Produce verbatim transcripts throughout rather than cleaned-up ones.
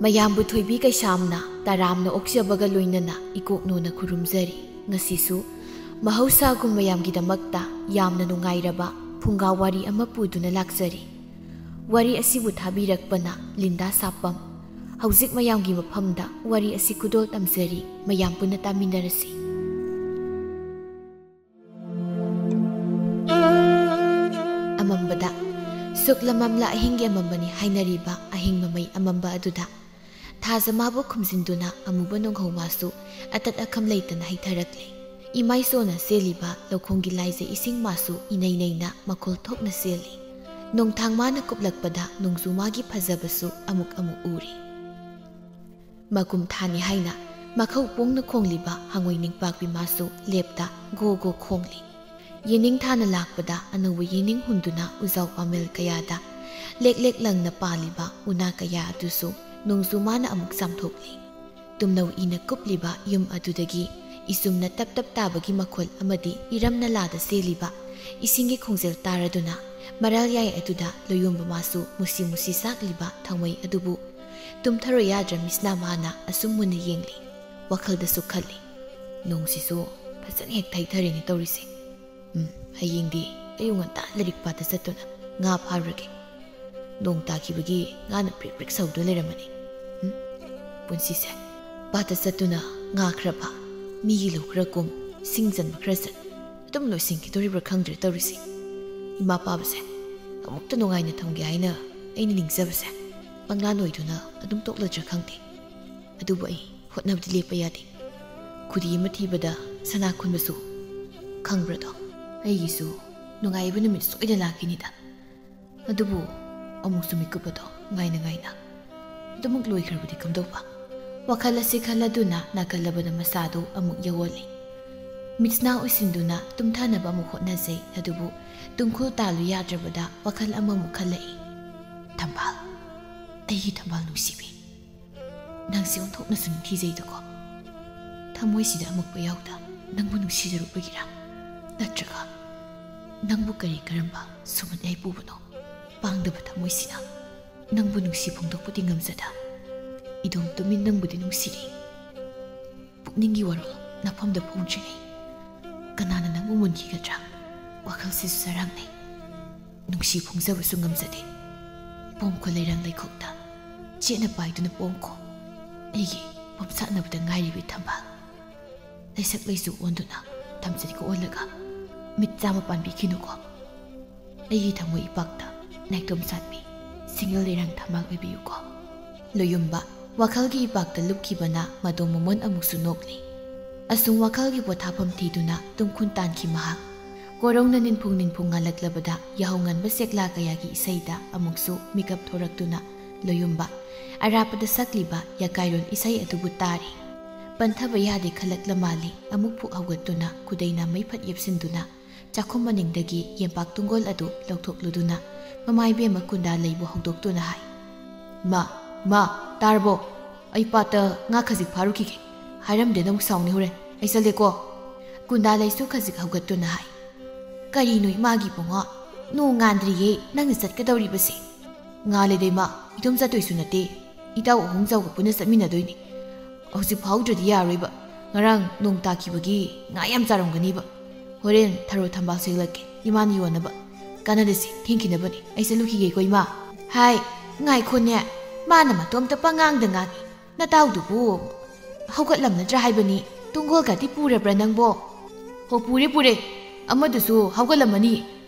ꯃꯌꯥꯝꯕꯨ ꯊꯣꯏꯕꯤ ꯀꯩꯁꯥꯝꯅ ꯇꯔꯥꯝꯅ ꯑꯣꯛꯆꯕꯒ ꯂꯣꯏꯅꯅ ꯏꯀꯣꯛꯅꯣꯅ ꯈꯨꯔꯨꯝꯖꯔꯤ꯫ ꯉꯁꯤꯁꯨ ꯃꯍꯧꯁꯥꯒꯨꯝ ꯃꯌꯥꯝꯒꯤꯗꯃꯛꯇ ꯌꯥꯝꯅ ꯅꯨꯡꯉꯥꯏꯔꯕ ꯐꯨꯡꯒꯥ ꯋꯥꯔꯤ ꯑꯃ ꯄꯨꯗꯨꯅ ꯂꯥꯛꯆꯔꯤ꯫ ꯋꯥꯔꯤ ꯑꯁꯤꯕꯨ ꯊꯥꯕꯤꯔꯛꯄꯅ ꯂꯤꯟꯗꯥ ꯁꯥꯄꯝ꯫ ꯍꯧꯖꯤꯛ ꯃꯌꯥꯝꯒꯤ ꯃꯐꯝꯗ ꯋꯥꯔꯤ ꯑꯁꯤ ꯈꯨꯗꯣꯜ ꯇꯝꯖꯔꯤ, ꯃꯌꯥꯝ ꯄꯨꯟꯅ ꯇꯥꯃꯤꯟꯅꯔꯁꯤ꯫ ꯑꯃꯝꯕꯗ, ꯁꯨꯛꯂ ꯃꯝꯂ ꯑꯍꯤꯡꯒꯤ ꯑꯃꯝꯕꯅꯤ ꯍꯥꯏꯅꯔꯤꯕ ꯑꯍꯤꯡ ꯃꯃꯩ ꯑꯃꯝꯕ ꯑꯗꯨꯗ, ꯊꯥꯖ ꯃꯥꯕꯨ ꯈꯨꯝꯖꯤꯟꯗꯨꯅ ꯑꯃꯨꯕ ꯅꯣꯡꯍꯧ ꯃꯥꯁꯨ ꯑꯇꯠ ꯑꯈꯝ ꯂꯩꯇꯅ ꯍꯩꯊꯔꯛꯂꯦ꯫ ꯏꯃꯥꯏꯁꯣꯅ ꯆꯦꯜꯂꯤꯕ ꯂꯧꯈꯣꯡꯒꯤ ꯂꯥꯏꯖꯩ ꯏꯁꯤꯡ ꯃꯥꯁꯨ ꯏꯅꯩ ꯅꯩꯅ ꯃꯈꯣꯜ ꯊꯣꯛꯅ ꯆꯦꯜꯂꯤ꯫ ꯅꯣꯡꯊꯥꯡ ꯃꯥꯅ ꯀꯨꯞꯂꯛꯄꯗ ꯅꯣꯡꯖꯨ ꯃꯥꯒꯤ ꯐꯖꯕꯁꯨ ꯑꯃꯨꯛ ꯑꯃꯨꯛ ꯎꯔꯤ꯫ ꯃꯀꯨꯝ ꯊꯥꯅꯤ ꯍꯥꯏꯅ ꯃꯈꯧ ꯄꯣꯡꯅ ꯈꯣꯡꯂꯤꯕ ꯍꯉꯣꯏ ꯅꯤꯡꯄꯥꯛꯄꯤ ꯃꯥꯁꯨ ꯂꯦꯞꯇ ꯒꯣ ꯒꯣ ꯈꯣꯡꯂꯤ꯫ ꯌꯦꯅꯤꯡ ꯊꯥꯅ ꯂꯥꯛꯄꯗ ꯑꯅꯧꯕ ꯌꯦꯅꯤꯡ ꯍꯨꯟꯗꯨꯅ ꯎꯖꯥꯎ ꯄꯥꯃꯦꯜ ꯀꯌꯥꯗ ꯂꯦꯛ ꯂꯦꯛ ꯂꯪꯅ ꯄꯥꯜꯂꯤꯕ ꯎꯅꯥ ꯀꯌꯥ ꯑꯗꯨꯁꯨ ꯅꯣꯡꯖꯨ ꯃꯥꯅ ꯑꯃꯨꯛ ꯆꯥꯝꯊꯣꯛꯂꯤ꯫ ꯇꯨꯝꯅꯧ ꯏꯅ ꯀꯨꯞꯂꯤꯕ ꯌꯨꯝ ꯑꯗꯨꯗꯒꯤ ꯏꯆꯨꯝꯅ ꯇꯞ ꯇꯞ ꯇꯥꯕꯒꯤ ꯃꯈꯣꯜ ꯑꯃꯗꯤ ꯏꯔꯝ ꯅꯂꯥꯗ ꯆꯦꯜꯂꯤꯕ ꯏꯁꯤꯡꯒꯤ ꯈꯣꯡꯖꯦꯜ ꯇꯥꯔꯗꯨꯅ ꯃꯔꯥꯜ ꯌꯥꯏ ꯑꯗꯨꯗ ꯂꯣꯌꯣꯝꯕ ꯃꯥꯁꯨ ꯃꯨꯁꯤ ꯃꯨꯁꯤ ꯆꯥꯛꯂꯤꯕ ꯊꯥꯡꯃꯩ ꯑꯗꯨꯕꯨ ꯇꯨꯝꯊꯔꯣꯏ ꯌꯥꯗ꯭ꯔ ꯃꯤꯠꯁꯅꯥ ꯃꯥꯅ ꯑꯁꯨꯝ ꯃꯨꯟꯅ ꯌꯦꯡꯂꯤ꯫ ꯋꯥꯈꯜꯗꯁꯨ ꯈꯜꯂꯤ, "ꯅꯣꯡꯁꯤꯁꯨ ꯐꯖꯅ ꯍꯦꯛ ꯊꯩꯊꯔꯦꯅꯦ ꯇꯧꯔꯤꯁꯦ꯫ ꯎꯝ, ꯍꯌꯦꯡꯗꯤ ꯑꯌꯨꯛ ꯉꯟꯇꯥ ꯂꯥꯏꯔꯤꯛ ꯄꯥꯗ ꯆꯠꯇꯨꯅ ꯉꯥ ꯐꯥꯔꯨꯔꯒꯦ꯫ ꯅꯣꯡ ꯇꯥꯈꯤꯕꯒꯤ ꯉꯥꯅ ꯄ꯭ꯔꯤꯛ ꯄ꯭ꯔꯤꯛ ꯁꯧꯗꯨꯅ ꯂꯩꯔꯝꯃꯅꯤ꯫ ꯎꯝ, ꯄꯨꯟꯁꯤꯁꯦ ꯄꯥꯗ ꯆꯠꯇꯨꯅ ꯉꯥ ꯈꯔ ꯐꯥ, ꯃꯤꯒꯤ ꯂꯧ ꯈꯔ ꯀꯨꯝ, ꯁꯤꯡ ꯆꯟꯕ ꯈꯔ ꯆꯠ, ꯑꯗꯨꯝ ꯂꯣꯏꯁꯤꯟꯈꯤꯗꯣꯔꯤꯕ꯭ꯔꯥ ꯈꯪꯗ꯭ꯔꯦ ꯇꯧꯔꯤꯁꯦ꯫ ꯏꯃꯥ ꯄꯥꯕꯁꯦ ꯑꯃꯨꯛꯇ ꯅꯨꯡꯉꯥꯏꯅ ꯊꯝꯒꯦ ꯍꯥꯏꯅ ꯑꯩꯅ ꯅꯤꯡꯖꯕꯁꯦ ꯄꯪꯂꯥꯟ ꯑꯣꯏꯗꯨꯅ ꯑꯗꯨꯝ ꯇꯣꯛꯂꯗ꯭ꯔꯥ ꯈꯪꯗꯦ꯫ ꯑꯗꯨꯕꯨ ꯑꯩ ꯍꯣꯠꯅꯕꯗꯤ ꯂꯦꯞꯄ ꯌꯥꯗꯦ꯫ ꯈꯨꯗꯤ ꯑꯃ ꯊꯤꯕꯗ ꯁꯅꯥ ꯈꯨꯟꯕꯁꯨ ꯈꯪꯕ꯭ꯔꯥꯗꯣ? ꯑꯩꯒꯤꯁꯨ ꯅꯨꯡꯉꯥꯏꯕ ꯅꯨꯃꯤꯠ ꯁꯣꯏꯗꯅ ꯂꯥꯛꯈꯤꯅꯤꯗ꯫ ꯑꯗꯨꯕꯨ ꯑꯃꯨꯛꯁꯨ ꯃꯤꯀꯨꯞ ꯑꯗꯣ ꯉꯥꯏꯅ ꯉꯥꯏꯅ ꯑꯗꯨꯃꯛ ꯂꯣꯏꯈ꯭ꯔꯕꯗꯤ ꯀꯝꯗꯧꯕ?" ꯋꯥꯈꯜ ꯑꯁꯤ ꯈꯜꯂꯗꯨꯅ ꯅꯥꯀꯜꯂꯕꯗ ꯃꯁꯥꯗꯨ ꯑꯃꯨꯛ ꯌꯧꯍꯜꯂꯤ꯫ ꯃꯤꯠꯁꯅꯥ ꯑꯣꯏꯁꯤꯟꯗꯨꯅ ꯇꯨꯝꯊꯅꯕ ꯑꯃꯨꯛ ꯍꯣꯠꯅꯖꯩ, ꯑꯗꯨꯕꯨ ꯇꯨꯡꯈꯨꯜ ꯇꯥꯜꯂꯨ ꯌꯥꯗ꯭ꯔꯕꯗ ꯋꯥꯈꯜ ꯑꯃꯃꯨꯛ ꯈꯜꯂꯛꯏ꯫ "ꯊꯝꯕꯥꯜ, ꯑꯩꯒꯤ ꯊꯝꯕꯥꯜ ꯅꯨꯡꯁꯤꯕꯤ, ꯅꯪꯁꯦ ꯑꯣꯟꯊꯣꯛꯅꯁꯨ ꯅꯤꯡꯊꯤꯖꯩꯗꯀꯣ꯫ ꯊꯃꯣꯏꯁꯤꯗ ꯑꯃꯛꯄ ꯌꯥꯎꯗ ꯅꯪꯕꯨ ꯅꯨꯡꯁꯤꯖꯔꯨꯕꯒꯤꯔꯥ? ꯅꯠꯇ꯭ꯔꯒ ꯅꯪꯕꯨ ꯀꯔꯤ ꯀꯔꯝꯕ ꯁꯨꯃꯟ ꯌꯥꯏꯄꯨꯕꯅꯣ? ꯄꯥꯡꯗꯕ ꯊꯃꯣꯏꯁꯤꯅ ꯅꯪꯕꯨ ꯅꯨꯡꯁꯤ ꯐꯣꯡꯗꯣꯛꯄꯗꯤ ꯉꯝꯖꯗ, ꯏꯗꯣꯝ ꯇꯨꯃꯤꯟ ꯅꯪꯕꯨꯗꯤ ꯅꯨꯡꯁꯤꯔꯤ꯫ ꯄꯨꯛꯅꯤꯡꯒꯤ ꯋꯥꯔꯣꯜ ꯅꯐꯝꯗ ꯐꯣꯡꯗ꯭ꯔꯤꯉꯩ ꯀꯅꯥꯅ ꯅꯪꯕꯨ ꯃꯨꯟꯈꯤꯒꯗ꯭ꯔꯥ? ꯋꯥꯈꯜꯁꯤꯁꯨ ꯆꯔꯥꯡꯅꯩ꯫ ꯅꯨꯡꯁꯤ ꯐꯣꯡꯖꯕꯁꯨ ꯉꯝꯖꯗꯦ꯫ ꯄꯣꯝꯈꯣ ꯂꯩꯔꯥꯡ ꯂꯩꯈꯣꯛꯇ ꯆꯦꯠꯅ ꯄꯥꯏꯗꯨꯅ ꯄꯣꯝꯈꯣ꯫ ꯑꯩꯒꯤ ꯄꯣꯝꯁꯥꯠꯅꯕꯗ ꯉꯥꯏꯔꯤꯕꯤ ꯊꯝꯕꯥꯜ꯫ ꯂꯩꯁꯛ ꯂꯩꯆꯨ ꯑꯣꯟꯗꯨꯅ ꯊꯝꯆꯦꯠꯀ ꯑꯣꯜꯂꯒ ꯃꯤꯠ ꯆꯥꯝꯃ ꯄꯥꯟꯕꯤꯈꯤꯅꯨꯀꯣ꯫ ꯑꯩꯒꯤ ꯊꯃꯣꯏ ꯏꯄꯥꯛꯇ ꯅꯥꯏꯇꯣꯝ ꯁꯥꯠꯄꯤ ꯁꯤꯡꯒꯜ ꯂꯩꯔꯥꯡ ꯊꯝꯕꯥꯜ ꯑꯣꯏꯕꯤꯌꯨꯀꯣ꯫ ꯂꯣꯌꯨꯝꯕ ꯋꯥꯈꯜꯒꯤ ꯏꯄꯥꯛꯇ ꯂꯨꯞꯈꯤꯕꯅ ꯃꯗꯣꯝ ꯃꯃꯣꯟ ꯑꯃꯨꯛꯁꯨ ꯅꯣꯛꯂꯤ꯫ ꯑꯁꯨꯝ ꯋꯥꯈꯜꯒꯤ ꯄꯣꯊꯥꯐꯝ ꯊꯤꯗꯨꯅ ꯇꯨꯝꯈꯨꯟ ꯇꯥꯟꯈꯤ ꯃꯍꯥꯛ꯫ ꯀꯣꯔꯧꯅ ꯅꯤꯟꯐꯨꯡ ꯅꯤꯟꯐꯨꯡ ꯉꯥꯜꯂꯛꯂꯕꯗ ꯌꯥꯍꯧ ꯉꯟꯕ ꯁꯦꯛꯂꯥ ꯀꯌꯥꯒꯤ ꯏꯁꯩꯗ ꯑꯃꯨꯛꯁꯨ ꯃꯤꯀꯞ ꯊꯣꯔꯛꯇꯨꯅ ꯂꯣꯌꯨꯝꯕ ꯑꯔꯥꯞꯄꯗ ꯁꯛꯂꯤꯕ ꯌꯥꯀꯥꯏꯔꯣꯟ ꯏꯁꯩ ꯑꯗꯨꯕꯨ ꯇꯥꯔꯤ꯫ ꯄꯟꯊꯕ ꯌꯥꯗꯦ ꯈꯜꯂꯛꯂ ꯃꯥꯜꯂꯤ꯫ ꯑꯃꯨꯛ ꯐꯨꯛ ꯍꯧꯒꯠꯇꯨꯅ ꯈꯨꯗꯩꯅ ꯃꯩꯐꯠ ꯌꯦꯞꯁꯤꯟꯗꯨꯅ ꯆꯥꯛꯈꯨꯝ ꯃꯅꯤꯡꯗꯒꯤ ꯌꯦꯝꯄꯥꯛ ꯇꯨꯡꯒꯣꯜ ꯑꯗꯨ ꯂꯧꯊꯣꯛꯂꯨꯗꯨꯅ ꯃꯃꯥ ꯏꯕꯦꯝꯃ ꯀꯨꯟꯗꯥ ꯂꯩꯕꯨ ꯍꯧꯗꯣꯛꯇꯨꯅ ꯍꯥꯏ, "ꯃꯥ, ꯃꯥ, ꯇꯥꯔꯕꯣ? ꯑꯩ ꯄꯥꯠꯇ ꯉꯥ ꯈꯖꯤꯛ ꯐꯥꯔꯨꯈꯤꯒꯦ꯫ ꯍꯥꯏꯔꯝꯗꯦꯅ ꯑꯃꯨꯛ ꯁꯥꯎꯅꯤ ꯍꯣꯔꯦꯟ꯫ ꯑꯩ ꯆꯠꯂꯦꯀꯣ꯫" ꯀꯨꯟꯗꯥ ꯂꯩꯁꯨ ꯈꯖꯤꯛ ꯍꯧꯒꯠꯇꯨꯅ ꯍꯥꯏ, "ꯀꯔꯤꯅꯣ ꯏꯃꯥꯒꯤ ꯏꯕꯨꯡꯉꯣ? ꯅꯣꯡ ꯉꯥꯟꯗ꯭ꯔꯤꯌꯦ ꯅꯪꯅ ꯆꯠꯀꯗꯧꯔꯤꯕꯁꯦ?" "ꯉꯥꯜꯂꯦꯗ ꯏꯃꯥ, ꯏꯇꯣꯝ ꯆꯠꯇꯣꯏꯁꯨ ꯅꯠꯇꯦ꯫ ꯏꯇꯥꯎ ꯑꯍꯣꯡꯖꯥꯎꯒ ꯄꯨꯟꯅ ꯆꯠꯃꯤꯟꯅꯗꯣꯏꯅꯤ꯫ ꯍꯧꯖꯤꯛ ꯐꯥꯎꯗ꯭ꯔꯗꯤ ꯌꯥꯔꯣꯏꯕ꯫ ꯉꯔꯥꯡ ꯅꯣꯡ ꯇꯥꯈꯤꯕꯒꯤ ꯉꯥ ꯌꯥꯝ ꯆꯥꯔꯝꯒꯅꯤꯕ꯫ ꯍꯣꯔꯦꯟ ꯊꯔꯣ ꯊꯝꯕꯥꯜ ꯁꯦꯠꯂꯛꯀꯦ ꯏꯃꯥꯅ ꯌꯣꯟꯅꯕ꯫ ꯀꯥꯟꯅꯗꯁꯤ, ꯊꯦꯡꯈꯤꯅꯕꯅꯤ꯫ ꯑꯩ ꯆꯠꯂꯨꯈꯤꯒꯦꯀꯣ ꯏꯃꯥ꯫" "ꯍꯥꯏ, ꯉꯥꯏꯈꯣꯅꯦ꯫ ꯃꯥꯅ ꯃꯇꯣꯝꯇ ꯄꯉꯥꯡꯗ ꯉꯥꯡꯉꯤ꯫ ꯅꯇꯥꯎꯗꯨꯕꯨ ꯍꯧꯒꯠꯂꯝꯅꯗ꯭ꯔꯥ ꯍꯥꯏꯕꯅꯤ꯫ ꯇꯨꯡꯒꯣꯜꯒꯗꯤ ꯄꯨꯔꯕ꯭ꯔꯥ ꯅꯪꯕꯣ?" "ꯍꯣ, ꯄꯨꯔꯦ, ꯄꯨꯔꯦ꯫ ꯑꯃꯗꯨꯁꯨ ꯍꯧꯒꯠꯂꯝꯃꯅꯤ꯫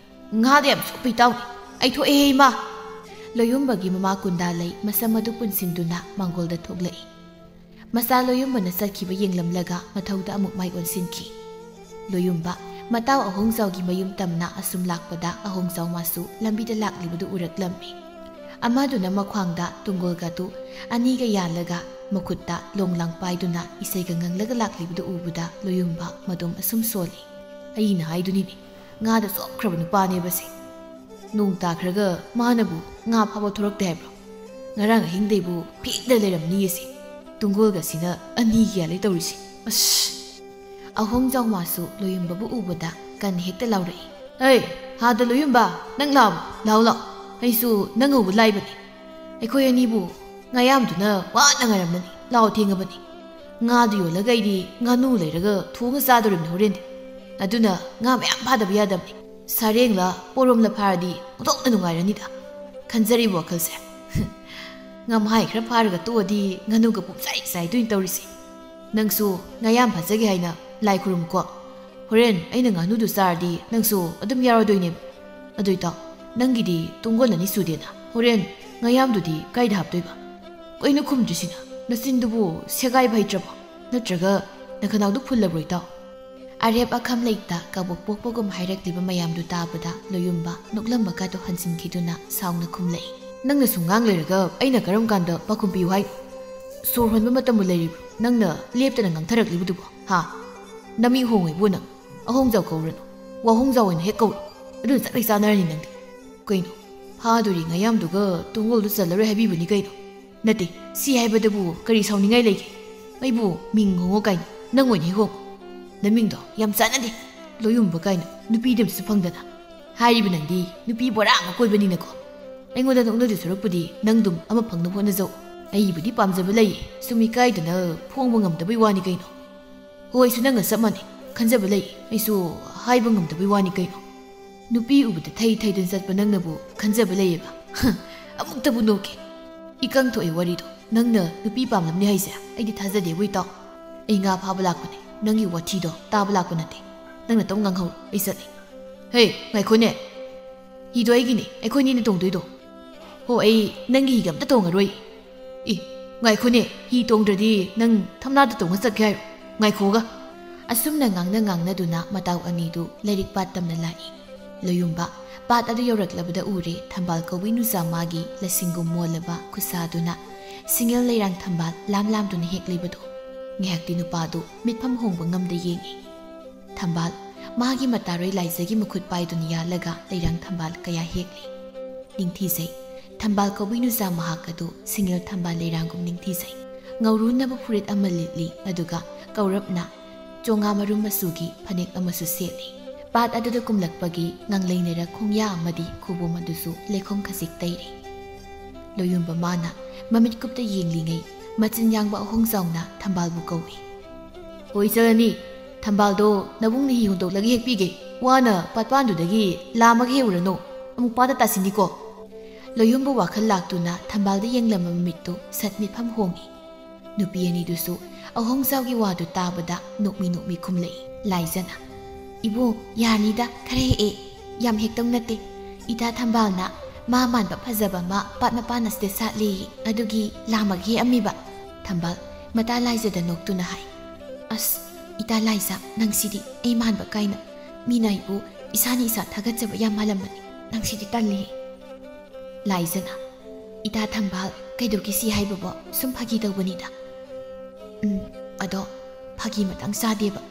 ꯉꯥꯗ ꯌꯥꯝ ꯆꯣꯞꯄ ꯏꯇꯥꯎꯅꯤ꯫ ꯑꯩ ꯊꯣꯛꯑꯦꯍꯦ ꯏꯃꯥ꯫" ꯂꯣꯌꯨꯝꯕꯒꯤ ꯃꯃꯥ ꯀꯨꯟꯗꯥ ꯂꯩ ꯃꯁꯝ ꯑꯗꯨ ꯄꯨꯟꯁꯤꯟꯗꯨꯅ ꯃꯥꯡꯒꯣꯜꯗ ꯊꯣꯛꯂꯛꯏ꯫ ꯃꯆꯥ ꯂꯣꯌꯨꯝꯕꯅ ꯆꯠꯈꯤꯕ ꯌꯦꯡꯂꯝꯂꯒ ꯃꯊꯧꯗ ꯑꯃꯨꯛ ꯃꯥꯏ ꯑꯣꯟꯁꯤꯟꯈꯤ꯫ ꯂꯣꯌꯨꯝꯕ ꯃꯇꯥꯎ ꯑꯍꯣꯡꯖꯥꯎꯒꯤ ꯃꯌꯨꯝ ꯇꯝꯅ ꯑꯁꯨꯝ ꯂꯥꯛꯄꯗ ꯑꯍꯣꯡꯖꯥꯎ ꯃꯥꯁꯨ ꯂꯝꯕꯤꯗ ꯂꯥꯛꯂꯤꯕꯗꯨ ꯎꯔꯛꯂꯝꯃꯤ꯫ ꯑꯃꯗꯨꯅ ꯃꯈ꯭ꯋꯥꯡꯗ ꯇꯨꯡꯒꯣꯜꯒꯗꯨ ꯑꯅꯤꯒ ꯌꯥꯜꯂꯒ ꯃꯈꯨꯠꯇ ꯂꯣꯡ ꯂꯥꯡ ꯄꯥꯏꯗꯨꯅ ꯏꯁꯩꯒ ꯉꯪꯂꯒ ꯂꯥꯛꯂꯤꯕꯗꯨ ꯎꯕꯗ ꯂꯣꯌꯨꯝꯕ ꯃꯗꯣꯝ ꯑꯁꯨꯝ ꯁꯣꯜꯂꯤ꯫ "ꯑꯩꯅ ꯍꯥꯏꯗꯨꯅꯤꯅꯦ, ꯉꯥꯗ ꯆꯣꯞꯈ꯭ꯔꯕ ꯅꯨꯄꯥꯅꯦꯕꯁꯦ꯫ ꯅꯣꯡ ꯇꯥꯈ꯭ꯔꯒ ꯃꯥꯅꯕꯨ ꯉꯥ ꯐꯥꯕ ꯊꯣꯔꯛꯇꯦ ꯍꯥꯏꯕ꯭ꯔꯣ? ꯉꯔꯥꯡ ꯑꯍꯤꯡꯗꯩꯕꯨ ꯐꯦꯛꯗ ꯂꯩꯔꯝꯅꯤꯌꯦꯁꯦ꯫ ꯇꯨꯡꯒꯣꯜꯒꯁꯤꯅ ꯑꯅꯤ ꯌꯥꯜꯂꯦ ꯇꯧꯔꯤꯁꯦ꯫ ꯑꯁ!" ꯑꯍꯣꯡꯖꯥꯎ ꯃꯥꯁꯨ ꯂꯣꯌꯨꯝꯕꯕꯨ ꯎꯕꯗ ꯀꯟ ꯍꯦꯛꯇ ꯂꯥꯎꯔꯛꯏ꯫ "ꯑꯩ, ꯍꯥꯗ ꯂꯣꯌꯨꯝꯕ, ꯅꯪ ꯂꯥꯛꯑꯕꯣ? ꯂꯥꯎ, ꯂꯥꯎ꯫ ꯑꯩꯁꯨ ꯅꯪ ꯎꯕ ꯂꯥꯛꯏꯕꯅꯤ꯫ ꯑꯩꯈꯣꯏ ꯑꯅꯤꯕꯨ ꯉꯥꯌꯥꯝꯗꯨꯅ ꯋꯥꯅ ꯉꯥꯏꯔꯝꯂꯅꯤ, ꯂꯥꯎ ꯊꯦꯡꯉꯕꯅꯤ꯫ ꯉꯥꯗꯨ ꯌꯣꯜꯂꯒ ꯑꯩꯗꯤ ꯉꯥꯅꯨ ꯂꯩꯔꯒ ꯊꯣꯡꯉ ꯆꯥꯗꯣꯔꯤꯕꯅꯤ ꯍꯣꯔꯦꯟꯗꯤ꯫ ꯑꯗꯨꯅ ꯉꯥ ꯃꯌꯥꯝ ꯐꯥꯗꯕ ꯌꯥꯗꯕꯅꯤ꯫ ꯁꯥꯔꯦꯡꯂ ꯄꯣꯔꯣꯝꯂ ꯐꯥꯔꯗꯤ ꯑꯣꯟꯊꯣꯛꯅ ꯅꯨꯡꯉꯥꯏꯔꯅꯤꯗ꯫ ꯈꯟꯖꯔꯤꯕ ꯋꯥꯈꯜꯁꯦ꯫ ꯉꯝꯍꯥꯏ ꯈꯔ ꯐꯥꯔꯒ ꯇꯣꯛꯑꯗꯤ ꯉꯥꯅꯨꯒ ꯄꯨꯝꯆꯥꯏ ꯆꯥꯏꯗꯣꯏꯅꯤ ꯇꯧꯔꯤꯁꯦ꯫ ꯅꯪꯁꯨ ꯉꯥꯌꯥꯝ ꯐꯥꯖꯒꯦ ꯍꯥꯏꯅ ꯂꯥꯏ ꯈꯨꯔꯨꯝꯃꯨꯀꯣ꯫ ꯍꯣꯔꯦꯟ ꯑꯩꯅ ꯉꯥꯅꯨꯗꯨ ꯆꯥꯔꯗꯤ ꯅꯪꯁꯨ ꯑꯗꯨꯝ ꯌꯥꯎꯔꯗꯣꯏꯅꯦꯕ꯫ ꯑꯗꯨ ꯏꯇꯥꯎ, ꯅꯪꯒꯤꯗꯤ ꯇꯨꯡꯒꯣꯜ ꯑꯅꯤ ꯁꯨꯗꯦꯅ꯫ ꯍꯣꯔꯦꯟ ꯉꯥꯌꯥꯝꯗꯨꯗꯤ ꯀꯥꯏꯗ ꯍꯥꯞꯇꯣꯏꯕ? ꯀꯩꯅꯣ ꯈꯨꯝꯗ꯭ꯔꯤꯁꯤꯅ? ꯅꯆꯤꯟꯗꯨꯕꯨ ꯁꯦꯒꯥꯏꯕ ꯍꯩꯇ꯭ꯔꯕꯣ? ꯅꯠꯇ꯭ꯔꯒ ꯅꯈꯅꯥꯎꯗꯨ ꯐꯨꯜꯂꯕ꯭ꯔꯣ ꯏꯇꯥꯎ? ꯑꯔꯦꯞ ꯑꯈꯝ ꯂꯩꯇ ꯀꯕꯣꯛ ꯄꯣꯛꯄꯒꯨꯝ ꯍꯥꯏꯔꯛꯂꯤꯕ ꯃꯌꯥꯝꯗꯨ ꯇꯥꯕꯗ ꯂꯣꯌꯨꯝꯕ ꯅꯣꯛꯂꯝꯕꯒꯗꯣ ꯍꯟꯖꯤꯟꯈꯤꯗꯨꯅ ꯁꯥꯎꯅ ꯈꯨꯝꯂꯛꯏ꯫ ꯅꯪꯅ ꯁꯨꯝ ꯉꯥꯡ ꯂꯩꯔꯒ ꯑꯩꯅ ꯀꯔꯝ ꯀꯥꯟꯗ ꯄꯥꯎꯈꯨꯝ ꯄꯤꯌꯨ ꯍꯥꯏꯅꯣ? ꯁꯣꯔ ꯍꯣꯟꯕ ꯃꯇꯝꯕꯨ ꯂꯩꯔꯤꯕ꯭ꯔꯣ ꯅꯪꯅ ꯂꯦꯞꯇꯅ ꯉꯥꯡꯊꯔꯛꯂꯤꯕꯗꯨꯕꯣ? ꯍꯥ? ꯅꯃꯤꯡ ꯍꯣꯡꯉꯤꯕꯣ ꯅꯪ? ꯑꯍꯣꯡꯖꯥꯎ ꯀꯧꯔꯅꯨ꯫ ꯋꯥꯍꯣꯡꯖꯥꯎ ꯑꯣꯏꯅ ꯍꯦꯛ ꯀꯧꯔꯣ꯫ ꯑꯗꯨꯅ ꯆꯞ ꯍꯦꯛ ꯆꯥꯟꯅꯔꯅꯤ ꯅꯪꯗꯤ꯫ ꯀꯩꯅꯣ? ꯐꯥꯗꯣꯔꯤ ꯉꯥꯌꯥꯝꯗꯨꯒ ꯇꯨꯡꯒꯣꯜꯗꯨ ꯆꯜꯂꯔꯣꯏ ꯍꯥꯏꯕꯤꯕꯅꯤ ꯀꯩꯅꯣ? ꯅꯠꯇꯦ, ꯁꯤ ꯍꯥꯏꯕꯗꯕꯨ ꯀꯔꯤ ꯁꯥꯎꯅꯤꯡꯉꯥꯏ ꯂꯩꯒꯦ? ꯑꯩꯕꯨ ꯃꯤꯡ ꯍꯣꯡꯉꯣ ꯀꯥꯏꯅ ꯅꯪ ꯑꯣꯏꯅ ꯍꯦꯛ ꯍꯣꯡꯉꯣ꯫ ꯅꯃꯤꯡꯗꯣ ꯌꯥꯝ ꯆꯥꯟꯅꯗꯦ꯫ ꯂꯣꯌꯨꯝꯕ ꯀꯥꯏꯅ ꯅꯨꯄꯤꯗꯤ ꯑꯃꯁꯨ ꯐꯪꯗꯅ꯫ ꯍꯥꯏꯔꯤꯕ ꯅꯪꯗꯤ ꯅꯨꯄꯤ ꯕꯣꯔꯥ ꯑꯃ ꯀꯣꯏꯕꯅꯤꯅꯀꯣ꯫ ꯑꯩꯉꯣꯟꯗ ꯅꯣꯛꯅꯗꯣꯏ ꯁꯔꯨꯛꯄꯨꯗꯤ ꯅꯪꯗꯨꯝ ꯑꯃ ꯐꯪꯅꯕ ꯍꯣꯠꯅꯖꯧ꯫ ꯑꯩꯕꯨꯗꯤ ꯄꯥꯝꯖꯕ ꯂꯩ, ꯁꯨꯝ ꯏꯀꯥꯏꯗꯅ ꯐꯣꯡꯕ ꯉꯝꯗꯕꯩ ꯋꯥꯅꯤ ꯀꯩꯅꯣ꯫ ꯍꯣꯏ, ꯑꯩꯁꯨ ꯅꯪꯒ ꯆꯞ ꯃꯥꯟꯅꯩ꯫ ꯈꯟꯖꯕ ꯂꯩ꯫ ꯑꯩꯁꯨ ꯍꯥꯏꯕ ꯉꯝꯗꯕꯩ ꯋꯥꯅꯤ ꯀꯩꯅꯣ꯫ ꯅꯨꯄꯤ ꯎꯕꯗ ꯊꯩ ꯊꯩꯗꯨꯅ ꯆꯠꯄ ꯅꯪꯅꯕꯨ ꯈꯟꯖꯕ ꯂꯩꯌꯦꯕ꯫ ꯑꯃꯨꯛꯇꯕꯨ ꯅꯣꯛꯀꯦ꯫ ꯏꯀꯪ ꯊꯣꯛꯑꯦ ꯋꯥꯔꯤꯗꯣ꯫ ꯅꯪꯅ ꯅꯨꯄꯤ ꯄꯥꯝꯂꯝꯅꯤ ꯍꯥꯏꯁꯦ ꯑꯩꯗꯤ ꯊꯥꯖꯗꯦꯕꯨ ꯏꯇꯥꯎ꯫ ꯑꯩ ꯉꯥ ꯐꯥꯕ ꯂꯥꯛꯄꯅꯦ꯫ ꯅꯪꯒꯤ ꯋꯥꯊꯤꯗꯣ ꯇꯥꯕ ꯂꯥꯛꯄ ꯅꯠꯇꯦ꯫ ꯅꯪꯅ ꯇꯧ ꯉꯥꯡꯍꯧꯔꯣ, ꯑꯩ ꯆꯠꯂꯦ꯫ ꯍꯦ, ꯉꯥꯏꯈꯣꯅꯦ꯫ ꯍꯤꯗꯣ ꯑꯩꯒꯤꯅꯦ, ꯑꯩꯈꯣꯏꯅꯤꯅ ꯇꯣꯡꯗꯣꯏꯗꯣ꯫ ꯍꯣ, ꯑꯩ ꯅꯪꯒꯤ ꯍꯤꯒ ꯑꯝꯇ ꯇꯣꯡꯉꯔꯣꯏ꯫ ꯏ, ꯉꯥꯏꯈꯣꯅꯦ, ꯍꯤ ꯇꯣꯡꯗ꯭ꯔꯗꯤ ꯅꯪ ꯊꯝꯅꯥꯗ ꯇꯣꯡꯉ ꯆꯠꯀꯦ ꯍꯥꯏꯔꯣ? ꯉꯥꯏꯈꯣꯒ꯫ ꯑꯁꯨꯝꯅ ꯉꯥꯡꯅ ꯉꯥꯡꯅꯗꯨꯅ ꯃꯇꯥꯎ ꯑꯅꯤꯗꯨ ꯂꯥꯏꯔꯤꯛ ꯄꯥꯠ ꯇꯝꯅ ꯂꯥꯛꯏ꯫ ꯂꯣꯌꯨꯝꯕ ꯄꯥꯠ ꯑꯗꯨ ꯌꯧꯔꯛꯂꯕꯗ ꯎꯔꯦ ꯊꯝꯕꯥꯜ ꯀꯧꯕꯤ ꯅꯨꯆꯥ ꯃꯥꯒꯤ ꯂꯁꯤꯡꯒꯨꯝ ꯃꯣꯜꯂꯕ ꯈꯨꯠꯁꯥꯗꯨꯅ ꯁꯤꯡꯉꯦꯜ ꯂꯩꯔꯥꯡ ꯊꯝꯕꯥꯜ ꯂꯥꯝ ꯂꯥꯝꯗꯨꯅ ꯍꯦꯛꯂꯤꯕꯗꯨ꯫ ꯉꯥꯏꯍꯥꯛꯇꯤ ꯅꯨꯄꯥꯗꯨ ꯃꯤꯠꯐꯝ ꯍꯣꯡꯕ ꯉꯝꯗ ꯌꯦꯡꯏ꯫ ꯊꯝꯕꯥꯜ ꯃꯥꯒꯤ ꯃꯇꯥꯔꯣꯏ ꯂꯥꯏꯖꯒꯤ ꯃꯈꯨꯠ ꯄꯥꯏꯗꯨꯅ ꯌꯥꯜꯂꯒ ꯂꯩꯔꯥꯡ ꯊꯝꯕꯥꯜ ꯀꯌꯥ ꯍꯦꯛꯂꯤ꯫ ꯅꯤꯡꯊꯤꯖꯩ꯫ ꯊꯝꯕꯥꯜ ꯀꯧꯕꯤ ꯅꯨꯆꯥ ꯃꯍꯥꯛ ꯑꯗꯨ ꯁꯤꯡꯉꯦꯜ ꯊꯝꯕꯥꯜ ꯂꯩꯔꯥꯡꯒꯨꯝ ꯅꯤꯡꯊꯤꯖꯩ꯫ ꯉꯧꯔꯨꯅꯕ ꯐꯨꯔꯤꯠ ꯑꯃ ꯂꯤꯠꯂꯤ, ꯑꯗꯨꯒ ꯀꯧꯔꯞꯅ ꯆꯣꯉꯥ ꯃꯔꯨꯝ ꯃꯆꯨꯒꯤ ꯐꯅꯦꯛ ꯑꯃꯁꯨ ꯁꯦꯠꯂꯤ꯫ ꯄꯥꯠ ꯑꯗꯨꯗ ꯀꯨꯝꯂꯛꯄꯒꯤ ꯉꯥꯡꯂꯩꯅꯔ ꯈꯣꯡꯌꯥ ꯑꯃꯗꯤ ꯈꯨꯕꯣꯝ ꯑꯗꯨꯁꯨ ꯂꯩꯈꯣꯝ ꯈꯖꯤꯛ ꯇꯩꯔꯤ꯫ ꯂꯣꯌꯨꯝꯕ ꯃꯥꯅ ꯃꯃꯤꯠ ꯀꯨꯞꯇ ꯌꯦꯡꯂꯤꯉꯩ ꯃꯆꯤꯟ ꯌꯥꯡꯕ ꯑꯍꯣꯡꯖꯥꯎꯅ ꯊꯝꯕꯥꯜꯕꯨ ꯀꯧꯏ꯫ "ꯍꯣꯏ, ꯆꯠꯂꯅꯤ꯫ ꯊꯝꯕꯥꯜꯗꯣ ꯅꯕꯨꯡꯅ ꯍꯤ ꯍꯣꯟꯗꯣꯛꯂꯒ ꯍꯦꯛꯄꯤꯒꯦ꯫ ꯋꯥꯅ ꯄꯥꯠꯄꯥꯟꯗꯨꯗꯒꯤ ꯂꯥꯝꯃꯒ ꯍꯦꯛꯎꯔꯅꯨ꯫ ꯑꯃꯨꯛ ꯄꯥꯠꯇ ꯇꯥꯁꯤꯟꯅꯤꯀꯣ꯫" ꯂꯣꯌꯨꯝꯕ ꯋꯥꯈꯜ ꯂꯥꯛꯇꯨꯅ ꯊꯝꯕꯥꯜꯗ ꯌꯦꯡꯂꯝꯕ ꯃꯃꯤꯠꯇꯨ ꯁꯠ ꯃꯤꯠꯐꯝ ꯍꯣꯡꯏ꯫ ꯅꯨꯄꯤ ꯑꯅꯤꯗꯨꯁꯨ ꯑꯍꯣꯡꯖꯥꯎꯒꯤ ꯋꯥꯗꯨ ꯇꯥꯕꯗ ꯅꯣꯛꯃꯤ ꯅꯣꯛꯃꯤ ꯈꯨꯝꯂꯛꯏ꯫ ꯂꯥꯏꯖꯅ, "ꯏꯕꯨꯡ, ꯌꯥꯅꯤꯗ, ꯈꯔ ꯍꯦꯛꯑꯦ꯫ ꯌꯥꯝ ꯍꯦꯛꯇꯧ ꯅꯠꯇꯦ꯫ ꯏꯇꯥ ꯊꯝꯕꯥꯜꯅ ꯃꯥ ꯃꯥꯟꯕ ꯐꯖꯕ ꯑꯃ ꯄꯥꯠ ꯃꯄꯥꯟ ꯑꯁꯤꯗ ꯁꯥꯠꯂꯦꯌꯦ, ꯑꯗꯨꯒꯤ ꯂꯥꯝꯃꯒ ꯍꯦꯛꯑꯝꯃꯤꯕ꯫" ꯊꯝꯕꯥꯜ ꯃꯇꯥ ꯂꯥꯏꯖꯗ ꯅꯣꯛꯇꯨꯅ ꯍꯥꯏ, "ꯑꯁ, ꯏꯇꯥ ꯂꯥꯏꯖ, ꯅꯪꯁꯤꯗꯤ ꯑꯩ ꯃꯥꯟꯕ ꯀꯥꯏꯅ꯫ ꯃꯤꯅ ꯑꯩꯕꯨ ꯏꯁꯥꯅ ꯏꯁꯥ ꯊꯥꯒꯠꯆꯕ ꯌꯥꯝ ꯃꯥꯜꯂꯝꯕꯅꯤ꯫ ꯅꯪꯁꯤꯗꯤ ꯇꯜꯂꯤꯍꯦ꯫" ꯂꯥꯏꯖꯅ, "ꯏꯇꯥ ꯊꯝꯕꯥꯜ, ꯀꯩꯗꯧꯈꯤꯁꯤ ꯍꯥꯏꯕꯕꯣ? ꯁꯨꯝ ꯐꯥꯒꯤ ꯇꯧꯕꯅꯤꯗ꯫" "ꯎꯝ, ꯑꯗꯣ ꯐꯥꯒꯤ ꯃꯇꯥꯡ ꯆꯥꯗꯦꯕ꯫"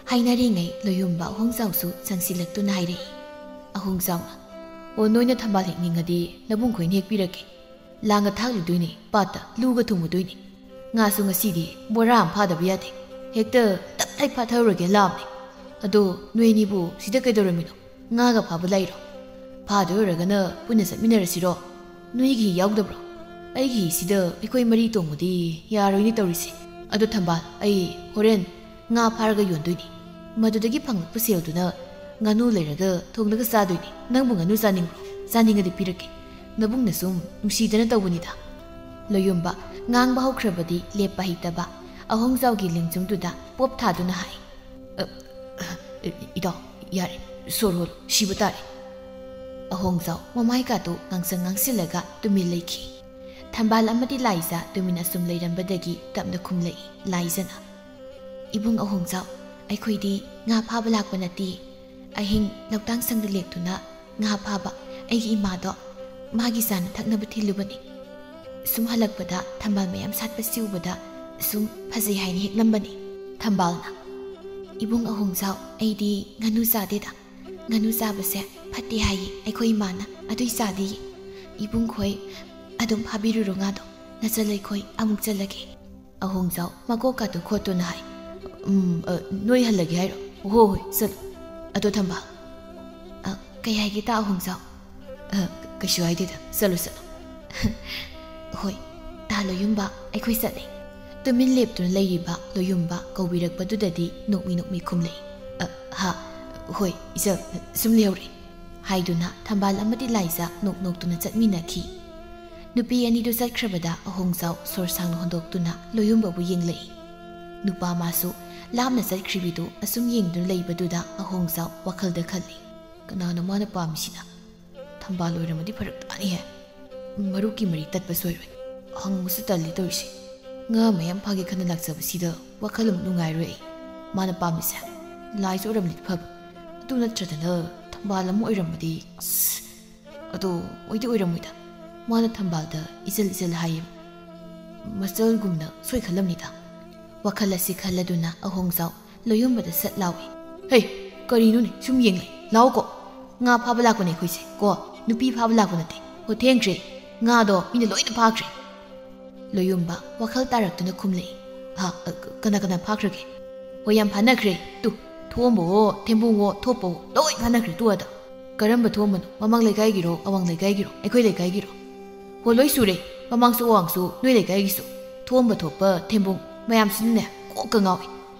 ꯍꯥꯏꯅꯔꯤꯉꯩ ꯂꯣꯌꯨꯝꯕ ꯑꯍꯣꯡꯖꯥꯎꯁꯨ ꯆꯪꯁꯤꯜꯂꯛꯇꯨꯅ ꯍꯥꯏꯔꯛꯏ꯫ ꯑꯍꯣꯡꯖꯥꯎꯅ, "ꯑꯣ, ꯅꯣꯏꯅ ꯊꯝꯕꯥꯜ ꯍꯦꯛꯅꯤꯡꯉꯗꯤ ꯅꯕꯨꯡꯈꯣꯏꯅ ꯍꯦꯛꯄꯤꯔꯛꯀꯦ꯫ ꯂꯥꯡꯒ ꯊꯥꯛꯂꯨꯗꯣꯏꯅꯤ, ꯄꯥꯠꯇ ꯂꯨꯒ ꯊꯨꯝꯃꯨꯗꯣꯏꯅꯤ꯫ ꯉꯥꯁꯨ ꯉꯁꯤꯗꯤ ꯕꯣꯔꯥ ꯑꯃ ꯐꯥꯗꯕ ꯌꯥꯗꯦ꯫ ꯍꯦꯛꯇ ꯇꯞ ꯇꯥꯏ ꯐꯥꯊꯔꯨꯔꯒꯦ ꯂꯥꯝꯅꯦ꯫ ꯑꯗꯣ ꯅꯣꯏ ꯑꯅꯤꯕꯨ ꯁꯤꯗ ꯀꯩꯗꯧꯔꯝꯃꯤꯅꯣ? ꯉꯥꯒ ꯐꯥꯕ ꯂꯥꯛꯏꯔꯣ? ꯐꯥꯗꯣꯏ ꯑꯣꯏꯔꯒꯅ ꯄꯨꯟꯅ ꯆꯠꯃꯤꯟꯅꯔꯁꯤꯔꯣ? ꯅꯣꯏꯒꯤ ꯍꯤ ꯌꯥꯎꯗꯕ꯭ꯔꯣ? ꯑꯩꯒꯤ ꯍꯤꯁꯤꯗ ꯑꯩꯈꯣꯏ ꯃꯔꯤ ꯇꯣꯡꯕꯗꯤ ꯌꯥꯔꯣꯏꯅꯦ ꯇꯧꯔꯤꯁꯦ꯫ ꯑꯗꯣ ꯊꯝꯕꯥꯜ, ꯑꯩ ꯍꯣꯔꯦꯟ ꯉꯥ ꯐꯥꯔꯒ ꯌꯣꯟꯗꯣꯏꯅꯤ꯫ ꯃꯗꯨꯗꯒꯤ ꯐꯪꯂꯛꯄ ꯁꯦꯜꯗꯨꯅ ꯉꯥꯅꯨ ꯂꯩꯔꯒ ꯊꯣꯡꯂꯒ ꯆꯥꯗꯣꯏꯅꯤ꯫ ꯅꯪꯕꯨ ꯉꯥꯅꯨ ꯆꯥꯅꯤꯡꯕ꯭ꯔꯣ? ꯆꯥꯅꯤꯡꯉꯗꯤ ꯄꯤꯔꯛꯀꯦ꯫ ꯅꯕꯨꯡꯅ ꯁꯨꯝ ꯅꯨꯡꯁꯤꯗꯅ ꯇꯧꯕꯅꯤꯗ꯫" ꯂꯣꯌꯨꯝꯕ ꯉꯥꯡꯕ ꯍꯧꯈ꯭ꯔꯕꯗꯤ ꯂꯦꯞꯄ ꯍꯩꯇꯕ ꯑꯍꯣꯡꯖꯥꯎꯒꯤ ꯂꯦꯡꯖꯨꯝꯗꯨꯗ ꯄꯣꯞ ꯊꯥꯗꯨꯅ ꯍꯥꯏ, "ꯑ, ꯑ, ꯏꯇꯥꯎ, ꯌꯥꯔꯦ, ꯁꯣꯔ ꯍꯣꯜꯂꯨ, ꯁꯤꯕ ꯇꯥꯔꯦ꯫" ꯑꯍꯣꯡꯖꯥꯎ ꯃꯃꯥꯏꯀꯥꯗꯨ ꯉꯥꯡꯁꯪ ꯉꯥꯡꯁꯤꯜꯂꯒ ꯇꯨꯃꯤꯟ ꯂꯩꯈꯤ꯫ ꯊꯝꯕꯥꯜ ꯑꯃꯗꯤ ꯂꯥꯏꯖ ꯇꯨꯃꯤꯟ ꯑꯁꯨꯝ ꯂꯩꯔꯝꯕꯗꯒꯤ ꯇꯞꯅ ꯈꯨꯝꯂꯛꯏ ꯂꯥꯏꯖꯅ, "ꯏꯕꯨꯡ ꯑꯍꯣꯡꯖꯥꯎ, ꯑꯩꯈꯣꯏꯗꯤ ꯉꯥ ꯐꯥꯕ ꯂꯥꯛꯄ ꯅꯠꯇꯦ꯫ ꯑꯍꯤꯡ ꯂꯧꯇꯥꯡ ꯁꯪꯗ ꯂꯦꯛꯇꯨꯅ ꯉꯥ ꯐꯥꯕ ꯑꯩꯒꯤ ꯏꯃꯥꯗꯣ ꯃꯥꯒꯤ ꯆꯥꯅ ꯊꯛꯅꯕ ꯊꯤꯜꯂꯨꯕꯅꯤ꯫ ꯁꯨꯝ ꯍꯜꯂꯛꯄꯗ ꯊꯝꯕꯥꯜ ꯃꯌꯥꯝ ꯁꯥꯠꯄꯁꯤ ꯎꯕꯗ ꯁꯨꯝ ꯐꯖꯩ ꯍꯥꯏꯅ ꯍꯦꯛꯂꯝꯕꯅꯤ꯫" ꯊꯝꯕꯥꯜꯅ, "ꯏꯕꯨꯡ ꯑꯍꯣꯡꯖꯥꯎ, ꯑꯩꯗꯤ ꯉꯥꯅꯨ ꯆꯥꯗꯦꯗ꯫ ꯉꯥꯅꯨ ꯆꯥꯕꯁꯦ ꯐꯠꯇꯦ ꯍꯥꯏꯌꯦ ꯑꯩꯈꯣꯏ ꯏꯃꯥꯅ, ꯑꯗꯨꯏ ꯆꯥꯗꯤꯌꯦ꯫ ꯏꯕꯨꯡꯈꯣꯏ ꯑꯗꯨꯝ ꯐꯥꯕꯤꯔꯨꯔꯣ ꯉꯥꯗꯣ, ꯅꯆꯜ ꯑꯩꯈꯣꯏ ꯑꯃꯨꯛ ꯆꯠꯂꯒꯦ꯫" ꯑꯍꯣꯡꯖꯥꯎ ꯃꯀꯣꯛꯀꯥꯗꯨ ꯈꯣꯠꯇꯨꯅ ꯍꯥꯏ, "ꯎꯝ, ꯑ, ꯅꯣꯏ ꯍꯜꯂꯒꯦ ꯍꯥꯏꯔꯣ? ꯍꯣ ꯍꯣꯏ, ꯆꯠꯂꯣ꯫ ꯑꯗꯣ ꯊꯝꯕꯥꯜ꯫" "ꯑ, ꯀꯩ ꯍꯥꯏꯒꯦ ꯇꯥ ꯑꯍꯣꯡꯖꯥꯎ?" "ꯑ, ꯀꯩꯁꯨ ꯍꯥꯏꯗꯦꯗ, ꯆꯠꯂꯣ ꯆꯠꯂꯣ꯫" "ꯍꯣꯏ, ꯇꯥ ꯂꯣꯌꯨꯝꯕ, ꯑꯩꯈꯣꯏ ꯆꯠꯂꯦ꯫" ꯇꯨꯃꯤꯟ ꯂꯦꯞꯇꯨꯅ ꯂꯩꯔꯤꯕ ꯂꯣꯌꯨꯝꯕ ꯀꯧꯕꯤꯔꯛꯄꯗꯨꯗꯗꯤ ꯅꯣꯛꯃꯤ ꯅꯣꯛꯃꯤ ꯈꯨꯝꯂꯛꯏ꯫ "ꯑ, ꯍꯥ, ꯍꯣꯏ, ꯏꯆꯜ, ꯁꯨꯝ ꯂꯩꯍꯧꯔꯦ" ꯍꯥꯏꯗꯨꯅ ꯊꯝꯕꯥꯜ ꯑꯃꯗꯤ ꯂꯥꯏꯖꯥ ꯅꯣꯛ ꯅꯣꯛꯇꯨꯅ ꯆꯠꯃꯤꯟꯅꯈꯤ꯫ ꯅꯨꯄꯤ ꯑꯅꯤꯗꯨ ꯆꯠꯈ꯭ꯔꯕꯗ ꯑꯍꯣꯡꯖꯥꯎ ꯁꯣꯔ ꯁꯥꯡꯅ ꯍꯣꯟꯗꯣꯛꯇꯨꯅ ꯂꯣꯌꯨꯝꯕꯕꯨ ꯌꯦꯡꯂꯛꯏ꯫ ꯅꯨꯄꯥ ꯃꯥꯁꯨ ꯂꯥꯞꯅ ꯆꯠꯈ꯭ꯔꯤꯕꯤꯗꯨ ꯑꯁꯨꯝ ꯌꯦꯡꯗꯨꯅ ꯂꯩꯕꯗꯨꯗ ꯑꯍꯣꯡꯖꯥꯎ ꯋꯥꯈꯜꯗ ꯈꯜꯂꯤ, "ꯀꯅꯥꯅꯣ ꯃꯥꯅ ꯄꯥꯝꯃꯤꯁꯤꯅ? ꯊꯝꯕꯥꯜ ꯑꯣꯏꯔꯝꯃꯗꯤ ꯐꯔꯛ ꯇꯥꯅꯤꯍꯦ꯫ ꯃꯔꯨꯞꯀꯤ ꯃꯔꯤ ꯇꯠꯄ ꯁꯣꯏꯔꯣꯏ꯫ ꯍꯪꯕꯁꯨ ꯇꯜꯂꯤ ꯇꯧꯔꯤꯁꯦ꯫ ꯉꯥ ꯃꯌꯥꯝ ꯐꯥꯒꯦ ꯈꯟꯅ ꯂꯥꯛꯆꯕꯁꯤꯗ ꯋꯥꯈꯜ ꯑꯃ ꯅꯨꯡꯉꯥꯏꯔꯣꯏ ꯑꯩ꯫ ꯃꯥꯅ ꯄꯥꯝꯃꯤꯁꯦ ꯂꯥꯏꯁꯨ ꯑꯣꯏꯔꯝꯂꯗꯤ ꯐꯕ꯫ ꯑꯗꯨ ꯅꯠꯇ꯭ꯔꯗꯅ ꯊꯝꯕꯥꯜ ꯑꯃ ꯑꯣꯏꯔꯝꯃꯗꯤ, ꯑꯁ, ꯑꯗꯣ ꯑꯣꯏꯗꯤ ꯑꯣꯏꯔꯝꯃꯣꯏꯗ꯫ ꯃꯥꯅ ꯊꯝꯕꯥꯜꯗ ꯏꯆꯜ ꯏꯆꯜ ꯍꯥꯏꯌꯦꯕ꯫ ꯃꯆꯜꯒꯨꯝꯅ ꯁꯣꯏꯈꯜꯂꯝꯅꯤꯗ꯫" ꯋꯥꯈꯜ ꯑꯁꯤ ꯈꯜꯂꯗꯨꯅ ꯑꯍꯣꯡꯖꯥꯎ ꯂꯣꯌꯨꯝꯕꯗ ꯁꯠ ꯂꯥꯎꯏ꯫ "ꯍꯩ, ꯀꯔꯤꯅꯣꯅꯦ, ꯁꯨꯝ ꯌꯦꯡꯂꯦ꯫ ꯂꯥꯛꯑꯣꯀꯣ꯫ ꯉꯥ ꯐꯥꯕ ꯂꯥꯛꯄꯅꯦ ꯑꯩꯈꯣꯏꯁꯦ ꯀꯣ꯫ ꯅꯨꯄꯤ ꯐꯥꯕ ꯂꯥꯛꯄ ꯅꯠꯇꯦ꯫ ꯍꯣ, ꯊꯦꯡꯈ꯭ꯔꯦ꯫ ꯉꯥꯗꯣ ꯃꯤꯅ ꯂꯣꯏꯅ ꯐꯥꯈ꯭ꯔꯦ꯫" ꯂꯣꯌꯨꯝꯕ ꯋꯥꯈꯜ ꯇꯥꯔꯛꯇꯨꯅ ꯈꯨꯝꯂꯛꯏ꯫ "ꯍꯥ, ꯑ, ꯀ-, ꯀꯅꯥ ꯀꯅꯥ ꯐꯥꯈ꯭ꯔꯒꯦ?" "ꯍꯣꯏ, ꯌꯥꯝ ꯐꯥꯅꯈ꯭ꯔꯦ꯫ ꯇꯨ, ꯊꯣꯝꯕꯋꯣ, ꯊꯦꯝꯕꯨꯡꯋꯣ, ꯊꯣꯞꯄꯋꯣ, ꯂꯣꯏ ꯐꯥꯅꯈ꯭ꯔꯦ ꯇꯨ ꯑꯗ꯫" "ꯀꯔꯝꯕ ꯊꯣꯝꯕꯅꯣ? ꯃꯃꯥꯡ ꯂꯩꯀꯥꯏꯒꯤꯔꯣ, ꯑꯋꯥꯡ ꯂꯩꯀꯥꯏꯒꯤꯔꯣ, ꯑꯩꯈꯣꯏ ꯂꯩꯀꯥꯏꯒꯤꯔꯣ?" "ꯍꯣ, ꯂꯣꯏ ꯁꯨꯔꯦ꯫ ꯃꯃꯥꯡꯁꯨ ꯑꯋꯥꯡꯁꯨ, ꯅꯣꯏ ꯂꯩꯀꯥꯏꯒꯤꯁꯨ꯫ ꯊꯣꯝꯕ ꯊꯣꯛꯄ ꯊꯦꯝꯕꯨꯡ ꯃꯌꯥꯝꯁꯤꯅꯅꯦ ꯀꯣꯛꯀ ꯉꯥꯎꯏ꯫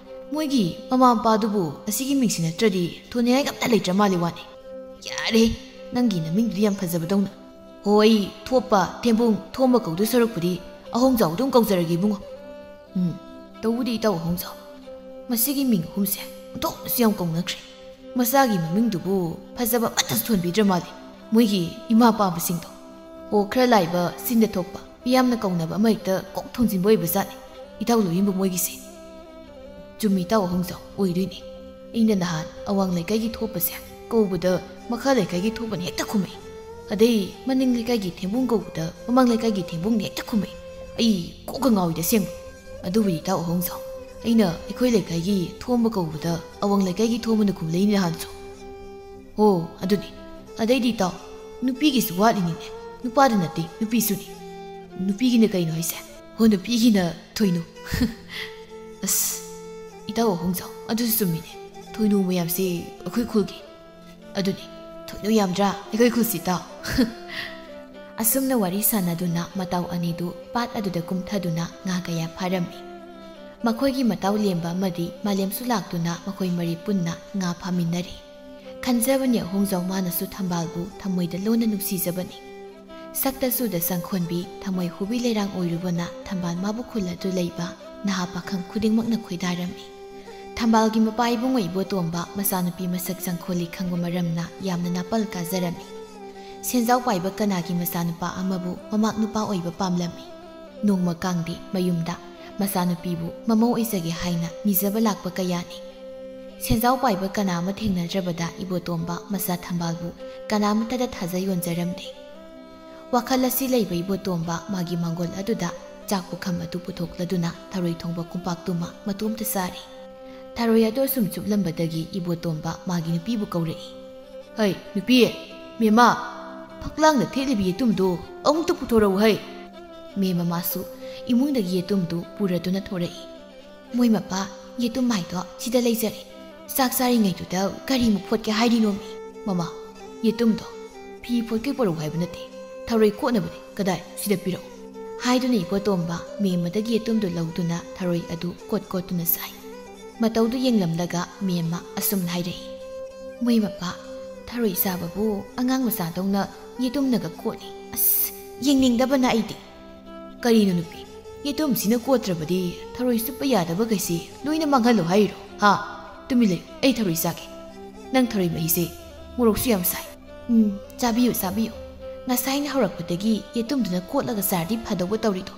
ꯃꯣꯏꯒꯤ ꯃꯃꯥ ꯃꯄꯥꯗꯨꯕꯨ ꯑꯁꯤꯒꯤ ꯃꯤꯡꯁꯤ ꯅꯠꯇ꯭ꯔꯗꯤ ꯊꯣꯟꯅꯤꯡꯉꯥꯏꯒ ꯑꯝꯇ ꯂꯩꯇ꯭ꯔ ꯃꯥꯜꯂꯤ ꯋꯥꯅꯤ꯫ ꯌꯥꯔꯦ, ꯅꯪꯒꯤ ꯅꯃꯤꯡꯗꯨꯗꯤ ꯌꯥꯝ ꯐꯖꯕꯗꯧꯅ꯫ ꯍꯣꯏ, ꯊꯣꯞꯄ, ꯊꯦꯝꯕꯨꯡ, ꯊꯣꯝꯕ ꯀꯧꯗꯣꯏ ꯁꯔꯨꯛꯄꯨꯗꯤ ꯑꯍꯣꯡꯖꯥꯎ ꯑꯗꯨꯝ ꯀꯧꯖꯔꯒꯦ ꯏꯕꯨꯡꯉꯣ꯫" "ꯎꯝ, ꯇꯧꯕꯗꯤ ꯏꯇꯥꯎ ꯑꯍꯣꯡꯖꯥꯎ, ꯃꯁꯤꯒꯤ ꯃꯤꯡ ꯑꯍꯨꯝꯁꯦ ꯑꯣꯟꯊꯣꯛꯅꯁꯨ ꯌꯥꯝ ꯀꯧꯅꯈ꯭ꯔꯦ꯫ ꯃꯁꯥꯒꯤ ꯃꯃꯤꯡꯗꯨꯕꯨ ꯐꯖꯕ ꯑꯃꯠꯇꯁꯨ ꯊꯣꯟꯕꯤꯗ꯭ꯔ ꯃꯥꯜꯂꯤ ꯃꯣꯏꯒꯤ ꯏꯃꯥ ꯄꯥꯕꯁꯤꯡꯗꯣ꯫ ꯑꯣ, ꯈꯔ ꯂꯥꯏꯕ, ꯁꯤꯟꯗ ꯊꯣꯛꯄ, ꯃꯤꯌꯥꯝꯅ ꯀꯧꯅꯕ ꯑꯃ ꯍꯦꯛꯇ ꯀꯣꯛ ꯊꯣꯟꯖꯤꯟꯕ ꯑꯣꯏꯕ ꯖꯥꯠꯅꯤ ꯏꯇꯥꯎ ꯂꯣꯌꯨꯝꯕ ꯃꯣꯏꯒꯤꯁꯦ꯫" "ꯆꯨꯝꯃꯤ ꯏꯇꯥꯎ ꯑꯍꯣꯡꯖꯥꯎ, ꯑꯣꯏꯗꯣꯏꯅꯤ꯫ ꯑꯩꯅ ꯅꯍꯥꯟ ꯑꯋꯥꯡ ꯂꯩꯀꯥꯏꯒꯤ ꯊꯣꯛꯄꯁꯦ ꯀꯧꯕꯗ ꯃꯈꯥ ꯂꯩꯀꯥꯏꯒꯤ ꯊꯣꯛꯄꯅ ꯍꯦꯛꯇ ꯈꯨꯝꯃꯛꯏ꯫ ꯑꯗꯩ ꯃꯅꯤꯡ ꯂꯩꯀꯥꯏꯒꯤ ꯊꯦꯝꯕꯨꯡ ꯀꯧꯕꯗ ꯃꯃꯥꯡ ꯂꯩꯀꯥꯏꯒꯤ ꯊꯦꯝꯕꯨꯡꯅ ꯍꯦꯛꯇ ꯈꯨꯝꯃꯛꯏ꯫ ꯑꯩ ꯀꯣꯛꯀ ꯉꯥꯎꯏꯗ ꯑꯁꯦꯡꯕ꯫ ꯑꯗꯨꯕꯨꯗꯤ ꯏꯇꯥꯎ ꯑꯍꯣꯡꯖꯥꯎ, ꯑꯩꯅ ꯑꯩꯈꯣꯏ ꯂꯩꯀꯥꯏꯒꯤ ꯊꯣꯝꯕ ꯀꯧꯕꯗ ꯑꯋꯥꯡ ꯂꯩꯀꯥꯏꯒꯤ ꯊꯣꯝꯕꯅ ꯈꯨꯝꯂꯛꯏꯅꯤ ꯅꯍꯥꯟꯁꯨ꯫" "ꯍꯣ, ꯑꯗꯨꯅꯤ꯫ ꯑꯗꯩꯗꯤ ꯏꯇꯥꯎ, ꯅꯨꯄꯤꯒꯤꯁꯨ ꯋꯥꯠꯂꯤꯅꯤꯅꯦ꯫ ꯅꯨꯄꯥꯗ ꯅꯠꯇꯦ, ꯅꯨꯄꯤꯁꯨꯅꯤ꯫" "ꯅꯨꯄꯤꯒꯤꯅ ꯀꯩꯅꯣ ꯍꯥꯏꯁꯦ?" "ꯍꯣ, ꯅꯨꯄꯤꯒꯤꯅ ꯊꯣꯏꯅꯨ꯫" "ꯑꯁ, ꯏꯇꯥꯎ ꯑꯍꯣꯡꯖꯥꯎ, ꯑꯗꯨꯁꯨ ꯆꯨꯝꯃꯤꯅꯦ꯫ ꯊꯣꯏꯅꯨ ꯃꯌꯥꯝꯁꯦ ꯑꯩꯈꯣꯏ ꯈꯨꯜꯒꯤ꯫" "ꯑꯗꯨꯅꯤ, ꯊꯣꯏꯅꯨ ꯌꯥꯝꯗ꯭ꯔꯥ ꯑꯩꯈꯣꯏ ꯈꯨꯜꯁꯤ ꯏꯇꯥꯎ?" ꯑꯁꯨꯝꯅ ꯋꯥꯔꯤ ꯁꯥꯟꯅꯗꯨꯅ ꯃꯇꯥꯎ ꯑꯅꯤꯗꯨ ꯄꯥꯠ ꯑꯗꯨꯗ ꯀꯨꯝꯊꯗꯨꯅ ꯉꯥ ꯀꯌꯥ ꯐꯥꯔꯝꯃꯤ꯫ ꯃꯈꯣꯏꯒꯤ ꯃꯇꯥꯎ ꯂꯦꯝꯕ ꯑꯃꯗꯤ ꯃꯥꯂꯦꯝꯁꯨ ꯂꯥꯛꯇꯨꯅ ꯃꯈꯣꯏ ꯃꯔꯤ ꯄꯨꯟꯅ ꯉꯥ ꯐꯥꯃꯤꯟꯅꯔꯤ꯫ ꯈꯟꯖꯕꯅꯤ ꯑꯍꯣꯡꯖꯥꯎ ꯃꯥꯅꯁꯨ ꯊꯝꯕꯥꯜꯕꯨ ꯊꯃꯣꯏꯗ ꯂꯣꯟꯅ ꯅꯨꯡꯁꯤꯖꯕꯅꯤ꯫ ꯁꯛꯇ ꯆꯨꯗ ꯁꯪꯈꯣꯟꯕꯤ ꯊꯃꯣꯏ ꯍꯨꯕꯤ ꯂꯩꯔꯥꯡ ꯑꯣꯏꯔꯨꯕꯅ ꯊꯝꯕꯥꯜ ꯃꯥꯕꯨ ꯈꯨꯜ ꯑꯗꯨ ꯂꯩꯕ ꯅꯍꯥ ꯄꯥꯈꯪ ꯈꯨꯗꯤꯡꯃꯛꯅ ꯈꯣꯏꯗꯥꯔꯝꯃꯤ꯫ ꯊꯝꯕꯥꯜꯒꯤ ꯃꯄꯥ ꯏꯕꯨꯡꯉꯣ ꯏꯕꯣꯇꯣꯝꯕ ꯃꯆꯥꯅꯨꯄꯤ ꯃꯁꯛ ꯆꯪꯈꯣꯜꯂꯤ ꯈꯪꯕ ꯃꯔꯝꯅ ꯌꯥꯝꯅ ꯅꯥꯄꯜ ꯀꯥꯖꯔꯝꯃꯤ꯫ ꯁꯦꯟꯖꯥꯎ ꯄꯥꯏꯕ ꯀꯅꯥꯒꯤ ꯃꯆꯥꯅꯨꯄꯥ ꯑꯃꯕꯨ ꯃꯃꯥꯛ ꯅꯨꯄꯥ ꯑꯣꯏꯕ ꯄꯥꯝꯂꯝꯃꯤ꯫ ꯅꯣꯡꯃ ꯀꯥꯡꯗꯤ ꯃꯌꯨꯝꯗ ꯃꯆꯥꯅꯨꯄꯤꯕꯨ ꯃꯃꯧ ꯑꯣꯏꯖꯒꯦ ꯍꯥꯏꯅ ꯅꯤꯖꯕ ꯂꯥꯛꯄ ꯀꯌꯥꯅꯤ꯫ ꯁꯦꯟꯖꯥꯎ ꯄꯥꯏꯕ ꯀꯅꯥ ꯑꯃ ꯊꯦꯡꯅꯗ꯭ꯔꯕꯗ ꯏꯕꯣꯇꯣꯝꯕ ꯃꯆꯥ ꯊꯝꯕꯥꯜꯕꯨ ꯀꯅꯥꯃꯠꯇꯗ ꯊꯥꯖ ꯌꯣꯟꯖꯔꯝꯗꯦ꯫ ꯋꯥꯈꯜ ꯑꯁꯤ ꯂꯩꯕ ꯏꯕꯣꯇꯣꯝꯕ ꯃꯥꯒꯤ ꯃꯥꯡꯒꯣꯜ ꯑꯗꯨꯗ ꯆꯥꯛ ꯄꯨꯈꯝ ꯑꯗꯨ ꯄꯨꯊꯣꯛꯂꯗꯨꯅ ꯊꯔꯣꯏ ꯊꯣꯡꯕ ꯀꯣꯝꯄꯥꯛꯇꯨꯃ ꯃꯇꯣꯝꯇ ꯆꯥꯔꯤ꯫ ꯊꯔꯣꯏ ꯑꯗꯨ ꯑꯁꯨꯝ ꯆꯨꯞꯂꯝꯕꯗꯒꯤ ꯏꯕꯣꯇꯣꯝꯕ ꯃꯥꯒꯤ ꯅꯨꯄꯤꯕꯨ ꯀꯧꯔꯛꯏ꯫ "ꯍꯩ, ꯅꯨꯄꯤ! ꯃꯦꯝꯃ! ꯐꯛꯂꯥꯡꯗ ꯊꯦꯠꯂꯤꯕ ꯌꯦꯇꯨꯝꯗꯨ ꯑꯃꯨꯛꯇ ꯄꯨꯊꯣꯔꯛꯎ ꯍꯩ!" ꯃꯦꯝꯃ ꯃꯥꯁꯨ ꯏꯃꯨꯡꯗꯒꯤ ꯌꯦꯇꯨꯝꯗꯨ ꯄꯨꯔꯗꯨꯅ ꯊꯣꯔꯛꯏ꯫ "ꯃꯣꯏ ꯃꯄꯥ, ꯌꯦꯇꯨꯝ ꯍꯥꯏꯗꯣ ꯁꯤꯗ ꯂꯩꯖꯔꯦ꯫ ꯆꯥꯛ ꯆꯥꯔꯤꯉꯩꯗꯨꯗ ꯀꯔꯤ ꯑꯃꯨꯛ ꯐꯣꯠꯀꯦ ꯍꯥꯏꯔꯤꯅꯣꯃꯤ?" "ꯃꯃꯥ, ꯌꯦꯇꯨꯝꯗꯣ ꯐꯤ ꯐꯣꯠꯀꯦ ꯄꯣꯔꯛꯎ ꯍꯥꯏꯕ ꯅꯠꯇꯦ, ꯊꯔꯣꯏ ꯀꯣꯠꯅꯕꯅꯦ꯫ ꯀꯗꯥꯏ? ꯁꯤꯗ ꯄꯤꯔꯛꯎ!" ꯍꯥꯏꯗꯨꯅ ꯏꯕꯣꯇꯣꯝꯕ ꯃꯦꯝꯃꯗꯒꯤ ꯌꯦꯇꯨꯝꯗꯨ ꯂꯧꯗꯨꯅ ꯊꯔꯣꯏ ꯑꯗꯨ ꯀꯣꯠ ꯀꯣꯠꯇꯨꯅ ꯆꯥꯏ꯫ ꯃꯇꯧꯗꯨ ꯌꯦꯡꯂꯝꯂꯒ ꯃꯦꯝꯃ ꯑꯁꯨꯝꯅ ꯍꯥꯏꯔꯛꯏ, "ꯃꯣꯏ ꯃꯄꯥ, ꯊꯔꯣꯏ ꯆꯥꯕꯕꯨ ꯑꯉꯥꯡ ꯃꯆꯥꯗꯧꯅ ꯌꯦꯇꯨꯝꯅꯒ ꯀꯣꯠꯂꯤ꯫ ꯑꯁ, ꯌꯦꯡꯅꯤꯡꯗꯕꯅ ꯑꯩꯗꯤ!" "ꯀꯔꯤꯅꯣ ꯅꯨꯄꯤ, ꯌꯦꯇꯨꯝꯁꯤꯅ ꯀꯣꯠꯇ꯭ꯔꯕꯗꯤ ꯊꯔꯣꯏ ꯆꯨꯞꯄ ꯌꯥꯗꯕꯈꯩꯁꯤ ꯂꯣꯏꯅ ꯃꯥꯡꯍꯜꯂꯣ ꯍꯥꯏꯔꯤꯔꯣ? ꯍꯥ? ꯇꯨꯃꯤꯟ ꯂꯩꯌꯨ, ꯑꯩ ꯊꯔꯣꯏ ꯆꯥꯒꯦ꯫ ꯅꯪ ꯊꯔꯣꯏ ꯃꯍꯤꯁꯦ ꯃꯣꯔꯣꯛꯁꯨ ꯌꯥꯝ ꯁꯥꯏ꯫ ꯎꯝ, ꯆꯥꯕꯤꯌꯨ, ꯆꯥꯕꯤꯌꯨ꯫ ꯉꯁꯥꯏꯅ ꯍꯧꯔꯛꯄꯗꯒꯤ ꯌꯦꯇꯨꯝꯗꯨꯅ ꯀꯣꯠꯂꯒ ꯆꯥꯔꯗꯤ ꯐꯗꯧꯕ ꯇꯧꯔꯤꯗꯣ꯫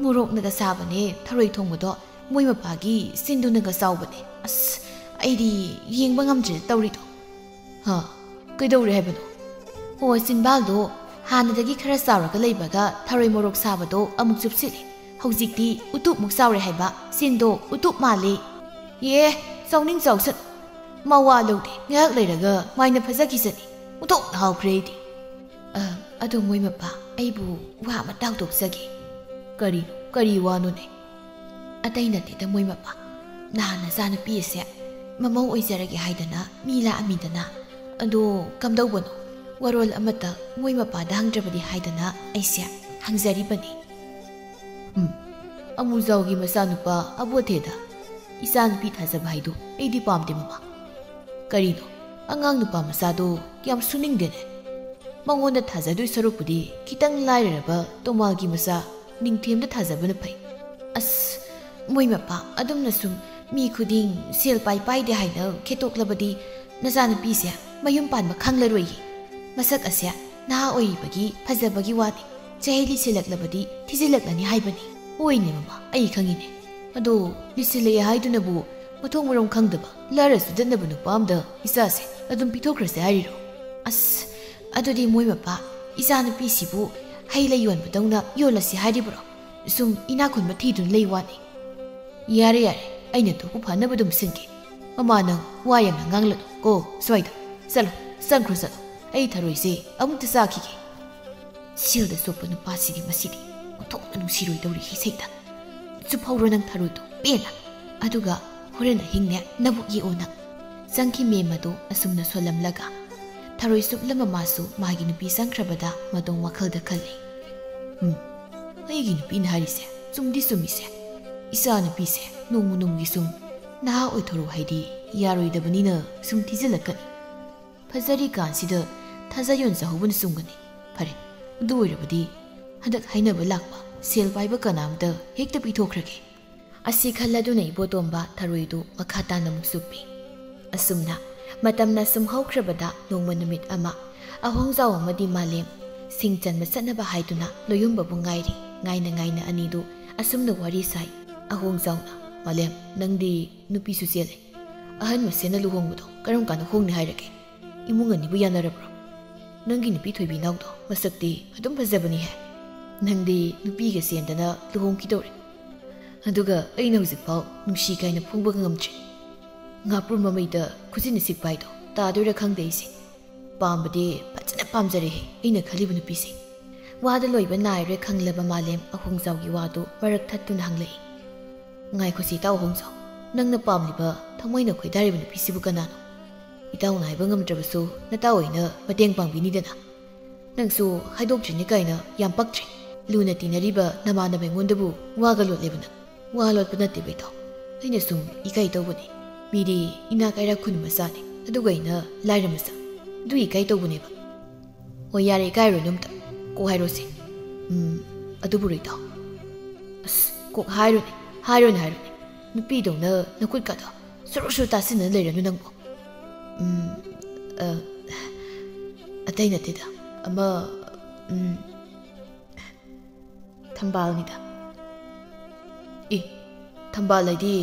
ꯃꯣꯔꯣꯛꯅꯒ ꯁꯥꯕꯅꯦ ꯊꯔꯣꯏ ꯊꯣꯡꯕꯗꯣ, ꯃꯣꯏ ꯃꯄꯥꯒꯤ ꯆꯤꯟꯗꯨꯅꯒ ꯆꯥꯎꯕꯅꯦ꯫ ꯑꯁ, ꯑꯩꯗꯤ ꯌꯦꯡꯕ ꯉꯝꯗ꯭ꯔꯦ ꯇꯧꯔꯤꯗꯣ꯫" "ꯍꯥ? ꯀꯩꯗꯧꯔꯦ ꯍꯥꯏꯕꯅꯣ?" "ꯑꯣ, ꯆꯤꯟꯕꯥꯜꯗꯣ ꯍꯥꯟꯅꯗꯒꯤ ꯈꯔ ꯆꯥꯎꯔꯒ ꯂꯩꯕꯒ ꯊꯔꯣꯏ ꯃꯣꯔꯣꯛ ꯁꯥꯕꯗꯣ ꯑꯃꯨꯛ ꯆꯨꯞꯁꯤꯜꯂꯦ꯫ ꯍꯧꯖꯤꯛꯇꯤ ꯎꯇꯨꯞꯃꯨꯛ ꯆꯥꯎꯔꯦ ꯍꯥꯏꯕ, ꯆꯤꯟꯗꯣ ꯎꯇꯨꯞ ꯃꯥꯜꯂꯦ꯫" "ꯑꯦ, ꯆꯥꯎꯅꯤꯡ ꯆꯥꯎꯁꯅꯨ, ꯃꯋꯥ ꯂꯧꯗꯦ꯫ ꯉꯥꯏꯍꯥꯛ ꯂꯩꯔꯒ ꯃꯥꯏꯅ ꯐꯖꯈꯤꯁꯅꯤ꯫ ꯑꯣꯟꯊꯣꯛꯅ ꯍꯥꯎꯈ꯭ꯔꯦ ꯑꯩꯗꯤ꯫" "ꯑ, ꯑꯗꯣ ꯃꯣꯏ ꯃꯄꯥ, ꯑꯩꯕꯨ ꯋꯥ ꯑꯃꯇ ꯍꯧꯗꯣꯛꯆꯒꯦ꯫" "ꯀꯔꯤꯅꯣ? ꯀꯔꯤ ꯋꯥꯅꯣꯅꯦ?" "ꯑꯇꯩ ꯅꯠꯇꯦꯗ ꯃꯣꯏ ꯃꯄꯥ꯫ ꯅꯍꯥꯟ ꯅꯆꯥꯅꯨꯄꯤ ꯑꯁꯦ ꯃꯃꯧ ꯑꯣꯏꯖꯔꯒꯦ ꯍꯥꯏꯗꯅ ꯃꯤ ꯂꯥꯛꯑꯝꯃꯤꯗꯅ꯫ ꯑꯗꯣ ꯀꯝꯗꯧꯕꯅꯣ? ꯋꯥꯔꯣꯜ ꯑꯃꯠꯇ ꯃꯣꯏ ꯃꯄꯥꯗ ꯍꯪꯗ꯭ꯔꯕꯗꯤ ꯍꯥꯏꯗꯅ ꯑꯩꯁꯦ ꯍꯪꯖꯔꯤꯕꯅꯤ꯫ ꯎꯝ, ꯑꯃꯨꯖꯥꯎꯒꯤ ꯃꯆꯥꯅꯨꯄꯥ ꯑꯕꯣꯊꯦꯗ ꯏꯆꯥꯅꯨꯄꯤ ꯊꯥꯖꯕ ꯍꯥꯏꯗꯨ ꯑꯩꯗꯤ ꯄꯥꯝꯗꯦ, ꯃꯃꯥ꯫ ꯀꯔꯤꯅꯣ, ꯑꯉꯥꯡ ꯅꯨꯄꯥ ꯃꯆꯥꯗꯣ ꯀꯌꯥꯝ ꯁꯨꯅꯤꯡꯗꯦꯅꯦ꯫ ꯃꯉꯣꯟꯗ ꯊꯥꯖꯗꯣꯏ ꯁꯔꯨꯛꯄꯨꯗꯤ ꯈꯤꯇꯪ ꯂꯥꯏꯔꯔꯕ ꯇꯣꯃꯥꯜꯒꯤ ꯃꯆꯥ ꯅꯤꯡꯊꯦꯝꯗ ꯊꯥꯖꯕꯅ ꯐꯩ꯫ ꯑꯁ, ꯃꯣꯏ ꯃꯄꯥ ꯑꯗꯨꯝꯅ ꯁꯨꯝ ꯃꯤ ꯈꯨꯗꯤꯡ ꯁꯦꯜ ꯄꯥꯏ ꯄꯥꯏꯗꯦ ꯍꯥꯏꯅ ꯈꯦꯠꯇꯣꯛꯂꯕꯗꯤ ꯅꯆꯥꯅꯨꯄꯤꯁꯦ ꯃꯌꯨꯝ ꯄꯥꯟꯕ ꯈꯪꯂꯔꯣꯏꯌꯦ꯫ ꯃꯁꯛ ꯑꯁꯦ ꯅꯍꯥ ꯑꯣꯏꯔꯤꯕꯒꯤ ꯐꯖꯕꯒꯤ ꯋꯥꯅꯤ꯫ ꯆꯍꯤ ꯂꯤꯁꯤꯜꯂꯛꯂꯕꯗꯤ ꯊꯤꯖꯤꯜꯂꯛꯂꯅꯤ ꯍꯥꯏꯕꯅꯤ꯫ ꯍꯣꯏꯅꯦ ꯃꯃꯥ, ꯑꯩ ꯈꯪꯉꯤꯅꯦ꯫ ꯑꯗꯣ ꯂꯤꯁꯤꯜꯂꯛꯑꯦ ꯍꯥꯏꯗꯨꯅꯕꯨ ꯃꯊꯣꯡ ꯃꯔꯝ ꯈꯪꯗꯕ ꯂꯥꯏꯔ ꯆꯨꯗꯠꯅꯕ ꯅꯨꯄꯥ ꯑꯝꯗ ꯏꯆꯥꯁꯦ ꯑꯗꯨꯝ ꯄꯤꯊꯣꯛꯈ꯭ꯔꯁꯦ ꯍꯥꯏꯔꯤꯔꯣ? ꯑꯁ, ꯑꯗꯨꯗꯤ ꯃꯣꯏ ꯃꯄꯥ, ꯏꯆꯥꯅꯨꯄꯤꯁꯤꯕꯨ ꯍꯩ ꯂꯩ ꯌꯣꯟꯕꯗꯧꯅ ꯌꯣꯜꯂꯁꯤ ꯍꯥꯏꯔꯤꯕ꯭ꯔꯣ? ꯁꯨꯝ ꯏꯅꯥꯛ ꯈꯨꯟꯕ ꯊꯤꯗꯨꯅ ꯂꯩ ꯋꯥꯅꯤ꯫ ꯌꯥꯔꯦ, ꯌꯥꯔꯦ, ꯑꯩꯅ ꯊꯣꯛꯄ ꯐꯅꯕ ꯑꯗꯨꯝ ꯁꯤꯟꯒꯦ꯫ ꯃꯃꯥ, ꯅꯪ ꯋꯥ ꯌꯥꯝꯅ ꯉꯥꯡꯂꯅꯨ ꯀꯣ꯫ ꯁ꯭ꯋꯥꯏꯗ ꯆꯠꯂꯣ, ꯆꯪꯈ꯭ꯔꯣ ꯆꯠꯂꯣ꯫ ꯑꯩ ꯊꯔꯣꯏꯁꯦ ꯑꯃꯨꯛꯇ ꯆꯥꯈꯤꯒꯦ꯫ ꯁꯦꯜꯗ ꯆꯣꯞꯄ ꯅꯨꯄꯥꯁꯤꯗꯤ ꯃꯁꯤꯗꯤ ꯑꯣꯟꯊꯣꯛꯅ ꯅꯨꯡꯁꯤꯔꯣꯏꯗꯧꯔꯤ ꯁꯩꯇ꯫ ꯆꯨꯞꯍꯧꯔꯣ ꯅꯪ ꯊꯔꯣꯏꯗꯣ ꯄꯦꯟꯅ꯫ ꯑꯗꯨꯒ ꯍꯣꯔꯦꯟ ꯑꯍꯤꯡꯅꯦ ꯅꯕꯨꯛ ꯌꯦꯛꯑꯣ ꯅꯪ꯫ ꯆꯪꯈꯤ ꯃꯦꯝ ꯑꯗꯨ ꯑꯁꯨꯝꯅ ꯁꯣꯜꯂꯝꯂꯒ ꯊꯔꯣꯏ ꯆꯨꯞꯂꯝꯕ ꯃꯥꯁꯨ ꯃꯥꯒꯤ ꯅꯨꯄꯤ ꯆꯪꯈ꯭ꯔꯕꯗ ꯃꯇꯣꯝ ꯋꯥꯈꯜꯗ ꯈꯜꯂꯤ꯫ ꯎꯝ, ꯑꯩꯒꯤ ꯅꯨꯄꯤꯅ ꯍꯥꯏꯔꯤꯁꯦ ꯆꯨꯝꯗꯤ ꯆꯨꯝꯃꯤꯁꯦ꯫ ꯏꯆꯥ ꯅꯨꯄꯤꯁꯦ ꯅꯣꯡꯃ ꯅꯣꯡꯃꯒꯤ ꯁꯨꯝ ꯅꯍꯥ ꯑꯣꯏꯊꯣꯔꯛꯎ ꯍꯥꯏꯗꯤ ꯌꯥꯔꯣꯏꯗꯕꯅꯤꯅ ꯁꯨꯝ ꯊꯤꯖꯤꯜꯂꯛꯀꯅꯤ꯫ ꯐꯖꯔꯤꯀꯥꯟꯁꯤꯗ ꯊꯥꯖ ꯌꯣꯟꯖꯍꯧꯕꯅ ꯆꯨꯝꯒꯅꯤ꯫ ꯐꯔꯦ, ꯑꯗꯨ ꯑꯣꯏꯔꯕꯗꯤ ꯍꯟꯗꯛ ꯍꯥꯏꯅꯕ ꯂꯥꯛꯄ ꯁꯦꯜ ꯄꯥꯏꯕ ꯀꯅꯥꯝꯇ ꯍꯦꯛꯇ ꯄꯤꯊꯣꯛꯈ꯭ꯔꯒꯦ꯫ ꯑꯁꯤ ꯈꯜꯂꯗꯨꯅ ꯏꯕꯣꯇꯣꯝꯕ ꯊꯔꯣꯏꯗꯨ ꯃꯈꯥ ꯇꯥꯅ ꯑꯃꯨꯛ ꯆꯨꯞꯄꯤ꯫ ꯑꯁꯨꯝꯅ ꯃꯇꯝꯅ ꯁꯨꯝ ꯍꯧꯈ꯭ꯔꯕꯗ ꯅꯣꯡꯃ ꯅꯨꯃꯤꯠ ꯑꯃ ꯑꯍꯣꯡꯖꯥꯎ ꯑꯃꯗꯤ ꯃꯥꯂꯦꯝ ꯁꯤꯡ ꯆꯟꯕ ꯆꯠꯅꯕ ꯍꯥꯏꯗꯨꯅ ꯂꯣꯌꯨꯝꯕꯕꯨ ꯉꯥꯏꯔꯤ꯫ ꯉꯥꯏꯅ ꯉꯥꯏꯅ ꯑꯅꯤꯗꯨ ꯑꯁꯨꯝꯅ ꯋꯥꯔꯤ ꯁꯥꯏ꯫ ꯑꯍꯣꯡꯖꯥꯎꯅ, "ꯃꯥꯂꯦꯝ, ꯅꯪꯗꯤ ꯅꯨꯄꯤꯁꯨ ꯆꯦꯜꯂꯦ꯫ ꯑꯍꯟ ꯃꯁꯦꯟꯅ ꯂꯨꯍꯣꯡꯕꯗꯣ ꯀꯔꯝ ꯀꯥꯟꯗ ꯍꯣꯡꯅꯤ ꯍꯥꯏꯔꯒꯦ? ꯏꯃꯨꯡ ꯑꯅꯤꯕꯨ ꯌꯥꯅꯔꯕ꯭ꯔꯣ? ꯅꯪꯒꯤ ꯅꯨꯄꯤ ꯊꯣꯏꯕꯤ ꯅꯥꯎꯗꯣ ꯃꯁꯛꯇꯤ ꯑꯗꯨꯝ ꯐꯖꯕꯅꯤꯍꯦ꯫ ꯅꯪꯗꯤ ꯅꯨꯄꯤꯒ ꯆꯦꯟꯗꯅ ꯂꯨꯍꯣꯡꯈꯤꯗꯧꯔꯦ꯫ ꯑꯗꯨꯒ ꯑꯩꯅ ꯍꯧꯖꯤꯛꯐꯥꯎ ꯅꯨꯡꯁꯤ ꯀꯥꯏꯅ ꯐꯣꯡꯕꯒ ꯉꯝꯗ꯭ꯔꯤ꯫ ꯉꯥꯄ꯭ꯔꯨꯝ ꯃꯃꯩꯗ ꯈꯨꯖꯤꯟꯅ ꯁꯤꯛꯄ ꯍꯥꯏꯗꯣ ꯇꯥꯗꯣꯏꯔꯥ ꯈꯪꯗꯦ ꯑꯩꯁꯦ꯫ ꯄꯥꯝꯕꯗꯤ ꯐꯖꯅ ꯄꯥꯝꯖꯔꯦꯍꯦ ꯑꯩꯅ ꯈꯜꯂꯤꯕ ꯅꯨꯄꯤꯁꯦ꯫" ꯋꯥꯗ ꯂꯣꯏꯕ ꯅꯥꯏꯔꯦ ꯈꯪꯂꯕ ꯃꯥꯂꯦꯝ ꯑꯍꯣꯡꯖꯥꯎꯒꯤ ꯋꯥꯗꯨ ꯃꯔꯛ ꯊꯠꯇꯨꯅ ꯍꯪꯂꯛꯏ꯫ "ꯉꯥꯏꯈꯣꯁꯤ ꯏꯇꯥꯎ ꯑꯍꯣꯡꯖꯥꯎ, ꯅꯪꯅ ꯄꯥꯝꯂꯤꯕ ꯊꯃꯣꯏꯅ ꯈꯣꯏꯗꯥꯔꯤꯕ ꯅꯨꯄꯤꯁꯤꯕꯨ ꯀꯅꯥꯅꯣ?" ꯏꯇꯥꯎꯅ ꯍꯥꯏꯕ ꯉꯝꯗ꯭ꯔꯕꯁꯨ ꯅꯇꯥꯎ ꯑꯣꯏꯅ ꯃꯇꯦꯡ ꯄꯥꯡꯕꯤꯅꯤꯗꯅ꯫ ꯅꯪꯁꯨ ꯍꯥꯏꯗꯣꯛꯇ꯭ꯔꯤꯅꯤ ꯀꯥꯏꯅ ꯌꯥꯝ ꯄꯛꯇ꯭ꯔꯦ꯫ ꯂꯨꯅ ꯇꯤꯟꯅꯔꯤꯕ ꯅꯃꯥꯟꯅꯕ ꯑꯩꯉꯣꯟꯗꯕꯨ ꯋꯥꯒ ꯂꯣꯠꯂꯦꯕ ꯅꯪ꯫ ꯋꯥ ꯂꯣꯠꯄ ꯅꯠꯇꯦꯕ ꯏꯇꯥꯎ꯫ ꯑꯩꯅ ꯁꯨꯝ ꯏꯀꯥꯏ ꯇꯧꯕꯅꯦ꯫ ꯃꯤꯗꯤ ꯏꯅꯥ ꯀꯩꯔꯥꯛ ꯈꯨꯟ ꯃꯆꯥꯅꯦ, ꯑꯗꯨꯒ ꯑꯩꯅ ꯂꯥꯏꯔ ꯃꯆꯥ꯫ ꯑꯗꯨ ꯏꯀꯥꯏ ꯇꯧꯕꯅꯦꯕ꯫ ꯍꯣꯏ, ꯌꯥꯔꯦ, ꯏꯀꯥꯏꯔꯨꯅꯨ ꯑꯝꯇ꯫ ꯀꯣꯛ ꯍꯥꯏꯔꯣꯁꯦ꯫ ꯎꯝ, ꯑꯗꯨꯕꯨꯔꯣ ꯏꯇꯥꯎ? ꯑꯁ, ꯀꯣꯛ ꯍꯥꯏꯔꯨꯅꯦ, ꯍꯥꯏꯔꯨꯅꯦ, ꯍꯥꯏꯔꯨꯅꯦ꯫ ꯅꯨꯄꯤꯗꯧꯅ ꯅꯈꯨꯠꯀꯗꯣ ꯁꯨꯔꯨ ꯁꯨꯔꯨ ꯇꯥꯁꯤꯟꯅ ꯂꯩꯔꯅꯨ ꯅꯪꯕꯨ꯫ ꯎꯝ, ꯑ, ꯑꯇꯩ ꯅꯠꯇꯦꯗ꯫ ꯑꯃ, ꯎꯝ, ꯊꯝꯕꯥꯜꯅꯤꯗ꯫ ꯑꯦ, ꯊꯝꯕꯥꯜ ꯍꯥꯏꯗꯤ,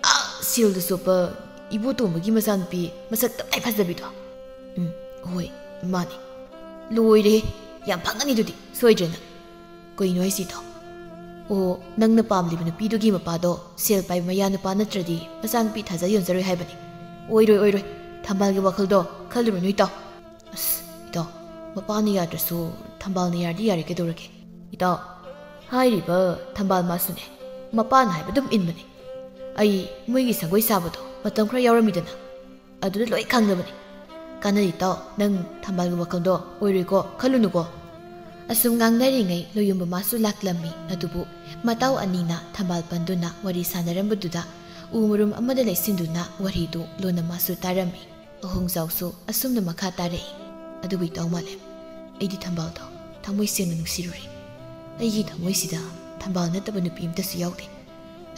ꯑꯥ, ꯁꯤꯜꯗ ꯆꯣꯞꯄ ꯏꯕꯣꯇꯣꯝꯕꯒꯤ ꯃꯆꯥꯅꯨꯄꯤ ꯃꯁꯛ ꯇꯞꯇꯥꯏ ꯐꯖꯕꯤꯗꯣ? ꯎꯝ, ꯍꯣꯏ, ꯃꯥꯅꯤ꯫ ꯂꯣꯏꯔꯦ, ꯌꯥꯝ ꯐꯪꯉꯅꯤ ꯑꯗꯨꯗꯤ, ꯁꯣꯏꯗ꯭ꯔꯦ ꯅꯪ꯫ ꯀꯩꯅꯣ ꯍꯥꯏꯁꯤꯗꯣ? ꯑꯣ, ꯅꯪꯅ ꯄꯥꯝꯂꯤꯕ ꯅꯨꯄꯤꯗꯨꯒꯤ ꯃꯄꯥꯗꯣ ꯁꯦꯜ ꯄꯥꯏꯕ ꯃꯌꯥ ꯅꯨꯄꯥ ꯅꯠꯇ꯭ꯔꯗꯤ ꯃꯆꯥꯅꯨꯄꯤ ꯊꯥꯖ ꯌꯣꯟꯖꯔꯣꯏ ꯍꯥꯏꯕꯅꯤ꯫ ꯑꯣꯏꯔꯣꯏ, ꯑꯣꯏꯔꯣꯏ, ꯊꯝꯕꯥꯜꯒꯤ ꯋꯥꯈꯜꯗꯣ ꯈꯜꯂꯨꯔꯅꯨ ꯏꯇꯥꯎ꯫ ꯑꯁ, ꯏꯇꯥꯎ, ꯃꯄꯥꯅ ꯌꯥꯗ꯭ꯔꯁꯨ ꯊꯝꯕꯥꯜꯅ ꯌꯥꯔꯗꯤ ꯌꯥꯔꯦ, ꯀꯩꯗꯧꯔꯒꯦ? ꯏꯇꯥꯎ, ꯍꯥꯏꯔꯤꯕ ꯊꯝꯕꯥꯜ ꯃꯥꯁꯨꯅꯦ, ꯃꯄꯥꯅ ꯍꯥꯏꯕ ꯑꯗꯨꯝ ꯏꯟꯕꯅꯦ꯫ ꯑꯩ ꯃꯣꯏꯒꯤ ꯁꯪꯒꯣꯏ ꯁꯥꯕꯗꯣ ꯃꯇꯝ ꯈꯔ ꯌꯥꯎꯔꯝꯃꯤꯗꯅ, ꯑꯗꯨꯗ ꯂꯣꯏ ꯈꯪꯗꯕꯅꯦ꯫ ꯀꯥꯟꯅꯗꯦ ꯏꯇꯥꯎ, ꯅꯪ ꯊꯝꯕꯥꯜꯒꯤ ꯋꯥꯈꯜꯗꯣ ꯑꯣꯏꯔꯣꯏꯀꯣ, ꯈꯜꯂꯨꯅꯨꯀꯣ꯫ ꯑꯁꯨꯝ ꯉꯥꯡꯅꯔꯤꯉꯩ ꯂꯣꯌꯨꯝꯕ ꯃꯥꯁꯨ ꯂꯥꯛꯂꯝꯃꯤ꯫ ꯑꯗꯨꯕꯨ ꯃꯇꯥꯎ ꯑꯅꯤꯅ ꯊꯝꯕꯥꯜ ꯄꯟꯗꯨꯅ ꯋꯥꯔꯤ ꯁꯥꯟꯅꯔꯝꯕꯗꯨꯗ ꯎ ꯃꯔꯨꯝ ꯑꯃꯗ ꯂꯩꯁꯤꯟꯗꯨꯅ ꯋꯥꯔꯤꯗꯨ ꯂꯣꯟꯅ ꯃꯥꯁꯨ ꯇꯥꯔꯝꯃꯤ꯫ ꯑꯍꯣꯡꯖꯥꯎꯁꯨ ꯑꯁꯨꯝꯅ ꯃꯈꯥ ꯇꯥꯔꯛꯏ꯫ ꯑꯗꯨꯕꯨ ꯏꯇꯥꯎ ꯃꯥꯂꯦꯝ, ꯑꯩꯗꯤ ꯊꯝꯕꯥꯜꯗꯣ ꯊꯃꯣꯏ ꯁꯦꯡꯅ ꯅꯨꯡꯁꯤꯔꯨꯔꯦ꯫ ꯑꯩꯒꯤ ꯊꯃꯣꯏꯁꯤꯗ ꯊꯝꯕꯥꯜ ꯅꯠꯇꯕ ꯅꯨꯄꯤ ꯑꯃꯇꯁꯨ ꯌꯥꯎꯗꯦ꯫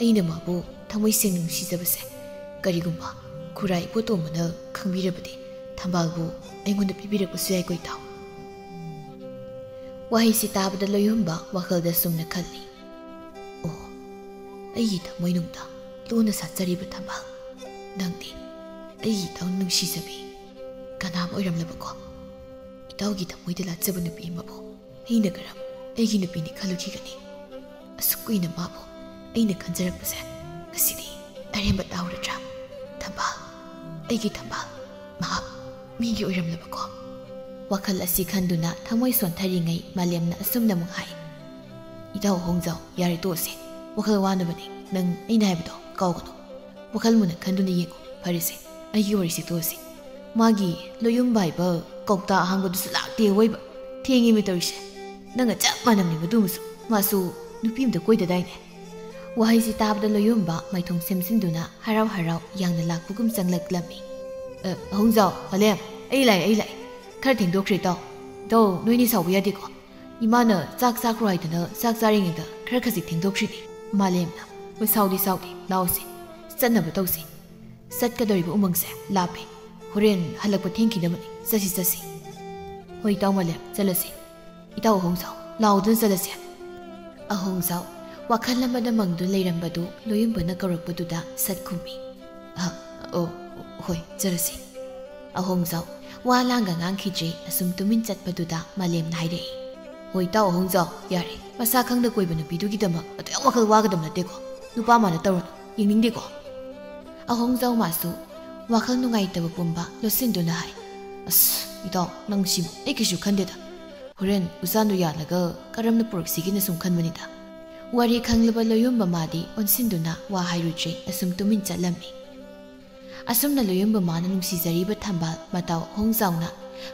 ꯑꯩꯅ ꯃꯥꯕꯨ ꯊꯃꯣꯏ ꯁꯦꯡꯅ ꯅꯨꯡꯁꯤꯖꯕꯁꯦ ꯀꯔꯤꯒꯨꯝꯕ ꯈꯨꯔꯥꯏ ꯏꯕꯣꯇꯣꯝꯕꯅ ꯈꯪꯕꯤꯔꯕꯗꯤ ꯊꯝꯕꯥꯜꯕꯨ ꯑꯩꯉꯣꯟꯗ ꯄꯤꯕꯤꯔꯛꯄꯁꯨ ꯌꯥꯏꯀꯣ ꯏꯇꯥꯎ꯫ ꯋꯥꯍꯩꯁꯤ ꯇꯥꯕꯗ ꯂꯣꯌꯨꯝꯕ ꯋꯥꯈꯜꯗ ꯁꯨꯝꯅ ꯈꯜꯂꯤ, ꯑꯣ, ꯑꯩꯒꯤ ꯊꯃꯣꯏꯅꯨꯡꯗ ꯂꯨꯅ ꯁꯥꯠꯆꯔꯤꯕ ꯊꯝꯕꯥꯜ, ꯅꯪꯗꯤ ꯑꯩꯒꯤ ꯏꯇꯥꯎ ꯅꯨꯡꯁꯤꯖꯕꯤ ꯀꯅꯥ ꯑꯃ ꯑꯣꯏꯔꯝꯂꯕꯀꯣ? ꯏꯇꯥꯎꯒꯤ ꯊꯃꯣꯏꯗ ꯂꯥꯠꯆꯕ ꯅꯨꯄꯤ ꯑꯃꯕꯨ ꯑꯩꯅ ꯀꯔꯝ ꯑꯩꯒꯤ ꯅꯨꯄꯤꯅꯤ ꯈꯜꯂꯨꯈꯤꯒꯅꯤ? ꯑꯁꯨꯛ ꯀꯨꯏꯅ ꯃꯥꯕꯨ ꯑꯩꯅ ꯈꯟꯖꯔꯛꯄꯁꯦ ꯉꯁꯤꯗꯤ ꯑꯔꯦꯝꯕ ꯇꯥꯍꯧꯔꯗ꯭ꯔꯥ? ꯊꯝꯕꯥꯜ, ꯑꯩꯒꯤ ꯊꯝꯕꯥꯜ, ꯃꯍꯥꯛ ꯃꯤꯒꯤ ꯑꯣꯏꯔꯝꯂꯕꯀꯣ? ꯋꯥꯈꯜ ꯑꯁꯤ ꯈꯟꯗꯨꯅ ꯊꯃꯣꯏ ꯁꯣꯟꯊꯔꯤꯉꯩ ꯃꯥꯂꯦꯝꯅ ꯑꯁꯨꯝꯅ ꯑꯃꯨꯛ ꯍꯥꯏ, ꯏꯇꯥꯎ ꯑꯍꯣꯡꯖꯥꯎ, ꯌꯥꯔꯦ ꯇꯣꯛꯑꯁꯦ꯫ ꯋꯥꯈꯜ ꯋꯥꯅꯕꯅꯦ꯫ ꯅꯪ ꯑꯩꯅ ꯍꯥꯏꯕꯗꯣ ꯀꯥꯎꯒꯅꯨ꯫ ꯋꯥꯈꯜ ꯃꯨꯟꯅ ꯈꯟꯗꯨꯅ ꯌꯦꯡꯉꯨ꯫ ꯐꯔꯦꯁꯦ, ꯑꯩꯒꯤ ꯋꯥꯔꯤꯁꯤ ꯇꯣꯛꯑꯁꯤ꯫ ꯃꯥꯒꯤ ꯂꯣꯌꯨꯝꯕ ꯍꯥꯏꯕ ꯀꯧꯇꯥ ꯑꯍꯥꯡꯕꯗꯨꯁꯨ ꯂꯥꯛꯇꯦ ꯑꯣꯏꯕ꯫ ꯊꯦꯡꯉꯤꯃꯤ ꯇꯧꯔꯤꯁꯦ꯫ ꯅꯪꯒ ꯆꯞ ꯃꯥꯟꯅꯕꯅꯦ ꯃꯗꯨꯃꯁꯨ꯫ ꯃꯥꯁꯨ ꯅꯨꯄꯤ ꯑꯝꯗ ꯀꯣꯏꯗꯗꯥꯏꯅꯦ?" ꯋꯥꯍꯩꯁꯤ ꯇꯥꯕꯗ ꯂꯣꯌꯨꯝꯕ ꯃꯥꯏꯊꯣꯡ ꯁꯦꯝꯖꯤꯟꯗꯨꯅ ꯍꯔꯥꯎ ꯍꯔꯥꯎ ꯌꯥꯡꯅ ꯂꯥꯛꯄꯒꯨꯝ ꯆꯪꯂꯛꯂꯝꯃꯤ꯫ "ꯑ, ꯑꯍꯣꯡꯖꯥꯎ, ꯃꯥꯂꯦꯝ, ꯑꯩ ꯂꯥꯛꯑꯦ, ꯑꯩ ꯂꯥꯛꯑꯦ꯫ ꯈꯔ ꯊꯦꯡꯗꯣꯛꯈ꯭ꯔꯦ ꯏꯇꯥꯎ꯫ ꯏꯇꯥꯎ, ꯅꯣꯏꯅꯤ ꯁꯥꯎꯕ ꯌꯥꯗꯦꯀꯣ꯫ ꯏꯃꯥꯅ ꯆꯥꯛ ꯆꯥꯈ꯭ꯔꯣ ꯍꯥꯏꯗꯅ ꯆꯥꯛ ꯆꯥꯔꯤꯉꯩꯗ ꯈꯔ ꯈꯖꯤꯛ ꯊꯦꯡꯗꯣꯛꯈ꯭ꯔꯤꯅꯤ꯫" ꯃꯥꯂꯦꯝꯅ, "ꯍꯣꯏ, ꯁꯥꯎꯗꯦ, ꯁꯥꯎꯗꯦ, ꯂꯥꯛꯑꯣꯁꯦ꯫ ꯆꯠꯅꯕ ꯇꯧꯁꯦ꯫ ꯆꯠꯀꯗꯧꯔꯤꯕ ꯎꯃꯪꯁꯦ ꯂꯥꯞꯄꯦ꯫ ꯍꯣꯔꯦꯟ ꯍꯜꯂꯛꯄ ꯊꯦꯡꯈꯤꯅꯕꯅꯤ꯫ ꯆꯠꯁꯤ, ꯆꯠꯁꯤ꯫" "ꯍꯣꯏ, ꯏꯇꯥꯎ ꯃꯥꯂꯦꯝ, ꯆꯠꯂꯁꯤ꯫ ꯏꯇꯥꯎ ꯑꯍꯣꯡꯖꯥꯎ, ꯂꯥꯛꯑꯣꯗꯨꯅ ꯆꯠꯂꯁꯦ꯫" ꯑꯍꯣꯡꯖꯥꯎ ꯋꯥꯈꯜ ꯑꯃꯗ ꯃꯪꯗꯨꯅ ꯂꯩꯔꯝꯕꯗꯨ ꯂꯣꯌꯨꯝꯕꯅ ꯀꯧꯔꯛꯄꯗꯨꯗ ꯁꯠ ꯈꯨꯝꯃꯤ꯫ "ꯑ, ꯑꯣ, ꯍꯣꯏ, ꯆꯠꯂꯁꯤ꯫" ꯑꯍꯣꯡꯖꯥꯎ ꯋꯥ ꯂꯥꯡꯒ ꯉꯥꯡꯈꯤꯗ꯭ꯔꯦ꯫ ꯑꯁꯨꯝ ꯇꯨꯃꯤꯟ ꯆꯠꯄꯗꯨꯗ ꯃꯥꯂꯦꯝꯅ ꯍꯥꯏꯔꯛꯏ꯫ "ꯍꯣꯏ, ꯏꯇꯥꯎ ꯑꯍꯣꯡꯖꯥꯎ, ꯌꯥꯔꯦ꯫ ꯃꯁꯥ ꯈꯪꯗ ꯀꯣꯏꯕ ꯅꯨꯄꯤꯗꯨꯒꯤꯗꯃꯛ ꯑꯗꯨ ꯌꯥꯝ ꯋꯥꯈꯜ ꯋꯥꯒꯗꯕ ꯅꯠꯇꯦꯀꯣ꯫ ꯅꯨꯄꯥ ꯃꯥꯅ ꯇꯧꯔꯨꯅꯨ꯫ ꯌꯦꯡꯅꯤꯡꯗꯦꯀꯣ꯫" ꯑꯍꯣꯡꯖꯥꯎ ꯃꯥꯁꯨ ꯋꯥꯈꯜ ꯅꯨꯡꯉꯥꯏꯇꯕ ꯄꯨꯝꯕ ꯂꯣꯠꯁꯤꯟꯗꯨꯅ ꯍꯥꯏ꯫ "ꯑꯁ, ꯏꯇꯥꯎ, ꯅꯪ ꯁꯤꯕꯨ ꯑꯩ ꯀꯩꯁꯨ ꯈꯟꯗꯦꯗ꯫ ꯍꯣꯔꯦꯟ ꯎꯆꯥꯟꯗꯨ ꯌꯥꯜꯂꯒ ꯀꯔꯝꯅ ꯄꯨꯔꯛꯁꯤꯒꯦꯅ ꯁꯨꯝ ꯈꯟꯕꯅꯤꯗ꯫" ꯋꯥꯔꯤ ꯈꯪꯂꯕ ꯂꯣꯌꯨꯝꯕ ꯃꯥꯗꯤ ꯑꯣꯟꯁꯤꯟꯗꯨꯅ ꯋꯥ ꯍꯥꯏꯔꯨꯗ꯭ꯔꯦ꯫ ꯑꯁꯨꯝ ꯇꯨꯃꯤꯟ ꯆꯠꯂꯝꯃꯤ꯫ ꯑꯁꯨꯝꯅ ꯂꯣꯌꯨꯝꯕ ꯃꯥꯅ ꯅꯨꯡꯁꯤꯖꯔꯤꯕ ꯊꯝꯕꯥꯜ ꯃꯇꯥꯎ ꯑꯍꯣꯡꯖꯥꯎꯅ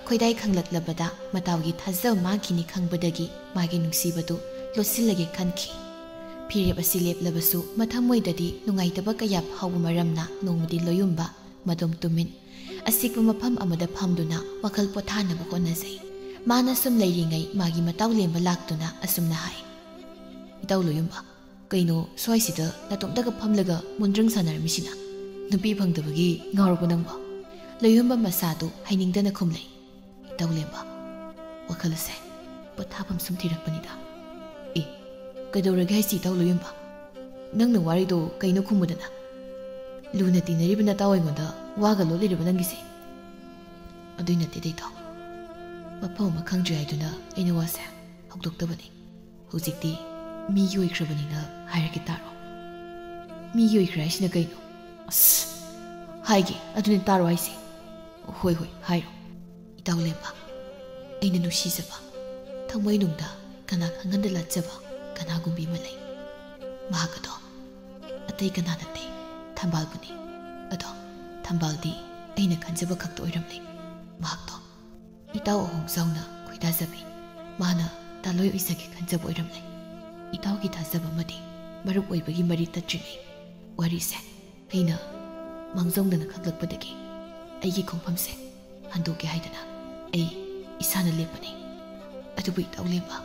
ꯈꯣꯏꯗꯥꯏ ꯈꯪꯂꯛꯂꯕꯗ ꯃꯇꯥꯎꯒꯤ ꯊꯥꯖꯕ ꯃꯥꯡꯈꯤꯅꯤ ꯈꯪꯕꯗꯒꯤ ꯃꯥꯒꯤ ꯅꯨꯡꯁꯤꯕꯗꯨ ꯂꯣꯠꯁꯤꯜꯂꯒꯦ ꯈꯟꯈꯤ꯫ ꯐꯤꯔꯦꯞ ꯑꯁꯤ ꯂꯦꯞꯂꯕꯁꯨ ꯃꯊꯃꯣꯏꯗꯗꯤ ꯅꯨꯡꯉꯥꯏꯇꯕ ꯀꯌꯥ ꯐꯥꯎꯕ ꯃꯔꯝꯅ ꯅꯣꯡꯃꯗꯤ ꯂꯣꯌꯨꯝꯕ ꯃꯗꯣꯝ ꯇꯨꯃꯤꯟ ꯑꯁꯤꯛꯄ ꯃꯐꯝ ꯑꯃꯗ ꯐꯝꯗꯨꯅ ꯋꯥꯈꯜ ꯄꯣꯊꯥꯅꯕ ꯍꯣꯠꯅꯖꯩ꯫ ꯃꯥꯅ ꯁꯨꯝ ꯂꯩꯔꯤꯉꯩ ꯃꯥꯒꯤ ꯃꯇꯥꯎ ꯂꯦꯝꯕ ꯂꯥꯛꯇꯨꯅ ꯑꯁꯨꯝꯅ ꯍꯥꯏ, "ꯏꯇꯥꯎ ꯂꯣꯌꯨꯝꯕ, ꯀꯩꯅꯣ ꯁ꯭ꯋꯥꯏꯁꯤꯗ ꯅꯇꯣꯝꯇꯒ ꯐꯝꯂꯒ ꯃꯨꯟꯗ꯭ꯔꯪ ꯁꯥꯟꯅꯔꯝꯃꯤꯁꯤꯅ? ꯅꯨꯄꯤ ꯐꯪꯗꯕꯒꯤ ꯉꯥꯎꯔꯕꯣ ꯅꯪꯕꯣ?" ꯂꯣꯌꯨꯝꯕ ꯃꯁꯥꯗꯨ ꯍꯩꯅꯤꯡꯗꯅ ꯈꯨꯝꯂꯩ, "ꯏꯇꯥꯎ ꯂꯦꯝꯕ, ꯋꯥꯈꯜ ꯑꯁꯦ ꯄꯣꯊꯥꯐꯝ ꯁꯨꯝ ꯊꯤꯔꯛꯄꯅꯤꯗ꯫" "ꯑꯦ, ꯀꯩꯗꯧꯔꯒꯦ ꯍꯥꯏꯁꯤ ꯏꯇꯥꯎ ꯂꯣꯌꯨꯝꯕ? ꯅꯪꯅ ꯋꯥꯔꯤꯗꯣ ꯀꯩꯅꯣ ꯈꯨꯝꯃꯨꯗꯅ? ꯂꯨꯅ ꯇꯤꯟꯅꯔꯤꯕ ꯅꯇꯥꯎ ꯑꯩꯉꯣꯟꯗ ꯋꯥꯒ ꯂꯣꯠꯂꯤꯔꯤꯕ ꯅꯪꯒꯤꯁꯦ?" "ꯑꯗꯨꯏ ꯅꯠꯇꯦꯗ ꯏꯇꯥꯎ꯫ ꯃꯐꯝ ꯑꯃ ꯈꯪꯗ꯭ꯔꯤ ꯍꯥꯏꯗꯨꯅ ꯑꯩꯅ ꯋꯥꯁꯦ ꯍꯧꯗꯣꯛꯇꯕꯅꯤ꯫ ꯍꯧꯖꯤꯛꯇꯤ ꯃꯤꯒꯤ ꯑꯣꯏꯈ꯭ꯔꯕꯅꯤꯅ ꯍꯥꯏꯔꯒꯦ ꯇꯥꯔꯣ꯫" "ꯃꯤꯒꯤ ꯑꯣꯏꯈ꯭ꯔꯦ ꯍꯥꯏꯁꯤꯅ ꯀꯩꯅꯣ?" "ꯑꯁ, ꯍꯥꯏꯒꯦ, ꯑꯗꯨꯅꯦ ꯇꯥꯔꯣ ꯍꯥꯏꯁꯦ꯫" "ꯍꯣꯏ, ꯍꯣꯏ, ꯍꯥꯏꯔꯣ꯫" "ꯏꯇꯥꯎ ꯂꯦꯝꯕ, ꯑꯩꯅ ꯅꯨꯡꯁꯤꯖꯕ, ꯊꯃꯣꯏꯅꯨꯡꯗ ꯀꯅꯥ ꯈꯪꯍꯟꯗ ꯂꯥꯠꯆꯕ ꯀꯅꯥꯒꯨꯝꯕꯤ ꯑꯃ ꯂꯩ꯫ ꯃꯍꯥꯛ ꯑꯗꯣ ꯑꯇꯩ ꯀꯅꯥ ꯅꯠꯇꯦ, ꯊꯝꯕꯥꯜꯕꯨꯅꯤ꯫ ꯑꯗꯣ ꯊꯝꯕꯥꯜꯗꯤ ꯑꯩꯅ ꯈꯟꯖꯕ ꯈꯛꯇ ꯑꯣꯏꯔꯝꯂꯦ꯫ ꯃꯍꯥꯛꯇꯣ ꯏꯇꯥꯎ ꯑꯍꯣꯡꯖꯥꯎꯅ ꯈꯣꯏꯗꯥꯖꯕꯤ꯫ ꯃꯥꯅ ꯇꯥꯂꯣꯏ ꯑꯣꯏꯖꯒꯦ ꯈꯟꯖꯕ ꯑꯣꯏꯔꯝꯂꯦ꯫ ꯏꯇꯥꯎꯒꯤ ꯊꯥꯖꯕ ꯑꯃꯗꯤ ꯃꯔꯨꯞ ꯑꯣꯏꯕꯒꯤ ꯃꯔꯤ ꯇꯠꯇ꯭ꯔꯤꯉꯩ ꯋꯥꯔꯤꯁꯦ ꯑꯩꯅ ꯃꯥꯡꯖꯧꯅꯅ ꯈꯪꯂꯛꯄꯗꯒꯤ ꯑꯩꯒꯤ ꯈꯣꯡꯐꯝꯁꯦ ꯍꯟꯗꯣꯛꯀꯦ ꯍꯥꯏꯗꯅ ꯑꯩ ꯏꯁꯥꯅ ꯂꯦꯞꯄꯅꯤ꯫ ꯑꯗꯨꯕꯨ ꯏꯇꯥꯎ ꯂꯦꯝꯕ,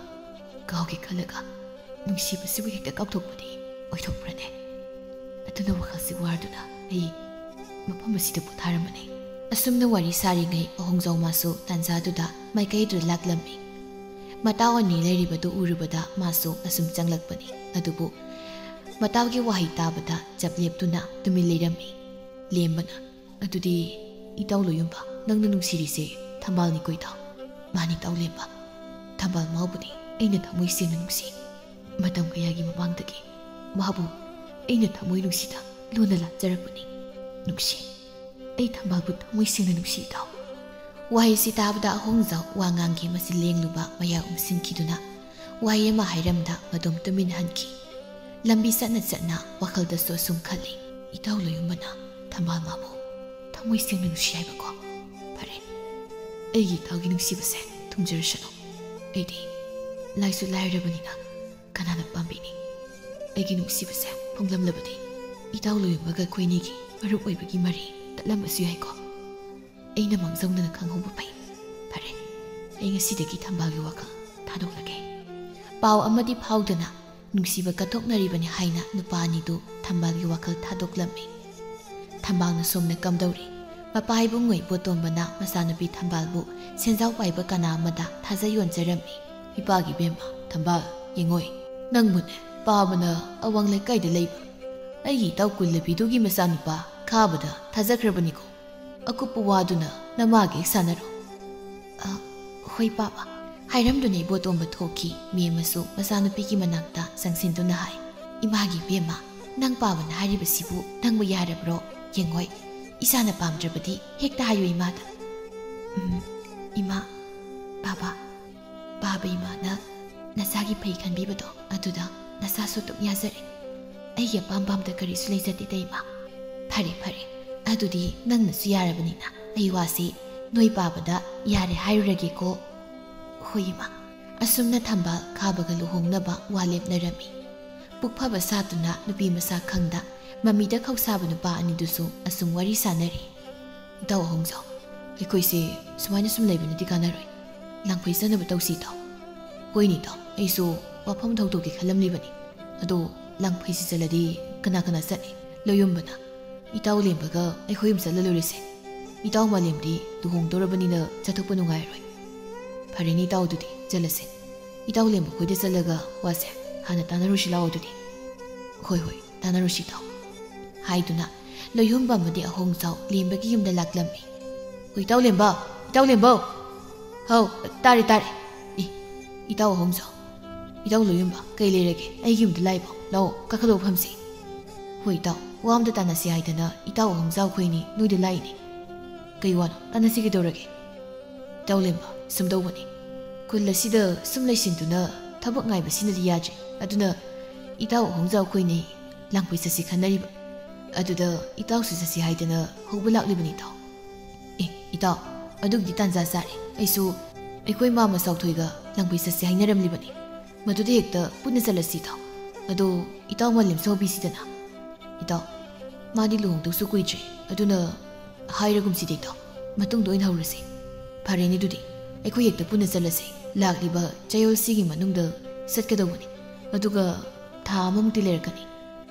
ꯀꯥꯎꯒꯦ ꯈꯜꯂꯒ ꯅꯨꯡꯁꯤꯕꯁꯤꯕꯨ ꯍꯦꯛꯇ ꯀꯥꯎꯊꯣꯛꯄꯗꯤ ꯑꯣꯏꯊꯣꯛꯄ꯭ꯔꯅꯦ? ꯑꯗꯨꯅ ꯋꯥꯈꯜꯁꯤ ꯋꯥꯔꯗꯨꯅ ꯑꯩ ꯃꯐꯝ ꯑꯁꯤꯗ ꯄꯣꯊꯥꯔꯝꯕꯅꯤ꯫ ꯑꯁꯨꯝꯅ ꯋꯥꯔꯤ ꯁꯥꯔꯤꯉꯩ ꯑꯍꯣꯡꯖꯥꯎ ꯃꯥꯁꯨ ꯇꯥꯟꯖꯥꯗꯨꯗ ꯃꯥꯏꯀꯩꯗꯨꯗ ꯂꯥꯛꯂꯝꯃꯤ꯫ ꯃꯇꯥꯎ ꯑꯅꯤ ꯂꯩꯔꯤꯕꯗꯨ ꯎꯔꯨꯕꯗ ꯃꯥꯁꯨ ꯑꯁꯨꯝ ꯆꯪꯂꯛꯄꯅꯤ꯫ ꯑꯗꯨꯕꯨ ꯃꯇꯥꯎꯒꯤ ꯋꯥꯍꯩ ꯇꯥꯕꯗ ꯆꯞ ꯂꯦꯞꯇꯨꯅ ꯇꯨꯃꯤꯟ ꯂꯩꯔꯝꯃꯤ꯫ ꯂꯦꯝꯕꯅ, "ꯑꯗꯨꯗꯤ ꯏꯇꯥꯎ ꯂꯣꯌꯨꯝꯕ, ꯅꯪꯅ ꯅꯨꯡꯁꯤꯔꯤꯁꯦ ꯊꯝꯕꯥꯜꯅꯤꯀꯣ ꯏꯇꯥꯎ?" "ꯃꯥꯅꯤ ꯏꯇꯥꯎ ꯂꯦꯝꯕ, ꯊꯝꯕꯥꯜ ꯃꯥꯎꯕꯨꯅꯤ ꯑꯩꯅ ꯊꯃꯣꯏ ꯁꯦꯡꯅ ꯅꯨꯡꯁꯤ꯫ ꯃꯇꯝ ꯀꯌꯥꯒꯤ ꯃꯃꯥꯡꯗꯒꯤ ꯃꯍꯥꯛꯄꯨ ꯑꯩꯅ ꯊꯃꯣꯏ ꯅꯨꯡꯁꯤꯗ ꯂꯨꯅ ꯂꯥꯠꯆꯔꯛꯄꯅꯤ꯫ ꯅꯨꯡꯁꯤ, ꯑꯩ ꯊꯝꯕꯥꯜꯕꯨ ꯊꯃꯣꯏ ꯁꯦꯡꯅ ꯅꯨꯡꯁꯤ ꯏꯇꯥꯎ꯫" ꯋꯥꯍꯩꯁꯤ ꯇꯥꯕꯗ ꯑꯍꯣꯡꯖꯥꯎ ꯋꯥ ꯉꯥꯡꯒꯦ ꯃꯁꯤ ꯂꯦꯡꯂꯨꯕ ꯃꯌꯥ ꯎꯝꯁꯤꯟꯈꯤꯗꯨꯅ ꯋꯥꯍꯩ ꯑꯃ ꯍꯥꯏꯔꯝꯗ ꯃꯗꯣꯝ ꯇꯨꯃꯤꯟ ꯍꯟꯈꯤ꯫ ꯂꯝꯕꯤ ꯆꯠꯅ ꯆꯠꯅ ꯋꯥꯈꯜꯗꯁꯨ ꯑꯁꯨꯝ ꯈꯜꯂꯤ, "ꯏꯇꯥꯎ ꯂꯣꯌꯨꯝꯕꯅ ꯊꯝꯕꯥꯜ ꯃꯥꯕꯨ ꯊꯃꯣꯏ ꯁꯦꯡꯅ ꯅꯨꯡꯁꯤ ꯍꯥꯏꯕꯀꯣ꯫ ꯐꯔꯦ, ꯑꯩꯒꯤ ꯏꯇꯥꯎꯒꯤ ꯅꯨꯡꯁꯤꯕꯁꯦ ꯊꯨꯡꯖꯔꯁꯅꯨ꯫ ꯑꯩꯗꯤ ꯂꯥꯏꯁꯨ ꯂꯥꯏꯔꯕꯅꯤꯅ ꯀꯅꯥꯅ ꯄꯥꯝꯕꯤꯅꯤ? ꯑꯩꯒꯤ ꯅꯨꯡꯁꯤꯕꯁꯦ ꯐꯣꯡꯂꯝꯂꯕꯗꯤ ꯏꯇꯥꯎ ꯂꯣꯌꯨꯝꯕꯒ ꯑꯩꯈꯣꯏꯅꯤꯒꯤ ꯃꯔꯨꯞ ꯑꯣꯏꯕꯒꯤ ꯃꯔꯤ ꯇꯠꯂꯝꯕꯁꯨ ꯌꯥꯏꯀꯣ꯫ ꯑꯩꯅ ꯃꯥꯡꯖꯧꯅꯅ ꯈꯪꯍꯧꯕ ꯐꯩ꯫ ꯐꯔꯦ, ꯑꯩ ꯉꯁꯤꯗꯒꯤ ꯊꯝꯕꯥꯜꯒꯤ ꯋꯥꯈꯜ ꯊꯥꯗꯣꯛꯂꯒꯦ꯫" ꯄꯥꯎ ꯑꯃꯗꯤ ꯐꯥꯎꯗꯅ ꯅꯨꯡꯁꯤꯕ ꯀꯠꯊꯣꯛꯅꯔꯤꯕꯅꯤ ꯍꯥꯏꯅ ꯅꯨꯄꯥ ꯑꯅꯤꯗꯨ ꯊꯝꯕꯥꯜꯒꯤ ꯋꯥꯈꯜ ꯊꯥꯗꯣꯛꯂꯝꯃꯤ꯫ ꯊꯝꯕꯥꯜꯅ ꯁꯣꯝꯅ ꯀꯝꯗꯧꯔꯤ? ꯃꯄꯥ ꯏꯕꯨꯡꯉꯣ ꯏꯕꯣꯇꯣꯝꯕꯅ ꯃꯆꯥꯅꯨꯄꯤ ꯊꯝꯕꯥꯜꯕꯨ ꯁꯦꯟꯖꯥꯎ ꯄꯥꯏꯕ ꯀꯅꯥ ꯑꯃꯗ ꯊꯥꯖ ꯌꯣꯟꯖꯔꯝꯃꯤ꯫ "ꯏꯄꯥꯒꯤ ꯏꯕꯦꯝꯃ, ꯊꯝꯕꯥꯜ, ꯌꯦꯡꯉꯣꯏ, ꯅꯪꯕꯨꯅꯦ ꯄꯥꯕꯅ ꯑꯋꯥꯡ ꯂꯩꯀꯥꯏꯗ ꯂꯩꯕ ꯑꯩꯒꯤ ꯏꯇꯥꯎ ꯀꯨꯜꯂꯕꯤꯗꯨꯒꯤ ꯃꯆꯥꯅꯨꯄꯥ ꯈꯥꯕꯗ ꯊꯥꯖꯈ꯭ꯔꯕꯅꯤꯀꯣ꯫ ꯑꯀꯨꯞꯄ ꯋꯥꯗꯨꯅ ꯅꯃꯥꯒ ꯍꯦꯛ ꯁꯥꯟꯅꯔꯣ꯫" "ꯑ, ꯍꯣꯏ ꯄꯥꯕ꯫" ꯍꯥꯏꯔꯝꯗꯨꯅ ꯏꯕꯣꯇꯣꯝꯕ ꯊꯣꯛꯈꯤ꯫ ꯃꯦꯝꯃꯁꯨ ꯃꯆꯥꯅꯨꯄꯤꯒꯤ ꯃꯅꯥꯛꯇ ꯆꯪꯁꯤꯟꯗꯨꯅ ꯍꯥꯏ, "ꯏꯃꯥꯒꯤ ꯏꯕꯦꯝꯃ, ꯅꯪ ꯄꯥꯕꯅ ꯍꯥꯏꯔꯤꯕꯁꯤꯕꯨ ꯅꯪꯕꯨ ꯌꯥꯔꯕ꯭ꯔꯣ? ꯌꯦꯡꯉꯣꯏ, ꯏꯆꯥꯅ ꯄꯥꯝꯗ꯭ꯔꯕꯗꯤ ꯍꯦꯛꯇ ꯍꯥꯏꯌꯨ ꯏꯃꯥꯗ꯫" "ꯎꯝ, ꯏꯃꯥ, ꯄꯥꯕ, ꯄꯥꯕ ꯏꯃꯥꯅ ꯅꯆꯥꯒꯤ ꯐꯩ ꯈꯟꯕꯤꯕꯗꯣ ꯑꯗꯨꯗ ꯅꯆꯥꯁꯨ ꯑꯗꯨꯝ ꯌꯥꯖꯔꯦ꯫ ꯑꯩꯒꯤ ꯑꯄꯥꯝꯕ ꯑꯝꯇ ꯀꯔꯤꯁꯨ ꯂꯩꯖꯗꯦꯗ ꯏꯃꯥ꯫" "ꯐꯔꯦ, ꯐꯔꯦ, ꯑꯗꯨꯗꯤ ꯅꯪꯅꯁꯨ ꯌꯥꯔꯕꯅꯤꯅ ꯑꯩ ꯋꯥꯁꯤ ꯅꯣꯏ ꯄꯥꯕꯗ ꯌꯥꯔꯦ ꯍꯥꯏꯔꯨꯔꯒꯦꯀꯣ꯫ ꯍꯣꯏ ꯏꯃꯥ꯫ ꯑꯁꯨꯝꯅ ꯊꯝꯕꯥꯜ ꯈꯥꯕꯒ ꯂꯨꯍꯣꯡꯅꯕ ꯋꯥ ꯂꯦꯞꯅꯔꯝꯃꯤ꯫ ꯄꯨꯛ ꯐꯕ ꯁꯥꯠꯇꯨꯅ ꯅꯨꯄꯤ ꯃꯁꯥ ꯈꯪꯗ ꯃꯃꯤꯗ ꯈꯧꯁꯥꯕ ꯅꯨꯄꯥ ꯑꯅꯤꯗꯨꯁꯨ ꯑꯁꯨꯝ ꯋꯥꯔꯤ ꯁꯥꯟꯅꯔꯤ꯫ "ꯏꯇꯥꯎ ꯑꯍꯣꯡꯖꯥꯎ, ꯑꯩꯈꯣꯏꯁꯦ ꯁꯨꯃꯥꯏꯅ ꯁꯨꯝ ꯂꯩꯕꯅꯗꯤ ꯀꯥꯟꯅꯔꯣꯏ꯫ ꯂꯥꯡꯐꯩ ꯆꯠꯅꯕ ꯇꯧꯁꯤ ꯏꯇꯥꯎ꯫" "ꯍꯣꯏꯅꯦ ꯏꯇꯥꯎ, ꯑꯩꯁꯨ ꯋꯥꯐꯝ ꯊꯧꯗꯣꯛꯀꯦ ꯈꯜꯂꯝꯂꯤꯕꯅꯤ꯫ ꯑꯗꯣ ꯂꯥꯡꯐꯩꯁꯤ ꯆꯠꯂꯗꯤ ꯀꯅꯥ ꯀꯅꯥ ꯆꯠꯅꯤ? ꯂꯣꯌꯨꯝꯕꯅ꯫ ꯏꯇꯥꯎ ꯂꯦꯝꯕꯒ ꯑꯩꯈꯣꯏ ꯑꯍꯨꯝ ꯆꯠꯂ ꯂꯣꯏꯔꯦꯁꯦ꯫ ꯏꯇꯥꯎ ꯃꯥꯂꯦꯝꯗꯤ ꯂꯨꯍꯣꯡꯗꯧꯔꯕꯅꯤꯅ ꯆꯠꯊꯣꯛꯄ ꯅꯨꯡꯉꯥꯏꯔꯣꯏ꯫" "ꯐꯔꯦꯅꯦ ꯏꯇꯥꯎ, ꯑꯗꯨꯗꯤ ꯆꯠꯂꯁꯦ꯫ ꯏꯇꯥꯎ ꯂꯦꯝꯕ ꯈꯣꯏꯗ ꯆꯠꯂꯒ ꯋꯥꯁꯦ ꯍꯥꯟꯅ ꯇꯥꯟꯅꯔꯨꯁꯤ ꯂꯥꯛꯑꯣ ꯑꯗꯨꯗꯤ꯫" "ꯍꯣꯏ ꯍꯣꯏ, ꯇꯥꯟꯅꯔꯨꯁꯤ ꯏꯇꯥꯎ꯫" ꯍꯥꯏꯗꯨꯅ ꯂꯣꯌꯨꯝꯕ ꯑꯃꯗꯤ ꯑꯍꯣꯡꯖꯥꯎ ꯂꯦꯝꯕꯒꯤ ꯌꯨꯝꯗ ꯂꯥꯛꯂꯝꯃꯤ꯫ "ꯑꯣ, ꯏꯇꯥꯎ ꯂꯦꯝꯕ! ꯏꯇꯥꯎ ꯂꯦꯝꯕꯧ!" "ꯍꯥꯎ, ꯇꯥꯔꯦ ꯇꯥꯔꯦ꯫" "ꯑꯦ, ꯏꯇꯥꯎ ꯑꯍꯣꯡꯖꯥꯎ, ꯏꯇꯥꯎ ꯂꯣꯌꯨꯝꯕ, ꯀꯩ ꯂꯩꯔꯒꯦ? ꯑꯩꯒꯤ ꯌꯨꯝꯗ ꯂꯥꯛꯏꯕꯣ? ꯂꯥꯛꯑꯣ, ꯀꯥꯈꯠꯂꯛꯑꯣ ꯐꯝꯁꯤ꯫" "ꯍꯣꯏ ꯏꯇꯥꯎ, ꯋꯥ ꯑꯝꯇ ꯇꯥꯟꯅꯁꯤ ꯍꯥꯏꯗꯅ ꯏꯇꯥꯎ ꯑꯍꯣꯡꯖꯥꯎ ꯑꯩꯈꯣꯏꯅꯤ ꯅꯣꯏꯗ ꯂꯥꯛꯏꯅꯤ꯫" "ꯀꯩ ꯋꯥꯅꯣ? ꯇꯥꯟꯅꯁꯤ ꯀꯩꯗꯧꯔꯒꯦ?" "ꯏꯇꯥꯎ ꯂꯦꯝꯕ, ꯁꯨꯝ ꯇꯧꯕꯅꯤ꯫ ꯈꯨꯜ ꯑꯁꯤꯗ ꯁꯨꯝ ꯂꯩꯁꯤꯟꯗꯨꯅ ꯊꯕꯛ ꯉꯥꯏꯕꯁꯤꯅꯗꯤ ꯌꯥꯗ꯭ꯔꯦ꯫ ꯑꯗꯨꯅ ꯏꯇꯥꯎ ꯑꯍꯣꯡꯖꯥꯎ ꯑꯩꯈꯣꯏꯅꯤ ꯂꯥꯡꯐꯩ ꯆꯠꯁꯤ ꯈꯟꯅꯔꯤꯕ꯫ ꯑꯗꯨꯗ ꯏꯇꯥꯎꯁꯨ ꯆꯠꯁꯤ ꯍꯥꯏꯗꯅ ꯍꯧꯕ ꯂꯥꯛꯂꯤꯕꯅꯤ ꯏꯇꯥꯎ꯫" "ꯑꯦ, ꯏꯇꯥꯎ, ꯑꯗꯨꯒꯤꯗꯤ ꯇꯥꯟꯖꯥ ꯆꯥꯔꯦ꯫ ꯑꯩꯁꯨ ꯑꯩꯈꯣꯏ ꯃꯥꯃ ꯆꯥꯎꯊꯣꯏꯒ ꯂꯥꯡꯐꯩ ꯆꯠꯁꯤ ꯍꯥꯏꯅꯔꯝꯂꯤꯕꯅꯤ꯫ ꯃꯗꯨꯗ ꯍꯦꯛꯇ ꯄꯨꯟꯅ ꯆꯠꯂꯁꯤ ꯏꯇꯥꯎ꯫ ꯑꯗꯣ ꯏꯇꯥꯎ ꯃꯥꯂꯦꯝꯁꯨ ꯍꯧꯕꯤꯁꯤꯗꯅ꯫" "ꯏꯇꯥꯎ, ꯃꯥꯗꯤ ꯂꯨꯍꯣꯡꯗꯧꯁꯨ ꯀꯨꯏꯗ꯭ꯔꯦ꯫ ꯑꯗꯨꯅ ꯍꯥꯏꯔꯒꯨꯝꯁꯤꯗ ꯏꯇꯥꯎ, ꯃꯇꯨꯡꯗ ꯑꯣꯏꯅ ꯍꯧꯔꯁꯤ꯫" "ꯐꯔꯦꯅꯦ ꯑꯗꯨꯗꯤ, ꯑꯩꯈꯣꯏ ꯍꯦꯛꯇ ꯄꯨꯟꯅ ꯆꯠꯂꯁꯤ꯫ ꯂꯥꯛꯂꯤꯕ ꯆꯌꯣꯜꯁꯤꯒꯤ ꯃꯅꯨꯡꯗ ꯆꯠꯀꯗꯧꯕꯅꯤ꯫ ꯑꯗꯨꯒ ꯊꯥ ꯑꯃꯃꯨꯛꯇꯤ ꯂꯩꯔꯛꯀꯅꯤ꯫"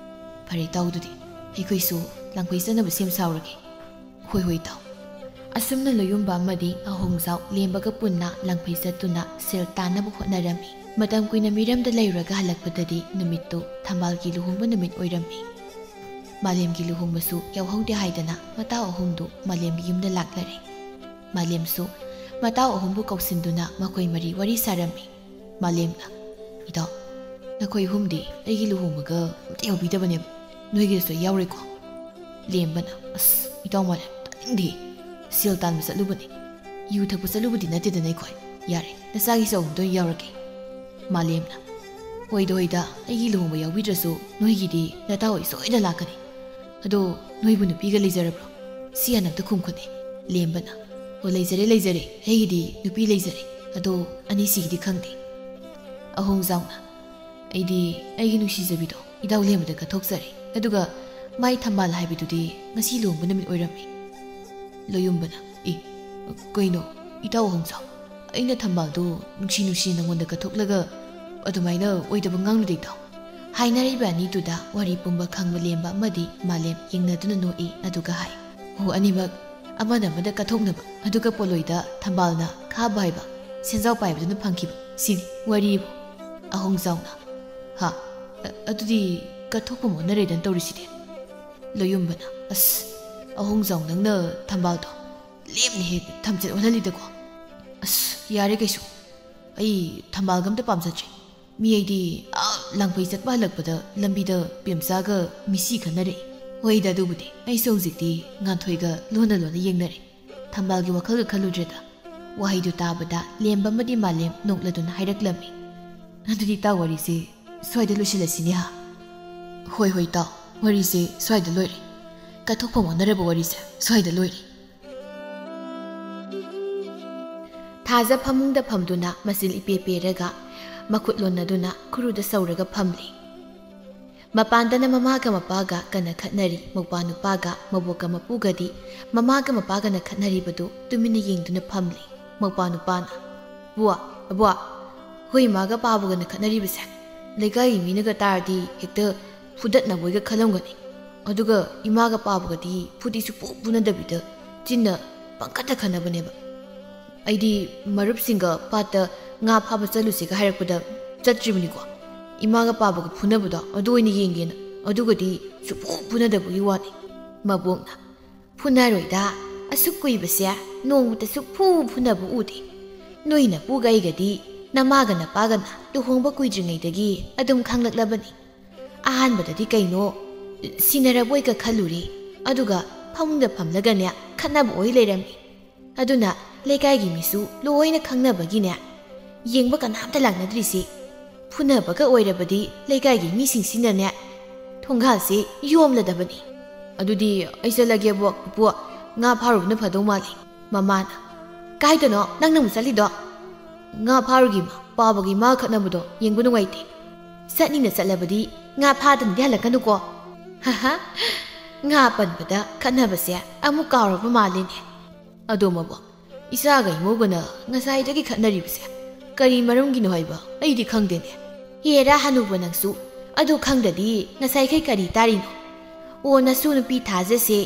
"ꯐꯔꯦ ꯏꯇꯥꯎ, ꯑꯗꯨꯗꯤ ꯑꯩꯈꯣꯏꯁꯨ ꯂꯥꯡꯐꯩ ꯆꯠꯅꯕ ꯁꯦꯝ ꯁꯥꯔꯨꯔꯒꯦ꯫" "ꯍꯣꯏ ꯍꯣꯏ ꯏꯇꯥꯎ꯫" ꯑꯁꯨꯝꯅ ꯂꯣꯌꯨꯝꯕ ꯑꯃꯗꯤ ꯑꯍꯣꯡꯖꯥꯎ ꯂꯦꯝꯕꯒ ꯄꯨꯟꯅ ꯂꯥꯡꯐꯩ ꯆꯠꯇꯨꯅ ꯁꯦꯜ ꯇꯥꯟꯅꯕ ꯍꯣꯠꯅꯔꯝꯃꯤ꯫ ꯃꯇꯝ ꯀꯨꯏꯅ ꯃꯤꯔꯝꯗ ꯂꯩꯔꯨꯔꯒ ꯍꯜꯂꯛꯄꯗꯗꯤ ꯅꯨꯃꯤꯠꯇꯨ ꯊꯝꯕꯥꯜꯒꯤ ꯂꯨꯍꯣꯡꯕ ꯅꯨꯃꯤꯠ ꯑꯣꯏꯔꯝꯃꯤ꯫ ꯃꯥꯂꯦꯝꯒꯤ ꯂꯨꯍꯣꯡꯕꯁꯨ ꯌꯥꯎꯍꯧꯗꯦ ꯍꯥꯏꯗꯅ ꯃꯇꯥꯎ ꯑꯍꯨꯝꯗꯨ ꯃꯥꯂꯦꯝꯒꯤ ꯌꯨꯝꯗ ꯂꯥꯛꯂꯔꯦ꯫ ꯃꯥꯂꯦꯝꯁꯨ ꯃꯇꯥꯎ ꯑꯍꯨꯝꯕꯨ ꯀꯧꯁꯤꯟꯗꯨꯅ ꯃꯈꯣꯏ ꯃꯔꯤ ꯋꯥꯔꯤ ꯁꯥꯔꯝꯃꯤ꯫ ꯃꯥꯂꯦꯝꯅ, "ꯏꯇꯥꯎ, ꯅꯈꯣꯏ ꯑꯍꯨꯝꯗꯤ ꯑꯩꯒꯤ ꯂꯨꯍꯣꯡꯕꯒ ꯑꯝꯇ ꯌꯥꯎꯕꯤꯗꯕꯅꯦꯕ꯫ ꯅꯣꯏꯒꯤꯗꯁꯨ ꯑꯩ ꯌꯥꯎꯔꯣꯏꯀꯣ?" ꯂꯦꯝꯕꯅ, "ꯑꯁ, ꯏꯇꯥꯎ ꯃꯥꯂꯦꯝ, ꯇꯥꯅꯤꯡꯗꯦ꯫ ꯁꯦꯜ ꯇꯥꯟꯕ ꯆꯠꯂꯨꯕꯅꯤ꯫ ꯌꯨ ꯊꯛꯄ ꯆꯠꯂꯨꯕꯗꯤ ꯅꯠꯇꯦꯗꯅ ꯑꯩꯈꯣꯏ꯫ ꯌꯥꯔꯦ, ꯅꯆꯥꯒꯤ ꯆꯧꯕꯗ ꯑꯣꯏꯅ ꯌꯥꯎꯔꯒꯦ꯫" ꯃꯥꯂꯦꯝꯅ, "ꯍꯣꯏꯗ ꯍꯣꯏꯗ, ꯑꯩꯒꯤ ꯂꯨꯍꯣꯡꯕ ꯌꯥꯎꯕꯤꯗ꯭ꯔꯁꯨ ꯅꯣꯏꯒꯤꯗꯤ ꯅꯇꯥꯎ ꯑꯩ ꯁꯣꯏꯗꯅ ꯂꯥꯛꯀꯅꯤ꯫ "ꯑꯗꯣ ꯅꯣꯏꯕꯨ ꯅꯨꯄꯤꯒ ꯂꯩꯖꯔꯕ꯭ꯔꯣ?" ꯁꯤ ꯍꯥꯟꯅ ꯑꯝꯇ ꯈꯨꯝꯈꯣꯅꯦ꯫ ꯂꯦꯝꯕꯅ, "ꯑꯣ, ꯂꯩꯖꯔꯦ, ꯂꯩꯖꯔꯦ, ꯑꯩꯒꯤꯗꯤ ꯅꯨꯄꯤ ꯂꯩꯖꯔꯦ, ꯑꯗꯣ ꯑꯅꯤꯁꯤꯒꯤꯗꯤ ꯈꯪꯗꯦ"꯫ ꯑꯍꯣꯡꯖꯥꯎꯅ, "ꯑꯩꯗꯤ ꯑꯩꯒꯤ ꯅꯨꯡꯁꯤꯖꯕꯤꯗꯣ ꯏꯇꯥꯎ ꯂꯦꯝꯕꯗ ꯀꯠꯊꯣꯛꯆꯔꯦ, ꯑꯗꯨꯒ ꯃꯥꯏ ꯊꯝꯕꯥꯜ ꯍꯥꯏꯕꯗꯨꯗꯤ ꯉꯁꯤ ꯂꯨꯍꯣꯡꯕ ꯅꯨꯃꯤꯠ ꯑꯣꯏꯔꯝꯃꯤ"꯫ ꯂꯣꯌꯨꯝꯕꯅ, "ꯏ, ꯀꯩꯅꯣ, ꯏꯇꯥꯎ ꯑꯍꯣꯡꯖꯥꯎ, ꯑꯩꯅ ꯊꯝꯕꯥꯜꯗꯣ ꯅꯨꯡꯁꯤ ꯅꯨꯡꯁꯤ ꯅꯉꯣꯟꯗ ꯀꯠꯊꯣꯛꯂꯒ ꯑꯗꯨꯃꯥꯏꯅ ꯑꯣꯏꯗꯕ ꯉꯥꯡꯂꯨꯗꯦ ꯏꯇꯥꯎ"꯫ ꯍꯥꯏꯅꯔꯤꯕ ꯑꯅꯤꯗꯨꯗ ꯋꯥꯔꯤ ꯄꯨꯝꯕ ꯈꯪꯕ ꯂꯦꯝꯕ ꯑꯃꯗꯤ ꯃꯥꯂꯦꯝ ꯌꯦꯡꯅꯗꯨꯅ ꯅꯣꯛꯏ, ꯑꯗꯨꯒ ꯍꯥꯏ, "ꯑꯣ, ꯑꯅꯤꯃꯛ ꯑꯃꯅ ꯑꯃꯗ ꯀꯠꯊꯣꯛꯅꯕ, ꯑꯗꯨꯒ ꯄꯣꯠꯂꯣꯏꯗ ꯊꯝꯕꯥꯜꯅ ꯈꯥꯕ ꯍꯥꯏꯕ ꯁꯦꯟꯖꯥꯎ ꯄꯥꯏꯕꯗꯨꯅ ꯐꯪꯈꯤꯕ, ꯁꯤꯅꯤ ꯋꯥꯔꯤꯕꯨ"꯫ ꯑꯍꯣꯡꯖꯥꯎꯅ, "ꯍꯥ? ꯑ-, ꯑꯗꯨꯗꯤ ꯀꯠꯊꯣꯛꯐꯝ ꯑꯣꯟꯅꯔꯦꯗꯅ ꯇꯧꯔꯤꯁꯤꯗꯤ"꯫ ꯂꯣꯌꯨꯝꯕꯅ, "ꯑꯁ, ꯑꯍꯣꯡꯖꯥꯎ, ꯅꯪꯅ ꯊꯝꯕꯥꯜꯗꯣ ꯂꯦꯝꯅ ꯍꯦꯛ ꯊꯝꯆꯦꯠ ꯑꯣꯜꯍꯜꯂꯤꯗꯀꯣ꯫ ꯑꯁ, ꯌꯥꯔꯦ ꯀꯩꯁꯨ꯫ ꯑꯩ ꯊꯝꯕꯥꯜꯒ ꯑꯝꯇ ꯄꯥꯝꯖꯗ꯭ꯔꯦ꯫ ꯃꯤ ꯑꯩꯗꯤ ꯑꯥ ꯂꯥꯡꯐꯩ ꯆꯠꯄ ꯍꯜꯂꯛꯄꯗ ꯂꯝꯕꯤꯗ ꯄꯦꯝꯆꯥꯒ ꯃꯤꯁꯤ ꯈꯟꯅꯔꯛꯏ꯫ ꯍꯣꯏꯗ, ꯑꯗꯨꯕꯨꯗꯤ ꯑꯩꯁꯨ ꯍꯧꯖꯤꯛꯇꯤ ꯉꯥꯟꯊꯣꯏꯒ ꯂꯣꯟꯅ ꯂꯣꯟꯅ ꯌꯦꯡꯅꯔꯦ꯫ ꯊꯝꯕꯥꯜꯒꯤ ꯋꯥꯈꯜꯒ ꯈꯜꯂꯨꯗ꯭ꯔꯦꯗ"꯫ ꯋꯥꯍꯩꯗꯨ ꯇꯥꯕꯗ ꯂꯦꯝꯕ ꯑꯃꯗꯤ ꯃꯥꯂꯦꯝ ꯅꯣꯛꯂꯗꯨꯅ ꯍꯥꯏꯔꯛꯂꯝꯃꯤ, "ꯑꯗꯨꯗꯤ ꯏꯇꯥꯎ, ꯋꯥꯔꯤꯁꯦ ꯁ꯭ꯋꯥꯏꯗ ꯂꯣꯏꯁꯤꯜꯂꯁꯤꯅꯦ, ꯍꯥ?" "ꯍꯣꯏ, ꯍꯣꯏ, ꯏꯇꯥꯎ, ꯋꯥꯔꯤꯁꯦ ꯁ꯭ꯋꯥꯏꯗ ꯂꯣꯏꯔꯦ꯫ ꯀꯠꯊꯣꯛꯐꯝ ꯑꯣꯟꯅꯔꯕ ꯋꯥꯔꯤꯁꯦ ꯁ꯭ꯋꯥꯏꯗ ꯂꯣꯏꯔꯦ"꯫ ꯊꯥꯖ ꯐꯃꯨꯡꯗ ꯐꯝꯗꯨꯅ ꯃꯆꯤꯜ ꯏꯄꯦ ꯄꯦꯔꯒ ꯃꯈꯨꯠ ꯂꯣꯟꯅꯗꯨꯅ ꯈꯨꯔꯨꯗ ꯁꯧꯔꯒ ꯐꯝꯂꯤ꯫ ꯃꯄꯥꯟꯗꯅ ꯃꯃꯥꯒ ꯃꯄꯥꯒ ꯀꯟꯅ ꯈꯠꯅꯔꯤ꯫ ꯃꯧꯄꯥ ꯅꯨꯄꯥꯒ ꯃꯕꯣꯛꯀ ꯃꯄꯨꯒꯗꯤ ꯃꯃꯥꯒ ꯃꯄꯥꯒꯅ ꯈꯠꯅꯔꯤꯕꯗꯨ ꯇꯨꯃꯤꯟꯅ ꯌꯦꯡꯗꯨꯅ ꯐꯝꯂꯤ꯫ ꯃꯧꯄꯥ ꯅꯨꯄꯥꯅ, "ꯕꯨꯋꯥ, ꯑꯕꯨꯋꯥ, ꯑꯩꯈꯣꯏ ꯏꯃꯥꯒ ꯄꯥꯕꯒꯅ ꯈꯠꯅꯔꯤꯕꯁꯦ ꯂꯩꯀꯥꯏꯒꯤ ꯃꯤꯅꯒ ꯇꯥꯔꯗꯤ ꯍꯦꯛꯇ ꯐꯨꯗꯠꯅꯕꯣꯏꯒ ꯈꯜꯂꯝꯒꯅꯤ꯫ ꯑꯗꯨꯒ ꯏꯃꯥꯒ ꯄꯥꯕꯒꯗꯤ ꯐꯨꯗꯤ ꯁꯨꯛꯐꯨ ꯐꯨꯅꯗꯕꯤꯗ ꯆꯤꯟꯅ ꯄꯪꯈꯠꯇ ꯈꯠꯅꯕꯅꯦꯕ꯫ ꯑꯩꯗꯤ ꯃꯔꯨꯞꯁꯤꯡꯒ ꯄꯥꯠꯇ ꯉꯥ ꯐꯥꯕ ꯆꯠꯂꯨꯁꯤꯒ ꯍꯥꯏꯔꯛꯄꯗ ꯆꯠꯇ꯭ꯔꯤꯕꯅꯤꯀꯣ꯫ ꯏꯃꯥꯒ ꯄꯥꯕꯒ ꯐꯨꯅꯕꯗꯣ ꯑꯗꯨ ꯑꯣꯏꯅ ꯌꯦꯡꯒꯦꯅ꯫ ꯑꯗꯨꯒꯗꯤ ꯁꯨꯛꯐꯨ ꯐꯨꯅꯗꯕꯒꯤ ꯋꯥꯅꯤ"꯫ ꯃꯕꯣꯛꯅ, "ꯐꯨꯅꯔꯣꯏꯗ, ꯑꯁꯨꯛ ꯀꯨꯏꯕꯁꯦ ꯅꯣꯡꯃꯇ ꯁꯨꯛꯐꯨ ꯐꯨꯅꯕ ꯎꯗꯦ꯫ ꯅꯣꯏ ꯅꯄꯨꯒ ꯑꯩꯒꯗꯤ ꯅꯃꯥꯒ ꯅꯄꯥꯒꯅ ꯂꯨꯍꯣꯡꯕ ꯀꯨꯏꯗ꯭ꯔꯤꯉꯩꯗꯒꯤ ꯑꯗꯨꯝ ꯈꯪꯂꯛꯂꯕꯅꯤ꯫ ꯑꯍꯥꯟꯕꯗꯗꯤ ꯀꯩꯅꯣ ꯁꯤꯅꯔꯕꯣꯏꯒ ꯈꯜꯂꯨꯔꯦ, ꯑꯗꯨꯒ ꯐꯃꯨꯡꯗ ꯐꯝꯂꯒꯅꯦ ꯈꯠꯅꯕ ꯑꯣꯏ ꯂꯩꯔꯝꯃꯤ꯫ ꯑꯗꯨꯅ ꯂꯩꯀꯥꯏꯒꯤ ꯃꯤꯁꯨ ꯂꯣꯏꯅ ꯈꯪꯅꯕꯒꯤꯅꯦ ꯌꯦꯡꯕ ꯀꯅꯥꯝꯇ ꯂꯥꯛꯅꯗ꯭ꯔꯤꯁꯦ꯫ ꯐꯨꯅꯕꯒ ꯑꯣꯏꯔꯕꯗꯤ ꯂꯩꯀꯥꯏꯒꯤ ꯃꯤꯁꯤꯡꯁꯤꯅꯅꯦ ꯊꯣꯡꯒꯥꯜꯁꯦ ꯌꯣꯝꯂꯗꯕꯅꯤ"꯫ "ꯑꯗꯨꯗꯤ ꯑꯩ ꯆꯠꯂꯒꯦꯕꯣ, ꯄꯨꯄꯨ꯫ ꯉꯥ ꯐꯥꯔꯨꯕꯅ ꯐꯗꯧ ꯃꯥꯜꯂꯤ"꯫ ꯃꯃꯥꯅ, "ꯀꯥꯏꯗꯅꯣ ꯅꯪꯅ ꯑꯃꯨꯛ ꯆꯠꯂꯤꯗꯣ?" "ꯉꯥ ꯐꯥꯔꯨꯒꯦ, ꯏꯃꯥ꯫ ꯄꯥꯕꯒꯤ ꯃꯥ ꯈꯠꯅꯕꯗꯣ ꯌꯦꯡꯕ ꯅꯨꯡꯉꯥꯏꯇꯦ"꯫ "ꯆꯠꯅꯤꯅ ꯆꯠꯂꯕꯗꯤ ꯉꯥ ꯐꯥꯗꯅꯗꯤ ꯍꯜꯂꯛꯀꯅꯨꯀꯣ"꯫ "ꯍꯥꯍꯥ, ꯉꯥ ꯄꯟꯕꯗ ꯈꯠꯅꯕꯁꯦ ꯑꯃꯨꯛ ꯀꯥꯎꯔꯕ ꯃꯥꯜꯂꯤꯅꯦ꯫ ꯑꯗꯣ ꯃꯕꯣꯛ, ꯏꯆꯥꯒ ꯏꯃꯧꯒꯅ ꯉꯁꯥꯏꯗꯒꯤ ꯈꯠꯅꯔꯤꯕꯁꯦ ꯀꯔꯤ ꯃꯔꯝꯒꯤꯅꯣ ꯍꯥꯏꯕ ꯑꯩꯗꯤ ꯈꯪꯗꯦꯅꯦ"꯫ "ꯍꯦꯔꯥ ꯍꯅꯨꯕ ꯅꯪꯁꯨ, ꯑꯗꯨ ꯈꯪꯗꯗꯤ ꯉꯁꯥꯏꯈꯩ ꯀꯔꯤ ꯇꯥꯔꯤꯅꯣ? ꯑꯣ, ꯅꯁꯨ ꯅꯨꯄꯤ ꯊꯥꯖꯁꯦ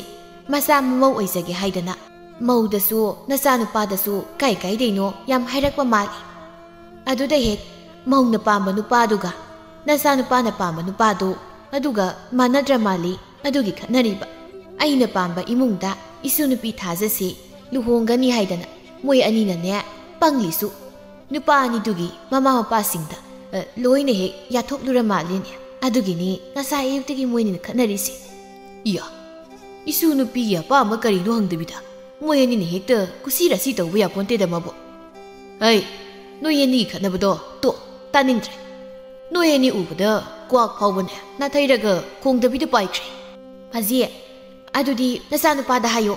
ꯃꯆꯥ ꯃꯃꯧ ꯑꯣꯏꯖꯒꯦ ꯍꯥꯏꯗꯅ ꯃꯧꯗꯁꯨ ꯅꯆꯥꯅꯨꯄꯥꯗꯁꯨ ꯀꯥꯏ ꯀꯥꯏꯗꯩꯅꯣ ꯌꯥꯝ ꯍꯥꯏꯔꯛꯄ ꯃꯥꯜꯂꯤ꯫ ꯑꯗꯨꯗ ꯍꯦꯛ ꯃꯧꯅ ꯄꯥꯝꯕ ꯅꯨꯄꯥꯗꯨꯒ ꯅꯆꯥꯅꯨꯄꯥꯅ ꯄꯥꯝꯕ ꯅꯨꯄꯥꯗꯨ ꯑꯗꯨꯒ ꯃꯥꯟꯅꯗ꯭ꯔ ꯃꯥꯜꯂꯤ꯫ ꯑꯗꯨꯒꯤ ꯈꯠꯅꯔꯤꯕ꯫ ꯑꯩꯅ ꯄꯥꯝꯕ ꯏꯃꯨꯡꯗ ꯏꯁꯨ ꯅꯨꯄꯤ ꯊꯥꯖꯁꯤ ꯂꯨꯍꯣꯡꯒꯅꯤ ꯍꯥꯏꯗꯅ ꯃꯣꯏ ꯑꯅꯤꯅꯅꯦ ꯄꯪꯂꯤꯁꯨ꯫ ꯅꯨꯄꯥ ꯑꯅꯤꯗꯨꯒꯤ ꯃꯃꯥ ꯃꯄꯥꯁꯤꯡꯗ, ꯑ, ꯂꯣꯏꯅ ꯍꯦꯛ ꯌꯥꯊꯣꯛꯂꯨꯔ ꯃꯥꯜꯂꯤꯅꯦ꯫ ꯑꯗꯨꯒꯤꯅꯤ ꯉꯁꯥꯏ ꯑꯌꯨꯛꯇꯒꯤ ꯃꯣꯏꯅꯤꯅ ꯈꯠꯅꯔꯤꯁꯦ"꯫ "ꯏꯌꯥ, ꯏꯁꯨ ꯅꯨꯄꯤꯒꯤ ꯑꯄꯥꯝꯕ ꯀꯔꯤꯅꯣ ꯍꯪꯗꯕꯤꯗ ꯃꯣꯏ ꯑꯅꯤꯅ ꯍꯦꯛꯇ ꯀꯨꯁꯤ ꯔꯥꯁꯤ ꯇꯧꯕ ꯌꯥꯄꯣꯟꯇꯦꯗ ꯃꯕꯣꯛ꯫ ꯍꯩ, ꯅꯣꯏ ꯑꯅꯤꯒꯤ ꯈꯠꯅꯕꯗꯣ ꯇꯣꯛ, ꯇꯥꯅꯤꯡꯗ꯭ꯔꯦ꯫ ꯅꯣꯏ ꯑꯅꯤ ꯎꯕꯗ ꯀ꯭ꯋꯥꯛ ꯐꯥꯎꯕꯅꯦ ꯅꯥꯊꯩꯔꯒ ꯈꯣꯡꯗꯕꯤꯗ ꯄꯥꯏꯈ꯭ꯔꯦ"꯫ "ꯐꯖꯤ, ꯑꯗꯨꯗꯤ ꯅꯆꯥꯅꯨꯄꯥꯗ ꯍꯥꯏꯌꯣ꯫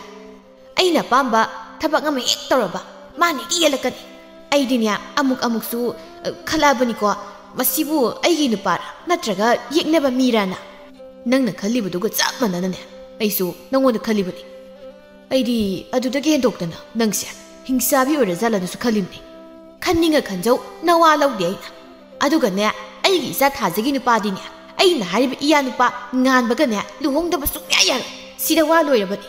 ꯑꯩꯅ ꯑꯄꯥꯝꯕ ꯊꯕꯛ ꯑꯃ ꯍꯦꯛ ꯇꯧꯔꯕ ꯃꯥꯅ ꯍꯦꯛ ꯌꯦꯜꯂꯛꯀꯅꯤ꯫ ꯑꯩꯗꯤꯅꯦ ꯑꯃꯨꯛ ꯑꯃꯨꯛꯁꯨ, ꯑ, ꯈꯜꯂꯛꯑꯕꯅꯤꯀꯣ, ꯃꯁꯤꯕꯨ ꯑꯩꯒꯤ ꯅꯨꯄꯥꯔ ꯅꯠꯇ꯭ꯔꯒ ꯌꯦꯛꯅꯕ ꯃꯤꯔꯅ"꯫ "ꯅꯪꯅ ꯈꯜꯂꯤꯕꯗꯨꯒ ꯆꯞ ꯃꯥꯟꯅꯅꯅꯦ ꯑꯩꯁꯨ ꯅꯪꯉꯣꯟꯗ ꯈꯜꯂꯤꯕꯅꯤ꯫ ꯑꯩꯗꯤ ꯑꯗꯨꯗꯒꯤ ꯍꯦꯟꯗꯣꯛꯇꯅ ꯅꯪꯁꯦ ꯍꯤꯡꯆꯥꯕꯤ ꯑꯣꯏꯔꯖꯥꯠꯂꯅꯁꯨ ꯈꯜꯂꯤꯕꯅꯤ꯫ ꯈꯟꯅꯤꯡꯉ ꯈꯟꯖꯧ, ꯅꯋꯥ ꯂꯧꯗꯦ ꯑꯩꯅ꯫ ꯑꯗꯨꯒꯅꯦ, ꯑꯩꯒꯤ ꯏꯆꯥ ꯊꯥꯖꯒꯤ ꯅꯨꯄꯥꯗꯤꯅꯦ, ꯑꯩꯅ ꯍꯥꯏꯔꯤꯕ ꯏꯌꯥ ꯅꯨꯄꯥ ꯉꯥꯟꯕꯒꯅꯦ ꯂꯨꯍꯣꯡꯗꯕ ꯁꯨꯡꯌꯥ ꯌꯥꯔꯣꯏ꯫ ꯁꯤꯗ ꯋꯥ ꯂꯣꯏꯔꯕꯅꯤ"꯫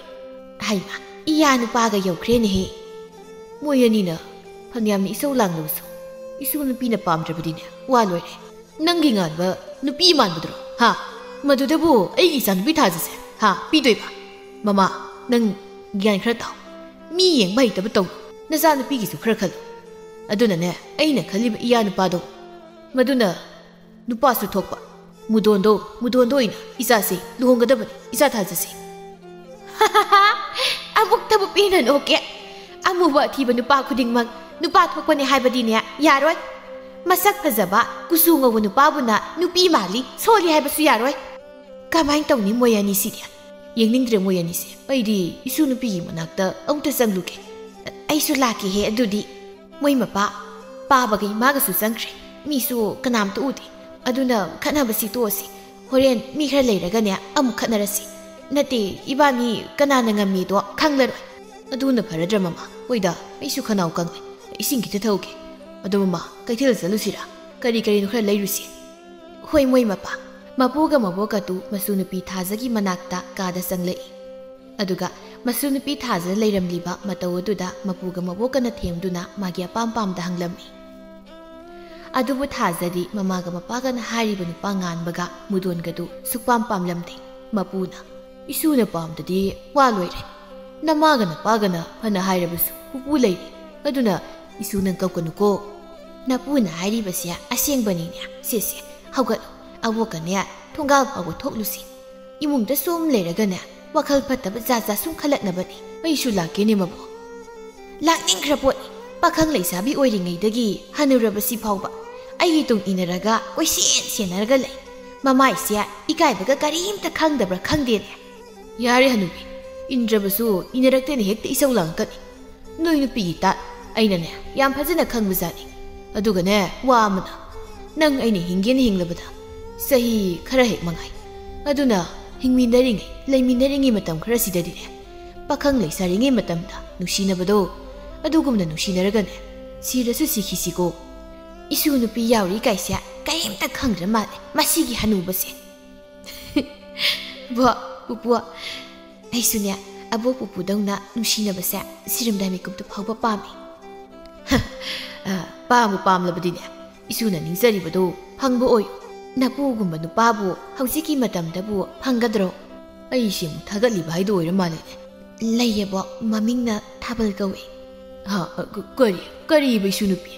ꯍꯩꯃꯥ, ꯏꯌꯥ ꯅꯨꯄꯥꯒ ꯌꯧꯈ꯭ꯔꯦꯅꯦꯍꯦ꯫ ꯃꯣꯏ ꯑꯅꯤꯅ ꯐꯅꯌꯥꯝꯅ ꯏꯁꯧ ꯂꯥꯡꯂꯕꯁꯨ, ꯏꯁꯨ ꯅꯨꯄꯤꯅ ꯄꯥꯝꯗ꯭ꯔꯕꯗꯤꯅꯦ ꯋꯥ ꯂꯣꯏꯔꯦ꯫ "ꯅꯪꯒꯤ ꯉꯥꯟꯕ ꯅꯨꯄꯤ ꯃꯥꯟꯕꯗꯨꯔꯣ? ꯍꯥ? ꯃꯗꯨꯗꯕꯨ ꯑꯩꯒꯤ ꯏꯆꯥꯅꯨꯄꯤ ꯊꯥꯖꯁꯦ, ꯍꯥ, ꯄꯤꯗꯣꯏꯕ? ꯃꯃꯥ, ꯅꯪ ꯒ꯭ꯌꯥꯟ ꯈꯔ ꯇꯥꯎ꯫ ꯃꯤ ꯌꯦꯡꯕ ꯍꯩꯇꯕ ꯇꯧꯅꯨ꯫ ꯅꯆꯥꯅꯨꯄꯤꯒꯤꯁꯨ ꯈꯔ ꯈꯜꯂꯨ꯫ ꯑꯗꯨꯅꯅꯦ, ꯑꯩꯅ ꯈꯜꯂꯤꯕ ꯏꯌꯥ ꯅꯨꯄꯥꯗꯣ, ꯃꯗꯨꯅ ꯅꯨꯄꯥꯁꯨ ꯊꯣꯛꯄ꯫ ꯃꯨꯗꯣꯟꯗꯣ, ꯃꯨꯗꯣꯟꯗꯣ ꯑꯣꯏꯅ ꯏꯆꯥꯁꯦ ꯂꯨꯍꯣꯡꯒꯗꯕꯅꯤ, ꯏꯆꯥ ꯊꯥꯖꯁꯦ"꯫ "ꯑꯃꯨꯛꯇꯕꯨ ꯄꯦꯟꯅ ꯅꯣꯛꯀꯦ꯫ ꯑꯃꯨꯕ ꯑꯊꯤꯕ ꯅꯨꯄꯥ ꯈꯨꯗꯤꯡꯃꯛ ꯅꯨꯄꯥ ꯊꯣꯛꯄꯅꯦ ꯍꯥꯏꯕꯗꯤꯅꯦ ꯌꯥꯔꯣꯏ꯫ ꯃꯁꯛ ꯐꯖꯕ, ꯀꯨꯆꯨ ꯉꯧꯕ ꯅꯨꯄꯥꯕꯨꯅ ꯅꯨꯄꯤ ꯃꯥꯜꯂꯤ, ꯁꯣꯜꯂꯤ ꯍꯥꯏꯕꯁꯨ ꯌꯥꯔꯣꯏ꯫ ꯀꯃꯥꯏꯅ ꯇꯧꯅꯤ ꯃꯣꯏ ꯑꯅꯤꯁꯤꯗꯤ? ꯌꯦꯡꯅꯤꯡꯗ꯭ꯔꯦ ꯃꯣꯏ ꯑꯅꯤꯁꯦ꯫ ꯑꯩꯗꯤ ꯏꯁꯨ ꯅꯨꯄꯤꯒꯤ ꯃꯅꯥꯛꯇ ꯑꯃꯨꯛꯇ ꯆꯪꯂꯨꯒꯦ꯫ ꯑꯩꯁꯨ ꯂꯥꯛꯀꯦꯍꯦ꯫ ꯑꯗꯨꯗꯤ ꯃꯣꯏ ꯃꯄꯥ ꯄꯥꯕꯒ ꯏꯃꯥꯒꯁꯨ ꯆꯪꯈ꯭ꯔꯦ꯫ ꯃꯤꯁꯨ ꯀꯅꯥꯝꯇ ꯎꯗꯦ꯫ ꯑꯗꯨꯅ ꯈꯠꯅꯕꯁꯤ ꯇꯣꯛꯑꯁꯤ꯫ ꯍꯣꯔꯦꯟ ꯃꯤ ꯈꯔ ꯂꯩꯔꯒꯅꯦ ꯑꯃꯨꯛ ꯈꯠꯅꯔꯁꯤ꯫ ꯅꯠꯇꯦ, ꯏꯕꯥꯅꯤ ꯀꯅꯥꯅ ꯉꯝꯃꯤꯗꯣ ꯈꯪꯂꯔꯣꯏ꯫ ꯑꯗꯨꯅ ꯐꯔꯗ꯭ꯔ ꯃꯃꯥ? ꯍꯣꯏꯗ, ꯑꯩꯁꯨ ꯈꯅꯥꯎ ꯀꯪꯉꯦ꯫ ꯏꯁꯤꯡ ꯈꯤꯇ ꯊꯛꯎꯒꯦ꯫ ꯑꯗꯣ ꯃꯃꯥ, ꯀꯩꯊꯦꯜ ꯆꯠꯂꯨꯁꯤꯔꯥ? ꯀꯔꯤ ꯀꯔꯤꯅꯣ ꯈꯔ ꯂꯩꯔꯨꯁꯤ꯫ ꯍꯣꯏ, ꯃꯣꯏ ꯃꯄꯥ꯫ ꯃꯄꯨꯒ ꯃꯕꯣꯛꯀꯗꯨ ꯃꯁꯨ ꯅꯨꯄꯤ ꯊꯥꯖꯒꯤ ꯃꯅꯥꯛꯇ ꯀꯥꯗ ꯆꯪꯂꯛꯏ꯫ ꯑꯗꯨꯒ ꯃꯁꯨ ꯅꯨꯄꯤ ꯊꯥꯖ ꯂꯩꯔꯝꯂꯤꯕ ꯃꯇꯧ ꯑꯗꯨꯗ ꯃꯄꯨꯒ ꯃꯕꯣꯛꯀꯅ ꯊꯦꯝꯗꯨꯅ ꯃꯥꯒꯤ ꯑꯄꯥꯝ ꯄꯥꯝꯗ ꯍꯪꯂꯝꯃꯤ꯫ ꯑꯗꯨꯕꯨ ꯊꯥꯖꯗꯤ ꯃꯃꯥꯒ ꯃꯄꯥꯒꯅ ꯍꯥꯏꯔꯤꯕ ꯅꯨꯄꯥ ꯉꯥꯟꯕꯒ ꯃꯨꯗꯣꯟꯒꯗꯨ ꯁꯨꯛꯄꯥꯝ ꯄꯥꯝꯂꯝꯗꯦ꯫ ꯃꯄꯨꯅ, "ꯏꯁꯨꯅ ꯄꯥꯝꯗꯗꯤ ꯋꯥ ꯂꯣꯏꯔꯦ꯫ ꯅꯃꯥꯒ ꯅꯄꯥꯒꯅ ꯐꯅ ꯍꯥꯏꯔꯕꯁꯨ ꯄꯨꯄꯨ ꯂꯩꯔꯤ꯫ ꯑꯗꯨꯅ ꯏꯁꯨ ꯅꯪ ꯀꯞꯀꯅꯨꯀꯣ꯫ ꯅꯄꯨꯅ ꯍꯥꯏꯔꯤꯕꯁꯦ ꯑꯁꯦꯡꯕꯅꯤꯅꯦ꯫ ꯁꯦ ꯁꯦ, ꯍꯧꯒꯠꯂꯣ꯫ ꯑꯕꯣꯛꯀꯅꯦ ꯊꯣꯡꯒꯥꯜ ꯐꯥꯎꯕ ꯊꯣꯛꯂꯨꯁꯤ꯫ ꯏꯃꯨꯡꯗ ꯁꯨꯝ ꯂꯩꯔꯒꯅꯦ ꯋꯥꯈꯜ ꯐꯠꯇꯕ ꯖꯥꯠ ꯖꯥꯠ ꯁꯨꯝ ꯈꯜꯂꯛꯅꯕꯅꯤ꯫ ꯑꯩꯁꯨ ꯂꯥꯛꯀꯦꯅꯦ ꯃꯕꯣꯛ꯫ ꯂꯥꯛꯅꯤꯡꯈ꯭ꯔ ꯄꯣꯠꯅꯤ꯫ ꯄꯥꯈꯪ ꯂꯩꯁꯥꯕꯤ ꯑꯣꯏꯔꯤꯉꯩꯗꯒꯤ ꯍꯅꯨꯔꯕꯁꯤ ꯐꯥꯎꯕ ꯑꯩꯒꯤ ꯇꯨꯡ ꯏꯟꯅꯔꯒ ꯀꯣꯏꯁꯦꯟ ꯁꯦꯟꯅꯔꯒ ꯂꯩ꯫ ꯃꯃꯥꯏꯁꯦ ꯏꯀꯥꯏꯕꯒ ꯀꯔꯤꯝꯇ ꯈꯪꯗꯕ꯭ꯔꯥ ꯈꯪꯗꯦꯅꯦ꯫ ꯌꯥꯔꯦ ꯍꯅꯨꯕꯤ, ꯏꯟꯗ꯭ꯔꯕꯁꯨ ꯏꯟꯅꯔꯛꯇꯦꯅ ꯍꯦꯛꯇ ꯏꯁꯧ ꯂꯥꯡꯉꯛꯀꯅꯤ꯫ ꯅꯣꯏ ꯅꯨꯄꯤꯒꯤ ꯇꯥꯠ ꯑꯩꯅꯅꯦ ꯌꯥꯝ ꯐꯖꯅ ꯈꯪꯕꯖꯥꯠꯅꯤ꯫ ꯑꯗꯨꯒꯅꯦ, ꯋꯥ ꯑꯃꯅ, ꯅꯪ ꯑꯩꯅ ꯍꯤꯡꯒꯦꯅ ꯍꯤꯡꯂꯕꯗ ꯆꯍꯤ ꯈꯔ ꯍꯦꯛ ꯃꯉꯥꯏ꯫ ꯑꯗꯨꯅ ꯍꯤꯡꯃꯤꯟꯅꯔꯤꯉꯩ, ꯂꯩꯃꯤꯟꯅꯔꯤꯉꯩ ꯃꯇꯝ ꯈꯔꯁꯤꯗꯗꯤꯅꯦ, ꯄꯥꯈꯪ ꯂꯩꯁꯥꯔꯤꯉꯩ ꯃꯇꯝꯗ ꯅꯨꯡꯁꯤꯅꯕꯗꯣ, ꯑꯗꯨꯒꯨꯝꯅ ꯅꯨꯡꯁꯤꯅꯔꯒꯅꯦ, ꯁꯤꯔꯁꯨ ꯁꯤꯈꯤꯁꯤꯀꯣ꯫ ꯏꯁꯨ ꯅꯨꯄꯤ ꯌꯥꯎꯔꯤ ꯀꯥꯏꯁꯦ ꯀꯔꯤꯝꯇ ꯈꯪꯗ꯭ꯔ ꯃꯥꯜꯂꯦ ꯃꯁꯤꯒꯤ ꯍꯅꯨꯕꯁꯦ꯫ ꯕꯣ, ꯄꯨꯄꯨ, ꯑꯩꯁꯨꯅꯦ ꯑꯕꯣꯛ ꯄꯨꯄꯨꯗꯧꯅ ꯅꯨꯡꯁꯤꯅꯕꯁꯦ ꯁꯤꯔꯝꯗꯥꯏ ꯃꯤꯀꯨꯞꯇ ꯐꯥꯎꯕ ꯄꯥꯝꯃꯤ꯫ ꯑ, ꯄꯥꯝꯕꯨ ꯄꯥꯝꯂꯕꯗꯤꯅꯦ, ꯏꯁꯨꯅ ꯅꯤꯡꯖꯔꯤꯕꯗꯨ ꯐꯪꯕ ꯑꯣꯏꯌꯨ꯫ ꯅꯄꯨꯒꯨꯝꯕ ꯅꯨꯄꯥꯕꯨ ꯍꯧꯖꯤꯛꯀꯤ ꯃꯇꯝꯗꯕꯨ ꯐꯪꯒꯗ꯭ꯔꯣ? ꯑꯩꯁꯤ ꯑꯃꯨꯛ ꯊꯥꯒꯠꯂꯤꯕ ꯍꯥꯏꯗꯣ ꯑꯣꯏꯔ ꯃꯥꯜꯂꯦꯅꯦ꯫ ꯂꯩꯌꯦꯕꯣ, ꯃꯃꯤꯡꯅ ꯊꯥꯕꯜ ꯀꯧꯏ꯫ ꯍꯥ, ꯑ, ꯀ-, ꯀꯔꯤ? ꯀꯔꯤꯕ ꯏꯁꯨ ꯅꯨꯄꯤ?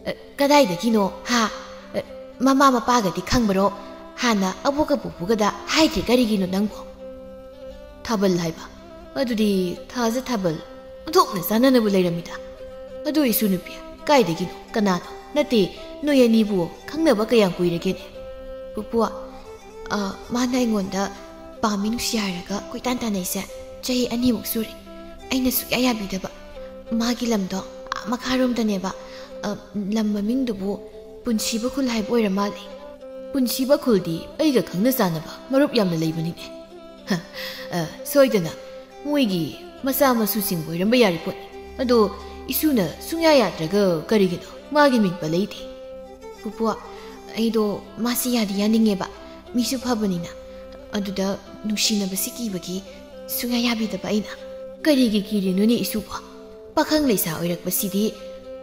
ꯑ, ꯀꯗꯥꯏꯗꯒꯤꯅꯣ? ꯍꯥ? ꯑ, ꯃꯃꯥ ꯃꯄꯥꯒꯗꯤ ꯈꯪꯕꯔꯣ? ꯍꯥꯟꯅ ꯑꯕꯣꯛꯀ ꯄꯨꯄꯨꯒꯗ ꯍꯥꯏꯗ꯭ꯔꯤ ꯀꯔꯤꯒꯤꯅꯣ ꯅꯪꯕꯣ? ꯊꯥꯕꯜ ꯍꯥꯏꯕ? ꯑꯗꯨꯗꯤ ꯊꯥꯖ ꯊꯥꯕꯜ ꯑꯣꯟꯊꯣꯛꯅ ꯆꯥꯟꯅꯅꯕ ꯂꯩꯔꯝꯃꯤꯗ꯫ ꯑꯗꯨ ꯏꯁꯨ ꯅꯨꯄꯤ, ꯀꯥꯏꯗꯒꯤꯅꯣ? ꯀꯅꯥꯅꯣ? ꯅꯠꯇꯦ, ꯅꯣꯏ ꯑꯅꯤꯕꯨ ꯈꯪꯅꯕ ꯀꯌꯥꯝ ꯀꯨꯏꯔꯒꯦꯅꯦ? ꯄꯨꯄꯨ, ꯑ, ꯃꯥꯅ ꯑꯩꯉꯣꯟꯗ ꯄꯥꯝꯃꯤ ꯅꯨꯡꯁꯤ ꯍꯥꯏꯔꯒ ꯀꯣꯏꯇꯥꯟ ꯇꯥꯟꯅꯩꯁꯦ ꯆꯍꯤ ꯑꯅꯤꯃꯨꯛ ꯁꯨꯔꯦ꯫ ꯑꯩꯅ ꯁꯨꯛꯌꯥ ꯌꯥꯕꯤꯗꯕ꯫ ꯃꯥꯒꯤ ꯂꯝꯗꯣ ꯑꯥ ꯃꯈꯥꯔꯣꯝꯗꯅꯦꯕ꯫ ꯑ, ꯂꯝ ꯃꯃꯤꯡꯗꯨꯕꯨ ꯄꯨꯟꯁꯤꯕ ꯈꯨꯜ ꯍꯥꯏꯕ ꯑꯣꯏꯔ ꯃꯥꯜꯂꯦ꯫ ꯄꯨꯟꯁꯤꯕ ꯈꯨꯜꯗꯤ ꯑꯩꯒ ꯈꯪꯅ ꯆꯥꯟꯅꯕ ꯃꯔꯨꯞ ꯌꯥꯝꯅ ꯂꯩꯕꯅꯤꯅꯦ꯫ ꯍ, ꯑ, ꯁꯣꯏꯗꯅ ꯃꯣꯏꯒꯤ ꯃꯆꯥ ꯃꯁꯨꯁꯤꯡꯕꯨ ꯑꯣꯏꯔꯝꯕ ꯌꯥꯔꯤ ꯄꯣꯠꯅꯤ꯫ ꯑꯗꯣ ꯏꯁꯨꯅ ꯁꯨꯡꯌꯥ ꯌꯥꯗ꯭ꯔꯒ ꯀꯔꯤꯒꯤꯅꯣ ꯃꯥꯒꯤ ꯃꯤꯡ ꯄꯜꯂꯛꯏꯗꯤ? ꯄꯨꯄꯨ, ꯑꯩꯗꯣ ꯃꯥꯁꯤ ꯌꯥꯗꯤ ꯌꯥꯅꯤꯡꯉꯦꯕ, ꯃꯤꯁꯨ ꯐꯕꯅꯤꯅ꯫ ꯑꯗꯨꯗ ꯅꯨꯡꯁꯤꯅꯕꯁꯤ ꯀꯤꯕꯒꯤ ꯁꯨꯡꯌꯥ ꯌꯥꯕꯤꯗꯕ ꯑꯩꯅ꯫ ꯀꯔꯤꯒꯤ ꯀꯤꯔꯤꯅꯣꯅꯦ ꯏꯁꯨꯕꯣ? ꯄꯥꯈꯪ ꯂꯩꯁꯥ ꯑꯣꯏꯔꯛꯄꯁꯤꯗꯤ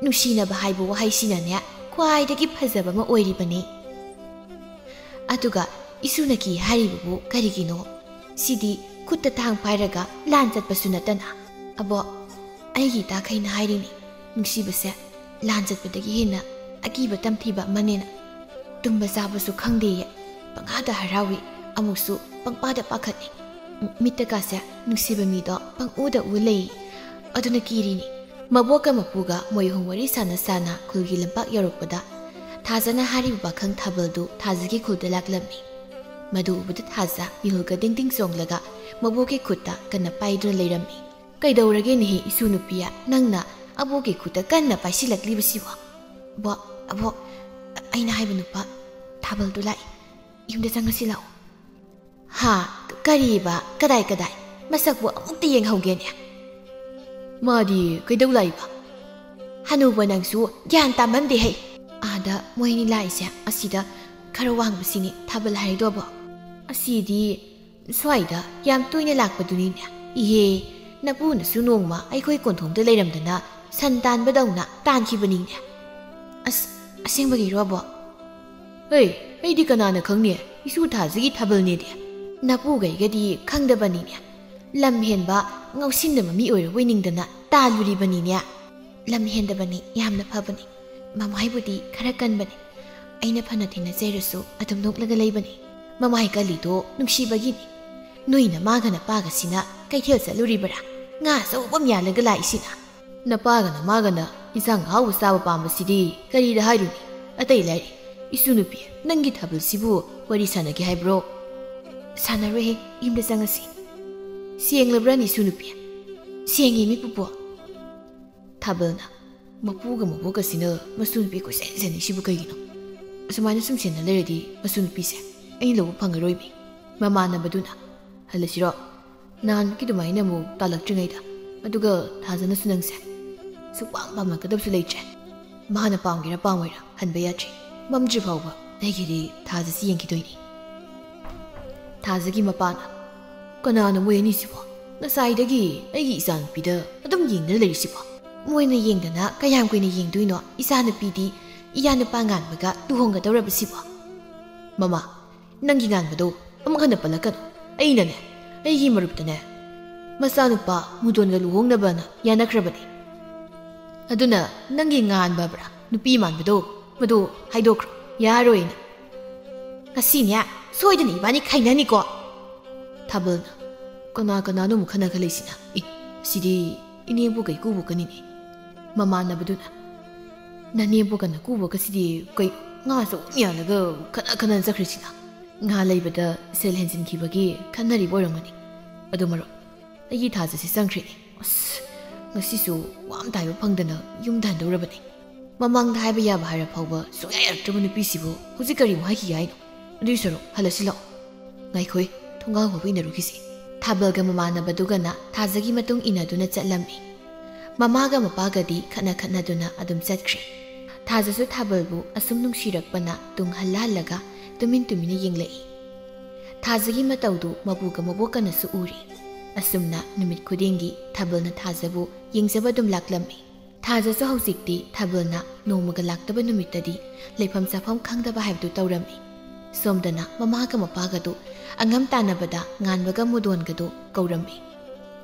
ꯅꯨꯡꯁꯤꯅꯕ ꯍꯥꯏꯕ ꯋꯥꯍꯩꯁꯤꯅꯅꯦ ꯈ꯭ꯋꯥꯏꯗꯒꯤ ꯐꯖꯕ ꯑꯃ ꯑꯣꯏꯔꯤꯕꯅꯤ꯫ ꯑꯗꯨꯒ ꯏꯁꯨꯅ ꯀꯤ ꯍꯥꯏꯔꯤꯕꯕꯨ ꯀꯔꯤꯒꯤꯅꯣ? ꯁꯤꯗꯤ ꯈꯨꯠꯇ ꯊꯥꯡ ꯄꯥꯏꯔꯒ ꯂꯥꯟ ꯆꯠꯄꯁꯨ ꯅꯠꯇꯅ꯫ ꯑꯕꯣ, ꯑꯩꯒꯤ ꯏꯇꯥꯈꯩꯅ ꯍꯥꯏꯔꯤꯅꯤ, ꯅꯨꯡꯁꯤꯕꯁꯦ ꯂꯥꯟ ꯆꯠꯄꯗꯒꯤ ꯍꯦꯟꯅ ꯑꯀꯤꯕ ꯇꯝꯊꯤꯕ ꯑꯃꯅꯦꯅ꯫ ꯇꯨꯝꯕ ꯆꯥꯕꯁꯨ ꯈꯪꯗꯦꯌꯦ, ꯄꯪꯍꯥꯗ ꯍꯔꯥꯎꯏ, ꯑꯃꯨꯛꯁꯨ ꯄꯪꯄꯥꯗ ꯄꯥꯈꯠꯂꯤ꯫ ꯃꯤꯠꯇꯀꯥꯁꯦ ꯅꯨꯡꯁꯤꯕ ꯃꯤꯗꯣ ꯄꯪꯎꯗ ꯎ ꯂꯩ꯫ ꯑꯗꯨꯅ ꯀꯤꯔꯤꯅꯤ꯫ ꯃꯕꯣꯛꯀ ꯃꯄꯨꯒ ꯃꯣꯏ ꯑꯍꯨꯝ ꯋꯥꯔꯤ ꯁꯥꯟꯅ ꯁꯥꯟꯅ ꯈꯨꯜꯒꯤ ꯂꯝꯄꯥꯛ ꯌꯧꯔꯛꯄꯗ ꯊꯥꯖꯅ ꯍꯥꯏꯔꯤꯕ ꯄꯥꯈꯪ ꯊꯥꯕꯜꯗꯨ ꯊꯥꯖꯒꯤ ꯈꯨꯜꯗ ꯂꯥꯛꯂꯝꯃꯤ꯫ ꯃꯗꯨ ꯎꯕꯗ ꯊꯥꯖ ꯃꯤꯍꯨꯜꯒ ꯗꯤꯡ ꯗꯤꯡ ꯆꯣꯡꯂꯒ ꯃꯕꯣꯛꯀꯤ ꯈꯨꯠꯇ ꯀꯟꯅ ꯄꯥꯏꯗꯨꯅ ꯂꯩꯔꯝꯃꯤ꯫ "ꯀꯩꯗꯧꯔꯒꯦꯅꯦꯍꯦ ꯏꯁꯨ ꯅꯨꯄꯤ, ꯅꯪꯅ ꯑꯕꯣꯛꯀꯤ ꯈꯨꯠꯇ ꯀꯟꯅ ꯄꯥꯏꯁꯤꯜꯂꯛꯂꯤꯕꯁꯤꯕꯣ?" "ꯕꯣ, ꯑꯕꯣꯛ, ꯑꯩꯅ ꯍꯥꯏꯕ ꯅꯨꯄꯥ ꯊꯥꯕꯜꯗꯨ ꯂꯥꯛꯏ, ꯌꯨꯝꯗ ꯆꯪꯉꯁꯤ ꯂꯥꯛꯑꯣ"꯫ "ꯍꯥ? ꯀꯔꯤꯕ? ꯀꯗꯥꯏ ꯀꯗꯥꯏ? ꯃꯁꯛꯄꯨ ꯑꯃꯨꯛꯇ ꯌꯦꯡꯍꯧꯒꯦꯅꯦ"꯫ "ꯃꯥꯗꯤ ꯀꯩꯗꯧ ꯂꯥꯛꯏꯕ?" "ꯍꯅꯨꯕ ꯅꯪꯁꯨ ꯒ꯭ꯌꯥꯟ ꯇꯥꯃꯟꯗꯦ ꯍꯩ꯫ ꯑꯥꯗ ꯃꯣꯏ ꯑꯅꯤ ꯂꯥꯛꯏꯁꯦ, ꯑꯁꯤꯗ ꯈꯔ ꯋꯥꯡꯕꯁꯤꯅꯤ ꯊꯥꯕꯜ ꯍꯥꯏꯗꯣꯕꯣ꯫ ꯑꯁꯤꯗꯤ ꯁ꯭ꯋꯥꯏꯗ ꯌꯥꯝ ꯇꯣꯏꯅ ꯂꯥꯛꯄꯗꯨꯅꯤꯅꯦ꯫ ꯏꯍꯦ, ꯅꯄꯨꯅꯁꯨ ꯅꯣꯡꯃ ꯑꯩꯈꯣꯏ ꯀꯣꯟꯊꯣꯡꯗ ꯂꯩꯔꯝꯗꯅ ꯁꯟ ꯇꯥꯟꯕꯗꯧꯅ ꯇꯥꯟꯈꯤꯕꯅꯤꯅꯦ"꯫ "ꯑꯁ, ꯑꯁꯦꯡꯕꯒꯤꯔꯣ ꯑꯕꯣꯛ?" "ꯍꯩ, ꯑꯩꯗꯤ ꯀꯅꯥꯅ ꯈꯪꯅꯤ, ꯏꯁꯨ ꯊꯥꯖꯒꯤ ꯊꯥꯕꯜꯅꯦꯗꯤ"꯫ "ꯅꯄꯨꯒꯩꯒꯗꯤ ꯈꯪꯗꯕꯅꯤꯅꯦ꯫ ꯂꯝ ꯍꯦꯟꯕ, ꯉꯥꯎꯁꯤꯟꯅꯕ ꯃꯤ ꯑꯣꯏꯔꯕꯣꯏ ꯅꯤꯡꯗꯅ ꯇꯥꯜꯂꯨꯔꯤꯕꯅꯤꯅꯦ"꯫ "ꯂꯝ ꯍꯦꯟꯗꯕꯅꯤ, ꯌꯥꯝꯅ ꯐꯕꯅꯤ꯫ ꯃꯃꯥꯏꯕꯨꯗꯤ ꯈꯔ ꯀꯟꯕꯅꯤ꯫ ꯑꯩꯅ ꯐꯅ ꯊꯦꯡꯅꯖꯔꯁꯨ ꯑꯗꯨꯝ ꯅꯣꯛꯂꯒ ꯂꯩꯕꯅꯤ꯫ ꯃꯃꯥꯏ ꯀꯜꯂꯤꯗꯣ ꯅꯨꯡꯁꯤꯕꯒꯤꯅꯤ꯫ ꯅꯣꯏ ꯅꯃꯥꯒ ꯅꯄꯥꯒꯁꯤꯅ ꯀꯩꯊꯦꯜ ꯆꯠꯂꯨꯔꯤꯕꯔꯥ? ꯉꯥ ꯑꯆꯧꯕ ꯑꯃ ꯌꯥꯜꯂꯒ ꯂꯥꯛꯏꯁꯤꯅ"꯫ "ꯅꯄꯥꯒ ꯅꯃꯥꯒꯅ ꯏꯟꯁꯥꯡ ꯑꯍꯥꯎꯕ ꯆꯥꯕ ꯄꯥꯝꯕꯁꯤꯗꯤ ꯀꯔꯤꯗ ꯍꯥꯏꯔꯨꯅꯤ? ꯑꯇꯩ ꯂꯥꯏꯔꯤ꯫ ꯏꯁꯨ ꯅꯨꯄꯤ, ꯅꯪꯒꯤ ꯊꯥꯕꯜꯁꯤꯕꯨ ꯋꯥꯔꯤ ꯁꯥꯟꯅꯒꯦ ꯍꯥꯏꯕ꯭ꯔꯣ?" ꯁꯥꯟꯅꯔꯣꯏꯍꯦ, ꯌꯨꯝꯗ ꯆꯪꯉꯁꯤ꯫ ꯁꯦꯡꯂꯕ꯭ꯔꯥ, ꯅꯤꯁꯨ ꯅꯨꯄꯤ? ꯁꯦꯡꯉꯤ, ꯃꯤ ꯄꯨꯄꯨ꯫ ꯊꯥꯕꯜꯅ, "ꯃꯄꯨꯒ ꯃꯕꯣꯛꯀꯁꯤꯅ ꯃꯁꯨ ꯅꯨꯄꯤ ꯀꯣꯏꯁꯦꯟ ꯁꯦꯟꯅꯩꯁꯤꯕꯨ ꯀꯩꯒꯤꯅꯣ? ꯑꯁꯨꯃꯥꯏꯅ ꯁꯨꯝ ꯁꯦꯟꯅ ꯂꯩꯔꯗꯤ ꯃꯁꯨ ꯅꯨꯄꯤꯁꯦ ꯑꯩꯅ ꯂꯧꯕ ꯐꯪꯉꯔꯣꯏꯃꯤ꯫" ꯃꯃꯥꯟꯅꯕꯗꯨꯅ, "ꯍꯜꯂꯁꯤꯔꯣ? ꯅꯍꯥꯟꯃꯨꯛꯀꯤ ꯑꯗꯨꯃꯥꯏꯅ ꯑꯃꯨꯛ ꯇꯥꯜꯂꯛꯇ꯭ꯔꯤꯉꯩꯗ, ꯑꯗꯨꯒ ꯊꯥꯖꯅꯁꯨ ꯅꯪꯁꯦ ꯁꯨꯛꯄꯥꯝ ꯄꯥꯝꯂꯛꯀꯗꯕꯁꯨ ꯂꯩꯇ꯭ꯔꯦ꯫ ꯃꯥꯅ ꯄꯥꯝꯒꯦꯔꯥ ꯄꯥꯝꯃꯣꯏꯔꯥ ꯍꯟꯕ ꯌꯥꯗ꯭ꯔꯤ꯫ ꯃꯝꯗ꯭ꯔꯤ ꯐꯥꯎꯕ ꯑꯩꯒꯤꯗꯤ ꯊꯥꯖꯁꯤ ꯌꯦꯡꯈꯤꯗꯣꯏꯅꯤ꯫" ꯊꯥꯖꯒꯤ ꯃꯄꯥꯅ, "ꯀꯅꯥꯅꯣ ꯃꯣꯏ ꯑꯅꯤꯁꯤꯕꯣ? ꯉꯁꯥꯏꯗꯒꯤ ꯑꯩꯒꯤ ꯏꯆꯥꯅꯨꯄꯤꯗ ꯑꯗꯨꯝ ꯌꯦꯡꯗꯅ ꯂꯩꯔꯤꯁꯤꯕꯣ? ꯃꯣꯏꯅ ꯌꯦꯡꯗꯅ ꯀꯌꯥꯝ ꯀꯨꯏꯅ ꯌꯦꯡꯗꯣꯏꯅꯣ? ꯏꯆꯥꯅꯨꯄꯤꯗꯤ ꯏꯌꯥ ꯅꯨꯄꯥ ꯉꯥꯟꯕꯒ ꯂꯨꯍꯣꯡꯒꯗꯧꯔꯕꯁꯤꯕꯣ?" "ꯃꯃꯥ, ꯅꯪꯒꯤ ꯉꯥꯟꯕꯗꯣ ꯑꯃꯨꯛ ꯍꯟꯅ ꯄꯜꯂꯛꯀꯅꯨ꯫ ꯑꯩꯅꯅꯦ, ꯑꯩꯒꯤ ꯃꯔꯨꯞꯇꯅꯦ, ꯃꯆꯥꯅꯨꯄꯥ ꯃꯨꯗꯣꯟꯒ ꯂꯨꯍꯣꯡꯅꯕꯅ ꯌꯥꯅꯈ꯭ꯔꯕꯅꯤ꯫ ꯑꯗꯨꯅ ꯅꯪꯒꯤ ꯉꯥꯟꯕ ꯍꯥꯏꯕ꯭ꯔꯥ, ꯅꯨꯄꯤ ꯃꯥꯟꯕꯗꯣ, ꯃꯗꯨ ꯍꯥꯏꯗꯣꯛꯈ꯭ꯔꯣ, ꯌꯥꯔꯣꯏꯅ꯫ ꯉꯁꯤꯅꯦ, ꯁꯣꯏꯗꯅ ꯏꯕꯥꯅꯤ ꯈꯥꯏꯅꯅꯤꯀꯣ꯫" ꯊꯥꯕꯜꯅ, "ꯀꯅꯥ ꯀꯅꯥꯅꯣ ꯑꯃꯨꯛ ꯈꯟꯅ ꯈꯜꯂꯛꯏꯁꯤꯅ? ꯑꯦ, ꯁꯤꯗꯤ ꯏꯅꯦꯕꯨ ꯀꯩ ꯀꯨꯕꯨ ꯀꯅꯤꯅꯦ꯫" ꯃꯃꯥꯟꯅꯕꯗꯨꯅ, "ꯅꯅꯦꯕꯨ ꯀꯅ ꯀꯨꯕ ꯀꯁꯤꯗꯤ ꯀꯩ, ꯉꯥ ꯆꯥꯛꯎꯝ ꯌꯥꯜꯂꯒ ꯈꯠꯅ ꯈꯠꯅ ꯆꯠꯈ꯭ꯔꯤꯁꯤꯅ? ꯉꯥ ꯂꯩꯕꯗ ꯁꯦꯜ ꯍꯦꯟꯖꯤꯟꯈꯤꯕꯒꯤ ꯈꯟꯅꯔꯤꯕ ꯑꯣꯏꯔꯝꯒꯅꯤ꯫ ꯑꯗꯨ ꯃꯔꯨꯞ, ꯑꯩꯒꯤ ꯊꯥꯖꯁꯤ ꯆꯪꯈ꯭ꯔꯦꯅꯦ꯫ ꯑꯁ, ꯉꯁꯤꯁꯨ ꯋꯥ ꯑꯝꯇ ꯍꯥꯏꯕ ꯐꯪꯗꯅ ꯌꯨꯝꯗ ꯍꯟꯗꯧꯔꯕꯅꯤ꯫ ꯃꯃꯥꯡꯗ ꯍꯥꯏꯕ ꯌꯥꯕ ꯍꯥꯏꯔ ꯐꯥꯎꯕ ꯁꯨꯡꯌꯥ ꯌꯥꯔꯛꯇ꯭ꯔꯕ ꯅꯨꯄꯤꯁꯤꯕꯨ ꯍꯧꯖꯤꯛ ꯀꯔꯤꯃꯨꯛ ꯍꯥꯏꯈꯤꯒꯦ ꯍꯥꯏꯅꯣ? ꯑꯗꯨꯏ ꯁꯔꯨꯛ ꯍꯜꯂꯁꯤ ꯂꯥꯛꯑꯣ꯫" "ꯉꯥꯏꯈꯣꯏ, ꯊꯣꯡꯒꯥꯜ ꯐꯥꯎꯕ ꯏꯟꯅꯔꯨꯈꯤꯁꯤ꯫" ꯊꯥꯕꯜꯒ ꯃꯃꯥꯟꯅꯕꯗꯨꯒꯅ ꯊꯥꯖꯒꯤ ꯃꯇꯨꯡ ꯏꯟꯅꯗꯨꯅ ꯆꯠꯂꯝꯃꯤ꯫ ꯃꯃꯥꯒ ꯃꯄꯥꯒꯗꯤ ꯈꯠꯅ ꯈꯠꯅꯗꯨꯅ ꯑꯗꯨꯝ ꯆꯠꯈ꯭ꯔꯦ꯫ ꯊꯥꯖꯁꯨ ꯊꯥꯕꯜꯕꯨ ꯑꯁꯨꯝ ꯅꯨꯡꯁꯤꯔꯛꯄꯅ ꯇꯨꯡ ꯍꯜꯂ ꯍꯜꯂꯒ ꯇꯨꯃꯤꯟ ꯇꯨꯃꯤꯟꯅ ꯌꯦꯡꯂꯛꯏ꯫ ꯊꯥꯖꯒꯤ ꯃꯇꯧꯗꯨ ꯃꯄꯨꯒ ꯃꯕꯣꯛꯀꯅꯁꯨ ꯎꯔꯤ꯫ ꯑꯁꯨꯝꯅ ꯅꯨꯃꯤꯠ ꯈꯨꯗꯤꯡꯒꯤ ꯊꯥꯕꯜꯅ ꯊꯥꯖꯕꯨ ꯌꯦꯡꯖꯕ ꯑꯗꯨꯝ ꯂꯥꯛꯂꯝꯃꯤ꯫ ꯊꯥꯖꯁꯨ ꯍꯧꯖꯤꯛꯇꯤ ꯊꯥꯕꯜꯅ ꯅꯣꯡꯃꯒ ꯂꯥꯛꯇꯕ ꯅꯨꯃꯤꯠꯇꯗꯤ ꯂꯩꯐꯝ ꯆꯥꯐꯝ ꯈꯪꯗꯕ ꯍꯥꯏꯕꯗꯨ ꯇꯧꯔꯝꯃꯤ꯫ ꯁꯣꯝꯗꯅ ꯃꯃꯥꯒ ꯃꯄꯥꯒꯗꯨ ꯑꯉꯝ ꯇꯥꯟꯅꯕꯗ ꯉꯥꯟꯕꯒ ꯃꯨꯗꯣꯟꯒꯗꯨ ꯀꯧꯔꯝꯃꯤ꯫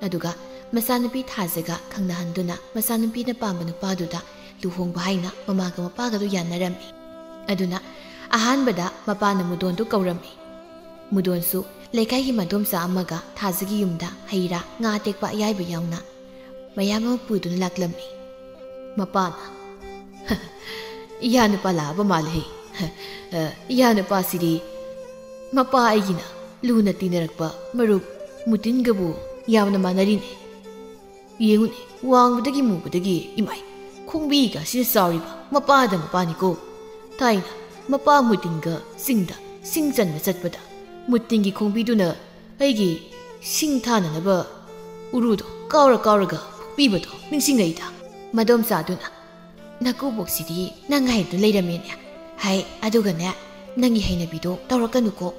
ꯑꯗꯨꯒ ꯃꯆꯥꯅꯨꯄꯤ ꯊꯥꯖꯒ ꯈꯪꯅꯍꯟꯗꯨꯅ ꯃꯆꯥꯅꯨꯄꯤꯅ ꯄꯥꯝꯕ ꯅꯨꯄꯥꯗꯨꯗ ꯂꯨꯍꯣꯡꯕ ꯍꯥꯏꯅ ꯃꯃꯥꯒ ꯃꯄꯥꯒꯗꯨ ꯌꯥꯅꯔꯝꯃꯤ꯫ ꯑꯗꯨꯅ ꯑꯍꯥꯟꯕꯗ ꯃꯄꯥꯅ ꯃꯨꯗꯣꯟꯗꯨ ꯀꯧꯔꯝꯃꯤ꯫ ꯃꯨꯗꯣꯟꯁꯨ ꯂꯩꯀꯥꯏꯒꯤ ꯃꯗꯣꯝꯆꯥ ꯑꯃꯒ ꯊꯥꯖꯒꯤ ꯌꯨꯝꯗ ꯍꯩ ꯔꯥ, ꯉꯥ ꯑꯇꯦꯛꯄ ꯑꯌꯥꯏꯕ ꯌꯥꯎꯅ ꯃꯌꯥꯝ ꯑꯃ ꯄꯨꯗꯨꯅ ꯂꯥꯛꯂꯝꯃꯤ꯫ ꯃꯄꯥꯅ, "ꯏꯌꯥ ꯅꯨꯄꯥ ꯂꯥꯛꯑꯕ ꯃꯥꯜꯂꯦ꯫ ꯏꯌꯥ ꯅꯨꯄꯥꯁꯤꯗꯤ ꯃꯄꯥ ꯑꯩꯒꯤꯅ ꯂꯨꯅ ꯇꯤꯟꯅꯔꯛꯄ ꯃꯔꯨꯞ ꯃꯨꯇꯤꯟꯒꯕꯨ ꯌꯥꯝꯅ ꯃꯥꯟꯅꯔꯤꯅꯦ꯫ ꯌꯦꯡꯉꯨꯅꯦ, ꯋꯥꯡꯕꯗꯒꯤ ꯃꯨꯕꯗꯒꯤ ꯏꯃꯥꯏ, ꯈꯣꯡꯕꯤꯒ ꯑꯁꯤꯅ ꯆꯥꯎꯔꯤꯕ ꯃꯄꯥꯗ ꯃꯄꯥꯅꯤꯀꯣ꯫ ꯊꯥꯏꯅ ꯃꯄꯥ ꯃꯨꯇꯤꯟꯒ ꯆꯤꯡꯗ ꯁꯤꯡ ꯆꯟꯕ ꯆꯠꯄꯗ ꯃꯨꯇꯤꯟꯒꯤ ꯈꯣꯡꯕꯤꯗꯨꯅ ꯑꯩꯒꯤ ꯁꯤꯡ ꯊꯥꯅꯅꯕ ꯎꯔꯨꯗꯣ ꯀꯥꯎꯔ ꯀꯥꯎꯔꯒ ꯐꯨꯛꯄꯤꯕꯗꯣ ꯅꯤꯡꯁꯤꯡꯉꯛꯏꯗ꯫ ꯃꯗꯣꯝꯆꯥꯗꯨꯅ, "ꯅꯀꯨꯕꯣꯛꯁꯤꯗꯤ ꯅꯪ ꯍꯥꯏꯗꯨ ꯂꯩꯔꯝꯃꯦꯅꯦ꯫ ꯍꯥꯏ, ꯑꯗꯨꯒꯅꯦ, ꯅꯪꯒꯤ ꯍꯩꯅꯕꯤꯗꯣ ꯇꯧꯔꯛꯀꯅꯨꯀꯣ꯫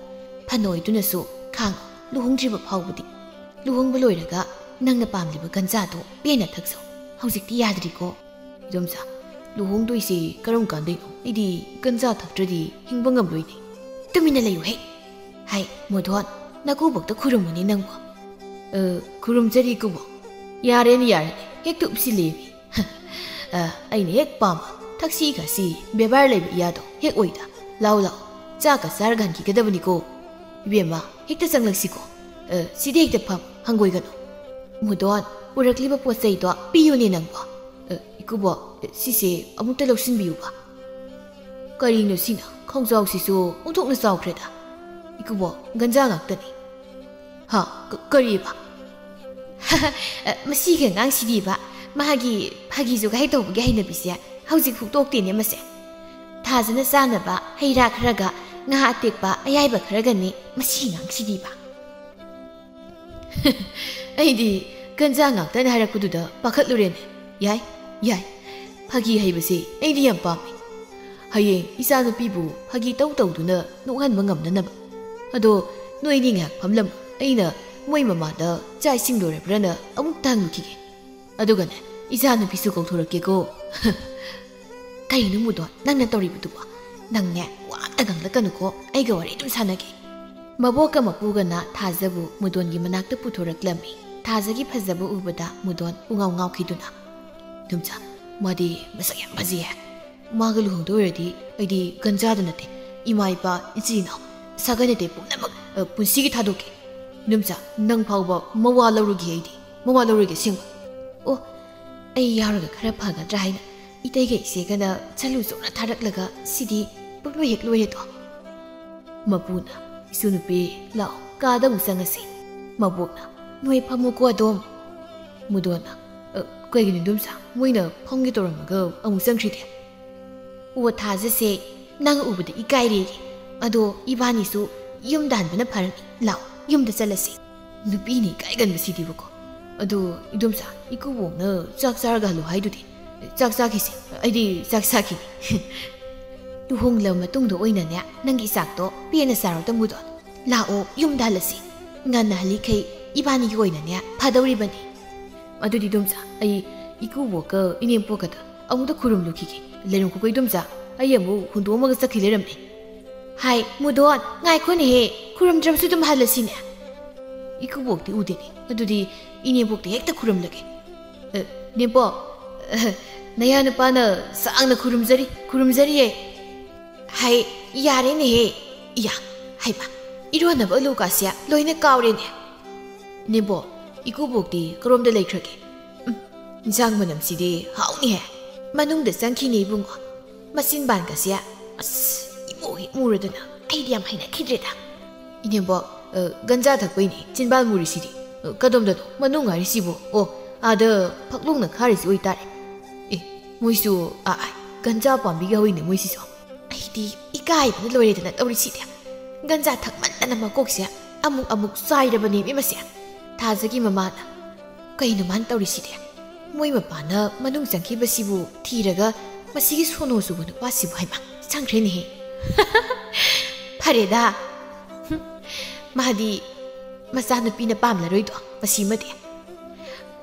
ꯐꯅꯣꯏꯗꯨꯅꯁꯨ ꯈꯥꯡꯉꯨ, ꯂꯨꯍꯣꯡꯗ꯭ꯔꯤꯕ ꯐꯥꯎꯕꯗꯤ꯫ ꯂꯨꯍꯣꯡꯕ ꯂꯣꯏꯔꯒ ꯅꯪꯅ ꯄꯥꯝꯂꯤꯕ ꯒꯟꯖꯥꯗꯣ ꯄꯦꯟꯅ ꯊꯛꯆꯧ꯫ ꯍꯧꯖꯤꯛꯇꯤ ꯌꯥꯗ꯭ꯔꯤꯀꯣ꯫" "ꯏꯗꯣꯝꯆꯥ, ꯂꯨꯍꯣꯡꯗꯣꯏꯁꯤ ꯀꯔꯝ ꯀꯥꯟꯗꯩꯅꯣ? ꯑꯩꯗꯤ ꯒꯟꯖꯥ ꯊꯛꯇ꯭ꯔꯗꯤ ꯍꯤꯡꯕ ꯉꯝꯂꯣꯏꯅꯦ꯫" "ꯇꯨꯃꯤꯟꯅ ꯂꯩꯌꯨꯍꯦ꯫ ꯍꯥꯏ, ꯃꯨꯗꯣꯟ, ꯅꯀꯨꯕꯣꯛꯇ ꯈꯨꯔꯨꯝꯃꯨꯅꯦ ꯅꯪꯕꯨ꯫" "ꯑ, ꯈꯨꯔꯨꯝꯖꯔꯤ ꯏꯀꯨꯕꯣꯛ꯫" "ꯌꯥꯔꯦꯅꯦ, ꯌꯥꯔꯦꯅꯦ, ꯍꯦꯛꯇ ꯎꯞꯁꯤꯜꯂꯦꯃꯤ꯫" "ꯑ, ꯑꯩꯅ ꯍꯦꯛ ꯄꯥꯝꯕ ꯊꯛꯁꯤ ꯈꯥꯁꯤ ꯕꯦꯕꯥꯔ ꯂꯩꯕ ꯏꯌꯥꯗꯣ ꯍꯦꯛ ꯑꯣꯏꯗ꯫ ꯂꯥꯎ, ꯂꯥꯎ, ꯆꯥꯛꯀ ꯆꯥꯔꯒ ꯍꯟꯈꯤꯒꯗꯕꯅꯤꯀꯣ꯫ ꯏꯕꯦꯝꯃ, ꯍꯦꯛꯇ ꯆꯪꯂꯛꯁꯤꯀꯣ꯫ ꯑ, ꯁꯤꯗ ꯍꯦꯛꯇ ꯐꯝ, ꯍꯪꯒꯣꯏꯒꯅꯨ꯫ ꯃꯨꯗꯣꯟ, ꯄꯨꯔꯛꯂꯤꯕ ꯄꯣꯠ ꯆꯩꯗꯣ ꯄꯤꯌꯨꯅꯦ ꯅꯪꯕꯣ꯫ ꯑ, ꯏꯀꯨꯕꯣꯛ, ꯑ, ꯁꯤꯁꯦ ꯑꯃꯨꯛꯇ ꯂꯧꯁꯤꯟꯕꯤꯌꯨꯕ꯫" "ꯀꯔꯤꯅꯣ ꯁꯤꯅ? ꯈꯣꯡꯖꯥꯎꯁꯤꯁꯨ ꯑꯣꯟꯊꯣꯛꯅ ꯆꯥꯎꯈ꯭ꯔꯦꯗ꯫ ꯏꯀꯨꯕꯣꯛ, ꯒꯟꯖꯥ ꯉꯥꯛꯇꯅꯤ꯫" "ꯍꯥ? ꯀ-, ꯀꯔꯤꯕ?" "ꯑ, ꯃꯁꯤꯒꯤ ꯑꯉꯥꯡꯁꯤꯗꯤꯕ, ꯃꯥꯒꯤ ꯐꯥꯒꯤ ꯖꯨꯒꯥꯏ ꯇꯧꯕꯒꯤ ꯍꯩꯅꯕꯤꯁꯦ ꯍꯧꯖꯤꯛ ꯍꯨꯛꯇꯣꯛꯇꯦꯅꯦ ꯃꯁꯦ꯫ ꯊꯥꯖꯅ ꯆꯥꯅꯕ ꯍꯩ ꯔꯥ ꯈꯔꯒ ꯉꯥ ꯑꯇꯦꯛꯄ ꯑꯌꯥꯏꯕ ꯈꯔꯒꯅꯤ ꯃꯁꯤ ꯑꯉꯥꯡꯁꯤꯗꯤꯕ꯫" ꯑꯩꯗꯤ ꯒꯟꯖꯥ ꯉꯥꯛꯇꯅ ꯍꯥꯏꯔꯛꯄꯗꯨꯗ ꯄꯥꯈꯠꯂꯨꯔꯦꯅꯦ꯫ ꯌꯥꯏ, ꯌꯥꯏ꯫ ꯐꯥꯒꯤ ꯍꯩꯕꯁꯦ ꯑꯩꯗꯤ ꯌꯥꯝ ꯄꯥꯝꯃꯤ꯫ ꯍꯌꯦꯡ ꯏꯆꯥꯅꯨꯄꯤꯕꯨ ꯐꯥꯒꯤ ꯇꯧ ꯇꯧꯗꯨꯅ ꯅꯣꯛꯍꯟꯕ ꯉꯝꯅꯅꯕ꯫ ꯑꯗꯣ ꯅꯣꯏꯗꯤ ꯉꯥꯏꯍꯥꯛ ꯐꯝꯂꯝꯃꯨ꯫ ꯑꯩꯅ ꯃꯣꯏ ꯃꯃꯥꯗ ꯆꯥꯛ ꯏꯁꯤꯡ ꯂꯣꯏꯔꯕ꯭ꯔꯅ ꯑꯃꯨꯛꯇ ꯍꯪꯉꯨꯈꯤꯒꯦ꯫ ꯑꯗꯨꯒꯅꯦ, ꯏꯆꯥꯅꯨꯄꯤꯁꯨ ꯀꯧꯊꯣꯔꯛꯀꯦꯀꯣ꯫ ꯀꯩꯅꯣ ꯃꯨꯗꯣꯟ, ꯅꯪꯅ ꯇꯧꯔꯤꯕꯗꯨꯕꯣ? ꯅꯪꯅꯦ, ꯋꯥ ꯑꯝꯇ ꯉꯥꯡꯂꯛꯀꯅꯨꯀꯣ, ꯑꯩꯒ ꯋꯥꯔꯤ ꯑꯗꯨꯝ ꯁꯥꯟꯅꯒꯦ꯫ ꯃꯕꯣꯛꯀ ꯃꯄꯨꯒꯅ ꯊꯥꯖꯕꯨ ꯃꯨꯗꯣꯟꯒꯤ ꯃꯅꯥꯛꯇ ꯄꯨꯊꯣꯔꯛꯂꯝꯃꯤ꯫ ꯊꯥꯖꯒꯤ ꯐꯖꯕ ꯎꯕꯗ ꯃꯨꯗꯣꯟ ꯄꯨꯡꯉꯥꯎ ꯉꯥꯎꯈꯤꯗꯨꯅ, "ꯏꯗꯣꯝꯆꯥ, ꯃꯥꯗꯤ ꯃꯁꯛ ꯌꯥꯝ ꯐꯖꯩꯌꯦ꯫ ꯃꯥꯒ ꯂꯨꯍꯣꯡꯗꯣꯏ ꯑꯣꯏꯔꯗꯤ ꯑꯩꯗꯤ ꯒꯟꯖꯥꯗ ꯅꯠꯇꯦ, ꯏꯃꯥ ꯏꯄꯥ, ꯏꯆꯤꯜ ꯏꯅꯥꯎ, ꯁꯥꯒꯩ ꯅꯥꯇꯩ ꯄꯨꯝꯅꯃꯛ, ꯑ, ꯄꯨꯟꯁꯤꯒꯤ ꯊꯥꯗꯣꯛꯀꯦ꯫ ꯏꯗꯣꯝꯆꯥ, ꯅꯪ ꯐꯥꯎꯕ ꯃꯋꯥ ꯂꯧꯔꯒꯦ ꯑꯩꯗꯤ, ꯃꯋꯥ ꯂꯧꯔꯒꯦ ꯑꯁꯦꯡꯕ꯫" "ꯑꯣ, ꯑꯩ ꯌꯥꯎꯔꯒ ꯈꯔ ꯐꯒꯗ꯭ꯔꯥ ꯍꯥꯏꯅ ꯏꯇꯩꯒ ꯏꯆꯦꯒꯅ ꯆꯠꯂꯨ ꯆꯣꯅ ꯊꯥꯔꯛꯂꯒ ꯁꯤꯗꯤ ꯄꯨꯡꯂꯣꯏ ꯍꯦꯛ ꯂꯣꯏꯔꯦꯗꯣ꯫" ꯃꯄꯨꯅ, "ꯏꯁꯨ ꯅꯨꯄꯤ, ꯂꯥꯛꯑꯣ, ꯀꯥꯗ ꯑꯃꯨꯛ ꯆꯪꯉꯁꯤ꯫" ꯃꯕꯣꯛꯅ, "ꯅꯣꯏ ꯐꯝꯃꯨꯀꯣ ꯑꯗꯣꯝ꯫" ꯃꯨꯗꯣꯟꯅ, "ꯑ, ꯀꯩꯒꯤꯅꯣ ꯏꯗꯣꯝꯆꯥ? ꯃꯣꯏꯅ ꯐꯝꯒꯦ ꯇꯧꯔꯝꯃꯒ ꯑꯃꯨꯛ ꯆꯪꯈ꯭ꯔꯤꯗꯤ?" "ꯑꯣ ꯊꯥꯖꯁꯦ, ꯅꯪ ꯎꯕꯗ ꯏꯀꯥꯏꯔꯦꯌꯦ꯫ ꯑꯗꯣ ꯏꯕꯥꯅꯤꯁꯨ ꯌꯨꯝꯗ ꯍꯟꯕꯅ ꯐꯔꯅꯤ꯫ ꯂꯥꯛꯑꯣ, ꯌꯨꯝꯗ ꯆꯠꯂꯁꯤ꯫" ꯅꯨꯄꯤꯅ ꯏꯀꯥꯏꯒꯟꯕꯁꯤꯗꯤꯕꯀꯣ꯫ "ꯑꯗꯣ ꯏꯗꯣꯝꯆꯥ, ꯏꯀꯨꯕꯣꯛꯅ ꯆꯥꯛ ꯆꯥꯔꯒ ꯍꯜꯂꯣ ꯍꯥꯏꯗꯨꯗꯤ?" "ꯆꯥꯛ ꯆꯥꯈꯤꯁꯦ, ꯑꯩꯗꯤ ꯆꯥꯛ ꯆꯥꯈꯤꯅꯤ꯫" "ꯂꯨꯍꯣꯡꯂꯕ ꯃꯇꯨꯡꯗ ꯑꯣꯏꯅꯅꯦ, ꯅꯪꯒꯤ ꯆꯥꯛꯇꯣ ꯄꯦꯟꯅ ꯆꯥꯔꯣ ꯇꯃꯨꯗꯣꯟ꯫ ꯂꯥꯛꯑꯣ, ꯌꯨꯝꯗ ꯍꯜꯂꯁꯤ꯫ ꯉꯟꯅ ꯍꯜꯂꯤꯈꯩ ꯏꯕꯥꯅꯤꯒꯤ ꯑꯣꯏꯅꯅꯦ ꯐꯗꯧꯔꯤꯕꯅꯤ꯫" "ꯑꯗꯨꯗꯤ ꯏꯗꯣꯝꯆꯥ, ꯑꯩ ꯏꯀꯨꯕꯣꯛꯀ ꯏꯅꯦꯝꯄꯣꯛꯀꯗ ꯑꯃꯨꯛꯇ ꯈꯨꯔꯨꯝꯂꯨꯈꯤꯒꯦ꯫ ꯂꯩꯔꯝꯈꯣꯀꯣ ꯏꯗꯣꯝꯆꯥ, ꯑꯩ ꯑꯃꯨꯛ ꯍꯨꯟꯗꯣꯛꯑꯝꯃꯒ ꯆꯠꯈꯤ ꯂꯩꯔꯝꯃꯦ꯫" "ꯍꯥꯏ, ꯃꯨꯗꯣꯟ, ꯉꯥꯏꯈꯣꯅꯦꯍꯦ, ꯈꯨꯔꯨꯝꯗ꯭ꯔꯕꯁꯨ ꯑꯗꯨꯝ ꯍꯜꯂꯁꯤꯅꯦ꯫" "ꯏꯀꯨꯕꯣꯛꯇꯤ ꯎꯗꯦꯅꯦ, ꯑꯗꯨꯗꯤ ꯏꯅꯦꯝꯄꯣꯛꯇ ꯍꯦꯛꯇ ꯈꯨꯔꯨꯝꯂꯒꯦ꯫" "ꯑ, ꯅꯦꯝꯄꯣꯛ, ꯑ, ꯅꯌꯥ ꯅꯨꯄꯥꯅ ꯁꯥꯡꯅ ꯈꯨꯔꯨꯝꯖꯔꯤ, ꯈꯨꯔꯨꯝꯖꯔꯤꯌꯦ꯫" "ꯍꯥꯏ, ꯌꯥꯔꯦꯅꯦꯍꯦ꯫ ꯏꯌꯥ, ꯍꯩꯃꯥ, ꯏꯔꯣꯟꯅꯕ ꯑꯂꯨ ꯀꯥꯁꯦ ꯂꯣꯏꯅ ꯀꯥꯎꯔꯦꯅꯦ꯫" "ꯅꯦꯝꯄꯣꯛ, ꯏꯀꯨꯕꯣꯛꯇꯤ ꯀꯔꯣꯝꯗ ꯂꯩꯈ꯭ꯔꯒꯦ?" "ꯎꯝ, ꯏꯟꯁꯥꯡ ꯃꯅꯝꯁꯤꯗꯤ ꯍꯥꯎꯅꯤꯍꯦ꯫ ꯃꯅꯨꯡꯗ ꯆꯪꯈꯤꯅꯦ ꯏꯕꯨꯡꯉꯣ꯫ ꯃꯆꯤꯟꯕꯥꯟꯒꯁꯦ, ꯑꯁ, ꯏꯃꯨ ꯍꯦꯛ ꯃꯨꯔꯗꯅ ꯑꯩꯗꯤ ꯌꯥꯝ ꯍꯩꯅꯈꯤꯗ꯭ꯔꯦꯗ꯫" "ꯏꯅꯦꯝꯕꯣꯛ, ꯑ, ꯒꯟꯖꯥ ꯊꯛꯄꯩꯅꯦ ꯆꯤꯟꯕꯥꯟ ꯃꯨꯔꯤꯁꯤꯗꯤ꯫ ꯑ, ꯀꯗꯣꯝꯗꯅꯣ ꯃꯅꯨꯡ ꯍꯥꯏꯔꯤꯁꯤꯕꯨ? ꯑꯣ, ꯑꯥꯗ ꯐꯛꯂꯣꯡꯅ ꯈꯥꯔꯤꯁꯤ ꯑꯣꯏꯇꯥꯔꯦ꯫ ꯑꯦ, ꯃꯣꯏꯁꯨ, ꯑ, ꯑ, ꯒꯟꯖꯥ ꯄꯥꯝꯕꯤꯒ ꯍꯧꯏꯅꯦ ꯃꯣꯏꯁꯤꯁꯨ꯫ ꯑꯩꯗꯤ ꯏꯀꯥꯏꯕꯅ ꯂꯣꯏꯔꯦꯗꯅ ꯇꯧꯔꯤꯁꯤꯗꯤ꯫ ꯒꯟꯖꯥ ꯊꯛꯃꯟꯗꯅ ꯃꯀꯣꯛꯁꯦ ꯑꯃꯨꯛ ꯑꯃꯨꯛ ꯆꯥꯏꯔꯕꯅꯦꯃꯤ ꯃꯁꯦ꯫" ꯊꯥꯖꯒꯤ ꯃꯃꯥꯅ, "ꯀꯩꯅꯣ ꯃꯥꯅ ꯇꯧꯔꯤꯁꯤꯗꯤ? ꯃꯣꯏ ꯃꯄꯥꯅ ꯃꯅꯨꯡ ꯆꯪꯈꯤꯕꯁꯤꯕꯨ ꯊꯤꯔꯒ ꯃꯁꯤꯒꯤ ꯁꯣꯅꯣ ꯆꯨꯕ ꯅꯨꯄꯥꯁꯤꯕꯨ ꯍꯥꯏꯃ ꯆꯪꯈ꯭ꯔꯦꯅꯦꯍꯦ꯫" "ꯐꯔꯦꯗ꯫ ꯍꯨꯝ, ꯃꯥꯗꯤ ꯃꯆꯥꯅꯨꯄꯤꯅ ꯄꯥꯝꯂꯔꯣꯏꯗꯣ ꯃꯁꯤꯃꯗꯤ꯫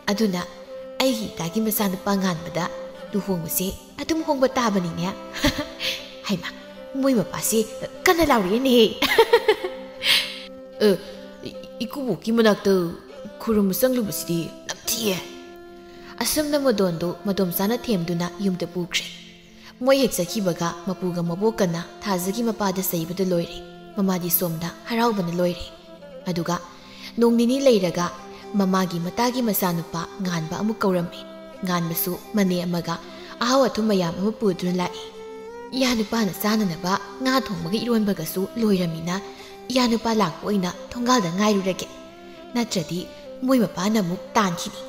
ꯑꯗꯨꯅ ꯑꯩꯒꯤ ꯏꯇꯥꯒꯤ ꯃꯆꯥꯅꯨꯄꯥ ꯉꯥꯟꯕꯗ ꯂꯨꯍꯣꯡꯕꯁꯦ ꯑꯗꯨꯝ ꯍꯣꯡꯕ ꯇꯥꯕꯅꯤꯅꯦ꯫" ꯍꯩꯃꯥ, ꯃꯣꯏ ꯃꯄꯥꯁꯦ ꯀꯟꯅ ꯂꯥꯎꯔꯛꯑꯦꯅꯦꯍꯦ꯫ "ꯑ, ꯏ-, ꯏꯀꯨꯕꯣꯛꯀꯤ ꯃꯅꯥꯛꯇ ꯈꯨꯔꯨꯝꯕ ꯆꯪꯂꯨꯕꯁꯤꯗꯤ ꯅꯝꯊꯤꯌꯦ꯫" ꯑꯁꯨꯝꯅ ꯃꯗꯣꯟꯗꯨ ꯃꯗꯣꯝꯆꯥꯅ ꯊꯦꯝꯗꯨꯅ ꯌꯨꯝꯗ ꯄꯨꯈ꯭ꯔꯦ꯫ ꯃꯣꯏ ꯍꯦꯛ ꯆꯠꯈꯤꯕꯒ ꯃꯄꯨꯒ ꯃꯕꯣꯛꯀꯅ ꯊꯥꯖꯒꯤ ꯃꯄꯥꯗ ꯆꯩꯕꯗ ꯂꯣꯏꯔꯦ꯫ ꯃꯃꯥꯗꯤ ꯁꯣꯝꯗ ꯍꯔꯥꯎꯕꯅ ꯂꯣꯏꯔꯦ꯫ ꯑꯗꯨꯒ ꯅꯣꯡ ꯅꯤꯅꯤ ꯂꯩꯔꯒ ꯃꯃꯥꯒꯤ ꯃꯇꯥꯒꯤ ꯃꯆꯥꯅꯨꯄꯥ ꯉꯥꯟꯕ ꯑꯃꯨꯛ ꯀꯧꯔꯝꯃꯤ꯫ ꯉꯥꯟꯕꯁꯨ ꯃꯅꯦ ꯑꯃꯒ ꯑꯍꯥꯎ ꯑꯊꯨꯝ ꯃꯌꯥꯝ ꯑꯃ ꯄꯨꯗꯨꯅ ꯂꯥꯛꯏ꯫ ꯏꯌꯥ ꯅꯨꯄꯥꯅ ꯆꯥꯅꯅꯕ ꯉꯥ ꯊꯣꯡꯕꯒ ꯏꯔꯣꯟꯕꯒꯁꯨ ꯂꯣꯏꯔꯝꯃꯤꯅ ꯏꯌꯥ ꯅꯨꯄꯥ ꯂꯥꯛꯄ ꯑꯣꯏꯅ ꯊꯣꯡꯒꯥꯜꯗ ꯉꯥꯏꯔꯨꯔꯒꯦ꯫ ꯅꯠꯇ꯭ꯔꯗꯤ ꯃꯣꯏ ꯃꯄꯥꯅ ꯑꯃꯨꯛ ꯇꯥꯟꯈꯤꯅꯤ꯫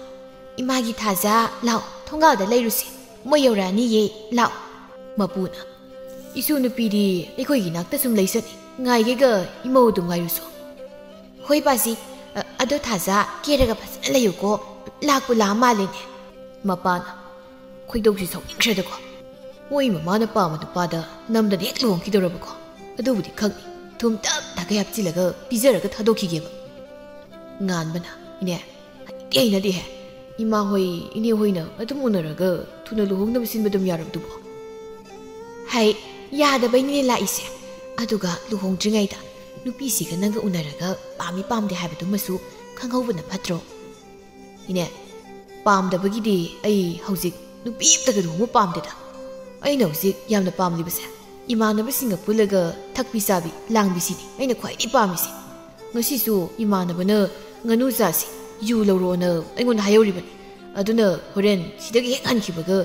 "ꯏꯃꯥꯒꯤ ꯊꯥꯖ, ꯂꯥꯛꯑꯣ, ꯊꯣꯡꯒꯥꯜꯗ ꯂꯩꯔꯨꯁꯦ꯫ ꯃꯣꯏ ꯌꯧꯔꯛꯑꯅꯤꯌꯦ, ꯂꯥꯛꯑꯣ꯫" ꯃꯄꯨꯅ, "ꯏꯁꯨ ꯅꯨꯄꯤꯗꯤ ꯑꯩꯈꯣꯏꯒꯤ ꯅꯥꯛꯇ ꯁꯨꯝ ꯂꯩꯁꯅꯤ꯫ ꯉꯥꯏꯒꯦꯒ ꯏꯃꯧ ꯑꯗꯨꯝ ꯉꯥꯏꯔꯨꯁꯣ꯫" "ꯍꯣꯏ ꯄꯥꯖꯤ, ꯑ, ꯑꯗꯣ ꯊꯥꯖ, ꯀꯦꯔꯒ ꯐꯖꯅ ꯂꯩꯌꯨꯀꯣ꯫ ꯂꯥꯛꯄꯨ ꯂꯥꯛꯑ ꯃꯥꯜꯂꯦꯅꯦ꯫" ꯃꯄꯥꯅ, "ꯈꯣꯏꯗꯧꯁꯤ ꯁꯥꯎꯅꯤꯡꯈ꯭ꯔꯦꯗꯀꯣ꯫ ꯃꯣꯏ ꯃꯃꯥꯅ ꯄꯥꯝꯕ ꯅꯨꯄꯥꯗ ꯅꯝꯗꯅ ꯍꯦꯛ ꯂꯨꯍꯣꯡꯈꯤꯗꯧꯔꯕꯀꯣ꯫ ꯑꯗꯨꯕꯨꯗꯤ ꯈꯪꯅꯤ, ꯊꯨꯝ ꯇꯞ ꯇꯈꯩ ꯍꯥꯞꯆꯤꯜꯂꯒ ꯄꯤꯖꯔꯒ ꯊꯥꯗꯣꯛꯈꯤꯒꯦꯕ꯫" ꯉꯥꯟꯕꯅ, "ꯏꯅꯦ, ꯍꯩꯅꯗꯦ ꯍꯩꯅꯗꯦꯍꯦ꯫ ꯏꯃꯥ ꯍꯣꯏ, ꯏꯅꯦ ꯍꯣꯏꯅ ꯑꯗꯨꯝ ꯎꯅꯔꯒ ꯊꯨꯅ ꯂꯨꯍꯣꯡꯅꯕ ꯁꯤꯟꯕ ꯑꯗꯨꯝ ꯌꯥꯔꯕꯗꯨꯕꯣ?" "ꯍꯩ, ꯌꯥꯗꯕꯩꯅꯤꯅꯦ ꯂꯥꯛꯏꯁꯦ꯫ ꯑꯗꯨꯒ ꯂꯨꯍꯣꯡꯗ꯭ꯔꯤꯉꯩꯗ ꯅꯨꯄꯤꯁꯤꯒ ꯅꯪꯒ ꯎꯅꯔꯒ ꯄꯥꯝꯃꯤ ꯄꯥꯝꯗꯦ ꯍꯥꯏꯕꯗꯨꯃꯁꯨ ꯈꯪꯍꯧꯕꯅ ꯐꯠꯇ꯭ꯔꯣ?" "ꯏꯅꯦ, ꯄꯥꯝꯗꯕꯒꯤꯗꯤ ꯑꯩ ꯍꯧꯖꯤꯛ ꯅꯨꯄꯤ ꯑꯝꯇꯒ ꯂꯨꯍꯣꯡꯕ ꯄꯥꯝꯗꯦꯗ꯫ ꯑꯩꯅ ꯍꯧꯖꯤꯛ ꯌꯥꯝꯅ ꯄꯥꯝꯂꯤꯕꯁꯦ ꯏꯃꯥꯟꯅꯕꯁꯤꯡꯒ ꯄꯨꯜꯂꯒ ꯊꯛꯄꯤ ꯆꯥꯕꯤ ꯂꯥꯡꯕꯤꯁꯤꯅꯤ ꯑꯩꯅ ꯈ꯭ꯋꯥꯏꯗꯒꯤ ꯄꯥꯝꯃꯤꯁꯦ꯫ ꯉꯁꯤꯁꯨ ꯏꯃꯥꯟꯅꯕꯅ ꯉꯥꯅꯨ ꯆꯥꯁꯤ, ꯌꯨ ꯂꯧꯔꯣꯅ ꯑꯩꯉꯣꯟꯗ ꯍꯥꯏꯍꯧꯔꯤꯕꯅꯤ꯫ ꯑꯗꯨꯅ ꯍꯣꯔꯦꯟ ꯁꯤꯗꯒꯤ ꯍꯦꯛ ꯍꯟꯈꯤꯕꯒ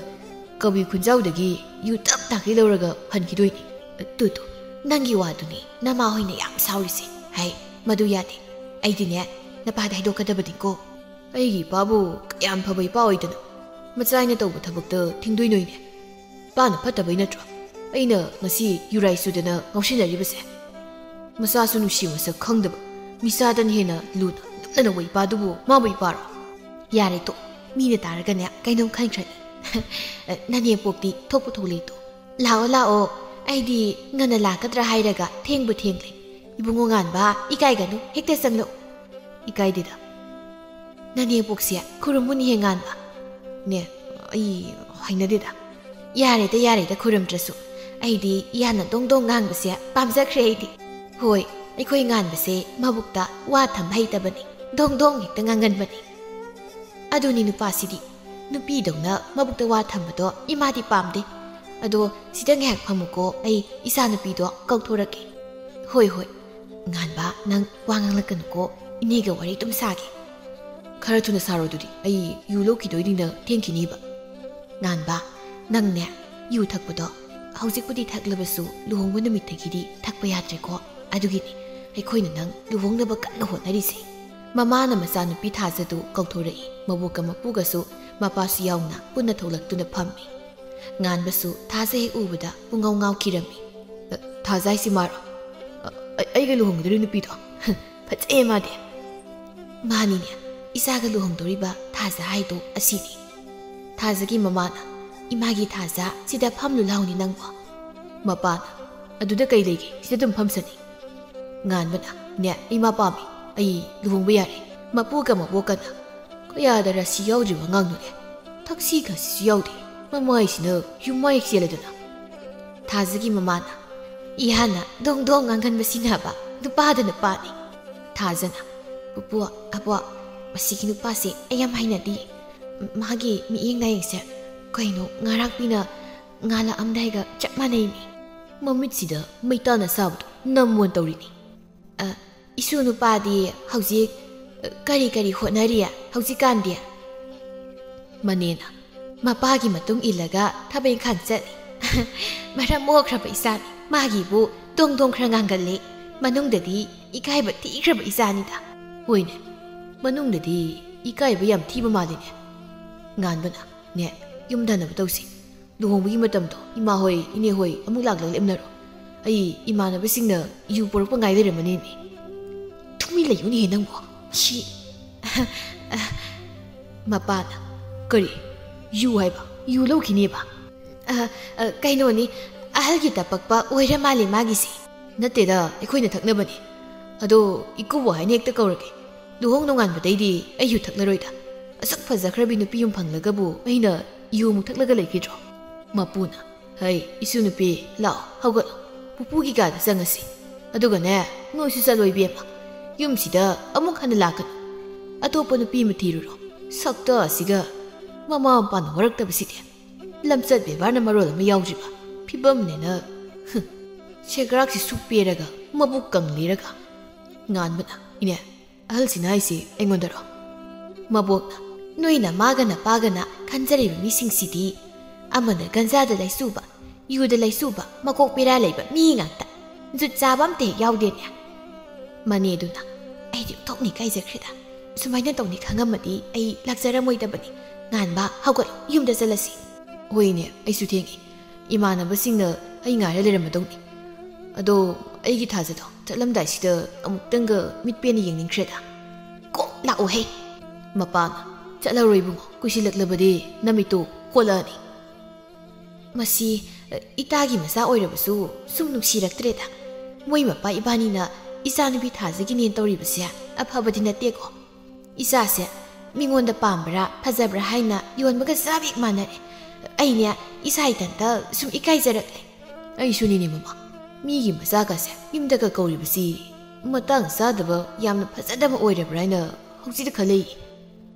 ꯀꯕꯨꯏ ꯈꯨꯟꯖꯥꯎꯗꯒꯤ ꯌꯨ ꯇꯞ ꯇꯥꯈꯩ ꯂꯧꯔꯒ ꯍꯟꯈꯤꯗꯣꯏꯅꯤ꯫" "ꯇꯨ ꯇꯨ, ꯅꯪꯒꯤ ꯋꯥꯗꯨꯅꯤ ꯅꯃꯥ ꯍꯣꯏꯅ ꯌꯥꯝ ꯁꯥꯎꯔꯤꯁꯦ꯫ ꯍꯥꯏ, ꯃꯗꯨ ꯌꯥꯗꯦ꯫ ꯑꯩꯗꯤꯅꯦ, ꯅꯄꯥꯗ ꯍꯥꯏꯗꯣꯛꯀꯗꯕꯅꯤꯀꯣ꯫" "ꯑꯩꯒꯤ ꯏꯄꯥꯕꯨ ꯀꯌꯥꯝ ꯐꯕ ꯏꯄꯥ ꯑꯣꯏꯗꯅ ꯃꯆꯥ ꯑꯩꯅ ꯇꯧꯕ ꯊꯕꯛꯇ ꯊꯤꯡꯗꯣꯏꯅꯣꯏꯅꯦ? ꯏꯄꯥꯅ ꯐꯠꯇꯕꯩ ꯅꯠꯇ꯭ꯔꯣ ꯑꯩꯅ ꯉꯁꯤ ꯌꯨꯔꯥꯏ ꯆꯨꯗꯅ ꯉꯥꯎꯁꯤꯟꯅꯔꯤꯕꯁꯦ? ꯃꯆꯥꯁꯨ ꯅꯨꯡꯁꯤ ꯃꯁꯛ ꯈꯪꯗꯕ, ꯃꯤꯆꯥꯗꯅ ꯍꯦꯟꯅ ꯂꯨꯅ ꯅꯨꯞꯅ ꯅꯧꯕ ꯏꯄꯥꯗꯨꯕꯨ ꯃꯥꯕꯨ ꯏꯄꯥꯔꯣ?" "ꯌꯥꯔꯦ ꯇꯣ, ꯃꯤꯅ ꯇꯥꯔꯒꯅꯦ ꯀꯩꯅꯣꯝ ꯈꯟꯈ꯭ꯔꯅꯤ꯫ ꯅꯅꯦꯝꯄꯣꯛꯇꯤ ꯊꯣꯛꯄꯨ ꯊꯣꯛꯂꯦ ꯇꯣ꯫ ꯂꯥꯛꯑꯣ ꯂꯥꯛꯑꯣ, ꯑꯩꯗꯤ ꯉꯟꯅ ꯂꯥꯛꯀꯗ꯭ꯔꯥ ꯍꯥꯏꯔꯒ ꯊꯦꯡꯕꯨ ꯊꯦꯡꯂꯦ꯫ ꯏꯕꯨꯡꯉꯣ ꯉꯥꯟꯕ, ꯏꯀꯥꯏꯒꯅꯨ, ꯍꯦꯛꯇ ꯆꯪꯂꯛꯎ꯫" "ꯏꯀꯥꯏꯗꯦꯗ꯫ ꯅꯅꯦꯝꯄꯣꯛꯁꯦ ꯈꯨꯔꯨꯝꯃꯨꯅꯦꯍꯦ ꯉꯥꯟꯕ꯫" "ꯅꯦ, ꯑꯩ ꯍꯩꯅꯗꯦꯗ꯫" "ꯌꯥꯔꯦꯗ ꯌꯥꯔꯦꯗ, ꯈꯨꯔꯨꯝꯗ꯭ꯔꯁꯨ꯫ ꯑꯩꯗꯤ ꯏꯌꯥꯅ ꯗꯣꯡ ꯗꯣꯡ ꯉꯥꯡꯕꯁꯦ ꯄꯥꯝꯖꯈ꯭ꯔꯦ ꯑꯩꯗꯤ꯫ ꯍꯣꯏ, ꯑꯩꯈꯣꯏ ꯉꯥꯟꯕꯁꯦ ꯃꯕꯨꯛꯇ ꯋꯥ ꯊꯝꯕ ꯍꯩꯇꯕꯅꯤ, ꯗꯣꯡ ꯗꯣꯡ ꯍꯦꯛꯇ ꯉꯥꯡꯒꯟꯕꯅꯤ꯫" "ꯑꯗꯨꯅꯤ ꯅꯨꯄꯥꯁꯤꯗꯤ, ꯅꯨꯄꯤꯗꯧꯅ ꯃꯕꯨꯛꯇ ꯋꯥ ꯊꯝꯕꯗꯣ ꯏꯃꯥꯗꯤ ꯄꯥꯝꯗꯦ꯫ ꯑꯗꯣ ꯁꯤꯗ ꯉꯥꯏꯍꯥꯛ ꯐꯝꯃꯨꯀꯣ, ꯑꯩ ꯏꯆꯥꯅꯨꯄꯤꯗꯣ ꯀꯧꯊꯣꯔꯛꯀꯦ꯫" "ꯍꯣꯏ ꯍꯣꯏ꯫ ꯉꯥꯟꯕ, ꯅꯪ ꯋꯥ ꯉꯥꯡꯂꯛꯀꯅꯨꯀꯣ, ꯏꯅꯦꯒ ꯋꯥꯔꯤ ꯑꯗꯨꯝ ꯁꯥꯒꯦ꯫" "ꯈꯔ ꯊꯨꯅ ꯁꯥꯔꯣ ꯑꯗꯨꯗꯤ, ꯑꯩ ꯌꯨ ꯂꯧꯈꯤꯗꯣꯏꯅꯤꯅ ꯊꯦꯡꯈꯤꯅꯤꯕ꯫" "ꯉꯥꯟꯕ, ꯅꯪꯅꯦ, ꯌꯨ ꯊꯛꯄꯗꯣ ꯍꯧꯖꯤꯛꯄꯨꯗꯤ ꯊꯛꯂꯕꯁꯨ ꯂꯨꯍꯣꯡꯕ ꯅꯨꯃꯤꯠꯇꯒꯤꯗꯤ ꯊꯛꯄ ꯌꯥꯗ꯭ꯔꯦꯀꯣ꯫ ꯑꯗꯨꯒꯤꯅꯤ ꯑꯩꯈꯣꯏꯅ ꯅꯪ ꯂꯨꯍꯣꯡꯅꯕ ꯀꯟꯅ ꯍꯣꯠꯅꯔꯤꯁꯦ꯫ ꯃꯃꯥꯅ ꯃꯆꯥꯅꯨꯄꯤ ꯊꯥꯖꯗꯨ ꯀꯧꯊꯣꯔꯛꯏ꯫ ꯃꯕꯣꯛꯀ ꯃꯄꯨꯒꯁꯨ ꯃꯄꯥꯁꯨ ꯌꯥꯎꯅ ꯄꯨꯟꯅ ꯊꯣꯛꯂꯛꯇꯨꯅ ꯐꯝꯃꯤ꯫ ꯉꯥꯟꯕꯁꯨ ꯊꯥꯖ ꯍꯦꯛ ꯎꯕꯗ ꯄꯨꯡꯉꯥꯎ ꯉꯥꯎꯈꯤꯔꯝꯃꯤ꯫ "ꯑ, ꯊꯥꯖ ꯍꯥꯏꯁꯤ ꯃꯥꯔꯣ? ꯑ, ꯑ, ꯑꯩꯒ ꯂꯨꯍꯣꯡꯒꯗꯧꯔꯤ ꯅꯨꯄꯤꯗꯣ? ꯐꯖꯩꯌꯦ ꯃꯥꯗꯤ!" "ꯃꯥꯅꯤꯅꯦ, ꯏꯆꯥꯒ ꯂꯨꯍꯣꯡꯗꯧꯔꯤꯕ ꯊꯥꯖ ꯍꯥꯏꯗꯣ ꯑꯁꯤꯅꯤ꯫" ꯊꯥꯖꯒꯤ ꯃꯃꯥꯅ, "ꯏꯃꯥꯒꯤ ꯊꯥꯖ, ꯁꯤꯗ ꯐꯝꯂꯨ ꯂꯥꯎꯅꯤ ꯅꯪꯕꯣ꯫" ꯃꯄꯥꯅ, "ꯑꯗꯨꯗ ꯀꯩ ꯂꯩꯒꯦ? ꯁꯤꯗ ꯑꯗꯨꯝ ꯐꯝꯁꯅꯤ꯫" ꯉꯥꯟꯕꯅ, "ꯅꯦ, ꯏꯃꯥ ꯄꯥꯝꯃꯤ, ꯑꯩ ꯂꯨꯍꯣꯡꯕ ꯌꯥꯔꯦ꯫" ꯃꯄꯨꯒ ꯃꯕꯣꯛꯀꯅ, "ꯀꯌꯥꯗ ꯔꯥꯁꯤ ꯌꯥꯎꯗ꯭ꯔꯤꯕ ꯑꯉꯥꯡꯅꯣꯅꯦ? ꯊꯛꯁꯤ ꯈꯥꯁꯤꯁꯨ ꯌꯥꯎꯗꯦ, ꯃꯃꯥꯏꯁꯤꯅ ꯌꯨꯝꯃꯥꯏ ꯆꯦꯜꯂꯗꯅ꯫" ꯊꯥꯖꯒꯤ ꯃꯃꯥꯅ, "ꯏꯍꯥꯟꯅ ꯗꯣꯡ ꯗꯣꯡ ꯉꯥꯡꯒꯟꯕꯁꯤꯅꯕ ꯅꯨꯄꯥꯗ ꯅꯨꯄꯥꯅꯤ꯫" ꯊꯥꯖꯅ, "ꯄꯨꯄꯨ, ꯑꯕꯣꯛ, ꯃꯁꯤꯒꯤ ꯅꯨꯄꯥꯁꯦ ꯑꯩ ꯌꯥꯝ ꯍꯩꯅꯗꯦ꯫ ꯃꯥꯒꯤ ꯃꯤꯠꯌꯦꯡ ꯅꯥꯌꯦꯡꯁꯦ ꯀꯩꯅꯣ, ꯉꯥꯔꯥꯛꯄꯤꯅ ꯉꯥ ꯂꯥꯛꯑꯝꯗꯥꯏꯒ ꯆꯞ ꯃꯥꯟꯅꯩꯅꯦ꯫ ꯃꯃꯤꯠꯁꯤꯗ ꯃꯩꯇꯥꯟ ꯑꯁꯥꯕꯗꯣ ꯅꯝꯃꯣꯟ ꯇꯧꯔꯤꯅꯤ꯫ ꯑ, ꯏꯁꯨ ꯅꯨꯄꯥꯗꯤ ꯍꯧꯖꯤꯛ, ꯑ, ꯀꯔꯤ ꯀꯔꯤ ꯍꯣꯠꯅꯔꯤ ꯍꯧꯖꯤꯛꯀꯥꯟꯗꯤ?" ꯃꯅꯦꯅ, "ꯃꯄꯥꯒꯤ ꯃꯇꯨꯡ ꯏꯜꯂꯒ ꯊꯕꯛ ꯏꯪꯈꯥꯡ ꯆꯠꯂꯤ꯫" "ꯃꯔꯝ ꯃꯣꯛꯈ꯭ꯔꯕ ꯏꯆꯥꯅꯤ꯫ ꯃꯥꯒꯤꯕꯨ ꯗꯣꯡ ꯗꯣꯡ ꯈꯔ ꯉꯥꯡꯒꯜꯂꯤ, ꯃꯅꯨꯡꯗꯗꯤ ꯏꯀꯥꯏꯕ ꯊꯤꯈ꯭ꯔꯕ ꯏꯆꯥꯅꯤꯗ꯫" "ꯍꯣꯏꯅꯦ, ꯃꯅꯨꯡꯗꯗꯤ ꯏꯀꯥꯏꯕ ꯌꯥꯝ ꯊꯤꯕ ꯃꯥꯜꯂꯤꯅꯦ꯫" ꯉꯥꯟꯕꯅ, "ꯅꯦ, ꯌꯨꯝ ꯊꯅꯕ ꯇꯧꯁꯤ꯫ ꯂꯨꯍꯣꯡꯕꯒꯤ ꯃꯇꯝꯗꯣ ꯏꯃꯥ ꯍꯣꯏ, ꯏꯅꯦ ꯍꯣꯏ ꯑꯃꯨꯛ ꯂꯥꯛꯂꯒ ꯂꯦꯞꯅꯔꯣ꯫ ꯑꯩ ꯏꯃꯥꯟꯅꯕꯁꯤꯡꯅ ꯌꯨ ꯄꯨꯔꯛꯄ ꯉꯥꯏ ꯂꯩꯔꯝꯃꯅꯦꯃꯤ꯫" "ꯇꯨꯃꯤꯟ ꯂꯩꯌꯨꯅꯦꯍꯦ ꯅꯪꯕꯣ꯫ ꯁꯤ꯫" ꯃꯄꯥꯅ, "ꯀꯔꯤ? ꯌꯨ ꯍꯥꯏꯕ? ꯌꯨ ꯂꯧꯈꯤꯅꯦꯕ?" "ꯑ, ꯑ, ꯀꯩꯅꯣꯅꯤ, ꯑꯍꯜꯒꯤ ꯇꯄꯛꯄ ꯑꯣꯏꯔ ꯃꯥꯜꯂꯦ ꯃꯥꯒꯤꯁꯦ꯫" "ꯅꯠꯇꯦꯗ, ꯑꯩꯈꯣꯏꯅ ꯊꯛꯅꯕꯅꯦ꯫ ꯑꯗꯣ ꯏꯀꯨꯕꯣꯛ ꯍꯥꯏꯅ ꯍꯦꯛꯇ ꯀꯧꯔꯒꯦ꯫ ꯂꯨꯍꯣꯡ ꯅꯣꯡꯉꯥꯟꯕꯗꯩꯗꯤ ꯑꯩ ꯌꯨ ꯊꯛꯂꯔꯣꯏꯗ꯫ ꯑꯁꯨꯛ ꯐꯖꯈ꯭ꯔꯕꯤ ꯅꯨꯄꯤ ꯑꯃ ꯐꯪꯂꯒꯕꯨ ꯑꯩꯅ ꯌꯨ ꯑꯃꯨꯛ ꯊꯛꯂꯒ ꯂꯩꯈꯤꯗ꯭ꯔꯣ?" ꯃꯄꯨꯅ, "ꯍꯩ, ꯏꯁꯨ ꯅꯨꯄꯤ, ꯂꯥꯛꯑꯣ, ꯍꯧꯒꯠꯂꯣ꯫ ꯄꯨꯄꯨꯒꯤ ꯀꯥꯗ ꯆꯪꯉꯁꯤ꯫ ꯑꯗꯨꯒꯅꯦ, ꯅꯣꯏꯁꯨ ꯆꯠꯂꯣ ꯏꯕꯦꯝꯃ꯫ ꯌꯨꯝꯁꯤꯗ ꯑꯃꯨꯛ ꯍꯟꯅ ꯂꯥꯛꯀꯅꯨ꯫ ꯑꯇꯣꯞꯄ ꯅꯨꯄꯤ ꯑꯃ ꯊꯤꯔꯨꯔꯣ꯫ ꯁꯛꯇ ꯑꯁꯤꯒ ꯃꯃꯥ ꯃꯄꯥꯅ ꯍꯣꯔꯛꯇꯕꯁꯤꯗꯤ꯫ ꯂꯝꯆꯠ ꯕꯦꯕꯥꯔꯅ ꯃꯔꯣꯜ ꯑꯃ ꯌꯥꯎꯗ꯭ꯔꯤꯕ꯫ ꯐꯤꯕꯝꯅꯦꯅ꯫ ꯍꯨꯝ, ꯁꯦꯒ꯭ꯔꯥꯛꯁꯤ ꯁꯨꯛ ꯄꯦꯔꯒ, ꯃꯕꯨꯛ ꯀꯪꯂꯤꯔꯒ꯫" ꯉꯥꯟꯕꯅ, "ꯏꯅꯦ, ꯑꯍꯜꯁꯤꯅ ꯍꯥꯏꯁꯤ ꯑꯩꯉꯣꯟꯗꯔꯣ?" ꯃꯕꯣꯛꯅ, "ꯅꯣꯏ ꯅꯃꯥꯒ ꯅꯄꯥꯒꯅ ꯈꯟꯖꯔꯤꯕ ꯃꯤꯁꯤꯡꯁꯤꯗꯤ ꯑꯃꯅ ꯒꯟꯖꯥꯗ ꯂꯩꯆꯨꯕ, ꯌꯨꯗ ꯂꯩꯆꯨꯕ, ꯃꯀꯣꯛ ꯄꯦꯔꯥ ꯂꯩꯕ ꯃꯤ ꯉꯥꯛꯇ꯫ ꯖꯨꯠ ꯆꯥꯕ ꯑꯝꯇ ꯍꯦꯛ ꯌꯥꯎꯗꯦꯅꯦ꯫ ꯃꯅꯦꯗꯨꯅ, "ꯑꯩꯗꯤ ꯑꯣꯟꯊꯣꯛꯅ ꯏꯀꯥꯏꯖꯈ꯭ꯔꯦꯗ꯫ ꯁꯨꯃꯥꯏꯅ ꯇꯧꯅꯤ ꯈꯪꯉꯝꯃꯗꯤ ꯑꯩ ꯂꯥꯛꯆꯔꯝꯃꯣꯏꯗꯕꯅꯤ꯫ ꯉꯥꯟꯕ, ꯍꯧꯒꯠꯂꯣ, ꯌꯨꯝꯗ ꯆꯠꯂꯁꯤ꯫" "ꯍꯣꯏꯅꯦ, ꯑꯩꯁꯨ ꯊꯦꯡꯉꯤ꯫ ꯏꯃꯥꯟꯅꯕꯁꯤꯡꯅ ꯑꯩ ꯉꯥꯏꯔ ꯂꯩꯔꯝꯃꯗꯧꯅꯤ꯫ ꯑꯗꯣ ꯑꯩꯒꯤ ꯊꯥꯖꯗꯣ ꯆꯠꯂꯝꯗꯥꯏꯁꯤꯗ ꯑꯃꯨꯛꯇꯪꯒ ꯃꯤꯠ ꯄꯦꯟꯅ ꯌꯦꯡꯅꯤꯡꯈ꯭ꯔꯦꯗ꯫" "ꯀꯣꯛ ꯂꯥꯛꯑꯣꯍꯦ!" ꯃꯄꯥꯅ, "ꯆꯠꯂꯔꯣꯏ ꯏꯕꯨꯡꯉꯣ, ꯀꯨꯏꯁꯤꯜꯂꯛꯂꯕꯗꯤ ꯅꯃꯤꯠꯇꯨ ꯀꯣꯜꯂꯛꯑꯅꯤ꯫" ꯃꯁꯤ, ꯑ, ꯏꯇꯥꯒꯤ ꯃꯆꯥ ꯑꯣꯏꯔꯕꯁꯨ ꯁꯨꯝ ꯅꯨꯡꯁꯤꯔꯛꯇ꯭ꯔꯦꯗ꯫ ꯃꯣꯏ ꯃꯄꯥ ꯏꯕꯥꯅꯤꯅ ꯏꯆꯥꯅꯨꯄꯤ ꯊꯥꯖꯒꯤꯅꯦ ꯇꯧꯔꯤꯕꯁꯦ ꯑꯐꯕꯗꯤ ꯅꯠꯇꯦꯀꯣ꯫ ꯏꯆꯥꯁꯦ ꯃꯤꯉꯣꯟꯗ ꯄꯥꯝꯕ꯭ꯔꯥ ꯐꯖꯕ꯭ꯔꯥ ꯍꯥꯏꯅ ꯌꯣꯟꯕꯒ ꯆꯞ ꯍꯦꯛ ꯃꯥꯟꯅꯔꯦ꯫ ꯑꯩꯅꯦ ꯏꯁꯥ ꯏꯊꯟꯇ ꯁꯨꯝ ꯏꯀꯥꯏꯖꯔꯛꯂꯦ꯫ ꯑꯩꯁꯨꯅꯤꯅꯦ ꯃꯃꯥ, ꯃꯤꯒꯤ ꯃꯆꯥꯒꯁꯦ ꯌꯨꯝꯗꯒ ꯀꯧꯔꯤꯕꯁꯤ ꯃꯇꯥꯡ ꯆꯥꯗꯕ, ꯌꯥꯝꯅ ꯐꯖꯗꯕ ꯑꯣꯏꯔꯕ꯭ꯔꯥ ꯍꯥꯏꯅ ꯍꯧꯖꯤꯛꯇ ꯈꯜꯂꯛꯏ꯫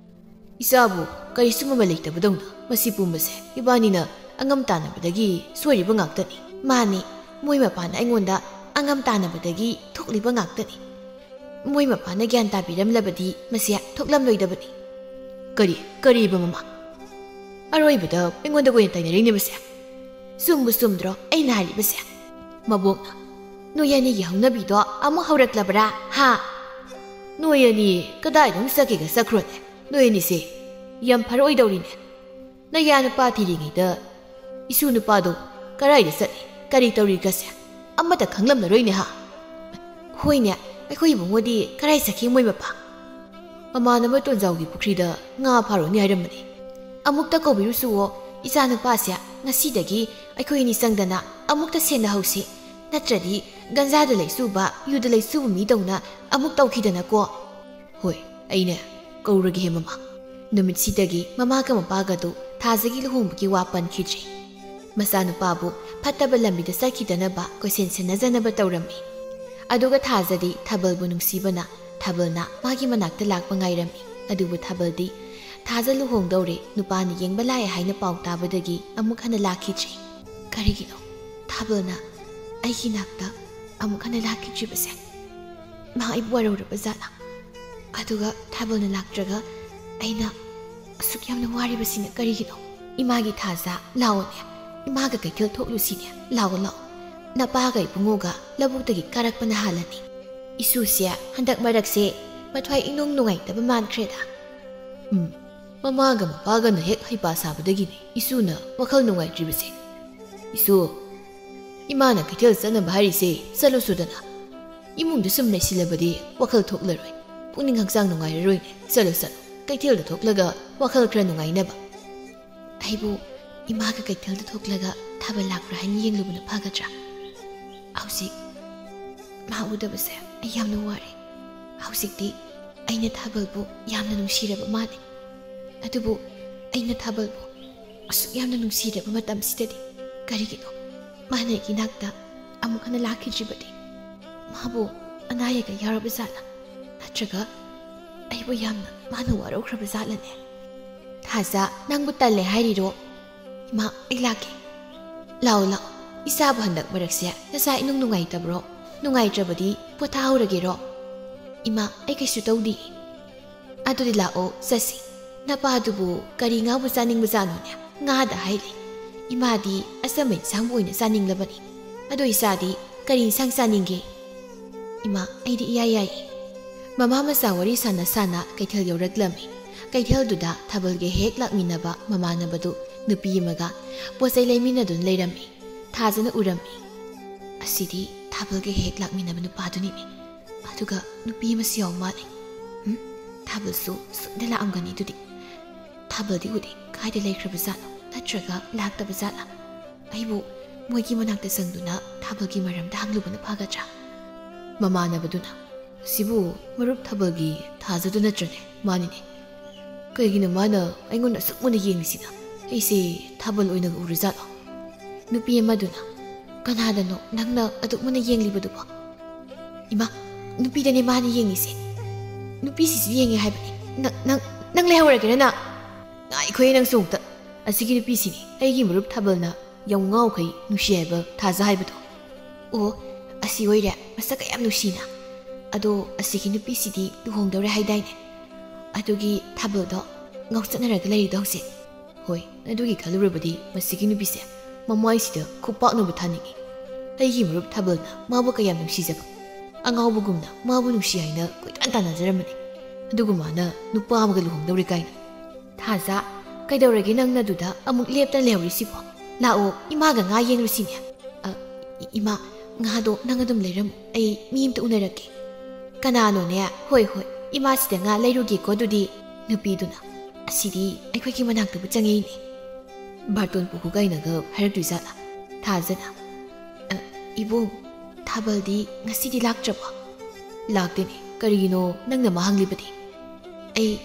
ꯏꯆꯥꯕꯨ ꯀꯔꯤꯁꯨ ꯃꯃꯜ ꯂꯩꯇꯕꯗꯧꯅ ꯃꯁꯤ ꯄꯨꯝꯕꯁꯦ ꯏꯕꯥꯅꯤꯅ ꯑꯉꯝ ꯇꯥꯟꯅꯕꯗꯒꯤ ꯁꯣꯏꯔꯤꯕ ꯉꯥꯛꯇꯅꯤ꯫ ꯃꯥꯅꯤ, ꯃꯣꯏ ꯃꯄꯥꯅ ꯑꯩꯉꯣꯟꯗ ꯑꯉꯝ ꯇꯥꯟꯅꯕꯗꯒꯤ ꯊꯣꯛꯂꯤꯕ ꯉꯥꯛꯇꯅꯤ꯫ ꯃꯣꯏ ꯃꯄꯥꯅ ꯒ꯭ꯌꯥꯟ ꯇꯥꯕꯤꯔꯝꯂꯕꯗꯤ ꯃꯁꯤ ꯊꯣꯛꯂꯝꯂꯣꯏꯗꯕꯅꯤ꯫ ꯀꯔꯤ, ꯀꯔꯤꯕ ꯃꯃꯥ? ꯑꯔꯣꯏꯕꯗ ꯑꯩꯉꯣꯟꯗ ꯑꯣꯏꯅ ꯇꯥꯏꯅꯔꯤꯅꯦ ꯃꯁꯦ꯫ ꯆꯨꯝꯕꯨ ꯆꯨꯝꯗ꯭ꯔꯣ ꯑꯩꯅ ꯍꯥꯏꯔꯤꯕꯁꯦ? ꯃꯕꯣꯛꯅ, "ꯅꯣꯏ ꯑꯅꯤꯒꯤ ꯍꯧꯅꯕꯤꯗꯣ ꯑꯃꯨꯛ ꯍꯧꯔꯛꯂꯕ꯭ꯔꯥ, ꯍꯥ? ꯅꯣꯏ ꯑꯅꯤ ꯀꯗꯥꯏꯗ ꯑꯃꯨꯛ ꯆꯠꯈꯤꯒ ꯆꯠꯈ꯭ꯔꯣꯅꯦ? ꯅꯣꯏ ꯑꯅꯤꯁꯦ ꯌꯥꯝ ꯐꯔꯛꯑꯣꯏꯗꯧꯔꯤꯅꯦ꯫ ꯅꯌꯥ ꯅꯨꯄꯥ ꯊꯤꯔꯤꯉꯩꯗ ꯏꯁꯨ ꯅꯨꯄꯥꯗꯣ ꯀꯗꯥꯏꯗ ꯆꯠꯂꯤ, ꯀꯔꯤ ꯇꯧꯔꯤꯒꯁꯦ ꯑꯃꯠꯇ ꯈꯪꯂꯝꯂꯔꯣꯏꯅꯦ, ꯍꯥ?" "ꯍꯣꯏꯅꯦ, ꯑꯩꯈꯣꯏ ꯏꯕꯨꯡꯉꯣꯗꯤ ꯀꯗꯥꯏ ꯆꯠꯈꯤ ꯃꯣꯏ ꯃꯄꯥ?" "ꯃꯃꯥꯟꯅꯕ ꯇꯣꯟꯖꯥꯎꯒꯤ ꯄꯨꯈ꯭ꯔꯤꯗ ꯉꯥ ꯐꯥꯔꯨꯅꯤ ꯍꯥꯏꯔꯝꯕꯅꯤ꯫ ꯑꯃꯨꯛꯇ ꯀꯧꯕꯤꯔꯨꯁꯨꯋꯣ, ꯏꯆꯥꯅꯨꯄꯥꯁꯦ ꯉꯁꯤꯗꯒꯤ ꯑꯩꯈꯣꯏ ꯑꯅꯤ ꯆꯪꯗꯅ ꯑꯃꯨꯛꯇ ꯁꯦꯟꯅꯍꯧꯁꯤ꯫ ꯅꯠꯇ꯭ꯔꯗꯤ ꯒꯟꯖꯥꯗ ꯂꯩꯆꯨꯕ, ꯌꯨꯗ ꯂꯩꯆꯨꯕ ꯃꯤꯗꯧꯅ ꯑꯃꯨꯛ ꯇꯧꯈꯤꯗꯅꯀꯣ꯫" "ꯍꯣꯏ, ꯑꯩꯅꯦ ꯀꯧꯔꯒꯦ ꯍꯦ ꯃꯃꯥ꯫" ꯅꯨꯃꯤꯠꯁꯤꯗꯒꯤ ꯃꯃꯥꯒ ꯃꯄꯥꯒꯗꯨ ꯊꯥꯖꯒꯤ ꯂꯨꯍꯣꯡꯕꯒꯤ ꯋꯥ ꯄꯟꯈꯤꯗ꯭ꯔꯦ꯫ ꯃꯆꯥꯅꯨꯄꯥꯕꯨ ꯐꯠꯇꯕ ꯂꯝꯕꯤꯗ ꯆꯠꯈꯤꯗꯅꯕ ꯀꯣꯏꯁꯦꯟ ꯁꯦꯟꯅꯖꯅꯕ ꯇꯧꯔꯝꯃꯤ꯫ ꯑꯗꯨꯒ ꯊꯥꯖꯗꯤ ꯊꯥꯕꯜꯕꯨ ꯅꯨꯡꯁꯤꯕꯅ ꯊꯥꯕꯜꯅ ꯃꯥꯒꯤ ꯃꯅꯥꯛꯇ ꯂꯥꯛꯄ ꯉꯥꯏꯔꯝꯃꯤ꯫ ꯑꯗꯨꯕꯨ ꯊꯥꯕꯜꯗꯤ ꯊꯥꯖ ꯂꯨꯍꯣꯡꯗꯧꯔꯦ, ꯅꯨꯄꯥꯅ ꯌꯦꯡꯕ ꯂꯥꯛꯑꯦ ꯍꯥꯏꯅ ꯄꯥꯎ ꯇꯥꯕꯗꯒꯤ ꯑꯃꯨꯛ ꯍꯟꯅ ꯂꯥꯛꯈꯤꯗ꯭ꯔꯦ꯫ ꯀꯔꯤꯒꯤꯅꯣ ꯊꯥꯕꯜꯅ ꯑꯩꯒꯤ ꯅꯥꯛꯇ ꯑꯃꯨꯛ ꯍꯟꯅ ꯂꯥꯛꯈꯤꯗ꯭ꯔꯤꯕꯁꯦ? ꯃꯥ ꯑꯩꯕꯨ ꯋꯥꯔꯧꯔꯕ ꯖꯥꯠꯂꯥ? ꯑꯗꯨꯒ ꯊꯥꯕꯜꯅ ꯂꯥꯛꯇ꯭ꯔꯒ ꯑꯩꯅ ꯑꯁꯨꯛ ꯌꯥꯝꯅ ꯋꯥꯔꯤꯕꯁꯤꯅ ꯀꯔꯤꯒꯤꯅꯣ? ꯏꯃꯥꯒꯤ ꯊꯥꯖ, ꯂꯥꯛꯑꯣꯅꯦ, ꯏꯃꯥꯒ ꯀꯩꯊꯦꯜ ꯊꯣꯛꯂꯨꯁꯤꯅꯦ, ꯂꯥꯛꯑꯣ, ꯂꯥꯛꯑꯣ꯫ ꯅꯄꯥꯒ ꯏꯕꯨꯡꯉꯣꯒ ꯂꯧꯕꯨꯛꯇꯒꯤ ꯀꯥꯔꯛꯄꯅ ꯍꯥꯜꯂꯅꯤ꯫ ꯏꯁꯨꯁꯦ ꯍꯟꯗꯛ ꯃꯔꯛꯁꯦ ꯃꯊ꯭ꯋꯥꯏ ꯏꯅꯨꯡ ꯅꯨꯡꯉꯥꯏꯇꯕ ꯃꯥꯟꯈ꯭ꯔꯦꯗ꯫ ꯎꯝ, ꯃꯃꯥꯒ ꯃꯄꯥꯒꯅ ꯍꯦꯛ ꯍꯩꯄꯥ ꯁꯥꯕꯗꯒꯤꯅꯦ ꯏꯁꯨꯅ ꯋꯥꯈꯜ ꯅꯨꯡꯉꯥꯏꯇ꯭ꯔꯤꯕꯁꯦ꯫ ꯏꯁꯨ, ꯏꯃꯥꯅ ꯀꯩꯊꯦꯜ ꯆꯠꯅꯕ ꯍꯥꯏꯔꯤꯁꯦ, ꯆꯠꯂꯨꯁꯨꯗꯅ꯫ ꯏꯃꯨꯡꯗ ꯁꯨꯝ ꯂꯩꯁꯤꯜꯂꯕꯗꯤ ꯋꯥꯈꯜ ꯊꯣꯛꯂꯔꯣꯏ, ꯄꯨꯛꯅꯤꯡ ꯍꯛꯆꯥꯡ ꯅꯨꯡꯉꯥꯏꯔꯔꯣꯏꯅꯦ꯫ ꯆꯠꯂꯣ, ꯆꯠꯂꯣ, ꯀꯩꯊꯦꯜꯗ ꯊꯣꯛꯂꯒ ꯋꯥꯈꯜ ꯈꯔ ꯅꯨꯡꯉꯥꯏꯅꯕ꯫ ꯑꯩꯕꯨ ꯏꯃꯥꯒ ꯀꯩꯊꯦꯜꯗ ꯊꯣꯛꯂꯒ ꯊꯥꯕꯜ ꯂꯥꯛꯄ꯭ꯔꯥ ꯍꯥꯏꯅ ꯌꯦꯡꯂꯨꯕꯅ ꯐꯒꯗ꯭ꯔꯥ? ꯍꯧꯖꯤꯛ ꯃꯥ ꯎꯗꯕꯁꯦ ꯑꯩ ꯌꯥꯝꯅ ꯋꯥꯔꯦ꯫ ꯍꯧꯖꯤꯛꯇꯤ ꯑꯩꯅ ꯊꯥꯕꯜꯕꯨ ꯌꯥꯝꯅ ꯅꯨꯡꯁꯤꯔꯕ ꯃꯥꯜꯂꯦ꯫ ꯑꯗꯨꯕꯨ ꯑꯩꯅ ꯊꯥꯕꯜꯕꯨ ꯑꯁꯨꯛ ꯌꯥꯝꯅ ꯅꯨꯡꯁꯤꯔꯕ ꯃꯇꯝꯁꯤꯗꯗꯤ ꯀꯔꯤꯒꯤꯅꯣ ꯃꯥꯅ ꯑꯩꯒꯤ ꯅꯥꯛꯇ ꯑꯃꯨꯛ ꯍꯟꯅ ꯂꯥꯛꯈꯤꯗ꯭ꯔꯤꯕꯗꯤ? ꯃꯥꯕꯨ ꯑꯅꯥ ꯑꯌꯦꯛꯀ ꯌꯥꯎꯔꯕ ꯖꯥꯠꯂꯥ? ꯅꯠꯇ꯭ꯔꯒ ꯑꯩꯕꯨ ꯌꯥꯝꯅ ꯃꯥꯅ ꯋꯥꯔꯧꯈ꯭ꯔꯕ ꯖꯥꯠꯂꯅꯦ? ꯊꯥꯖ, ꯅꯪꯕꯨ ꯇꯜꯂꯦ ꯍꯥꯏꯔꯤꯔꯣ? ꯏꯃꯥ, ꯑꯩ ꯂꯥꯛꯀꯦ꯫ ꯂꯥꯛꯑꯣ, ꯂꯥꯛꯑꯣ꯫ ꯏꯆꯥꯕꯨ ꯍꯟꯗꯛ ꯃꯔꯛꯁꯦ ꯅꯁꯥ ꯏꯅꯨꯡ ꯅꯨꯡꯉꯥꯏꯇꯕ꯭ꯔꯣ? ꯅꯨꯡꯉꯥꯏꯇ꯭ꯔꯕꯗꯤ ꯄꯣꯊꯥꯍꯧꯔꯒꯦꯔꯣ? ꯏꯃꯥ, ꯑꯩ ꯀꯩꯁꯨ ꯇꯧꯗꯤꯌꯦ꯫ ꯑꯗꯨꯗꯤ ꯂꯥꯛꯑꯣ, ꯆꯠꯁꯤ꯫ ꯅꯄꯥꯗꯨꯕꯨ ꯀꯔꯤ ꯉꯥꯕꯨ ꯆꯥꯅꯤꯡꯕꯖꯥꯠꯅꯣꯅꯦ? ꯉꯥꯗ ꯍꯥꯏꯔꯤ꯫ ꯏꯃꯥꯗꯤ ꯑꯆꯝꯕ ꯏꯟꯁꯥꯡꯕꯨ ꯑꯣꯏꯅ ꯆꯥꯅꯤꯡꯂꯕꯅꯤ꯫ ꯑꯗꯣ ꯏꯆꯥꯗꯤ ꯀꯔꯤ ꯏꯟꯁꯥꯡ ꯆꯥꯅꯤꯡꯒꯦ? ꯏꯃꯥ, ꯑꯩꯗꯤ ꯏꯌꯥ ꯌꯥꯏꯌꯦ꯫ ꯃꯃꯥ ꯃꯆꯥ ꯋꯥꯔꯤ ꯁꯥꯟꯅ ꯁꯥꯟꯅ ꯀꯩꯊꯦꯜ ꯌꯧꯔꯛꯂꯝꯃꯤ꯫ ꯀꯩꯊꯦꯜꯗꯨꯗ ꯊꯥꯕꯜꯒ ꯍꯦꯛ ꯂꯥꯛꯃꯤꯟꯅꯕ ꯃꯃꯥꯟꯅꯕꯗꯨ ꯅꯨꯄꯤ ꯑꯃꯒ ꯄꯣꯠ ꯆꯩ ꯂꯩꯃꯤꯟꯅꯗꯨꯅ ꯂꯩꯔꯝꯃꯤ꯫ ꯊꯥꯖꯅ ꯎꯔꯝꯃꯤ꯫ "ꯑꯁꯤꯗꯤ ꯊꯥꯕꯜꯒ ꯍꯦꯛ ꯂꯥꯛꯃꯤꯟꯅꯕ ꯅꯨꯄꯥꯗꯨꯅꯤꯅꯦ꯫ ꯑꯗꯨꯒ ꯅꯨꯄꯤ ꯑꯃꯁꯨ ꯌꯥꯎ ꯃꯥꯜꯂꯦ꯫ ꯎꯝ, ꯊꯥꯕꯜꯁꯨ ꯁꯣꯏꯗꯅ ꯂꯥꯛꯑꯝꯒꯅꯤ ꯑꯗꯨꯗꯤ꯫ ꯊꯥꯕꯜꯗꯤ ꯎꯗꯦ, ꯀꯥꯏꯗ ꯂꯩꯈ꯭ꯔꯕ ꯖꯥꯠꯅꯣ? ꯅꯠꯇ꯭ꯔꯒ ꯂꯥꯛꯇꯕ ꯖꯥꯠꯂꯥ? ꯑꯩꯕꯨ ꯃꯣꯏꯒꯤ ꯃꯅꯥꯛꯇ ꯆꯪꯗꯨꯅ ꯊꯥꯕꯜꯒꯤ ꯃꯔꯝꯗ ꯍꯪꯂꯨꯕꯅ ꯐꯒꯗ꯭ꯔꯥ?" ꯃꯃꯥꯟꯅꯕꯗꯨꯅ, "ꯑꯁꯤꯕꯨ ꯃꯔꯨꯞ ꯊꯥꯕꯜꯒꯤ ꯊꯥꯖꯗꯨ ꯅꯠꯇ꯭ꯔꯅꯦ?" "ꯃꯥꯅꯤꯅꯦ꯫ ꯀꯩꯒꯤꯅꯣ ꯃꯥꯅ ꯑꯩꯉꯣꯟꯗ ꯑꯁꯨꯛ ꯃꯨꯟꯅ ꯌꯦꯡꯂꯤꯁꯤꯅ? ꯑꯩꯁꯦ ꯊꯥꯕꯜ ꯑꯣꯏꯅꯒ ꯎꯔꯖꯥꯠꯂꯣ?" ꯅꯨꯄꯤ ꯑꯃꯗꯨꯅ, "ꯀꯅꯥꯗꯅꯣ ꯅꯪꯅ ꯑꯗꯨꯛ ꯃꯨꯟꯅ ꯌꯦꯡꯂꯤꯕꯗꯨꯕꯣ?" "ꯏꯃꯥ, ꯅꯨꯄꯤꯗꯅꯦ ꯃꯥꯅ ꯌꯦꯡꯉꯤꯁꯦ꯫ ꯅꯨꯄꯤꯁꯤꯁꯨ ꯌꯦꯡꯉꯦ ꯍꯥꯏꯕꯅꯤ꯫ ꯅꯪ, ꯅꯪ, ꯅꯪ ꯂꯩꯍꯧꯔꯒꯦꯔ ꯅꯪ?" "ꯉꯥꯏꯈꯣꯍꯦ ꯅꯪꯁꯨ ꯑꯃꯨꯛꯇ꯫ ꯑꯁꯤꯒꯤ ꯅꯨꯄꯤꯁꯤꯅꯤ ꯑꯩꯒꯤ ꯃꯔꯨꯞ ꯊꯥꯕꯜꯅ ꯌꯥꯝ ꯉꯥꯎꯈꯩ ꯅꯨꯡꯁꯤ ꯍꯥꯏꯕ ꯊꯥꯖ ꯍꯥꯏꯕꯗꯣ꯫ ꯑꯣ, ꯑꯁꯤ ꯑꯣꯏꯔꯦ꯫ ꯃꯁꯛꯀ ꯌꯥꯝ ꯅꯨꯡꯁꯤꯅ꯫ ꯑꯗꯣ ꯑꯁꯤꯒꯤ ꯅꯨꯄꯤꯁꯤꯗꯤ ꯂꯨꯍꯣꯡꯗꯧꯔꯦ ꯍꯥꯏꯗꯥꯏꯅꯦ? ꯑꯗꯨꯒꯤ ꯊꯥꯕꯜꯗꯣ ꯉꯥꯎꯆꯠꯅꯔꯒ ꯂꯩꯔꯤꯗꯣ ꯍꯧꯖꯤꯛ꯫ ꯍꯣꯏ, ꯑꯗꯨꯒꯤ ꯈꯜꯂꯨꯔꯕꯗꯤ ꯃꯁꯤꯒꯤ ꯅꯨꯄꯤꯁꯦ ꯃꯃꯥꯏꯁꯤꯗ ꯈꯨꯄꯥꯛꯅꯕꯨ ꯊꯥꯅꯤꯡꯉꯤ꯫ ꯑꯩꯒꯤ ꯃꯔꯨꯞ ꯊꯥꯕꯜꯅ ꯃꯥꯕꯨ ꯀꯌꯥꯝ ꯅꯨꯡꯁꯤꯖꯕ꯫ ꯑꯉꯥꯎꯕꯒꯨꯝꯅ ꯃꯥꯕꯨ ꯅꯨꯡꯁꯤ ꯍꯥꯏꯅ ꯀꯣꯏꯇꯥꯟ ꯇꯥꯟꯅꯖꯔꯝꯕꯅꯤ꯫ ꯑꯗꯨꯒ ꯃꯥꯅ ꯅꯨꯄꯥ ꯑꯃꯒ ꯂꯨꯍꯣꯡꯗꯧꯔꯦ ꯀꯥꯏꯅ꯫ "ꯊꯥꯖ, ꯀꯩꯗꯧꯔꯒꯦ ꯅꯪꯅ ꯑꯗꯨꯗ ꯑꯃꯨꯛ ꯂꯦꯞꯇꯅ ꯂꯩꯍꯧꯔꯤꯁꯤꯕꯣ? ꯂꯥꯛꯑꯣ, ꯏꯃꯥꯒ ꯉꯥ ꯌꯦꯡꯂꯨꯁꯤꯅꯦ꯫" "ꯑ, ꯏ-, ꯏꯃꯥ, ꯉꯥꯗꯣ ꯅꯪ ꯑꯗꯨꯝ ꯂꯩꯔꯝꯃꯨ, ꯑꯩ ꯃꯤ ꯑꯝꯇ ꯎꯅꯔꯛꯀꯦ꯫" "ꯀꯅꯥꯅꯣꯅꯦ?" "ꯍꯣꯏ, ꯍꯣꯏ, ꯏꯃꯥꯁꯤꯗ ꯉꯥ ꯂꯩꯔꯨꯒꯦꯀꯣ ꯑꯗꯨꯗꯤ꯫" ꯅꯨꯄꯤꯗꯨꯅ, "ꯑꯁꯤꯗꯤ ꯑꯩꯈꯣꯏꯒꯤ ꯃꯅꯥꯛꯇꯕꯨ ꯆꯪꯉꯛꯏꯅꯦ꯫ ꯕꯥꯔꯇꯣꯟ ꯄꯨꯈꯣ ꯀꯥꯏꯅꯒ ꯍꯥꯏꯔꯛꯇꯣꯏꯖꯥꯠꯂꯥ?" ꯊꯥꯖꯅ, "ꯑ, ꯏꯕꯨꯡ, ꯊꯥꯕꯜꯗꯤ ꯉꯁꯤꯗꯤ ꯂꯥꯛꯇ꯭ꯔꯕꯣ?" "ꯂꯥꯛꯇꯦꯅꯦ꯫ ꯀꯔꯤꯒꯤꯅꯣ ꯅꯪꯅ ꯃꯥ ꯍꯪꯂꯤꯕꯗꯤ?" "ꯑꯩ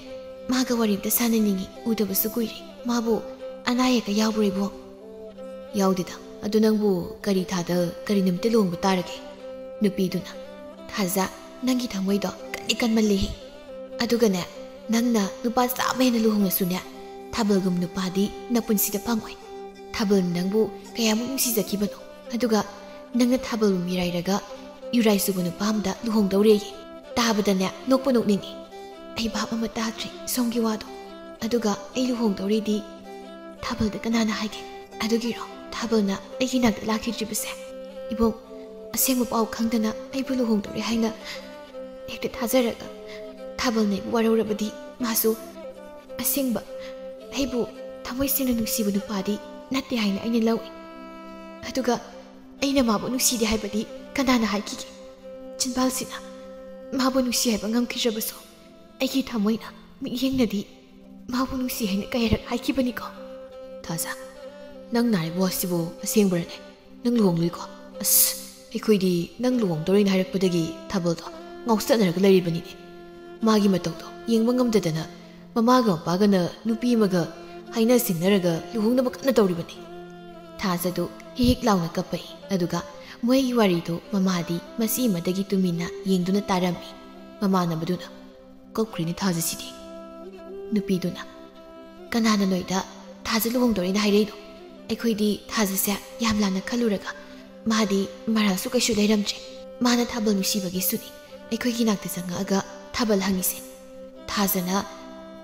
ꯃꯥꯒ ꯋꯥꯔꯤ ꯑꯝꯇ ꯁꯥꯟꯅꯅꯤꯡꯉꯤ, ꯎꯗꯕꯁꯨ ꯀꯨꯏꯔꯦ꯫ ꯃꯥꯕꯨ ꯑꯅꯥ ꯑꯌꯦꯛꯀ ꯌꯥꯎꯕ꯭ꯔꯣ ꯏꯕꯨꯡ?" "ꯌꯥꯎꯗꯦꯗ꯫ ꯑꯗꯨ ꯅꯪꯕꯨ ꯀꯔꯤ ꯊꯥꯗ ꯀꯔꯤ ꯅꯨꯃꯤꯠꯇ ꯂꯨꯍꯣꯡꯕ ꯇꯥꯔꯒꯦ?" ꯅꯨꯄꯤꯗꯨꯅ, "ꯊꯥꯖ, ꯅꯪꯒꯤ ꯊꯃꯣꯏꯗꯣ ꯀꯟꯗꯤ ꯀꯟꯃꯜꯂꯤꯍꯦ꯫ ꯑꯗꯨꯒꯅꯦ, ꯅꯪꯅ ꯅꯨꯄꯥ ꯆꯥꯝꯃ ꯍꯦꯟꯅ ꯂꯨꯍꯣꯡꯂꯁꯨꯅꯦ, ꯊꯥꯕꯜꯒꯨꯝꯕ ꯅꯨꯄꯥꯗꯤ ꯅꯄꯨꯟꯁꯤꯗ ꯐꯪꯉꯣꯏ꯫ ꯊꯥꯕꯜꯅ ꯅꯪꯕꯨ ꯀꯌꯥꯃꯨꯛ ꯅꯨꯡꯁꯤꯖꯈꯤꯕꯅꯣ꯫ ꯑꯗꯨꯒ ꯅꯪꯅ ꯊꯥꯕꯜꯕꯨ ꯃꯤꯔꯥꯏꯔꯒ ꯌꯨꯔꯥꯏ ꯆꯨꯕ ꯅꯨꯄꯥ ꯑꯃꯗ ꯂꯨꯍꯣꯡꯗꯧꯔꯦꯌꯦ꯫ ꯇꯥꯕꯗꯅꯦ ꯅꯣꯛꯄꯨ ꯅꯣꯛꯅꯤꯡꯉꯤ꯫ ꯑꯩ ꯚꯥꯞ ꯑꯃ ꯇꯥꯗ꯭ꯔꯦ ꯁꯣꯝꯒꯤ ꯋꯥꯗꯣ꯫ ꯑꯗꯨꯒ ꯑꯩ ꯂꯨꯍꯣꯡꯗꯧꯔꯦꯗꯤ ꯊꯥꯕꯜꯗ ꯀꯅꯥꯅ ꯍꯥꯏꯒꯦ? ꯑꯗꯨꯒꯤꯔꯣ ꯊꯥꯕꯜꯅ ꯑꯩꯒꯤ ꯅꯥꯛꯇ ꯂꯥꯛꯈꯤꯗ꯭ꯔꯤꯕꯁꯦ? ꯏꯕꯨꯡ, ꯑꯁꯦꯡꯕ ꯄꯥꯎ ꯈꯪꯗꯅ ꯑꯩꯕꯨ ꯂꯨꯍꯣꯡꯗꯧꯔꯦ ꯍꯥꯏꯅ ꯍꯦꯛꯇ ꯊꯥꯖꯔꯒ ꯊꯥꯕꯜꯅ ꯑꯩꯕꯨ ꯋꯥꯔꯧꯔꯕꯗꯤ ꯃꯥꯁꯨ ꯑꯁꯦꯡꯕ ꯑꯩꯕꯨ ꯊꯃꯣꯏ ꯁꯦꯡꯅ ꯅꯨꯡꯁꯤꯕ ꯅꯨꯄꯥꯗꯤ ꯅꯠꯇꯦ ꯍꯥꯏꯅ ꯑꯩꯅ ꯂꯧꯏ꯫ ꯑꯗꯨꯒ ꯑꯩꯅ ꯃꯥꯕꯨ ꯅꯨꯡꯁꯤꯗꯦ ꯍꯥꯏꯕꯗꯤ ꯀꯅꯥꯅ ꯍꯥꯏꯈꯤꯒꯦ? ꯆꯤꯟꯕꯥꯜꯁꯤꯅ ꯃꯥꯕꯨ ꯅꯨꯡꯁꯤ ꯍꯥꯏꯕ ꯉꯝꯈꯤꯗ꯭ꯔꯕꯁꯨ ꯑꯩꯒꯤ ꯊꯃꯣꯏꯅ ꯃꯤꯠꯌꯦꯡꯅꯗꯤ ꯃꯥꯕꯨ ꯅꯨꯡꯁꯤ ꯍꯥꯏꯅ ꯀꯌꯥꯔꯛ ꯍꯥꯏꯈꯤꯕꯅꯤꯀꯣ?" "ꯊꯥꯖ, ꯅꯪ ꯅꯥꯔꯤꯕ ꯋꯥꯁꯤꯕꯨ ꯑꯁꯦꯡꯕꯔꯅꯦ? ꯅꯪ ꯂꯨꯍꯣꯡꯂꯣꯏꯀꯣ?" "ꯑꯁ, ꯑꯩꯈꯣꯏꯗꯤ ꯅꯪ ꯂꯨꯍꯣꯡꯗꯧꯔꯦꯅ ꯍꯥꯏꯔꯛꯄꯗꯒꯤ ꯊꯥꯕꯜꯗꯣ ꯉꯥꯎꯆꯠꯅꯔꯒ ꯂꯩꯔꯤꯕꯅꯤꯅꯦ꯫ ꯃꯥꯒꯤ ꯃꯇꯧꯗꯣ ꯌꯦꯡꯕ ꯉꯝꯗꯗꯅ ꯃꯃꯥꯒ ꯃꯄꯥꯒꯅ ꯅꯨꯄꯤ ꯑꯃꯒ ꯍꯥꯏꯅ ꯁꯤꯡꯅꯔꯒ ꯂꯨꯍꯣꯡꯅꯕ ꯀꯟꯅ ꯇꯧꯔꯤꯕꯅꯤ꯫" ꯊꯥꯖꯗꯨ ꯍꯤꯛ ꯍꯤꯛ ꯂꯥꯎꯅ ꯀꯞꯄꯛꯏ꯫ ꯑꯗꯨꯒ ꯃꯣꯏꯒꯤ ꯋꯥꯔꯤꯗꯨ ꯃꯃꯥꯗꯤ ꯃꯆꯤ ꯑꯃꯗꯒꯤ ꯇꯨꯃꯤꯟꯅ ꯌꯦꯡꯗꯨꯅ ꯇꯥꯔꯝꯃꯤ꯫ ꯃꯃꯥꯟꯅꯕꯗꯨꯅ, "ꯀꯞꯈ꯭ꯔꯦꯅꯦ ꯊꯥꯖꯁꯤꯗꯤ꯫" ꯅꯨꯄꯤꯗꯨꯅ, "ꯀꯅꯥꯅ ꯅꯣꯏꯗ ꯊꯥꯖ ꯂꯨꯍꯣꯡꯗꯧꯔꯦꯅ ꯍꯥꯏꯔꯛꯏꯅꯣ? ꯑꯩꯈꯣꯏꯗꯤ ꯊꯥꯖꯁꯦ ꯌꯥꯝ ꯂꯥꯟꯅ ꯈꯜꯂꯨꯔꯒ ꯃꯥꯗꯤ ꯃꯔꯥꯜꯁꯨ ꯀꯩꯁꯨ ꯂꯩꯔꯝꯗ꯭ꯔꯦ꯫ ꯃꯥꯅ ꯊꯥꯕꯜ ꯅꯨꯡꯁꯤꯕꯒꯤꯁꯨꯅꯤ ꯑꯩꯈꯣꯏꯒꯤ ꯅꯥꯛꯇ ꯆꯪꯉꯛꯑꯒ ꯊꯥꯕꯜ ꯍꯪꯉꯤꯁꯦ꯫ ꯊꯥꯖꯅ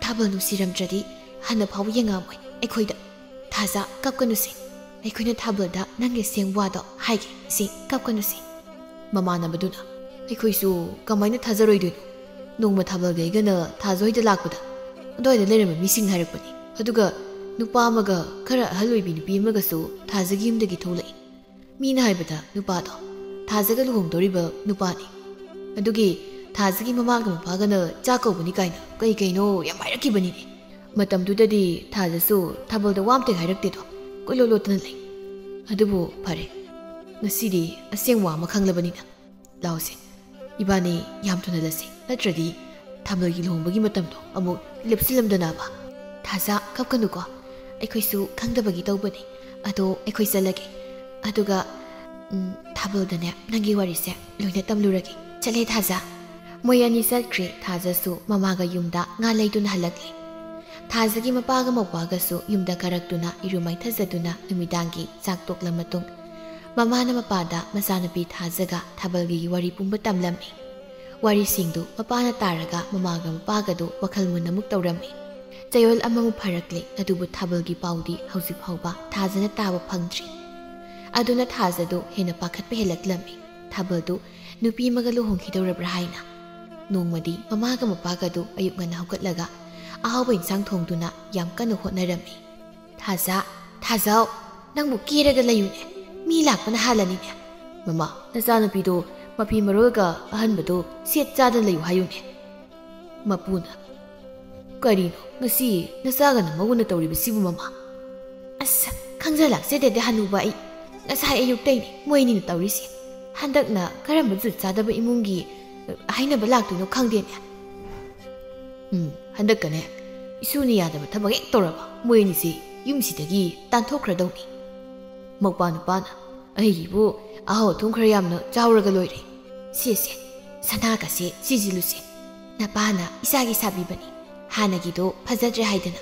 ꯊꯥꯕꯜ ꯅꯨꯡꯁꯤꯔꯝꯗ꯭ꯔꯗꯤ ꯍꯟꯅ ꯐꯥꯎꯕ ꯌꯦꯡꯉꯛꯑꯝꯃꯣꯏ ꯑꯩꯈꯣꯏꯗ꯫ ꯊꯥꯖ, ꯀꯞꯀꯅꯨꯁꯦ꯫ ꯑꯩꯈꯣꯏꯅ ꯊꯥꯕꯜꯗ ꯅꯪꯒꯤ ꯑꯁꯦꯡꯕ ꯋꯥꯗꯣ ꯍꯥꯏꯒꯦ ꯁꯤ, ꯀꯞꯀꯅꯨꯁꯦ꯫" ꯃꯃꯥꯟꯅꯕꯗꯨꯅ, ꯑꯩꯈꯣꯏꯁꯨ ꯀꯃꯥꯏꯅ ꯊꯥꯖꯔꯣꯏꯗꯣꯏꯅꯣ? ꯅꯣꯡꯃ ꯊꯥꯕꯜꯒ ꯑꯩꯒꯅ ꯊꯥꯖ ꯍꯣꯏꯗ ꯂꯥꯛꯄꯗ ꯑꯗꯨꯋꯥꯏꯗ ꯂꯩꯔꯝꯕ ꯃꯤꯁꯤꯡꯅ ꯍꯥꯏꯔꯛꯄꯅꯤ꯫ ꯑꯗꯨꯒ ꯅꯨꯄꯥ ꯑꯃꯒ ꯈꯔ ꯑꯍꯜ ꯑꯣꯏꯕꯤ ꯅꯨꯄꯤ ꯑꯃꯒꯁꯨ ꯊꯥꯖꯒꯤ ꯌꯨꯝꯗꯒꯤ ꯊꯣꯛꯂꯛꯏ꯫ ꯃꯤꯅ ꯍꯥꯏꯕꯗ ꯅꯨꯄꯥꯗꯣ ꯊꯥꯖꯒ ꯂꯨꯍꯣꯡꯗꯧꯔꯤꯕ ꯅꯨꯄꯥꯅꯤ꯫ ꯑꯗꯨꯒꯤ ꯊꯥꯖꯒꯤ ꯃꯃꯥꯒ ꯃꯄꯥꯒꯅ ꯆꯥꯛ ꯀꯧꯕꯅꯤ ꯀꯥꯏꯅ ꯀꯩ ꯀꯩꯅꯣ ꯌꯥꯝ ꯍꯥꯏꯔꯛꯈꯤꯕꯅꯤꯅꯦ꯫ ꯃꯇꯝꯗꯨꯗꯗꯤ ꯊꯥꯖꯁꯨ ꯊꯥꯕꯜꯗ ꯋꯥ ꯑꯝꯇ ꯍꯥꯏꯔꯛꯇꯦꯗꯣ, ꯀꯣꯏꯂꯣꯠ ꯂꯣꯠꯇꯅ ꯂꯩ꯫ ꯑꯗꯨꯕꯨ ꯐꯔꯦ, ꯉꯁꯤꯗꯤ ꯑꯁꯦꯡꯕ ꯋꯥ ꯑꯃ ꯈꯪꯂꯕꯅꯤꯅ꯫ ꯂꯥꯎꯁꯦ, ꯏꯕꯥꯅꯤ ꯌꯥꯝ ꯊꯨꯅ ꯂꯠꯁꯦ, ꯅꯠꯇ꯭ꯔꯗꯤ ꯊꯥꯕꯜꯒꯤ ꯂꯨꯍꯣꯡꯕꯒꯤ ꯃꯇꯝꯗꯣ ꯑꯃꯨꯛ ꯂꯦꯞꯁꯤꯜꯂꯝꯗꯅꯕ꯫ ꯊꯥꯖ, ꯀꯞꯀꯅꯨꯀꯣ, ꯑꯩꯈꯣꯏꯁꯨ ꯈꯪꯗꯕꯒꯤ ꯇꯧꯕꯅꯤ꯫ ꯑꯗꯣ ꯑꯩꯈꯣꯏ ꯆꯠꯂꯒꯦ꯫ ꯑꯗꯨꯒ, ꯎꯝ, ꯊꯥꯕꯜꯗꯅꯦ ꯅꯪꯒꯤ ꯋꯥꯔꯤꯁꯦ ꯂꯣꯏꯅ ꯇꯝꯂꯨꯔꯒꯦ꯫ ꯆꯠꯂꯦ ꯊꯥꯖ꯫ ꯃꯣꯏ ꯑꯅꯤ ꯆꯠꯈ꯭ꯔꯦ꯫ ꯊꯥꯖꯁꯨ ꯃꯃꯥꯒ ꯌꯨꯝꯗ ꯉꯥ ꯂꯩꯗꯨꯅ ꯍꯜꯂꯛꯂꯦ꯫ ꯊꯥꯖꯒꯤ ꯃꯄꯥꯒ ꯃꯧꯄꯥꯒꯁꯨ ꯌꯨꯝꯗ ꯀꯥꯔꯛꯇꯨꯅ ꯏꯔꯨ ꯃꯥꯏꯊꯖꯗꯨꯅ ꯅꯨꯃꯤꯗꯥꯡꯒꯤ ꯆꯥꯛ ꯇꯣꯛꯂ ꯃꯇꯨꯡ ꯃꯃꯥꯅ ꯃꯄꯥꯗ ꯃꯆꯥꯅꯨꯄꯤ ꯊꯥꯖꯒ ꯊꯥꯕꯜꯒꯤ ꯋꯥꯔꯤ ꯄꯨꯝꯕ ꯇꯝꯂꯝꯃꯤ꯫ ꯋꯥꯔꯤꯁꯤꯡꯗꯨ ꯃꯄꯥꯅ ꯇꯥꯔꯒ ꯃꯃꯥꯒ ꯃꯄꯥꯒꯗꯨ ꯋꯥꯈꯜ ꯃꯨꯟꯅꯃꯨꯛ ꯇꯧꯔꯝꯃꯤ꯫ ꯆꯌꯣꯜ ꯑꯃꯃꯨꯛ ꯐꯥꯔꯛꯂꯦ, ꯑꯗꯨꯕꯨ ꯊꯥꯕꯜꯒꯤ ꯄꯥꯎꯗꯤ ꯍꯧꯖꯤꯛ ꯐꯥꯎꯕ ꯊꯥꯖꯅ ꯇꯥꯕ ꯐꯪꯗ꯭ꯔꯤ꯫ ꯑꯗꯨꯅ ꯊꯥꯖꯗꯨ ꯍꯦꯟꯅ ꯄꯥꯈꯠꯄ ꯍꯦꯜꯂꯛꯂꯝꯃꯤ꯫ ꯊꯥꯕꯜꯗꯨ ꯅꯨꯄꯤ ꯑꯃꯒ ꯂꯨꯍꯣꯡꯈꯤꯗꯧꯔꯕ꯭ꯔꯥ ꯍꯥꯏꯅ꯫ ꯅꯣꯡꯃꯗꯤ ꯃꯃꯥꯒ ꯃꯄꯥꯒꯗꯨ ꯑꯌꯨꯛ ꯉꯟꯅ ꯍꯧꯒꯠꯂꯒ ꯑꯍꯥꯎꯕ ꯏꯟꯁꯥꯡ ꯊꯣꯡꯗꯨꯅ ꯌꯥꯝ ꯀꯟꯅ ꯍꯣꯠꯅꯔꯝꯃꯤ꯫ "ꯊꯥꯖ, ꯊꯥꯖꯥꯎ, ꯅꯪꯕꯨ ꯀꯦꯔꯒ ꯂꯩꯌꯨꯅꯦ, ꯃꯤ ꯂꯥꯛꯄꯅ ꯍꯥꯜꯂꯅꯤꯅꯦ꯫ ꯃꯃꯥ, ꯅꯆꯥꯅꯨꯄꯤꯗꯣ ꯃꯐꯤ ꯃꯔꯣꯜꯒ ꯑꯍꯟꯕꯗꯣ ꯁꯦꯠ ꯆꯥꯗꯅ ꯂꯩꯌꯨ ꯍꯥꯏꯌꯨꯅꯦ꯫" ꯃꯄꯨꯅ, "ꯀꯔꯤꯅꯣ ꯉꯁꯤ ꯅꯆꯥꯒꯅ ꯃꯧꯒꯅ ꯇꯧꯔꯤꯕꯁꯤꯕꯨ ꯃꯃꯥ?" "ꯑꯁ, ꯈꯪꯖ ꯂꯥꯛꯆꯗꯦꯗ ꯍꯅꯨꯕ ꯑꯩ꯫ ꯉꯁꯥꯏ ꯑꯌꯨꯛꯇꯩꯅꯦ ꯃꯣꯏ ꯑꯅꯤꯅ ꯇꯧꯔꯤꯁꯦ꯫ ꯍꯟꯗꯛꯅ ꯀꯔꯝꯕ ꯖꯨꯠ ꯆꯥꯗꯕ ꯏꯃꯨꯡꯒꯤ, ꯑ, ꯍꯥꯏꯅꯕ ꯂꯥꯛꯇꯣꯏꯅꯣ ꯈꯪꯗꯦꯅꯦ꯫ ꯎꯝ, ꯍꯟꯗꯛꯀꯅꯦ ꯏꯁꯨꯅ ꯌꯥꯗꯕ ꯊꯕꯛ ꯍꯦꯛ ꯇꯧꯔꯕ ꯃꯣꯏ ꯑꯅꯤꯁꯦ ꯌꯨꯝꯁꯤꯗꯒꯤ ꯇꯥꯟꯊꯣꯛꯈ꯭ꯔꯗꯧꯅꯤ꯫" ꯃꯧꯄꯥ ꯅꯨꯄꯥꯅ, "ꯑꯩꯒꯤꯕꯨ ꯑꯍꯥꯎ ꯑꯊꯨꯝ ꯈꯔ ꯌꯥꯝꯅ ꯆꯥꯎꯔꯒ ꯂꯣꯏꯔꯦ꯫ ꯁꯦ, ꯁꯦ, ꯁꯅꯥꯒꯁꯦ ꯁꯤꯖꯤꯜꯂꯨꯁꯦ꯫ ꯅꯄꯥꯅ ꯏꯆꯥꯒꯤ ꯁꯥꯕꯤꯕꯅꯤ꯫ ꯍꯥꯟꯅꯒꯤꯗꯣ ꯐꯖꯗ꯭ꯔꯦ ꯍꯥꯏꯗꯅ꯫"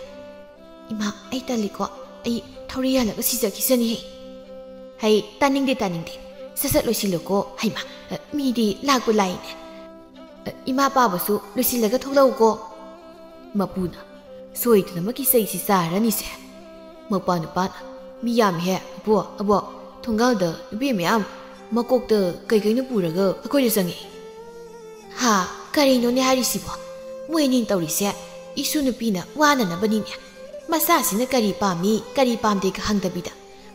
"ꯏꯃꯥ, ꯑꯩ ꯇꯜꯂꯤꯀꯣ꯫ ꯑꯩ ꯊꯧꯔꯤ ꯌꯥꯜꯂꯒ ꯁꯤꯖꯈꯤꯁꯅꯤꯍꯦ꯫" "ꯍꯩ, ꯇꯥꯅꯤꯡꯗꯦ, ꯇꯥꯅꯤꯡꯗꯦ꯫ ꯁꯠ ꯁꯠ ꯂꯣꯏꯁꯤꯜꯂꯨꯀꯣ꯫ ꯍꯩꯃꯥ, ꯃꯤꯗꯤ ꯂꯥꯛꯄꯨ ꯂꯥꯛꯏꯅꯦ꯫ ꯏꯃꯥ ꯄꯥꯕꯁꯨ ꯂꯣꯏꯁꯤꯜꯂꯒ ꯊꯣꯛꯂꯛꯎꯀꯣ꯫" ꯃꯄꯨꯅ, "ꯁꯣꯏꯗꯅꯃꯛꯀꯤ ꯆꯩꯁꯤ ꯆꯥꯔꯅꯤꯁꯦ꯫" ꯃꯧꯄꯥ ꯅꯨꯄꯥꯅ, "ꯃꯤ ꯌꯥꯝꯃꯤꯍꯦ, ꯑꯕꯣ, ꯑꯕꯣ, ꯊꯣꯡꯒꯥꯜꯗ ꯅꯨꯄꯤ ꯃꯌꯥꯝ ꯃꯀꯣꯛꯇ ꯀꯩ ꯀꯩꯅꯣ ꯄꯨꯔꯒ ꯑꯩꯈꯣꯏꯗ ꯆꯪꯉꯛꯏ꯫ ꯍꯥ? ꯀꯔꯤꯅꯣꯅꯦ ꯍꯥꯏꯔꯤꯁꯤꯕꯣ? ꯃꯣꯏ ꯑꯅꯤ ꯇꯧꯔꯤꯁꯦ ꯏꯁꯨ ꯅꯨꯄꯤꯅ ꯋꯥꯅꯅꯕꯅꯤꯅꯦ꯫ ꯃꯆꯥꯁꯤꯅ ꯀꯔꯤ ꯄꯥꯝꯃꯤ, ꯀꯔꯤ ꯄꯥꯝꯗꯦꯒ ꯍꯪꯗꯕꯤꯗ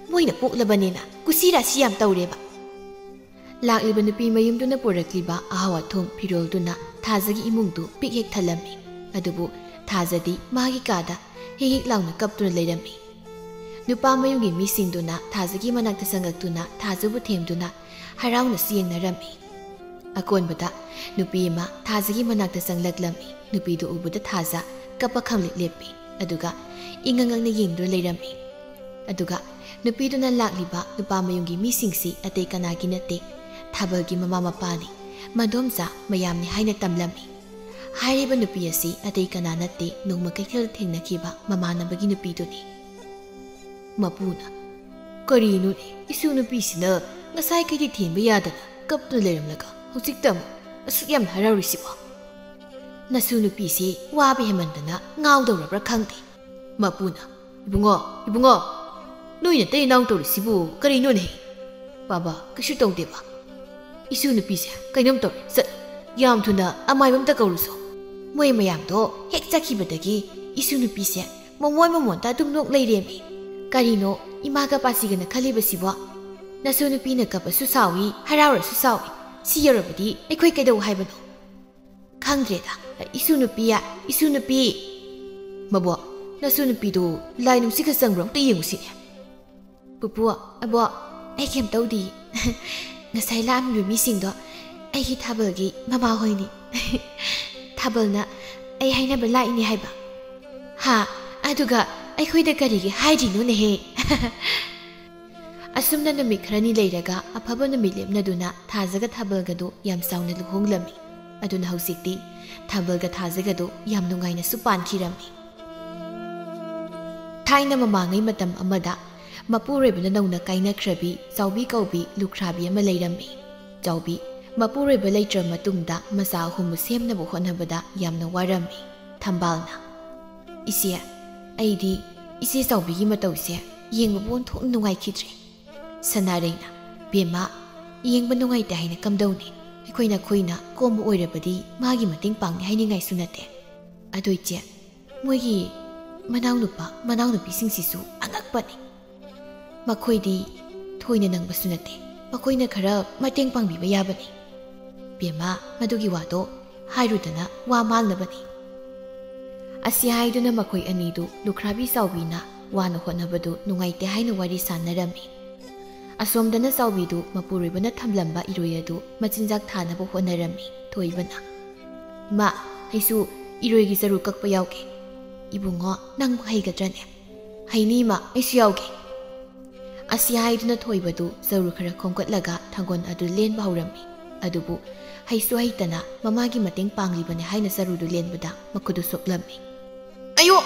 ꯃꯣꯏꯅ ꯄꯣꯛꯂꯕꯅꯦꯅ ꯀꯨꯁꯤ ꯔꯥꯁꯤ ꯌꯥꯝ ꯇꯧꯔꯦꯕ꯫ ꯂꯥꯛꯂꯤꯕ ꯅꯨꯄꯤ ꯃꯌꯨꯝꯗꯨꯅ ꯄꯨꯔꯛꯂꯤꯕ ꯑꯍꯥꯎ ꯑꯊꯨꯝ ꯐꯤꯔꯣꯜꯗꯨꯅ ꯊꯥꯖꯒꯤ ꯏꯃꯨꯡꯗꯨ ꯄꯤꯛ ꯍꯦꯛ ꯊꯜꯂꯝꯃꯤ꯫ ꯑꯗꯨꯕꯨ ꯊꯥꯖꯗꯤ ꯃꯥꯒꯤ ꯀꯥꯗ ꯍꯤꯛ ꯍꯤꯛ ꯂꯥꯎꯅ ꯀꯞꯇꯨꯅ ꯂꯩꯔꯝꯃꯤ꯫ ꯅꯨꯄꯥ ꯃꯌꯨꯝꯒꯤ ꯃꯤꯁꯤꯡꯗꯨꯅ ꯊꯥꯖꯒꯤ ꯃꯅꯥꯛꯇ ꯆꯪꯂꯛꯇꯨꯅ ꯊꯥꯖꯕꯨ ꯊꯦꯝꯗꯨꯅ ꯍꯔꯥꯎꯅꯁꯨ ꯌꯦꯡꯅꯔꯝꯃꯤ꯫ ꯑꯀꯣꯟꯕꯗ ꯅꯨꯄꯤ ꯑꯃ ꯊꯥꯖꯒꯤ ꯃꯅꯥꯛꯇ ꯆꯪꯂꯛꯂꯝꯃꯤ꯫ ꯅꯨꯄꯤꯗꯨ ꯎꯕꯗ ꯊꯥꯖ ꯀꯞꯄ ꯈꯪꯂꯦꯞ ꯂꯦꯞꯄꯤ꯫ ꯑꯗꯨꯒ ꯏꯉꯛ ꯉꯛꯅ ꯌꯦꯡꯗꯨꯅ ꯂꯩꯔꯝꯃꯤ꯫ ꯑꯗꯨꯒ ꯅꯨꯄꯤꯗꯨꯅ ꯂꯥꯛꯂꯤꯕ ꯅꯨꯄꯥ ꯃꯌꯨꯝꯒꯤ ꯃꯤꯁꯤꯡꯁꯤ ꯑꯇꯩ ꯀꯅꯥꯒꯤ ꯅꯠꯇꯦ, ꯊꯥꯕꯜꯒꯤ ꯃꯃꯥ ꯃꯄꯥꯅꯤ, ꯃꯗꯣꯝꯆꯥ ꯃꯌꯥꯝꯅꯤ ꯍꯥꯏꯅ ꯇꯝꯂꯝꯃꯤ꯫ ꯍꯥꯏꯔꯤꯕ ꯅꯨꯄꯤ ꯑꯁꯤ ꯑꯇꯩ ꯀꯅꯥ ꯅꯠꯇꯦ, ꯅꯣꯡꯃ ꯀꯩꯊꯦꯜꯗ ꯊꯦꯡꯅꯈꯤꯕ ꯃꯃꯥꯟꯅꯕꯒꯤ ꯅꯨꯄꯤꯗꯨꯅꯤ꯫ ꯃꯄꯨꯅ, "ꯀꯔꯤꯅꯣꯅꯦ, ꯏꯁꯨ ꯅꯨꯄꯤꯁꯤꯅ ꯉꯁꯥꯏ ꯀꯩꯗꯤ ꯊꯦꯝꯕ ꯌꯥꯗꯅ ꯀꯞꯇꯨꯅ ꯂꯩꯔꯝꯂꯒ ꯍꯧꯖꯤꯛꯇ ꯑꯃꯨꯛ ꯑꯁꯨꯛ ꯌꯥꯝꯅ ꯍꯔꯥꯎꯔꯤꯁꯤꯕꯣ? ꯅꯁꯨ ꯅꯨꯄꯤꯁꯤ ꯋꯥꯕ ꯍꯦꯟꯃꯟꯗꯅ ꯉꯥꯎꯗꯧꯔꯕ꯭ꯔꯥ ꯈꯪꯗꯦ꯫" ꯃꯄꯨꯅ, "ꯏꯕꯨꯡꯉꯣ, ꯏꯕꯨꯡꯉꯣ, ꯅꯣꯏ ꯅꯇꯩ ꯅꯅꯥꯎ ꯇꯧꯔꯤꯁꯤꯕꯨ ꯀꯔꯤꯅꯣꯅꯦ?" "ꯕꯥꯕꯥ, ꯀꯩꯁꯨ ꯇꯧꯗꯦꯕ꯫ ꯏꯁꯨ ꯅꯨꯄꯤꯁꯦ ꯀꯩꯅꯣꯝ ꯇꯧꯔꯦ꯫ ꯆꯠ, ꯌꯥꯝ ꯊꯨꯅ ꯑꯃꯥꯏꯕ ꯑꯝꯇ ꯀꯧꯔꯨꯁꯣ꯫" ꯃꯣꯏ ꯃꯌꯥꯝꯗꯣ ꯍꯦꯛ ꯆꯠꯈꯤꯕꯗꯒꯤ ꯏꯁꯨ ꯅꯨꯄꯤꯁꯦ ꯃꯃꯣꯟ ꯃꯃꯣꯟꯇ ꯑꯗꯨꯝ ꯅꯣꯛ ꯂꯩꯔꯦꯃꯤ꯫ ꯀꯔꯤꯅꯣ ꯏꯃꯥꯒ ꯄꯥꯁꯤꯒꯅ ꯈꯜꯂꯤꯕꯁꯤꯕꯣ? ꯅꯁꯨ ꯅꯨꯄꯤꯅ ꯀꯞꯄꯁꯨ ꯁꯥꯎꯏ, ꯍꯔꯥꯎꯔꯁꯨ ꯁꯥꯎꯏ꯫ ꯁꯤ ꯌꯧꯔꯕꯗꯤ ꯑꯩꯈꯣꯏ ꯀꯩꯗꯧ ꯍꯥꯏꯕꯅꯣ? ꯈꯪꯗ꯭ꯔꯦꯗ, ꯏꯁꯨ ꯅꯨꯄꯤ, ꯏꯁꯨ ꯅꯨꯄꯤ꯫ ꯃꯕꯣꯛ, ꯅꯁꯨ ꯅꯨꯄꯤꯗꯣ ꯂꯥꯏ ꯅꯨꯡꯁꯤꯠꯀ ꯆꯪꯕ꯭ꯔꯣ? ꯑꯝꯇ ꯌꯦꯡꯉꯨꯁꯤꯅꯦ꯫ ꯄꯨꯄꯨ, ꯑꯕꯣꯛ, ꯑꯩ ꯀꯩꯝ ꯇꯧꯗꯤꯌꯦ꯫ ꯉꯁꯥꯏ ꯂꯥꯛꯑꯝꯃꯤꯕ ꯃꯤꯁꯤꯡꯗꯣ ꯑꯩꯒꯤ ꯊꯥꯕꯜꯒꯤ ꯃꯃꯥꯍꯣꯏꯅꯤ꯫ ꯊꯥꯕꯜꯅ ꯑꯩ ꯍꯥꯏꯅꯕ ꯂꯥꯛꯏꯅꯦ ꯍꯥꯏꯕ꯫ ꯍꯥ? ꯑꯗꯨꯒ ꯑꯩꯈꯣꯏꯗ ꯀꯔꯤꯒꯤ ꯍꯥꯏꯗ꯭ꯔꯤꯅꯣꯅꯦꯍꯦ? ꯑꯁꯨꯝꯅ ꯅꯨꯃꯤꯠ ꯈꯔꯅꯤ ꯂꯩꯔꯒ ꯑꯐꯕ ꯅꯨꯃꯤꯠ ꯂꯦꯞꯅꯗꯨꯅ ꯊꯥꯖꯒ ꯊꯥꯕꯜꯒꯗꯨ ꯌꯥꯝ ꯆꯥꯎꯅ ꯂꯨꯍꯣꯡꯂꯝꯃꯤ꯫ ꯑꯗꯨꯅ ꯍꯧꯖꯤꯛꯇꯤ ꯊꯥꯕꯜꯒ ꯊꯥꯖꯒꯗꯨ ꯌꯥꯝ ꯅꯨꯡꯉꯥꯏꯅꯁꯨ ꯄꯥꯟꯈꯤꯔꯝꯃꯤ꯫ ꯊꯥꯏꯅ ꯃꯃꯥꯡꯉꯩ ꯃꯇꯝ ꯑꯃꯗ ꯃꯄꯨꯔꯣꯏꯕꯅ ꯅꯧꯅ ꯀꯥꯏꯅꯈ꯭ꯔꯕꯤ ꯆꯥꯎꯕꯤ ꯀꯧꯕꯤ ꯂꯨꯈ꯭ꯔꯥꯕꯤ ꯑꯃ ꯂꯩꯔꯝꯃꯤ꯫ ꯆꯥꯎꯕꯤ ꯃꯄꯨꯔꯣꯏꯕ ꯂꯩꯇ꯭ꯔ ꯃꯇꯨꯡꯗ ꯃꯆꯥ ꯑꯍꯨꯝꯕꯨ ꯁꯦꯝꯅꯕ ꯍꯣꯠꯅꯕꯗ ꯌꯥꯝꯅ ꯋꯥꯔꯝꯃꯤ꯫ ꯊꯝꯕꯥꯜꯅ, "ꯏꯆꯦ, ꯑꯩꯗꯤ ꯏꯆꯦ ꯆꯥꯎꯕꯤꯒꯤ ꯃꯇꯧꯁꯦ ꯌꯦꯡꯕꯕꯨ ꯑꯣꯟꯊꯣꯛꯅ ꯅꯨꯡꯉꯥꯏꯈꯤꯗ꯭ꯔꯦ꯫" ꯁꯅꯥꯔꯩꯅ, "ꯕꯦꯝꯃ, ꯌꯦꯡꯕ ꯅꯨꯡꯉꯥꯏꯇꯦ ꯍꯥꯏꯅ ꯀꯝꯗꯧꯅꯤ? ꯑꯩꯈꯣꯏꯅ ꯈꯣꯏꯅ ꯀꯣꯝꯕ ꯑꯣꯏꯔꯕꯗꯤ ꯃꯥꯒꯤ ꯃꯇꯦꯡ ꯄꯥꯡꯅꯤ ꯍꯥꯏꯅꯤꯡꯉꯥꯏꯁꯨ ꯅꯠꯇꯦ꯫ ꯑꯗꯣ ꯏꯆꯦ, ꯃꯣꯏꯒꯤ ꯃꯅꯥꯎꯅꯨꯄꯥ ꯃꯅꯥꯎꯅꯨꯄꯤꯁꯤꯡꯁꯤꯁꯨ ꯑꯉꯛꯄꯅꯤ꯫ ꯃꯈꯣꯏꯗꯤ ꯊꯣꯏꯅ ꯅꯪꯕꯁꯨ ꯅꯠꯇꯦ꯫ ꯃꯈꯣꯏꯅ ꯈꯔ ꯃꯇꯦꯡ ꯄꯥꯡꯕꯤꯕ ꯌꯥꯕꯅꯤ꯫ ꯕꯦꯝꯃ, ꯃꯗꯨꯒꯤ ꯋꯥꯗꯣ ꯍꯥꯏꯔꯨꯗꯅ ꯋꯥ ꯃꯥꯡꯅꯕꯅꯤ꯫ ꯑꯁꯤ ꯍꯥꯏꯗꯨꯅ ꯃꯈꯣꯏ ꯑꯅꯤꯗꯨ ꯂꯨꯈ꯭ꯔꯥꯕꯤ ꯆꯥꯎꯕꯤꯅ ꯋꯥꯅ ꯍꯣꯠꯅꯕꯗꯨ ꯅꯨꯡꯉꯥꯏꯇꯦ ꯍꯥꯏꯅ ꯋꯥꯔꯤ ꯁꯥꯟꯅꯔꯝꯃꯤ꯫ ꯑꯁꯣꯝꯗꯅ ꯆꯥꯎꯕꯤꯗꯨ ꯃꯄꯨꯔꯣꯏꯕꯅ ꯊꯝꯂꯝꯕ ꯏꯔꯣꯏ ꯑꯗꯨ ꯃꯆꯤꯟꯖꯥꯛ ꯊꯥꯅꯕ ꯍꯣꯠꯅꯔꯝꯃꯤ꯫ ꯊꯣꯏꯕꯅ, "ꯏꯃꯥ, ꯑꯩꯁꯨ ꯏꯔꯣꯏꯒꯤ ꯆꯔꯨ ꯀꯛꯄ ꯌꯥꯎꯒꯦ꯫ ꯏꯕꯨꯡꯉꯣ, ꯅꯪꯕꯨ ꯍꯩꯒꯗ꯭ꯔꯅꯦ?" "ꯍꯩꯅꯤ ꯏꯃꯥ, ꯑꯩꯁꯨ ꯌꯥꯎꯒꯦ꯫" ꯑꯁꯤ ꯍꯥꯏꯗꯨꯅ ꯊꯣꯏꯕꯗꯨ ꯆꯔꯨ ꯈꯔ ꯈꯣꯝꯒꯠꯂꯒ ꯊꯥꯡꯒꯣꯜ ꯑꯗꯨ ꯂꯦꯟꯕ ꯍꯧꯔꯝꯃꯤ꯫ ꯑꯗꯨꯕꯨ ꯍꯩꯁꯨ ꯍꯩꯇꯅ ꯃꯃꯥꯒꯤ ꯃꯇꯦꯡ ꯄꯥꯡꯂꯤꯕꯅꯤ ꯍꯥꯏꯅ ꯆꯔꯨꯗꯨ ꯂꯦꯟꯕꯗ ꯃꯈꯨꯠꯇꯨ ꯁꯣꯛꯂꯝꯃꯤ꯫ "ꯑꯌꯣ!"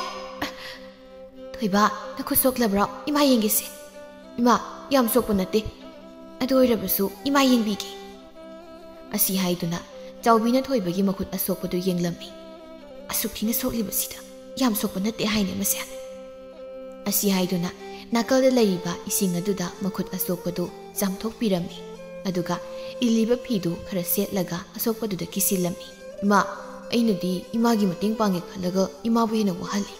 "ꯊꯣꯏꯕ, ꯅꯈꯨꯠ ꯁꯣꯛꯂꯕ꯭ꯔꯣ? ꯏꯃꯥ ꯌꯦꯡꯒꯦꯁꯦ꯫" "ꯏꯃꯥ, ꯌꯥꯝ ꯁꯣꯛꯄ ꯅꯠꯇꯦ꯫ ꯑꯗꯨ ꯑꯣꯏꯔꯕꯁꯨ ꯏꯃꯥ ꯌꯦꯡꯕꯤꯒꯦ꯫" ꯑꯁꯤ ꯍꯥꯏꯗꯨꯅ ꯆꯥꯎꯕꯤꯅ ꯊꯣꯏꯕꯒꯤ ꯃꯈꯨꯠ ꯑꯁꯣꯛꯄꯗꯨ ꯌꯦꯡꯂꯝꯃꯤ꯫ "ꯑꯁꯨꯛ ꯊꯤꯅ ꯁꯣꯛꯂꯤꯕꯁꯤꯗ ꯌꯥꯝ ꯁꯣꯛꯄ ꯅꯠꯇꯦ ꯍꯥꯏꯅꯦ ꯃꯁꯦ꯫" ꯑꯁꯤ ꯍꯥꯏꯗꯨꯅ ꯅꯥꯀꯜꯗ ꯂꯩꯔꯤꯕ ꯏꯁꯤꯡ ꯑꯗꯨꯗ ꯃꯈꯨꯠ ꯑꯁꯣꯛꯄꯗꯨ ꯆꯥꯝꯊꯣꯛꯄꯤꯔꯝꯃꯤ꯫ ꯑꯗꯨꯒ ꯏꯜꯂꯤꯕ ꯐꯤꯗꯨ ꯈꯔ ꯁꯦꯠꯂꯒ ꯑꯁꯣꯛꯄꯗꯨꯗ ꯀꯤꯁꯤꯜꯂꯝꯃꯤ꯫ "ꯏꯃꯥ, ꯑꯩꯅꯗꯤ ꯏꯃꯥꯒꯤ ꯃꯇꯦꯡ ꯄꯥꯡꯒꯦ ꯈꯜꯂꯒ ꯏꯃꯥꯕꯨ ꯍꯦꯟꯅ ꯋꯥꯍꯜꯂꯤ꯫"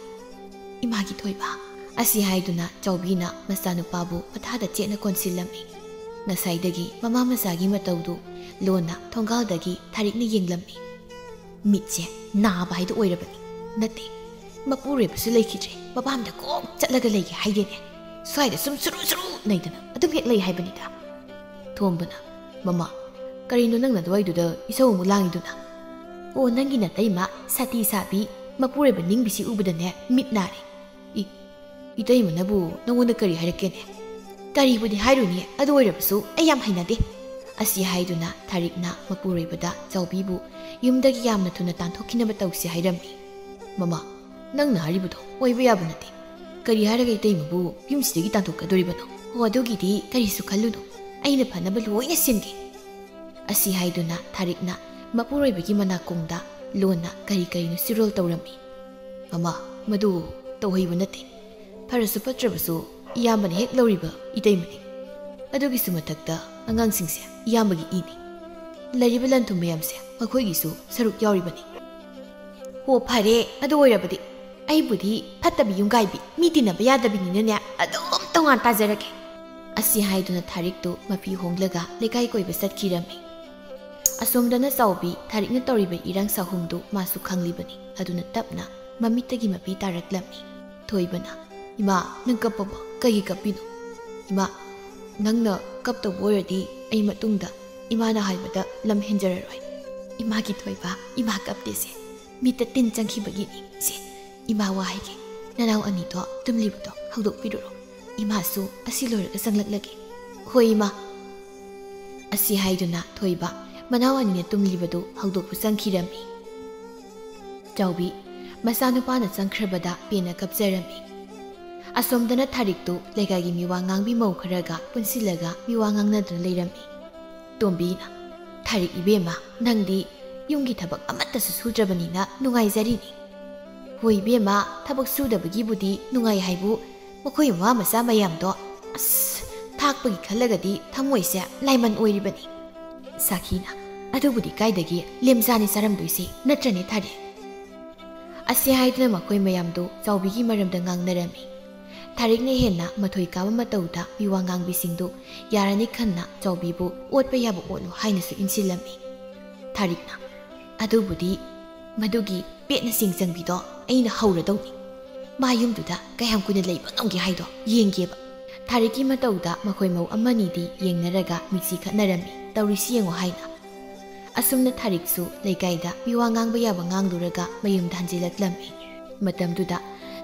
"ꯏꯃꯥꯒꯤ ꯊꯣꯏꯕ꯫" ꯑꯁꯤ ꯍꯥꯏꯗꯨꯅ ꯆꯥꯎꯕꯤꯅ ꯃꯆꯥꯅꯨꯄꯥꯕꯨ ꯃꯊꯥꯗ ꯆꯦꯠꯅ ꯀꯣꯟꯁꯤꯜꯂꯝꯃꯤ꯫ ꯉꯁꯥꯏꯗꯒꯤ ꯃꯃꯥ ꯃꯆꯥꯒꯤ ꯃꯇꯧꯗꯨ ꯂꯣꯟꯅ ꯊꯣꯡꯒꯥꯜꯗꯒꯤ ꯊꯥꯔꯤꯛꯅ ꯌꯦꯡꯂꯝꯃꯤ꯫ "ꯃꯤꯠꯁꯦ ꯅꯥꯕ ꯍꯥꯏꯗꯣ ꯑꯣꯏꯔꯕꯅꯤ꯫ ꯅꯠꯇꯦ, ꯃꯄꯨꯔꯣꯏꯕꯁꯨ ꯂꯩꯈꯤꯗ꯭ꯔꯦ, ꯃꯄꯥꯝꯗ ꯀꯣꯛ ꯆꯠꯂꯒ ꯂꯩꯒꯦ ꯍꯥꯏꯗꯦꯅꯦ꯫ ꯁ꯭ꯋꯥꯏꯗ ꯁꯨꯝ ꯁꯨꯔꯨ ꯁꯨꯔꯨ ꯅꯩꯗꯅ ꯑꯗꯨꯝ ꯍꯦꯛ ꯂꯩ ꯍꯥꯏꯕꯅꯤꯗ꯫" ꯊꯣꯝꯕꯅ, "ꯃꯃꯥ, ꯀꯔꯤꯅꯣ ꯅꯪꯅ ꯑꯗꯨꯋꯥꯏꯗꯨꯗ ꯏꯁꯧ ꯑꯃꯨꯛ ꯂꯥꯡꯉꯤꯗꯨꯅ?" "ꯑꯣ, ꯅꯪꯒꯤ ꯅꯇꯩꯃ ꯁꯥꯇꯤ ꯁꯥꯕꯤ ꯃꯄꯨꯔꯣꯏꯕ ꯅꯤꯡꯕꯤꯁꯤ ꯎꯕꯗꯅꯦ ꯃꯤꯠ ꯅꯥꯔꯦ꯫" "ꯏ, ꯏꯇꯩꯃꯅꯕꯨ ꯅꯉꯣꯟꯗ ꯀꯔꯤ ꯍꯥꯏꯔꯛꯀꯦꯅꯦ?" "ꯀꯔꯤꯕꯨꯗꯤ ꯍꯥꯏꯔꯨꯅꯤ, ꯑꯗꯨ ꯑꯣꯏꯔꯕꯁꯨ ꯑꯩ ꯌꯥꯝ ꯍꯩꯅꯗꯦ꯫" ꯑꯁꯤ ꯍꯥꯏꯗꯨꯅ ꯊꯥꯔꯤꯛꯅ ꯃꯄꯨꯔꯣꯏꯕꯗ ꯆꯥꯎꯕꯤꯕꯨ ꯌꯨꯝꯗꯒꯤ ꯌꯥꯝꯅ ꯊꯨꯅ ꯇꯥꯟꯊꯣꯛꯈꯤꯅꯕ ꯇꯧꯁꯤ ꯍꯥꯏꯔꯝꯃꯤ꯫ "ꯃꯃꯥ, ꯅꯪꯅ ꯍꯥꯏꯔꯤꯕꯗꯣ ꯑꯣꯏꯕ ꯌꯥꯕ ꯅꯠꯇꯦ꯫ ꯀꯔꯤ ꯍꯥꯏꯔꯒ ꯏꯇꯩꯃꯕꯨ ꯌꯨꯝꯁꯤꯗꯒꯤ ꯇꯥꯟꯊꯣꯛꯀꯗꯣꯔꯤꯕꯅꯣ?" "ꯑꯣ, ꯑꯗꯨꯒꯤꯗꯤ ꯀꯔꯤꯁꯨ ꯈꯜꯂꯨꯅꯨ, ꯑꯩꯅ ꯐꯅꯕ ꯂꯣꯏꯅ ꯁꯤꯟꯒꯦ꯫" ꯑꯁꯤ ꯍꯥꯏꯗꯨꯅ ꯊꯥꯔꯤꯛꯅ ꯃꯄꯨꯔꯣꯏꯕꯒꯤ ꯃꯅꯥꯀꯣꯡꯗ ꯂꯣꯟꯅ ꯀꯔꯤ ꯀꯔꯤꯅꯣ ꯆꯤꯔꯣꯜ ꯇꯧꯔꯝꯃꯤ꯫ "ꯃꯃꯥ, ꯃꯗꯨ ꯇꯧꯍꯩꯕ ꯅꯠꯇꯦ꯫ ꯐꯔꯁꯨ ꯐꯠꯇ꯭ꯔꯕꯁꯨ ꯏꯌꯥꯝꯕꯅ ꯍꯦꯛ ꯂꯧꯔꯤꯕ ꯏꯇꯩꯃꯅꯤ꯫ ꯑꯗꯨꯒꯤꯁꯨ ꯃꯊꯛꯇ ꯑꯉꯥꯡꯁꯤꯡꯁꯦ ꯏꯌꯥꯝꯕꯒꯤ ꯏꯅꯤ꯫ ꯂꯩꯔꯤꯕ ꯂꯟ ꯊꯨꯝ ꯃꯌꯥꯝꯁꯦ ꯃꯈꯣꯏꯒꯤꯁꯨ ꯁꯔꯨꯛ ꯌꯥꯎꯔꯤꯕꯅꯤ꯫ ꯍꯣ, ꯐꯔꯦ, ꯑꯗꯨ ꯑꯣꯏꯔꯕꯗꯤ ꯑꯩꯕꯨꯗꯤ ꯐꯠꯇꯕꯤ ꯌꯨꯝꯒꯥꯏꯕꯤ, ꯃꯤ ꯇꯤꯟꯅꯕ ꯌꯥꯗꯕꯤꯅꯤꯅꯅꯦ, ꯑꯗꯨꯝ ꯇꯣꯉꯥꯟ ꯇꯥꯖꯔꯒꯦ꯫ ꯑꯁꯤ ꯍꯥꯏꯗꯨꯅ ꯊꯥꯔꯤꯛꯇꯨ ꯃꯐꯤ ꯍꯣꯡꯂꯒ ꯂꯩꯀꯥꯏ ꯀꯣꯏꯕ ꯆꯠꯈꯤꯔꯝꯃꯤ꯫ ꯑꯁꯣꯝꯗꯅ ꯆꯥꯎꯕꯤ ꯊꯥꯔꯤꯛꯅ ꯇꯧꯔꯤꯕ ꯏꯔꯥꯡ ꯁꯥꯍꯨꯝꯗꯨ ꯃꯥꯁꯨ ꯈꯪꯂꯤꯕꯅꯤ꯫ ꯑꯗꯨꯅ ꯇꯞꯅ ꯃꯃꯤꯠꯇꯒꯤ ꯃꯄꯤ ꯇꯥꯔꯛꯂꯝꯃꯤ꯫ ꯊꯣꯏꯕꯅ, "ꯏꯃꯥ, ꯅꯪ ꯀꯞꯄꯕꯣ? ꯀꯩꯒꯤ ꯀꯞꯄꯤꯅꯣ? ꯏꯃꯥ, ꯅꯪꯅ ꯀꯞꯇꯧꯕ ꯑꯣꯏꯔꯗꯤ ꯑꯩ ꯃꯇꯨꯡꯗ ꯏꯃꯥꯅ ꯍꯥꯏꯕꯗ ꯂꯝ ꯍꯦꯟꯖꯔꯔꯣꯏ꯫ ꯏꯃꯥꯒꯤ ꯊꯣꯏꯕ, ꯏꯃꯥ ꯀꯞꯇꯦꯁꯦ꯫ ꯃꯤꯠꯇ ꯇꯤꯟ ꯆꯪꯈꯤꯕꯒꯤꯅꯤ꯫ ꯁꯦ, ꯏꯃꯥ ꯋꯥ ꯍꯥꯏꯒꯦ꯫ ꯅꯅꯥꯎ ꯑꯅꯤꯗꯣ ꯇꯨꯝꯂꯤꯕꯗꯣ ꯍꯧꯗꯣꯛꯄꯤꯔꯨꯔꯣ꯫ ꯏꯃꯥꯁꯨ ꯑꯁꯤ ꯂꯣꯏꯔꯒ ꯆꯪꯂꯛꯂꯒꯦ꯫" "ꯍꯣꯏ, ꯏꯃꯥ꯫" ꯑꯁꯤ ꯍꯥꯏꯗꯨꯅ ꯊꯣꯏꯕ ꯃꯅꯥꯎ ꯑꯅꯤꯅ ꯇꯨꯝꯂꯤꯕꯗꯨ ꯍꯧꯗꯣꯛꯄ ꯆꯪꯈꯤꯔꯝꯃꯤ꯫ ꯆꯥꯎꯕꯤ ꯃꯆꯥꯅꯨꯄꯥꯅ ꯆꯪꯈ꯭ꯔꯕꯗ ꯄꯦꯟꯅ ꯀꯞꯆꯔꯝꯃꯤ꯫ ꯑꯁꯣꯝꯗꯅ ꯊꯥꯔꯤꯛꯇꯨ ꯂꯩꯀꯥꯏꯒꯤ ꯃꯤꯋꯥ ꯉꯥꯡꯕꯤ ꯃꯧ ꯈꯔꯒ ꯄꯨꯟꯁꯤꯜꯂꯒ ꯃꯤꯋꯥ ꯉꯥꯡꯅꯗꯨꯅ ꯂꯩꯔꯝꯃꯤ꯫ ꯇꯣꯝꯕꯤꯅ, "ꯊꯥꯔꯤꯛ ꯏꯕꯦꯝꯃ, ꯅꯪꯗꯤ ꯌꯨꯝꯒꯤ ꯊꯕꯛ ꯑꯃꯠꯇꯁꯨ ꯁꯨꯗ꯭ꯔꯕꯅꯤꯅ ꯅꯨꯡꯉꯥꯏꯖꯔꯤꯅꯤ꯫" "ꯍꯣꯏ ꯏꯕꯦꯝꯃ, ꯊꯕꯛ ꯁꯨꯗꯕꯒꯤꯕꯨꯗꯤ ꯅꯨꯡꯉꯥꯏ ꯍꯥꯏꯕꯨ, ꯃꯈꯣꯏ ꯃꯃꯥ ꯃꯆꯥ ꯃꯌꯥꯝꯗꯣ, ꯑꯁ, ꯊꯥꯛꯄꯒꯤ ꯈꯜꯂꯒꯗꯤ ꯊꯃꯣꯏꯁꯦ ꯂꯥꯏꯃꯟ ꯑꯣꯏꯔꯤꯕꯅꯤ꯫" ꯁꯥꯈꯤꯅ, "ꯑꯗꯨꯕꯨꯗꯤ ꯀꯥꯏꯗꯒꯤ ꯂꯦꯝꯖꯥꯅꯤ ꯆꯥꯔꯝꯗꯣꯏꯁꯦ, ꯅꯠꯇ꯭ꯔꯅꯦ ꯊꯥꯔꯤꯛ?" ꯑꯁꯤ ꯍꯥꯏꯗꯨꯅ ꯃꯈꯣꯏ ꯃꯌꯥꯝꯗꯨ ꯆꯥꯎꯕꯤꯒꯤ ꯃꯔꯝꯗ ꯉꯥꯡꯅꯔꯝꯃꯤ꯫ ꯊꯥꯔꯤꯛꯅ ꯍꯦꯟꯅ ꯃꯊꯣꯏ ꯀꯥꯕ ꯃꯇꯧꯗ ꯃꯤꯋꯥ ꯉꯥꯡꯕꯤꯁꯤꯡꯗꯨ ꯌꯥꯔꯅꯤ ꯈꯟꯅ ꯆꯥꯎꯕꯤꯕꯨ ꯑꯣꯠꯄ ꯌꯥꯕ ꯑꯣꯠꯂꯨ ꯍꯥꯏꯅꯁꯨ ꯏꯟꯁꯤꯜꯂꯝꯃꯤ꯫ ꯊꯥꯔꯤꯛꯅ, "ꯑꯗꯨꯕꯨꯗꯤ ꯃꯗꯨꯒꯤ ꯄꯦꯠꯅ ꯆꯤꯡ ꯆꯪꯕꯤꯗꯣ ꯑꯩꯅ ꯍꯧꯔꯗꯧꯅꯤ꯫ ꯃꯥ ꯌꯨꯝꯗꯨꯗ ꯀꯌꯥꯝ ꯀꯨꯏꯅ ꯂꯩꯕ ꯉꯝꯒꯦ ꯍꯥꯏꯗꯣ ꯌꯦꯡꯒꯦꯕ꯫" ꯊꯥꯔꯤꯛꯀꯤ ꯃꯇꯧꯗ ꯃꯈꯣꯏ ꯃꯧ ꯑꯃꯅꯤꯗꯤ ꯌꯦꯡꯅꯔꯒ ꯃꯤꯠꯁꯤ ꯈꯠꯅꯔꯝꯃꯤ꯫ "ꯇꯧꯔꯤꯁꯤ ꯌꯦꯡꯉꯣ" ꯍꯥꯏꯅ꯫ ꯑꯁꯨꯝꯅ ꯊꯥꯔꯤꯛꯁꯨ ꯂꯩꯀꯥꯏꯗ ꯃꯤꯋꯥ ꯉꯥꯡꯕ ꯌꯥꯕ ꯉꯥꯡꯂꯨꯔꯒ ꯃꯌꯨꯝꯗ ꯍꯟꯖꯤꯜꯂꯛꯂꯝꯃꯤ꯫ ꯃꯇꯝꯗꯨꯗ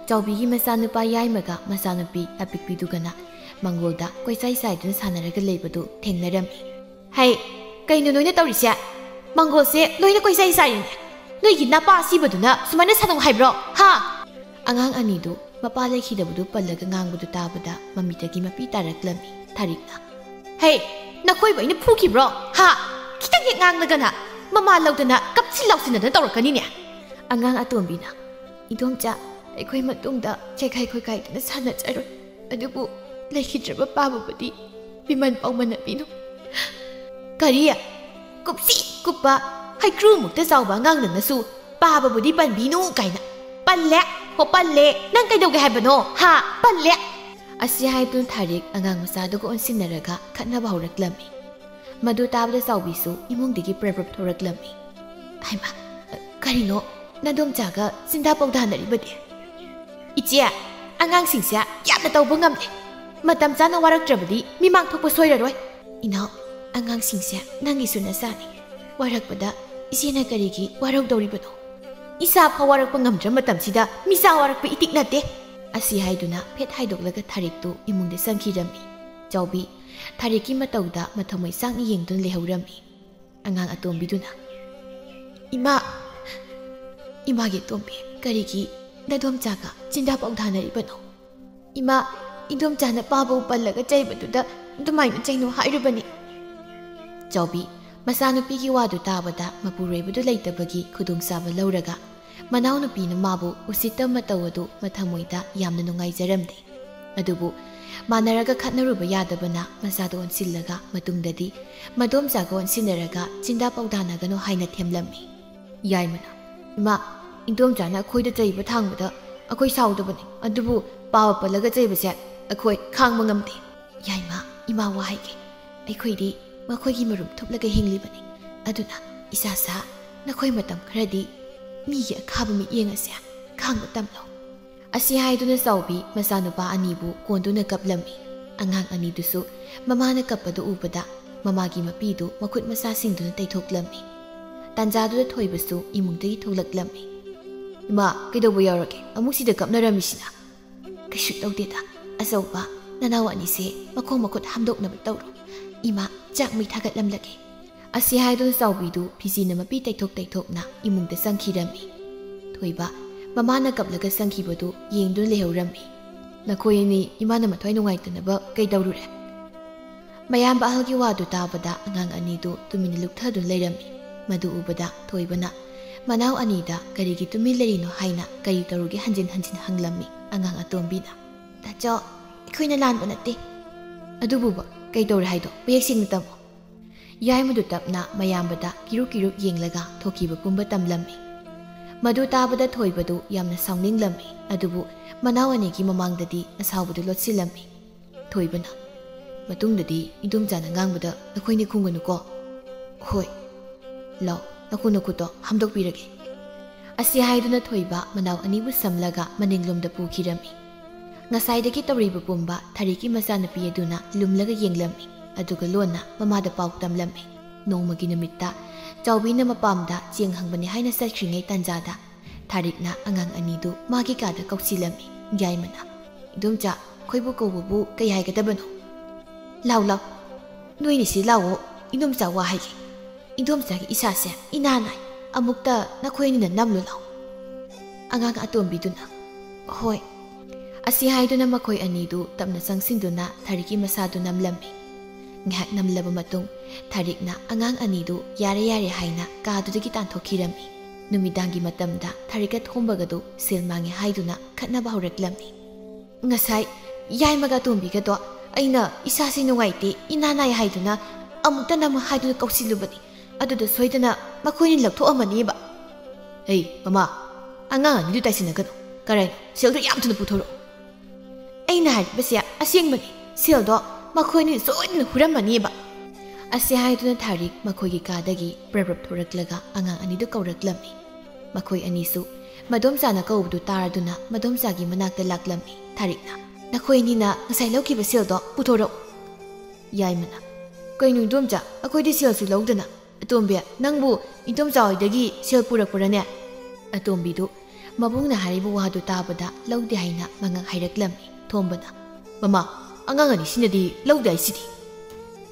ꯆꯥꯎꯕꯤꯒꯤ ꯃꯆꯥꯅꯨꯄꯥ ꯌꯥꯏꯃꯒ ꯃꯆꯥꯅꯨꯄꯤ ꯑꯄꯤꯛꯄꯤꯗꯨꯒꯅ ꯃꯪꯒꯣꯜꯗ ꯀꯣꯏꯆꯥꯏ ꯆꯥꯏꯗꯨꯅ ꯁꯥꯟꯅꯔꯒ ꯂꯩꯕꯗꯨ ꯊꯦꯡꯅꯔꯝꯃꯤ꯫ "ꯍꯩ, ꯀꯩꯅꯣ ꯅꯣꯏꯅ ꯇꯧꯔꯤꯁꯦ? ꯃꯪꯒꯣꯜꯁꯦ ꯂꯣꯏꯅ ꯀꯣꯏꯆꯥꯏ ꯆꯥꯏꯔꯤꯅꯦ꯫ ꯅꯣꯏꯒꯤ ꯅꯄꯥ ꯑꯁꯤꯕꯗꯨꯅ ꯁꯨꯃꯥꯏꯅ ꯁꯥꯟꯅꯧ ꯍꯥꯏꯕ꯭ꯔꯣ? ꯍꯥ?" ꯑꯉꯥꯡ ꯑꯅꯤꯗꯨ ꯃꯄꯥ ꯂꯩꯈꯤꯗꯕꯗꯨ ꯄꯜꯂꯒ ꯉꯥꯡꯕꯗꯨ ꯇꯥꯕꯗ ꯃꯃꯤꯠꯇꯒꯤ ꯃꯄꯤ ꯇꯥꯔꯛꯂꯝꯃꯤ꯫ ꯊꯥꯔꯤꯛꯅ, "ꯍꯦ, ꯅꯈꯣꯏꯕꯨ ꯑꯩꯅ ꯐꯨꯈꯤꯕ꯭ꯔꯣ? ꯍꯥ? ꯈꯤꯇꯪ ꯍꯦꯛ ꯉꯥꯡꯂꯒꯅ ꯃꯃꯥ ꯂꯧꯗꯅ ꯀꯞꯁꯤꯟ ꯂꯥꯎꯁꯤꯟꯅꯗꯅ ꯇꯧꯔꯛꯀꯅꯤꯅꯦ꯫" ꯑꯉꯥꯡ ꯑꯇꯣꯝꯕꯤꯅ, "ꯏꯗꯣꯝꯆꯥ, ꯑꯩꯈꯣꯏ ꯃꯇꯨꯡꯗ ꯆꯦꯈꯥꯏ ꯈꯣꯏꯈꯥꯏꯗꯨꯅ ꯁꯥꯟꯅꯖꯔꯣꯏ꯫ ꯑꯗꯨꯕꯨ ꯂꯩꯈꯤꯗ꯭ꯔꯕ ꯄꯥꯕꯕꯨꯗꯤ ꯄꯤꯃꯟ ꯄꯥꯎꯃꯟꯅꯕꯤꯅꯨ꯫" "ꯀꯔꯤ? ꯀꯨꯞꯁꯤ ꯀꯨꯞꯄ ꯍꯩꯀ꯭ꯔꯨꯃꯨꯛꯇ ꯆꯥꯎꯕ ꯑꯉꯥꯡ ꯅꯪꯅꯁꯨ ꯄꯥꯕꯕꯨꯗꯤ ꯄꯟꯕꯤꯅꯨ ꯀꯥꯏꯅ꯫ ꯄꯜꯂꯦ꯫ ꯍꯣ, ꯄꯜꯂꯦ꯫ ꯅꯪ ꯀꯩꯗꯧꯒꯦ ꯍꯥꯏꯕꯅꯣ? ꯍꯥ? ꯄꯜꯂꯦ꯫ ꯑꯁꯤ ꯍꯥꯏꯗꯨꯅ ꯊꯥꯔꯤꯛ ꯑꯉꯥꯡ ꯃꯆꯥꯗꯨꯒ ꯑꯣꯟꯁꯤꯟꯅꯔꯒ ꯈꯠꯅꯕ ꯍꯧꯔꯛꯂꯝꯃꯤ꯫ ꯃꯗꯨ ꯇꯥꯕꯗ ꯆꯥꯎꯕꯤꯁꯨ ꯏꯃꯨꯡꯗꯒꯤ ꯄ꯭ꯔꯞ ꯄ꯭ꯔꯞ ꯊꯣꯔꯛꯂꯝꯃꯤ꯫ ꯍꯩꯃꯥ, ꯀꯔꯤꯅꯣ? ꯅꯗꯣꯝꯆꯥꯒ ꯆꯤꯟꯗꯥ ꯄꯥꯎꯗꯥꯅꯔꯤꯕꯗꯤ? ꯏꯆꯦ, ꯑꯉꯥꯡꯁꯤꯡꯁꯦ ꯌꯥꯝꯅ ꯇꯧꯕ ꯉꯝꯂꯦ꯫ ꯃꯇꯝ ꯆꯥꯅ ꯋꯥꯔꯛꯇ꯭ꯔꯕꯗꯤ ꯃꯤꯃꯥꯡ ꯊꯣꯛꯄ ꯁꯣꯏꯔꯔꯣꯏ꯫ ꯏꯅꯥꯎ, ꯑꯉꯥꯡꯁꯤꯡꯁꯦ ꯅꯪꯒꯤꯁꯨ ꯅꯆꯥꯅꯤ꯫ ꯋꯥꯔꯛꯄꯗ ꯏꯆꯦꯅ ꯀꯔꯤꯒꯤ ꯋꯥꯔꯧꯗꯧꯔꯤꯕꯅꯣ? ꯏꯆꯥ ꯐꯥꯎ ꯋꯥꯔꯛꯄ ꯉꯝꯗ꯭ꯔ ꯃꯇꯝꯁꯤꯗ ꯃꯤꯆꯥ ꯋꯥꯔꯛꯄ ꯏꯇꯤꯛ ꯅꯠꯇꯦ꯫ ꯑꯁꯤ ꯍꯥꯏꯗꯨꯅ ꯐꯦꯠ ꯍꯥꯏꯗꯣꯛꯂꯒ ꯊꯥꯔꯤꯛꯇꯨ ꯏꯃꯨꯡꯗ ꯆꯪꯈꯤꯔꯝꯃꯤ꯫ ꯆꯥꯎꯕꯤ, ꯊꯥꯔꯤꯛꯀꯤ ꯃꯇꯧꯗ ꯃꯊꯃꯣꯏ ꯆꯥꯛꯅ ꯌꯦꯡꯗꯨꯅ ꯂꯩꯍꯧꯔꯝꯃꯤ꯫ ꯑꯉꯥꯡ ꯑꯇꯣꯝꯕꯤꯗꯨꯅ, "ꯏꯃꯥ, ꯏꯃꯥꯒꯤ ꯑꯇꯣꯝꯕꯤ, ꯀꯔꯤꯒꯤ ꯅꯗꯣꯝꯆꯥꯒ ꯆꯤꯟꯗꯥ ꯄꯥꯎꯗꯥꯅꯔꯤꯕꯅꯣ? ꯏꯃꯥ, ꯏꯗꯣꯝꯆꯥꯅ ꯄꯥꯕꯨ ꯄꯜꯂꯒ ꯆꯩꯕꯗꯨꯗ ꯑꯗꯨꯃꯥꯏꯅ ꯆꯩꯅꯨ ꯍꯥꯏꯔꯨꯕꯅꯤ꯫" ꯆꯥꯎꯕꯤ, ꯃꯆꯥꯅꯨꯄꯤꯒꯤ ꯋꯥꯗꯨ ꯇꯥꯕꯗ ꯃꯄꯨꯔꯣꯏꯕꯗꯨ ꯂꯩꯇꯕꯒꯤ ꯈꯨꯗꯣꯡꯆꯥꯕ ꯂꯧꯔꯒ, ꯃꯅꯥꯎꯅꯨꯄꯤꯅ ꯃꯥꯕꯨ ꯎꯁꯤꯠꯇꯕ ꯃꯇꯧ ꯑꯗꯨ ꯃꯊꯃꯣꯏꯗ ꯌꯥꯝꯅ ꯅꯨꯡꯉꯥꯏꯖꯔꯝꯗꯦ꯫ ꯑꯗꯨꯕꯨ ꯃꯥꯟꯅꯔꯒ ꯈꯠꯅꯔꯨꯕ ꯌꯥꯗꯕꯅ ꯃꯆꯥꯗ ꯑꯣꯟꯁꯤꯜꯂꯒ ꯃꯇꯨꯡꯗꯗꯤ ꯃꯗꯣꯝꯆꯥꯒ ꯑꯣꯟꯁꯤꯟꯅꯔꯒ ꯆꯤꯟꯗꯥ ꯄꯥꯎꯗꯥꯅꯒꯅꯨ ꯍꯥꯏꯅ ꯊꯦꯝꯂꯝꯃꯤ꯫ ꯌꯥꯏꯃꯅ, "ꯏꯃꯥ, ꯏꯟꯗꯣꯝꯆꯥꯅ ꯑꯩꯈꯣꯏꯗ ꯆꯩꯕ ꯊꯥꯡꯕꯗ ꯑꯩꯈꯣꯏ ꯁꯥꯎꯗꯕꯅꯤ, ꯑꯗꯨꯕꯨ ꯄꯥꯕ ꯄꯜꯂꯒ ꯆꯩꯕꯁꯦ ꯑꯩꯈꯣꯏ ꯈꯥꯡꯕ ꯉꯝꯗꯦ꯫" "ꯌꯥꯏꯃ, ꯏꯃꯥ ꯋꯥ ꯍꯥꯏꯒꯦ꯫ ꯑꯩꯈꯣꯏꯗꯤ ꯃꯈꯣꯏꯒꯤ ꯃꯔꯨꯝ ꯊꯨꯞꯂꯒ ꯍꯤꯡꯂꯤꯕꯅꯤ꯫ ꯑꯗꯨꯅ ꯏꯆꯥꯁꯥ, ꯅꯈꯣꯏ ꯃꯇꯝ ꯈꯔꯗꯤ ꯃꯤꯒꯤ ꯑꯈꯥꯕ ꯃꯤꯠꯌꯦꯡ ꯑꯁꯦ ꯈꯥꯡꯕ ꯇꯝꯂꯣ꯫" ꯑꯁꯤ ꯍꯥꯏꯗꯨꯅ ꯆꯥꯎꯕꯤ ꯃꯆꯥꯅꯨꯄꯥ ꯑꯅꯤꯕꯨ ꯀꯣꯟꯗꯨꯅ ꯀꯞꯂꯝꯃꯤ꯫ ꯑꯉꯥꯡ ꯑꯅꯤꯗꯨꯁꯨ ꯃꯃꯥꯅ ꯀꯞꯄꯗꯨ ꯎꯕꯗ ꯃꯃꯥꯒꯤ ꯃꯄꯤꯗꯨ ꯃꯈꯨꯠ ꯃꯁꯥꯁꯤꯡꯗꯨꯅ ꯇꯩꯊꯣꯛꯂꯝꯃꯤ꯫ ꯇꯥꯟꯖꯥꯗꯨꯗ ꯊꯣꯏꯕꯁꯨ ꯏꯃꯨꯡꯗꯒꯤ ꯊꯣꯛꯂꯛꯂꯝꯃꯤ꯫ "ꯏꯃꯥ, ꯀꯩꯗꯧꯕ ꯌꯥꯎꯔꯒꯦ? ꯑꯃꯨꯛ ꯁꯤꯗ ꯀꯞꯅꯔꯝꯃꯤꯁꯤꯅ?" "ꯀꯩꯁꯨ ꯇꯧꯗꯦꯗ꯫ ꯑꯆꯧꯕ, ꯅꯅꯥꯎ ꯑꯅꯤꯁꯦ ꯃꯈꯣꯡ ꯃꯈꯨꯠ ꯍꯥꯝꯗꯣꯛꯅꯕ ꯇꯧꯔꯣ꯫ ꯏꯃꯥ, ꯆꯥꯛ ꯃꯩ ꯊꯥꯒꯠꯂꯝꯂꯒꯦ꯫" ꯑꯁꯤ ꯍꯥꯏꯗꯨꯅ ꯆꯥꯎꯕꯤꯗꯨ ꯐꯤꯖꯤꯅ ꯃꯄꯤ ꯇꯩꯊꯣꯛ ꯇꯩꯊꯣꯛꯅ ꯏꯃꯨꯡꯗ ꯆꯪꯈꯤꯔꯝꯃꯤ꯫ ꯊꯣꯏꯕ, ꯃꯃꯥꯅ ꯀꯞꯂꯒ ꯆꯪꯈꯤꯕꯗꯨ ꯌꯦꯡꯗꯨꯅ ꯂꯩꯍꯧꯔꯝꯃꯤ꯫ "ꯅꯈꯣꯏ ꯑꯅꯤ ꯏꯃꯥꯅ ꯃꯊ꯭ꯋꯥꯏ ꯅꯨꯡꯉꯥꯏꯇꯅꯕ ꯀꯩꯗꯧꯔꯨꯔꯦ?" ꯃꯌꯥꯝꯕ ꯑꯍꯜꯒꯤ ꯋꯥꯗꯨ ꯇꯥꯕꯗ ꯑꯉꯥꯡ ꯑꯅꯤꯗꯨ ꯇꯨꯃꯤꯟꯅ ꯂꯨꯞꯊꯗꯨꯅ ꯂꯩꯔꯝꯃꯤ꯫ ꯃꯗꯨ ꯎꯕꯗ ꯊꯣꯏꯕꯅ ꯃꯅꯥꯎ ꯑꯅꯤꯗ ꯀꯔꯤꯒꯤ ꯇꯨꯃꯤꯟ ꯂꯩꯔꯤꯅꯣ ꯍꯥꯏꯅ ꯀꯔꯤ ꯇꯧꯔꯨꯒꯦ ꯍꯟꯖꯤꯟ ꯍꯟꯖꯤꯟ ꯍꯪꯂꯝꯃꯤ꯫ ꯑꯉꯥꯡ ꯑꯇꯣꯝꯕꯤꯅ, "ꯇꯥꯆꯧ, ꯑꯩꯈꯣꯏꯅ ꯂꯥꯟꯕ ꯅꯠꯇꯦ꯫" "ꯑꯗꯨꯕꯨꯕ ꯀꯩ ꯇꯧꯔꯦ ꯍꯥꯏꯗꯣ ꯃꯌꯦꯛ ꯁꯦꯡꯅ ꯇꯝꯃꯣ꯫" ꯌꯥꯏꯃꯗꯨ ꯇꯞꯅ ꯃꯌꯥꯝꯕꯗ ꯀꯤꯔꯨꯛ ꯀꯤꯔꯨꯛ ꯌꯦꯡꯂꯒ ꯊꯣꯛꯈꯤꯕ ꯄꯨꯝꯕ ꯇꯝꯂꯝꯃꯤ꯫ ꯃꯗꯨ ꯇꯥꯕꯗ ꯊꯣꯏꯕꯗꯨ ꯌꯥꯝꯅ ꯁꯥꯎꯅꯤꯡꯂꯝꯃꯤ, ꯑꯗꯨꯕꯨ ꯃꯅꯥꯎ ꯑꯅꯤꯒꯤ ꯃꯃꯥꯡꯗꯗꯤ ꯑꯁꯥꯎꯕꯗꯨ ꯂꯣꯠꯁꯤꯜꯂꯝꯃꯤ꯫ ꯊꯣꯏꯕꯅ, "ꯃꯇꯨꯡꯗꯗꯤ ꯏꯗꯣꯝꯆꯥꯅ ꯉꯥꯡꯕꯗ ꯅꯈꯣꯏꯅꯤ ꯈꯨꯝꯒꯅꯨꯀꯣ?" "ꯍꯣꯏ꯫ ꯂꯥꯎ, ꯅꯈꯣꯡ ꯅꯈꯨꯠꯇꯣ ꯍꯥꯝꯗꯣꯛꯄꯤꯔꯒꯦ꯫" ꯑꯁꯤ ꯍꯥꯏꯗꯨꯅ ꯊꯣꯏꯕ ꯃꯅꯥꯎ ꯑꯅꯤꯕꯨ ꯁꯝꯂꯒ ꯃꯅꯤꯡꯂꯣꯝꯗ ꯄꯨꯈꯤꯔꯝꯃꯤ꯫ ꯉꯁꯥꯏꯗꯒꯤ ꯇꯧꯔꯤꯕ ꯄꯨꯝꯕ ꯊꯥꯔꯤꯛꯀꯤ ꯃꯆꯥꯅꯨꯄꯤ ꯑꯗꯨꯅ ꯂꯨꯝꯂꯒ ꯌꯦꯡꯂꯝꯃꯤ, ꯑꯗꯨꯒ ꯂꯣꯟꯅ ꯃꯃꯥꯗ ꯄꯥꯎ ꯇꯝꯂꯝꯃꯤ꯫ ꯅꯣꯡꯃꯒꯤ ꯅꯨꯃꯤꯠꯇ ꯆꯥꯎꯕꯤꯅ ꯃꯄꯥꯝꯗ ꯆꯦꯡ ꯍꯪꯕꯅꯤ ꯍꯥꯏꯅ ꯆꯠꯈ꯭ꯔꯤꯉꯩ ꯇꯥꯟꯖꯥꯗ ꯊꯥꯔꯤꯛꯅ ꯑꯉꯥꯡ ꯑꯅꯤꯗꯨ ꯃꯥꯒꯤ ꯀꯥꯗ ꯀꯧꯁꯤꯜꯂꯝꯃꯤ꯫ ꯌꯥꯏꯃꯅ, "ꯏꯗꯣꯝꯆꯥ, ꯑꯩꯈꯣꯏꯕꯨ ꯀꯧꯕꯕꯨ ꯀꯩ ꯍꯥꯏꯒꯗꯕꯅꯣ?" "ꯂꯥꯎ, ꯂꯥꯎ, ꯅꯣꯏꯅꯤ ꯁꯤ ꯂꯥꯎꯑꯣ, ꯏꯗꯣꯝꯆꯥ ꯋꯥ ꯍꯥꯏꯒꯦ꯫ ꯏꯗꯣꯝꯆꯥꯒꯤ ꯏꯁꯥꯁꯦ ꯏꯅꯥ ꯅꯥꯏ, ꯑꯃꯨꯛꯇ ꯅꯈꯣꯏ ꯑꯅꯤꯅ ꯅꯝꯂꯨ ꯂꯥꯎ꯫" ꯑꯉꯥꯡ ꯑꯇꯣꯝꯕꯤꯗꯨꯅ, "ꯍꯣꯏ꯫" ꯑꯁꯤ ꯍꯥꯏꯗꯨꯅ ꯃꯈꯣꯏ ꯑꯅꯤꯗꯨ ꯇꯞꯅ ꯆꯪꯁꯤꯟꯗꯨꯅ ꯊꯥꯔꯤꯛꯀꯤ ꯃꯁꯥꯗꯨ ꯅꯝꯂꯝꯃꯤ꯫ ꯉꯥꯏꯍꯥꯛ ꯅꯝꯂꯕ ꯃꯇꯨꯡ ꯊꯥꯔꯤꯛꯅ ꯑꯉꯥꯡ ꯑꯅꯤꯗꯨ ꯌꯥꯔꯦ ꯌꯥꯔꯦ ꯍꯥꯏꯅ ꯀꯥꯗꯨꯗꯒꯤ ꯇꯥꯟꯊꯣꯛꯈꯤꯔꯝꯃꯤ꯫ ꯅꯨꯃꯤꯗꯥꯡꯒꯤ ꯃꯇꯝꯗ ꯊꯥꯔꯤꯛꯀ ꯊꯣꯝꯕꯒꯗꯨ ꯁꯦꯜ ꯃꯥꯡꯉꯦ ꯍꯥꯏꯗꯨꯅ ꯈꯠꯅꯕ ꯍꯧꯔꯛꯂꯝꯃꯤ꯫ "ꯉꯁꯥꯏ ꯌꯥꯏꯃꯒ ꯑꯇꯣꯝꯕꯤꯒꯗꯣ ꯑꯩꯅ ꯏꯁꯥꯁꯤ ꯅꯨꯡꯉꯥꯏꯇꯦ, ꯏꯅꯥ ꯅꯥꯏ ꯍꯥꯏꯗꯨꯅ ꯑꯃꯨꯛꯇ ꯅꯝꯃꯨ ꯍꯥꯏꯗꯨꯅ ꯀꯧꯁꯤꯜꯂꯨꯕꯅꯤ꯫ ꯑꯗꯨꯗ ꯁꯣꯏꯗꯅ ꯃꯈꯣꯏꯅ ꯂꯧꯊꯣꯛꯑꯝꯃꯅꯦꯕ꯫" "ꯍꯩ, ꯃꯃꯥ, ꯑꯉꯥꯡ ꯑꯅꯤꯗꯨ ꯇꯥꯏꯁꯤꯟꯅꯒꯅꯨ꯫ ꯀꯔꯥꯏꯅꯣ? ꯁꯦꯜꯗꯨ ꯌꯥꯝ ꯊꯨꯅ ꯄꯨꯊꯣꯔꯛꯎ꯫" "ꯑꯩꯅ ꯍꯥꯏꯔꯤꯕꯁꯦ ꯑꯁꯦꯡꯕꯅꯤ꯫ ꯁꯦꯜꯗꯣ ꯃꯈꯣꯏꯅ ꯁꯣꯏꯗꯅ ꯍꯨꯔꯝꯃꯅꯦꯕ꯫" ꯑꯁꯤ ꯍꯥꯏꯗꯨꯅ ꯊꯥꯔꯤꯛ ꯃꯈꯣꯏꯒꯤ ꯀꯥꯗꯒꯤ ꯄ꯭ꯔꯞ ꯄ꯭ꯔꯞ ꯊꯣꯔꯛꯂꯒ ꯑꯉꯥꯡ ꯑꯅꯤꯗꯨ ꯀꯧꯔꯛꯂꯝꯃꯤ꯫ ꯃꯈꯣꯏ ꯑꯅꯤꯁꯨ ꯃꯗꯣꯝꯆꯥꯅ ꯀꯧꯕꯗꯨ ꯇꯥꯔꯗꯨꯅ ꯃꯗꯣꯝꯆꯥꯒꯤ ꯃꯅꯥꯛꯇ ꯂꯥꯛꯂꯝꯃꯤ꯫ ꯊꯥꯔꯤꯛꯅ, "ꯅꯈꯣꯏ ꯑꯅꯤꯅ ꯉꯁꯥꯏ ꯂꯧꯈꯤꯕ ꯁꯦꯜꯗꯣ ꯄꯨꯊꯣꯔꯛꯎ꯫" ꯌꯥꯏꯃꯅ, "ꯀꯩꯅꯣ ꯏꯗꯣꯝꯆꯥ, ꯑꯩꯈꯣꯏꯗꯤ ꯁꯦꯜꯁꯨ ꯂꯧꯗꯅ꯫" "ꯑꯇꯣꯝꯕꯤ, ꯅꯪꯕꯨ ꯏꯗꯣꯝꯆꯥ ꯍꯣꯏꯗꯒꯤ ꯁꯦꯜ ꯄꯨꯔꯛꯄ꯭ꯔꯅꯦ?" ꯑꯇꯣꯝꯕꯤꯗꯨ ꯃꯕꯨꯡꯅ ꯍꯥꯏꯔꯤꯕ ꯋꯥꯗꯨ ꯇꯥꯕꯗ ꯂꯧꯗꯦ ꯍꯥꯏꯅ ꯃꯉꯛ ꯍꯥꯏꯔꯛꯂꯝꯃꯤ꯫ ꯊꯣꯝꯕꯅ, "ꯃꯃꯥ, ꯑꯉꯥꯡ ꯑꯅꯤꯁꯤꯅꯗꯤ ꯂꯧꯗꯦ ꯍꯥꯏꯁꯤꯗꯤ꯫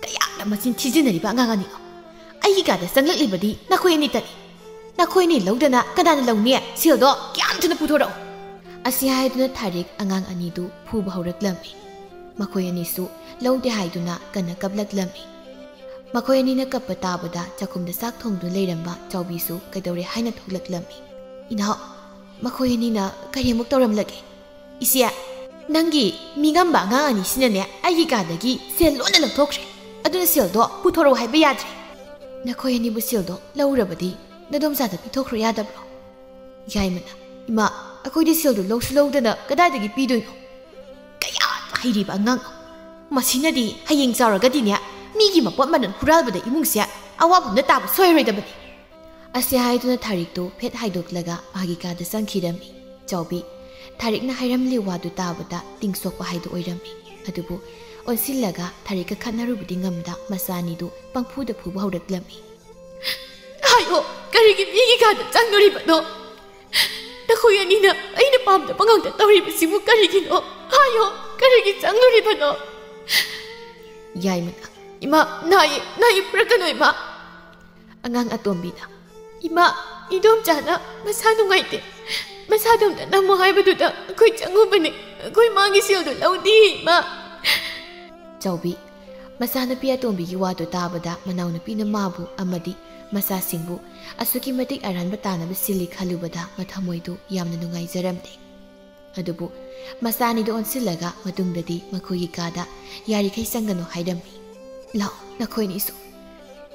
ꯀꯌꯥꯝꯅ ꯃꯆꯤꯟ ꯊꯤꯖꯤꯟꯅꯔꯤꯕ ꯑꯉꯥꯡ ꯑꯅꯤꯅꯣ? ꯑꯩꯒꯤ ꯀꯥꯗ ꯆꯪꯂꯛꯂꯤꯕꯗꯤ ꯅꯈꯣꯏ ꯑꯅꯤꯇꯅꯤ꯫ ꯅꯈꯣꯏ ꯑꯅꯤ ꯂꯧꯗꯅ ꯀꯅꯥꯅ ꯂꯧꯅꯤ? ꯁꯦꯜꯗꯣ ꯀꯌꯥꯝ ꯊꯨꯅ ꯄꯨꯊꯣꯔꯛꯑꯣ꯫" ꯑꯁꯤ ꯍꯥꯏꯗꯨꯅ ꯊꯥꯔꯤꯛ ꯑꯉꯥꯡ ꯑꯅꯤꯗꯨ ꯐꯨꯕ ꯍꯧꯔꯛꯂꯝꯃꯤ꯫ ꯃꯈꯣꯏ ꯑꯅꯤꯁꯨ ꯂꯧꯗꯦ ꯍꯥꯏꯗꯨꯅ ꯀꯟꯅ ꯀꯞꯂꯛꯂꯝꯃꯤ꯫ ꯃꯈꯣꯏ ꯑꯅꯤꯅ ꯀꯞꯄ ꯇꯥꯕꯗ ꯆꯥꯛꯈꯨꯝꯗ ꯆꯥꯛ ꯊꯣꯡꯗꯨꯅ ꯂꯩꯔꯝꯕ ꯆꯥꯎꯕꯤꯁꯨ ꯀꯩꯗꯧꯔꯦ ꯍꯥꯏꯅ ꯊꯣꯛꯂꯛꯂꯝꯃꯤ꯫ "ꯏꯅꯥꯎ, ꯃꯈꯣꯏ ꯑꯅꯤꯅ ꯀꯔꯤꯃꯨꯛ ꯇꯧꯔꯝꯂꯒꯦ?" "ꯏꯆꯦ, ꯅꯪꯒꯤ ꯃꯤꯉꯝꯕ ꯑꯉꯥꯡ ꯑꯅꯤꯁꯤꯅꯅꯦ ꯑꯩꯒꯤ ꯀꯥꯗꯒꯤ ꯁꯦꯜ ꯂꯣꯏꯅ ꯂꯧꯊꯣꯛꯈ꯭ꯔꯦ꯫ ꯑꯗꯨꯅ ꯁꯦꯜꯗꯣ ꯄꯨꯊꯣꯔꯛꯑꯣ ꯍꯥꯏꯕ ꯌꯥꯗ꯭ꯔꯦ꯫ ꯅꯈꯣꯏ ꯑꯅꯤꯕꯨ ꯁꯦꯜꯗꯣ ꯂꯧꯔꯕꯗꯤ ꯅꯗꯣꯝꯆꯥꯗ ꯄꯤꯊꯣꯛꯈ꯭ꯔꯣ ꯌꯥꯗꯕ꯭ꯔꯣ? ꯌꯥꯏꯃꯅ, ꯏꯃꯥ, ꯑꯩꯈꯣꯏꯗꯤ ꯁꯦꯜꯗꯨ ꯂꯧꯁꯨ ꯂꯧꯗꯅ ꯀꯗꯥꯏꯗꯒꯤ ꯄꯤꯗꯣꯏꯅꯣ? ꯀꯌꯥ ꯍꯩꯔꯤꯕ ꯑꯉꯥꯡ! ꯃꯁꯤꯅꯗꯤ ꯍꯌꯦꯡ ꯆꯥꯎꯔꯒꯗꯤꯅꯦ, ꯃꯤꯒꯤ ꯃꯄꯣꯠ ꯃꯅꯜ ꯍꯨꯔꯥꯜꯕꯗ ꯏꯃꯨꯡꯁꯦ ꯑꯋꯥꯐꯝꯗ ꯇꯥꯕ ꯁꯣꯏꯔꯣꯏꯗꯕꯅꯤ꯫ ꯑꯁꯤ ꯍꯥꯏꯗꯨꯅ ꯊꯥꯔꯤꯛꯇꯨ ꯐꯦꯠ ꯍꯥꯏꯗꯣꯛꯂꯒ ꯃꯥꯒꯤ ꯀꯥꯗ ꯆꯪꯈꯤꯔꯝꯃꯤ꯫ ꯆꯥꯎꯕꯤ, ꯊꯥꯔꯤꯛꯅ ꯍꯥꯏꯔꯝꯂꯤ ꯋꯥꯗꯨ ꯇꯥꯕꯗ ꯇꯤꯡꯁꯣꯛꯄ ꯍꯥꯏꯗꯨ ꯑꯣꯏꯔꯝꯃꯤ꯫ ꯑꯗꯨꯕꯨ ꯑꯣꯟꯁꯤꯜꯂꯒ ꯊꯥꯔꯤꯛꯀ ꯈꯠꯅꯔꯨꯕꯗꯤ ꯉꯝꯗ ꯃꯆꯥ ꯑꯅꯤꯗꯨ ꯄꯪꯐꯨꯗ ꯐꯨꯕ ꯍꯧꯔꯛꯂꯝꯃꯤ꯫ ꯍꯥꯏꯌꯣ, ꯀꯔꯤꯒꯤ ꯃꯤꯒꯤ ꯀꯥꯗ ꯆꯪꯂꯨꯔꯤꯕꯅꯣ? ꯅꯈꯣꯏ ꯑꯅꯤꯅ ꯑꯩꯅ ꯄꯥꯝꯗꯕ ꯉꯥꯛꯇ ꯇꯧꯔꯤꯕꯁꯤꯕꯨ ꯀꯔꯤꯒꯤꯅꯣ? ꯍꯥꯏꯌꯣ, ꯀꯔꯤꯒꯤ ꯆꯪꯂꯨꯔꯤꯕꯅꯣ? ꯌꯥꯏꯃꯅ, ꯏꯃꯥ, ꯅꯥꯏꯌꯦ, ꯅꯥꯏꯌꯦ, ꯐꯨꯔꯛꯀꯅꯨ, ꯏꯃꯥ꯫ ꯑꯉꯥꯡ ꯑꯇꯣꯝꯕꯤꯅ, ꯏꯃꯥ, ꯏꯗꯣꯝꯆꯥꯅ ꯃꯁꯥ ꯅꯨꯡꯉꯥꯏꯇꯦ, ꯃꯁꯥꯗꯣꯝꯗ ꯅꯝꯃꯣ ꯍꯥꯏꯕꯗꯨꯗ ꯑꯩꯈꯣꯏ ꯆꯪꯉꯨꯕꯅꯦ, ꯑꯩꯈꯣꯏ ꯃꯥꯒꯤ ꯁꯦꯜꯗꯣ ꯂꯧꯗꯦ, ꯏꯃꯥ꯫ ꯆꯥꯎꯕꯤ, ꯃꯆꯥꯅꯨꯄꯤ ꯑꯇꯣꯝꯕꯤꯒꯤ ꯋꯥꯗꯨ ꯇꯥꯕꯗ ꯃꯅꯥꯎꯅꯨꯄꯤꯅ ꯃꯥꯕꯨ ꯑꯃꯗꯤ ꯃꯆꯥꯁꯤꯡꯕꯨ ꯑꯁꯨꯛꯀꯤ ꯃꯇꯤꯛ ꯑꯔꯥꯟꯕ ꯇꯥꯅꯕ ꯁꯤꯜꯂꯤ ꯈꯜꯂꯨꯕꯗ ꯃꯊꯃꯣꯏꯗꯨ ꯌꯥꯝꯅ ꯅꯨꯡꯉꯥꯏꯖꯔꯝꯗꯦ꯫ ꯑꯗꯨꯕꯨ ꯃꯆꯥ ꯑꯅꯤꯗꯨ ꯑꯣꯟꯁꯤꯜꯂꯒ ꯃꯇꯨꯡꯗꯗꯤ ꯃꯈꯣꯏꯒꯤ ꯀꯥꯗ ꯌꯥꯔꯤꯈꯩ ꯆꯪꯒꯅꯨ ꯍꯥꯏꯔꯝꯃꯤ꯫ "ꯂꯥꯛꯑꯣ, ꯅꯈꯣꯏ ꯑꯅꯤꯁꯨ꯫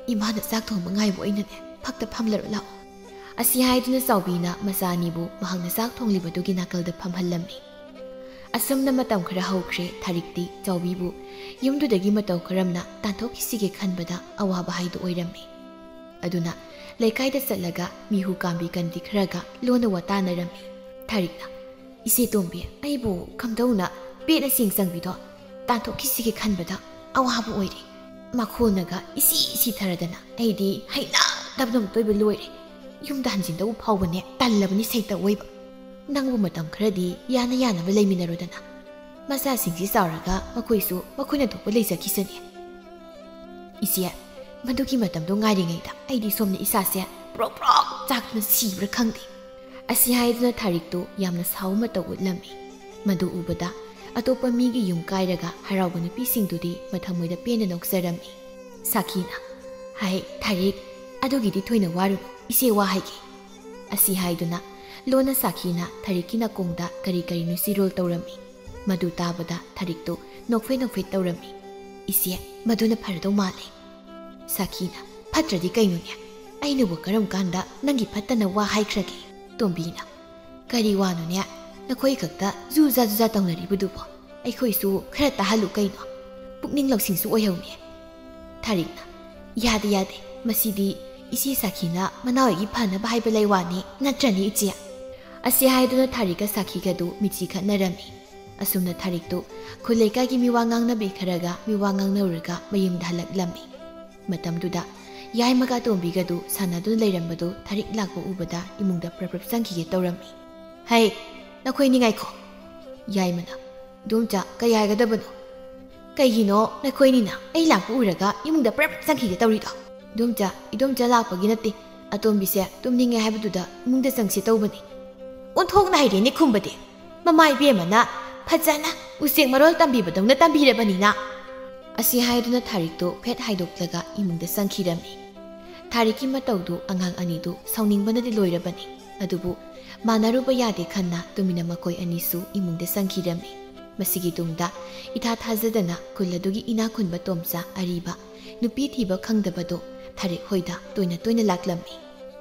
ꯏꯃꯥꯅ ꯆꯥꯛ ꯊꯣꯡꯕ ꯉꯥꯏꯕ ꯑꯣꯏꯅꯅꯦ, ꯐꯛꯇ ꯐꯝꯂꯔꯣ ꯂꯥꯛꯑꯣ"꯫ ꯑꯁꯤ ꯍꯥꯏꯗꯨꯅ ꯆꯥꯎꯕꯤꯅ ꯃꯆꯥ ꯑꯅꯤꯕꯨ ꯃꯍꯥꯛꯅ ꯆꯥꯛ ꯊꯣꯡꯂꯤꯕꯗꯨꯒꯤ ꯅꯥꯀꯜꯗ ꯐꯝꯍꯜꯂꯝꯃꯤ꯫ ꯑꯁꯨꯝꯅ ꯃꯇꯝ ꯈꯔ ꯍꯧꯈ꯭ꯔꯦ꯫ ꯊꯥꯔꯤꯛꯇꯤ ꯆꯥꯎꯕꯤꯕꯨ ꯌꯨꯝꯗꯨꯗꯒꯤ ꯃꯇꯧ ꯀꯔꯝꯅ ꯇꯥꯟꯊꯣꯛꯈꯤꯁꯤꯒꯦ ꯈꯟꯕꯗ ꯑꯋꯥꯕ ꯍꯥꯏꯗꯨ ꯑꯣꯏꯔꯝꯃꯤ꯫ ꯑꯗꯨꯅ ꯂꯩꯀꯥꯏꯗ ꯆꯠꯂꯒ ꯃꯤꯍꯨ ꯀꯥꯝꯕꯤ ꯀꯟꯕꯤ ꯈꯔꯒ ꯂꯣꯟꯅ ꯋꯥ ꯇꯥꯅꯔꯝꯃꯤ꯫ ꯊꯥꯔꯤꯛꯅ, "ꯏꯆꯦ ꯇꯣꯝꯕꯤ, ꯑꯩꯕꯨ ꯀꯝꯗꯧꯅ ꯄꯦꯠꯅ ꯆꯦꯡ ꯆꯪꯕꯤꯗꯣ ꯇꯥꯟꯊꯣꯛꯈꯤꯁꯤꯒꯦ ꯈꯟꯕꯗ ꯑꯋꯥꯕ ꯑꯣꯏꯔꯦ꯫ ꯃꯈꯣꯟꯅꯒ ꯏꯁꯤ ꯁꯤꯊꯔꯗꯅ ꯑꯩꯗꯤ ꯍꯩꯅꯗꯕꯅ ꯑꯃꯨꯛꯇ ꯑꯣꯏꯕ ꯂꯣꯏꯔꯦ꯫ ꯌꯨꯝꯗ ꯍꯟꯖꯤꯟꯗꯧꯕ ꯐꯥꯎꯕꯅꯦ ꯇꯜꯂꯕꯅꯤ ꯁꯩꯇ ꯑꯣꯏꯕ꯫ ꯅꯪꯕꯨ ꯃꯇꯝ ꯈꯔꯗꯤ ꯌꯥꯅ ꯌꯥꯅꯕ ꯂꯩꯃꯤꯟꯅꯔꯣꯗꯅ꯫ ꯃꯆꯥꯁꯤꯡꯁꯤ ꯆꯥꯎꯔꯒ ꯃꯈꯣꯏꯁꯨ ꯃꯈꯣꯏꯅ ꯊꯣꯛꯄ ꯂꯩꯖꯈꯤꯁꯅꯤ"꯫ "ꯏꯆꯦ, ꯃꯗꯨꯒꯤ ꯃꯇꯝꯗꯣ ꯉꯥꯏꯔꯤꯉꯩꯗ ꯑꯩꯗꯤ ꯁꯣꯝꯗ ꯏꯁꯥꯁꯦ ꯄ꯭ꯔꯣꯛ ꯄ꯭ꯔꯣꯛ ꯆꯥꯛꯇꯨꯅ ꯁꯤꯕ꯭ꯔꯥ ꯈꯪꯗꯦ"꯫ ꯑꯁꯤ ꯍꯥꯏꯗꯨꯅ ꯊꯥꯔꯤꯛꯇꯨ ꯌꯥꯝꯅ ꯁꯥꯎꯕ ꯃꯇꯧ ꯎꯠꯂꯝꯃꯤ꯫ ꯃꯗꯨ ꯎꯕꯗ ꯑꯇꯣꯞꯄ ꯃꯤꯒꯤ ꯌꯨꯝ ꯀꯥꯏꯔꯒ ꯍꯔꯥꯎꯕ ꯅꯨꯄꯤꯁꯤꯡꯗꯨꯗꯤ ꯃꯊꯃꯣꯏꯗ ꯄꯦꯟꯅ ꯅꯣꯛꯆꯔꯝꯃꯤ꯫ ꯁꯥꯈꯤꯅ, "ꯍꯥꯏ, ꯊꯥꯔꯤꯛ, ꯑꯗꯨꯒꯤꯗꯤ ꯊꯣꯏꯅ ꯋꯥꯔꯨꯅꯨ, ꯏꯆꯦ ꯋꯥ ꯍꯥꯏꯒꯦ"꯫ ꯑꯁꯤ ꯍꯥꯏꯗꯨꯅ ꯂꯣꯟꯅ ꯁꯥꯈꯤꯅ ꯊꯥꯔꯤꯛꯀꯤ ꯅꯥꯀꯣꯡꯗ ꯀꯔꯤ ꯀꯔꯤꯅꯣ ꯆꯤꯔꯣꯜ ꯇꯧꯔꯝꯃꯤ꯫ ꯃꯗꯨ ꯇꯥꯕꯗ ꯊꯥꯔꯤꯛꯇꯨ ꯅꯣꯛꯐꯦꯠ ꯅꯣꯛꯐꯦꯠ ꯇꯧꯔꯝꯃꯤ꯫ "ꯏꯆꯦ, ꯃꯗꯨꯅ ꯐꯔꯗꯧ ꯃꯥꯜꯂꯦ꯫" ꯁꯥꯈꯤꯅ, "ꯐꯠꯇ꯭ꯔꯗꯤ ꯀꯩꯅꯣꯅꯦ? ꯑꯩꯅꯕꯨ ꯀꯔꯝ ꯀꯥꯟꯗ ꯅꯪꯒꯤ ꯐꯠꯇꯅ ꯋꯥ ꯍꯥꯏꯈ꯭ꯔꯒꯦ?" ꯇꯣꯝꯕꯤꯅ, "ꯀꯔꯤ ꯋꯥꯅꯣꯅꯦ? ꯅꯈꯣꯏ ꯈꯛꯇ ꯖꯨꯖꯥ ꯖꯨꯖꯥ ꯇꯧꯅꯔꯤꯕꯗꯨꯕꯣ? ꯑꯩꯈꯣꯏꯁꯨ ꯈꯔ ꯇꯥꯍꯜꯂꯨ ꯀꯩꯅꯣ꯫ ꯄꯨꯛꯅꯤꯡ ꯂꯧꯁꯤꯡꯁꯨ ꯑꯣꯏꯍꯧꯅꯦ꯫" ꯊꯥꯔꯤꯛꯅ, "ꯌꯥꯗꯦ, ꯌꯥꯗꯦ꯫ ꯃꯁꯤꯗꯤ ꯏꯆꯦ ꯁꯥꯈꯤꯅ ꯃꯅꯥꯎ ꯑꯩꯒꯤ ꯐꯅꯕ ꯍꯥꯏꯕ ꯂꯩ ꯋꯥꯅꯤ, ꯅꯠꯇ꯭ꯔꯅꯦ ꯏꯆꯦ?" ꯑꯁꯤ ꯍꯥꯏꯗꯨꯅ ꯊꯥꯔꯤꯛꯀ ꯁꯥꯈꯤꯒꯗꯨ ꯃꯤꯠꯆꯤ ꯈꯠꯅꯔꯝꯃꯤ꯫ ꯑꯁꯨꯝꯅ ꯊꯥꯔꯤꯛꯇꯨ ꯈꯨꯜ ꯂꯩꯀꯥꯏꯒꯤ ꯃꯤꯋꯥ ꯉꯥꯡꯅꯕꯤꯈ꯭ꯔꯒ ꯃꯤꯋꯥ ꯉꯥꯡꯅꯔꯨꯔꯒ ꯃꯌꯨꯝꯗ ꯍꯜꯂꯛꯂꯝꯃꯤ꯫ ꯃꯇꯝꯗꯨꯗ ꯌꯥꯏꯃꯒ ꯇꯣꯝꯕꯤꯒꯗꯨ ꯁꯥꯟꯅꯗꯨꯅ ꯂꯩꯔꯝꯕꯗꯨ ꯊꯥꯔꯤꯛ ꯂꯥꯛꯄ ꯎꯕꯗ ꯏꯃꯨꯡꯗ ꯄ꯭ꯔꯞ ꯄ꯭ꯔꯞ ꯆꯪꯈꯤꯒꯦ ꯇꯧꯔꯝꯃꯤ꯫ "ꯍꯩ, ꯅꯈꯣꯏꯅꯤ ꯉꯥꯏꯈꯣ꯫" ꯌꯥꯏꯃꯅ, "ꯏꯗꯣꯝꯆꯥ, ꯀꯩ ꯍꯥꯏꯒꯗꯕꯅꯣ? ꯀꯩꯒꯤꯅꯣ ꯅꯈꯣꯏꯅꯤꯅ ꯑꯩ ꯂꯥꯛꯄ ꯎꯔꯒ ꯏꯃꯨꯡꯗ ꯄ꯭ꯔꯞ ꯄ꯭ꯔꯞ ꯆꯪꯈꯤꯒꯦ ꯇꯧꯔꯤꯗꯣ?" "ꯏꯗꯣꯝꯆꯥ, ꯏꯗꯣꯝꯆꯥ ꯂꯥꯛꯄꯒꯤ ꯅꯠꯇꯦ, ꯑꯇꯣꯝꯕꯤꯁꯦ ꯇꯨꯝꯅꯤꯡꯉꯦ ꯍꯥꯏꯕꯗꯨꯗ ꯏꯃꯨꯡꯗ ꯆꯪꯁꯦ ꯇꯧꯕꯅꯤ꯫" ꯑꯣꯟꯊꯣꯛꯅ ꯍꯩꯔꯦꯅꯦ ꯈꯨꯝꯕꯗꯤ꯫ ꯃꯃꯥ ꯏꯕꯦꯝꯃꯅ ꯐꯖꯅ ꯎꯆꯦꯛ ꯃꯔꯣꯜ ꯇꯝꯕꯤꯕꯗꯧꯅ ꯇꯝꯕꯤꯔꯕꯅꯤꯅ꯫ ꯑꯁꯤ ꯍꯥꯏꯗꯨꯅ ꯊꯥꯔꯤꯛꯇꯨ ꯐꯦꯠ ꯍꯥꯏꯗꯣꯛꯂꯒ ꯏꯃꯨꯡꯗ ꯆꯪꯈꯤꯔꯝꯃꯤ꯫ ꯊꯥꯔꯤꯛꯀꯤ ꯃꯇꯧꯗꯨ ꯑꯉꯥꯡ ꯑꯅꯤꯗꯨ ꯁꯥꯎꯅꯤꯡꯕꯅꯗꯤ ꯂꯣꯏꯔꯕꯅꯤ꯫ ꯑꯗꯨꯕꯨ ꯃꯥꯟꯅꯔꯨꯕ ꯌꯥꯗꯦ ꯈꯟꯅ ꯇꯨꯃꯤꯟꯅ ꯃꯈꯣꯏ ꯑꯅꯤꯁꯨ ꯏꯃꯨꯡꯗ ꯆꯪꯈꯤꯔꯝꯃꯤ꯫ ꯃꯁꯤꯒꯤ ꯇꯨꯡꯗ ꯏꯊꯥ ꯊꯥꯖꯗꯅ ꯈꯨꯜ ꯑꯗꯨꯒꯤ ꯏꯅꯥꯛ ꯈꯨꯟꯕ ꯇꯣꯝꯆꯥ ꯑꯔꯤꯕ, ꯅꯨꯄꯤ ꯊꯤꯕ ꯈꯪꯗꯕꯗꯣ ꯊꯥꯔꯤꯛ ꯍꯣꯏꯗ ꯇꯣꯏꯅ ꯇꯣꯏꯅ ꯂꯥꯛꯂꯝꯃꯤ꯫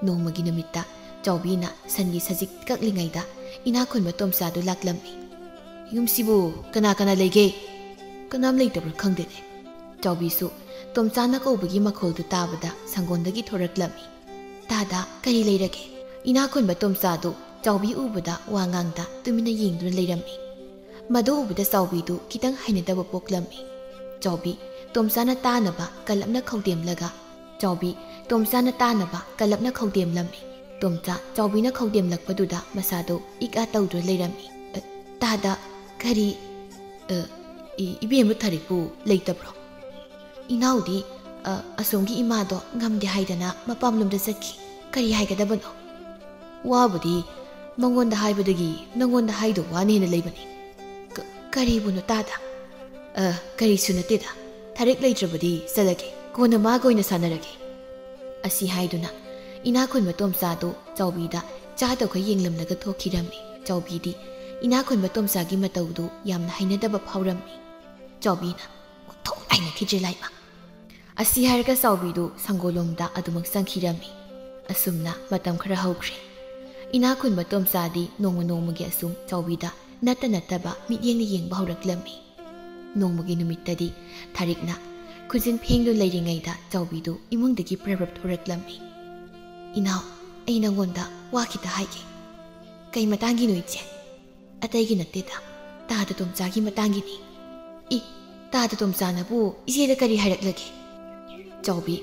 ꯅꯣꯡꯃꯒꯤ ꯅꯨꯃꯤꯠꯇ ꯆꯥꯎꯕꯤꯅ ꯁꯟꯒꯤ ꯁꯖꯤꯛ ꯀꯛꯂꯤꯉꯩꯗ ꯏꯅꯥꯛ ꯈꯨꯟꯕ ꯇꯣꯝꯆꯥꯗꯨ ꯂꯥꯛꯂꯝꯃꯤ꯫ "ꯌꯨꯝꯁꯤꯕꯨ ꯀꯅꯥ ꯀꯅꯥ ꯂꯩꯒꯦ?" "ꯀꯅꯥꯝ ꯂꯩꯇꯕ꯭ꯔꯥ ꯈꯪꯗꯦꯅꯦ꯫" ꯆꯥꯎꯕꯤꯁꯨ ꯇꯣꯝꯆꯥꯅ ꯀꯧꯕꯒꯤ ꯃꯈꯣꯜꯗꯨ ꯇꯥꯕꯗ ꯁꯪꯒꯣꯟꯗꯒꯤ ꯊꯣꯔꯛꯂꯝꯃꯤ꯫ "ꯇꯥꯗ, ꯀꯔꯤ ꯂꯩꯔꯒꯦ?" ꯏꯅꯥꯛ ꯈꯨꯟꯕ ꯇꯣꯝꯆꯥꯗꯨ ꯆꯥꯎꯕꯤ ꯎꯕꯗ ꯋꯥ ꯉꯥꯡꯗ ꯇꯨꯃꯤꯟꯅ ꯌꯦꯡꯗꯨꯅ ꯂꯩꯔꯝꯃꯤ꯫ ꯃꯗꯨ ꯎꯕꯗ ꯆꯥꯎꯕꯤꯗꯨ ꯈꯤꯇꯪ ꯍꯩꯅꯗꯕ ꯄꯣꯛꯂꯝꯃꯤ꯫ ꯆꯥꯎꯕꯤ ꯇꯣꯝꯆꯥꯅ ꯇꯥꯅꯕ ꯀꯜꯂꯞꯅ ꯈꯧꯗꯦꯝꯂꯒ, ꯆꯥꯎꯕꯤ ꯇꯣꯝꯆꯥꯅ ꯇꯥꯅꯕ ꯀꯜꯂꯞꯅ ꯈꯧꯗꯦꯝꯂꯝꯃꯤ꯫ ꯇꯣꯝꯆꯥ ꯆꯥꯎꯕꯤꯅ ꯈꯧꯗꯦꯝꯂꯛꯄꯗꯨꯗ ꯃꯁꯥꯗꯨ ꯏꯛ ꯑ ꯇꯧꯗꯨꯅ ꯂꯩꯔꯝꯃꯤ꯫ "ꯑ, ꯇꯥꯗ, ꯀꯔꯤ, ꯑ, ꯏ-, ꯏꯕꯦꯝꯃ ꯊꯥꯔꯤꯛꯄꯨ ꯂꯩꯇꯕ꯭ꯔꯣ?" "ꯏꯅꯥꯎꯗꯤ, ꯑ, ꯑꯁꯣꯝꯒꯤ ꯏꯃꯥꯗꯣ ꯉꯝꯗꯦ ꯍꯥꯏꯗꯅ ꯃꯄꯥꯝꯂꯣꯝꯗ ꯆꯠꯈꯤ꯫ ꯀꯔꯤ ꯍꯥꯏꯒꯗꯕꯅꯣ?" "ꯋꯥꯕꯨꯗꯤ ꯃꯉꯣꯟꯗ ꯍꯥꯏꯕꯗꯒꯤ ꯅꯉꯣꯟꯗ ꯍꯥꯏꯗꯧ ꯋꯥꯅ ꯍꯦꯟꯅ ꯂꯩꯕꯅꯤ꯫" "ꯀ-, ꯀꯔꯤꯕꯨꯅꯣ ꯇꯥꯗ?" "ꯑ, ꯀꯔꯤꯁꯨ ꯅꯠꯇꯦꯗ꯫ ꯊꯥꯔꯤꯛ ꯂꯩꯇ꯭ꯔꯕꯗꯤ ꯆꯠꯂꯒꯦ꯫ ꯀꯣꯟꯅ ꯃꯥꯒ ꯑꯣꯏꯅ ꯁꯥꯟꯅꯔꯒꯦ꯫" ꯑꯁꯤ ꯍꯥꯏꯗꯨꯅ ꯏꯅꯥꯛ ꯈꯨꯟꯕ ꯇꯣꯝꯆꯥꯗꯨ ꯆꯥꯎꯕꯤꯗ ꯆꯥꯗꯧꯈꯩ ꯌꯦꯡꯂꯝꯂꯒ ꯊꯣꯛꯈꯤꯔꯝꯃꯤ꯫ ꯆꯥꯎꯕꯤꯗꯤ ꯏꯅꯥꯛ ꯈꯨꯟꯕ ꯇꯣꯝꯆꯥꯒꯤ ꯃꯇꯧꯗꯨ ꯌꯥꯝꯅ ꯍꯩꯅꯗꯕ ꯐꯥꯎꯔꯝꯃꯤ꯫ ꯆꯥꯎꯕꯤꯅ, "ꯑꯣꯟꯊꯣꯛꯅ ꯍꯥꯏꯅꯈꯤꯗ꯭ꯔꯦ ꯂꯥꯏꯃ꯫ ꯑꯁꯤ ꯍꯥꯏꯔꯒ ꯆꯥꯎꯕꯤꯗꯨ ꯁꯪꯒꯣꯜꯂꯣꯝꯗ ꯑꯗꯨꯃꯛ ꯆꯪꯈꯤꯔꯝꯃꯤ꯫ ꯑꯁꯨꯝꯅ ꯃꯇꯝ ꯈꯔ ꯍꯧꯈ꯭ꯔꯦ꯫ ꯏꯅꯥꯛ ꯈꯨꯟꯕ ꯇꯣꯝꯆꯥꯗꯤ ꯅꯣꯡꯃ ꯅꯣꯡꯃꯒꯤ ꯑꯁꯨꯝ ꯆꯥꯎꯕꯤꯗ ꯅꯠꯇ ꯅꯠꯇꯕ ꯃꯤꯠꯌꯦꯡꯅ ꯌꯦꯡꯕ ꯍꯧꯔꯛꯂꯝꯃꯤ꯫ ꯅꯣꯡꯃꯒꯤ ꯅꯨꯃꯤꯠꯇꯗꯤ ꯊꯥꯔꯤꯛꯅ ꯈꯨꯖꯤꯟ ꯐꯦꯡꯗꯨꯅ ꯂꯩꯔꯤꯉꯩꯗ ꯆꯥꯎꯕꯤꯗꯨ ꯏꯃꯨꯡꯗꯒꯤ ꯄ꯭ꯔꯞ ꯄ꯭ꯔꯞ ꯊꯣꯔꯛꯂꯝꯃꯤ꯫ "ꯏꯅꯥꯎ, ꯑꯩ ꯅꯪꯉꯣꯟꯗ ꯋꯥ ꯈꯤꯇ ꯍꯥꯏꯒꯦ꯫" "ꯀꯩ ꯃꯇꯥꯡꯒꯤꯅꯣ ꯏꯆꯦ?" "ꯑꯇꯩꯒꯤ ꯅꯠꯇꯦꯗ, ꯇꯥꯗ ꯇꯣꯝꯆꯥꯒꯤ ꯃꯇꯥꯡꯒꯤꯅꯤ꯫" "ꯏ, ꯇꯥꯗ ꯇꯣꯝꯆꯥꯅꯕꯨ ꯏꯆꯦꯗ ꯀꯔꯤ ꯍꯥꯏꯔꯛꯂꯒꯦ?" ꯆꯥꯎꯕꯤ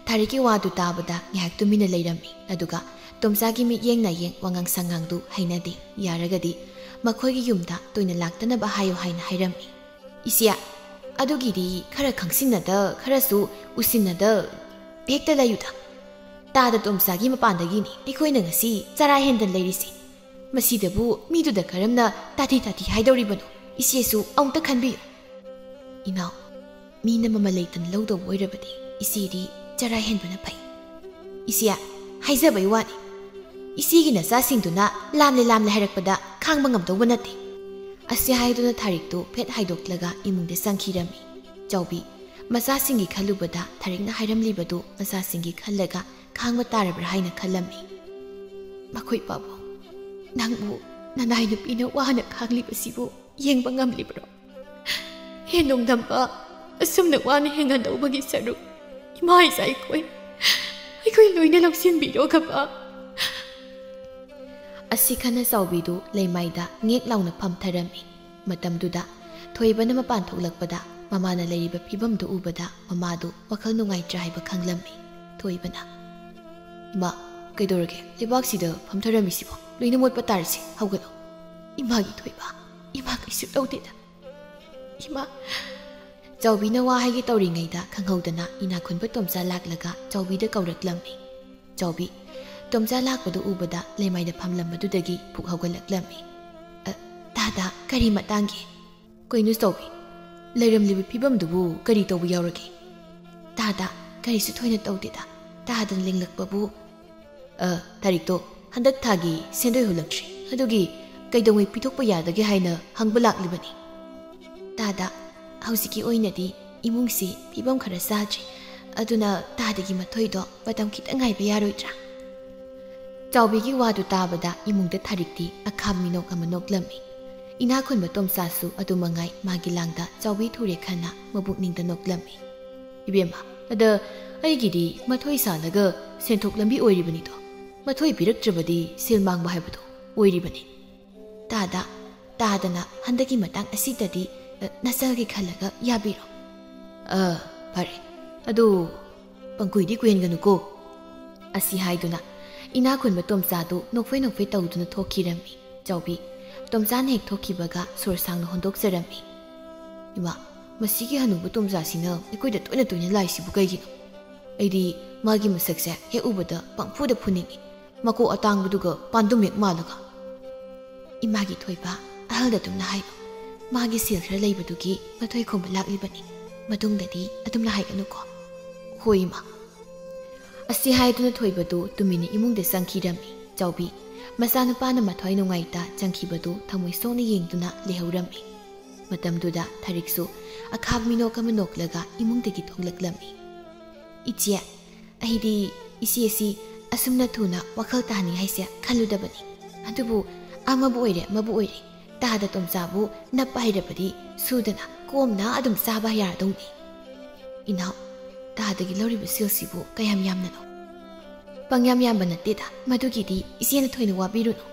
ꯊꯥꯔꯤꯛꯀꯤ ꯋꯥꯗꯨ ꯇꯥꯕꯗ ꯉꯥꯏꯍꯥꯛ ꯇꯨꯃꯤꯟꯅ ꯂꯩꯔꯝꯃꯤ꯫ ꯑꯗꯨꯒ ꯇꯣꯝꯆꯥꯒꯤ ꯃꯤꯠꯌꯦꯡ ꯅꯥꯌꯦꯡ, ꯋꯥꯉꯥꯡ ꯁꯉꯥꯡꯗꯨ ꯍꯩꯅꯗꯦ꯫ ꯌꯥꯔꯒꯗꯤ ꯃꯈꯣꯏꯒꯤ ꯌꯨꯝꯗ ꯇꯣꯏꯅ ꯂꯥꯛꯇꯅꯕ ꯍꯥꯏꯌꯨ ꯍꯥꯏꯅ ꯍꯥꯏꯔꯝꯃꯤ꯫ "ꯏꯆꯦ, ꯑꯗꯨꯒꯤꯗꯤ ꯈꯔ ꯈꯪꯁꯤꯟꯅꯗ, ꯈꯔꯁꯨ ꯎꯁꯤꯟꯅꯗ ꯍꯦꯛꯇ ꯂꯩꯌꯨꯗ꯫ ꯇꯥꯗ ꯇꯣꯝꯆꯥꯒꯤ ꯃꯄꯥꯟꯗꯒꯤꯅꯤ ꯑꯩꯈꯣꯏꯅ ꯉꯁꯤ ꯆꯔꯥ ꯍꯦꯟꯗꯅ ꯂꯩꯔꯤꯁꯤ꯫ ꯃꯁꯤꯗꯕꯨ ꯃꯤꯗꯨꯗ ꯀꯔꯝꯅ ꯇꯥꯊꯤ ꯇꯥꯊꯤ ꯍꯥꯏꯗꯧꯔꯤꯕꯅꯣ? ꯏꯆꯦꯁꯨ ꯑꯃꯨꯛꯇ ꯈꯟꯕꯤꯌꯨ꯫" "ꯏꯅꯥꯎ, ꯃꯤꯅ ꯃꯃꯜ ꯂꯩꯇꯅ ꯂꯧꯗꯧꯕ ꯑꯣꯏꯔꯕꯗꯤ ꯏꯆꯦꯗꯤ ꯆꯔꯥ ꯍꯦꯟꯕꯅ ꯐꯩ꯫" "ꯏꯆꯦ, ꯍꯥꯏꯖꯕꯩ ꯋꯥꯅꯤ꯫ ꯏꯆꯦꯒꯤ ꯅꯆꯥꯁꯤꯡꯗꯨꯅ ꯂꯥꯝꯂꯦ ꯂꯥꯝꯂꯦ ꯍꯥꯏꯔꯛꯄꯗ ꯈꯥꯡꯕ ꯉꯝꯗꯧꯕ ꯅꯠꯇꯦ꯫" ꯑꯁꯤ ꯍꯥꯏꯗꯨꯅ ꯊꯥꯔꯤꯛꯇꯨ ꯐꯦꯠ ꯍꯥꯏꯗꯣꯛꯂꯒ ꯏꯃꯨꯡꯗ ꯆꯪꯈꯤꯔꯝꯃꯤ꯫ ꯆꯥꯎꯕꯤ ꯃꯆꯥꯁꯤꯡꯒꯤ ꯈꯜꯂꯨꯕꯗ ꯊꯥꯔꯤꯛꯅ ꯍꯥꯏꯔꯝꯂꯤꯕꯗꯨ ꯃꯆꯥꯁꯤꯡꯒꯤ ꯈꯜꯂꯒ ꯈꯥꯡꯕ ꯇꯥꯔꯕ꯭ꯔꯥ ꯍꯥꯏꯅ ꯈꯜꯂꯝꯃꯤ꯫ "ꯃꯈꯣꯏ ꯄꯥꯕꯨꯡ, ꯅꯪꯕꯨ ꯅꯅꯥꯏ ꯅꯨꯄꯤꯅ ꯋꯥꯅ ꯈꯥꯡꯂꯤꯕꯁꯤꯕꯨ ꯌꯦꯡꯕ ꯉꯝꯂꯤꯕ꯭ꯔꯣ? ꯍꯦꯟ ꯅꯣꯡꯗꯝꯕ ꯑꯁꯨꯝꯅ ꯋꯥꯅ ꯍꯤꯡꯍꯟꯗꯧꯕꯒꯤ ꯁꯔꯨꯛ ꯏꯃꯥ ꯏꯆꯥ ꯑꯩꯈꯣꯏ, ꯑꯩꯈꯣꯏ ꯂꯣꯏꯅ ꯂꯧꯁꯤꯟꯕꯤꯔꯣ ꯈꯕ꯫" ꯑꯁꯤ ꯈꯟꯅ ꯆꯥꯎꯕꯤꯗꯨ ꯂꯩꯃꯥꯏꯗ ꯉꯦꯛ ꯂꯥꯎꯅ ꯐꯝꯊꯔꯝꯃꯤ꯫ ꯃꯇꯝꯗꯨꯗ ꯊꯣꯏꯕꯅ ꯃꯄꯥꯟ ꯊꯣꯛꯂꯛꯄꯗ ꯃꯃꯥꯅ ꯂꯩꯔꯤꯕ ꯐꯤꯕꯝꯗꯨ ꯎꯕꯗ ꯃꯃꯥꯗꯨ ꯋꯥꯈꯜ ꯅꯨꯡꯉꯥꯏꯇ꯭ꯔꯦ ꯍꯥꯏꯕ ꯈꯪꯂꯝꯃꯤ꯫ ꯊꯣꯏꯕꯅ, "ꯏꯃꯥ, ꯀꯩꯗꯧꯔꯒꯦ? ꯂꯩꯕꯥꯛꯁꯤꯗ ꯐꯝꯊꯔꯝꯃꯤꯁꯤꯕꯣ? ꯂꯣꯏꯅ ꯃꯣꯠꯄ ꯇꯥꯔꯤꯁꯦ, ꯍꯧꯒꯠꯂꯣ꯫" "ꯏꯃꯥꯒꯤ ꯊꯣꯏꯕ, ꯏꯃꯥ ꯀꯩꯁꯨ ꯇꯧꯗꯦꯗ, ꯏꯃꯥ꯫" ꯆꯥꯎꯕꯤꯅ ꯋꯥ ꯍꯥꯏꯒꯦ ꯇꯧꯔꯤꯉꯩꯗ ꯈꯪꯍꯧꯗꯅ ꯏꯅꯥꯛꯈꯨꯟꯕ ꯇꯣꯝꯆꯥ ꯂꯥꯛꯂꯒ ꯆꯥꯎꯕꯤꯗ ꯀꯧꯔꯛꯂꯝꯃꯤ꯫ ꯆꯥꯎꯕꯤ ꯇꯣꯝꯆꯥ ꯂꯥꯛꯄꯗꯨ ꯎꯕꯗ ꯂꯩꯃꯥꯏꯗ ꯐꯝꯂꯝꯕꯗꯨꯗꯒꯤ ꯐꯨꯛ ꯍꯧꯒꯠꯂꯛꯂꯝꯃꯤ꯫ "ꯑ, ꯇꯥꯗ, ꯀꯔꯤ ꯃꯇꯥꯡꯒꯤ?" "ꯀꯩꯅꯣ ꯆꯥꯎꯕꯤ, ꯂꯩꯔꯝꯂꯤꯕ ꯐꯤꯕꯝꯗꯨꯕꯨ ꯀꯔꯤ ꯇꯧꯕ ꯌꯥꯎꯔꯒꯦ?" "ꯇꯥꯗ, ꯀꯔꯤꯁꯨ ꯊꯣꯏꯅ ꯇꯧꯗꯦꯗ꯫ ꯇꯥꯗꯅ ꯂꯦꯡꯂꯛꯄꯕꯨ, ꯑ, ꯊꯥꯔꯤꯛꯇꯣ ꯍꯟꯗꯛ ꯊꯥꯒꯤ ꯁꯦꯟꯗꯣꯏ ꯍꯨꯜꯂꯛꯇ꯭ꯔꯤ꯫ ꯑꯗꯨꯒꯤ ꯀꯩꯗꯧꯉꯩ ꯄꯤꯊꯣꯛꯄ ꯌꯥꯗꯒꯦ ꯍꯥꯏꯅ ꯍꯪꯕ ꯂꯥꯛꯂꯤꯕꯅꯤ꯫" "ꯇꯥꯗ, ꯍꯧꯖꯤꯛꯀꯤ ꯑꯣꯏꯅꯗꯤ "ꯏꯃꯨꯡꯁꯤ ꯐꯤꯕꯝ ꯈꯔ ꯆꯥꯗ꯭ꯔꯤ, ꯑꯗꯨꯅ ꯇꯥꯗꯒꯤ ꯃꯊꯣꯏꯗꯣ ꯃꯇꯝ ꯈꯤꯇꯪ ꯉꯥꯏꯕ ꯌꯥꯔꯣꯏꯗ꯭ꯔꯥ?" ꯆꯥꯎꯕꯤꯒꯤ ꯋꯥꯗꯨ ꯇꯥꯕꯗ ꯏꯃꯨꯡꯗ ꯊꯥꯔꯤꯛꯇꯤ ꯑꯈꯥꯕ ꯃꯤꯅꯣꯛ ꯑꯃ ꯅꯣꯛꯂꯝꯃꯤ꯫ ꯏꯅꯥꯛ ꯈꯨꯟꯕ ꯇꯣꯝꯆꯥꯁꯨ ꯑꯗꯨ ꯃꯉꯥꯏ ꯃꯥꯒꯤ ꯂꯥꯡꯗ ꯆꯥꯎꯕꯤ ꯊꯨꯔꯦ ꯈꯟꯅ ꯃꯕꯨꯛꯅꯤꯡꯗ ꯅꯣꯛꯂꯝꯃꯤ꯫ "ꯏꯕꯦꯝꯃ, ꯑꯗ ꯑꯩꯒꯤꯗꯤ ꯃꯊꯣꯏ ꯁꯥꯜꯂꯒ ꯁꯦꯟꯊꯣꯛ ꯂꯝꯕꯤ ꯑꯣꯏꯔꯤꯕꯅꯤꯗꯣ꯫ ꯃꯊꯣꯏ ꯄꯤꯔꯛꯇ꯭ꯔꯕꯗꯤ ꯁꯦꯜ ꯃꯥꯡꯕ ꯍꯥꯏꯕꯗꯣ ꯑꯣꯏꯔꯤꯕꯅꯤ꯫ ꯇꯥꯗ, ꯇꯥꯗꯅ ꯍꯟꯗꯛꯀꯤ ꯃꯇꯥꯡ ꯑꯁꯤꯗꯗꯤ, ꯑ, ꯅꯆꯜꯒꯤ ꯈꯜꯂꯒ ꯌꯥꯕꯤꯔꯣ꯫ ꯑ, ꯐꯔꯦ꯫ ꯑꯗꯨ ꯄꯪꯀꯨꯏꯗꯤ ꯀꯨꯏꯍꯟꯒꯅꯨꯀꯣ꯫" ꯑꯁꯤ ꯍꯥꯏꯗꯨꯅ ꯏꯅꯥꯛ ꯈꯨꯟꯕ ꯇꯣꯝꯆꯥꯗꯨ ꯅꯣꯛꯐꯦ ꯅꯣꯛꯐꯦ ꯇꯧꯗꯨꯅ ꯊꯣꯛꯈꯤꯔꯝꯃꯤ꯫ ꯆꯥꯎꯕꯤ, ꯇꯣꯝꯆꯥꯅ ꯍꯦꯛ ꯊꯣꯛꯈꯤꯕꯒ ꯁꯣꯔ ꯁꯥꯡꯅ ꯍꯣꯟꯗꯣꯛꯆꯔꯝꯃꯤ꯫ "ꯏꯃꯥ, ꯃꯁꯤꯒꯤ ꯍꯅꯨꯕ ꯇꯣꯝꯆꯥꯁꯤꯅ ꯑꯩꯈꯣꯏꯗ ꯇꯣꯏꯅ ꯇꯣꯏꯅ ꯂꯥꯛꯏꯁꯤꯕꯨ ꯀꯩꯒꯤꯅꯣ? ꯑꯩꯗꯤ ꯃꯥꯒꯤ ꯃꯁꯛꯁꯦ ꯍꯦꯛ ꯎꯕꯗ ꯄꯪꯐꯨꯗ ꯐꯨꯅꯤꯡꯏ꯫ ꯃꯀꯣꯛ ꯑꯇꯥꯡꯕꯗꯨꯒ ꯄꯥꯟꯗꯨꯝ ꯍꯦꯛ ꯃꯥꯜꯂꯒ꯫" "ꯏꯃꯥꯒꯤ ꯊꯣꯏꯕ, ꯑꯍꯜꯗ ꯑꯗꯨꯝꯅ ꯍꯥꯏꯌꯨ꯫ ꯃꯥꯒꯤ ꯁꯦꯜ ꯈꯔ ꯂꯩꯕꯗꯨꯒꯤ ꯃꯊꯣꯏ ꯈꯣꯝꯕ ꯂꯥꯛꯂꯤꯕꯅꯤ꯫ ꯃꯇꯨꯡꯗꯗꯤ ꯑꯗꯨꯝꯅ ꯍꯥꯏꯒꯅꯨꯀꯣ꯫" "ꯍꯣꯏ, ꯏꯃꯥ꯫" ꯑꯁꯤ ꯍꯥꯏꯗꯨꯅ ꯊꯣꯏꯕꯗꯨ ꯇꯨꯃꯤꯟꯅ ꯏꯃꯨꯡꯗ ꯆꯪꯈꯤꯔꯝꯃꯤ꯫ ꯆꯥꯎꯕꯤ, ꯃꯆꯥꯅꯨꯄꯥꯅ ꯃꯊ꯭ꯋꯥꯏ ꯅꯨꯡꯉꯥꯏꯇ ꯆꯪꯈꯤꯕꯗꯨ ꯊꯃꯣꯏ ꯁꯣꯛꯅ ꯌꯦꯡꯗꯨꯅ ꯂꯩꯍꯧꯔꯝꯃꯤ꯫ ꯃꯇꯝꯗꯨꯗ ꯊꯥꯔꯤꯛꯁꯨ ꯑꯈꯥꯕ ꯃꯤꯅꯣꯛ ꯑꯃ ꯅꯣꯛꯂꯒ ꯏꯃꯨꯡꯗꯒꯤ ꯊꯣꯛꯂꯛꯂꯝꯃꯤ꯫ "ꯏꯆꯦ, ꯑꯩꯗꯤ ꯏꯆꯦꯁꯤ ꯑꯁꯨꯝꯅ ꯊꯨꯅ ꯋꯥꯈꯜ ꯇꯥꯍꯟꯅꯤ ꯍꯥꯏꯁꯦ ꯈꯜꯂꯨꯗꯕꯅꯤ꯫ ꯑꯗꯨꯕꯨ ꯑꯃꯕꯨ ꯑꯣꯏꯔꯦ ꯑꯃꯕꯨ ꯑꯣꯏꯔꯦ, ꯇꯥꯗ ꯇꯣꯝꯆꯥꯕꯨ ꯅꯞꯄ ꯍꯩꯔꯕꯗꯤ ꯁꯨꯗꯅ ꯀꯣꯝꯅ ꯑꯗꯨꯝ ꯆꯥꯕ ꯌꯥꯔꯗꯧꯅꯤ꯫ ꯏꯅꯥꯎ, ꯇꯥꯗꯒꯤ ꯂꯧꯔꯤꯕ ꯁꯦꯜꯁꯤꯕꯨ ꯀꯌꯥꯝ ꯌꯥꯝꯅꯅꯣ?" "ꯄꯪꯌꯥꯝ ꯌꯥꯝꯕ ꯅꯠꯇꯦꯗ, ꯃꯗꯨꯒꯤꯗꯤ ꯏꯆꯦꯅ ꯊꯣꯏꯅ ꯋꯥꯕꯤꯔꯨꯅꯨ꯫"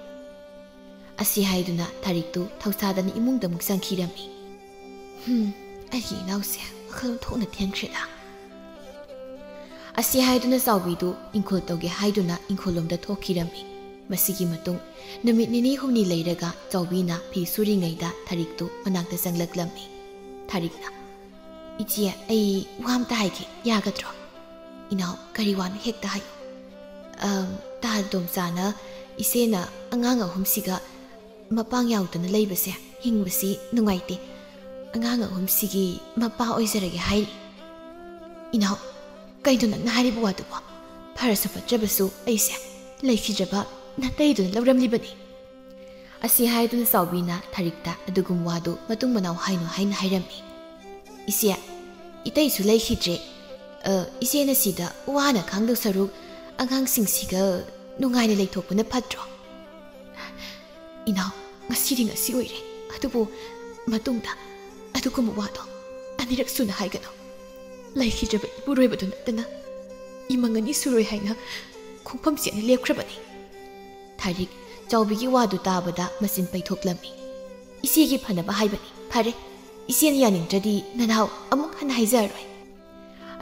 ꯑꯁꯤ ꯍꯥꯏꯗꯨꯅ ꯊꯥꯔꯤꯛꯇꯨ ꯊꯧꯁꯥꯗꯅ ꯏꯃꯨꯡꯗ ꯑꯃꯨꯛ ꯆꯪꯈꯤꯔꯝꯃꯤ꯫ "ꯍꯨꯝ, ꯑꯩꯒꯤ ꯏꯅꯥꯎꯁꯦ ꯋꯥꯈꯜ ꯊꯣꯛꯅ ꯊꯦꯟꯈ꯭ꯔꯦꯗ꯫" ꯑꯁꯤ ꯍꯥꯏꯗꯨꯅ ꯆꯥꯎꯕꯤꯗꯨ ꯏꯪꯈꯣꯜ ꯇꯧꯒꯦ ꯍꯥꯏꯗꯨꯅ ꯏꯪꯈꯣꯜꯂꯣꯝꯗ ꯊꯣꯛꯈꯤꯔꯝꯃꯤ꯫ ꯃꯁꯤꯒꯤ ꯃꯇꯨꯡ ꯅꯨꯃꯤꯠ ꯅꯤꯅꯤ ꯍꯨꯝꯅꯤ ꯂꯩꯔꯒ ꯆꯥꯎꯕꯤꯅ ꯐꯤ ꯁꯨꯔꯤꯉꯩꯗ ꯊꯥꯔꯤꯛꯇꯨ ꯃꯅꯥꯛꯇ ꯆꯪꯂꯛꯂꯝꯃꯤ꯫ ꯊꯥꯔꯤꯛꯅ, "ꯏꯆꯦ, ꯑꯩ ꯋꯥ ꯑꯝꯇ ꯍꯥꯏꯒꯦ, ꯌꯥꯒꯗ꯭ꯔꯣ?" "ꯏꯅꯥꯎ, ꯀꯔꯤ ꯋꯥꯅꯣ ꯍꯦꯛꯇ ꯍꯥꯏꯌꯨ꯫" "ꯑꯝ, ꯇꯥ ꯇꯣꯝꯆꯥꯅ ꯏꯆꯦꯅ ꯑꯉꯥꯡ ꯑꯍꯨꯝꯁꯤꯒ ꯃꯄꯥꯡ ꯌꯥꯎꯗꯅ ꯂꯩꯕꯁꯦ ꯍꯤꯡꯕꯁꯤ ꯅꯨꯡꯉꯥꯏꯇꯦ꯫ ꯑꯉꯥꯡ ꯑꯍꯨꯝꯁꯤꯒꯤ ꯃꯄꯥ ꯑꯣꯏꯖꯔꯒꯦ ꯍꯥꯏꯔꯤ꯫" "ꯏꯅꯥꯎ, ꯀꯩꯅꯣ ꯅꯪꯅ ꯍꯥꯏꯔꯤꯕ ꯋꯥꯗꯨꯕꯣ? ꯐꯔꯁꯨ ꯐꯠꯇ꯭ꯔꯕꯁꯨ ꯑꯩꯁꯦ ꯂꯩꯈꯤꯗ꯭ꯔꯕ ꯅꯥꯇꯩꯗꯨꯅ ꯂꯧꯔꯝꯂꯤꯕꯅꯤ꯫" ꯑꯁꯤ ꯍꯥꯏꯗꯨꯅ ꯆꯥꯎꯕꯤꯅ ꯊꯥꯔꯤꯛꯇ ꯑꯗꯨꯒꯨꯝꯕ ꯋꯥꯗꯨ ꯃꯇꯨꯡ ꯃꯅꯥꯎ ꯍꯥꯏꯅꯨ ꯍꯥꯏꯅ ꯍꯥꯏꯔꯝꯃꯤ꯫ "ꯏꯆꯦ, ꯏꯇꯩꯁꯨ ꯂꯩꯈꯤꯗ꯭ꯔꯦ꯫ ꯑ, ꯏꯆꯦꯅ ꯁꯤꯗ ꯋꯥꯅ ꯈꯥꯡꯗꯧ ꯁꯔꯨꯛ ꯑꯉꯥꯡꯁꯤꯡꯁꯤꯒ ꯅꯨꯡꯉꯥꯏꯅ ꯂꯩꯊꯣꯛꯄꯅ ꯐꯠꯇ꯭ꯔꯣ? ꯏꯅꯥꯎ, ꯉꯁꯤꯗꯤ ꯉꯁꯤ ꯑꯣꯏꯔꯦ꯫ ꯑꯗꯨꯕꯨ ꯃꯇꯨꯡꯗ ꯑꯗꯨꯒꯨꯝꯕ ꯋꯥꯗꯣ ꯑꯅꯤꯔꯛ ꯁꯨꯅ ꯍꯥꯏꯒꯅꯨ꯫ ꯂꯩꯈꯤꯗ꯭ꯔꯕ ꯏꯄꯨꯔꯣꯏꯕꯗꯨ ꯅꯠꯇꯅ ꯏꯃꯪ ꯑꯅꯤ ꯁꯨꯔꯣꯏ ꯍꯥꯏꯅ ꯈꯣꯡꯐꯝ ꯆꯦꯠꯅ ꯂꯦꯞꯈ꯭ꯔꯕꯅꯤ꯫ ꯊꯥꯔꯤꯛ ꯆꯥꯎꯕꯤꯒꯤ ꯋꯥꯗꯨ ꯇꯥꯕꯗ ꯃꯆꯤꯟ ꯄꯩꯊꯣꯛꯂꯝꯃꯤ꯫ "ꯏꯆꯦꯒꯤ ꯐꯅꯕ ꯍꯥꯏꯕꯅꯤ꯫ ꯐꯔꯦ, ꯏꯆꯦꯅ ꯌꯥꯅꯤꯡꯗ꯭ꯔꯗꯤ ꯅꯅꯥꯎ ꯑꯃꯨꯛ ꯍꯟꯅ ꯍꯥꯏꯖꯔꯔꯣꯏ"꯫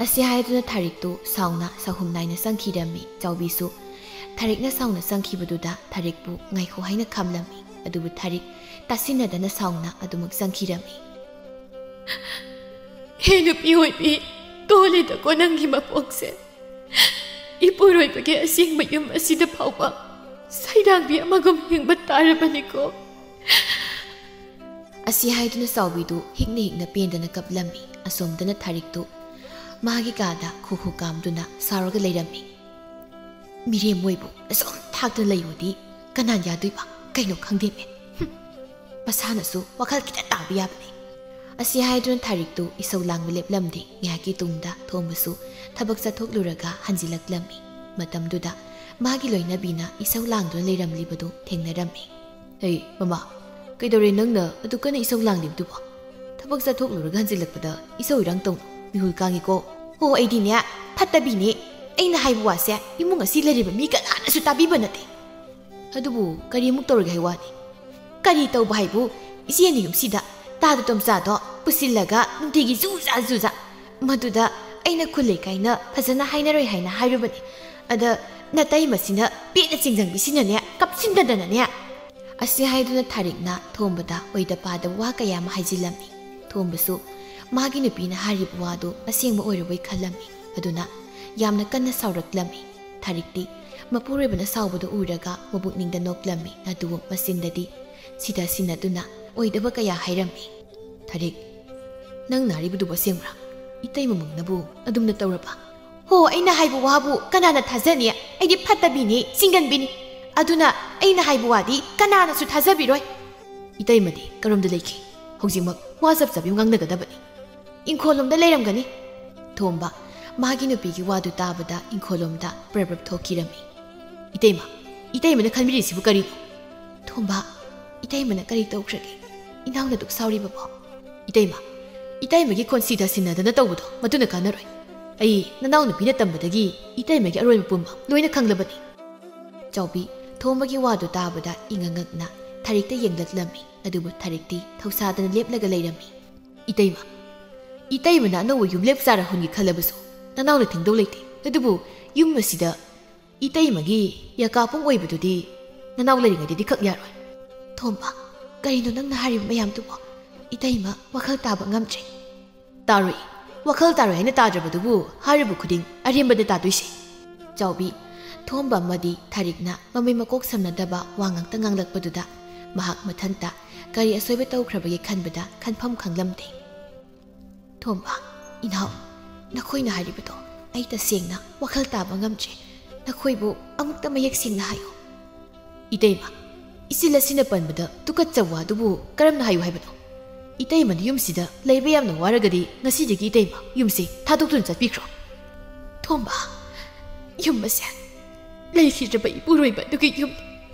ꯑꯁꯤ ꯍꯥꯏꯗꯨꯅ ꯊꯥꯔꯤꯛꯇꯨ ꯁꯥꯎꯅ ꯁꯥꯍꯨꯝ ꯅꯥꯏꯅ ꯆꯪꯈꯤꯔꯝꯃꯤ꯫ ꯆꯥꯎꯕꯤꯁꯨ ꯊꯥꯔꯤꯛꯅ ꯁꯥꯎꯅ ꯆꯪꯈꯤꯕꯗꯨꯗ ꯊꯥꯔꯤꯛꯄꯨ ꯉꯥꯏꯈꯣ ꯍꯥꯏꯅ ꯈꯥꯝꯂꯝꯃꯤ꯫ ꯑꯗꯨꯕꯨ ꯊꯥꯔꯤꯛ ꯇꯥꯁꯤꯟꯅꯗꯅ ꯁꯥꯎꯅ ꯑꯗꯨꯃꯛ ꯆꯪꯈꯤꯔꯝꯃꯤ꯫ "ꯍꯦ ꯅꯨꯄꯤ ꯑꯣꯏꯕꯤ, ꯇꯣꯜꯂꯦꯗꯀꯣ ꯅꯪꯒꯤ ꯃꯄꯣꯛꯁꯦ꯫ ꯏꯄꯨꯔꯣꯏꯕꯒꯤ ꯑꯁꯦꯡꯕ ꯌꯨꯝ ꯑꯁꯤꯗ ꯐꯥꯎꯕ ꯁꯩꯗꯥꯡꯕꯤ ꯑꯃꯒꯨꯝ ꯍꯤꯡꯕ ꯇꯥꯔꯕꯅꯤꯀꯣ"꯫ ꯑꯁꯤ ꯍꯥꯏꯗꯨꯅ ꯆꯥꯎꯕꯤꯗꯨ ꯍꯤꯛꯅ ꯍꯤꯛꯅ ꯄꯦꯟꯗꯅ ꯀꯞꯂꯝꯃꯤ꯫ ꯑꯁꯣꯝꯗꯅ ꯊꯥꯔꯤꯛꯇꯨ ꯃꯥꯒꯤ ꯀꯥꯗ ꯈꯨ ꯈꯨ ꯀꯥꯝꯗꯨꯅ ꯁꯥꯎꯔꯒ ꯂꯩꯔꯝꯃꯤ꯫ "ꯃꯤꯔꯦꯝ ꯃꯣꯏꯕꯨ ꯑꯁꯨꯝ ꯊꯥꯛꯇꯅ ꯂꯩꯌꯨꯗꯤ ꯀꯅꯥꯅ ꯌꯥꯗꯣꯏꯕ? ꯀꯩꯅꯣ ꯈꯪꯗꯦꯃꯦ꯫ ꯍꯨꯝ, ꯃꯁꯥꯅꯁꯨ ꯋꯥꯈꯜ ꯈꯤꯇ ꯇꯥꯕ ꯌꯥꯕꯅꯤ"꯫ ꯑꯁꯤ ꯍꯥꯏꯗꯨꯅ ꯊꯥꯔꯤꯛꯇꯨ ꯏꯁꯧ ꯂꯥꯡꯕ ꯂꯦꯞꯂꯝꯗꯦ꯫ ꯉꯥꯏꯍꯥꯛꯀꯤ ꯇꯨꯡꯗ ꯊꯣꯝꯕꯁꯨ ꯊꯕꯛ ꯆꯠꯊꯣꯛꯂꯨꯔꯒ ꯍꯟꯖꯤꯜꯂꯛꯂꯝꯃꯤ꯫ ꯃꯇꯝꯗꯨꯗ ꯃꯥꯒꯤ ꯂꯣꯏꯅꯕꯤꯅ ꯏꯁꯧ ꯂꯥꯡꯗꯨꯅ ꯂꯩꯔꯝꯂꯤꯕꯗꯨ ꯊꯦꯡꯅꯔꯝꯃꯤ꯫ "ꯍꯩ, ꯃꯃꯥ, ꯀꯩꯗꯧꯔꯦ ꯅꯪꯅ ꯑꯗꯨ ꯀꯟꯅ ꯏꯁꯧ ꯂꯥꯡꯂꯤꯕꯗꯨꯕꯣ? ꯊꯕꯛ ꯆꯠꯊꯣꯛꯂꯨꯔꯒ ꯍꯟꯖꯤꯜꯂꯛꯄꯗ ꯏꯁꯧ ꯏꯔꯥꯡ ꯇꯧꯅꯨ, ꯃꯤꯍꯨꯜ ꯀꯥꯡꯉꯤꯀꯣ"꯫ "ꯍꯣ, ꯑꯩꯗꯤꯅꯦ ꯐꯠꯇꯕꯤꯅꯦ꯫ ꯑꯩꯅ ꯍꯥꯏꯕ ꯋꯥꯁꯦ ꯏꯃꯨꯡ ꯑꯁꯤ ꯂꯩꯔꯤꯕ ꯃꯤ ꯀꯅꯥꯅꯁꯨ ꯇꯥꯕꯤꯕ ꯅꯠꯇꯦ"꯫ "ꯑꯗꯨꯕꯨ ꯀꯔꯤꯃꯨꯛ ꯇꯧꯔꯒꯦ ꯍꯥꯏ ꯋꯥꯅꯤ?" "ꯀꯔꯤ ꯇꯧꯕ ꯍꯥꯏꯕꯨ, ꯏꯆꯦꯅ ꯌꯨꯝꯁꯤꯗ ꯇꯥꯗ ꯇꯣꯝꯆꯥꯗꯣ ꯄꯨꯁꯤꯜꯂꯒ ꯅꯨꯡꯇꯤꯒꯤ ꯖꯨ ꯖꯥ ꯖꯨ ꯖꯥ꯫ ꯃꯗꯨꯗ ꯑꯩꯅ ꯈꯨꯜ ꯂꯩꯀꯥꯏꯅ ꯐꯖꯅ ꯍꯥꯏꯅꯔꯣꯏ ꯍꯥꯏꯅ ꯍꯥꯏꯔꯨꯕꯅꯤ꯫ ꯑꯗ ꯅꯇꯩꯃꯁꯤꯅ ꯄꯦꯠꯅ ꯆꯤꯡꯖꯪꯕꯤꯁꯤꯅꯅꯦ, ꯀꯞꯁꯤꯟꯗꯗꯅꯅꯦ"꯫ ꯑꯁꯤ ꯍꯥꯏꯗꯨꯅ ꯊꯥꯔꯤꯛꯅ ꯊꯣꯝꯕꯗ ꯑꯣꯏꯗ ꯄꯥꯗꯕ ꯋꯥ ꯀꯌꯥ ꯑꯃ ꯍꯥꯏꯖꯤꯜꯂꯝꯃꯤ꯫ ꯊꯣꯝꯕꯁꯨ ꯃꯥꯒꯤ ꯅꯨꯄꯤꯅ ꯍꯥꯏꯔꯤꯕ ꯋꯥꯗꯨ ꯑꯁꯦꯡꯕ ꯑꯣꯏꯔꯕꯣꯏ ꯈꯜꯂꯝꯃꯤ꯫ ꯑꯗꯨꯅ ꯌꯥꯝꯅ ꯀꯟꯅ ꯁꯥꯎꯔꯛꯂꯝꯃꯤ꯫ ꯊꯥꯔꯤꯛꯇꯤ ꯃꯄꯨꯔꯣꯏꯕꯅ ꯁꯥꯎꯕꯗ ꯎꯔꯒ ꯃꯕꯨꯛꯅꯤꯡꯗ ꯅꯣꯛꯂꯝꯃꯤ, ꯑꯗꯨꯕꯨ ꯃꯆꯤꯟꯗꯗꯤ ꯁꯤꯗ ꯁꯤꯟꯅꯗꯨꯅ ꯑꯣꯏꯗꯕ ꯀꯌꯥ ꯍꯥꯏꯔꯝꯃꯤ꯫ "ꯊꯥꯔꯤꯛ, ꯅꯪ ꯅꯥꯔꯤꯕꯗꯨꯕꯨ ꯑꯁꯦꯡꯕ꯭ꯔꯥ? ꯏꯇꯩ ꯃꯃꯪꯅꯕꯨ ꯑꯗꯨꯝꯅ ꯇꯧꯔꯕ?" "ꯍꯣ, ꯑꯩꯅ ꯍꯥꯏꯕ ꯋꯥꯕꯨ ꯀꯅꯥꯅ ꯊꯥꯖꯅꯤ? ꯑꯩꯗꯤ ꯐꯠꯇꯕꯤꯅꯤ, ꯆꯤꯡꯒꯟꯕꯤꯅꯤ꯫ ꯑꯗꯨꯅ ꯑꯩꯅ ꯍꯥꯏꯕ ꯋꯥꯗꯤ ꯀꯅꯥꯅꯁꯨ ꯊꯥꯖꯕꯤꯔꯣꯏ"꯫ "ꯏꯇꯩꯃꯗꯤ ꯀꯔꯣꯝꯗ ꯂꯩꯈꯤ? ꯍꯧꯖꯤꯛꯃꯛ ꯋꯥ ꯆꯞ ꯆꯞ ꯉꯥꯡꯅꯒꯗꯕꯅꯤ"꯫ "ꯏꯪꯈꯣꯜꯂꯣꯝꯗ ꯂꯩꯔꯝꯒꯅꯤ꯫" ꯊꯣꯝꯕ ꯃꯥꯒꯤ ꯅꯨꯄꯤꯒꯤ ꯋꯥꯗꯨ ꯇꯥꯕꯗ ꯏꯪꯈꯣꯜꯂꯣꯝꯗ ꯄ꯭ꯔꯞ ꯄ꯭ꯔꯞ ꯊꯣꯛꯈꯤꯔꯝꯃꯤ꯫ "ꯏꯇꯩꯃ, ꯏꯇꯩꯃꯅ ꯈꯟꯕꯤꯔꯤꯁꯤꯕꯨ ꯀꯔꯤꯅꯣ?" "ꯊꯣꯝꯕ, ꯏꯇꯩꯃꯅ ꯀꯔꯤ ꯇꯧꯈ꯭ꯔꯒꯦ? ꯏꯅꯥꯎꯅ ꯗꯨꯛ ꯁꯥꯎꯔꯤꯕꯕꯣ?" "ꯏꯇꯩꯃ, ꯏꯇꯩꯃꯒꯤ ꯈꯣꯟꯁꯤ ꯇꯥꯁꯤꯟꯅꯗꯅ ꯇꯧꯕꯗꯣ ꯃꯗꯨꯅ ꯀꯥꯟꯅꯔꯣꯏ꯫ ꯑꯩ ꯅꯅꯥꯎ ꯅꯨꯄꯤꯅ ꯇꯝꯕꯗꯒꯤ ꯏꯇꯩꯃꯒꯤ ꯑꯔꯣꯏꯕ ꯄꯨꯝꯕ ꯂꯣꯏꯅ ꯈꯪꯂꯕꯅꯤ꯫" ꯆꯥꯎꯕꯤ ꯊꯣꯝꯕꯒꯤ ꯋꯥꯗꯨ ꯇꯥꯕꯗ ꯏꯉꯛ ꯉꯛꯅ ꯊꯥꯔꯤꯛꯇ ꯌꯦꯡꯂꯛꯂꯝꯃꯤ꯫ ꯑꯗꯨꯕꯨ ꯊꯥꯔꯤꯛꯇꯤ ꯊꯧꯁꯥꯗꯅ ꯂꯦꯞꯂꯒ ꯂꯩꯔꯝꯃꯤ꯫ "ꯏꯇꯩꯃ, ꯏꯇꯩꯃꯅ ꯑꯅꯧꯕ ꯌꯨꯝꯂꯦꯞ ꯆꯥꯔ ꯍꯨꯟꯒꯦ ꯈꯜꯂꯕꯁꯨ ꯅꯅꯥꯎꯅ ꯊꯤꯡꯗꯧ ꯂꯩꯇꯦ꯫ ꯑꯗꯨꯕꯨ ꯌꯨꯝ ꯑꯁꯤꯗ ꯏꯇꯩꯃꯒꯤ ꯌꯥꯀꯥꯄꯨꯡ ꯑꯣꯏꯕꯗꯨꯗꯤ ꯅꯅꯥꯎ ꯂꯩꯔꯤꯉꯩꯗꯗꯤ ꯈꯛ ꯌꯥꯔꯣꯏ꯫" "ꯊꯣꯝꯕ, ꯀꯔꯤꯅꯣ ꯅꯪꯅ ꯍꯥꯏꯔꯤꯕ ꯃꯌꯥꯝꯗꯨꯕꯣ? ꯏꯇꯩꯃ ꯋꯥꯈꯜ ꯇꯥꯕ ꯉꯝꯗ꯭ꯔꯦ꯫" "ꯇꯥꯔꯣꯏ, ꯋꯥꯈꯜ ꯇꯥꯔꯣꯏ ꯍꯥꯏꯅ ꯇꯥꯗ꯭ꯔꯕꯗꯨꯕꯨ ꯍꯥꯏꯔꯤꯕ ꯈꯨꯗꯤꯡ ꯑꯔꯦꯝꯕꯗ ꯇꯥꯗꯣꯏꯁꯦ꯫" ꯆꯥꯎꯕꯤ ꯊꯣꯝꯕ ꯑꯃꯗꯤ ꯊꯥꯔꯤꯛꯅ ꯃꯃꯩ ꯃꯀꯣꯛ ꯁꯝꯅꯗꯕ ꯋꯥ ꯉꯥꯛꯇ ꯉꯥꯡꯂꯛꯄꯗꯨꯗ ꯃꯍꯥꯛ ꯃꯊꯟꯇ ꯀꯔꯤ ꯑꯁꯣꯏꯕ ꯇꯧꯈ꯭ꯔꯕꯒꯦ ꯈꯟꯕꯗ ꯈꯟꯐꯝ ꯈꯪꯂꯝꯗꯦ꯫ "ꯊꯣꯝꯕ, ꯏꯅꯥꯎ, ꯅꯈꯣꯏꯅ ꯍꯥꯏꯔꯤꯕꯗꯣ ꯑꯩ ꯇꯁꯦꯡꯅ ꯋꯥꯈꯜ ꯇꯥꯕ ꯉꯝꯗ꯭ꯔꯦ꯫ ꯅꯈꯣꯏꯕꯨ ꯑꯃꯨꯛꯇ ꯃꯌꯦꯛ ꯁꯦꯡꯅ ꯍꯥꯏꯌꯨ꯫" "ꯏꯇꯩꯃ, ꯏꯆꯤꯜ ꯑꯁꯤꯅ ꯄꯟꯕꯗ ꯇꯨꯀꯠꯆꯕ ꯋꯥꯗꯨꯕꯨ ꯀꯔꯝꯅ ꯍꯥꯏꯌꯨ ꯍꯥꯏꯕꯅꯣ? ꯏꯇꯩꯃꯅ ꯌꯨꯝꯁꯤꯗ ꯂꯩꯕ ꯌꯥꯝꯅ ꯋꯥꯔꯒꯗꯤ ꯉꯁꯤꯗꯒꯤ ꯏꯇꯩꯃ ꯌꯨꯝꯁꯤ ꯊꯥꯗꯣꯛꯇꯨꯅ ꯆꯠꯄꯤꯈ꯭ꯔꯣ꯫" "ꯊꯣꯝꯕ, ꯌꯨꯝ ꯑꯁꯦ ꯂꯩꯈꯤꯗ꯭ꯔꯕ ꯏꯄꯨꯔꯣꯏꯕ ꯑꯗꯨꯒꯤ ꯌꯨꯝ,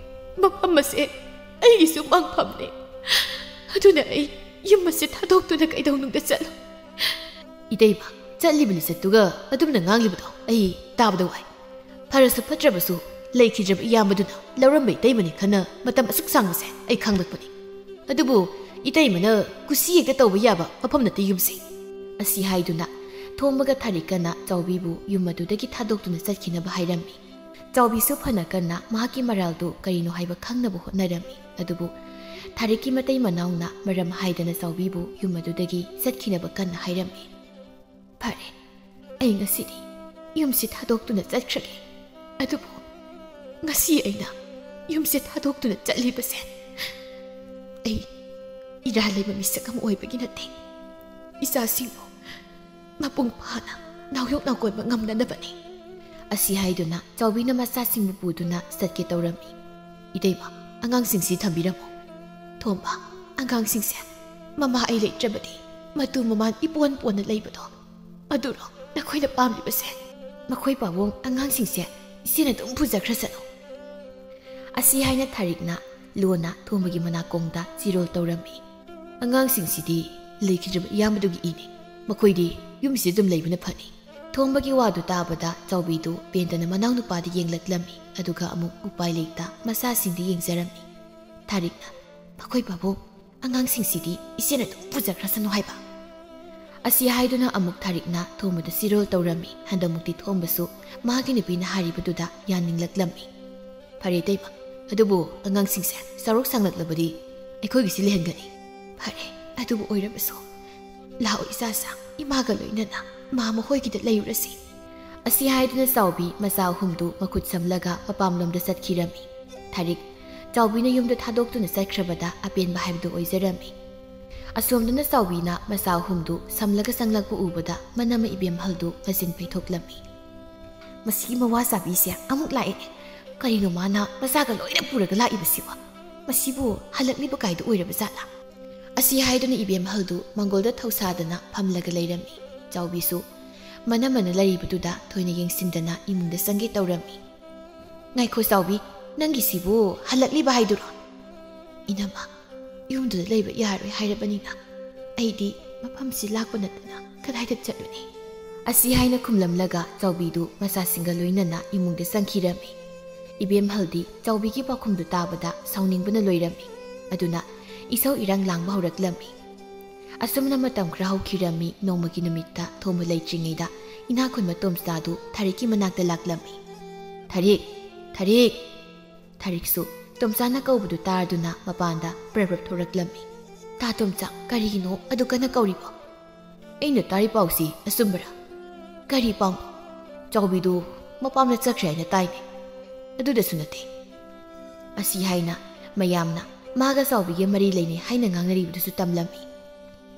ꯃꯐꯝ ꯑꯁꯦ ꯑꯩꯒꯤꯁꯨ ꯃꯪꯐꯝꯅꯤ꯫ ꯑꯗꯨꯅ ꯑꯩ ꯌꯨꯝ ꯑꯁꯦ ꯊꯥꯗꯣꯛꯇꯨꯅ ꯀꯩꯗꯧꯅꯨꯡꯗ ꯆꯠꯂꯣꯏ꯫" "ꯏꯇꯩꯃ, ꯆꯠꯂꯤꯕ ꯂꯤꯆꯠꯇꯨꯒ ꯑꯗꯨꯝꯅ ꯉꯥꯡꯂꯤꯕꯗꯣ ꯑꯩ ꯇꯥꯕꯗ ꯋꯥꯏ꯫ ꯐꯔꯁꯨ ꯐꯠꯇ꯭ꯔꯕꯁꯨ ꯂꯩꯈꯤꯗ꯭ꯔꯕ ꯏꯌꯥꯝꯕꯗꯨꯅ ꯂꯧꯔꯝꯕ ꯏꯇꯩꯃꯅꯤ ꯈꯟꯅ ꯃꯇꯝ ꯑꯁꯨꯛ ꯁꯥꯡꯕꯁꯦ ꯑꯩ ꯈꯪꯂꯛꯄꯅꯤ꯫ ꯑꯗꯨꯕꯨ ꯏꯇꯩꯃꯅ ꯀꯨꯁꯤ ꯍꯦꯛꯇ ꯇꯧꯕ ꯌꯥꯕ ꯃꯐꯝ ꯅꯠꯇꯦ ꯌꯨꯝꯁꯦ꯫" ꯑꯁꯤ ꯍꯥꯏꯗꯨꯅ ꯊꯣꯝꯕꯒ ꯊꯥꯔꯤꯛꯀꯅ ꯆꯥꯎꯕꯤꯕꯨ ꯌꯨꯝ ꯑꯗꯨꯗꯒꯤ ꯊꯥꯗꯣꯛꯇꯨꯅ ꯆꯠꯈꯤꯅꯕ ꯍꯥꯏꯔꯝꯃꯤ꯫ ꯆꯥꯎꯕꯤꯁꯨ ꯐꯅ ꯀꯟꯅ ꯃꯍꯥꯛꯀꯤ ꯃꯔꯥꯜꯗꯨ ꯀꯔꯤꯅꯣ ꯍꯥꯏꯕ ꯈꯪꯅꯕ ꯍꯣꯠꯅꯔꯝꯃꯤ꯫ ꯑꯗꯨꯕꯨ ꯊꯥꯔꯤꯛꯀꯤ ꯃꯇꯩ ꯃꯅꯥꯎꯅ ꯃꯔꯝ ꯍꯥꯏꯗꯅ ꯆꯥꯎꯕꯤꯕꯨ ꯌꯨꯝ ꯑꯗꯨꯗꯒꯤ ꯆꯠꯈꯤꯅꯕ ꯀꯟꯅ ꯍꯥꯏꯔꯝꯃꯤ꯫ "ꯐꯔꯦ, ꯑꯩ ꯉꯁꯤꯗꯤ ꯌꯨꯝꯁꯤ ꯊꯥꯗꯣꯛꯇꯨꯅ ꯆꯠꯈ꯭ꯔꯒꯦ꯫ ꯑꯗꯨꯕꯨ ꯉꯁꯤ ꯑꯩꯅ ꯌꯨꯝꯁꯤ ꯊꯥꯗꯣꯛꯇꯨꯅ ꯆꯠꯂꯤꯕꯁꯦ ꯑꯩ ꯏꯔꯥ ꯂꯩꯕ ꯃꯤꯁꯛ ꯑꯃ ꯑꯣꯏꯕꯒꯤ ꯅꯠꯇꯦ꯫ ꯏꯆꯥꯁꯤꯡꯕꯨ ꯃꯄꯨꯡ ꯐꯥꯅ ꯅꯥꯎꯌꯣꯛ ꯅꯥꯎꯀꯣꯟꯕ ꯉꯝꯅꯅꯕꯅꯤ꯫" ꯑꯁꯤ ꯍꯥꯏꯗꯨꯅ ꯆꯥꯎꯕꯤꯅ ꯃꯆꯥꯁꯤꯡꯕꯨ ꯄꯨꯗꯨꯅ ꯆꯠꯀꯦ ꯇꯧꯔꯝꯃꯤ꯫ "ꯏꯇꯩꯃ, ꯑꯉꯥꯡꯁꯤꯡꯁꯤ ꯊꯝꯕꯤꯔꯝꯃꯨ꯫" "ꯊꯣꯝꯕ, ꯑꯉꯥꯡꯁꯤꯡꯁꯦ ꯃꯃꯥ ꯑꯩ ꯂꯩꯇ꯭ꯔꯕꯗꯤ ꯃꯇꯨ ꯃꯃꯥꯟ ꯏꯄꯣꯟ ꯄꯣꯟꯅ ꯂꯩꯕꯗꯣ, ꯑꯗꯨꯔꯣ ꯅꯈꯣꯏꯅ ꯄꯥꯝꯂꯤꯕꯁꯦ? ꯃꯈꯣꯏ ꯄꯥꯕꯨꯡ ꯑꯉꯥꯡꯁꯤꯡꯁꯦ ꯏꯆꯦꯅ ꯑꯗꯨꯝ ꯄꯨꯖꯈ꯭ꯔꯁꯅꯨ꯫ ꯑꯁꯤ ꯍꯥꯏꯅ ꯊꯥꯔꯤꯛꯅ ꯂꯣꯟꯅ ꯊꯣꯝꯕꯒꯤ ꯃꯅꯥꯀꯣꯡꯗ ꯆꯤꯔꯣꯜ ꯇꯧꯔꯝꯃꯤ꯫ "ꯑꯉꯥꯡꯁꯤꯡꯁꯤꯗꯤ ꯂꯩꯈꯤꯗ꯭ꯔꯕ ꯏꯌꯥꯝꯕꯗꯨꯒꯤ ꯏꯅꯤ꯫ ꯃꯈꯣꯏꯗꯤ ꯌꯨꯝꯁꯤꯗ ꯑꯗꯨꯝ ꯂꯩꯕꯅ ꯐꯅꯤ꯫" ꯊꯣꯝꯕꯒꯤ ꯋꯥꯗꯨ ꯇꯥꯕꯗ ꯆꯥꯎꯕꯤꯗꯨ ꯄꯦꯟꯗꯅ ꯃꯅꯥꯎꯅꯨꯄꯥꯗ ꯌꯦꯡꯂꯛꯂꯝꯃꯤ, ꯑꯗꯨꯒ ꯑꯃꯨꯛ ꯎꯄꯥꯏ ꯂꯩꯇ ꯃꯆꯥꯁꯤꯡꯗ ꯌꯦꯡꯖꯔꯝꯃꯤ꯫ ꯊꯥꯔꯤꯛꯅ, "ꯃꯈꯣꯏ ꯄꯥꯕꯨꯡ ꯑꯉꯥꯡꯁꯤꯡꯁꯤꯗꯤ ꯏꯆꯦꯅ ꯑꯗꯨꯝ ꯄꯨꯖꯈ꯭ꯔꯁꯅꯨ" ꯍꯥꯏꯕ꯫ ꯑꯁꯤ ꯍꯥꯏꯗꯨꯅ ꯑꯃꯨꯛ ꯊꯥꯔꯤꯛꯅ ꯊꯣꯝꯕꯗ ꯆꯤꯔꯣꯜ ꯇꯧꯔꯝꯃꯤ꯫ ꯍꯟꯗꯛꯃꯨꯛꯇꯤ ꯊꯣꯝꯕꯁꯨ ꯃꯥꯒꯤ ꯅꯨꯄꯤꯅ ꯍꯥꯏꯔꯤꯕꯗꯨꯗ ꯌꯥꯅꯤꯡꯂꯛꯂꯝꯃꯤ꯫ "ꯐꯔꯦ ꯏꯇꯩꯃ, ꯑꯗꯨꯕꯨ ꯑꯉꯥꯡꯁꯤꯡꯁꯦ ꯆꯥꯎꯔꯛ ꯁꯥꯡꯂꯛꯂꯕꯗꯤ ꯑꯩꯈꯣꯏꯒꯤꯁꯤ ꯂꯩꯍꯟꯒꯅꯤ꯫" "ꯐꯔꯦ, ꯑꯗꯨꯕꯨ ꯑꯣꯏꯔꯕꯁꯨ ꯂꯥꯛꯑꯣ ꯏꯆꯥꯁꯥ, ꯏꯃꯥꯒ ꯂꯣꯏꯅꯅ ꯃꯥ ꯃꯈꯣꯏꯒꯤꯗ ꯂꯩꯔꯨꯔꯁꯤ꯫" ꯑꯁꯤ ꯍꯥꯏꯗꯨꯅ ꯆꯥꯎꯕꯤ ꯃꯆꯥ ꯑꯍꯨꯝꯗꯨ ꯃꯈꯨꯠ ꯁꯝꯂꯒ ꯃꯄꯥꯝꯂꯣꯝꯗ ꯆꯠꯈꯤꯔꯝꯃꯤ꯫ ꯊꯥꯔꯤꯛ ꯆꯥꯎꯕꯤꯅ ꯌꯨꯝꯗ ꯊꯥꯗꯣꯛꯇꯨꯅ ꯆꯠꯈ꯭ꯔꯕꯗ ꯑꯄꯦꯟꯕ ꯍꯥꯏꯕꯗꯨ ꯑꯣꯏꯖꯔꯝꯃꯤ꯫ ꯑꯁꯣꯝꯗꯅ ꯆꯥꯎꯕꯤꯅ ꯃꯆꯥ ꯑꯍꯨꯝꯗꯨ ꯁꯝꯂꯒ ꯆꯪꯂꯛꯄ ꯎꯕꯗ ꯃꯅꯝꯃ ꯏꯕꯦꯝꯍꯜꯗꯨ ꯃꯆꯤꯟ ꯐꯩꯊꯣꯛꯂꯝꯃꯤ꯫ "ꯃꯁꯤꯒꯤ ꯃꯋꯥ ꯆꯥꯕꯤꯁꯦ ꯑꯃꯨꯛ ꯂꯥꯛꯑꯦ꯫ ꯀꯔꯤꯅꯣ ꯃꯥꯅ ꯃꯆꯥꯒ ꯂꯣꯏꯅ ꯄꯨꯔꯒ ꯂꯥꯛꯏꯕꯁꯤꯕꯣ? ꯃꯁꯤꯕꯨ ꯍꯜꯂꯛꯂꯤꯕ ꯀꯥꯏꯗ ꯑꯣꯏꯔꯕ ꯖꯥꯠꯂꯥ?" ꯑꯁꯤ ꯍꯥꯏꯗꯨꯅ ꯏꯕꯦꯝꯍꯜꯗꯨ ꯃꯪꯒꯣꯜꯗ ꯊꯧꯁꯥꯗꯅ ꯐꯝꯂꯒ ꯂꯩꯔꯝꯃꯤ꯫ ꯆꯥꯎꯕꯤꯁꯨ ꯃꯅꯝꯃꯅ ꯂꯩꯔꯤꯕꯗꯨꯗ ꯊꯣꯏꯅ ꯌꯦꯡꯁꯤꯟꯗꯅ ꯏꯃꯨꯡꯗ ꯆꯪꯒꯦ ꯇꯧꯔꯝꯃꯤ꯫ "ꯉꯥꯏꯈꯣ ꯆꯥꯎꯕꯤ, ꯅꯪꯒꯤꯁꯤꯕꯨ ꯍꯜꯂꯛꯂꯤꯕ ꯍꯥꯏꯗꯨꯔꯣ?" "ꯏꯅꯝꯃ, ꯌꯨꯝꯗꯨꯗ ꯂꯩꯕ ꯌꯥꯔꯣꯏ ꯍꯥꯏꯔꯕꯅꯤꯅ ꯑꯩꯗꯤ ꯃꯐꯝꯁꯤ ꯂꯥꯛꯄ ꯅꯠꯇꯅ ꯀꯗꯥꯏꯗ ꯆꯠꯂꯨꯅꯤ?" ꯑꯁꯤ ꯍꯥꯏꯅ ꯈꯨꯝꯂꯝꯂꯒ ꯆꯥꯎꯕꯤꯗꯨ ꯃꯆꯥꯁꯤꯡꯒ ꯂꯣꯏꯅꯅ ꯏꯃꯨꯡꯗ ꯆꯪꯈꯤꯔꯝꯃꯤ꯫ ꯏꯕꯦꯝꯍꯜꯗꯤ ꯆꯥꯎꯕꯤꯒꯤ ꯄꯥꯎꯈꯨꯝꯗꯨ ꯇꯥꯕꯗ ꯁꯥꯎꯅꯤꯡꯕꯅ ꯂꯣꯏꯔꯝꯃꯤ꯫ ꯑꯗꯨꯅ ꯏꯁꯧ ꯏꯔꯥꯡ ꯂꯥꯡꯕ ꯍꯧꯔꯛꯂꯝꯃꯤ꯫ ꯑꯁꯨꯝꯅ ꯃꯇꯝ ꯈꯔ ꯍꯧꯈꯤꯔꯝꯃꯤ꯫ ꯅꯣꯡꯃꯒꯤ ꯅꯨꯃꯤꯠꯇ ꯊꯣꯝꯕ ꯂꯩꯇ꯭ꯔꯤꯉꯩꯗ ꯏꯅꯥꯛ ꯈꯨꯟꯕ ꯇꯣꯝꯆꯥꯗꯨ ꯊꯥꯔꯤꯛꯀꯤ ꯃꯅꯥꯛꯇ ꯂꯥꯛꯂꯝꯃꯤ꯫ "ꯊꯥꯔꯤꯛ! ꯊꯥꯔꯤꯛ!" ꯊꯥꯔꯤꯛꯁꯨ ꯇꯣꯝꯆꯥꯅ ꯀꯧꯕꯗꯨ ꯇꯥꯔꯗꯨꯅ ꯃꯄꯥꯟꯗ ꯄ꯭ꯔꯞ ꯄ꯭ꯔꯞ ꯊꯣꯔꯛꯂꯝꯃꯤ꯫ "ꯇꯥ ꯇꯣꯝꯆꯥ, ꯀꯔꯤꯒꯤꯅꯣ ꯑꯗꯨ ꯀꯟꯅ ꯀꯧꯔꯤꯕꯣ?" "ꯑꯩꯅ ꯇꯥꯔꯤ ꯄꯥꯎꯁꯤ ꯑꯆꯨꯝꯕꯔꯥ?" "ꯀꯔꯤ ꯄꯥꯎꯅꯣ?" "ꯆꯥꯎꯕꯤꯗꯨ ꯃꯄꯥꯝꯗ ꯆꯠꯈ꯭ꯔꯦ ꯍꯥꯏꯅ ꯇꯥꯏꯅꯦ꯫" "ꯑꯗꯨꯗꯁꯨ ꯅꯠꯇꯦ꯫" ꯑꯁꯤ ꯍꯥꯏꯅ ꯃꯌꯥꯝꯅ ꯃꯥꯒ ꯆꯥꯎꯕꯤꯒ ꯃꯔꯤ ꯂꯩꯅꯩ ꯍꯥꯏꯅ ꯉꯥꯡꯅꯔꯤꯕꯗꯨꯁꯨ ꯇꯝꯂꯝꯃꯤ꯫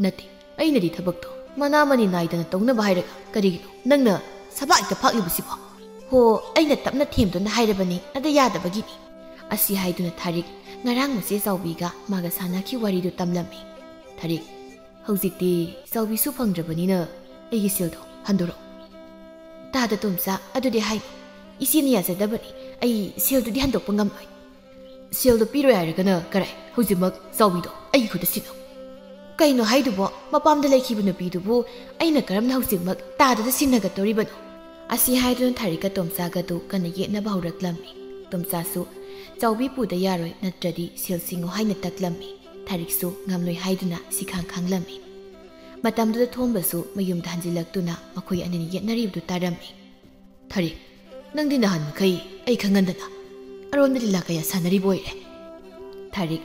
"ꯅꯠꯇꯦ, ꯑꯩꯅꯗꯤ ꯊꯕꯛꯇꯣ ꯃꯅꯥ ꯃꯅꯤ ꯅꯥꯏꯗꯅ ꯇꯧꯅꯕ ꯍꯥꯏꯔꯒ ꯀꯔꯤꯒꯤꯅꯣ ꯅꯪꯅ ꯁꯕꯥꯛ ꯍꯦꯛꯇ ꯐꯥꯛꯂꯤꯕꯁꯤꯕꯣ?" "ꯍꯣ, ꯑꯩꯅ ꯇꯞꯅ ꯊꯦꯝꯗꯨꯅ ꯍꯥꯏꯔꯕꯅꯤ, ꯑꯗ ꯌꯥꯗꯕꯒꯤꯅꯤ꯫" ꯑꯁꯤ ꯍꯥꯏꯗꯨꯅ ꯊꯥꯔꯤꯛ ꯉꯔꯥꯡ ꯃꯆꯦ ꯆꯥꯎꯕꯤꯒ ꯃꯥꯒ ꯁꯥꯟꯅꯈꯤ ꯋꯥꯔꯤꯗꯨ ꯇꯝꯂꯝꯃꯤ꯫ ꯊꯥꯔꯤꯛ "ꯍꯧꯖꯤꯛꯇꯤ ꯆꯥꯎꯕꯤꯁꯨ ꯐꯪꯗ꯭ꯔꯕꯅꯤꯅ ꯑꯩꯒꯤ ꯁꯦꯜꯗꯣ ꯍꯟꯗꯣꯔꯛꯑꯣ꯫" "ꯇꯥꯗ ꯇꯣꯝꯆꯥ, ꯑꯗꯨꯗꯤ ꯍꯥꯏꯅꯨ꯫ ꯏꯆꯦꯅ ꯌꯥꯖꯗꯕꯅꯤ꯫ ꯑꯩ ꯁꯦꯜꯗꯨꯗꯤ ꯍꯟꯗꯣꯛꯄ ꯉꯝꯂꯣꯏ꯫" "ꯁꯦꯜꯗꯣ ꯄꯤꯔꯣꯏ ꯍꯥꯏꯔꯒꯅ ꯀꯔꯥꯏ? ꯍꯧꯖꯤꯛꯃꯛ ꯆꯥꯎꯕꯤꯗꯣ ꯑꯩꯒꯤ ꯈꯨꯠꯇ ꯁꯤꯟꯅꯧ꯫" "ꯀꯩꯅꯣ ꯍꯥꯏꯗꯨꯕꯣ? ꯃꯄꯥꯝꯗ ꯂꯩꯈꯤꯕ ꯅꯨꯄꯤꯗꯨꯕꯨ ꯑꯩꯅ ꯀꯔꯝꯅ ꯍꯧꯖꯤꯛꯃꯛ ꯇꯥꯗꯗ ꯁꯤꯟꯅꯒꯗꯧꯔꯤꯕꯅꯣ?" ꯑꯁꯤ ꯍꯥꯏꯗꯨꯅ ꯊꯥꯔꯤꯛꯀ ꯇꯣꯝꯆꯥꯒꯗꯨ ꯀꯟꯅ ꯌꯦꯠꯅꯕ ꯍꯧꯔꯛꯂꯝꯃꯤ꯫ ꯇꯣꯝꯆꯥꯁꯨ "ꯆꯥꯎꯕꯤ ꯄꯨꯗ ꯌꯥꯔꯣꯏ, ꯅꯠꯇ꯭ꯔꯗꯤ ꯁꯦꯜ ꯁꯤꯡꯉꯨ" ꯍꯥꯏꯅ ꯇꯛꯂꯝꯃꯤ꯫ ꯊꯥꯔꯤꯛꯁꯨ ꯉꯝꯂꯣꯏ ꯍꯥꯏꯗꯨꯅ ꯁꯤꯈꯥꯡ ꯈꯥꯡꯂꯝꯃꯤ꯫ ꯃꯇꯝꯗꯨꯗ ꯊꯣꯝꯕꯁꯨ ꯃꯌꯨꯝꯗ ꯍꯟꯖꯤꯜꯂꯛꯇꯨꯅ ꯃꯈꯣꯏ ꯑꯅꯤꯅ ꯌꯦꯠꯅꯔꯤꯕꯗꯨ ꯇꯥꯔꯝꯃꯤ꯫ "ꯊꯥꯔꯤꯛ, ꯅꯪꯗꯤ ꯅꯍꯥꯟ ꯃꯈꯩ ꯑꯩ ꯈꯪꯍꯟꯗꯅ ꯑꯔꯣꯟꯕ ꯂꯤꯂꯥ ꯀꯌꯥ ꯁꯥꯟꯅꯔꯤꯕ ꯑꯣꯏꯔꯦ꯫" ꯊꯥꯔꯤꯛ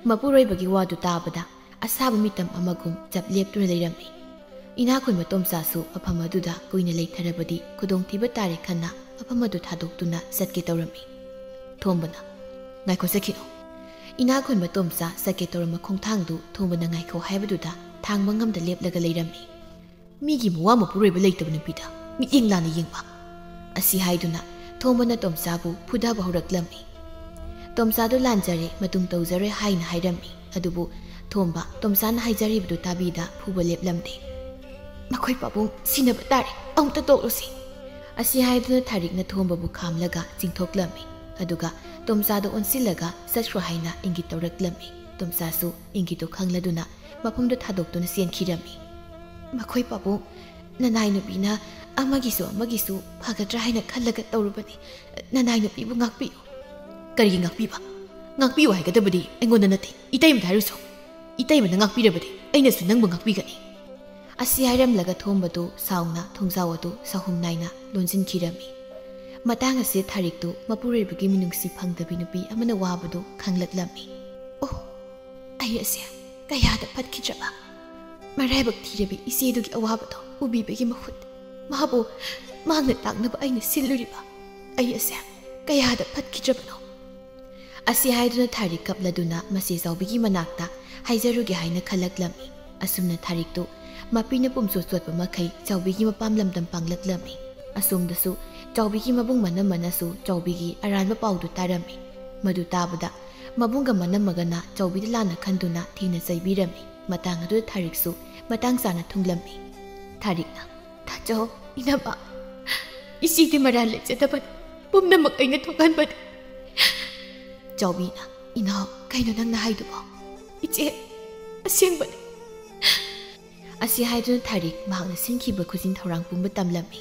ꯃꯄꯨꯔꯣꯏꯕꯒꯤ ꯋꯥꯗꯨ ꯇꯥꯕꯗ ꯑꯁꯥꯕ ꯃꯤꯇꯝ ꯑꯃꯒꯨꯝ ꯆꯞ ꯂꯦꯞꯇꯨꯅ ꯂꯩꯔꯝꯃꯤ꯫ ꯏꯅꯥꯛ ꯈꯨꯟꯕ ꯇꯣꯝꯆꯥꯁꯨ ꯃꯐꯝ ꯑꯗꯨꯗ ꯀꯨꯏꯅ ꯂꯩꯊꯔꯕꯗꯤ ꯈꯨꯗꯣꯡꯊꯤꯕ ꯇꯥꯔꯦ ꯈꯟꯅ ꯃꯐꯝ ꯑꯗꯨ ꯊꯥꯗꯣꯛꯇꯨꯅ ꯆꯠꯀꯦ ꯇꯧꯔꯝꯃꯤ꯫ ꯊꯣꯝꯕꯅ, "ꯉꯥꯏꯈꯣ, ꯆꯠꯈꯤꯅꯨ꯫" ꯏꯅꯥꯛ ꯈꯨꯟꯕ ꯇꯣꯝꯆꯥ ꯆꯠꯀꯦ ꯇꯧꯔꯝꯕ ꯈꯣꯡꯊꯥꯡꯗꯨ ꯊꯣꯝꯕꯅ "ꯉꯥꯏꯈꯣ" ꯍꯥꯏꯕꯗꯨꯗ ꯊꯥꯡꯕ ꯉꯝꯗ ꯂꯦꯞꯂꯒ ꯂꯩꯔꯝꯃꯤ꯫ "ꯃꯤꯒꯤ ꯃꯋꯥ ꯃꯄꯨꯔꯣꯏꯕ ꯂꯩꯇꯕ ꯅꯨꯄꯤꯗ ꯃꯤꯠꯌꯦꯡ ꯂꯥꯟꯅ ꯌꯦꯡꯕ!" ꯑꯁꯤ ꯍꯥꯏꯗꯨꯅ ꯊꯣꯝꯕꯅ ꯇꯣꯝꯆꯥꯕꯨ ꯐꯨꯗꯕ ꯍꯧꯔꯛꯂꯝꯃꯤ꯫ ꯇꯣꯝꯆꯥꯗꯨ ꯂꯥꯟꯖꯔꯦ, ꯃꯇꯨꯡ ꯇꯧꯖꯔꯣꯏ ꯍꯥꯏꯅ ꯍꯥꯏꯔꯝꯃꯤ꯫ ꯑꯗꯨꯕꯨ ꯊꯣꯝꯕ ꯇꯣꯝꯆꯥꯅ ꯍꯥꯏꯖꯔꯤꯕꯗꯨ ꯇꯥꯕꯤꯗ ꯐꯨꯕ ꯂꯦꯞꯂꯝꯗꯦ꯫ "ꯃꯈꯣꯏ ꯄꯥꯕꯨꯡ ꯁꯤꯟꯅꯕ ꯇꯥꯔꯦ, ꯑꯃꯨꯛꯇ ꯇꯣꯛꯂꯨꯁꯤ꯫" ꯑꯁꯤ ꯍꯥꯏꯗꯨꯅ ꯊꯥꯔꯤꯛꯅ ꯊꯣꯝꯕꯕꯨ ꯈꯥꯝꯂꯒ ꯆꯤꯡꯊꯣꯛꯂꯝꯃꯤ꯫ ꯑꯗꯨꯒ ꯇꯣꯝꯆꯥꯗ ꯑꯣꯟꯁꯤꯜꯂꯒ ꯆꯠꯈ꯭ꯔꯣ ꯍꯥꯏꯅ ꯏꯪꯒꯤꯠ ꯇꯧꯔꯛꯂꯝꯃꯤ꯫ ꯇꯣꯝꯆꯥꯁꯨ ꯏꯪꯒꯤꯠꯇꯨ ꯈꯪꯂꯗꯨꯅ ꯃꯐꯝꯗꯨ ꯊꯥꯗꯣꯛꯇꯨꯅ ꯆꯦꯟꯈꯤꯔꯝꯃꯤ꯫ "ꯃꯈꯣꯏ ꯄꯥꯕꯨꯡ, ꯅꯅꯥꯏ ꯅꯨꯄꯤꯅ ꯑꯃꯒꯤꯁꯨ ꯑꯃꯒꯤꯁꯨ ꯐꯒꯗ꯭ꯔꯥ ꯍꯥꯏꯅ ꯈꯜꯂꯒ ꯇꯧꯔꯨꯕꯅꯤ꯫ ꯅꯅꯥꯏ ꯅꯨꯄꯤꯕꯨ ꯉꯥꯛꯄꯤꯌꯨ꯫" "ꯀꯔꯤꯒꯤ ꯉꯥꯛꯄꯤꯕ? ꯉꯥꯛꯄꯤꯌꯨ ꯍꯥꯏꯒꯗꯕꯗꯤ ꯑꯩꯉꯣꯟꯗ ꯅꯠꯇꯦ, ꯏꯇꯩꯃꯗ ꯍꯥꯏꯔꯨꯆꯣ꯫ ꯏꯇꯩꯃꯅ ꯉꯥꯛꯄꯤꯔꯕꯗꯤ ꯑꯩꯅꯁꯨ ꯅꯪꯕꯨ ꯉꯥꯛꯄꯤꯒꯅꯤ꯫" ꯑꯁꯤ ꯍꯥꯏꯔꯝꯂꯒ ꯊꯣꯝꯕꯗꯨ ꯁꯥꯎꯅ ꯊꯣꯡꯖꯥꯎ ꯑꯗꯨ ꯁꯥꯍꯨꯝ ꯅꯥꯏꯅ ꯂꯣꯟꯁꯤꯟꯈꯤꯔꯝꯃꯤ꯫ ꯃꯇꯥꯡ ꯑꯁꯤ ꯊꯥꯔꯤꯛꯇꯨ ꯃꯄꯨꯔꯣꯏꯕꯒꯤ ꯃꯤꯅꯨꯡꯁꯤ ꯐꯪꯗꯕꯤ ꯅꯨꯄꯤ ꯑꯃꯅ ꯋꯥꯕꯗꯨ ꯈꯪꯂꯛꯂꯝꯃꯤ꯫ "ꯑꯣ, ꯑꯩ ꯑꯁꯦ ꯀꯌꯥꯗ ꯐꯠꯈꯤꯗ꯭ꯔꯕ! ꯃꯔꯥꯏꯕꯛ ꯊꯤꯔꯕꯤ ꯏꯆꯦꯗꯨꯒꯤ ꯑꯋꯥꯕꯗꯣ ꯎꯕꯤꯕꯒꯤ ꯃꯍꯨꯠ ꯃꯥꯕꯨ ꯃꯥꯡꯅ ꯇꯥꯛꯅꯕ ꯑꯩꯅ ꯁꯤꯜꯂꯨꯔꯤꯕ ꯑꯩ ꯑꯁꯦ ꯀꯌꯥꯗ ꯐꯠꯈꯤꯗ꯭ꯔꯕꯅꯣ!" ꯑꯁꯤ ꯍꯥꯏꯗꯨꯅ ꯊꯥꯔꯤꯛ ꯀꯞꯂꯗꯨꯅ ꯃꯆꯦ ꯆꯥꯎꯕꯤꯒꯤ ꯃꯅꯥꯛꯇ ꯍꯥꯏꯖꯔꯨꯒꯦ ꯍꯥꯏꯅ ꯈꯜꯂꯛꯂꯝꯃꯤ꯫ ꯑꯁꯨꯝꯅ ꯊꯥꯔꯤꯛꯇꯨ ꯃꯄꯤꯅ ꯄꯨꯝꯆꯣꯠ ꯆꯣꯠꯄ ꯃꯈꯩ ꯆꯥꯎꯕꯤꯒꯤ ꯃꯄꯥꯝ ꯂꯝꯗꯝ ꯄꯥꯡꯂꯛꯂꯝꯃꯤ꯫ ꯑꯁꯣꯝꯗꯁꯨ ꯆꯥꯎꯕꯤꯒꯤ ꯃꯕꯨꯡ ꯃꯅꯝꯃꯅꯁꯨ ꯆꯥꯎꯕꯤꯒꯤ ꯑꯔꯥꯟꯕ ꯄꯥꯎꯗꯨ ꯇꯥꯔꯝꯃꯤ꯫ ꯃꯗꯨ ꯇꯥꯕꯗ ꯃꯕꯨꯡꯒ ꯃꯅꯝꯃꯒꯅ ꯆꯥꯎꯕꯤꯗ ꯂꯥꯟꯅ ꯈꯟꯗꯨꯅ ꯊꯤꯅ ꯆꯩꯕꯤꯔꯝꯃꯤ꯫ ꯃꯇꯥꯡ ꯑꯗꯨꯗ ꯊꯥꯔꯤꯛꯁꯨ ꯃꯇꯥꯡ ꯆꯥꯅ ꯊꯨꯡꯂꯝꯃꯤ꯫ ꯊꯥꯔꯤꯛꯅ, "ꯇꯥꯆꯧ, ꯏꯅꯝꯃ, ꯏꯆꯦꯗꯤ ꯃꯔꯥꯜ ꯂꯩꯖꯗꯕꯅꯤ, ꯄꯨꯝꯅꯃꯛ ꯑꯩꯅ ꯊꯣꯛꯍꯟꯕꯅꯤ꯫" ꯆꯥꯎꯕꯤꯅ, "ꯏꯅꯥꯎ, ꯀꯩꯅꯣ ꯅꯪꯅ ꯍꯥꯏꯗꯨꯕꯣ? ꯏꯆꯦ, ꯑꯁꯦꯡꯕꯅꯤ꯫" ꯑꯁꯤ ꯍꯥꯏꯗꯨꯅ ꯊꯥꯔꯤꯛ ꯃꯍꯥꯛꯅ ꯁꯤꯟꯈꯤꯕ ꯈꯨꯖꯤꯟ ꯊꯧꯔꯥꯡ ꯄꯨꯝꯕ ꯇꯝꯂꯝꯃꯤ꯫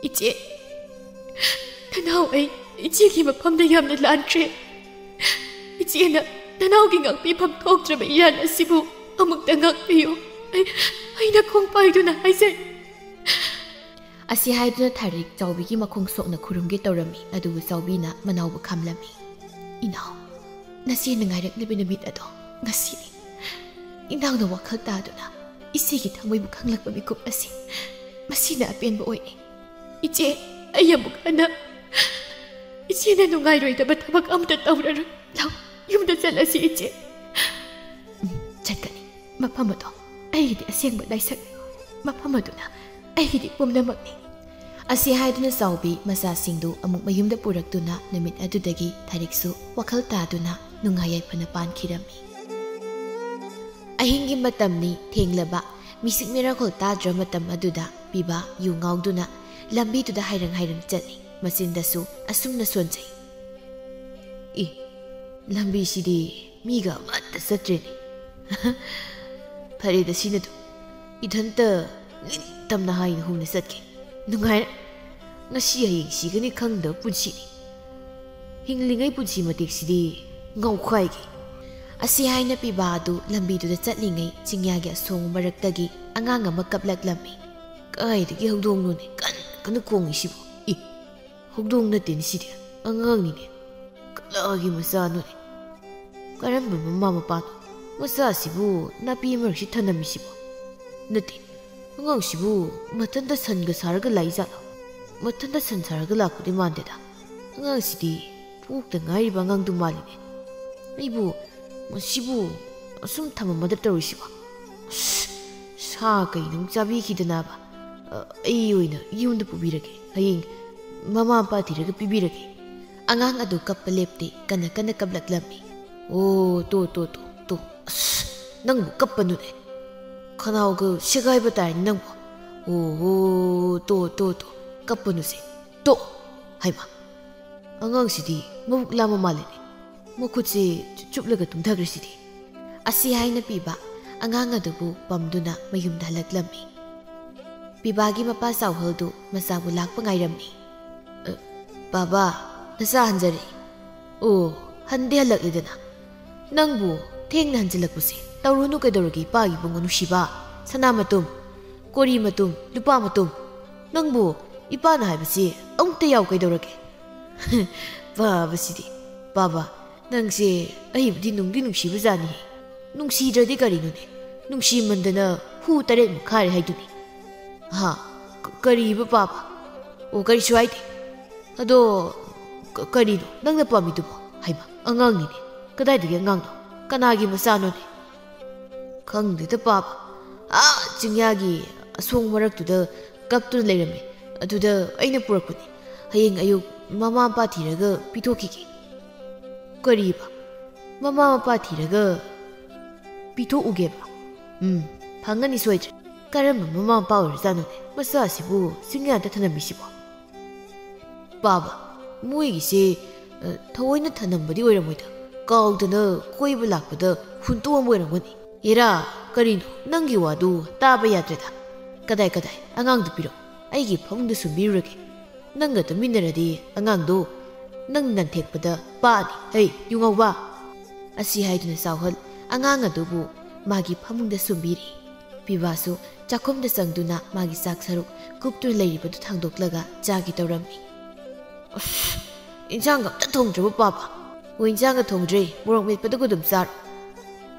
"ꯏꯆꯦ, ꯅꯅꯥꯎ ꯑꯩ ꯏꯆꯦꯒꯤ ꯃꯐꯝꯗ ꯌꯥꯝꯅ ꯂꯥꯟꯈ꯭ꯔꯦ꯫ ꯏꯆꯦꯅ ꯅꯅꯥꯎꯒꯤ ꯉꯥꯛꯄꯤꯐꯝ ꯊꯣꯛꯇ꯭ꯔꯕ ꯏꯔꯥꯟ ꯑꯁꯤꯕꯨ ꯑꯃꯨꯛꯇ ꯉꯥꯛꯄꯤꯌꯨ꯫ ꯑꯩ, ꯑꯩꯅ ꯈꯣꯡ ꯄꯥꯏꯗꯨꯅ ꯍꯥꯏꯖꯔꯤ꯫" ꯑꯁꯤ ꯍꯥꯏꯗꯨꯅ ꯊꯥꯔꯤꯛ ꯆꯥꯎꯕꯤꯒꯤ ꯃꯈꯣꯡ ꯁꯣꯛꯅ ꯈꯨꯔꯨꯝꯒꯦ ꯇꯧꯔꯝꯃꯤ, ꯑꯗꯨꯕꯨ ꯆꯥꯎꯕꯤꯅ ꯃꯅꯥꯎꯕꯨ ꯈꯥꯝꯂꯝꯃꯤ꯫ "ꯏꯅꯥꯎ, ꯅꯆꯦꯅ ꯉꯥꯏꯔꯛꯂꯤꯕ ꯅꯨꯃꯤꯠ ꯑꯗꯣ ꯉꯁꯤꯅꯤ꯫ ꯏꯅꯥꯎꯅ ꯋꯥꯈꯜ ꯇꯥꯗꯨꯅ ꯏꯆꯦꯒꯤ ꯊꯃꯣꯏꯕꯨ ꯈꯪꯂꯛꯄ ꯃꯤꯀꯨꯞ ꯑꯁꯤ ꯃꯁꯤꯅ ꯑꯄꯦꯟꯕ ꯑꯣꯏꯔꯦ꯫ ꯏꯆꯦ, ꯑꯩ ꯑꯃꯨꯛ ꯍꯟꯅ ꯏꯆꯦꯅ ꯅꯨꯡꯉꯥꯏꯔꯣꯏꯗꯕ ꯊꯕꯛ ꯑꯃꯇ ꯇꯧꯔꯔꯣꯏ꯫ ꯂꯥꯎ, ꯌꯨꯝꯗ ꯆꯠꯂꯁꯤ, ꯏꯆꯦ꯫" "ꯎꯝ, ꯆꯠꯀꯅꯤ꯫ ꯃꯐꯝ ꯑꯗꯣ ꯑꯩꯒꯤꯗꯤ ꯑꯁꯦꯡꯕ ꯂꯥꯏꯁꯪꯅꯤ꯫ ꯃꯐꯝ ꯑꯗꯨꯅ ꯑꯩꯒꯤꯗꯤ ꯄꯨꯝꯅꯃꯛꯅꯤ꯫" ꯑꯁꯤ ꯍꯥꯏꯗꯨꯅ ꯆꯥꯎꯕꯤ ꯃꯆꯥꯁꯤꯡꯗꯨ ꯑꯃꯨꯛ ꯃꯌꯨꯝꯗ ꯄꯨꯔꯛꯇꯨꯅ ꯅꯨꯃꯤꯠ ꯑꯗꯨꯗꯒꯤ ꯊꯥꯔꯤꯛꯁꯨ ꯋꯥꯈꯜ ꯇꯥꯗꯨꯅ ꯅꯨꯡꯉꯥꯏ ꯌꯥꯏꯐꯅ ꯄꯥꯟꯈꯤꯔꯝꯃꯤ꯫ ꯑꯍꯤꯡꯒꯤ ꯃꯇꯝꯅꯤ ꯊꯦꯡꯂꯕ꯫ ꯃꯤꯁꯤꯛ ꯃꯤꯔꯥꯈꯣꯜ ꯇꯥꯗ꯭ꯔ ꯃꯇꯝ ꯑꯗꯨꯗ ꯄꯤꯕꯥ ꯌꯨ ꯉꯥꯎꯗꯨꯅ ꯂꯝꯕꯤꯗꯨꯗ ꯍꯥꯏꯔꯪ ꯍꯥꯏꯔꯪ ꯆꯠꯂꯤ꯫ ꯃꯆꯤꯟꯗꯁꯨ ꯑꯁꯨꯝꯅ ꯁꯣꯟꯖꯩ, "ꯏ, ꯂꯝꯕꯤꯁꯤꯗꯤ ꯃꯤꯒ ꯑꯃꯠꯇ ꯆꯠꯇ꯭ꯔꯦꯅꯦ꯫ ꯐꯔꯦꯗ ꯁꯤꯅꯗꯨ, ꯏꯊꯟꯇ ꯅꯤꯡꯇꯝꯅ ꯍꯥꯏꯅ ꯍꯨꯝꯅ ꯆꯠꯀꯦ꯫ ꯅꯨꯡꯉꯥꯏꯔꯦ꯫ ꯉꯁꯤ ꯍꯌꯦꯡ ꯁꯤꯒꯅꯤ ꯈꯪꯗꯕ ꯄꯨꯟꯁꯤꯅꯤ꯫ ꯍꯤꯡꯂꯤꯉꯩ ꯄꯨꯟꯁꯤ ꯃꯇꯦꯛꯁꯤꯗꯤ ꯉꯥꯎꯈꯥꯏꯒꯦ꯫" ꯑꯁꯤ ꯍꯥꯏꯅ ꯄꯤꯕꯥ ꯑꯗꯨ ꯂꯝꯕꯤꯗꯨꯗ ꯆꯠꯂꯤꯉꯩ ꯆꯤꯡꯌꯥꯒꯤ ꯑꯁꯣꯡꯕ ꯃꯔꯛꯇꯒꯤ ꯑꯉꯥꯡ ꯑꯃ ꯀꯞꯂꯛꯂꯝꯃꯤ꯫ "ꯀꯥꯏꯗꯒꯤ ꯍꯧꯗꯣꯡꯅꯣꯅꯦ ꯀꯟꯅ ꯀꯟꯅ ꯈꯣꯡꯉꯤꯁꯤꯕꯨ? ꯏ, ꯍꯧꯗꯣꯡ ꯅꯠꯇꯦꯅꯦ ꯁꯤꯗꯤ, ꯑꯉꯥꯡꯅꯤꯅꯦ꯫ ꯀꯅꯥꯒꯤ ꯃꯆꯥꯅꯣꯅꯦ? ꯀꯔꯝꯕ ꯃꯃꯥ ꯃꯄꯥꯅꯣ ꯃꯆꯥꯁꯤꯕꯨ ꯅꯥꯄꯤ ꯃꯔꯛꯁꯤ ꯊꯅꯝꯃꯤꯁꯤꯕꯣ? ꯅꯠꯇꯦ, ꯑꯉꯥꯡꯁꯤꯕꯨ ꯃꯊꯟꯇ ꯁꯟꯒ ꯁꯥꯔꯒ ꯂꯥꯛꯏꯖꯥꯠꯂꯣ? ꯃꯊꯟꯇ ꯁꯟ ꯁꯥꯔꯒ ꯂꯥꯛꯄꯗꯤ ꯃꯥꯟꯗꯦꯗ꯫ ꯑꯉꯥꯡꯁꯤꯗꯤ ꯄꯣꯛꯇ ꯉꯥꯏꯔꯤꯕ ꯑꯉꯥꯡꯗꯨ ꯃꯥꯜꯂꯤꯅꯦ꯫ ꯑꯩꯕꯨ ꯃꯁꯤꯕꯨ ꯑꯁꯨꯝ ꯊꯝꯃꯝꯃꯗ ꯇꯧꯔꯤꯁꯤꯕꯣ? ꯑꯁ, ꯁꯥ ꯀꯩꯅꯣ ꯑꯃꯨꯛ ꯆꯥꯕꯤꯈꯤꯗꯅꯕ? ꯑ, ꯑꯩ ꯑꯣꯏꯅ ꯌꯨꯝꯗ ꯄꯨꯕꯤꯔꯒꯦ꯫ ꯍꯌꯦꯡ ꯃꯃꯥ ꯃꯄꯥ ꯊꯤꯔꯒ ꯄꯤꯕꯤꯔꯒꯦ꯫" ꯑꯉꯥꯡ ꯑꯗꯨ ꯀꯞꯄ ꯂꯦꯞꯇꯦ, ꯀꯟꯅ ꯀꯟꯅ ꯀꯞꯂꯛꯂꯝꯃꯤ꯫ "ꯑꯣ, ꯇꯣ, ꯇꯣ, ꯇꯣ, ꯇꯣ꯫ ꯑꯁ, "ꯅꯪꯕꯨ ꯀꯞꯄꯅꯨꯅꯦ꯫ ꯈꯅꯥꯎꯒ ꯁꯦꯒꯥꯏꯕ ꯇꯥꯔꯅꯤ ꯅꯪꯕꯨ꯫ ꯑꯣꯍꯣ, ꯇꯣ, ꯇꯣ, ꯇꯣ, ꯀꯞꯄꯅꯨꯁꯦ꯫ ꯇꯣ!" ꯍꯥꯏꯃ, ꯑꯉꯥꯡꯁꯤꯗꯤ ꯃꯕꯨꯛ ꯂꯥꯝꯕ ꯃꯥꯜꯂꯦꯅꯦ꯫ ꯃꯈꯨꯠꯁꯦ ꯆꯨꯞꯂꯒ ꯇꯨꯝꯊꯈ꯭ꯔꯦꯁꯤꯗꯤ꯫ ꯑꯁꯤ ꯍꯥꯏꯅ ꯄꯤꯕ ꯑꯉꯥꯡ ꯑꯗꯨꯕꯨ ꯄꯝꯗꯨꯅ ꯃꯌꯨꯝꯗ ꯍꯜꯂꯛꯂꯝꯃꯤ꯫ ꯄꯤꯕꯥꯒꯤ ꯃꯄꯥ ꯆꯥꯎꯍꯜꯗꯨ ꯃꯆꯥꯕꯨ ꯂꯥꯛꯄ ꯉꯥꯏꯔꯝꯃꯤ꯫ "ꯑ, ꯕꯥꯕꯥ, ꯅꯆꯥ ꯍꯟꯖꯔꯛꯏ꯫ ꯑꯣ, ꯍꯟꯗꯤ ꯍꯜꯂꯛꯂꯦꯗꯅ꯫ ꯅꯪꯕꯨ ꯊꯦꯡꯅ ꯍꯟꯖꯤꯜꯂꯛꯄꯁꯦ ꯇꯧꯔꯨꯅꯨ ꯀꯩꯗꯧꯔꯒꯦ, ꯏꯄꯥꯒꯤ ꯏꯕꯨꯡꯉꯣ ꯅꯨꯡꯁꯤꯕ? ꯁꯅꯥ ꯃꯇꯨꯝ, ꯀꯣꯔꯤ ꯃꯇꯨꯝ, ꯂꯨꯄꯥ ꯃꯇꯨꯝ, ꯅꯪꯕꯨ ꯏꯄꯥꯅ ꯍꯥꯏꯕꯁꯤ ꯑꯃꯨꯛꯇ ꯌꯥꯎ ꯀꯩꯗꯧꯔꯒꯦ?" ꯕꯥꯕꯁꯤꯗꯤ, "ꯕꯥꯕꯥ, ꯅꯪꯁꯦ ꯑꯩꯕꯨꯗꯤ ꯅꯨꯡꯗꯤ ꯅꯨꯡꯁꯤꯕꯖꯥꯠꯅꯤꯍꯦ꯫ ꯅꯨꯡꯁꯤꯗ꯭ꯔꯗꯤ ꯀꯔꯤꯅꯣꯅꯦ? ꯅꯨꯡꯁꯤꯃꯟꯗꯅ ꯍꯨ ꯇꯔꯦꯠꯃꯨꯛ ꯈꯥꯔꯦ ꯍꯥꯏꯗꯨꯅꯤ꯫ ꯍꯥ? ꯀ-, ꯀꯔꯤꯕ ꯄꯥꯕ? ꯑꯣ, ꯀꯔꯤꯁꯨ ꯍꯥꯏꯗꯦ꯫ ꯑꯗꯣ, ꯀ-, ꯀꯔꯤꯅꯣ ꯅꯪꯅ ꯄꯥꯝꯃꯤꯗꯨꯕꯣ? ꯍꯩꯃ, ꯑꯉꯥꯡꯅꯤꯅꯦ꯫ ꯀꯗꯥꯏꯗꯒꯤ ꯑꯉꯥꯡꯅꯣ? ꯀꯅꯥꯒꯤ ꯃꯆꯥꯅꯣꯅꯦ?" "ꯈꯪꯗꯦꯗ ꯄꯥꯕ꯫ ꯑꯥ ꯆꯤꯡꯌꯥꯒꯤ ꯑꯁꯣꯡ ꯃꯔꯛꯇꯨꯗ ꯀꯞꯇꯨꯅ ꯂꯩꯔꯝꯃꯦ꯫ ꯑꯗꯨꯗ ꯑꯩꯅ ꯄꯨꯔꯛꯄꯅꯤ꯫ ꯍꯌꯦꯡ ꯑꯌꯨꯛ ꯃꯃꯥ ꯃꯄꯥ ꯊꯤꯔꯒ ꯄꯤꯊꯣꯛꯈꯤꯒꯦ꯫" "ꯀꯔꯤꯕ? ꯃꯃꯥ ꯃꯄꯥ ꯊꯤꯔꯒ ꯄꯤꯊꯣꯛꯎꯒꯦꯕ? ꯎꯝ, ꯐꯪꯒꯅꯤ ꯁꯣꯏꯗ꯭ꯔꯦ꯫ ꯀꯔꯝꯕ ꯃꯃꯥ ꯃꯄꯥ ꯑꯣꯏꯔꯖꯥꯠꯅꯣꯅꯦ? ꯃꯆꯥꯁꯤꯕꯨ ꯆꯤꯡꯌꯥꯗ ꯊꯅꯝꯃꯤꯁꯤꯕꯣ?" "ꯄꯥꯕ, ꯃꯣꯏꯒꯤꯁꯦ, ꯑ, ꯊꯑꯣꯏꯅ ꯊꯅꯝꯕꯗꯤ ꯑꯣꯏꯔꯝꯃꯣꯏꯗ꯫ ꯀꯥꯎꯗꯅ ꯀꯣꯏꯕ ꯂꯥꯛꯄꯗ ꯍꯨꯟꯇꯣꯛꯑꯝꯕ ꯑꯣꯏꯔꯝꯒꯅꯤ꯫" "ꯑꯦꯔꯥ, ꯀꯔꯤꯅꯣ? ꯅꯪꯒꯤ ꯋꯥꯗꯨ ꯇꯥꯕ ꯌꯥꯗ꯭ꯔꯦꯗ꯫ ꯀꯗꯥꯏ, ꯀꯗꯥꯏ? ꯑꯉꯥꯡꯗꯨ ꯄꯤꯔꯛꯑꯣ꯫ ꯑꯩꯒꯤ ꯐꯃꯨꯡꯗ ꯁꯨꯝꯕꯤꯔꯨꯔꯒꯦ꯫ ꯅꯪꯒ ꯇꯨꯃꯤꯟꯅꯔꯗꯤ ꯑꯉꯥꯡꯗꯣ ꯅꯪ ꯅꯟꯊꯦꯛꯄꯗ ꯄꯥꯛꯑꯅꯤ꯫ ꯍꯩ, ꯌꯨꯉꯧꯕ!" ꯑꯁꯤ ꯍꯥꯏꯗꯨꯅ ꯆꯥꯎꯍꯜ ꯑꯉꯥꯡ ꯑꯗꯨꯕꯨ ꯃꯥꯒꯤ ꯐꯃꯨꯡꯗ ꯁꯨꯝꯕꯤꯔꯤ꯫ ꯄꯤꯕꯥꯁꯨ ꯆꯥꯛꯈꯨꯝꯗ ꯆꯪꯗꯨꯅ ꯃꯥꯒꯤ ꯆꯥꯛ ꯁꯔꯨꯛ ꯀꯨꯞꯇꯨꯅ ꯂꯩꯔꯤꯕꯗꯨ ꯊꯥꯡꯗꯣꯛꯂꯒ ꯆꯥꯒꯦ ꯇꯧꯔꯝꯃꯤ꯫ "ꯑꯁ, ꯏꯟꯁꯥꯡꯒ ꯑꯝꯇ ꯊꯣꯡꯗ꯭ꯔꯕꯣ ꯄꯥꯕ?" "ꯑꯣ, ꯏꯟꯁꯥꯡꯒ ꯊꯣꯡꯗ꯭ꯔꯦ, ꯃꯣꯔꯣꯛ ꯃꯦꯠꯄꯗꯨꯒ ꯑꯗꯨꯝ ꯆꯥꯔꯣ꯫"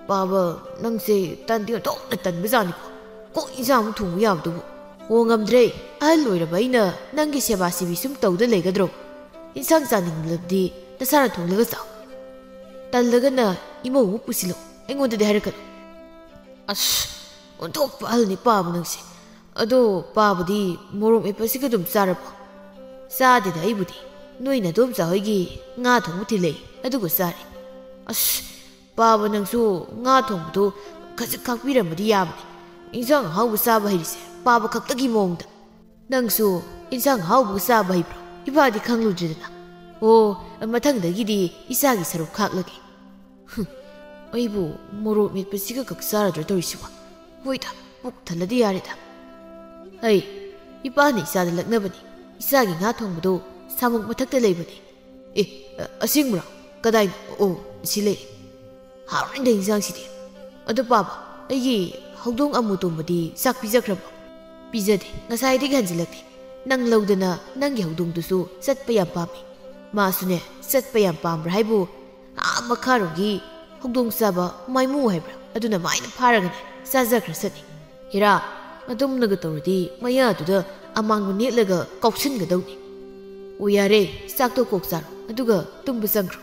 "ꯄꯥꯕ, ꯅꯪꯁꯦ ꯇꯟꯗꯤ ꯑꯣꯟꯊꯣꯛꯅ ꯇꯟꯕꯖꯥꯠꯅꯤꯀꯣ꯫ ꯀꯣꯛ ꯏꯟꯁꯥꯡ ꯑꯃꯨꯛ ꯊꯣꯡꯕ ꯌꯥꯕꯗꯨꯕꯨ꯫" "ꯑꯣ, ꯉꯝꯗ꯭ꯔꯦ꯫ ꯑꯍꯜ ꯑꯣꯏꯔꯕ ꯑꯩꯅ ꯅꯪꯒꯤ ꯁꯦꯕꯥ ꯁꯤꯕꯤ ꯁꯨꯝ ꯇꯧꯗ ꯂꯩꯒꯗ꯭ꯔꯣ? ꯏꯟꯁꯥꯡ ꯆꯥꯅꯤꯡꯂꯕꯗꯤ ꯅꯁꯥꯅ ꯊꯣꯡꯂꯒ ꯆꯥꯎ꯫ ꯇꯜꯂꯒꯅ ꯏꯃꯧ ꯑꯃꯨꯛ ꯄꯨꯁꯤꯜꯂꯛꯎ, ꯑꯩꯉꯣꯟꯗꯗꯤ ꯍꯥꯏꯔꯛꯀꯅꯨ꯫" "ꯑꯁ, ꯑꯣꯟꯊꯣꯛꯄ ꯑꯍꯜꯅꯤ ꯄꯥꯕ ꯅꯪꯁꯦ꯫ ꯑꯗꯣ ꯄꯥꯕꯗꯤ ꯃꯣꯔꯣꯛ ꯃꯦꯠꯄꯁꯤꯒ ꯑꯗꯨꯝ ꯆꯥꯔꯕꯣ?" "ꯆꯥꯗꯦꯗ ꯑꯩꯕꯨꯗꯤ꯫ ꯅꯣꯏ ꯅꯗꯣꯝꯆꯥ ꯍꯣꯏꯒꯤ ꯉꯥ ꯊꯣꯡꯕ ꯊꯤꯜꯂꯛꯏ, ꯑꯗꯨꯒ ꯆꯥꯔꯦ꯫" "ꯑꯁ, ꯄꯥꯕ, ꯅꯪꯁꯨ ꯉꯥ ꯊꯣꯡꯕꯗꯨ ꯈꯖꯤꯛ ꯈꯥꯛꯄꯤꯔꯝꯃꯗꯤ ꯌꯥꯕꯅꯤ꯫ ꯏꯟꯁꯥꯡ ꯑꯍꯥꯎꯕ ꯆꯥꯕ ꯍꯩꯔꯤꯁꯦ ꯄꯥꯕ ꯈꯛꯇꯒꯤ ꯃꯑꯣꯡꯗ꯫ ꯅꯪꯁꯨ ꯏꯟꯁꯥꯡ ꯑꯍꯥꯎꯕꯒ ꯆꯥꯕ ꯍꯩꯕ꯭ꯔꯣ? ꯏꯄꯥꯗꯤ ꯈꯪꯂꯨꯗ꯭ꯔꯦꯗꯅ꯫ ꯑꯣ, ꯃꯊꯪꯗꯒꯤꯗꯤ ꯏꯆꯥꯒꯤ ꯁꯔꯨꯛ ꯈꯥꯛꯂꯒꯦ꯫ ꯍꯨꯝ, ꯑꯩꯕꯨ ꯃꯣꯔꯣꯛ ꯃꯦꯠꯄꯁꯤꯒ ꯈꯛ ꯆꯥꯔꯗ꯭ꯔꯥ ꯇꯧꯔꯤꯁꯤꯕꯣ? ꯍꯣꯏꯗ, ꯄꯨꯛ ꯊꯜꯂꯗꯤ ꯌꯥꯔꯦꯗ꯫ ꯑꯩ, ꯏꯄꯥꯅ ꯏꯆꯥꯗ ꯂꯛꯅꯕꯅꯤ꯫ ꯏꯆꯥꯒꯤ ꯉꯥ ꯊꯣꯡꯕꯗꯣ ꯁꯥꯃꯨꯛ ꯃꯊꯛꯇ ꯂꯩꯕꯅꯤ꯫ ꯑꯦ, ꯑ-, ꯑꯁꯦꯡꯕ꯭ꯔꯣ? ꯀꯗꯥꯏꯅꯣ? ꯑꯣ, ꯁꯤ ꯂꯩꯔꯦ꯫ ꯍꯥꯎꯔꯅꯤꯗ ꯏꯟꯁꯥꯡꯁꯤꯗꯤ꯫ ꯑꯗꯨ ꯄꯥꯕ, ꯑꯩꯒꯤ ꯍꯧꯗꯣꯡ ꯑꯃꯨ ꯇꯣꯝꯕꯗꯤ ꯆꯥꯛ ꯄꯤꯖꯈ꯭ꯔꯕꯣ? ꯄꯤꯖꯗꯦ, ꯉꯁꯥꯏꯗꯒꯤ ꯍꯟꯖꯤꯜꯂꯛꯇꯦ꯫ ꯅꯪ ꯂꯧꯗꯅ ꯅꯪꯒꯤ ꯍꯧꯗꯣꯡꯗꯨꯁꯨ ꯆꯠꯄ ꯌꯥꯝ ꯄꯥꯝꯃꯤ꯫ ꯃꯥꯁꯨꯅꯦ, ꯆꯠꯄ ꯌꯥꯝ ꯄꯥꯝꯕ꯭ꯔꯥ ꯍꯥꯏꯕꯨ, ꯑꯥ ꯃꯈꯥꯔꯣꯝꯒꯤ ꯍꯧꯗꯣꯡ ꯆꯥꯕ ꯃꯥꯏꯃꯨ ꯍꯥꯏꯕ꯭ꯔꯥ, ꯑꯗꯨꯅ ꯃꯥꯏꯅ ꯐꯥꯔꯒꯅꯦ ꯆꯥꯖꯈ꯭ꯔꯁꯅꯤ꯫ ꯍꯦꯔꯥ, ꯑꯗꯨꯝꯅꯒ ꯇꯧꯔꯗꯤ ꯃꯌꯥꯗꯨꯗ ꯑꯃꯥꯡꯕ ꯅꯦꯠꯂꯒ ꯀꯥꯎꯁꯤꯟꯒꯗꯧꯅꯤ꯫ ꯑꯣ ꯌꯥꯔꯦ, ꯆꯥꯛꯇꯣ ꯀꯣꯛ ꯆꯥꯔꯣ, ꯑꯗꯨꯒ ꯇꯨꯝꯕ ꯆꯪꯈ꯭ꯔꯣ꯫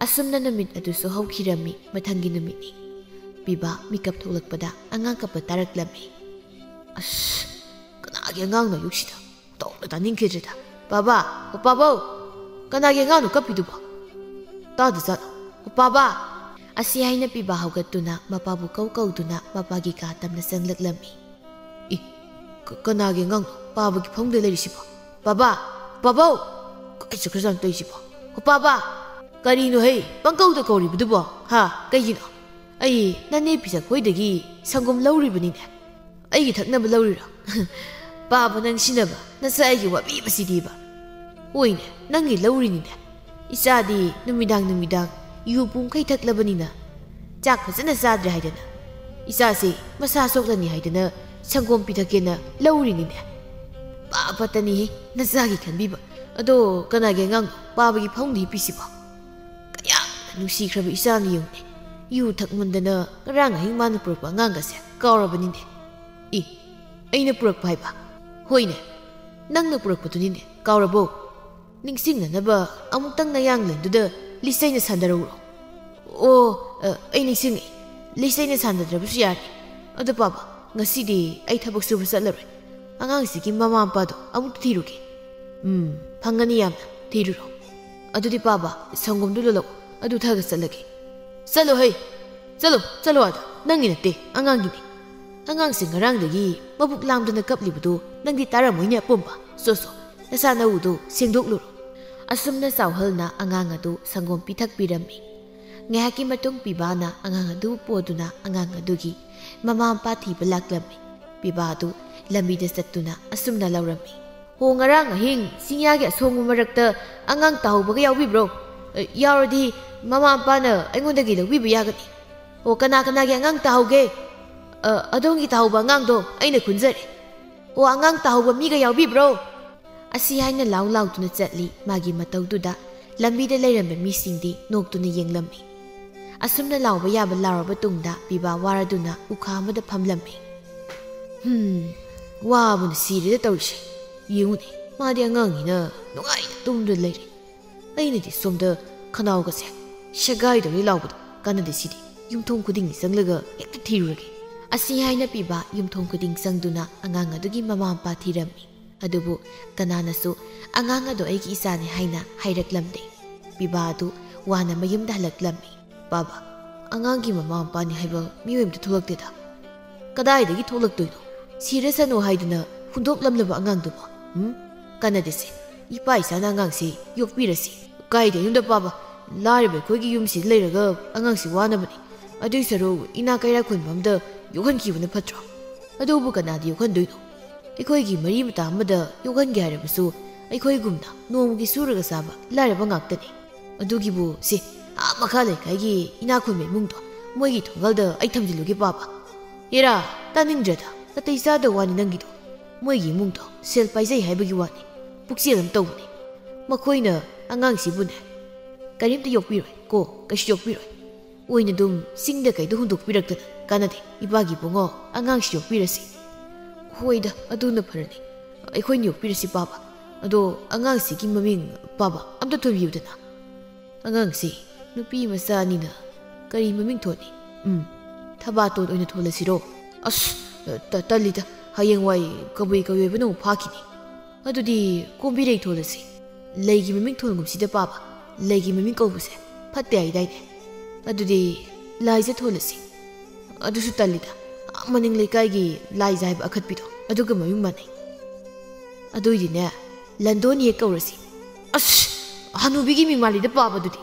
ꯑꯁꯨꯝꯅ ꯅꯨꯃꯤꯠ ꯑꯗꯨꯁꯨ ꯍꯧꯈꯤꯔꯝꯃꯤ꯫ ꯃꯊꯪꯒꯤ ꯅꯨꯃꯤꯠꯅꯤ꯫ ꯄꯤꯕꯥ ꯃꯤꯀꯞ ꯊꯣꯛꯂꯛꯄꯗ ꯑꯉꯥꯡ ꯀꯞꯄ ꯇꯥꯔꯛꯂꯝꯃꯤ꯫ ꯑꯁ, ꯀꯅꯥꯒꯤ ꯑꯉꯥꯡꯅꯣ ꯑꯌꯨꯛꯁꯤꯗ? ꯇꯧꯅ ꯇꯥꯅꯤꯡꯈꯤꯗ꯭ꯔꯦꯗ꯫ ꯄꯥꯕꯥ, ꯑꯣ ꯄꯥꯕꯧ, ꯀꯅꯥꯒꯤ ꯑꯉꯥꯡꯅꯣ ꯀꯞꯄꯤꯗꯨꯕꯣ? ꯇꯥꯗꯖꯥꯠꯂꯣ? ꯑꯣ ꯄꯥꯕꯥ! ꯑꯁꯤ ꯍꯥꯏꯅ ꯄꯤꯕꯥ ꯍꯧꯒꯠꯇꯨꯅ ꯃꯄꯥꯕꯨ ꯀꯧ ꯀꯧꯗꯨꯅ ꯃꯄꯥꯒꯤ ꯀꯥ ꯇꯝꯅ ꯆꯪꯂꯛꯂꯝꯃꯤ꯫ ꯏ, ꯀ-, ꯀꯅꯥꯒꯤ ꯑꯉꯥꯡꯅꯣ ꯄꯥꯕꯒꯤ ꯐꯃꯨꯡꯗ ꯂꯩꯔꯤꯁꯤꯕꯣ? ꯄꯥꯕꯥ! ꯄꯥꯕꯧ! ꯀꯥꯏ ꯆꯠꯈ꯭ꯔꯖꯥꯠꯅꯣ ꯇꯧꯔꯤꯁꯤꯕꯣ? ꯑꯣ ꯄꯥꯕꯥ! ꯀꯔꯤꯅꯣ ꯍꯦ, ꯄꯪꯀꯧꯗ ꯀꯧꯔꯤꯕꯗꯨꯕꯣ? ꯍꯥ? ꯀꯩꯒꯤꯅꯣ? ꯑꯩ ꯅꯅꯦ ꯄꯤꯁꯛ ꯈꯣꯏꯗꯒꯤ ꯁꯪꯒꯣꯝ ꯂꯧꯔꯤꯕꯅꯤꯅꯦ꯫ ꯑꯩꯒꯤ ꯊꯛꯅꯕ ꯂꯧꯔꯤꯔꯣ? ꯄꯥꯕ ꯅꯪ ꯁꯤꯟꯅꯕ, ꯅꯆꯥ ꯑꯩꯒꯤ ꯋꯥꯕꯤꯕꯁꯤꯗꯤꯕ꯫ ꯍꯣꯏꯅꯦ, ꯅꯪꯒꯤ ꯂꯧꯔꯤꯅꯤꯅꯦ꯫ ꯏꯆꯥꯗꯤ ꯅꯨꯃꯤꯗꯥꯡ ꯅꯨꯃꯤꯗꯥꯡ ꯌꯨ ꯄꯨꯡꯈꯩ ꯊꯛꯂꯕꯅꯤꯅ ꯆꯥꯛ ꯐꯖꯅ ꯆꯥꯗ꯭ꯔꯦ ꯍꯥꯏꯗꯅ, ꯏꯆꯥꯁꯦ ꯃꯁꯥ ꯁꯣꯛꯂꯅꯤ ꯍꯥꯏꯗꯅ ꯁꯪꯒꯣꯝ ꯄꯤꯊꯛꯀꯦꯅ ꯂꯧꯔꯤꯅꯤꯅꯦ꯫ ꯄꯥꯕꯇꯅꯤꯍꯦ ꯅꯆꯥꯒꯤ ꯈꯟꯕꯤꯕ꯫ ꯑꯗꯣ ꯀꯅꯥꯒꯤ ꯑꯉꯥꯡꯅꯣ ꯄꯥꯕꯒꯤ ꯐꯃꯨꯡꯗ ꯍꯤꯞꯄꯤꯁꯤꯕꯣ? ꯀꯌꯥꯝ ꯅꯨꯡꯁꯤꯈ꯭ꯔꯕ ꯏꯆꯥꯅꯤ ꯌꯦꯡꯉꯨꯅꯦ꯫ ꯌꯨ ꯊꯛꯃꯟꯗꯅ ꯉꯔꯥꯡ ꯑꯍꯤꯡ ꯃꯥꯅ ꯄꯨꯔꯛꯄ ꯑꯉꯥꯡꯒꯁꯦ ꯀꯥꯎꯔꯕꯅꯤꯅꯦ꯫ ꯏ, ꯑꯩꯅ ꯄꯨꯔꯛꯄ ꯍꯥꯏꯕ? ꯍꯣꯏꯅꯦ, ꯅꯪꯅ ꯄꯨꯔꯛꯄꯗꯨꯅꯤꯅꯦ, ꯀꯥꯎꯔꯕꯣ? ꯅꯤꯡꯁꯤꯡꯅꯅꯕ ꯑꯃꯨꯛꯇꯪ ꯅꯌꯥꯡꯂꯦꯟꯗꯨꯗ ꯂꯤꯆꯩꯅ ꯁꯥꯟꯗꯔꯧꯔꯣ꯫ ꯑꯣ, ꯑ, ꯑꯩ ꯅꯤꯡꯁꯤꯡꯉꯦ꯫ ꯂꯤꯆꯩꯅ ꯁꯥꯟꯗꯗ꯭ꯔꯕꯁꯨ ꯌꯥꯔꯦ꯫ ꯑꯗꯣ ꯄꯥꯕ, ꯉꯁꯤꯗꯤ ꯑꯩ ꯊꯕꯛ ꯁꯨꯕ ꯆꯠꯂꯔꯣꯏ꯫ ꯑꯉꯥꯡꯁꯤꯒꯤ ꯃꯃꯥ ꯃꯄꯥꯗꯣ ꯑꯃꯨꯛꯇ ꯊꯤꯔꯨꯒꯦ꯫ ꯎꯝ, ꯐꯪꯒꯅꯤ ꯌꯥꯝꯅ꯫ ꯊꯤꯔꯨꯔꯣ꯫ ꯑꯗꯨꯗꯤ ꯄꯥꯕ, ꯁꯪꯒꯣꯝꯗꯨ ꯂꯣꯜꯂꯛꯑꯣ꯫ ꯑꯗꯨ ꯊꯛꯑꯒ ꯆꯠꯂꯒꯦ꯫ "ꯆꯠꯂꯣ ꯍꯩ, ꯆꯠꯂꯣ, ꯆꯠꯂꯣ ꯑꯥꯗ, ꯅꯪꯒꯤ ꯅꯠꯇꯦ, ꯑꯉꯥꯡꯒꯤꯅꯤ꯫ ꯑꯉꯥꯡꯁꯦ ꯉꯔꯥꯡꯗꯒꯤ ꯃꯕꯨꯛ ꯂꯥꯝꯗꯅ ꯀꯞꯂꯤꯕꯗꯨ ꯅꯪꯗꯤ ꯇꯥꯔꯝꯃꯣꯏꯅꯦ ꯑꯄꯣꯝꯕ꯫ ꯁꯣ ꯁꯣ, ꯅꯁꯥ ꯅꯎꯗꯣ ꯁꯦꯡꯗꯣꯛꯂꯨꯔꯣ꯫" ꯑꯁꯨꯝꯅ ꯆꯥꯎꯍꯜꯅ ꯑꯉꯥꯡ ꯑꯗꯨ ꯁꯪꯒꯣꯝ ꯄꯤꯊꯛꯄꯤꯔꯝꯃꯤ꯫ ꯉꯥꯏꯍꯥꯛꯀꯤ ꯃꯇꯨꯡ ꯄꯤꯕꯥꯅ ꯑꯉꯥꯡ ꯑꯗꯨ ꯄꯣꯗꯨꯅ ꯑꯉꯥꯡ ꯑꯗꯨꯒꯤ ꯃꯃꯥ ꯃꯄꯥ ꯊꯤꯕ ꯂꯥꯛꯂꯝꯃꯤ꯫ ꯄꯤꯕꯥ ꯑꯗꯨ ꯂꯝꯕꯤꯗ ꯆꯠꯇꯨꯅ ꯑꯁꯨꯝꯅ ꯂꯧꯔꯝꯃꯤ꯫ "ꯍꯣ, ꯉꯔꯥꯡ ꯑꯍꯤꯡ ꯆꯤꯡꯌꯥꯒꯤ ꯑꯁꯣꯡꯕ ꯃꯔꯛꯇ ꯑꯉꯥꯡ ꯇꯥꯍꯧꯕꯒ ꯌꯥꯎꯕꯤꯕ꯭ꯔꯣ? ꯑꯦ, ꯌꯥꯎꯔꯗꯤ ꯃꯃꯥ ꯃꯄꯥꯅ ꯑꯩꯉꯣꯟꯗꯒꯤ ꯂꯧꯕꯤꯕ ꯌꯥꯒꯅꯤ꯫ ꯑꯣ, ꯀꯅꯥ ꯀꯅꯥꯒꯤ ꯑꯉꯥꯡ ꯇꯥꯍꯧꯒꯦ? ꯑ, ꯑꯗꯣꯝꯒꯤ ꯇꯥꯍꯧꯕ ꯑꯉꯥꯡꯗꯣ ꯑꯩꯅ ꯈꯨꯟꯖꯔꯦ꯫ ꯑꯣ, ꯑꯉꯥꯡ ꯇꯥꯍꯧꯕ ꯃꯤꯒ ꯌꯥꯎꯕꯤꯕ꯭ꯔꯣ?" ꯑꯁꯤ ꯍꯥꯏꯅ ꯂꯥꯎ ꯂꯥꯎꯗꯨꯅ ꯆꯠꯂꯤ꯫ ꯃꯥꯒꯤ ꯃꯇꯧꯗꯨꯗ ꯂꯝꯕꯤꯗ ꯂꯩꯔꯝꯕ ꯃꯤꯁꯤꯡꯗꯤ ꯅꯣꯛꯇꯨꯅ ꯌꯦꯡꯂꯝꯃꯤ꯫ ꯑꯁꯨꯝꯅ ꯂꯥꯎꯕ ꯌꯥꯕ ꯂꯥꯎꯔꯕ ꯇꯨꯡꯗ ꯄꯤꯕꯥ ꯋꯥꯔꯗꯨꯅ ꯎꯈꯥ ꯑꯃꯗ ꯐꯝꯂꯝꯃꯤ꯫ "ꯍꯨꯝ, ꯋꯥꯕꯅ ꯁꯤꯔꯦꯗ ꯇꯧꯔꯤꯁꯦ꯫ ꯌꯦꯡꯉꯨꯅꯦ, ꯃꯥꯗꯤ ꯑꯉꯥꯡꯅꯤꯅ ꯅꯨꯡꯉꯥꯏꯅ ꯇꯨꯝꯗꯨꯅ ꯂꯩꯔꯦ꯫ ꯑꯩꯅꯗꯤ ꯁꯣꯝꯗ ꯈꯅꯥꯎꯒꯁꯦ ꯁꯦꯒꯥꯏꯗꯧꯔꯦ ꯂꯥꯎꯕꯗꯣ꯫ ꯀꯥꯟꯅꯗꯦ ꯁꯤꯗꯤ꯫ ꯌꯨꯝꯊꯣꯡ ꯈꯨꯗꯤꯡꯒꯤ ꯆꯪꯂꯒ ꯍꯦꯛꯇ ꯊꯤꯔꯨꯔꯒꯦ꯫" ꯑꯁꯤ ꯍꯥꯏꯅ ꯄꯤꯕꯥ ꯌꯨꯝꯊꯣꯡ ꯈꯨꯗꯤꯡ ꯆꯪꯗꯨꯅ ꯑꯉꯥꯡ ꯑꯗꯨꯒꯤ ꯃꯃꯥ ꯃꯄꯥ ꯊꯤꯔꯝꯃꯤ꯫ ꯑꯗꯨꯕꯨ ꯀꯅꯥꯅꯁꯨ "ꯑꯉꯥꯡ ꯑꯗꯣ ꯑꯩꯒꯤ ꯏꯆꯥꯅꯤ" ꯍꯥꯏꯅ ꯍꯥꯏꯔꯛꯂꯝꯗꯦ꯫ ꯄꯤꯕꯥ ꯑꯗꯨ ꯋꯥꯅ ꯃꯌꯨꯝꯗ ꯍꯜꯂꯛꯂꯝꯃꯤ꯫ "ꯕꯥꯕꯥ, ꯑꯉꯥꯡꯒꯤ ꯃꯃꯥ ꯃꯄꯥꯅꯤ ꯍꯥꯏꯕ ꯃꯤꯑꯣꯏ ꯑꯝꯇ ꯊꯣꯛꯂꯛꯇꯦꯗ꯫" "ꯀꯗꯥꯏꯗꯒꯤ ꯊꯣꯛꯂꯛꯇꯣꯏꯅꯣ? ꯁꯤꯔꯁꯅꯨ ꯍꯥꯏꯗꯨꯅ ꯍꯨꯟꯗꯣꯛꯂꯝꯂꯕ ꯑꯉꯥꯡꯗꯨꯕꯨ? ꯎꯝ? ꯀꯥꯟꯅꯗꯦꯁꯦ꯫ ꯏꯄꯥ ꯏꯆꯥꯅ ꯑꯉꯥꯡꯁꯤ ꯌꯣꯛꯄꯤꯔꯁꯤ꯫" "ꯀꯥꯏꯗꯩꯅꯣꯗ ꯄꯥꯕ? ꯂꯥꯏꯔꯕ ꯑꯩꯈꯣꯏꯒꯤ ꯌꯨꯝꯁꯤꯗ ꯂꯩꯔꯒ ꯑꯉꯥꯡꯁꯤ ꯋꯥꯅꯕꯅꯤ꯫ ꯑꯗꯨꯏ ꯁꯔꯨꯛ ꯏꯅꯥ ꯀꯩꯔꯥꯛ ꯈꯨꯟꯕ ꯑꯝꯗ ꯌꯣꯛꯍꯟꯈꯤꯕꯅ ꯐꯠꯇ꯭ꯔꯣ?" "ꯑꯗꯨꯕꯨ ꯀꯅꯥꯗ ꯌꯣꯛꯍꯟꯗꯣꯏꯅꯣ? ꯑꯩꯈꯣꯏꯒꯤ ꯃꯔꯤ ꯃꯇꯥ ꯑꯃꯗ ꯌꯣꯛꯍꯟꯒꯦ ꯍꯥꯏꯔꯕꯁꯨ ꯑꯩꯈꯣꯏꯒꯨꯝꯅ ꯅꯣꯡꯃꯒꯤ ꯁꯨꯔꯒ ꯆꯥꯕ ꯂꯥꯏꯔꯕ ꯉꯥꯛꯇꯅꯤ꯫" "ꯑꯗꯨꯒꯤꯕꯨ ꯁꯤ ꯑꯥ ꯃꯈꯥ ꯂꯩꯀꯥꯏꯒꯤ ꯏꯅꯥ ꯈꯨꯟꯕ ꯏꯃꯨꯡꯗꯣ, ꯃꯣꯏꯒꯤ ꯊꯣꯡꯒꯜꯗ ꯑꯩ ꯊꯝꯖꯤꯜꯂꯨꯒꯦ ꯄꯥꯕ?" "ꯍꯦꯔꯥ, ꯇꯥꯅꯤꯡꯗ꯭ꯔꯦꯗ, ꯅꯥꯇꯩ ꯆꯥꯗꯕ ꯋꯥꯅꯤ ꯅꯪꯒꯤꯗꯣ꯫ ꯃꯣꯏꯒꯤ ꯏꯃꯨꯡꯗꯣ ꯁꯦꯜ ꯄꯥꯏꯖꯩ ꯍꯥꯏꯕꯒꯤ ꯋꯥꯅꯤ, ꯄꯨꯛꯆꯦꯜ ꯑꯃ ꯇꯧꯕꯅꯤ꯫ ꯃꯈꯣꯏꯅ ꯑꯉꯥꯡꯁꯤꯕꯨꯅꯦ ꯀꯔꯤꯝꯇ ꯌꯣꯛꯄꯤꯔꯣꯏ ꯀꯣ, ꯀꯩꯁꯨ ꯌꯣꯛꯄꯤꯔꯣꯏ꯫ ꯑꯣꯏꯅ ꯑꯗꯨꯝ ꯆꯤꯡꯗ ꯀꯩꯗ ꯍꯨꯟꯗꯣꯛꯄꯤꯔꯛꯇꯅ ꯀꯥꯟꯅꯗꯦ꯫ ꯏꯄꯥꯒꯤ ꯏꯕꯨꯡꯉꯣ, ꯑꯉꯥꯡꯁꯤ ꯌꯣꯛꯄꯤꯔꯁꯤ꯫" "ꯍꯣꯏꯗ, ꯑꯗꯨꯅ ꯐꯔꯅꯤ꯫ ꯑꯩꯈꯣꯏꯅ ꯌꯣꯛꯄꯤꯔꯁꯤ ꯄꯥꯕ꯫ ꯑꯗꯣ ꯑꯉꯥꯡꯁꯤꯒꯤ ꯃꯃꯤꯡ ꯄꯥꯕ ꯑꯝꯇ ꯊꯣꯟꯕꯤꯌꯨꯗꯅ꯫" "ꯑꯉꯥꯡꯁꯤ ꯅꯨꯄꯤ ꯃꯆꯥꯅꯤꯅ ꯀꯔꯤ ꯃꯃꯤꯡ ꯊꯣꯟꯅꯤ?" "ꯎꯝ, ꯊꯕꯥꯇꯣꯟ ꯑꯣꯏꯅ ꯊꯣꯜꯂꯁꯤꯔꯣ?" "ꯑꯁ, ꯇ-, ꯇꯜꯂꯤꯗ, ꯍꯌꯦꯡꯋꯥꯏ ꯀꯕꯨꯏ ꯀꯕꯨꯏꯕꯅ ꯑꯃꯨꯛ ꯐꯥꯈꯤꯅꯤ꯫ ꯑꯗꯨꯗꯤ ꯀꯣꯝꯕꯤꯔꯩ ꯊꯣꯜꯂꯁꯤ꯫ ꯂꯩꯒꯤ ꯃꯃꯤꯡ ꯊꯣꯟꯒꯨꯝꯁꯤꯗ ꯄꯥꯕ, ꯂꯩꯒꯤ ꯃꯃꯤꯡ ꯀꯧꯕꯁꯦ ꯐꯠꯇꯦ ꯍꯥꯏꯗꯥꯏꯅꯦ?" ꯑꯗꯨꯗꯤ ꯂꯥꯏꯖ ꯊꯣꯜꯂꯁꯤ꯫ ꯑꯗꯨꯁꯨ ꯇꯜꯂꯤꯗ, ꯑꯥ ꯃꯅꯤꯡ ꯂꯩꯀꯥꯏꯒꯤ ꯂꯥꯏꯖ ꯍꯥꯏꯕ ꯑꯈꯠꯄꯤꯗꯣ ꯑꯗꯨꯒ ꯃꯃꯤꯡ ꯃꯥꯟꯅꯩ꯫ ꯑꯗꯨꯏꯗꯤꯅꯦ, ꯂꯟꯗꯣꯟ ꯍꯦꯛ ꯀꯧꯔꯁꯤ꯫ ꯑꯁ, ꯍꯅꯨꯕꯤꯒꯤ ꯃꯤꯡ ꯃꯥꯜꯂꯤꯗ ꯄꯥꯕꯗꯨꯗꯤ꯫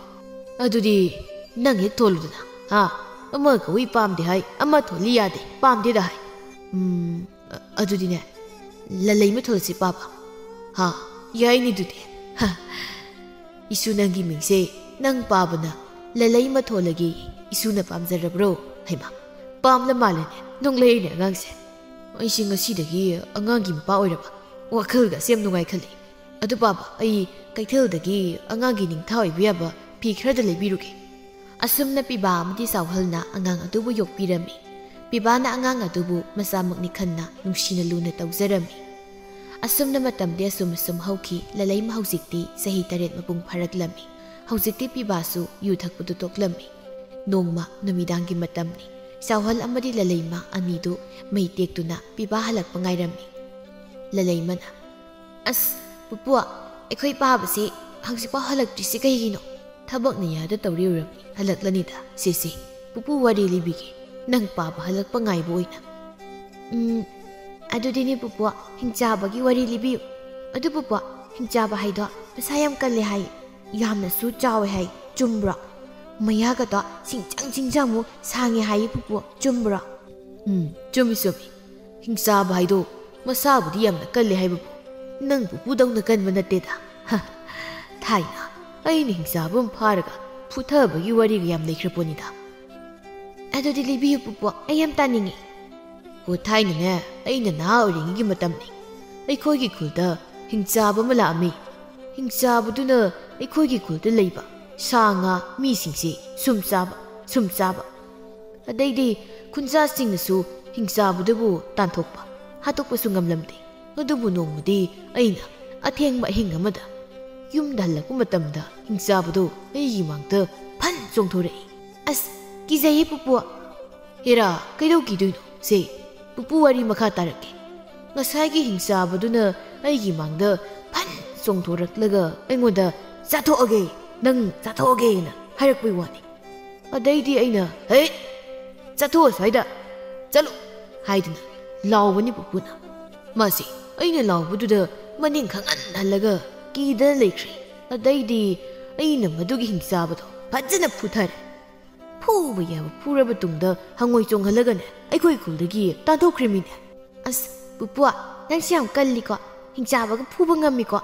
ꯑꯗꯨꯗꯤ ꯅꯪ ꯍꯦꯛ ꯊꯣꯜꯂꯨꯗꯅ꯫ ꯍꯥ? ꯑꯃ ꯀꯧꯏ ꯄꯥꯝꯗꯦ ꯍꯥꯏ, ꯑꯃ ꯊꯣꯜꯂꯤ ꯌꯥꯗꯦ, ꯄꯥꯝꯗꯦꯗ ꯍꯥꯏ꯫ ꯎꯝ, ꯑ-, ꯑꯗꯨꯗꯤꯅꯦ, ꯂꯂꯩꯃ ꯊꯣꯜꯂꯁꯤ ꯄꯥꯕ꯫ ꯍꯥ? ꯌꯥꯏꯅꯦ ꯑꯗꯨꯗꯤ꯫ ꯍꯥ꯫ ꯏꯁꯨ, ꯅꯪꯒꯤ ꯃꯤꯡꯁꯦ ꯅꯪ ꯄꯥꯕꯅ ꯂꯂꯩꯃ ꯊꯣꯜꯂꯒꯦ꯫ ꯏꯁꯨꯅ ꯄꯥꯝꯖꯔꯕ꯭ꯔꯣ? ꯍꯩꯃꯥ, ꯄꯥꯝꯂ ꯃꯥꯜꯂꯦꯅꯦ, ꯅꯣꯡꯂꯩꯅꯦ ꯑꯉꯥꯡꯁꯦ꯫ ꯑꯩꯁꯦ ꯉꯁꯤꯗꯒꯤ ꯑꯉꯥꯡꯒꯤ ꯃꯄꯥ ꯑꯣꯏꯔꯕ, ꯋꯥꯈꯜꯒꯁꯦ ꯌꯥꯝ ꯅꯨꯡꯉꯥꯏꯈꯠꯂꯤ꯫ ꯑꯗꯨ ꯄꯥꯕ, ꯑꯩ ꯀꯩꯊꯦꯜꯗꯒꯤ ꯑꯉꯥꯡꯒꯤ ꯅꯤꯡꯊꯥ ꯑꯣꯏꯕ ꯌꯥꯕ ꯐꯤ ꯈꯔꯗ ꯂꯩꯕꯤꯔꯨꯒꯦ꯫ ꯑꯁꯨꯝꯅ ꯄꯤꯕꯥ ꯑꯃꯗꯤ ꯆꯥꯎꯍꯜꯅ ꯑꯉꯥꯡ ꯑꯗꯨꯕꯨ ꯌꯣꯛꯄꯤꯔꯝꯃꯤ꯫ ꯄꯤꯕꯥꯅ ꯑꯉꯥꯡ ꯑꯗꯨꯕꯨ ꯃꯆꯥꯃꯛꯅꯤ ꯈꯟꯅ ꯅꯨꯡꯁꯤꯅ ꯂꯨꯅ ꯇꯧꯖꯔꯝꯃꯤ꯫ ꯑꯁꯨꯝꯅ ꯃꯇꯝꯗꯤ ꯑꯁꯨꯝ ꯑꯁꯨꯝ ꯍꯧꯈꯤ꯫ ꯂꯂꯩꯃ ꯍꯧꯖꯤꯛꯇꯤ ꯆꯍꯤ ꯇꯔꯦꯠ ꯃꯄꯨꯡ ꯐꯥꯔꯛꯂꯝꯃꯤ꯫ ꯍꯧꯖꯤꯛꯇꯤ ꯄꯤꯕꯥꯁꯨ ꯌꯨ ꯊꯛꯄꯗꯨ ꯇꯣꯛꯂꯝꯃꯤ꯫ ꯅꯣꯡꯃ ꯅꯨꯃꯤꯗꯥꯡꯒꯤ ꯃꯇꯝꯅꯤ꯫ ꯆꯥꯎꯍꯜ ꯑꯃꯗꯤ ꯂꯂꯩꯃ ꯑꯅꯤꯗꯨ ꯃꯩ ꯇꯦꯛꯇꯨꯅ ꯄꯤꯕꯥ ꯍꯜꯂꯛꯄ ꯉꯥꯏꯔꯝꯃꯤ꯫ ꯂꯂꯩꯃꯅ, "ꯑꯁ, ꯄꯨꯄꯨ, ꯑꯩꯈꯣꯏ ꯄꯥꯕꯁꯤ ꯍꯧꯖꯤꯛꯐꯥꯎ ꯍꯜꯂꯛꯇ꯭ꯔꯤꯁꯤ ꯀꯩꯒꯤꯅꯣ?" "ꯊꯕꯛꯅ ꯌꯥꯗ ꯇꯧꯔꯤ ꯑꯣꯏꯔꯝꯅꯤ, ꯍꯜꯂꯛꯂꯅꯤꯗ꯫ ꯁꯦ, ꯁꯦ, ꯄꯨꯄꯨ ꯋꯥꯔꯤ ꯂꯤꯕꯤꯒꯦ, ꯅꯪ ꯄꯥꯕ ꯍꯜꯂꯛꯄ ꯉꯥꯏꯕ ꯑꯣꯏꯅ꯫" "ꯎꯝ, ꯑꯗꯨꯗꯤꯅꯦ ꯄꯨꯄꯨ, ꯍꯤꯡꯆꯥꯕꯒꯤ ꯋꯥꯔꯤ ꯂꯤꯕꯤꯌꯨ꯫ ꯑꯗꯨ ꯄꯨꯄꯨ, ꯍꯤꯡꯆꯥꯕ ꯍꯥꯏꯗꯣ ꯃꯁꯥ ꯌꯥꯝ ꯀꯜꯂꯦ ꯍꯥꯏ, ꯌꯥꯝꯅꯁꯨ ꯆꯥꯎꯋꯦ ꯍꯥꯏ, ꯆꯨꯝꯕ꯭ꯔꯣ? ꯃꯌꯥꯒꯗꯣ ꯁꯤꯡꯆꯪ ꯁꯤꯡꯆꯪꯃꯨꯛ ꯁꯥꯡꯉꯦ ꯍꯥꯏꯌꯦ ꯄꯨꯄꯨ, ꯆꯨꯝꯕ꯭ꯔꯣ?" "ꯎꯝ, ꯆꯨꯝꯃꯤ, ꯆꯨꯝꯃꯤ꯫ ꯍꯤꯡꯆꯥꯕ ꯍꯥꯏꯗꯣ ꯃꯁꯥꯕꯨꯗꯤ ꯌꯥꯝꯅ ꯀꯜꯂꯦ ꯍꯥꯏꯕꯕꯨ, ꯅꯪ ꯄꯨꯄꯨꯗꯧꯅ ꯀꯟꯕ ꯅꯠꯇꯦꯗ꯫ ꯍ, ꯊꯥꯏꯅ ꯑꯩꯅ ꯍꯤꯡꯆꯥꯕ ꯑꯃ ꯐꯥꯔꯒ ꯐꯨꯊꯕꯒꯤ ꯋꯥꯔꯤꯒ ꯌꯥꯝ ꯂꯩꯈ꯭ꯔ ꯄꯣꯠꯅꯤꯗ꯫" "ꯑꯗꯨꯗꯤ ꯂꯤꯕꯤꯌꯨ ꯄꯨꯄꯨ, ꯑꯩ ꯌꯥꯝ ꯇꯥꯅꯤꯡꯉꯤ꯫" "ꯍꯣ, ꯊꯥꯏꯅꯅꯦ, ꯑꯩꯅ ꯅꯍꯥ ꯑꯣꯏꯔꯤꯉꯩꯒꯤ ꯃꯇꯝꯅꯤ꯫ ꯑꯩꯈꯣꯏꯒꯤ ꯈꯨꯜꯗ ꯍꯤꯡꯆꯥꯕ ꯑꯃ ꯂꯥꯛꯑꯝꯃꯤ꯫ ꯍꯤꯡꯆꯥꯕꯗꯨꯅ ꯑꯩꯈꯣꯏꯒꯤ ꯈꯨꯜꯗ ꯂꯩꯕ ꯁꯥ ꯉꯥ ꯃꯤꯁꯤꯡꯁꯦ ꯁꯨꯝ ꯆꯥꯕ, ꯁꯨꯝ ꯆꯥꯕ꯫ ꯑꯗꯩꯗꯤ ꯈꯨꯟꯖꯥꯁꯤꯡꯅꯁꯨ ꯍꯤꯡꯆꯥꯕꯗꯨꯕꯨ ꯇꯥꯟꯊꯣꯛꯄ, ꯍꯥꯠꯇꯣꯛꯄꯁꯨ ꯉꯝꯂꯝꯗꯦ꯫ ꯑꯗꯨꯕꯨ ꯅꯣꯡꯃꯗꯤ ꯑꯩꯅ ꯑꯊꯦꯡꯕ ꯑꯍꯤꯡ ꯑꯃꯗ ꯌꯨꯝꯗ ꯍꯜꯂꯛꯄ ꯃꯇꯝꯗ ꯍꯤꯡꯆꯥꯕꯗꯨ ꯑꯩꯒꯤ ꯃꯥꯡꯗ ꯐꯟ ꯆꯣꯡꯊꯣꯔꯛꯏ꯫" "ꯑꯁ, ꯀꯤꯖꯩꯌꯦ ꯄꯨꯄꯨ꯫" "ꯍꯦꯔꯥ, ꯀꯩꯗꯧ ꯀꯤꯗꯣꯏꯅꯣ? ꯁꯦ, ꯄꯨꯄꯨ ꯋꯥꯔꯤ ꯃꯈꯥ ꯇꯥꯔꯛꯀꯦ꯫ ꯉꯁꯥꯏꯒꯤ ꯍꯤꯡꯆꯥꯕꯗꯨꯅ ꯑꯩꯒꯤ ꯃꯥꯡꯗ ꯐꯟ ꯆꯣꯡꯊꯣꯔꯛꯂꯒ ꯑꯩꯉꯣꯟꯗ 'ꯆꯥꯊꯣꯛꯑꯒꯦ, ꯅꯪ ꯆꯥꯊꯣꯛꯑꯒꯦꯅ' ꯍꯥꯏꯔꯛꯄꯩ ꯋꯥꯅꯤ꯫ ꯑꯗꯩꯗꯤ ꯑꯩꯅ, "ꯍꯦ, ꯆꯠꯊꯣꯛ ꯑꯁ꯭ꯋꯥꯏꯗ, ꯆꯠꯂꯨ" ꯍꯥꯏꯗꯨꯅ ꯂꯥꯎꯕꯅꯤ ꯄꯨꯄꯨꯅ꯫ ꯃꯥꯁꯦ ꯑꯩꯅ ꯂꯥꯎꯕꯗꯨꯗ ꯃꯅꯤꯡ ꯈꯪꯍꯟ ꯍꯜꯂꯒ ꯀꯤꯗꯅ ꯂꯩꯈ꯭ꯔꯦ꯫ ꯑꯗꯩꯗꯤ ꯑꯩꯅ ꯃꯗꯨꯒꯤ ꯍꯤꯡꯆꯥꯕꯗꯣ ꯐꯖꯅ ꯐꯨꯊꯔꯦ꯫ ꯐꯨꯕ ꯌꯥꯕ ꯐꯨꯔꯕ ꯇꯨꯡꯗ ꯍꯪꯉꯣꯏ ꯆꯣꯡꯍꯜꯂꯒꯅꯦ ꯑꯩꯈꯣꯏ ꯈꯨꯜꯗꯒꯤ ꯇꯥꯟꯊꯣꯛꯈ꯭ꯔꯤꯃꯤꯅꯦ꯫ ꯑꯁ, ꯄꯨꯄꯨ, ꯅꯪꯁꯤ ꯌꯥꯝ ꯀꯜꯂꯤꯀꯣ, ꯍꯤꯡꯆꯥꯕꯒ ꯐꯨꯕ ꯉꯝꯃꯤꯀꯣ꯫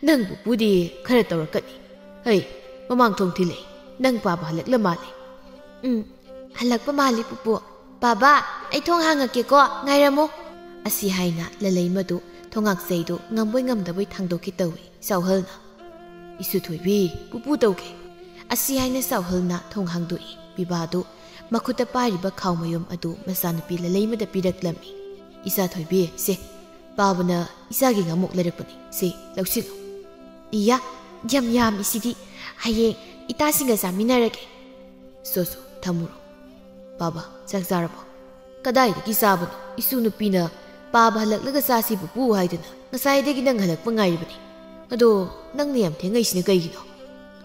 ꯅꯪ ꯄꯨꯄꯨꯗꯤ ꯈꯔ ꯇꯧꯔꯛꯀꯅꯤ꯫ ꯍꯩ, ꯃꯃꯥꯡ ꯊꯣꯡ ꯊꯤꯜꯂꯛꯏ꯫ ꯅꯪ ꯄꯥꯕ ꯍꯜꯂꯛꯂ ꯃꯥꯜꯂꯦ꯫ ꯎꯝ, ꯍꯜꯂꯛꯄ ꯃꯥꯜꯂꯤ ꯄꯨꯄꯨ꯫ ꯕꯥꯕꯥ, ꯑꯩ ꯊꯣꯡ ꯍꯥꯡꯉꯛꯀꯦꯀꯣ, ꯉꯥꯏꯔꯝꯃꯣ꯫ ꯑꯁꯤ ꯍꯥꯏꯅ ꯂꯂꯩꯃꯗꯨ ꯊꯣꯉꯥꯛꯆꯩꯗꯨ ꯉꯝꯕꯣꯏ ꯉꯝꯗꯕꯣꯏ ꯊꯥꯡꯗꯣꯛꯀꯦ ꯇꯧꯏ ꯆꯥꯎꯍꯜꯅ꯫ "ꯏꯁꯨ ꯊꯣꯏꯕꯤ, ꯄꯨꯄꯨ ꯇꯧꯒꯦ" ꯑꯁꯤ ꯍꯥꯏꯅ ꯆꯥꯎꯍꯜꯅ ꯊꯣꯡ ꯍꯥꯡꯗꯣꯛꯏ꯫ ꯕꯤꯕꯥꯗꯨ ꯃꯈꯨꯠꯇ ꯄꯥꯏꯔꯤꯕ ꯈꯥꯎ ꯃꯌꯨꯝ ꯑꯗꯨ ꯃꯆꯥꯅꯨꯄꯤ ꯂꯂꯩꯃꯗ ꯄꯤꯔꯛꯂꯝꯃꯤ꯫ "ꯏꯆꯥ ꯊꯣꯏꯕꯤ, ꯁꯦ, ꯄꯥꯕꯅ ꯏꯆꯥꯒꯤ ꯉꯥꯃꯣꯛ ꯂꯩꯔꯛꯄꯅꯤ꯫ ꯁꯦ, ꯂꯧꯁꯤꯜꯂꯨ꯫" "ꯏꯌꯥ, ꯌꯥꯝ ꯌꯥꯝꯃꯤꯁꯤꯗꯤ꯫ ꯍꯌꯦꯡ ꯏꯇꯥꯁꯤꯡꯒ ꯆꯥꯃꯤꯟꯅꯔꯒꯦ꯫" "ꯁꯣ, ꯁꯣ, ꯊꯝꯃꯨꯔꯣ꯫ ꯄꯥꯕ, ꯆꯥꯛ ꯆꯥꯔꯕꯣ?" "ꯀꯗꯥꯏꯗꯒꯤ ꯆꯥꯕꯅꯣ? ꯏꯁꯨ ꯅꯨꯄꯤꯅ ꯄꯥꯕ ꯍꯜꯂꯛꯂꯒ ꯆꯥꯁꯤ ꯄꯨꯄꯨ ꯍꯥꯏꯗꯨꯅ ꯉꯁꯥꯏꯗꯒꯤ ꯅꯪ ꯍꯜꯂꯛꯄ ꯉꯥꯏꯔꯤꯕꯅꯤ꯫ ꯑꯗꯣ ꯅꯪꯅ ꯌꯥꯝ ꯊꯦꯡꯉꯛꯏꯁꯤꯅ ꯀꯩꯒꯤꯅꯣ?"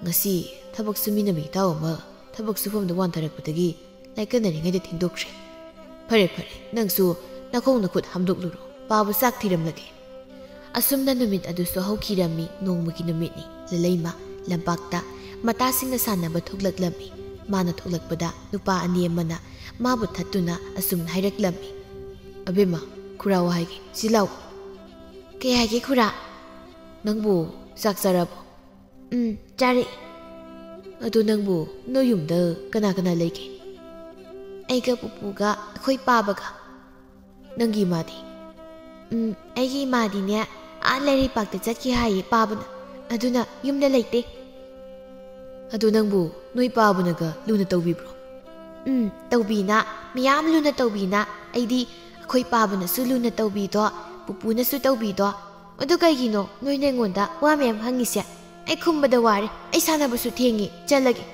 "ꯉꯁꯤ ꯊꯕꯛ ꯁꯨꯃꯤꯟꯅꯕ ꯏꯇꯥꯎ ꯑꯃ ꯊꯕꯛ ꯁꯨꯐꯝꯗ ꯋꯥꯟꯊꯔꯛꯄꯗꯒꯤ ꯂꯥꯏꯀꯠꯅꯔꯤꯉꯩꯗ ꯊꯦꯡꯗꯣꯛꯈ꯭ꯔꯦ꯫" "ꯐꯔꯦ, ꯐꯔꯦ, ꯅꯪꯁꯨ ꯅꯈꯣꯡ ꯅꯈꯨꯠ ꯍꯥꯝꯗꯣꯛꯂꯨꯔꯣ, ꯄꯥꯕ ꯆꯥꯛ ꯊꯤꯔꯝꯂꯒꯦ꯫" ꯑꯁꯨꯝꯅ ꯅꯨꯃꯤꯠ ꯑꯗꯨꯁꯨ ꯍꯧꯈꯤꯔꯝꯃꯤ꯫ ꯅꯣꯡꯃꯒꯤ ꯅꯨꯃꯤꯠꯅꯤ꯫ ꯂꯂꯩꯃ ꯂꯝꯄꯥꯛꯇ ꯃꯇꯥꯁꯤꯡꯒ ꯁꯥꯟꯅꯕ ꯊꯣꯛꯂꯛꯂꯝꯃꯤ꯫ ꯃꯥꯅ ꯊꯣꯛꯂꯛꯄꯗ ꯅꯨꯄꯥ ꯑꯅꯤ ꯑꯃꯅ ꯃꯥꯕꯨ ꯊꯠꯇꯨꯅ ꯑꯁꯨꯝꯅ ꯍꯥꯏꯔꯛꯂꯝꯃꯤ, "ꯑꯕꯦꯝꯃ, ꯈꯨꯔꯥ ꯋꯥ ꯍꯥꯏꯒꯦ, ꯁꯤ ꯂꯥꯎ꯫" "ꯀꯩ ꯍꯥꯏꯒꯦ ꯈꯨꯔꯥ?" "ꯅꯪꯕꯨ ꯆꯥꯛ ꯆꯥꯔꯕꯣ?" "ꯎꯝ, ꯆꯥꯔꯦ꯫" "ꯑꯗꯨ ꯅꯪꯕꯨ ꯅꯣꯏ ꯌꯨꯝꯗ ꯀꯅꯥ ꯀꯅꯥ ꯂꯩꯒꯦ?" "ꯑꯩꯒ ꯄꯨꯄꯨꯒ ꯑꯩꯈꯣꯏ ꯄꯥꯕꯒ꯫" "ꯅꯪꯒꯤ ꯏꯃꯥꯗꯤ?" "ꯎꯝ, ꯑꯩꯒꯤ ꯏꯃꯥꯗꯤꯅꯦ, ꯑꯥ ꯂꯩꯔꯩꯄꯥꯛꯇ ꯆꯠꯈꯤ ꯍꯥꯏꯌꯦ ꯄꯥꯕꯅ, ꯑꯗꯨꯅ ꯌꯨꯝꯗ ꯂꯩꯇꯦ꯫" "ꯑꯗꯨ ꯅꯪꯕꯨ ꯅꯣꯏ ꯄꯥꯕꯅꯒ ꯂꯨꯅ ꯇꯧꯕꯤꯕ꯭ꯔꯣ?" "ꯎꯝ, ꯇꯧꯕꯤꯅ, ꯃꯌꯥꯝ ꯂꯨꯅ ꯇꯧꯕꯤꯅ꯫ ꯑꯩꯗꯤ ꯑꯩꯈꯣꯏ ꯄꯥꯕꯅꯁꯨ ꯂꯨꯅ ꯇꯧꯕꯤꯗꯣ, ꯄꯨꯄꯨꯅꯁꯨ ꯇꯧꯕꯤꯗꯣ꯫ ꯑꯗꯨ ꯀꯩꯒꯤꯅꯣ ꯅꯣꯏꯅ ꯑꯩꯉꯣꯟꯗ ꯋꯥ ꯃꯌꯥꯝ ꯍꯪꯉꯤꯁꯦ? ꯑꯩ ꯈꯨꯝꯕꯗ ꯋꯥꯔꯦ, ꯑꯩ ꯁꯥꯟꯅꯕꯁꯨ ꯊꯦꯡꯉꯤ, ꯆꯠꯂꯒꯦ꯫"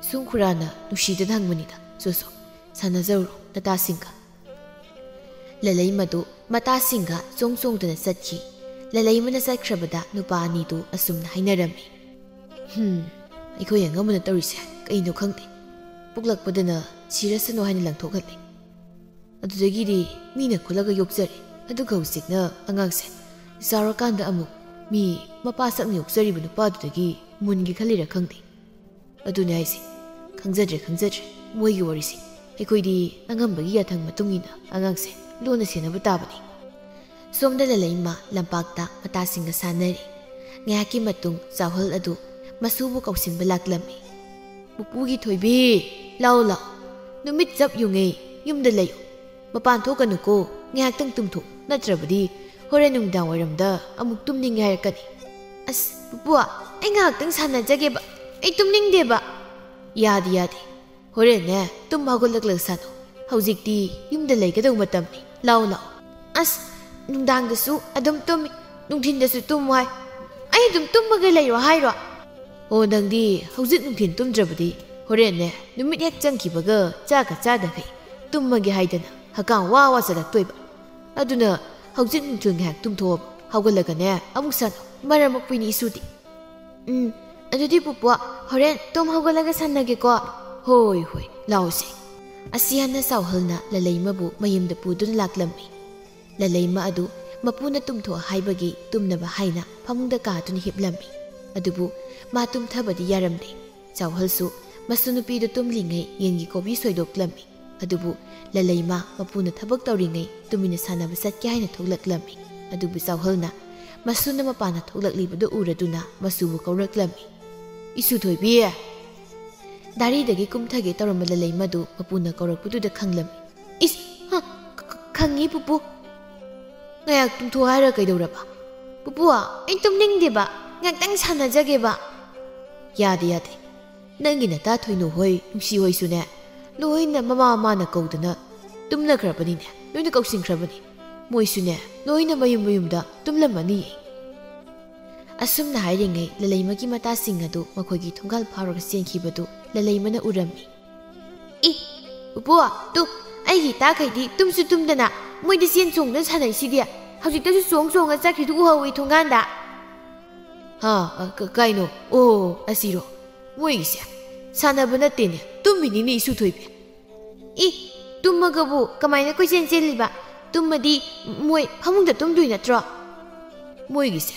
ꯁꯨꯝ ꯈꯨꯔꯥꯅ ꯅꯨꯡꯁꯤꯗꯅ ꯍꯪꯕꯅꯤꯗ, "ꯁꯣ ꯁꯣ, ꯁꯥꯟꯅꯖꯧꯔꯣ ꯅꯇꯥꯁꯤꯡꯒ꯫" ꯂꯂꯩꯃꯗꯨ ꯃꯇꯥꯁꯤꯡꯒ ꯆꯣꯡ ꯆꯣꯡꯗꯨꯅ ꯆꯠꯈꯤ꯫ ꯂꯂꯩꯃꯅ ꯆꯠꯈ꯭ꯔꯕꯗ ꯅꯨꯄꯥ ꯑꯅꯤꯗꯨ ꯑꯁꯨꯝꯅ ꯍꯥꯏꯅꯔꯝꯃꯤ, "ꯍꯨꯝ, ꯑꯩꯈꯣꯏ ꯑꯉꯝꯕꯅ ꯇꯧꯔꯤꯁꯦ ꯀꯩꯅꯣ ꯈꯪꯗꯦ꯫ ꯄꯣꯛꯂꯛꯄꯗꯅ ꯁꯤꯔꯁꯅꯨ ꯍꯥꯏꯅ ꯂꯪꯊꯣꯛꯍꯜꯂꯤ꯫ ꯑꯗꯨꯗꯒꯤꯗꯤ ꯃꯤꯅ ꯈꯨꯠꯂꯒ ꯌꯣꯛꯆꯔꯦ꯫ ꯑꯗꯨꯒ ꯍꯧꯖꯤꯛꯅ ꯑꯉꯥꯡꯁꯦ ꯆꯥꯎꯔꯀꯥꯟꯗ ꯑꯃꯨꯛ ꯃꯤ ꯃꯄꯥ ꯁꯛꯅ ꯌꯣꯛꯆꯔꯤꯕ ꯅꯨꯄꯥꯗꯨꯗꯒꯤ ꯃꯨꯟꯒꯦ ꯈꯜꯂꯤꯔꯥ ꯈꯪꯗꯦ꯫ ꯑꯗꯨꯅꯦ ꯍꯥꯏꯁꯦ꯫ ꯈꯪꯖꯗ꯭ꯔꯦ, ꯈꯪꯖꯗ꯭ꯔꯦ ꯃꯣꯏꯒꯤ ꯋꯥꯔꯤꯁꯦ꯫ ꯑꯩꯈꯣꯏꯗꯤ ꯑꯉꯝꯕꯒꯤ ꯌꯥꯊꯪ ꯃꯇꯨꯡ ꯏꯟꯅ ꯑꯉꯥꯡꯁꯦ ꯂꯨꯅ ꯁꯦꯟꯅꯕ ꯇꯥꯕꯅꯤ꯫ ꯁꯣꯝꯗ ꯂꯂꯩꯃ ꯂꯝꯄꯥꯛꯇ ꯃꯇꯥꯁꯤꯡꯒ ꯁꯥꯟꯅꯔꯤ꯫ ꯉꯥꯏꯍꯥꯛꯀꯤ ꯃꯇꯨꯡ ꯆꯥꯎꯍꯜ ꯑꯗꯨ ꯃꯁꯨꯕꯨ ꯀꯧꯁꯤꯟꯕ ꯂꯥꯛꯂꯝꯃꯤ꯫ "ꯄꯨꯄꯨꯒꯤ ꯊꯣꯏꯕꯤ, ꯂꯥꯛꯑꯣ, ꯂꯥꯛꯑꯣ꯫ ꯅꯨꯃꯤꯠ ꯆꯞ ꯌꯨꯡꯉꯦ, ꯌꯨꯝꯗ ꯂꯩꯌꯨ꯫ ꯃꯄꯥꯟ ꯊꯣꯛꯀꯅꯨꯀꯣ, ꯉꯥꯏꯍꯥꯛꯇꯪ ꯇꯨꯝꯊꯣꯛ, ꯅꯠꯇ꯭ꯔꯕꯗꯤ ꯍꯣꯔꯦꯟ ꯅꯨꯡꯗꯥꯡ ꯋꯥꯏꯔꯝꯗ ꯑꯃꯨꯛ ꯇꯨꯝꯅꯤꯡꯉꯦ ꯍꯥꯏꯔꯛꯀꯅꯤ꯫" "ꯑꯁ, ꯄꯨꯄꯨ, ꯑꯩ ꯉꯥꯏꯍꯥꯛꯇꯪ ꯁꯥꯟꯅꯖꯒꯦꯕ, ꯑꯩ ꯇꯨꯝꯅꯤꯡꯗꯦꯕ꯫" "ꯌꯥꯗꯦ, ꯌꯥꯗꯦ꯫ ꯍꯣꯔꯦꯟꯅꯦ, ꯇꯨꯝ ꯍꯧꯒꯠꯂꯛꯂꯒ ꯁꯥꯟꯅꯧ꯫ ꯍꯧꯖꯤꯛꯇꯤ ꯌꯨꯝꯗ ꯂꯩꯒꯗꯧ ꯃꯇꯝꯅꯤ꯫ ꯂꯥꯛꯑꯣ, ꯂꯥꯛꯑꯣ꯫" "ꯑꯁ, ꯅꯨꯡꯗꯥꯡꯗꯁꯨ ꯑꯗꯨꯝ ꯇꯨꯝꯃꯤ, ꯅꯨꯡꯊꯤꯟꯗꯁꯨ ꯇꯨꯝꯃꯨ ꯍꯥꯏ꯫ ꯑꯩ ꯑꯗꯨꯝ ꯇꯨꯝꯃꯒ ꯂꯩꯔꯣ ꯍꯥꯏꯔꯣ?" "ꯑꯣ, ꯅꯪꯗꯤ ꯍꯧꯖꯤꯛ ꯅꯨꯡꯊꯤꯟ ꯇꯨꯝꯗ꯭ꯔꯕꯗꯤ ꯍꯣꯔꯦꯟꯅꯦ, ꯅꯨꯃꯤꯠ ꯍꯦꯛ ꯆꯪꯈꯤꯕꯒ ꯆꯥꯛꯀ ꯆꯥꯗꯈꯩ ꯇꯨꯝꯃꯒꯦ ꯍꯥꯏꯗꯅ ꯍꯀꯥꯝ ꯋꯥ ꯋꯥ ꯆꯠꯂꯛꯇꯣꯏꯕ꯫ ꯑꯗꯨꯅ ꯍꯧꯖꯤꯛ ꯅꯨꯡꯊꯤꯜ ꯉꯥꯏꯍꯥꯛ ꯇꯨꯝꯊꯣꯛꯑꯣ, ꯍꯧꯒꯠꯂꯒꯅꯦ ꯑꯃꯨꯛ ꯁꯥꯟꯅꯧ꯫ ꯃꯔꯝ ꯃꯣꯛꯄꯤꯅꯤ ꯏꯁꯨꯗꯤ꯫" "ꯎꯝ, ꯑꯗꯨꯗꯤ ꯄꯨꯄꯨ, ꯍꯣꯔꯦꯟ ꯇꯨꯝ ꯍꯧꯒꯠꯂꯒ ꯁꯥꯟꯅꯒꯦꯀꯣ꯫" "ꯍꯣꯏ, ꯍꯣꯏ, ꯂꯥꯛꯑꯣꯁꯦ꯫" ꯑꯁꯤ ꯍꯥꯟꯅ ꯆꯥꯎꯍꯜꯅ ꯂꯂꯩꯃꯕꯨ ꯃꯌꯨꯝꯗ ꯄꯨꯗꯨꯅ ꯂꯥꯛꯂꯝꯃꯤ꯫ ꯂꯂꯩꯃ ꯑꯗꯨ ꯃꯄꯨꯅ ꯇꯨꯝꯊꯣꯛ ꯍꯥꯏꯕꯒꯤ ꯇꯨꯝꯅꯕ ꯍꯥꯏꯅ ꯐꯃꯨꯡꯗ ꯀꯥꯗꯨꯅ ꯍꯤꯞꯂꯝꯃꯤ꯫ ꯑꯗꯨꯕꯨ ꯃꯥ ꯇꯨꯝꯊꯕꯗꯤ ꯌꯥꯔꯝꯗꯦ꯫ ꯆꯥꯎꯍꯜꯁꯨ ꯃꯁꯨ ꯅꯨꯄꯤꯗꯨ ꯇꯨꯝꯂꯤꯉꯩ ꯌꯦꯟꯒꯤ ꯀꯣꯕꯤ ꯁꯣꯏꯗꯣꯛꯂꯝꯃꯤ꯫ ꯑꯗꯨꯕꯨ ꯂꯂꯩꯃ ꯃꯄꯨꯅ ꯊꯕꯛ ꯇꯧꯔꯤꯉꯩ ꯇꯨꯃꯤꯟꯅ ꯁꯥꯟꯅꯕ ꯆꯠꯀꯦ ꯍꯥꯏꯅ ꯊꯣꯛꯂꯛꯂꯝꯃꯤ꯫ ꯑꯗꯨꯕꯨ ꯆꯥꯎꯍꯜꯅ ꯃꯁꯨꯅ ꯃꯄꯥꯟꯗ ꯊꯣꯛꯂꯛꯂꯤꯕꯗꯨ ꯎꯔꯗꯨꯅ ꯃꯁꯨꯕꯨ ꯀꯧꯔꯛꯂꯝꯃꯤ꯫ "ꯏꯁꯨ ꯊꯣꯏꯕꯤ!" ꯗꯥꯔꯤꯗꯒꯤ ꯀꯨꯝꯊꯒꯦ ꯇꯧꯔꯝꯕ ꯂꯂꯩꯃꯗꯨ ꯃꯄꯨꯅ ꯀꯧꯔꯛꯄꯗꯨꯗ ꯈꯪꯂꯝꯃꯤ꯫ "ꯏꯁ, ꯍ, ꯈ-, ꯈ-, ꯈꯪꯉꯤ ꯄꯨꯄꯨ꯫ ꯉꯥꯏꯍꯥꯛ ꯇꯨꯝꯊꯣꯛ ꯍꯥꯏꯔ ꯀꯩꯗꯧꯔꯕ?" "ꯄꯨꯄꯨ, ꯑꯩ ꯇꯨꯝꯅꯤꯡꯗꯦꯕ, ꯉꯥꯛꯇꯪ ꯁꯥꯟꯅꯖꯒꯦꯕ꯫" "ꯌꯥꯗꯦ, ꯌꯥꯗꯦ꯫ ꯅꯪꯒꯤ ꯅꯇꯥ ꯊꯣꯏꯅꯨ ꯍꯣꯏ, ꯅꯨꯡꯁꯤ ꯍꯣꯏꯁꯨꯅꯦ, ꯂꯣꯏꯅ ꯃꯃꯥ ꯃꯃꯥꯅ ꯀꯧꯗꯅ ꯇꯨꯝꯅꯈ꯭ꯔꯕꯅꯤꯅꯦ, ꯂꯣꯏꯅ ꯀꯧꯁꯤꯟꯈ꯭ꯔꯕꯅꯤ꯫ ꯃꯣꯏꯁꯨꯅꯦ, ꯂꯣꯏꯅ ꯃꯌꯨꯝ ꯃꯌꯨꯝꯗ ꯇꯨꯝꯂꯝꯃꯅꯤꯌꯦ꯫" ꯑꯁꯨꯝꯅ ꯍꯥꯏꯔꯤꯉꯩ ꯂꯂꯩꯃꯒꯤ ꯃꯇꯥꯁꯤꯡ ꯑꯗꯨ ꯃꯈꯣꯏꯒꯤ ꯊꯣꯡꯒꯥꯜ ꯐꯥꯎꯔꯒ ꯆꯦꯟꯈꯤꯕꯗꯨ ꯂꯂꯩꯃꯅ ꯎꯔꯝꯃꯤ꯫ "ꯏ, ꯄꯨꯄꯨ, ꯇꯨ, ꯑꯩꯒꯤ ꯏꯇꯥꯈꯩꯗꯤ ꯇꯨꯝꯁꯨ ꯇꯨꯝꯗꯅ ꯃꯣꯏꯗꯤ ꯆꯦꯟ ꯆꯣꯡꯗꯨꯅ ꯁꯥꯟꯅꯩꯁꯤꯗꯤ꯫ ꯍꯧꯖꯤꯛꯇꯁꯨ ꯆꯣꯡ ꯆꯣꯡꯉ ꯆꯠꯈ꯭ꯔꯤꯗꯨ ꯎꯍꯧꯏ ꯊꯣꯡꯒꯥꯟꯗ꯫" "ꯍꯥ, ꯑ, ꯀ-, ꯀꯩꯅꯣ? ꯑꯣ, ꯑꯁꯤꯔꯣ? "ꯃꯣꯏꯒꯤꯁꯦ ꯁꯥꯟꯅꯕ ꯅꯠꯇꯦꯅꯦ, ꯇꯨꯝꯃꯤꯅꯤꯅꯦ ꯏꯁꯨ ꯊꯣꯏꯕꯤ꯫ ꯏ, ꯇꯨꯝꯃꯒꯕꯨ ꯀꯃꯥꯏꯅ ꯀꯣꯏꯆꯦꯟ ꯆꯦꯜꯂꯤꯕ? ꯇꯨꯝꯃꯗꯤ ꯃꯣꯏ ꯐꯃꯨꯡꯗ ꯇꯨꯝꯗꯣꯏ ꯅꯠꯇ꯭ꯔꯣ?" "ꯃꯣꯏꯒꯤꯁꯦ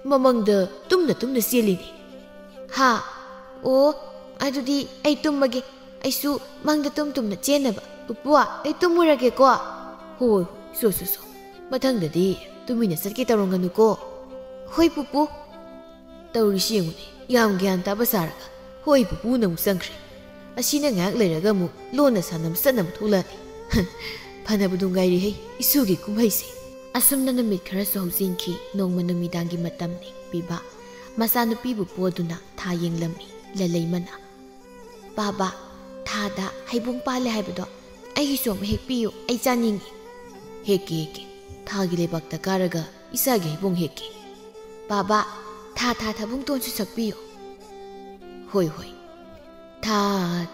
ꯃꯃꯪꯗ ꯇꯨꯝꯅ ꯇꯨꯝꯅ ꯆꯦꯜꯂꯤꯅꯦ꯫" "ꯍꯥ? ꯑꯣ, ꯑꯗꯨꯗꯤ ꯑꯩ ꯇꯨꯝꯃꯒꯦ꯫ ꯑꯩꯁꯨ ꯃꯪꯗ ꯇꯨꯝ ꯇꯨꯝꯅ ꯆꯦꯟꯅꯕ꯫ ꯄꯨꯄꯨ, ꯑꯩ ꯇꯨꯝꯃꯨꯔꯒꯦꯀꯣ꯫" "ꯍꯣꯏ, ꯁꯣ, ꯁꯣ, ꯁꯣ꯫ ꯃꯊꯪꯗꯗꯤ ꯇꯨꯃꯤꯟꯅ ꯆꯠꯀꯦ ꯇꯧꯔꯝꯒꯅꯨꯀꯣ꯫" "ꯍꯣꯏ, ꯄꯨꯄꯨ꯫" ꯇꯧꯔꯤꯁꯤ ꯌꯦꯡꯉꯨꯅꯦ, ꯌꯥꯝ ꯒ꯭ꯌꯥꯟ ꯇꯥꯕ ꯁꯥꯔꯒ "ꯍꯣꯏ, ꯄꯨꯄꯨꯅ" ꯑꯃꯨꯛ ꯆꯪꯈ꯭ꯔꯦ꯫ ꯑꯁꯤꯅ ꯉꯥꯏꯍꯥꯛ ꯂꯩꯔꯒ ꯑꯃꯨꯛ ꯂꯣꯟꯅ ꯁꯥꯟꯅꯕ ꯆꯠꯅꯕ ꯊꯣꯛꯂꯛꯑꯅꯤ꯫ ꯐꯅꯕꯨ ꯅꯨꯡꯉꯥꯏꯔꯤꯍꯩ, ꯏꯁꯨꯒꯤ ꯀꯨꯝꯍꯩꯁꯦ꯫ ꯑꯁꯨꯝꯅ ꯅꯨꯃꯤꯠ ꯈꯔꯁꯨ ꯍꯧꯖꯤꯟꯈꯤ꯫ ꯅꯣꯡꯃ ꯅꯨꯃꯤꯗꯥꯡꯒꯤ ꯃꯇꯝꯅꯤ꯫ ꯄꯤꯕ ꯃꯆꯥꯅꯨꯄꯤꯕꯨ ꯄꯣꯗꯨꯅ ꯊꯥ ꯌꯦꯡꯂꯝꯃꯤ ꯂꯂꯩꯃꯅ꯫ "ꯄꯥꯕ, ꯊꯥꯗ ꯍꯩꯕꯣꯡ ꯄꯥꯜꯂꯦ ꯍꯥꯏꯕꯗꯣ ꯑꯩꯒꯤꯁꯨ ꯑꯃ ꯍꯦꯛꯄꯤꯌꯨ, ꯑꯩ ꯆꯥꯅꯤꯡꯉꯤ꯫" "ꯍꯦꯛꯀꯦ, ꯍꯦꯛꯀꯦ꯫ ꯊꯥꯒꯤ ꯂꯩꯕꯥꯛꯇ ꯀꯥꯔꯒ ꯏꯆꯥꯒꯤ ꯍꯩꯕꯣꯡ ꯍꯦꯛꯀꯦ꯫" "ꯄꯥꯕ, ꯊꯥ ꯊꯥ ꯊꯥꯕꯨꯡꯇꯣꯟꯁꯨ ꯁꯛꯄꯤꯌꯨ꯫" "ꯍꯣꯏ, ꯍꯣꯏ꯫" "ꯊꯥ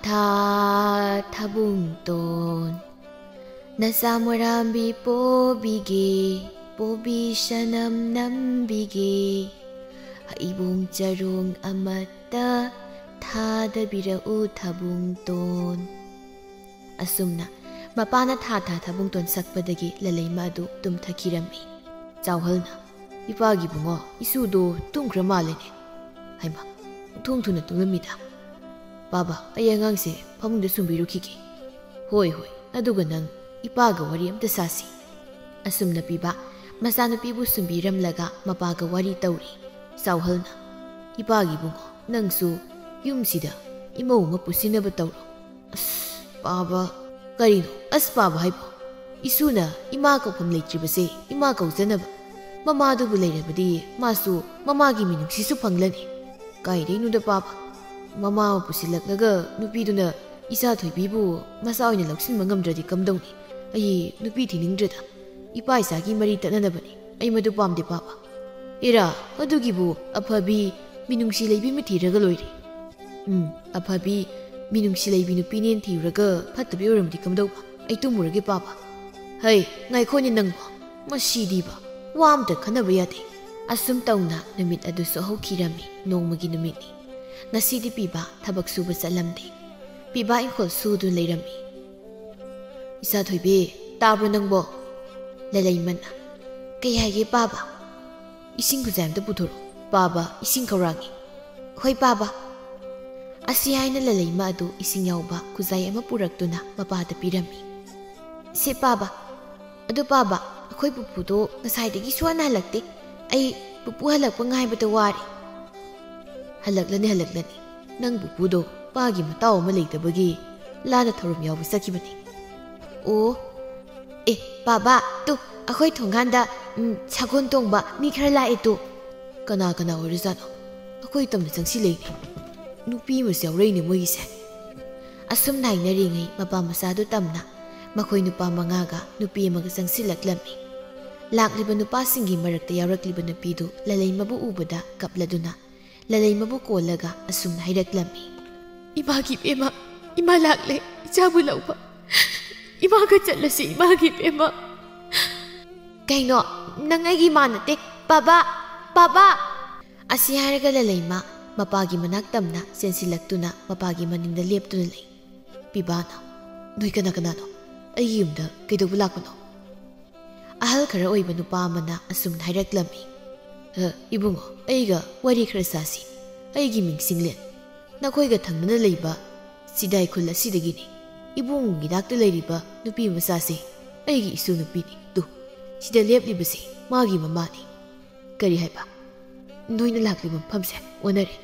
ꯊꯥ ꯊꯥꯕꯨꯡꯇꯣꯟ, ꯅꯆꯥ ꯃꯣꯔꯥꯝꯕꯤ ꯄꯣꯕꯤꯒꯦ, ꯄꯣꯕꯤ ꯁꯅꯝ ꯅꯝꯕꯤꯒꯦ, ꯍꯩꯕꯣꯡ ꯆꯔꯣꯡ ꯑꯃꯠꯇ ꯊꯥꯗꯕꯤꯔꯛꯎ ꯊꯥꯕꯨꯡꯇꯣꯟ꯫" ꯑꯁꯨꯝꯅ ꯃꯄꯥꯅ ꯊꯥ ꯊꯥ ꯊꯥꯕꯨꯡꯇꯣꯟ ꯁꯛꯄꯗꯒꯤ ꯂꯂꯩꯃ ꯑꯗꯨ ꯇꯨꯝꯊꯈꯤꯔꯝꯃꯤ꯫ ꯆꯥꯎꯍꯜꯅ, "ꯏꯄꯥꯒꯤ ꯏꯕꯨꯡꯉꯣ, ꯏꯁꯨꯗꯣ ꯇꯨꯝꯈ꯭ꯔ ꯃꯥꯜꯂꯦꯅꯦ꯫ ꯍꯩꯃꯥ, ꯑꯣꯟꯊꯣꯡ ꯊꯨꯅ ꯇꯨꯝꯂꯝꯃꯤꯗ꯫ ꯄꯥꯕ, ꯑꯩ ꯑꯉꯥꯡꯁꯦ ꯐꯃꯨꯡꯗ ꯁꯨꯝꯕꯤꯔꯨꯈꯤꯒꯦ꯫" "ꯍꯣꯏ, ꯍꯣꯏ, ꯑꯗꯨꯒ ꯅꯪ ꯏꯄꯥꯒ ꯋꯥꯔꯤ ꯑꯝꯇ ꯁꯥꯁꯤ꯫" ꯑꯁꯨꯝꯅ ꯄꯤꯕ ꯃꯆꯥꯅꯨꯄꯤꯕꯨ ꯁꯨꯝꯕꯤꯔꯝꯂꯒ ꯃꯄꯥꯒ ꯋꯥꯔꯤ ꯇꯧꯔꯤ꯫ ꯆꯥꯎꯍꯜꯅ, "ꯏꯄꯥꯒꯤ ꯏꯕꯨꯡꯉꯣ, ꯅꯪꯁꯨ ꯌꯨꯝꯁꯤꯗ ꯏꯃꯧ ꯑꯃ ꯄꯨꯁꯤꯟꯅꯕ ꯇꯧꯔꯣ꯫" "ꯑꯁ, ꯄꯥꯕ꯫" "ꯀꯔꯤꯅꯣ ꯑꯁ ꯄꯥꯕ ꯍꯥꯏꯕꯣ? ꯏꯁꯨꯅ ꯏꯃꯥ ꯀꯧꯐꯝ ꯂꯩꯇ꯭ꯔꯤꯕꯁꯦ ꯏꯃꯥ ꯀꯧꯖꯅꯕ꯫ ꯃꯃꯥꯗꯨꯕꯨ ꯂꯩꯔꯕꯗꯤ ꯃꯥꯁꯨ ꯃꯃꯥꯒꯤ ꯃꯤꯅꯨꯡꯁꯤꯁꯨ ꯐꯪꯂꯅꯤ꯫ ꯀꯥꯏꯗꯩꯅꯣꯗ ꯄꯥꯕ? ꯃꯃꯥ ꯑꯃ ꯄꯨꯁꯤꯜꯂꯛꯂꯒ ꯅꯨꯄꯤꯗꯨꯅ ꯏꯆꯥ ꯊꯣꯏꯕꯤꯕꯨ ꯃꯆꯥ ꯑꯣꯏꯅ ꯂꯧꯁꯤꯟꯕ ꯉꯝꯗ꯭ꯔꯗꯤ ꯀꯝꯗꯧꯅꯤ? ꯑꯩ ꯅꯨꯄꯤ ꯊꯤꯅꯤꯡꯗ꯭ꯔꯦꯗ꯫ ꯏꯄꯥ ꯏꯆꯥꯒꯤ ꯃꯔꯤ ꯇꯠꯅꯅꯕꯅꯤ꯫ ꯑꯩ ꯃꯗꯨ ꯄꯥꯝꯗꯦ ꯄꯥꯕ꯫" "ꯏꯔꯥ, ꯑꯗꯨꯒꯤꯕꯨ ꯑꯐꯕꯤ, ꯃꯤꯅꯨꯡꯁꯤ ꯂꯩꯕꯤ ꯑꯃ ꯊꯤꯔꯒ ꯂꯣꯏꯔꯦ꯫" "ꯎꯝ, ꯑꯐꯕꯤ, ꯃꯤꯅꯨꯡꯁꯤ ꯂꯩꯕꯤ ꯅꯨꯄꯤꯅꯦꯅ ꯊꯤꯔꯨꯔꯒ ꯐꯠꯇꯕꯤ ꯑꯣꯏꯔꯝꯗꯤ ꯀꯝꯗꯧꯕ? ꯑꯩ ꯇꯨꯝꯃꯨꯔꯒꯦ ꯄꯥꯕ꯫" "ꯍꯩ, ꯉꯥꯏꯈꯣꯅꯦ ꯅꯪꯕꯣ꯫ ꯃꯁꯤꯗꯤꯕ, ꯋꯥ ꯑꯝꯇ ꯈꯟꯅꯕ ꯌꯥꯗꯦ꯫" ꯑꯁꯨꯝ ꯇꯧꯅ ꯅꯨꯃꯤꯠ ꯑꯗꯨꯁꯨ ꯍꯧꯈꯤꯔꯝꯃꯤ꯫ ꯅꯣꯡꯃꯒꯤ ꯅꯨꯃꯤꯠꯅꯤ꯫ ꯉꯁꯤꯗꯤ ꯄꯤꯕꯥ ꯊꯕꯛ ꯁꯨꯕ ꯆꯠꯂꯝꯗꯦ꯫ ꯄꯤꯕꯥ ꯏꯪꯈꯣꯜ ꯁꯨꯗꯨꯅ ꯂꯩꯔꯝꯃꯤ꯫ "ꯏꯆꯥ ꯊꯣꯏꯕꯤ, ꯇꯥꯕ꯭ꯔꯣ ꯅꯪꯕꯣ?" ꯂꯂꯩꯃꯅ꯫ "ꯀꯩ ꯍꯥꯏꯒꯦ ꯄꯥꯕ?" "ꯏꯁꯤꯡ ꯈꯨꯖꯥꯏ ꯑꯝꯇ ꯄꯨꯊꯣꯔꯛꯑꯣ ꯄꯥꯕ, ꯏꯁꯤꯡ ꯈꯧꯔꯥꯡꯉꯤ꯫" "ꯍꯣꯏ ꯄꯥꯕ꯫" ꯑꯁꯤ ꯍꯥꯏꯅ ꯂꯂꯩꯃ ꯑꯗꯨ ꯏꯁꯤꯡ ꯌꯥꯎꯕ ꯈꯨꯖꯥꯏ ꯑꯃ ꯄꯨꯔꯛꯇꯨꯅ ꯃꯄꯥꯗ ꯄꯤꯔꯝꯃꯤ꯫ "ꯁꯦ ꯄꯥꯕ꯫ ꯑꯗꯨ ꯄꯥꯕ, ꯑꯩꯈꯣꯏ ꯄꯨꯄꯨꯗꯣ ꯉꯁꯥꯏꯗꯒꯤ ꯁꯨꯍꯟꯅ ꯍꯜꯂꯛꯇꯦ꯫ ꯑꯩ ꯄꯨꯄꯨ ꯍꯜꯂꯛꯄ ꯉꯥꯏꯕꯗ ꯋꯥꯔꯦ꯫" "ꯍꯜꯂꯛꯂꯅꯤ, ꯍꯜꯂꯛꯂꯅꯤ꯫ ꯅꯪ ꯄꯨꯄꯨꯗꯣ ꯄꯥꯒꯤ ꯃꯇꯥꯎ ꯑꯃ ꯂꯩꯇꯕꯒꯤ ꯂꯥꯟꯅ ꯊꯧꯔꯝ ꯌꯥꯎꯕ ꯆꯠꯈꯤꯕꯅꯤ꯫" "ꯑꯣ, ꯑꯦ, ꯄꯥꯕ, ꯇꯨ, ꯑꯩꯈꯣꯏ ꯊꯣꯡꯒꯥꯟꯗ, ꯎꯝ, ꯁꯒꯣꯜ ꯇꯣꯡꯕ ꯃꯤ ꯈꯔ ꯂꯥꯛꯑꯦ ꯇꯨ꯫" "ꯀꯅꯥ ꯀꯅꯥ ꯑꯣꯏꯔꯖꯥꯠꯅꯣ? ꯑꯩꯈꯣꯏ ꯇꯝꯅ ꯆꯪꯁꯤꯜꯂꯛꯏꯅꯦ꯫ ꯅꯨꯄꯤ ꯑꯃꯁꯨ ꯌꯥꯎꯔꯛꯏꯅꯦ ꯃꯣꯏꯒꯤꯁꯦ꯫" ꯑꯁꯨꯝꯅ ꯍꯥꯏꯅꯔꯤꯉꯩ ꯃꯄꯥ ꯃꯆꯥꯗꯨ ꯇꯝꯅ ꯃꯈꯣꯏ ꯅꯨꯄꯥ ꯃꯉꯥꯒ ꯅꯨꯄꯤ ꯑꯃꯒ ꯆꯪꯁꯤꯜꯂꯛꯂꯝꯃꯤ꯫ ꯂꯥꯛꯂꯤꯕ ꯅꯨꯄꯥꯁꯤꯡꯒꯤ ꯃꯔꯛꯇ ꯌꯥꯎꯔꯛꯂꯤꯕ ꯅꯨꯄꯤꯗꯨ ꯂꯂꯩꯃꯕꯨ ꯎꯕꯗ ꯀꯞꯂꯗꯨꯅ ꯂꯂꯩꯃꯕꯨ ꯀꯣꯜꯂꯒ ꯑꯁꯨꯝꯅ ꯍꯥꯏꯔꯛꯂꯝꯃꯤ꯫ "ꯏꯃꯥꯒꯤ ꯏꯕꯦꯝꯃ, ꯏꯃꯥ ꯂꯥꯛꯂꯦ ꯏꯆꯥꯕꯨ ꯂꯧꯕ꯫ ꯏꯃꯥꯒ ꯆꯠꯂꯁꯤ ꯏꯃꯥꯒꯤ ꯏꯕꯦꯝꯃ꯫" "ꯀꯩꯅꯣ, ꯅꯪ ꯑꯩꯒꯤ ꯏꯃꯥ ꯅꯠꯇꯦ꯫ ꯄꯥꯕ, ꯄꯥꯕ!" ꯑꯁꯤ ꯍꯥꯏꯔꯒ ꯂꯂꯩꯃ ꯃꯄꯥꯒꯤ ꯃꯅꯥꯛ ꯇꯝꯅ ꯆꯦꯟꯁꯤꯜꯂꯛꯇꯨꯅ ꯃꯄꯥꯒꯤ ꯃꯅꯤꯡꯗ ꯂꯦꯞꯇꯨꯅ ꯂꯩ꯫ ꯄꯤꯕꯥꯅ, "ꯅꯣꯏ ꯀꯅꯥ ꯀꯅꯥꯅꯣ? ꯑꯩꯒꯤ ꯌꯨꯝꯗ ꯀꯩꯗꯧꯕ ꯂꯥꯛꯄꯅꯣ?" ꯑꯍꯜ ꯈꯔ ꯑꯣꯏꯕ ꯅꯨꯄꯥ ꯑꯃꯅ ꯑꯁꯨꯝꯅ ꯍꯥꯏꯔꯛꯂꯝꯃꯤ꯫ "ꯑ, ꯏꯕꯨꯡꯉꯣ, ꯑꯩꯒ ꯋꯥꯔꯤ ꯈꯔ ꯁꯥꯁꯤ꯫ ꯑꯩꯒꯤ ꯃꯤꯡ ꯁꯤꯡꯂꯦꯟ꯫ ꯅꯈꯣꯏꯒ ꯊꯪꯅꯅ ꯂꯩꯕ ꯁꯤꯗꯥꯏ ꯈꯨꯜ ꯑꯁꯤꯗꯒꯤꯅꯤ꯫ ꯏꯕꯨꯡꯉꯣꯒꯤ ꯅꯥꯛꯇ ꯂꯩꯔꯤꯕ ꯅꯨꯄꯤ ꯃꯆꯥꯁꯤ ꯑꯩꯒꯤ ꯏꯁꯨ ꯅꯨꯄꯤꯅꯤ꯫ ꯇꯨ, ꯁꯤꯗ ꯂꯦꯞꯂꯤꯕꯁꯤ ꯃꯥꯒꯤ ꯃꯃꯥꯅꯤ꯫" "ꯀꯔꯤ ꯍꯥꯏꯕ? ꯅꯣꯏꯅ ꯂꯥꯛꯂꯤꯕ ꯃꯐꯝꯁꯦ ꯑꯣꯟꯅꯔꯦ꯫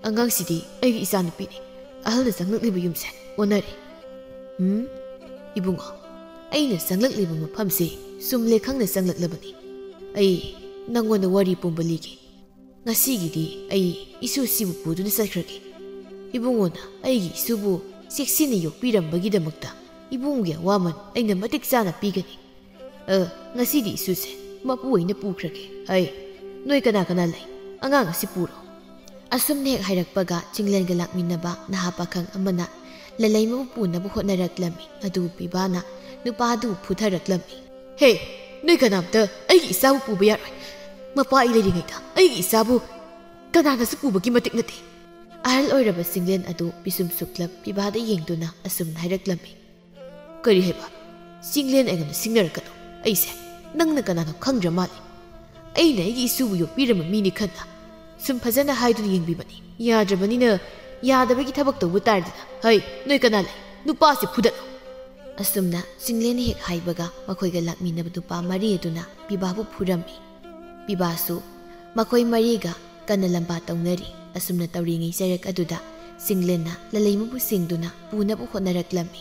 ꯑꯉꯥꯡꯁꯤꯗꯤ ꯑꯩꯒꯤ ꯏꯆꯥꯅꯨꯄꯤꯅꯤ꯫ ꯑꯍꯜꯅ ꯆꯪꯂꯛꯂꯤꯕ ꯌꯨꯝꯁꯦ ꯑꯣꯟꯅꯔꯦ꯫" "ꯎꯝ, ꯏꯕꯨꯡꯉꯣ, ꯑꯩꯅ ꯆꯪꯂꯛꯂꯤꯕ ꯃꯐꯝꯁꯤ ꯆꯨꯝꯂꯦ ꯈꯪꯅ ꯆꯪꯂꯛꯂꯕꯅꯤ꯫ ꯑꯩ ꯅꯪꯉꯣꯟꯗ ꯋꯥꯔꯤ ꯄꯨꯝꯕ ꯂꯤꯒꯦ꯫ ꯉꯁꯤꯒꯤꯗꯤ ꯑꯩ ꯏꯁꯨꯁꯤꯕꯨ ꯄꯨꯗꯨꯅ ꯆꯠꯈ꯭ꯔꯒꯦ꯫ ꯏꯕꯨꯡꯉꯣꯅ ꯑꯩꯒꯤ ꯏꯁꯨꯕꯨ ꯆꯦꯛꯁꯤꯟꯅ ꯌꯣꯛꯄꯤꯔꯝꯕꯒꯤꯗꯃꯛꯇ ꯏꯕꯨꯡꯉꯣꯒꯤ ꯑꯋꯥꯃꯟ ꯑꯩꯅ ꯃꯇꯤꯛ ꯆꯥꯅ ꯄꯤꯒꯅꯤ꯫ ꯑ, ꯉꯁꯤꯗꯤ ꯏꯁꯨꯁꯦ ꯃꯄꯨ ꯑꯣꯏꯅ ꯄꯨꯈ꯭ꯔꯒꯦ꯫ ꯑꯩ, ꯅꯣꯏ ꯀꯅꯥ ꯀꯅꯥ ꯂꯩ? ꯑꯉꯥꯡ ꯑꯁꯤ ꯄꯨꯔꯣ꯫" ꯑꯁꯨꯝꯅ ꯍꯦꯛ ꯍꯥꯏꯔꯛꯄꯒ ꯆꯤꯡꯂꯦꯟꯒ ꯂꯥꯛꯃꯤꯟꯅꯕ ꯅꯍꯥ ꯄꯥꯈꯪ ꯑꯃꯅ ꯂꯂꯩꯃꯕꯨ ꯄꯨꯅꯕ ꯍꯣꯠꯅꯔꯛꯂꯝꯃꯤ꯫ ꯑꯗꯨꯕꯨ ꯄꯤꯕꯥꯅ ꯅꯨꯄꯥꯗꯨ ꯐꯨꯊꯔꯛꯂꯝꯃꯤ꯫ "ꯍꯦ, ꯅꯣꯏ ꯀꯅꯥꯝꯇ ꯑꯩꯒꯤ ꯏꯆꯥꯕꯨ ꯄꯨꯕ ꯌꯥꯔꯣꯏ꯫ ꯃꯄꯥ ꯑꯩ ꯂꯩꯔꯤꯉꯩꯗ ꯑꯩꯒꯤ ꯏꯆꯥꯕꯨ ꯀꯅꯥꯅꯁꯨ ꯄꯨꯕꯒꯤ ꯃꯇꯤꯛ ꯅꯠꯇꯦ꯫" ꯑꯍꯜ ꯑꯣꯏꯔꯕ ꯆꯤꯡꯂꯦꯟ ꯑꯗꯨ ꯄꯤꯁꯨꯝ ꯁꯨꯛꯂꯞ ꯄꯤꯕꯥꯗ ꯌꯦꯡꯗꯨꯅ ꯑꯁꯨꯝꯅ ꯍꯥꯏꯔꯛꯂꯝꯃꯤ꯫ "ꯀꯔꯤ ꯍꯥꯏꯕ? ꯆꯤꯡꯂꯦꯟ ꯑꯩꯉꯣꯟꯗ ꯁꯤꯡꯅꯔꯛꯀꯅꯨ꯫ ꯑꯩꯁꯦ ꯅꯪꯅ ꯀꯅꯥꯅꯣ ꯈꯪꯗ꯭ꯔ ꯃꯥꯜꯂꯤ꯫ ꯑꯩꯅ ꯑꯩꯒꯤ ꯏꯁꯨꯕꯨ ꯌꯣꯛꯄꯤꯔꯝꯕ ꯃꯤꯅꯤ ꯈꯟꯅ ꯁꯨꯝ ꯐꯖꯅ ꯍꯥꯏꯗꯨꯅ ꯌꯦꯡꯕꯤꯕꯅꯤ꯫ ꯌꯥꯗ꯭ꯔꯕꯅꯤꯅ ꯌꯥꯗꯕꯒꯤ ꯊꯕꯛ ꯇꯧꯕ ꯇꯥꯔꯗꯅ꯫ ꯍꯩ, ꯅꯣꯏ ꯀꯅꯥ ꯂꯩ? ꯅꯨꯄꯥꯁꯤ ꯐꯨꯗꯠꯂꯨ!" ꯑꯁꯨꯝꯅ ꯆꯤꯡꯂꯦꯟꯅ ꯍꯦꯛ ꯍꯥꯏꯕꯒ ꯃꯈꯣꯏꯒ ꯂꯥꯛꯃꯤꯟꯅꯕ ꯅꯨꯄꯥ ꯃꯔꯤ ꯑꯗꯨꯅ ꯄꯤꯕꯥꯕꯨ ꯐꯨꯔꯝꯃꯤ꯫ ꯄꯤꯕꯥꯁꯨ ꯃꯈꯣꯏ ꯃꯔꯤꯒ ꯀꯟꯅ ꯂꯝꯕꯥ ꯇꯧꯅꯔꯤ꯫ ꯑꯁꯨꯝꯅ ꯇꯧꯔꯤꯉꯩ ꯆꯔꯛ ꯑꯗꯨꯗ ꯆꯤꯡꯂꯦꯟꯅ ꯂꯂꯩꯃꯕꯨ ꯆꯤꯡꯗꯨꯅ ꯄꯨꯅꯕ ꯍꯣꯠꯅꯔꯛꯂꯝꯃꯤ꯫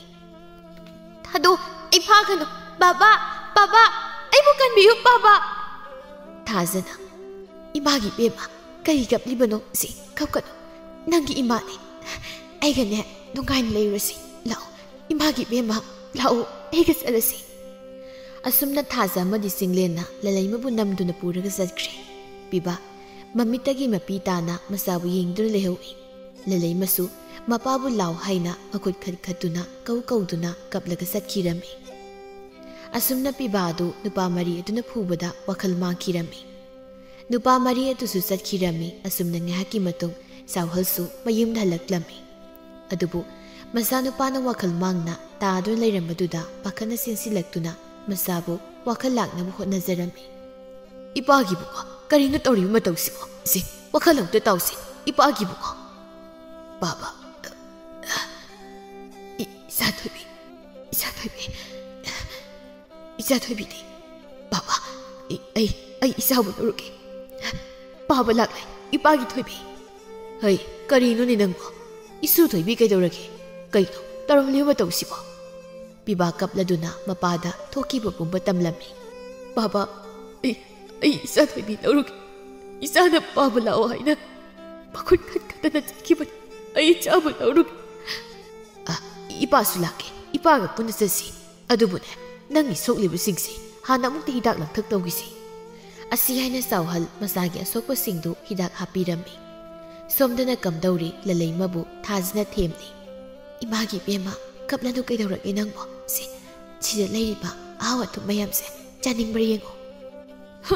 "ꯊꯥꯗꯣ, ꯑꯩ ꯐꯥꯒꯅꯨ! ꯕꯥꯕꯥ! ꯕꯥꯕꯥ! ꯑꯩꯕꯨ ꯀꯟꯕꯤꯌꯨ, ꯕꯥꯕꯥ!" ꯊꯥꯖꯅ, "ꯏꯃꯥꯒꯤ ꯏꯕꯦꯝꯃ, ꯀꯔꯤ ꯀꯞꯂꯤꯕꯅꯣ? ꯁꯤ ꯀꯞꯀꯅꯨ꯫ ꯅꯪꯒꯤ ꯏꯃꯥꯅꯤ꯫ ꯑꯩꯒꯅꯦ ꯅꯨꯡꯉꯥꯏꯅ ꯂꯩꯔꯨꯔꯁꯤ꯫ ꯂꯥꯛꯑꯣ, ꯏꯃꯥꯒꯤ ꯏꯕꯦꯝꯃ, ꯂꯥꯛꯑꯣ, ꯑꯩꯒ ꯆꯠꯂꯁꯤ꯫" ꯑꯁꯨꯝꯅ ꯊꯥꯖ ꯑꯃꯗꯤ ꯆꯤꯡꯂꯦꯟꯅ ꯂꯂꯩꯃꯕꯨ ꯅꯝꯗꯨꯅ ꯄꯨꯔꯒ ꯆꯠꯈ꯭ꯔꯦ꯫ ꯄꯤꯕꯥ ꯃꯃꯤꯠꯇꯒꯤ ꯃꯄꯤ ꯇꯥꯅ ꯃꯆꯥꯕꯨ ꯌꯦꯡꯗꯨꯅ ꯂꯩꯍꯧꯏ꯫ ꯂꯂꯩꯃꯁꯨ ꯃꯄꯥꯕꯨ ꯂꯥꯎ ꯍꯥꯏꯅ ꯃꯈꯨꯠ ꯈꯠ ꯈꯠꯇꯨꯅ ꯀꯧ ꯀꯧꯗꯨꯅ ꯀꯞꯂꯒ ꯆꯠꯈꯤꯔꯝꯃꯤ꯫ ꯑꯁꯨꯝꯅ ꯄꯤꯕꯥ ꯑꯗꯨ ꯅꯨꯄꯥ ꯃꯔꯤ ꯑꯗꯨꯅ ꯐꯨꯕꯗ ꯋꯥꯈꯜ ꯃꯥꯡꯈꯤꯔꯝꯃꯤ꯫ ꯅꯨꯄꯥ ꯃꯔꯤ ꯑꯗꯨꯁꯨ ꯆꯠꯈꯤꯔꯝꯃꯤ꯫ ꯑꯁꯨꯝꯅ ꯉꯥꯏꯍꯥꯛꯀꯤ ꯃꯇꯨꯡ ꯆꯥꯎꯍꯜꯁꯨ ꯃꯌꯨꯝꯗ ꯍꯜꯂꯛꯂꯝꯃꯤ꯫ ꯑꯗꯨꯕꯨ ꯃꯆꯥꯅꯨꯄꯥꯅ ꯋꯥꯈꯜ ꯃꯥꯡꯅ ꯇꯥꯗꯨꯅ ꯂꯩꯔꯝꯕꯗꯨꯗ ꯄꯥꯈꯠꯅ ꯆꯦꯟꯁꯤꯜꯂꯛꯇꯨꯅ ꯃꯆꯥꯕꯨ ꯋꯥꯈꯜ ꯂꯥꯛꯅꯕ ꯍꯣꯠꯅꯖꯔꯝꯃꯤ꯫ "ꯏꯄꯥꯒꯤ ꯏꯕꯨꯡꯉꯣ, ꯀꯔꯤꯅꯣ ꯇꯧꯔꯤꯕ ꯃꯇꯧꯁꯤꯕꯣ? ꯁꯤ ꯋꯥꯈꯜ ꯑꯝꯇ ꯇꯥꯎꯁꯤ, ꯏꯄꯥꯒꯤ ꯏꯕꯨꯡꯉꯣ꯫" "ꯕꯥꯕꯥ, ꯏ-, ꯏꯆꯥ ꯊꯣꯏꯕꯤ, ꯏꯆꯥ ꯊꯣꯏꯕꯤ, ꯏꯆꯥ ꯊꯣꯏꯕꯤꯗꯤ? ꯕꯥꯕꯥ, ꯑꯩ, ꯑꯩ, ꯑꯩ ꯏꯆꯥꯕꯨ ꯂꯧꯔꯨꯒꯦ꯫ ꯕꯥꯕꯥ ꯂꯥꯛꯂꯦ, ꯏꯄꯥꯒꯤ ꯊꯣꯏꯕꯤ꯫" "ꯍꯩ, ꯀꯔꯤꯅꯣꯅꯦ ꯅꯪꯕꯣ? ꯏꯁꯨ ꯊꯣꯏꯕꯤ ꯀꯩꯗꯧꯔꯒꯦ? ꯀꯩꯅꯣ ꯇꯧꯔꯝꯂꯤꯕ ꯃꯇꯧꯁꯤꯕꯣ?" ꯄꯤꯕꯥ ꯀꯞꯂꯗꯨꯅ ꯃꯄꯥꯗ ꯊꯣꯛꯈꯤꯕ ꯄꯨꯝꯕ ꯇꯝꯂꯝꯃꯤ꯫ "ꯕꯥꯕꯥ, ꯑꯩ, ꯑꯩ ꯏꯆꯥ ꯊꯣꯏꯕꯤ ꯂꯧꯔꯨꯒꯦ꯫ ꯏꯆꯥꯅ ꯕꯥꯕꯥ ꯂꯥꯛꯑꯣ ꯍꯥꯏꯅ ꯃꯈꯨꯠ ꯈꯠ ꯈꯠꯇꯅ ꯆꯠꯈꯤꯕꯅꯤ꯫ ꯑꯩ ꯏꯆꯥꯕꯨ ꯂꯧꯔꯨꯒꯦ꯫" "ꯑ, ꯏꯄꯥꯁꯨ ꯂꯥꯛꯀꯦ, ꯏꯄꯥꯒ ꯄꯨꯟꯅ ꯆꯠꯁꯤ꯫ ꯑꯗꯨꯕꯨꯅꯦ, ꯅꯪꯒꯤ ꯁꯣꯛꯂꯤꯕꯁꯤꯡꯁꯦ ꯍꯥꯟꯅ ꯑꯃꯨꯛꯇ ꯍꯤꯗꯥꯛ ꯂꯥꯡꯊꯛ ꯇꯧꯈꯤꯁꯤ꯫" ꯑꯁꯤ ꯍꯥꯏꯅ ꯆꯥꯎꯍꯜ ꯃꯆꯥꯒꯤ ꯑꯁꯣꯛꯄꯁꯤꯡꯗꯨ ꯍꯤꯗꯥꯛ ꯍꯥꯞꯄꯤꯔꯝꯃꯤ꯫ ꯁꯣꯝꯗꯅ ꯀꯝꯗꯧꯔꯤ ꯂꯂꯩꯃꯕꯨ ꯊꯥꯖꯅ ꯊꯦꯝꯂꯤ꯫ "ꯏꯃꯥꯒꯤ ꯏꯕꯦꯝꯃ, ꯀꯞꯂꯅꯨ, ꯀꯩꯗꯧꯔꯒꯦ ꯅꯪꯕꯣ? ꯁꯤ, ꯁꯤꯗ ꯂꯩꯔꯤꯕ ꯑꯍꯥꯎ ꯑꯊꯨꯝ ꯃꯌꯥꯝꯁꯦ ꯆꯥꯅꯤꯡꯕ꯭ꯔꯥ ꯌꯦꯡꯉꯣ꯫" "ꯍ,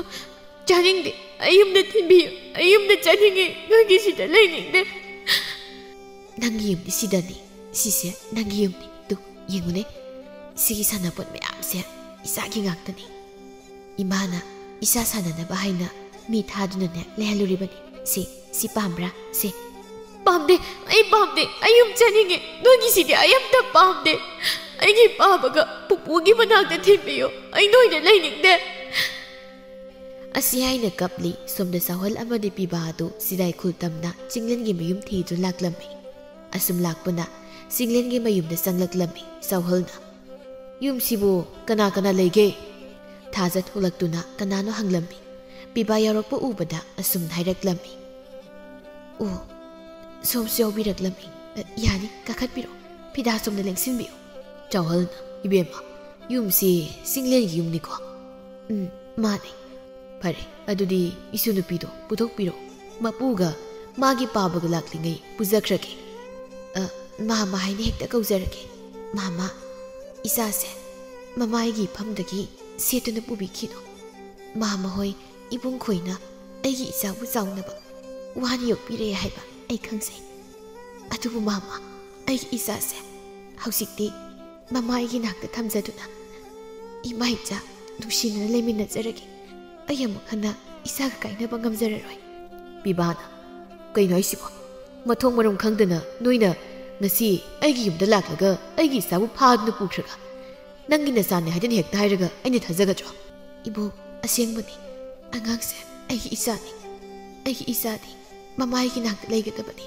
ꯆꯥꯅꯤꯡꯗꯦ꯫ ꯑꯩ ꯌꯨꯝꯗ ꯊꯤꯟꯕꯤꯌꯨ꯫ ꯑꯩ ꯌꯨꯝꯗ ꯆꯠꯅꯤꯡꯉꯦ꯫ ꯅꯣꯏꯒꯤ ꯁꯤꯗ ꯂꯩꯅꯤꯡꯗꯦ꯫" "ꯅꯪꯒꯤ ꯌꯨꯝꯗꯤ ꯁꯤꯗꯅꯤ, ꯁꯤꯁꯦ ꯅꯪꯒꯤ ꯌꯨꯝꯅꯤ꯫ ꯇꯨ, ꯌꯦꯡꯉꯨꯅꯦ, ꯁꯤꯒꯤ ꯁꯥꯟꯅꯄꯣꯠ ꯃꯌꯥꯝꯁꯦ ꯏꯆꯥꯒꯤ ꯉꯥꯛꯇꯅꯤ꯫ ꯏꯃꯥꯅ ꯏꯆꯥ ꯁꯥꯟꯅꯅꯕ ꯍꯥꯏꯅ ꯃꯤ ꯊꯥꯗꯨꯅꯅꯦ ꯂꯩꯍꯜꯂꯨꯔꯤꯕꯅꯤ꯫ ꯁꯤ, ꯁꯤ ꯄꯥꯝꯕ꯭ꯔꯥ? ꯁꯦ꯫" "ꯄꯥꯝꯗꯦ, ꯑꯩ ꯄꯥꯝꯗꯦ, ꯑꯩ ꯌꯨꯝ ꯆꯠꯅꯤꯡꯉꯦ꯫ ꯅꯣꯏꯒꯤꯁꯤꯗꯤ ꯑꯩ ꯑꯝꯇ ꯄꯥꯝꯗꯦ꯫ ꯑꯩꯒꯤ ꯄꯥꯕꯒ ꯄꯨꯄꯨꯒꯤ ꯃꯅꯥꯛꯇ ꯊꯤꯟꯕꯤꯌꯨ꯫ ꯑꯩ ꯅꯣꯏꯗ ꯂꯩꯅꯤꯡꯗꯦ꯫" ꯑꯁꯤ ꯍꯥꯏꯅ ꯀꯞꯂꯤ꯫ ꯁꯣꯝꯗ ꯆꯥꯎꯍꯜ ꯑꯃꯗꯤ ꯄꯤꯕꯥ ꯑꯗꯨ ꯁꯤꯔꯥꯏꯈꯨꯜ ꯇꯝꯅ ꯆꯤꯡꯂꯦꯟꯒꯤ ꯃꯌꯨꯝ ꯊꯤꯗꯨꯅ ꯂꯥꯛꯂꯝꯃꯤ꯫ ꯑꯁꯨꯝ ꯂꯥꯛꯄꯅ ꯆꯤꯡꯂꯦꯟꯒꯤ ꯃꯌꯨꯝꯗ ꯆꯪꯂꯛꯂꯝꯃꯤ꯫ ꯆꯥꯎꯍꯜꯅ, "ꯌꯨꯝꯁꯤꯕꯨ ꯀꯅꯥ ꯀꯅꯥ ꯂꯩꯒꯦ?" ꯊꯥꯖ ꯊꯣꯛꯂꯛꯇꯨꯅ ꯀꯅꯥꯅꯣ ꯍꯪꯂꯝꯃꯤ꯫ ꯄꯤꯕꯥ ꯌꯥꯎꯔꯛꯄ ꯎꯕꯗ ꯑꯁꯨꯝ ꯍꯥꯏꯔꯛꯂꯝꯃꯤ꯫ "ꯑꯣ, ꯁꯣꯝꯁꯨ ꯌꯥꯎꯕꯤꯔꯛꯂꯝꯃꯤ꯫ ꯑ, ꯌꯥꯅꯤ, ꯀꯥꯈꯠꯄꯤꯔꯣ꯫ ꯐꯤꯗꯥ ꯁꯣꯝꯗ ꯂꯦꯡꯁꯤꯟꯕꯤꯌꯨ꯫" ꯆꯥꯎꯍꯜꯅ, "ꯏꯕꯦꯝꯃ, ꯌꯨꯝꯁꯤ ꯆꯤꯡꯂꯦꯟꯒꯤ ꯌꯨꯝꯅꯤꯀꯣ?" "ꯎꯝ, ꯃꯥꯅꯦ꯫" "ꯐꯔꯦ, ꯑꯗꯨꯗꯤ ꯏꯁꯨ ꯅꯨꯄꯤꯗꯣ ꯄꯨꯊꯣꯛꯄꯤꯔꯣ꯫ ꯃꯄꯨꯒ ꯃꯥꯒꯤ ꯄꯥꯕꯒ ꯂꯥꯛꯂꯤꯉꯩ ꯄꯨꯖꯈ꯭ꯔꯒꯦ꯫" "ꯑ, ꯃꯥꯃ ꯍꯥꯏꯅ ꯍꯦꯛꯇ ꯀꯧꯖꯔꯒꯦ꯫ ꯃꯥꯃ, ꯏꯆꯥꯁꯦ ꯃꯃꯥꯏꯒꯤ ꯏꯐꯝꯗꯒꯤ ꯁꯦꯠꯇꯨꯅ ꯄꯨꯕꯤꯈꯤꯅꯨ꯫ ꯃꯥꯃ ꯍꯣꯏ ꯏꯕꯨꯡ ꯈꯣꯏꯅ ꯑꯩꯒꯤ ꯏꯆꯥꯕꯨ ꯆꯥꯎꯅꯕ ꯋꯥꯅ ꯌꯣꯛꯄꯤꯔꯦ ꯍꯥꯏꯕ ꯑꯩ ꯈꯪꯖꯩ꯫ ꯑꯗꯨꯕꯨ ꯃꯥꯃ, ꯑꯩꯒꯤ ꯏꯆꯥꯁꯦ ꯍꯧꯖꯤꯛꯇꯤ ꯃꯃꯥ ꯑꯩꯒꯤ ꯅꯥꯛꯇ ꯊꯝꯖꯗꯨꯅ ꯏꯃꯥ ꯏꯆꯥ ꯅꯨꯡꯁꯤꯅꯅ ꯂꯩꯃꯤꯟꯅꯖꯔꯒꯦ꯫ ꯑꯩ ꯑꯃꯨꯛ ꯍꯟꯅ ꯏꯆꯥꯒ ꯀꯥꯏꯅꯕ ꯉꯝꯖꯔꯔꯣꯏ꯫" ꯄꯤꯕꯥꯅ, "ꯀꯩꯅꯣ ꯍꯥꯏꯁꯤꯕꯣ? ꯃꯊꯣꯡ ꯃꯔꯝ ꯈꯪꯗꯅ ꯅꯣꯏꯅ ꯉꯁꯤ ꯑꯩꯒꯤ ꯌꯨꯝꯗ ꯂꯥꯛꯂꯒ ꯑꯩꯒꯤ ꯏꯆꯥꯕꯨ ꯐꯥꯗꯨꯅ ꯄꯨꯈ꯭ꯔꯒ ꯅꯪꯒꯤ ꯅꯆꯥꯅꯦ ꯍꯥꯏꯗꯨꯅ ꯍꯦꯛꯇ ꯍꯥꯏꯔꯒ ꯑꯩꯅ ꯊꯥꯖꯒꯗ꯭ꯔꯣ?" "ꯏꯕꯣꯛ, ꯑꯁꯦꯡꯕꯅꯤ꯫ ꯑꯉꯥꯡꯁꯦ ꯑꯩꯒꯤ ꯏꯆꯥꯅꯤ꯫ ꯑꯩꯒꯤ ꯏꯆꯥꯗꯤ ꯃꯃꯥꯒꯤ ꯅꯥꯛꯇ ꯂꯩꯒꯗꯕꯅꯤ꯫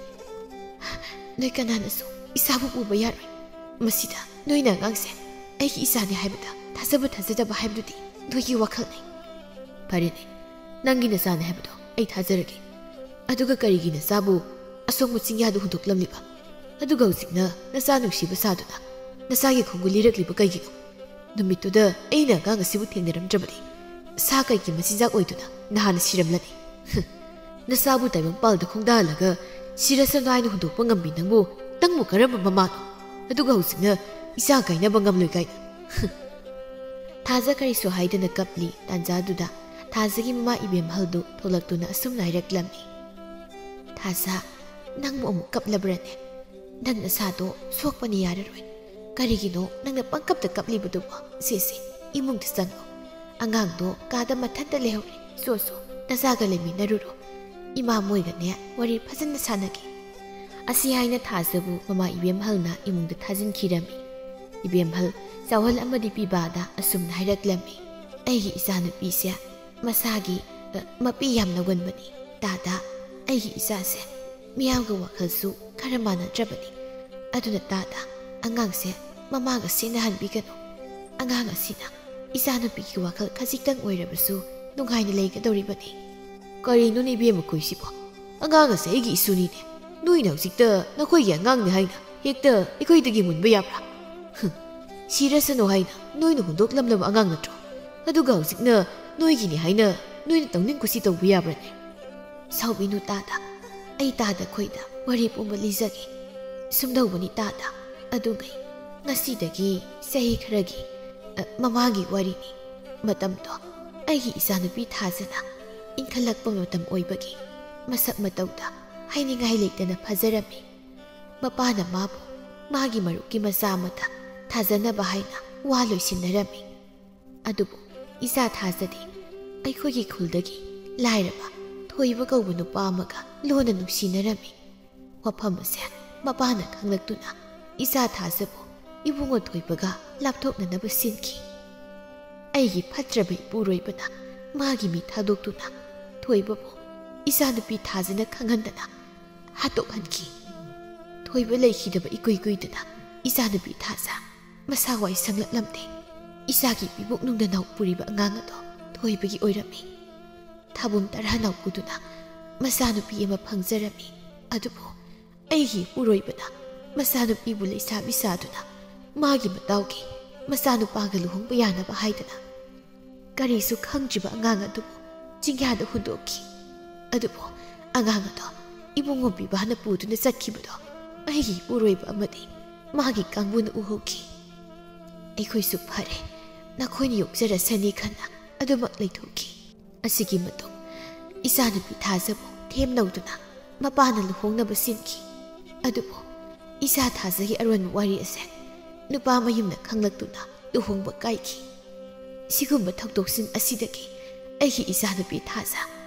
ꯅꯣꯏ ꯀꯅꯥꯅꯁꯨ ꯏꯆꯥꯕꯨ ꯄꯨꯕ ꯌꯥꯔꯣꯏ꯫ ꯃꯁꯤꯗ ꯅꯣꯏꯅ ꯑꯉꯥꯡꯁꯦ ꯑꯩꯒꯤ ꯏꯆꯥꯅꯤ ꯍꯥꯏꯕꯗ ꯊꯥꯖꯕ ꯊꯥꯖꯗꯕ ꯍꯥꯏꯕꯗꯨꯗꯤ ꯅꯣꯏꯒꯤ ꯋꯥꯈꯜꯅꯤ꯫" "ꯐꯔꯦꯅꯦ, ꯅꯪꯒꯤ ꯅꯆꯥꯅꯤ ꯍꯥꯏꯕꯗꯣ ꯑꯩ ꯊꯥꯖꯔꯒꯦ꯫ ꯑꯗꯨꯒ ꯀꯔꯤꯒꯤ ꯅꯆꯥꯕꯨ ꯑꯁꯣꯡꯕ ꯆꯤꯡꯌꯥꯗ ꯍꯨꯟꯗꯣꯛꯂꯝꯂꯤꯕ? ꯑꯗꯨꯒ ꯍꯧꯖꯤꯛꯅ ꯅꯆꯥ ꯅꯨꯡꯁꯤꯕ ꯁꯥꯗꯨꯅ ꯅꯆꯥꯒꯤ ꯈꯣꯡꯒꯨꯜ ꯂꯤꯔꯛꯂꯤꯕ ꯀꯩꯒꯤꯅꯣ? ꯅꯨꯃꯤꯠꯇꯨꯗ ꯑꯩꯅ ꯑꯉꯥꯡ ꯑꯁꯤꯕꯨ ꯊꯦꯡꯅꯔꯝꯗ꯭ꯔꯕꯗꯤ ꯁꯥ ꯀꯩꯒꯤ ꯃꯆꯤꯟꯖꯥꯛ ꯑꯣꯏꯗꯨꯅ ꯅꯍꯥꯟꯅ ꯁꯤꯔꯝꯂꯅꯤ꯫ ꯍꯨꯝ꯫ ꯅꯆꯥꯕꯨ ꯇꯥꯏꯕꯪꯄꯥꯜꯗ ꯈꯣꯡꯗꯥꯍꯜꯂꯒ ꯁꯤꯔꯁꯅꯨ ꯍꯥꯏꯅ ꯍꯨꯟꯗꯣꯛꯄ ꯉꯝꯃꯤ ꯅꯪꯕꯨ, ꯅꯪꯕꯨ ꯀꯔꯝꯕ ꯃꯃꯥꯅꯣ? ꯑꯗꯨꯒ ꯍꯧꯖꯤꯛꯅ ꯏꯆꯥ ꯀꯥꯏꯅꯕ ꯉꯝꯂꯣꯏ ꯀꯥꯏꯅ꯫ ꯍꯨꯝ꯫ ꯊꯥꯖ ꯀꯔꯤꯁꯨ ꯍꯥꯏꯗꯅ ꯀꯞꯂꯤ꯫ ꯇꯥꯟꯖꯥꯗꯨꯗ ꯊꯥꯖꯒꯤ ꯃꯃꯥ ꯏꯕꯦꯝꯍꯜꯗꯨ ꯊꯣꯛꯂꯛꯇꯨꯅ ꯑꯁꯨꯝꯅ ꯍꯥꯏꯔꯛꯂꯝꯃꯤ, "ꯊꯥꯖ, ꯅꯪꯕꯨ ꯑꯃꯨꯛ ꯀꯞꯂꯕ꯭ꯔꯅꯦ? "ꯅꯪ ꯅꯁꯥꯗꯣ ꯁꯣꯛꯄꯅ ꯌꯥꯔꯔꯣꯏ꯫ ꯀꯔꯤꯒꯤꯅꯣ ꯅꯪꯅ ꯄꯪꯀꯞꯇ ꯀꯞꯂꯤꯕꯗꯨꯕꯣ? ꯁꯦ, ꯁꯦ, ꯏꯃꯨꯡꯗ ꯆꯪꯉꯣ꯫ ꯑꯉꯥꯡꯗꯣ ꯀꯥꯗ ꯃꯊꯟꯇ ꯂꯩꯍꯧꯔꯦ꯫ ꯁꯣ, ꯁꯣ, ꯅꯆꯥꯒ ꯂꯩꯃꯤꯟꯅꯔꯨꯔꯣ꯫ ꯏꯃꯥ ꯃꯣꯏꯒꯅꯦ ꯋꯥꯔꯤ ꯐꯖꯅ ꯁꯥꯟꯅꯒꯦ"꯫ ꯑꯁꯤ ꯍꯥꯏꯅ ꯊꯥꯖꯕꯨ ꯃꯃꯥ ꯏꯕꯦꯝꯍꯜꯅ ꯏꯃꯨꯡꯗ ꯊꯥꯖꯤꯟꯈꯤꯔꯝꯃꯤ꯫ ꯏꯕꯦꯝꯍꯜ ꯆꯥꯎꯍꯜ ꯑꯃꯗꯤ ꯄꯤꯕꯥꯗ ꯑꯁꯨꯝꯅ ꯍꯥꯏꯔꯛꯂꯝꯃꯤ: "ꯑꯩꯒꯤ ꯏꯆꯥꯅꯨꯄꯤꯁꯦ ꯃꯁꯥꯒꯤ, ꯑ, ꯃꯄꯤ ꯌꯥꯝ ꯂꯧꯒꯟꯕꯅꯤ꯫ ꯇꯥꯗ, ꯑꯩꯒꯤ ꯏꯆꯥꯁꯦ ꯃꯤꯌꯥꯝꯒ ꯋꯥꯈꯜꯁꯨ ꯈꯔ ꯃꯥꯟꯅꯗ꯭ꯔꯕꯅꯤ꯫ ꯑꯗꯨꯅ ꯇꯥꯗ, ꯑꯉꯥꯡꯁꯦ ꯃꯃꯥꯒ ꯁꯤꯟꯅꯍꯟꯕꯤꯒꯅꯨ꯫ ꯑꯉꯥꯡ ꯑꯁꯤꯅ ꯏꯆꯥꯅꯨꯄꯤꯒꯤ ꯋꯥꯈꯜ ꯈꯖꯤꯛꯇꯪ ꯑꯣꯏꯔꯕꯁꯨ ꯅꯨꯡꯉꯥꯏꯅ ꯂꯩꯒꯗꯧꯔꯤꯕꯅꯤ"꯫ "ꯀꯔꯤꯅꯣꯅꯦ ꯏꯕꯦꯝꯃ ꯈꯣꯏꯁꯤꯕꯣ? ꯑꯉꯥꯡ ꯑꯁꯦ ꯑꯩꯒꯤ ꯏꯁꯨꯅꯤꯅꯦ꯫ ꯅꯣꯏꯅ ꯍꯧꯖꯤꯛꯇ ꯅꯈꯣꯏꯒꯤ ꯑꯉꯥꯡꯅꯤ ꯍꯥꯏꯅ ꯍꯦꯛꯇ ꯑꯩꯈꯣꯏꯗꯒꯤ ꯃꯨꯟꯕ ꯌꯥꯕ꯭ꯔꯥ? ꯍꯨꯝ, ꯁꯤꯔꯁꯅꯨ ꯍꯥꯏꯅ ꯅꯣꯏꯅ ꯍꯨꯟꯗꯣꯛꯂꯝꯂꯕ ꯑꯉꯥꯡ ꯅꯠꯇ꯭ꯔꯣ? ꯑꯗꯨꯒ ꯍꯧꯖꯤꯛꯅ ꯅꯣꯏꯒꯤꯅꯤ ꯍꯥꯏꯅ ꯅꯣꯏꯅ ꯇꯧꯅꯤꯡ ꯀꯨꯁꯤ ꯇꯧꯕ ꯌꯥꯕ꯭ꯔꯥꯅꯦ?" "ꯁꯥꯎꯕꯤꯅꯨ ꯇꯥꯗ, ꯑꯩ ꯇꯥꯗ ꯈꯣꯏꯗ ꯋꯥꯔꯤ ꯄꯨꯝꯕ ꯂꯤꯖꯒꯦ꯫ ꯁꯨꯝꯗꯧꯕꯅꯤ ꯇꯥꯗ, ꯑꯗꯨꯒꯩ ꯉꯁꯤꯗꯒꯤ ꯆꯍꯤ ꯈꯔꯒꯤ, ꯑ, ꯃꯃꯥꯡꯒꯤ ꯋꯥꯔꯤꯅꯤ꯫ ꯃꯇꯝꯗꯣ ꯑꯩꯒꯤ ꯏꯆꯥꯅꯨꯄꯤ ꯊꯥꯖꯅ ꯏꯟꯈꯠꯂꯛꯄ ꯃꯇꯝ ꯑꯣꯏꯕꯒꯤ ꯃꯁꯛ ꯃꯇꯧꯗ ꯍꯥꯏꯅꯤꯡꯉꯥꯏ ꯂꯩꯇꯅ ꯐꯖꯔꯝꯃꯤ꯫ ꯃꯄꯥꯅ ꯃꯥꯕꯨ ꯃꯥꯒꯤ ꯃꯔꯨꯞꯀꯤ ꯃꯆꯥ ꯑꯃꯗ ꯊꯥꯖꯅꯕ ꯍꯥꯏꯅ ꯋꯥ ꯂꯣꯏꯁꯤꯟꯅꯔꯝꯃꯤ꯫ ꯑꯗꯨꯕꯨ ꯏꯆꯥ ꯊꯥꯖꯗꯤ ꯑꯩꯈꯣꯏꯒꯤ ꯈꯨꯜꯗꯒꯤ ꯂꯥꯏꯔꯕ ꯊꯣꯏꯕ ꯀꯧꯕ ꯅꯨꯄꯥ ꯑꯃꯒ ꯂꯣꯟꯅ ꯅꯨꯡꯁꯤꯅꯔꯝꯃꯤ꯫ ꯋꯥꯐꯝ ꯑꯁꯦ ꯃꯄꯥꯅ ꯈꯪꯂꯛꯇꯨꯅ ꯏꯆꯥ ꯊꯥꯖꯕꯨ ꯏꯕꯨꯡꯉꯣ ꯊꯣꯏꯕꯒ ꯂꯥꯞꯊꯣꯛꯅꯅꯕ ꯁꯤꯟꯈꯤ꯫ ꯑꯩꯒꯤ ꯐꯠꯇ꯭ꯔꯕ ꯏꯄꯨꯔꯣꯏꯕꯅ ꯃꯥꯒꯤ ꯃꯤ ꯊꯥꯗꯣꯛꯇꯨꯅ ꯊꯣꯏꯕꯕꯨ ꯏꯆꯥꯅꯨꯄꯤ ꯊꯥꯖꯅ ꯈꯪꯍꯟꯗꯅ ꯍꯥꯠꯇꯣꯛꯍꯟꯈꯤ꯫ ꯊꯣꯏꯕ ꯂꯩꯈꯤꯗꯕ ꯏꯀꯨꯏ ꯀꯨꯏꯗꯅ ꯏꯆꯥꯅꯨꯄꯤ ꯊꯥꯖ ꯃꯁꯥ ꯋꯥꯏ ꯁꯪꯂꯛꯂꯝꯗꯦ꯫ ꯏꯆꯥꯒꯤ ꯄꯤꯕꯨꯛꯅꯨꯡꯗ ꯅꯥꯎ ꯄꯨꯔꯤꯕ ꯑꯉꯥꯡ ꯑꯗꯣ ꯊꯣꯏꯕꯒꯤ ꯑꯣꯏꯔꯝꯃꯤ꯫ ꯊꯥꯕꯨꯝ ꯇꯔꯥ ꯅꯥꯎ ꯄꯨꯗꯨꯅ ꯃꯆꯥꯅꯨꯄꯤ ꯑꯃ ꯐꯪꯖꯔꯝꯃꯤ꯫ ꯑꯗꯨꯕꯨ ꯑꯩꯒꯤ ꯏꯄꯨꯔꯣꯏꯕꯅ ꯃꯆꯥꯅꯨꯄꯤꯕꯨ ꯂꯩꯁꯥꯕꯤ ꯁꯥꯗꯨꯅ ꯃꯥꯒꯤ ꯃꯇꯥꯎꯒꯤ ꯃꯆꯥꯅꯨꯄꯥꯒ ꯂꯨꯍꯣꯡꯕ ꯌꯥꯅꯕ ꯍꯥꯏꯗꯅ ꯀꯔꯤꯁꯨ ꯈꯪꯗ꯭ꯔꯤꯕ ꯑꯉꯥꯡ ꯑꯗꯨꯕꯨ ꯆꯤꯡꯌꯥꯗ ꯍꯨꯟꯗꯣꯛꯈꯤ꯫ ꯑꯗꯨꯕꯨ ꯑꯉꯥꯡ ꯑꯗꯣ ꯏꯕꯨꯡꯉꯣ ꯄꯤꯕꯥꯅ ꯄꯨꯗꯨꯅ ꯆꯠꯈꯤꯕꯗꯣ ꯑꯩꯒꯤ ꯏꯄꯨꯔꯣꯏꯕ ꯑꯃꯗꯤ ꯃꯥꯒꯤ ꯀꯥꯡꯕꯨꯅ ꯎꯍꯧꯈꯤ꯫ ꯑꯩꯈꯣꯏꯁꯨ ꯐꯔꯦ, ꯅꯈꯣꯏꯅ ꯌꯣꯛꯆꯔꯁꯅꯤ ꯈꯟꯅ ꯑꯗꯨꯃꯛ ꯂꯩꯊꯣꯛꯈꯤ꯫ ꯑꯁꯤꯒꯤ ꯃꯇꯨꯡ ꯏꯆꯥꯅꯨꯄꯤ ꯊꯥꯖꯕꯨ ꯊꯦꯝꯅꯧꯗꯨꯅ ꯃꯄꯥꯅ ꯂꯨꯍꯣꯡꯅꯕ ꯁꯤꯟꯈꯤ꯫ ꯑꯗꯨꯕꯨ ꯏꯆꯥ ꯊꯥꯖꯒꯤ ꯑꯔꯣꯟꯕ ꯋꯥꯔꯤ ꯑꯁꯦ ꯅꯨꯄꯥ ꯃꯌꯨꯝꯅ ꯈꯪꯂꯛꯇꯨꯅ ꯂꯨꯍꯣꯡꯕ ꯀꯥꯏꯈꯤ꯫ ꯁꯤꯒꯨꯝꯕ ꯊꯧꯗꯣꯛꯁꯤꯡ ꯑꯁꯤꯗꯒꯤ ꯑꯩꯒꯤ ꯏꯆꯥꯅꯨꯄꯤ ꯊꯥꯖ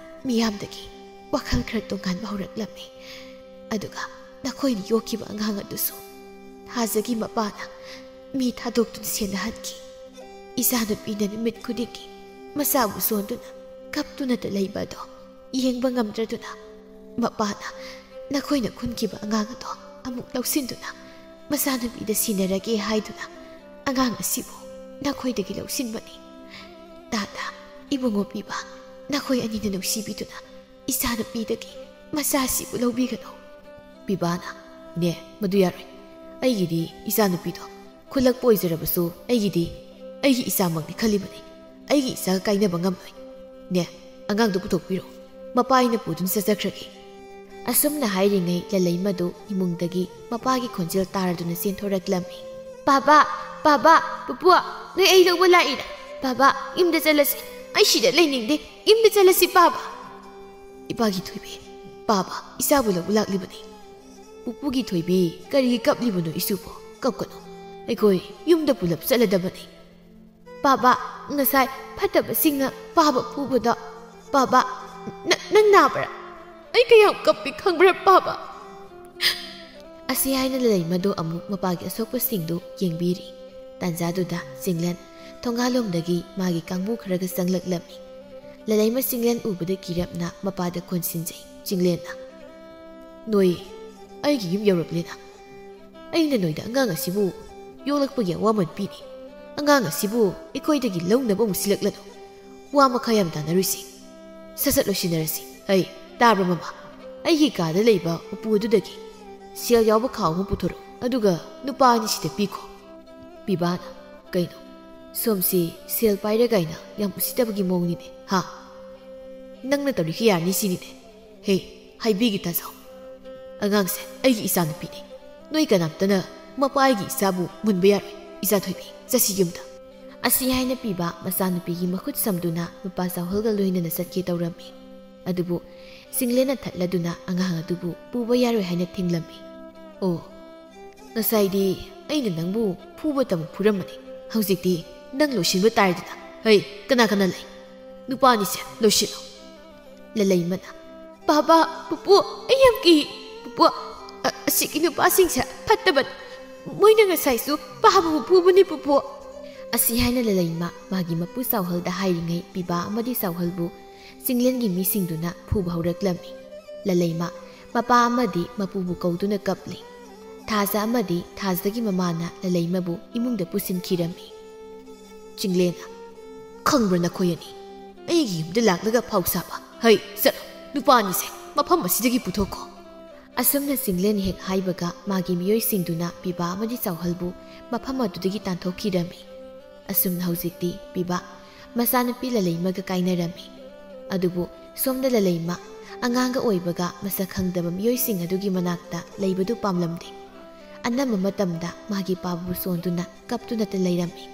ꯃꯤꯌꯥꯝꯗꯒꯤ ꯋꯥꯈꯜ ꯈꯔ ꯇꯣꯉꯥꯟꯕ ꯍꯧꯔꯛꯂꯝꯃꯤ꯫ ꯑꯗꯨꯒ ꯅꯈꯣꯏꯅ ꯌꯣꯛꯈꯤꯕ ꯑꯉꯥꯡ ꯑꯗꯨꯁꯨ ꯊꯥꯖꯒꯤ ꯃꯄꯥꯅ ꯃꯤ ꯊꯥꯗꯣꯛꯇꯨꯅ ꯁꯦꯟꯅꯍꯟꯈꯤ꯫ ꯏꯆꯥꯅꯨꯄꯤꯅ ꯅꯨꯃꯤꯠ ꯈꯨꯗꯤꯡꯒꯤ ꯃꯆꯥꯕꯨ ꯁꯣꯟꯗꯨꯅ ꯀꯞꯇꯨꯅꯇ ꯂꯩꯕ ꯑꯗꯣ ꯌꯦꯡꯕ ꯉꯝꯗ꯭ꯔꯗꯨꯅ ꯃꯄꯥꯅ ꯅꯈꯣꯏꯅ ꯈꯨꯟꯈꯤꯕ ꯑꯉꯥꯡ ꯑꯗꯣ ꯑꯃꯨꯛ ꯂꯧꯁꯤꯟꯗꯨꯅ ꯃꯆꯥꯅꯨꯄꯤꯗ ꯁꯤꯟꯅꯔꯒꯦ ꯍꯥꯏꯗꯨꯅ ꯑꯉꯥꯡ ꯑꯁꯤꯕꯨ ꯅꯈꯣꯏꯗꯒꯤ ꯂꯧꯁꯤꯟꯕꯅꯤ꯫ ꯇꯥꯇꯥ, ꯏꯕꯨꯡꯉꯣ ꯄꯤꯕ, ꯅꯈꯣꯏ ꯑꯅꯤꯅ ꯅꯨꯡꯁꯤꯕꯤꯗꯨꯅ ꯏꯆꯥꯅꯨꯄꯤꯗꯒꯤ ꯃꯆꯥꯁꯤꯕꯨ ꯂꯧꯕꯤꯒꯅꯨ꯫ ꯄꯤꯕꯥꯅ, "ꯏꯅꯦ, ꯃꯗꯨ ꯌꯥꯔꯣꯏ꯫ ꯑꯩꯒꯤꯗꯤ ꯏꯆꯥꯅꯨꯄꯤꯗꯣ ꯈꯨꯜꯂꯛꯄ ꯑꯣꯏꯖꯔꯕꯁꯨ ꯑꯩꯒꯤꯗꯤ ꯑꯩꯒꯤ ꯏꯆꯥꯃꯛꯅꯤ ꯈꯜꯂꯤꯕꯅꯤ꯫ ꯑꯩꯒꯤ ꯏꯆꯥꯒ ꯀꯥꯏꯅꯕ ꯉꯝꯂꯣꯏ꯫ ꯅꯦ, ꯑꯉꯥꯡꯗꯨ ꯄꯨꯊꯣꯛꯄꯤꯔꯣ꯫ ꯃꯄꯥ ꯑꯩꯅ ꯄꯨꯗꯨꯅ ꯆꯠꯆꯈ꯭ꯔꯒꯦ"꯫ ꯑꯁꯨꯝꯅ ꯍꯥꯏꯔꯤꯉꯩ ꯂꯂꯩꯃꯗꯨ ꯏꯃꯨꯡꯗꯒꯤ ꯃꯄꯥꯒꯤ ꯈꯣꯟꯖꯦꯜ ꯇꯥꯔꯗꯨꯅ ꯆꯦꯟꯊꯣꯔꯛꯂꯝꯃꯤ꯫ "ꯄꯥꯕꯥ, ꯄꯥꯕꯥ, ꯄꯨꯄꯨ, ꯅꯣꯏ ꯑꯩ ꯂꯧꯕ ꯂꯥꯛꯏꯔꯥ? ꯄꯥꯕꯥ, ꯌꯨꯝꯗ ꯆꯠꯂꯁꯤ꯫ ꯑꯩ ꯁꯤꯗ ꯂꯩꯅꯤꯡꯗꯦ꯫ ꯌꯨꯝꯗ ꯆꯠꯂꯁꯤ, ꯄꯥꯕꯥ"꯫ "ꯏꯄꯥꯒꯤ ꯊꯣꯏꯕꯤ, ꯄꯥꯕꯥ ꯏꯆꯥꯕꯨ ꯂꯧꯕ ꯂꯥꯛꯂꯤꯕꯅꯤ"꯫ "ꯄꯨꯄꯨꯒꯤ ꯊꯣꯏꯕꯤ, ꯀꯔꯤꯒꯤ ꯀꯞꯂꯤꯕꯅꯣ ꯏꯆꯨꯕꯨ? ꯀꯞꯀꯅꯨ꯫ ꯑꯩꯈꯣꯏ ꯌꯨꯝꯗ ꯄꯨꯂꯞ ꯆꯠꯂꯗꯕꯅꯤ"꯫ "ꯄꯥꯕꯥ, ꯉꯁꯥꯏ ꯐꯠꯇꯕꯁꯤꯡꯅ ꯄꯥꯕ ꯐꯨꯕꯗꯣ꯫ ꯄꯥꯕꯥ, ꯅ-, ꯅꯪ ꯅꯥꯕ꯭ꯔꯥ? ꯑꯩ ꯀꯌꯥꯝ ꯀꯞꯄꯤ ꯈꯪꯕ꯭ꯔꯥ, ꯄꯥꯕꯥ?" ꯑꯁꯤ ꯍꯥꯏꯅ ꯂꯂꯩꯃꯗꯨ ꯑꯃꯨꯛ ꯃꯄꯥꯒꯤ ꯑꯁꯣꯛꯄꯁꯤꯡꯗꯨ ꯌꯦꯡꯕꯤꯔꯤ꯫ ꯇꯥꯟꯖꯥꯗꯨꯗ ꯆꯤꯡꯂꯦꯟ ꯊꯣꯡꯒꯥꯜꯂꯣꯝꯗꯒꯤ ꯃꯥꯒꯤ ꯀꯥꯡꯕꯨ ꯈꯔꯒ ꯆꯪꯂꯛꯂꯝꯃꯤ꯫ ꯂꯂꯩꯃ ꯆꯤꯡꯂꯦꯟ ꯎꯕꯗ ꯀꯤꯔꯞꯅ ꯃꯄꯥꯗ ꯀꯣꯟꯁꯤꯟꯖꯩ꯫ ꯆꯤꯡꯂꯦꯟꯅ, "ꯅꯣꯏ ꯑꯩꯒꯤ ꯌꯨꯝ ꯌꯧꯔꯛꯂꯦꯅ꯫ ꯑꯩꯅ ꯅꯣꯏꯗ ꯑꯉꯥꯡ ꯑꯁꯤꯕꯨ ꯌꯣꯛꯂꯛꯄꯒꯤ ꯑꯋꯥꯃꯟ ꯄꯤꯔꯤ꯫ ꯑꯉꯥꯡ ꯑꯁꯤꯕꯨ ꯑꯩꯈꯣꯏꯗꯒꯤ ꯂꯧꯅꯕ ꯑꯃꯨꯛ ꯁꯤꯜꯂꯛꯂꯅꯨ꯫ ꯋꯥ ꯃꯈꯥ ꯌꯥꯝ ꯇꯥꯅꯔꯣꯏꯁꯤ꯫ ꯁꯠ ꯁꯠ ꯂꯣꯏꯁꯤꯟꯅꯔꯁꯤ꯫ ꯑꯩ, ꯇꯥꯕ꯭ꯔꯥ ꯃꯃꯥ? ꯑꯩꯒꯤ ꯀꯥꯗ ꯂꯩꯕ ꯎꯄꯨ ꯑꯗꯨꯗꯒꯤ ꯁꯦꯜ ꯌꯥꯎꯕ ꯈꯥꯎ ꯑꯃ ꯄꯨꯊꯣꯔꯛꯎ, ꯑꯗꯨꯒ ꯅꯨꯄꯥ ꯑꯅꯤꯁꯤꯗ ꯄꯤꯈꯣ"꯫ ꯄꯤꯕꯥꯅ, "ꯀꯩꯅꯣ? ꯁꯣꯝꯁꯤ ꯁꯦꯜ ꯄꯥꯏꯔꯦ ꯀꯥꯏꯅ ꯌꯥꯝ ꯎꯁꯤꯠꯇꯕꯒꯤ ꯃꯑꯣꯡꯅꯤꯅꯦ, ꯍꯥ? ꯅꯪꯅ ꯇꯧꯔꯤꯁꯤ ꯌꯥꯔꯅꯤ ꯁꯤꯅꯤꯅꯦ꯫ ꯍꯦ, ꯍꯥꯏꯕꯤꯒꯦ ꯇꯥꯖꯧ꯫ ꯑꯉꯥꯡꯁꯦ ꯑꯩꯒꯤ ꯏꯆꯥꯅꯨꯄꯤꯅꯤ꯫ ꯅꯣꯏ ꯀꯅꯥꯝꯇꯅ ꯃꯄꯥꯒꯤ ꯏꯆꯥꯕꯨ ꯃꯨꯟꯕ ꯌꯥꯔꯣꯏ꯫ ꯏꯆꯥ ꯊꯣꯏꯕꯤ, ꯆꯠꯁꯤ ꯌꯨꯝꯗ"꯫ ꯑꯁꯤ ꯍꯥꯏꯅ ꯄꯤꯕ ꯃꯆꯥꯅꯨꯄꯤꯒꯤ ꯃꯈꯨꯠ ꯁꯝꯗꯨꯅ ꯃꯄꯥ ꯆꯥꯎꯍꯜꯒ ꯂꯣꯏꯅꯅ ꯆꯠꯀꯦ ꯇꯧꯔꯝꯃꯤ꯫ ꯑꯗꯨꯕꯨ ꯆꯤꯡꯂꯦꯟꯅ ꯊꯠꯂꯗꯨꯅ ꯑꯉꯥꯡ ꯑꯗꯨꯕꯨ ꯄꯨꯕ ꯌꯥꯔꯣꯏ ꯍꯥꯏꯅ ꯊꯤꯡꯂꯝꯃꯤ꯫ "ꯑꯣ, "ꯉꯁꯥꯏꯗꯤ ꯑꯩꯅ ꯅꯪꯕꯨ ꯐꯨꯕ ꯇꯝ ꯐꯨꯔꯝꯕꯅꯤ, ꯍꯧꯖꯤꯛꯇꯤ ꯅꯪ ꯂꯣꯏꯁꯤꯟꯕ ꯇꯥꯔꯦꯗꯅ꯫ ꯍꯩ, ꯀꯅꯥ ꯀꯅꯥ ꯂꯩ? ꯅꯨꯄꯥꯅꯤꯁꯦ, ꯂꯣꯏꯁꯤꯜꯂꯣ꯫" ꯂꯂꯩꯃꯅ, "ꯕꯥꯕꯥ, ꯄꯨꯄꯨ, ꯑꯩ ꯌꯥꯝ ꯀꯤ꯫ ꯄꯨꯄꯨ, ꯑ-, ꯑꯁꯤꯒꯤ ꯅꯨꯄꯥꯁꯤꯡꯁꯦ ꯐꯠꯇꯕꯅꯤ꯫ ꯃꯣꯏꯅ ꯉꯁꯥꯏꯁꯨ ꯄꯥꯕꯕꯨ ꯐꯨꯕꯅꯤ, ꯄꯨꯄꯨ꯫" ꯑꯁꯤ ꯍꯥꯏꯅ ꯂꯂꯩꯃ ꯃꯥꯒꯤ ꯃꯄꯨ ꯆꯥꯎꯍꯜꯗ ꯍꯥꯏꯔꯤꯉꯩ ꯄꯤꯕꯥ ꯑꯃꯗꯤ ꯆꯥꯎꯍꯜꯕꯨ ꯆꯤꯡꯂꯦꯟꯒꯤ ꯃꯤꯁꯤꯡꯗꯨꯅ ꯐꯨꯕ ꯍꯧꯔꯛꯂꯝꯃꯤ꯫ ꯂꯂꯩꯃ ꯃꯄꯥ ꯑꯃꯗꯤ ꯃꯄꯨꯕꯨ ꯀꯧꯗꯨꯅ ꯀꯞꯂꯤ꯫ ꯊꯥꯖ ꯑꯃꯗꯤ ꯊꯥꯖꯒꯤ ꯃꯃꯥꯅ ꯂꯂꯩꯃꯕꯨ ꯏꯃꯨꯡꯗ ꯄꯨꯁꯤꯟꯈꯤꯔꯝꯃꯤ꯫ ꯆꯤꯡꯂꯦꯟꯅ, "ꯈꯪꯕ꯭ꯔꯥ ꯅꯈꯣꯏ ꯑꯅꯤ? ꯑꯩꯒꯤ ꯌꯨꯝꯗ ꯂꯥꯛꯂꯒ ꯐꯥꯎ ꯁꯥꯕ꯫ ꯍꯩ, ꯆꯠꯂꯣ, ꯅꯨꯄꯥ ꯑꯅꯤꯁꯦ ꯃꯐꯝ ꯑꯁꯤꯗꯒꯤ ꯄꯨꯊꯣꯛꯈꯣ꯫" ꯑꯁꯨꯝꯅ ꯆꯤꯡꯂꯦꯟ ꯍꯦꯛ ꯍꯥꯏꯕꯒ ꯃꯥꯒꯤ ꯃꯤꯑꯣꯏꯁꯤꯡꯗꯨꯅ ꯄꯤꯕꯥ ꯑꯃꯗꯤ ꯆꯥꯎꯍꯜꯕꯨ ꯃꯐꯝ ꯑꯗꯨꯗꯒꯤ ꯇꯥꯟꯊꯣꯛꯈꯤꯔꯝꯃꯤ꯫ ꯑꯁꯨꯝꯅ ꯍꯧꯖꯤꯛꯇꯤ ꯄꯤꯕꯥ ꯃꯆꯥꯅꯨꯄꯤ ꯂꯂꯩꯃꯒ ꯀꯥꯏꯅꯔꯝꯃꯤ꯫ ꯑꯗꯨꯕꯨ ꯁꯣꯝꯗ ꯂꯂꯩꯃ ꯑꯉꯥꯡꯒ ꯑꯣꯏꯕꯒ ꯃꯁꯛ ꯈꯪꯗꯕ ꯃꯤꯑꯣꯏꯁꯤꯡ ꯑꯗꯨꯒꯤ ꯃꯅꯥꯛꯇ ꯂꯩꯕꯗꯨ ꯄꯥꯝꯂꯝꯗꯦ꯫ ꯑꯅꯝꯕ ꯃꯇꯝꯗ ꯃꯥꯒꯤ ꯄꯥꯕꯨ ꯁꯣꯟꯗꯨꯅ ꯀꯞꯇꯨꯅꯇ ꯂꯩꯔꯝꯃꯤ꯫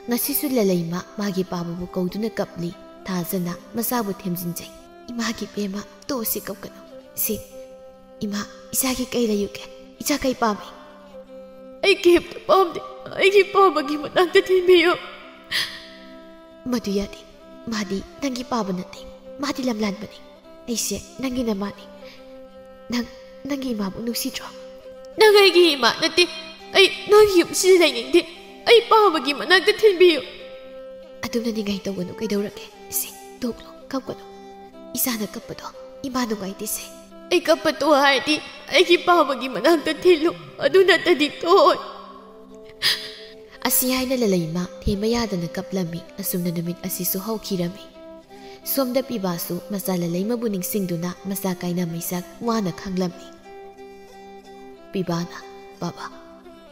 ꯉꯁꯤꯁꯨ ꯂꯂꯩꯃ ꯃꯥꯒꯤ ꯄꯥꯕꯨꯕꯨ ꯀꯧꯗꯨꯅ ꯀꯞꯂꯤ꯫ ꯊꯥꯖꯅ ꯃꯆꯥꯕꯨ ꯊꯦꯝꯖꯤꯟꯖꯩ꯫ "ꯏꯃꯥꯒꯤ ꯄꯦꯝꯃ, ꯇꯣꯛꯑꯁꯤ, ꯀꯞꯀꯅꯨ꯫ ꯁꯤ, ꯏꯃꯥ, ꯏꯆꯥꯒꯤ ꯀꯩ ꯂꯩꯌꯨꯒꯦ? ꯏꯆꯥ ꯀꯩ ꯄꯥꯝꯃꯤ?" "ꯑꯩ ꯀꯩꯝꯇ ꯄꯥꯝꯗꯦ꯫ ꯑꯩꯒꯤ ꯄꯥꯕꯒꯤ ꯃꯅꯥꯛꯇ ꯊꯤꯟꯕꯤꯌꯨ꯫" "ꯃꯗꯨ ꯌꯥꯗꯦ꯫ ꯃꯥꯗꯤ ꯅꯪꯒꯤ ꯄꯥꯕ ꯅꯠꯇꯦ꯫ ꯃꯥꯗꯤ ꯂꯝꯂꯥꯟꯕꯅꯤ꯫ ꯑꯩꯁꯦ ꯅꯪꯒꯤ ꯅꯃꯥꯅꯤ꯫ ꯅꯪ ꯅꯪꯒꯤ ꯏꯃꯥꯕꯨ ꯅꯨꯡꯁꯤꯗ꯭ꯔꯣ?" "ꯅꯪ ꯑꯩꯒꯤ ꯏꯃꯥ ꯅꯠꯇꯦ꯫ ꯑꯩ ꯅꯣꯏꯒꯤ ꯌꯨꯝꯁꯤꯗ ꯂꯩꯅꯤꯡꯗꯦ꯫ ꯑꯩ ꯄꯥꯕꯒꯤ ꯃꯅꯥꯛꯇ ꯊꯤꯟꯕꯤꯌꯨ꯫" "ꯑꯗꯨꯝꯅ ꯅꯤꯡꯉꯥꯏ ꯇꯧꯒꯅꯨ, ꯀꯩꯗꯧꯔꯒꯦ? ꯁꯦ, ꯇꯣꯛꯂꯣ, ꯀꯞꯀꯅꯨ꯫ ꯏꯆꯥꯅ ꯀꯞꯄꯗꯣ ꯏꯃꯥ ꯅꯨꯡꯉꯥꯏꯇꯦꯁꯦ꯫" "ꯑꯩ ꯀꯞꯄ ꯇꯣꯛ ꯍꯥꯏꯔꯗꯤ ꯑꯩꯒꯤ ꯄꯥꯕꯒꯤ ꯃꯅꯥꯛꯇ ꯊꯤꯜꯂꯨ, ꯑꯗꯨ ꯅꯠꯇꯗꯤ ꯇꯣꯛꯑꯣꯏ꯫" ꯑꯁꯤ ꯍꯥꯏꯅ ꯂꯂꯩꯃ ꯊꯦꯝꯕ ꯌꯥꯗꯅ ꯀꯞꯂꯝꯃꯤ꯫ ꯑꯁꯨꯝꯅ ꯅꯨꯃꯤꯠ ꯑꯁꯤꯁꯨ ꯍꯧꯈꯤꯔꯝꯃꯤ꯫ ꯁꯣꯝꯗ ꯄꯤꯕꯥꯁꯨ ꯃꯆꯥ ꯂꯂꯩꯃꯕꯨ ꯅꯤꯡꯁꯤꯡꯗꯨꯅ ꯃꯆꯥ ꯀꯥꯏꯅ ꯃꯩꯆꯥꯛ ꯋꯥꯅ ꯈꯥꯡꯂꯝꯃꯤ꯫ ꯄꯤꯕꯥꯅ, "ꯕꯥꯕꯥ,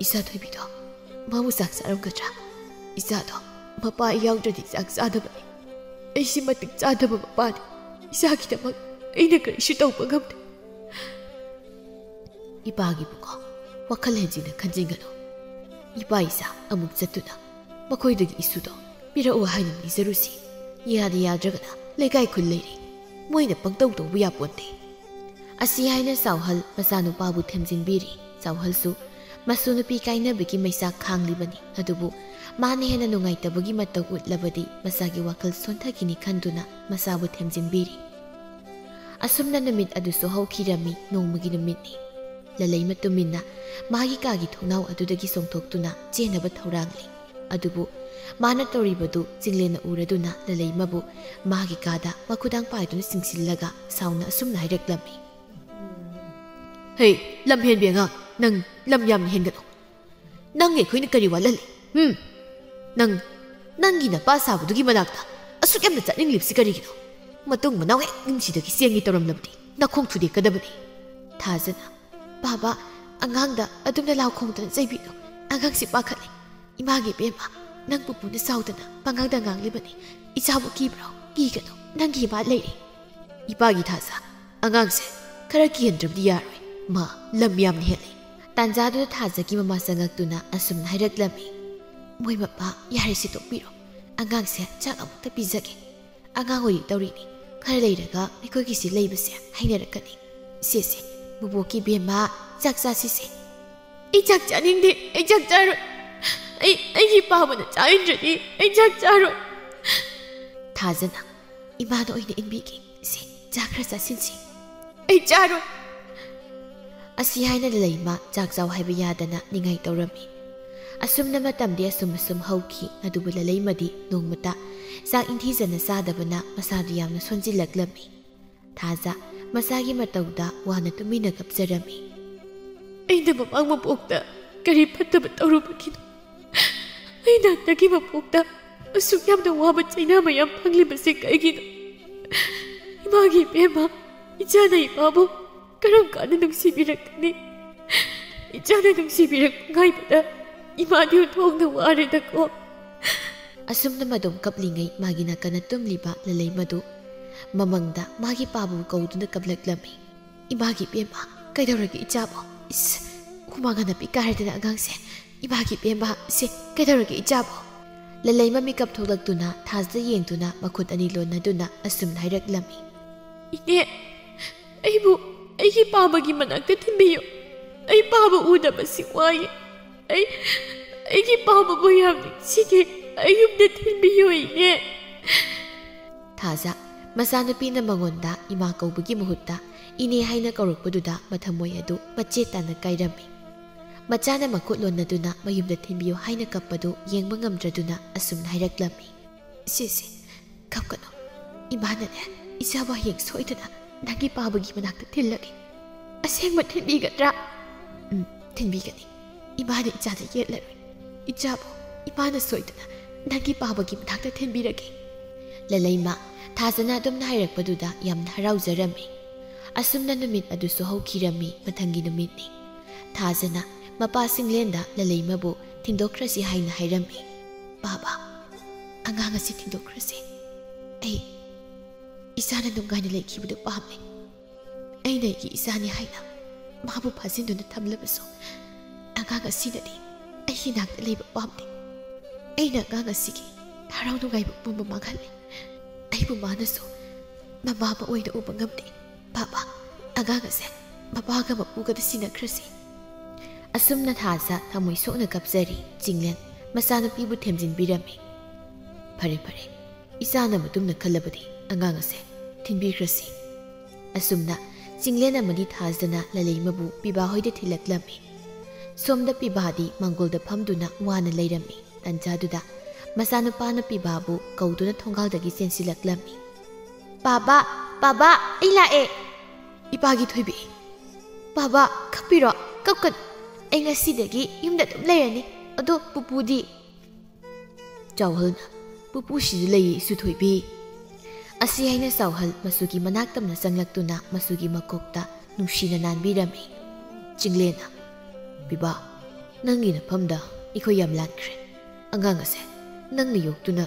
ꯏꯆꯥ ꯊꯣꯏꯕꯤꯗꯣ ꯃꯥꯕꯨ ꯆꯥꯛ ꯆꯥꯔꯝꯒꯗ꯭ꯔꯥ? ꯏꯆꯥꯗꯣ ꯃꯄꯥ ꯌꯥꯎꯗ꯭ꯔꯗꯤ ꯆꯥꯛ ꯆꯥꯗꯕꯅꯤ꯫ ꯑꯩꯁꯤ ꯃꯇꯤꯛ ꯆꯥꯗꯕ ꯃꯄꯥꯅꯤ꯫ ꯏꯆꯥꯒꯤꯗꯃꯛ ꯑꯩꯅ ꯀꯔꯤꯁꯨ ꯇꯧꯕ ꯉꯝꯗꯦ꯫" "ꯏꯄꯥꯒꯤꯕꯨꯀꯣ ꯋꯥꯈꯜ ꯍꯦꯟꯖꯤꯟꯅ ꯈꯟꯖꯤꯟꯒꯅꯨ꯫ ꯏꯄꯥ ꯏꯆꯥ ꯑꯃꯨꯛ ꯆꯠꯇꯨꯅ ꯃꯈꯣꯏꯗꯒꯤ ꯏꯁꯨꯗꯣ ꯄꯤꯔꯛꯎ ꯍꯥꯏꯅ ꯅꯤꯖꯔꯨꯁꯤ꯫ ꯌꯥꯗ ꯌꯥꯗ꯭ꯔꯒꯅ ꯂꯩꯀꯥꯏ ꯈꯨꯜ ꯂꯩꯔꯤ꯫ ꯃꯣꯏꯅ ꯄꯪꯇꯧ ꯇꯧꯕ ꯌꯥꯄꯣꯟꯇꯦ꯫" ꯑꯁꯤ ꯍꯥꯏꯅ ꯆꯥꯎꯍꯜ ꯃꯆꯥꯅꯨꯄꯥꯕꯨ ꯊꯦꯝꯖꯤꯟꯕꯤꯔꯤ꯫ ꯆꯥꯎꯍꯜꯁꯨ ꯃꯁꯨ ꯅꯨꯄꯤ ꯀꯥꯏꯅꯕꯒꯤ ꯃꯩꯆꯥꯛ ꯈꯥꯡꯂꯤꯕꯅꯤ, ꯑꯗꯨꯕꯨ ꯃꯥꯅ ꯍꯦꯟꯅ ꯅꯨꯡꯉꯥꯏꯇꯕꯒꯤ ꯃꯇꯧ ꯎꯠꯂꯕꯗꯤ ꯃꯆꯥꯒꯤ ꯋꯥꯈꯜ ꯁꯣꯟꯊꯈꯤꯅꯤ ꯈꯟꯗꯨꯅ ꯃꯆꯥꯕꯨ ꯊꯦꯝꯖꯤꯟꯕꯤꯔꯤ꯫ ꯑꯁꯨꯝꯅ ꯅꯨꯃꯤꯠ ꯑꯗꯨꯁꯨ ꯍꯧꯈꯤꯔꯝꯃꯤ꯫ ꯅꯣꯡꯃꯒꯤ ꯅꯨꯃꯤꯠꯅꯤ꯫ ꯂꯂꯩꯃ ꯇꯨꯃꯤꯟꯅ ꯃꯥꯒꯤ ꯀꯥꯒꯤ ꯊꯣꯡꯅꯥꯎ ꯑꯗꯨꯗꯒꯤ ꯆꯣꯡꯊꯣꯛꯇꯨꯅ ꯆꯦꯟꯅꯕ ꯊꯧꯔꯥꯡꯂꯤ꯫ ꯑꯗꯨꯕꯨ ꯃꯥꯅ ꯇꯧꯔꯤꯕꯗꯨ ꯆꯤꯡꯂꯦꯟꯅ ꯎꯔꯗꯨꯅ ꯂꯂꯩꯃꯕꯨ ꯃꯥꯒꯤ ꯀꯥꯗ ꯃꯈꯨꯗꯥꯡ ꯄꯥꯏꯗꯨꯅ ꯆꯤꯡꯁꯤꯜꯂꯒ ꯁꯥꯎꯅ ꯑꯁꯨꯝꯅ ꯍꯥꯏꯔꯛꯂꯝꯃꯤ꯫ "ꯍꯦ, ꯂꯝ ꯍꯦꯟꯕꯤ ꯑꯉꯥꯡ, ꯅꯪ ꯂꯝ ꯌꯥꯝꯅ ꯍꯦꯟꯒꯅꯨ꯫ ꯅꯪ ꯑꯩꯈꯣꯏꯅ ꯀꯔꯤ ꯋꯥꯠꯍꯜꯂꯤ? ꯍꯨꯝ? ꯅꯪ, ꯅꯪꯒꯤ ꯅꯄꯥ ꯁꯥꯕꯗꯨꯒꯤ ꯃꯅꯥꯛꯇ ꯑꯁꯨꯛ ꯌꯥꯝꯅ ꯆꯠꯅꯤꯡꯂꯤꯕꯁꯤ ꯀꯔꯤꯒꯤꯅꯣ? ꯃꯇꯨꯡ ꯃꯅꯥꯎ ꯍꯦꯛ ꯅꯨꯡꯁꯤꯗꯒꯤ ꯆꯦꯟꯒꯦ ꯇꯧꯔꯝꯂꯕꯗꯤ ꯅꯈꯣꯡ ꯊꯨꯗꯦꯛꯀꯗꯕꯅꯤ꯫" ꯊꯥꯖꯅ, "ꯕꯥꯕꯥ, ꯑꯉꯥꯡꯗ ꯑꯗꯨꯝꯅ ꯂꯥꯎ ꯈꯣꯡꯗꯅ ꯆꯩꯕꯤꯅꯨ꯫ ꯑꯉꯥꯡꯁꯤ ꯄꯥꯈꯠꯂꯦ꯫ ꯏꯃꯥꯒꯤ ꯏꯕꯦꯝꯃ, ꯅꯪ ꯄꯨꯄꯨꯅ ꯁꯥꯎꯗꯅ ꯄꯉꯥꯡꯗ ꯉꯥꯡꯂꯤꯕꯅꯤ꯫ ꯏꯆꯥꯕꯨ ꯀꯤꯕ꯭ꯔꯣ? ꯀꯤꯒꯅꯨ꯫ ꯅꯪꯒꯤ ꯏꯃꯥ ꯂꯩꯔꯦ꯫" "ꯏꯄꯥꯒꯤ ꯊꯥꯖ, ꯑꯉꯥꯡꯁꯦ ꯈꯔ ꯀꯤꯍꯟꯗ꯭ꯔꯕꯗꯤ ꯌꯥꯔꯣꯏ꯫ ꯃꯥ ꯂꯝ ꯌꯥꯝꯅ ꯍꯦꯜꯂꯦ꯫" ꯇꯥꯟꯖꯥꯗꯨꯗ ꯊꯥꯖꯒꯤ ꯃꯃꯥ ꯆꯪꯉꯛꯇꯨꯅ ꯑꯁꯨꯝꯅ ꯍꯥꯏꯔꯛꯂꯝꯃꯤ꯫ "ꯃꯣꯏ ꯃꯄꯥ, ꯌꯥꯔꯦꯁꯦ ꯇꯣꯛꯄꯤꯔꯣ꯫ ꯑꯉꯥꯡꯁꯦ ꯆꯥꯛ ꯑꯃꯨꯛꯇ ꯄꯤꯖꯒꯦ꯫ ꯑꯉꯥꯡ ꯑꯣꯏꯔꯤ ꯇꯧꯔꯤꯅꯤ꯫ ꯈꯔ ꯂꯩꯔꯒ ꯑꯩꯈꯣꯏꯒꯤꯁꯤ ꯂꯩꯕꯁꯦ ꯍꯩꯅꯔꯛꯀꯅꯤ꯫ ꯁꯦ, ꯁꯦ, ꯕꯨꯕꯣꯛꯀꯤ ꯏꯕꯦꯝꯃ, ꯆꯥꯛ ꯆꯥꯁꯤꯁꯦ꯫" "ꯑꯩ ꯆꯥꯛ ꯆꯥꯅꯤꯡꯗꯦ꯫ ꯑꯩ ꯆꯥꯛ ꯆꯥꯔꯣꯏ꯫ ꯑꯩ, ꯑꯩꯒꯤ ꯄꯥꯕꯅ ꯆꯥꯍꯟꯗ꯭ꯔꯗꯤ ꯑꯩ ꯆꯥꯛ ꯆꯥꯔꯣꯏ꯫" ꯊꯥꯖꯅ, "ꯏꯃꯥꯅ ꯑꯣꯏꯅ ꯏꯟꯕꯤꯒꯦ꯫ ꯁꯦ, ꯆꯥ ꯈꯔ ꯆꯥꯁꯤꯟꯁꯤ꯫" "ꯑꯩ ꯆꯥꯔꯣꯏ꯫" ꯑꯁꯤ ꯍꯥꯏꯅ ꯂꯂꯩꯃ ꯆꯥꯛ ꯆꯥꯎ ꯍꯥꯏꯕ ꯌꯥꯗꯅ ꯅꯤꯡꯉꯥꯏ ꯇꯧꯔꯝꯃꯤ꯫ ꯑꯁꯨꯝꯅ ꯃꯇꯝꯗꯤ ꯑꯁꯨꯝ ꯑꯁꯨꯝ ꯍꯧꯈꯤ꯫ ꯑꯗꯨꯕꯨ ꯂꯂꯩꯃꯗꯤ ꯅꯣꯡꯃꯇ ꯆꯥꯛ ꯏꯟꯊꯤꯖꯅ ꯆꯥꯗꯕꯅ ꯃꯁꯥꯗꯨ ꯌꯥꯝꯅ ꯁꯣꯟꯖꯤꯜꯂꯛꯂꯝꯃꯤ꯫ ꯊꯥꯖ ꯃꯆꯥꯒꯤ ꯃꯇꯧꯗ ꯋꯥꯅ ꯇꯨꯃꯤꯟꯅ ꯀꯞꯆꯔꯝꯃꯤ꯫ "ꯑꯩꯅ ꯃꯃꯥꯡ ꯃꯄꯣꯛꯇ ꯀꯔꯤ ꯐꯠꯇꯕ ꯇꯧꯔꯨꯕꯒꯤꯅꯣ? ꯑꯩꯅ ꯍꯟꯗꯛꯀꯤ ꯃꯄꯣꯛꯇ ꯑꯁꯨꯛ ꯌꯥꯝꯅ ꯋꯥꯕ ꯆꯩꯅꯥ ꯃꯌꯥꯝ ꯐꯪꯂꯤꯕꯁꯤ ꯀꯩꯒꯤꯅꯣ? ꯏꯃꯥꯒꯤ ꯏꯕꯦꯝꯃ, ꯏꯆꯥꯅ ꯏꯃꯥꯕꯨ ꯀꯔꯝ ꯀꯥꯟꯗ ꯅꯨꯡꯁꯤꯕꯤꯔꯛꯀꯅꯤ? ꯏꯆꯥꯅ ꯅꯨꯡꯁꯤꯕꯤꯔꯛꯄ ꯉꯥꯏꯕꯗ ꯏꯃꯥꯗꯤ ꯑꯣꯟꯊꯣꯛꯅ ꯋꯥꯔꯦꯗꯀꯣ꯫" ꯑꯁꯨꯝꯅ ꯃꯗꯨꯝ ꯀꯞꯂꯤꯉꯩ ꯃꯥꯒꯤ ꯅꯥꯀꯟꯗ ꯇꯨꯝꯂꯤꯕ ꯂꯂꯩꯃꯗꯨ ꯃꯃꯪꯗ ꯃꯥꯒꯤ ꯄꯥꯕꯨ ꯀꯧꯗꯨꯅ ꯀꯞꯂꯛꯂꯝꯃꯤ꯫ "ꯏꯃꯥꯒꯤ ꯏꯕꯦꯝꯃ, ꯀꯩꯗꯧꯔꯒꯦ ꯏꯆꯥꯕꯣ? ꯏꯁ, ꯍꯨꯃꯥꯡ ꯑꯅꯞꯄꯤ ꯀꯥꯔꯗꯅ ꯑꯉꯥꯡꯁꯦ꯫ ꯏꯃꯥꯒꯤ ꯏꯕꯦꯝꯃ, ꯁꯦ, ꯀꯩꯗꯧꯔꯒꯦ ꯏꯆꯥꯕꯣ?" ꯂꯂꯩꯃ ꯃꯤꯀꯞ ꯊꯣꯛꯂꯛꯇꯨꯅ ꯊꯥꯖꯗ ꯌꯦꯡꯗꯨꯅ ꯃꯈꯨꯠ ꯑꯅꯤ ꯂꯣꯟꯅꯗꯨꯅ ꯑꯁꯨꯝꯅ ꯍꯥꯏꯔꯛꯂꯝꯃꯤ꯫ "ꯏꯅꯦ, ꯑꯩꯕꯨ ꯑꯩꯒꯤ ꯄꯥꯕꯒꯤ ꯃꯅꯥꯛꯇ ꯊꯤꯟꯕꯤꯌꯨ꯫ ꯑꯩ ꯄꯥꯕ ꯎꯗꯕꯁꯤ ꯋꯥꯏ꯫ ꯑꯩ, ꯑꯩꯒꯤ ꯄꯥꯕꯕꯨ ꯌꯥꯝ ꯅꯤꯡꯁꯤꯡꯉꯦ꯫ ꯑꯩ ꯌꯨꯝꯗ ꯊꯤꯟꯕꯤꯌꯨ, ꯏꯅꯦ꯫ ꯊꯥꯖ, ꯃꯆꯥꯅꯨꯄꯤꯅ ꯃꯉꯣꯟꯗ ꯏꯃꯥ ꯀꯧꯕꯒꯤ ꯃꯍꯨꯠꯇ ꯏꯅꯦ ꯍꯥꯏꯅ ꯀꯧꯔꯛꯄꯗꯨꯗ ꯃꯊꯃꯣꯏ ꯑꯗꯨ ꯃꯆꯦꯠ ꯇꯥꯅ ꯀꯥꯏꯔꯝꯃꯤ꯫ ꯃꯆꯥꯅ ꯃꯈꯨꯠ ꯂꯣꯟꯅꯗꯨꯅ ꯃꯌꯨꯝꯗ ꯊꯤꯟꯕꯤꯌꯨ ꯍꯥꯏꯅ ꯀꯞꯄꯗꯨ ꯌꯦꯡꯕ ꯉꯝꯗ꯭ꯔꯗꯨꯅ ꯑꯁꯨꯝꯅ ꯍꯥꯏꯔꯛꯂꯝꯃꯤ꯫ "ꯁꯤꯁꯦ, ꯀꯞꯀꯅꯨ꯫ ꯏꯃꯥꯅꯅꯦ, ꯏꯆꯥꯕꯨ ꯍꯌꯦꯡ ꯁꯣꯏꯗꯅ ꯅꯪꯒꯤ ꯄꯥꯕꯒꯤ ꯃꯅꯥꯛꯇ ꯊꯤꯜꯂꯒꯦ꯫ ꯑꯁꯦꯡꯕ ꯊꯤꯟꯕꯤꯒꯗ꯭ꯔꯥ?" "ꯎꯝ, ꯊꯤꯟꯕꯤꯒꯅꯤ꯫ ꯏꯃꯥꯅ ꯏꯆꯥꯗ ꯌꯦꯠꯂꯔꯣꯏ꯫ ꯏꯆꯥꯕꯨ ꯏꯃꯥꯅ ꯁꯣꯏꯗꯅ ꯅꯪꯒꯤ ꯄꯥꯕꯒꯤ ꯃꯅꯥꯛꯇ ꯊꯤꯟꯕꯤꯔꯒꯦ꯫" ꯂꯂꯩꯃ, ꯊꯥꯖꯅ ꯑꯗꯨꯝꯅ ꯍꯥꯏꯔꯛꯄꯗꯨꯗ ꯌꯥꯝꯅ ꯍꯔꯥꯎꯖꯔꯝꯃꯤ꯫ ꯑꯁꯨꯝꯅ ꯅꯨꯃꯤꯠ ꯑꯗꯨꯁꯨ ꯍꯧꯈꯤꯔꯝꯃꯤ꯫ ꯃꯊꯪꯒꯤ ꯅꯨꯃꯤꯠꯅꯤ꯫ ꯊꯥꯖꯅ ꯃꯄꯥ ꯆꯤꯡꯂꯦꯟꯗ ꯂꯂꯩꯃꯕꯨ ꯊꯤꯟꯗꯣꯛꯈ꯭ꯔꯁꯤ ꯍꯥꯏꯅ ꯍꯥꯏꯔꯝꯃꯤ꯫ "ꯄꯥꯕ, ꯑꯉꯥꯡ ꯑꯁꯤ ꯊꯤꯟꯗꯣꯛꯈ꯭ꯔꯁꯤ꯫ ꯑꯩ ꯏꯆꯥꯅ ꯅꯨꯡꯉꯥꯏꯅ ꯂꯩꯈꯤꯕꯗꯨ ꯄꯥꯝꯃꯤ꯫ ꯑꯩꯅ ꯑꯩꯒꯤ ꯏꯆꯥꯅꯤ ꯍꯥꯏꯅ ꯃꯥꯕꯨ ꯐꯥꯖꯤꯟꯗꯨꯅ ꯊꯝꯂꯕꯁꯨ, ꯑꯉꯥꯡ ꯑꯁꯤꯅꯗꯤ ꯑꯩꯒꯤ ꯅꯥꯛꯇ ꯂꯩꯕ ꯄꯥꯝꯗꯦ꯫ ꯑꯩꯅ ꯑꯉꯥꯡ ꯑꯁꯤꯒꯤ ꯍꯔꯥꯎ ꯅꯨꯡꯉꯥꯏꯕ ꯄꯨꯝꯕ ꯃꯥꯡꯍꯜꯂꯦ꯫ ꯑꯩꯕꯨ ꯃꯥꯅꯁꯨ ꯃꯃꯥ ꯑꯃ ꯑꯣꯏꯅ ꯎꯕ ꯉꯝꯗꯦ꯫ ꯄꯥꯕ, ꯑꯉꯥꯡ ꯑꯁꯦ ꯃꯄꯥꯒ ꯃꯄꯨꯒꯗ ꯁꯤꯟꯅꯈ꯭ꯔꯁꯤ꯫" ꯑꯁꯨꯝꯅ ꯊꯥꯖ ꯊꯃꯣꯏ ꯁꯣꯛꯅ ꯀꯞꯆꯔꯤ꯫ ꯆꯤꯡꯂꯦꯟ ꯃꯆꯥꯅꯨꯄꯤꯕꯨ ꯊꯦꯝꯖꯤꯟꯕꯤꯔꯝꯃꯤ꯫ "ꯐꯔꯦ, ꯐꯔꯦ, ꯏꯆꯥꯅ ꯃꯇꯨꯡꯗ ꯈꯜꯂꯕꯗꯤ ꯑꯉꯥꯡ ꯑꯁꯦ ꯊꯤꯟꯕꯤꯈ꯭ꯔꯁꯤ꯫" ꯑꯁꯨꯝꯅ ꯆꯤꯡꯂꯦꯟ ꯑꯃꯗꯤ ꯊꯥꯖꯅ ꯂꯂꯩꯃꯕꯨ ꯄꯤꯕꯥ ꯍꯣꯏꯗ ꯊꯤꯜꯂꯛꯂꯝꯃꯤ꯫ ꯁꯣꯝꯗ ꯄꯤꯕꯥꯗꯤ ꯃꯥꯡꯒꯣꯜꯗ ꯐꯝꯗꯨꯅ ꯋꯥꯅ ꯂꯩꯔꯝꯃꯤ꯫ ꯇꯟꯖꯥꯗꯨꯗ ꯃꯆꯥꯅꯨꯄꯥꯅ ꯄꯤꯕꯥꯕꯨ ꯀꯧꯗꯨꯅ ꯊꯣꯡꯒꯥꯜꯗꯒꯤ ꯆꯦꯟꯁꯤꯜꯂꯛꯂꯝꯃꯤ꯫ "ꯄꯥꯕꯥ, ꯄꯥꯕꯥ, ꯑꯩ ꯂꯥꯛꯑꯦ!" "ꯏꯄꯥꯒꯤ ꯊꯣꯏꯕꯤ, ꯄꯥꯕꯥ, ꯀꯞꯄꯤꯔꯣ? ꯀꯞꯀꯅꯨ꯫ ꯑꯩ ꯉꯁꯤꯗꯒꯤ ꯌꯨꯝꯗ ꯑꯗꯨꯝ ꯂꯩꯔꯅꯤ꯫ ꯑꯗꯣ ꯄꯨꯄꯨꯗꯤ?" ꯆꯥꯎꯍꯜꯅ, "ꯄꯨꯄꯨ ꯁꯤꯗ ꯂꯩꯌꯦ, ꯏꯁꯨ ꯊꯣꯏꯕꯤ꯫" ꯑꯁꯤ ꯍꯥꯏꯅ ꯆꯥꯎꯍꯜ ꯃꯆꯨꯒꯤ ꯃꯅꯥꯛ ꯇꯝꯅ ꯆꯪꯂꯛꯇꯨꯅ ꯃꯆꯨꯒꯤ ꯃꯀꯣꯛꯇ ꯅꯨꯡꯁꯤꯅ ꯅꯥꯟꯕꯤꯔꯝꯃꯤ꯫ ꯆꯤꯡꯂꯦꯟꯅ, "ꯄꯤꯕꯥ, ꯅꯪꯒꯤ ꯅꯐꯝꯗ ꯑꯩꯈꯣꯏ ꯌꯥꯝ ꯂꯥꯟꯈ꯭ꯔꯦ꯫ ꯑꯉꯥꯡ ꯑꯁꯦ ꯅꯪꯅ ꯌꯣꯛꯇꯨꯅ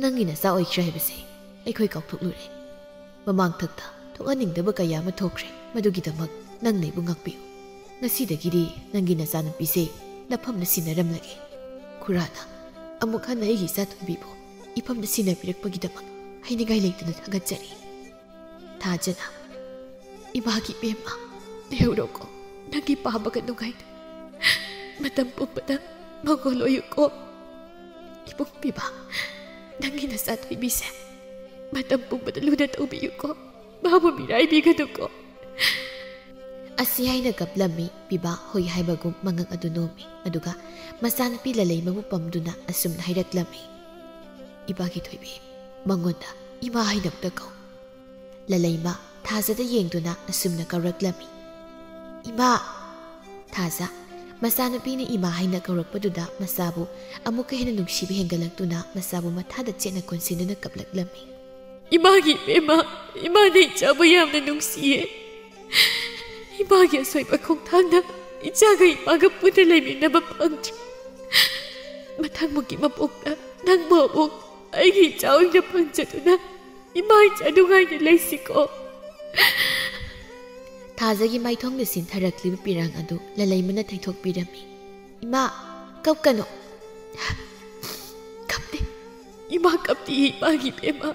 ꯅꯪꯒꯤ ꯅꯆꯥ ꯑꯣꯏꯈ꯭ꯔꯦ ꯍꯥꯏꯕꯁꯦ ꯑꯩꯈꯣꯏ ꯀꯥꯎꯊꯣꯛꯂꯨꯔꯦ꯫ ꯃꯃꯥꯡꯊꯛꯇ ꯊꯣꯛꯍꯟꯅꯤꯡꯗꯕ ꯀꯌꯥ ꯑꯃ ꯊꯣꯛꯈ꯭ꯔꯦ꯫ ꯃꯗꯨꯒꯤꯗꯃꯛ ꯅꯪꯅ ꯑꯩꯕꯨ ꯉꯥꯛꯄꯤꯌꯨ꯫ ꯉꯁꯤꯗꯒꯤꯗꯤ ꯅꯪꯒꯤ ꯅꯆꯥꯅꯨꯄꯤꯁꯦ ꯅꯐꯝꯗ ꯁꯤꯟꯅꯔꯝꯂꯒꯦ꯫" ꯈꯨꯔꯥꯅ, "ꯑꯃꯨꯛ ꯍꯟꯅ ꯑꯩꯒꯤ ꯏꯆꯥ ꯊꯣꯏꯕꯤꯕꯨ ꯏꯐꯝꯗ ꯁꯤꯟꯅꯕꯤꯔꯛꯄꯒꯤꯗꯃꯛ ꯍꯥꯏꯅꯤꯡꯉꯥꯏ ꯂꯩꯇꯅ ꯊꯥꯒꯠꯆꯔꯤ꯫" ꯊꯥꯖꯅ, "ꯏꯃꯥꯒꯤ ꯏꯕꯦꯝꯃ, ꯂꯩꯍꯧꯔꯣꯀꯣ꯫ ꯅꯪꯒꯤ ꯄꯥꯝꯕꯒ ꯅꯨꯡꯉꯥꯏꯅ ꯃꯇꯝ ꯄꯨꯝꯕꯗ ꯃꯪꯒꯣꯜ ꯑꯣꯏꯌꯨꯀꯣ꯫ ꯏꯕꯨꯡ ꯄꯤꯕ, ꯅꯪꯒꯤ ꯅꯆꯥ ꯊꯣꯏꯕꯤꯁꯦ ꯃꯇꯝ ꯄꯨꯝꯕꯗ ꯂꯨꯅ ꯇꯧꯕꯤꯌꯨꯀꯣ꯫ ꯃꯥꯕꯨ ꯃꯤꯔꯥꯏꯕꯤꯒꯅꯨꯀꯣ꯫ ꯑꯁꯤ ꯍꯥꯏꯅ ꯀꯞꯂꯝꯃꯤ꯫ ꯄꯤꯕ ꯍꯣꯏ ꯍꯥꯏꯕꯒꯨꯝ ꯃꯉꯛ ꯑꯗꯨ ꯅꯣꯝꯃꯤ꯫ ꯑꯗꯨꯒ ꯃꯆꯥꯅꯨꯄꯤ ꯂꯂꯩꯃꯕꯨ ꯄꯝꯗꯨꯅ ꯑꯁꯨꯝꯅ ꯍꯥꯏꯔꯛꯂꯝꯃꯤ, "ꯏꯕꯥꯒꯤ ꯊꯣꯏꯕꯤ, ꯃꯉꯣꯟꯗ ꯏꯃꯥ ꯍꯥꯏꯅ ꯑꯝꯇ ꯀꯧ꯫" ꯂꯂꯩꯃ ꯊꯥꯖꯗ ꯌꯦꯡꯗꯨꯅ ꯑꯁꯨꯝꯅ ꯀꯧꯔꯛꯂꯝꯃꯤ, "ꯏꯃꯥ!" ꯊꯥꯖ, ꯃꯆꯥꯅꯨꯄꯤꯅ ꯏꯃꯥ ꯍꯥꯏꯅ ꯀꯧꯔꯛꯄꯗꯨꯗ ꯃꯆꯥꯕꯨ ꯑꯃꯨꯛꯀ ꯍꯦꯟꯅ ꯅꯨꯡꯁꯤꯕ ꯍꯦꯟꯒꯠꯂꯛꯇꯨꯅ ꯃꯆꯥꯕꯨ ꯃꯊꯥꯗ ꯆꯦꯠꯅ ꯀꯣꯟꯁꯤꯟꯗꯨꯅ ꯀꯞꯂꯛꯂꯝꯃꯤ꯫ "ꯏꯃꯥꯒꯤ ꯏꯕꯦꯝꯃ, ꯏꯃꯥꯅ ꯏꯆꯥꯕꯨ ꯌꯥꯝꯅ ꯅꯨꯡꯁꯤꯌꯦ꯫ ꯏꯃꯥꯒꯤ ꯑꯁꯣꯏꯕ ꯈꯣꯡꯊꯥꯡꯅ ꯏꯆꯥꯒ ꯏꯃꯥꯒ ꯄꯨꯟꯅ ꯂꯩꯃꯤꯟꯅꯕ ꯐꯪꯗ꯭ꯔꯦ꯫ ꯃꯊꯪꯃꯨꯛꯀꯤ ꯃꯄꯣꯛꯇ ꯅꯪꯕꯨ ꯑꯃꯨꯛ ꯑꯩꯒꯤ ꯏꯆꯥ ꯑꯣꯏꯅ ꯐꯪꯖꯗꯨꯅ ꯏꯃꯥ ꯏꯆꯥ ꯅꯨꯡꯉꯥꯏꯅ ꯂꯩꯁꯤꯀꯣ꯫" ꯊꯥꯖꯒꯤ ꯃꯥꯏꯊꯣꯡꯗ ꯁꯤꯟꯊꯔꯛꯂꯤꯕ ꯄꯤꯔꯥꯡ ꯑꯗꯨ ꯂꯂꯩꯃꯅ ꯊꯩꯊꯣꯛꯄꯤꯔꯝꯃꯤ꯫ "ꯏꯃꯥ, ꯀꯞꯀꯅꯨ꯫" "ꯀꯞꯇꯦ, ꯏꯃꯥ ꯀꯞꯇꯦ, ꯏꯃꯥꯒꯤ ꯏꯕꯦꯝꯃ꯫"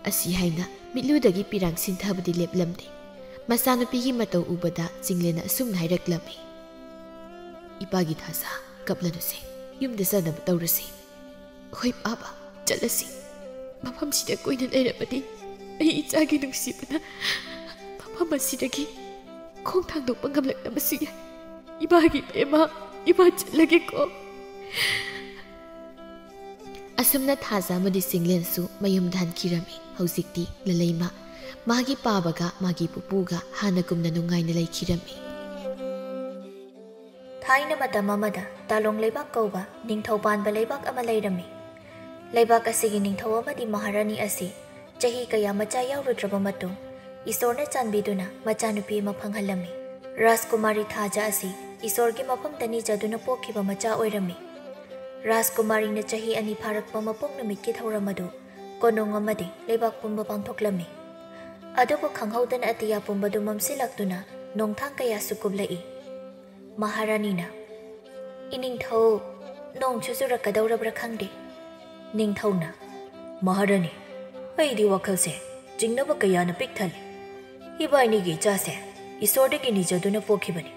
ꯑꯁꯤ ꯍꯥꯏꯅ ꯃꯤꯠꯂꯨꯗꯒꯤ ꯄꯤꯔꯥꯡ ꯁꯤꯟꯊꯕꯗꯤ ꯂꯦꯞꯂꯝꯗꯦ꯫ ꯃꯆꯥꯅꯨꯄꯤꯒꯤ ꯃꯇꯧ ꯎꯕꯗ ꯆꯤꯡꯂꯦꯟꯅ ꯑꯁꯨꯝꯅ ꯍꯥꯏꯔꯛꯂꯝꯃꯤ, "ꯏꯄꯥꯒꯤ ꯊꯥꯖ, ꯀꯞꯂꯅꯨꯁꯦ, ꯌꯨꯝꯗ ꯆꯠꯅꯕ ꯇꯧꯔꯁꯤ꯫" "ꯍꯣꯏ ꯄꯥꯕ, ꯆꯠꯂꯁꯤ꯫ ꯃꯐꯝꯁꯤꯗ ꯀꯨꯏꯅ ꯂꯩꯔꯕꯗꯤ ꯑꯩ ꯏꯆꯥꯒꯤ ꯅꯨꯡꯁꯤꯕꯅ ꯃꯐꯝ ꯑꯁꯤꯗꯒꯤ ꯈꯣꯡ ꯊꯥꯡꯗꯣꯛꯄ ꯉꯝꯂꯛꯇꯕꯁꯨ ꯌꯥꯏ꯫ ꯏꯃꯥꯒꯤ ꯏꯕꯦꯝꯃ, ꯏꯃꯥ ꯆꯠꯂꯒꯦꯀꯣ꯫" ꯑꯁꯨꯝꯅ ꯊꯥꯖ ꯑꯃꯗꯤ ꯆꯤꯡꯂꯦꯟꯁꯨ ꯃꯌꯨꯝꯗ ꯍꯟꯈꯤꯔꯝꯃꯤ꯫ ꯍꯧꯖꯤꯛꯇꯤ ꯂꯂꯩꯃ ꯃꯥꯒꯤ ꯄꯥꯕꯒ ꯃꯥꯒꯤ ꯄꯨꯄꯨꯒ ꯍꯥꯟꯅꯒꯨꯝꯅ ꯅꯨꯡꯉꯥꯏꯅ ꯂꯩꯈꯤꯔꯝꯃꯤ꯫ ꯊꯥꯏꯅ ꯃꯇꯝ ꯑꯃꯗ ꯇꯥꯂꯣꯡ ꯂꯩꯕꯥꯛ ꯀꯧꯕ ꯅꯤꯡꯊꯧ ꯄꯥꯟꯕ ꯂꯩꯕꯥꯛ ꯑꯃ ꯂꯩꯔꯝꯃꯤ꯫ ꯂꯩꯕꯥꯛ ꯑꯁꯤꯒꯤ ꯅꯤꯡꯊꯧ ꯑꯃꯗꯤ ꯃꯍꯥꯔꯥꯅꯤ ꯑꯁꯤ ꯆꯍꯤ ꯀꯌꯥ ꯃꯆꯥ ꯌꯥꯎꯔꯨꯗ꯭ꯔꯕ ꯃꯇꯨꯡ, ꯏꯁꯣꯔꯅ ꯆꯥꯟꯕꯤꯗꯨꯅ ꯃꯆꯥꯅꯨꯄꯤ ꯑꯃ ꯐꯪꯍꯜꯂꯝꯃꯤ꯫ ꯔꯥꯖꯀꯨꯃꯥꯔꯤ ꯊꯥꯖ ꯑꯁꯤ ꯏꯁꯣꯔꯒꯤ ꯃꯐꯝꯗ ꯅꯤꯖꯗꯨꯅ ꯄꯣꯛꯈꯤꯕ ꯃꯆꯥ ꯑꯣꯏꯔꯝꯃꯤ꯫ ꯔꯥꯖꯀꯨꯃꯥꯔꯤꯅ ꯆꯍꯤ ꯑꯅꯤ ꯐꯥꯔꯛꯄ ꯃꯄꯣꯛ ꯅꯨꯃꯤꯠꯀꯤ ꯊꯧꯔꯝ ꯑꯗꯨ ꯀꯣꯅꯨꯡ ꯑꯃꯗꯤ ꯂꯩꯕꯥꯛ ꯄꯨꯝꯕ ꯄꯥꯡꯊꯣꯛꯂꯝꯃꯤ꯫ ꯑꯗꯨꯕꯨ ꯈꯪꯍꯧꯗꯅ ꯑꯇꯤꯌꯥ ꯄꯨꯝꯕꯗꯨ ꯃꯝꯁꯤꯜꯂꯛꯇꯨꯅ ꯅꯣꯡꯊꯥꯡ ꯀꯌꯥꯁꯨ ꯀꯨꯞꯂꯛꯏ꯫ ꯃꯍꯥꯔꯥꯅꯤꯅ, "ꯏꯅꯤꯡꯊꯧ, ꯅꯣꯡꯁꯨ ꯆꯨꯔꯛꯀꯗꯧꯔꯕ꯭ꯔꯥ ꯈꯪꯗꯦ꯫" ꯅꯤꯡꯊꯧꯅ, "ꯃꯍꯥꯔꯥꯅꯤ, ꯑꯩꯗꯤ ꯋꯥꯈꯜꯁꯦ ꯆꯤꯡꯅꯕ ꯀꯌꯥꯅ ꯄꯤꯛ ꯊꯜꯂꯤ꯫ ꯏꯕꯥꯏꯅꯤꯒꯤ ꯏꯆꯥꯁꯦ ꯏꯁꯣꯔꯗꯒꯤ ꯅꯤꯖꯗꯨꯅ ꯄꯣꯛꯈꯤꯕꯅꯤ꯫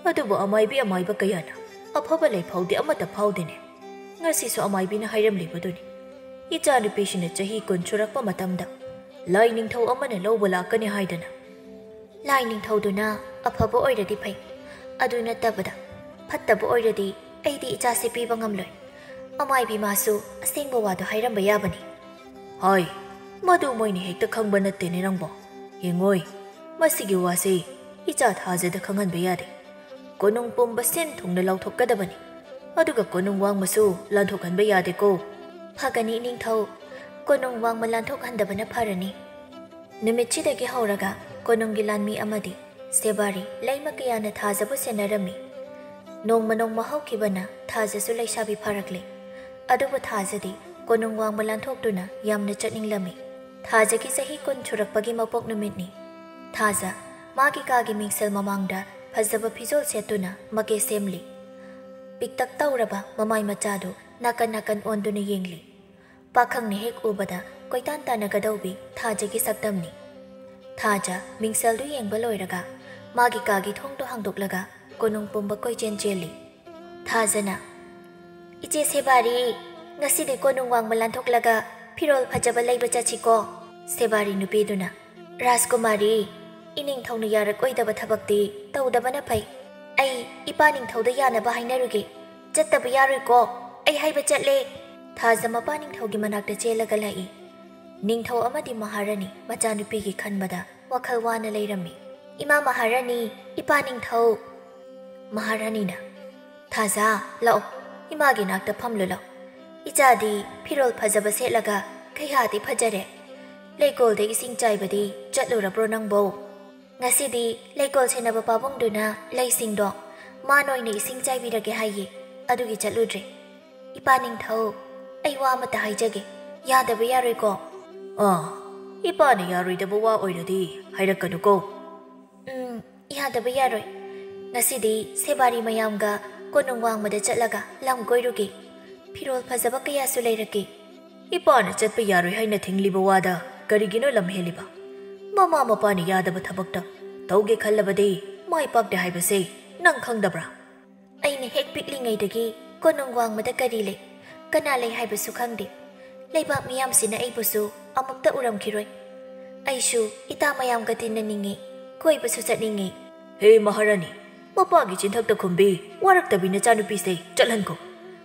ꯑꯗꯨꯕꯨ ꯑꯃꯥꯏꯕꯤ ꯑꯃꯥꯏꯕ ꯀꯌꯥꯅ ꯑꯐꯕ ꯂꯩꯐꯥꯎꯗꯤ ꯑꯃꯠꯇ ꯐꯥꯎꯗꯦꯅꯦ꯫ ꯉꯁꯤꯁꯨ ꯑꯃꯥꯏꯕꯤꯅ ꯍꯥꯏꯔꯝꯂꯤꯕꯗꯨꯅꯤ, ꯏꯆꯥꯅꯨꯄꯤꯁꯤꯅ ꯆꯍꯤ ꯀꯨꯟ ꯁꯨꯔꯛꯄ ꯃꯇꯝꯗ ꯂꯥꯏ ꯅꯤꯡꯊꯧ ꯑꯃꯅ ꯂꯧꯕ ꯂꯥꯛꯀꯅꯤ ꯍꯥꯏꯗꯅ꯫ ꯂꯥꯏ ꯅꯤꯡꯊꯧꯗꯨꯅ ꯑꯐꯕ ꯑꯣꯏꯔꯗꯤ ꯐꯩ, ꯑꯗꯨ ꯅꯠꯇꯕꯗ ꯐꯠꯇꯕ ꯑꯣꯏꯔꯗꯤ ꯑꯩꯗꯤ ꯏꯆꯥꯁꯦ ꯄꯤꯕ ꯉꯝꯂꯣꯏ꯫ ꯑꯃꯥꯏꯕꯤ ꯃꯥꯁꯨ ꯑꯁꯦꯡꯕ ꯋꯥꯗꯣ ꯍꯥꯏꯔꯝꯕ ꯌꯥꯕꯅꯤ꯫ ꯍꯥꯏ, ꯃꯗꯨ ꯃꯣꯏꯅ ꯍꯦꯛꯇ ꯈꯪꯕ ꯅꯠꯇꯦꯅꯦ ꯅꯪꯕꯣ꯫ ꯌꯦꯡꯉꯣꯏ, ꯃꯁꯤꯒꯤ ꯋꯥꯁꯤ ꯏꯆꯥ ꯊꯥꯖꯗ ꯈꯪꯍꯟꯕ ꯌꯥꯗꯦ꯫ ꯀꯣꯅꯨꯡ ꯄꯨꯝꯕ ꯁꯤꯟ ꯊꯨꯡꯅ ꯂꯥꯎꯊꯣꯛꯀꯗꯕꯅꯤ꯫ ꯑꯗꯨꯒ ꯀꯣꯅꯨꯡ ꯋꯥꯡꯃꯁꯨ ꯂꯥꯟꯊꯣꯛꯍꯟꯕ ꯌꯥꯗꯦꯀꯣ꯫ ꯐꯒꯅꯤ ꯏꯅꯤꯡꯊꯧ, ꯀꯣꯅꯨꯡ ꯋꯥꯡꯃ ꯂꯥꯟꯊꯣꯛꯍꯟꯗꯕꯅ ꯐꯔꯅꯤ꯫ ꯅꯨꯃꯤꯠꯁꯤꯗꯒꯤ ꯍꯧꯔꯒ ꯀꯣꯅꯨꯡꯒꯤ ꯂꯥꯟꯃꯤ ꯑꯃꯗꯤ ꯁꯦꯕꯥꯔꯤ ꯂꯩꯃ ꯀꯌꯥꯅ ꯊꯥꯖꯕꯨ ꯁꯦꯟꯅꯔꯝꯃꯤ꯫ ꯅꯣꯡꯃ ꯅꯣꯡꯃ ꯍꯧꯈꯤꯕꯅ ꯊꯥꯖꯁꯨ ꯂꯩꯁꯥꯕꯤ ꯐꯥꯔꯛꯂꯦ꯫ ꯑꯗꯨꯕꯨ ꯊꯥꯖꯗꯤ ꯀꯣꯅꯨꯡ ꯋꯥꯡꯃ ꯂꯥꯟꯊꯣꯛꯇꯨꯅ ꯌꯥꯝꯅ ꯆꯠꯅꯤꯡꯂꯝꯃꯤ꯫ ꯊꯥꯖꯒꯤ ꯆꯍꯤ ꯀꯨꯟ ꯁꯨꯔꯛꯄꯒꯤ ꯃꯄꯣꯛ ꯅꯨꯃꯤꯠꯅꯤ꯫ ꯊꯥꯖ ꯃꯥꯒꯤ ꯀꯥꯒꯤ ꯃꯤꯡꯁꯦꯜ ꯃꯃꯥꯡꯗ ꯐꯖꯕ ꯐꯤꯖꯣꯜ ꯁꯦꯠꯇꯨꯅ ꯃꯀꯦ ꯁꯦꯝꯂꯤ꯫ ꯄꯤꯛꯇꯛ ꯇꯧꯔꯕ ꯃꯃꯥꯏ ꯃꯆꯥꯗꯨ ꯅꯥꯀꯟ ꯅꯥꯀꯟ ꯑꯣꯟꯗꯨꯅ ꯌꯦꯡꯂꯤ꯫ ꯄꯥꯈꯪꯅ ꯍꯦꯛ ꯎꯕꯗ ꯀꯣꯏꯇꯥꯟ ꯇꯥꯟꯅꯒꯗꯧꯕꯤ ꯊꯥꯖꯒꯤ ꯁꯛꯇꯝꯅꯤ꯫ ꯊꯥꯖ ꯃꯤꯡꯁꯦꯜꯗꯨ ꯌꯦꯡꯕ ꯂꯣꯏꯔꯒ ꯃꯥꯒꯤ ꯀꯥꯒꯤ ꯊꯣꯡꯗꯣ ꯍꯥꯡꯗꯣꯛꯂꯒ ꯀꯣꯅꯨꯡ ꯄꯨꯝꯕ ꯀꯣꯏꯆꯦꯟ ꯆꯦꯜꯂꯤ꯫ ꯊꯥꯖꯅ, "ꯏꯆꯦ ꯁꯦꯕꯥꯔꯤ, ꯉꯁꯤꯗꯤ ꯀꯣꯅꯨꯡ ꯋꯥꯡꯃ ꯂꯥꯟꯊꯣꯛꯂꯒ ꯐꯤꯔꯣꯜ ꯐꯖꯕ ꯂꯩꯕ ꯆꯠꯁꯤꯀꯣ?" ꯁꯦꯕꯥꯔꯤ ꯅꯨꯄꯤꯗꯨꯅ, "ꯔꯥꯖꯀꯨꯃꯥꯔꯤ, ꯏꯅꯤꯡꯊꯧꯅ ꯌꯥꯔꯛꯑꯣꯏꯗꯕ ꯊꯕꯛꯇꯤ ꯇꯧꯗꯕꯅ ꯐꯩ꯫ ꯑꯩ ꯏꯄꯥ ꯅꯤꯡꯊꯧꯗ ꯌꯥꯅꯕ ꯍꯥꯏꯅꯔꯨꯒꯦ꯫ ꯆꯠꯇꯕ ꯌꯥꯔꯣꯏꯀꯣ꯫ ꯑꯩ ꯍꯥꯏꯕ ꯆꯠꯂꯦ꯫" ꯊꯥꯖ ꯃꯄꯥ ꯅꯤꯡꯊꯧꯒꯤ ꯃꯅꯥꯛꯇ ꯆꯦꯜꯂꯒ ꯂꯥꯛꯏ꯫ ꯅꯤꯡꯊꯧ ꯑꯃꯗꯤ ꯃꯍꯥꯔꯥꯅꯤ ꯃꯆꯥꯅꯨꯄꯤꯒꯤ ꯈꯟꯕꯗ ꯋꯥꯈꯜ ꯋꯥꯅ ꯂꯩꯔꯝꯃꯤ꯫ "ꯏꯃꯥ ꯃꯍꯥꯔꯥꯅꯤ, ꯏꯄꯥ ꯅꯤꯡꯊꯧ꯫" ꯃꯍꯥꯔꯥꯅꯤꯅ, "ꯊꯥꯖ, ꯂꯥꯛꯑꯣ, ꯏꯃꯥꯒꯤ ꯅꯥꯛꯇ ꯐꯝꯂꯨ ꯂꯥꯛꯑꯣ꯫ ꯏꯆꯥꯗꯤ ꯐꯤꯔꯣꯜ ꯐꯖꯕ ꯁꯦꯠꯂꯒ ꯀꯌꯥꯗꯤ ꯐꯖꯔꯦ꯫ ꯂꯩꯀꯣꯜꯗ ꯏꯁꯤꯡ ꯆꯥꯏꯕꯗꯤ ꯆꯠꯂꯨꯔꯕ꯭ꯔꯣ ꯅꯪꯕꯣ? ꯉꯁꯤꯗꯤ ꯂꯩꯀꯣꯜ ꯁꯦꯟꯅꯕ ꯄꯥꯕꯨꯡꯗꯨꯅ ꯂꯩꯁꯤꯡꯗꯣ ꯃꯥꯅ ꯑꯣꯏꯅ ꯏꯁꯤꯡ ꯆꯥꯏꯕꯤꯔꯒꯦ ꯍꯥꯏꯌꯦ, ꯑꯗꯨꯒꯤ ꯆꯠꯂꯨꯗ꯭ꯔꯦ꯫ ꯏꯄꯥ ꯅꯤꯡꯊꯧ, ꯑꯩ ꯋꯥ ꯑꯃꯇ ꯍꯥꯏꯖꯒꯦ, ꯌꯥꯗꯕ ꯌꯥꯔꯣꯏꯀꯣ?" "ꯑꯥ, ꯏꯄꯥꯅ ꯌꯥꯔꯣꯏꯗꯕ ꯋꯥ ꯑꯣꯏꯔꯗꯤ ꯍꯥꯏꯔꯛꯀꯅꯨꯀꯣ꯫" "ꯎꯝ, ꯌꯥꯗꯕ ꯌꯥꯔꯣꯏ꯫ ꯉꯁꯤꯗꯤ ꯁꯦꯕꯥꯔꯤ ꯃꯌꯥꯝꯒ ꯀꯣꯅꯨꯡ ꯋꯥꯡꯃꯗ ꯆꯠꯂꯒ ꯂꯝ ꯀꯣꯏꯔꯨꯒꯦ꯫ ꯐꯤꯔꯣꯜ ꯐꯖꯕ ꯀꯌꯥꯁꯨ ꯂꯩꯔꯛꯀꯦ꯫" "ꯏꯄꯥꯅ ꯆꯠꯄ ꯌꯥꯔꯣꯏ ꯍꯥꯏꯅ ꯊꯤꯡꯂꯤꯕ ꯋꯥꯗ ꯀꯔꯤꯒꯤꯅꯣ ꯂꯝ ꯍꯦꯜꯂꯤꯕ? ꯃꯃꯥ ꯃꯄꯥꯅ ꯌꯥꯗꯕ ꯊꯕꯛꯇ ꯇꯧꯒꯦ ꯈꯜꯂꯕꯗꯤ ꯃꯥꯏ ꯄꯥꯛꯇꯦ ꯍꯥꯏꯕꯁꯦ ꯅꯪ ꯈꯪꯗꯕ꯭ꯔꯥ? ꯑꯩꯅ ꯍꯦꯛ ꯄꯤꯛꯂꯤꯉꯩꯗꯒꯤ ꯀꯣꯅꯨꯡ ꯋꯥꯡꯃꯗ ꯀꯔꯤ ꯂꯩ, ꯀꯅꯥ ꯂꯩ ꯍꯥꯏꯕꯁꯨ ꯈꯪꯗꯦ꯫ ꯂꯩꯕꯥꯛ ꯃꯤꯌꯥꯝꯁꯤꯅ ꯑꯩꯕꯨꯁꯨ ꯑꯃꯨꯛꯇ ꯎꯔꯝꯈꯤꯔꯣꯏ꯫ ꯑꯩꯁꯨ ꯏꯇꯥ ꯃꯌꯥꯝꯒ ꯇꯤꯟꯅꯅꯤꯡꯉꯤ, ꯀꯣꯏꯕꯁꯨ ꯆꯠꯅꯤꯡꯉꯤ꯫ ꯍꯦ ꯃꯍꯥꯔꯥꯅꯤ, ꯃꯄꯥꯒꯤ ꯆꯤꯟꯊꯛꯇ ꯈꯨꯝꯕꯤ ꯋꯥꯔꯛꯇꯕꯤ ꯅꯆꯥꯅꯨꯄꯤꯁꯦ ꯆꯠꯍꯟꯈꯣ꯫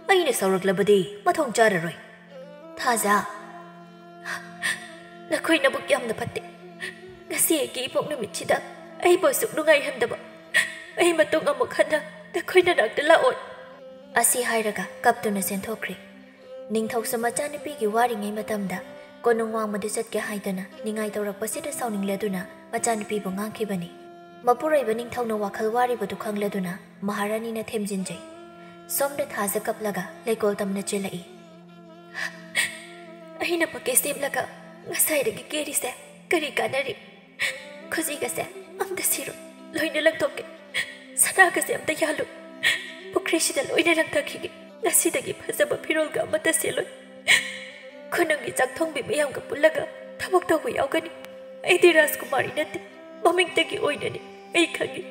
ꯑꯩꯅ ꯁꯥꯎꯔꯛꯂꯕꯗꯤ ꯃꯊꯣꯡ ꯆꯥꯔꯔꯣꯏ꯫ ꯊꯥꯖ, ꯅꯈꯣꯏ ꯅꯕꯨꯛ ꯌꯥꯝꯅ ꯐꯠꯇꯦ꯫ ꯉꯁꯤ ꯑꯩꯒꯤ ꯏꯄꯣꯛ ꯅꯨꯃꯤꯠꯁꯤꯗ ꯑꯩꯕꯨ ꯑꯁꯨꯛ ꯅꯨꯡꯉꯥꯏꯍꯟꯗꯕ꯫ ꯑꯩ ꯃꯇꯨꯡ ꯑꯃꯨꯛ ꯍꯟꯅ ꯅꯈꯣꯏ ꯅꯅꯥꯛꯇ ꯂꯥꯛꯑꯣꯏ꯫ ꯑꯁꯤ ꯍꯥꯏꯔꯒ ꯀꯞꯇꯨꯅ ꯆꯦꯟꯊꯣꯛꯈ꯭ꯔꯦ꯫ ꯅꯤꯡꯊꯧꯁꯨ ꯃꯆꯥꯅꯨꯄꯤꯒꯤ ꯋꯥꯔꯤꯉꯩ ꯃꯇꯝꯗ ꯀꯣꯅꯨꯡ ꯋꯥꯡꯃꯗ ꯆꯠꯀꯦ ꯍꯥꯏꯗꯨꯅ ꯅꯤꯡꯉꯥꯏ ꯇꯧꯔꯛꯄꯁꯤꯗ ꯁꯥꯎꯅꯤꯡꯂꯗꯨꯅ ꯃꯆꯥꯅꯨꯄꯤꯕꯨ ꯉꯥꯡꯈꯤꯕꯅꯤ꯫ ꯃꯄꯨꯔꯣꯏꯕ ꯅꯤꯡꯊꯧꯅ ꯋꯥꯈꯜ ꯋꯥꯔꯤꯕꯗꯨ ꯈꯪꯂꯗꯨꯅ ꯃꯍꯥꯔꯥꯅꯤꯅ ꯊꯦꯝꯖꯤꯟꯖꯩ꯫ ꯁꯣꯝꯗ ꯊꯥꯖ ꯀꯞꯂꯒ ꯂꯩꯀꯣꯜ ꯇꯝꯅ ꯆꯦꯜꯂꯛꯏ꯫ ꯑꯩꯅ ꯃꯀꯦ ꯁꯦꯝꯂꯒ ꯉꯁꯥꯏꯗꯒꯤ ꯀꯦꯔꯤꯁꯦ ꯀꯔꯤ ꯀꯥꯟꯅꯔꯤ? ꯈꯨꯖꯤꯒꯁꯦ ꯑꯝꯇ ꯁꯤꯔꯣ, ꯂꯣꯏꯅ ꯂꯪꯊꯣꯛꯀꯦ꯫ ꯁꯅꯥꯒꯁꯦ ꯑꯝꯇ ꯌꯥꯜꯂꯨ, ꯄꯨꯈ꯭ꯔꯤꯁꯤꯗ ꯂꯣꯏꯅ ꯂꯪꯊꯈꯤꯒꯦ꯫ ꯉꯁꯤꯗꯒꯤ ꯐꯖꯕ ꯐꯤꯔꯣꯜꯒ ꯑꯃꯠꯇ ꯁꯦꯠꯂꯣꯏ꯫ ꯈꯨꯅꯨꯡꯒꯤ ꯆꯥꯛ ꯊꯣꯡꯕꯤ ꯃꯌꯥꯝꯒ ꯄꯨꯜꯂꯒ ꯊꯕꯛ ꯇꯧꯕ ꯌꯥꯎꯒꯅꯤ꯫ ꯑꯩꯗꯤ ꯔꯥꯖꯀꯨꯃꯥꯔꯤ ꯅꯠꯇꯦ, ꯃꯃꯤꯡꯇꯒꯤ ꯑꯣꯏꯅꯅꯤ꯫ ꯑꯩ ꯈꯪꯏ,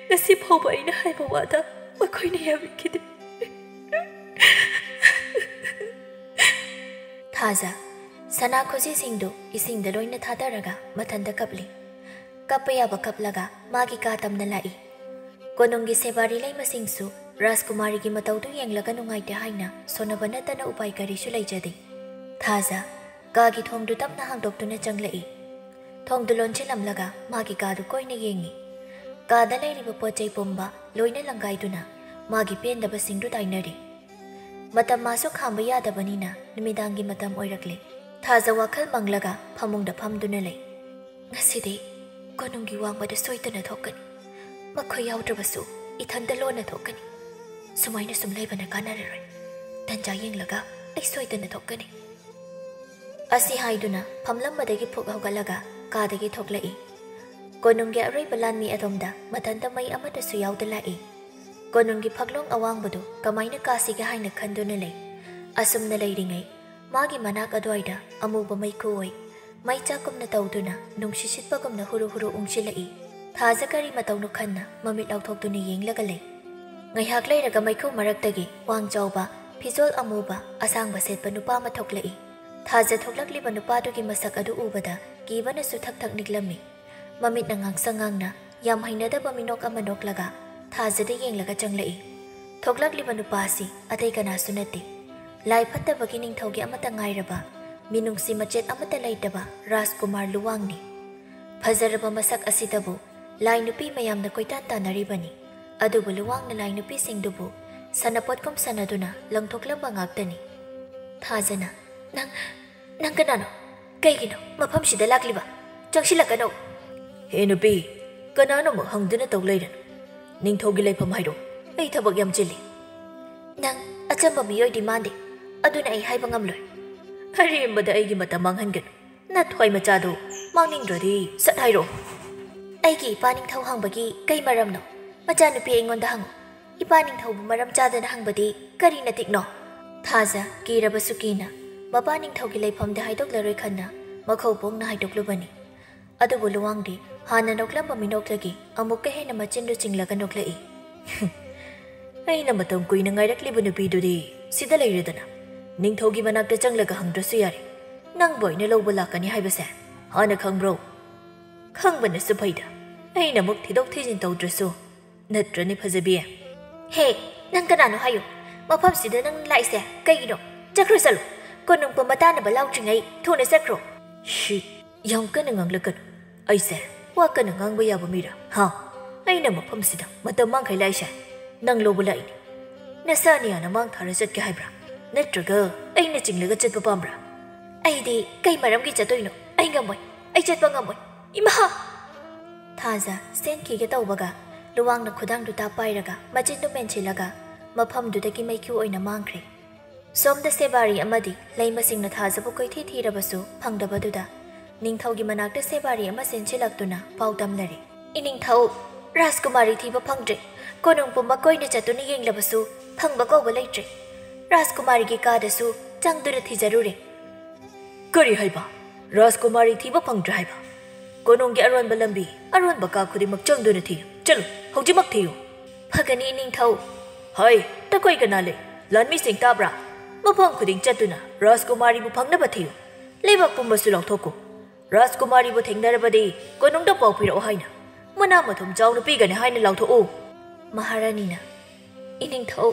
ꯉꯁꯤ ꯐꯥꯎꯕ ꯑꯩꯅ ꯍꯥꯏꯕ ꯋꯥꯗ ꯃꯈꯣꯏꯅ ꯌꯥꯕꯤꯈꯤꯗꯦ꯫ ꯊꯥꯖ, ꯁꯅꯥ ꯈꯨꯖꯤꯁꯤꯡꯗꯨ ꯏꯁꯤꯡꯗ ꯂꯣꯏꯅ ꯊꯥꯗꯔꯒ ꯃꯊꯟꯇ ꯀꯞꯂꯤ꯫ ꯀꯞꯄ ꯌꯥꯕ ꯀꯞꯂꯒ ꯃꯥꯒꯤ ꯀꯥ ꯇꯝꯅ ꯂꯥꯛꯏ꯫ ꯀꯣꯅꯨꯡꯒꯤ ꯁꯦꯕꯥꯔꯤ ꯂꯩꯃꯁꯤꯡꯁꯨ ꯔꯥꯖꯀꯨꯃꯥꯔꯤꯒꯤ ꯃꯇꯧꯗꯨ ꯌꯦꯡꯂꯒ ꯅꯨꯡꯉꯥꯏꯇꯦ ꯍꯥꯏꯅ ꯁꯣꯟꯅꯕ ꯅꯠꯇꯅ ꯎꯄꯥꯏ ꯀꯔꯤꯁꯨ ꯂꯩꯖꯗꯦ꯫ ꯊꯥꯖ ꯀꯥꯒꯤ ꯊꯣꯡꯗꯨ ꯇꯞꯅ ꯍꯥꯡꯗꯣꯛꯇꯨꯅ ꯆꯪꯂꯛꯏ꯫ ꯊꯣꯡꯗꯨ ꯂꯣꯟꯁꯤꯜꯂꯝꯂꯒ ꯃꯥꯒꯤ ꯀꯥꯗꯨ ꯀꯣꯏꯅ ꯌꯦꯡꯉꯤ꯫ ꯀꯥꯗ ꯂꯩꯔꯤꯕ ꯄꯣꯠ ꯆꯩ ꯄꯨꯝꯕ ꯂꯣꯏꯅ ꯂꯪꯒꯥꯏꯗꯨꯅ ꯃꯥꯒꯤ ꯄꯦꯟꯗꯕꯁꯤꯡꯗꯨ ꯇꯥꯏꯅꯔꯤ꯫ ꯃꯇꯝ ꯃꯥꯁꯨ ꯈꯥꯝꯕ ꯌꯥꯗꯕꯅꯤꯅ ꯅꯨꯃꯤꯗꯥꯡꯒꯤ ꯃꯇꯝ ꯑꯣꯏꯔꯛꯂꯦ꯫ ꯊꯥꯖ ꯋꯥꯈꯜ ꯃꯪꯂꯒ ꯐꯃꯨꯡꯗ ꯐꯝꯗꯨꯅ ꯂꯩ꯫ ꯉꯁꯤꯗꯤ ꯀꯣꯅꯨꯡꯒꯤ ꯋꯥꯡꯃꯗ ꯁꯣꯏꯗꯅ ꯊꯣꯛꯀꯅꯤ꯫ ꯃꯈꯣꯏ ꯌꯥꯎꯗ꯭ꯔꯕꯁꯨ ꯏꯊꯟꯇ ꯂꯣꯟꯅ ꯊꯣꯛꯀꯅꯤ꯫ ꯁꯨꯃꯥꯏꯅ ꯁꯨꯝ ꯂꯩꯕꯅ ꯀꯥꯟꯅꯔꯔꯣꯏ꯫ ꯇꯟꯖꯥ ꯌꯦꯡꯂꯒ ꯑꯩ ꯁꯣꯏꯗꯅ ꯊꯣꯛꯀꯅꯤ꯫ ꯑꯁꯤ ꯍꯥꯏꯗꯨꯅ ꯐꯝꯂꯝꯕꯗꯒꯤ ꯐꯨꯛ ꯍꯧꯒꯠꯂꯒ ꯀꯥꯗꯒꯤ ꯊꯣꯛꯂꯛꯏ꯫ ꯀꯣꯅꯨꯡꯒꯤ ꯑꯔꯣꯏꯕ ꯂꯥꯟꯃꯤ ꯑꯗꯣꯝꯗ ꯃꯊꯟꯇ ꯃꯩ ꯑꯃꯠꯇꯁꯨ ꯌꯥꯎꯗ ꯂꯥꯛꯏ꯫ ꯀꯣꯅꯨꯡꯒꯤ ꯐꯛꯂꯣꯡ ꯑꯋꯥꯡꯕꯗꯨ ꯀꯃꯥꯏꯅ ꯀꯥꯁꯤꯒꯦ ꯍꯥꯏꯅ ꯈꯟꯗꯨꯅ ꯂꯩ꯫ ꯑꯁꯨꯝꯅ ꯂꯩꯔꯤꯉꯩ ꯃꯥꯒꯤ ꯃꯅꯥꯛ ꯑꯗꯨꯋꯥꯏꯗ ꯑꯃꯨꯕ ꯃꯩꯈꯨ ꯑꯣꯏ꯫ ꯃꯩ ꯆꯥꯛꯀꯨꯝꯅ ꯇꯧꯗꯨꯅ ꯅꯨꯡꯁꯤꯠ ꯁꯤꯠꯄꯒꯨꯝꯅ ꯍꯨꯔꯨ ꯍꯨꯔꯨ ꯎꯪꯁꯤꯜꯂꯛꯏ꯫ ꯊꯥꯖ ꯀꯔꯤ ꯃꯇꯧꯅꯣ ꯈꯟꯅ ꯃꯃꯤꯠ ꯂꯥꯎꯊꯣꯛꯇꯨꯅ ꯌꯦꯡꯂꯒ ꯂꯩ꯫ ꯉꯥꯏꯍꯥꯛ ꯂꯩꯔꯒ ꯃꯩꯈꯨ ꯃꯔꯛꯇꯒꯤ ꯋꯥꯡ ꯆꯥꯎꯕ, ꯐꯤꯖꯣꯜ ꯑꯃꯨꯕ, ꯑꯁꯥꯡꯕ ꯁꯦꯠꯄ ꯅꯨꯄꯥ ꯑꯃ ꯊꯣꯛꯂꯛꯏ꯫ ꯊꯥꯖ ꯊꯣꯛꯂꯛꯂꯤꯕ ꯅꯨꯄꯥꯗꯨꯒꯤ ꯃꯁꯛ ꯑꯗꯨ ꯎꯕꯗ ꯀꯤꯕꯅꯁꯨ ꯊꯛ ꯊꯛ ꯅꯤꯛꯂꯝꯃꯤ꯫ ꯃꯃꯤꯠꯅ ꯉꯥꯡꯁꯪ ꯉꯥꯡꯅ ꯌꯥꯝ ꯍꯩꯅꯗꯕ ꯃꯤꯅꯣꯛ ꯑꯃ ꯅꯣꯛꯂꯒ ꯊꯥꯖꯗ ꯌꯦꯡꯂꯒ ꯆꯪꯂꯛꯏ꯫ ꯊꯣꯛꯂꯛꯂꯤꯕ ꯅꯨꯄꯥ ꯑꯁꯤ ꯑꯇꯩ ꯀꯅꯥꯁꯨ ꯅꯠꯇꯦ, ꯂꯥꯏ ꯐꯠꯇꯕꯒꯤ ꯅꯤꯡꯊꯧꯒꯤ ꯑꯃꯠꯇ ꯉꯥꯏꯔꯕ, ꯃꯤꯅꯨꯡꯁꯤ ꯃꯆꯦꯠ ꯑꯃꯠꯇ ꯂꯩꯇꯕ ꯔꯥꯖꯀꯨꯃꯥꯔ ꯂꯨꯋꯥꯡꯅꯤ꯫ ꯐꯖꯔꯕ ꯃꯁꯛ ꯑꯁꯤꯗꯕꯨ ꯂꯥꯏ ꯅꯨꯄꯤ ꯃꯌꯥꯝꯅ ꯀꯣꯏꯇꯥꯟ ꯇꯥꯟꯅꯔꯤꯕꯅꯤ꯫ ꯑꯗꯨꯕꯨ ꯂꯨꯋꯥꯡꯅ ꯂꯥꯏ ꯅꯨꯄꯤꯁꯤꯡꯗꯨꯕꯨ ꯁꯥꯟꯅꯄꯣꯠꯀꯨꯝ ꯁꯥꯟꯅꯗꯨꯅ ꯂꯪꯊꯣꯛꯂꯝꯕ ꯉꯥꯛꯇꯅꯤ꯫ ꯊꯥꯖꯅ, "ꯅꯪ, ꯅꯪ ꯀꯅꯥꯅꯣ? ꯀꯩꯒꯤꯅꯣ ꯃꯐꯝꯁꯤꯗ ꯂꯥꯛꯂꯤꯕ? ꯆꯪꯁꯤꯜꯂꯛꯀꯅꯨ!" "ꯍꯦ ꯅꯨꯄꯤ, ꯀꯅꯥꯅꯣꯃꯨꯛ ꯍꯪꯗꯨꯅ ꯇꯧ ꯂꯩꯔꯅꯨ꯫ ꯅꯤꯡꯊꯧꯒꯤ ꯂꯩꯐꯝ ꯍꯥꯏꯔꯣ, ꯑꯩ ꯊꯕꯛ ꯌꯥꯝ ꯆꯤꯜꯂꯤ꯫" "ꯅꯪ ꯑꯆꯝꯕ ꯃꯤꯑꯣꯏꯗꯤ ꯃꯥꯟꯗꯦ, ꯑꯗꯨꯅ ꯑꯩ ꯍꯥꯏꯕ ꯉꯝꯂꯣꯏ꯫" "ꯑꯔꯦꯝꯕꯗ ꯑꯩꯒꯤ ꯃꯇꯝ ꯃꯥꯡꯍꯟꯒꯅꯨ꯫ ꯅꯊ꯭ꯋꯥꯏ ꯃꯆꯥꯗꯨ ꯃꯥꯡꯅꯤꯡꯗ꯭ꯔꯗꯤ ꯁꯠ ꯍꯥꯏꯔꯣ꯫" "ꯑꯩꯒꯤ ꯏꯄꯥ ꯅꯤꯡꯊꯧ ꯍꯪꯕꯒꯤ ꯀꯩ ꯃꯔꯝꯅꯣ? ꯃꯆꯥꯅꯨꯄꯤ ꯑꯩꯉꯣꯟꯗ ꯍꯪꯉꯨ꯫ ꯏꯄꯥ ꯅꯤꯡꯊꯧꯕꯨ ꯃꯔꯝ ꯆꯥꯗꯅ ꯍꯪꯕꯗꯤ ꯀꯔꯤ ꯅꯇꯤꯛꯅꯣ?" ꯊꯥꯖ ꯀꯤꯔꯕꯁꯨ ꯀꯤꯅ ꯃꯄꯥ ꯅꯤꯡꯊꯧꯒꯤ ꯂꯩꯐꯝꯗ ꯍꯥꯏꯗꯣꯛꯂꯔꯣꯏ ꯈꯟꯅ ꯃꯈꯧ ꯄꯣꯡꯅ ꯍꯥꯏꯗꯣꯛꯂꯨꯕꯅꯤ꯫ ꯑꯗꯨꯕꯨ ꯂꯨꯋꯥꯡꯗꯤ ꯍꯥꯟꯅ ꯅꯣꯛꯂꯝꯕ ꯃꯤꯅꯣꯛꯇꯒꯤ ꯑꯃꯨꯛꯀ ꯍꯦꯟꯅ ꯃꯆꯤꯟꯗꯨ ꯆꯤꯡꯂꯒ ꯅꯣꯛꯂꯛꯏ꯫ "ꯑꯩꯅ ꯃꯇꯝ ꯀꯨꯏꯅ ꯉꯥꯏꯔꯛꯂꯤꯕ ꯅꯨꯄꯤꯗꯨꯗꯤ ꯁꯤꯗ ꯂꯩꯔꯦꯗꯅ꯫ ꯅꯤꯡꯊꯧꯒꯤ ꯃꯅꯥꯛꯇ ꯆꯪꯂꯒ ꯍꯪꯗ꯭ꯔꯁꯨ ꯌꯥꯔꯦ꯫ ꯅꯪꯕꯨ ꯑꯩꯅ ꯂꯧꯕ ꯂꯥꯛꯀꯅꯤ ꯍꯥꯏꯕꯁꯦ ꯍꯥꯟꯅ ꯈꯪꯕ꯭ꯔꯣ?" "ꯈꯪꯕꯅꯁꯨ ꯐꯩꯗ, ꯑꯩꯅ ꯑꯃꯨꯛ ꯊꯤꯗꯣꯛ ꯊꯤꯖꯤꯟ ꯇꯧꯗ꯭ꯔꯁꯨ꯫ ꯅꯠꯇ꯭ꯔꯅꯦ ꯐꯖꯕꯤ?" "ꯍꯦ, ꯅꯪ ꯀꯅꯥꯅꯣ ꯍꯥꯏꯌꯨ꯫ ꯃꯐꯝꯁꯤꯗ ꯅꯪ ꯂꯥꯛꯏꯁꯦ ꯀꯩꯒꯤꯅꯣ? ꯆꯠꯈ꯭ꯔꯣ ꯆꯠꯂꯣ꯫ ꯀꯣꯅꯨꯡ ꯄꯨꯝꯕ ꯇꯥꯅꯕ ꯂꯥꯎꯗ꯭ꯔꯤꯉꯩ ꯊꯨꯅ ꯆꯠꯈ꯭ꯔꯣ꯫" "ꯁꯤꯠ, ꯌꯥꯝ ꯀꯟꯅ ꯉꯥꯡꯂꯛꯀꯅꯨ꯫ ꯑꯩꯁꯦ ꯋꯥ ꯀꯟꯅ ꯉꯥꯡꯕ ꯌꯥꯕ ꯃꯤꯔꯥ? ꯍꯥ? ꯑꯩꯅ ꯃꯐꯝꯁꯤꯗ ꯃꯇꯝ ꯃꯥꯡꯈꯩ ꯂꯥꯛꯏꯁꯦ ꯅꯪ ꯂꯧꯕ ꯂꯥꯛꯏꯅꯤ꯫ ꯅꯁꯥ ꯅꯤꯌꯥꯅ ꯃꯥꯡ ꯊꯥꯔ ꯆꯠꯀꯦ ꯍꯥꯏꯕ꯭ꯔꯥ? ꯅꯠꯇ꯭ꯔꯒ ꯑꯩꯅ ꯆꯤꯡꯂꯒ ꯆꯠꯄ ꯄꯥꯝꯕ꯭ꯔꯥ?" "ꯑꯩꯗꯤ ꯀꯩ ꯃꯔꯝꯒꯤ ꯆꯠꯇꯣꯏꯅꯣ? ꯑꯩ ꯉꯝꯃꯣꯏ꯫ ꯑꯩ ꯆꯠꯄ ꯉꯝꯃꯣꯏ꯫ ꯏꯃꯥ!" ꯊꯥꯖ ꯆꯦꯟꯈꯤꯒꯦ ꯇꯧꯕꯒ ꯂꯨꯋꯥꯡꯅ ꯈꯨꯗꯥꯡꯗꯨ ꯇꯥꯞ ꯄꯥꯏꯔꯒ ꯃꯆꯤꯟꯗꯨ ꯃꯦꯟꯁꯤꯜꯂꯒ ꯃꯐꯝꯗꯨꯗꯒꯤ ꯃꯩꯈꯨ ꯑꯣꯏꯅ ꯃꯥꯡꯈ꯭ꯔꯦ꯫ ꯁꯣꯝꯗ ꯁꯦꯕꯥꯔꯤ ꯑꯃꯗꯤ ꯂꯩꯃꯁꯤꯡꯅ ꯊꯥꯖꯕꯨ ꯀꯣꯏꯊꯤ ꯊꯤꯔꯕꯁꯨ ꯐꯪꯗꯕꯗꯨꯗ ꯅꯤꯡꯊꯧꯒꯤ ꯃꯅꯥꯛꯇ ꯁꯦꯕꯥꯔꯤ ꯑꯃ ꯆꯦꯟꯁꯤꯜꯂꯛꯇꯨꯅ ꯄꯥꯎ ꯇꯝꯂꯔꯦ꯫ "ꯏꯅꯤꯡꯊꯧ, ꯔꯥꯖꯀꯨꯃꯥꯔꯤ ꯊꯤꯕ ꯐꯪꯗ꯭ꯔꯦ꯫ ꯀꯣꯅꯨꯡ ꯄꯨꯝꯕ ꯀꯣꯏꯅ ꯆꯠꯇꯨꯅ ꯌꯦꯡꯂꯕꯁꯨ ꯐꯪꯕ ꯀꯧꯕ ꯂꯩꯇ꯭ꯔꯦ꯫ ꯔꯥꯖꯀꯨꯃꯥꯔꯤꯒꯤ ꯀꯥꯗꯁꯨ ꯆꯪꯗꯨꯅ ꯊꯤꯖꯔꯨꯔꯦ꯫" "ꯀꯔꯤ ꯍꯥꯏꯕ? ꯔꯥꯖꯀꯨꯃꯥꯔꯤ ꯊꯤꯕ ꯐꯪꯗ꯭ꯔꯦ ꯍꯥꯏꯕ? ꯀꯣꯅꯨꯡꯒꯤ ꯑꯔꯣꯟꯕ ꯂꯝꯕꯤ, ꯑꯔꯣꯟꯕ ꯀꯥ ꯈꯨꯗꯤꯡꯃꯛ ꯆꯪꯗꯨꯅ ꯊꯤꯌꯨ꯫ ꯆꯠꯂꯨ, ꯍꯧꯖꯤꯛꯃꯛ ꯊꯤꯌꯨ꯫ ꯐꯒꯅꯤ, ꯏꯅꯤꯡꯊꯧ꯫ ꯍꯣꯏ, ꯇꯈꯣꯏ ꯀꯅꯥ ꯂꯩ? ꯂꯥꯟꯃꯤꯁꯤꯡ ꯇꯥꯕ꯭ꯔꯥ? ꯃꯐꯝ ꯈꯨꯗꯤꯡ ꯆꯠꯇꯨꯅ ꯔꯥꯖꯀꯨꯃꯥꯔꯤꯕꯨ ꯐꯪꯅꯕ ꯊꯤꯌꯨ꯫ ꯂꯩꯕꯥꯛ ꯄꯨꯝꯕꯁꯨ ꯂꯥꯎꯊꯣꯛꯎ꯫ ꯔꯥꯖꯀꯨꯃꯥꯔꯤꯕꯨ ꯊꯦꯡꯅꯔꯕꯗꯤ ꯀꯣꯅꯨꯡꯗ ꯄꯥꯎ ꯄꯤꯔꯛꯑꯣ ꯍꯥꯏꯅ꯫ ꯃꯅꯥ ꯃꯊꯨꯝ ꯆꯥꯎꯅ ꯄꯤꯒꯅꯤ ꯍꯥꯏꯅ ꯂꯥꯎꯊꯣꯛꯎ꯫ ꯃꯍꯥꯔꯥꯅꯤꯅ, ꯏꯅꯤꯡꯊꯧ,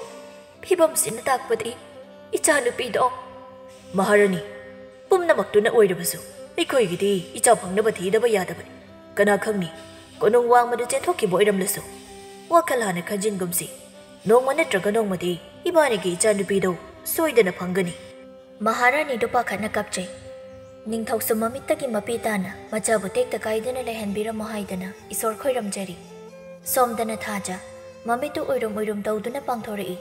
ꯐꯤꯕꯝꯁꯤꯅ ꯇꯥꯛꯄꯗꯤ ꯏꯆꯥꯅꯨꯄꯤꯗꯣ꯫ ꯃꯍꯥꯔꯥꯅꯤ, ꯄꯨꯝꯅꯃꯛꯇꯨꯅ ꯑꯣꯏꯔꯕꯁꯨ ꯑꯩꯈꯣꯏꯒꯤꯗꯤ ꯏꯆꯥ ꯐꯪꯅꯕ ꯊꯤꯗꯕ ꯌꯥꯗꯕꯅꯤ꯫ ꯀꯅꯥ ꯈꯪꯅꯤ, ꯀꯣꯅꯨꯡ ꯋꯥꯡꯃꯗ ꯆꯦꯟꯊꯣꯛꯈꯤꯕ ꯑꯣꯏꯔꯝꯂꯁꯨ꯫ ꯋꯥꯈꯜ ꯍꯥꯟꯅ ꯈꯟꯖꯤꯟꯒꯨꯝꯁꯤ꯫ ꯅꯣꯡꯃ ꯅꯠꯇ꯭ꯔꯒ ꯅꯣꯡꯃꯗꯤ ꯏꯕꯥꯅꯤꯒꯤ ꯏꯆꯥꯅꯨꯄꯤꯗꯣ ꯁꯣꯏꯗꯅ ꯐꯪꯒꯅꯤ꯫ ꯃꯍꯥꯔꯥꯅꯤꯗꯨ ꯄꯥꯈꯠꯅ ꯀꯞꯆꯩ꯫ ꯅꯤꯡꯊꯧꯁꯨ ꯃꯃꯤꯠꯇꯒꯤ ꯃꯄꯤ ꯇꯥꯅ ꯃꯆꯥꯕꯨ ꯇꯦꯛꯇ ꯀꯥꯏꯗꯅ ꯂꯩꯍꯟꯕꯤꯔꯝꯃꯣ ꯍꯥꯏꯗꯅ ꯏꯁꯣꯔ ꯈꯣꯏꯔꯝꯖꯔꯤ꯫ ꯁꯣꯝꯗꯅ ꯊꯥꯖ, ꯃꯃꯤꯠꯇꯨ ꯎꯏꯔꯨꯝ ꯎꯏꯔꯨꯝ ꯇꯧꯗꯨꯅ ꯄꯥꯡꯊꯣꯔꯛꯏ꯫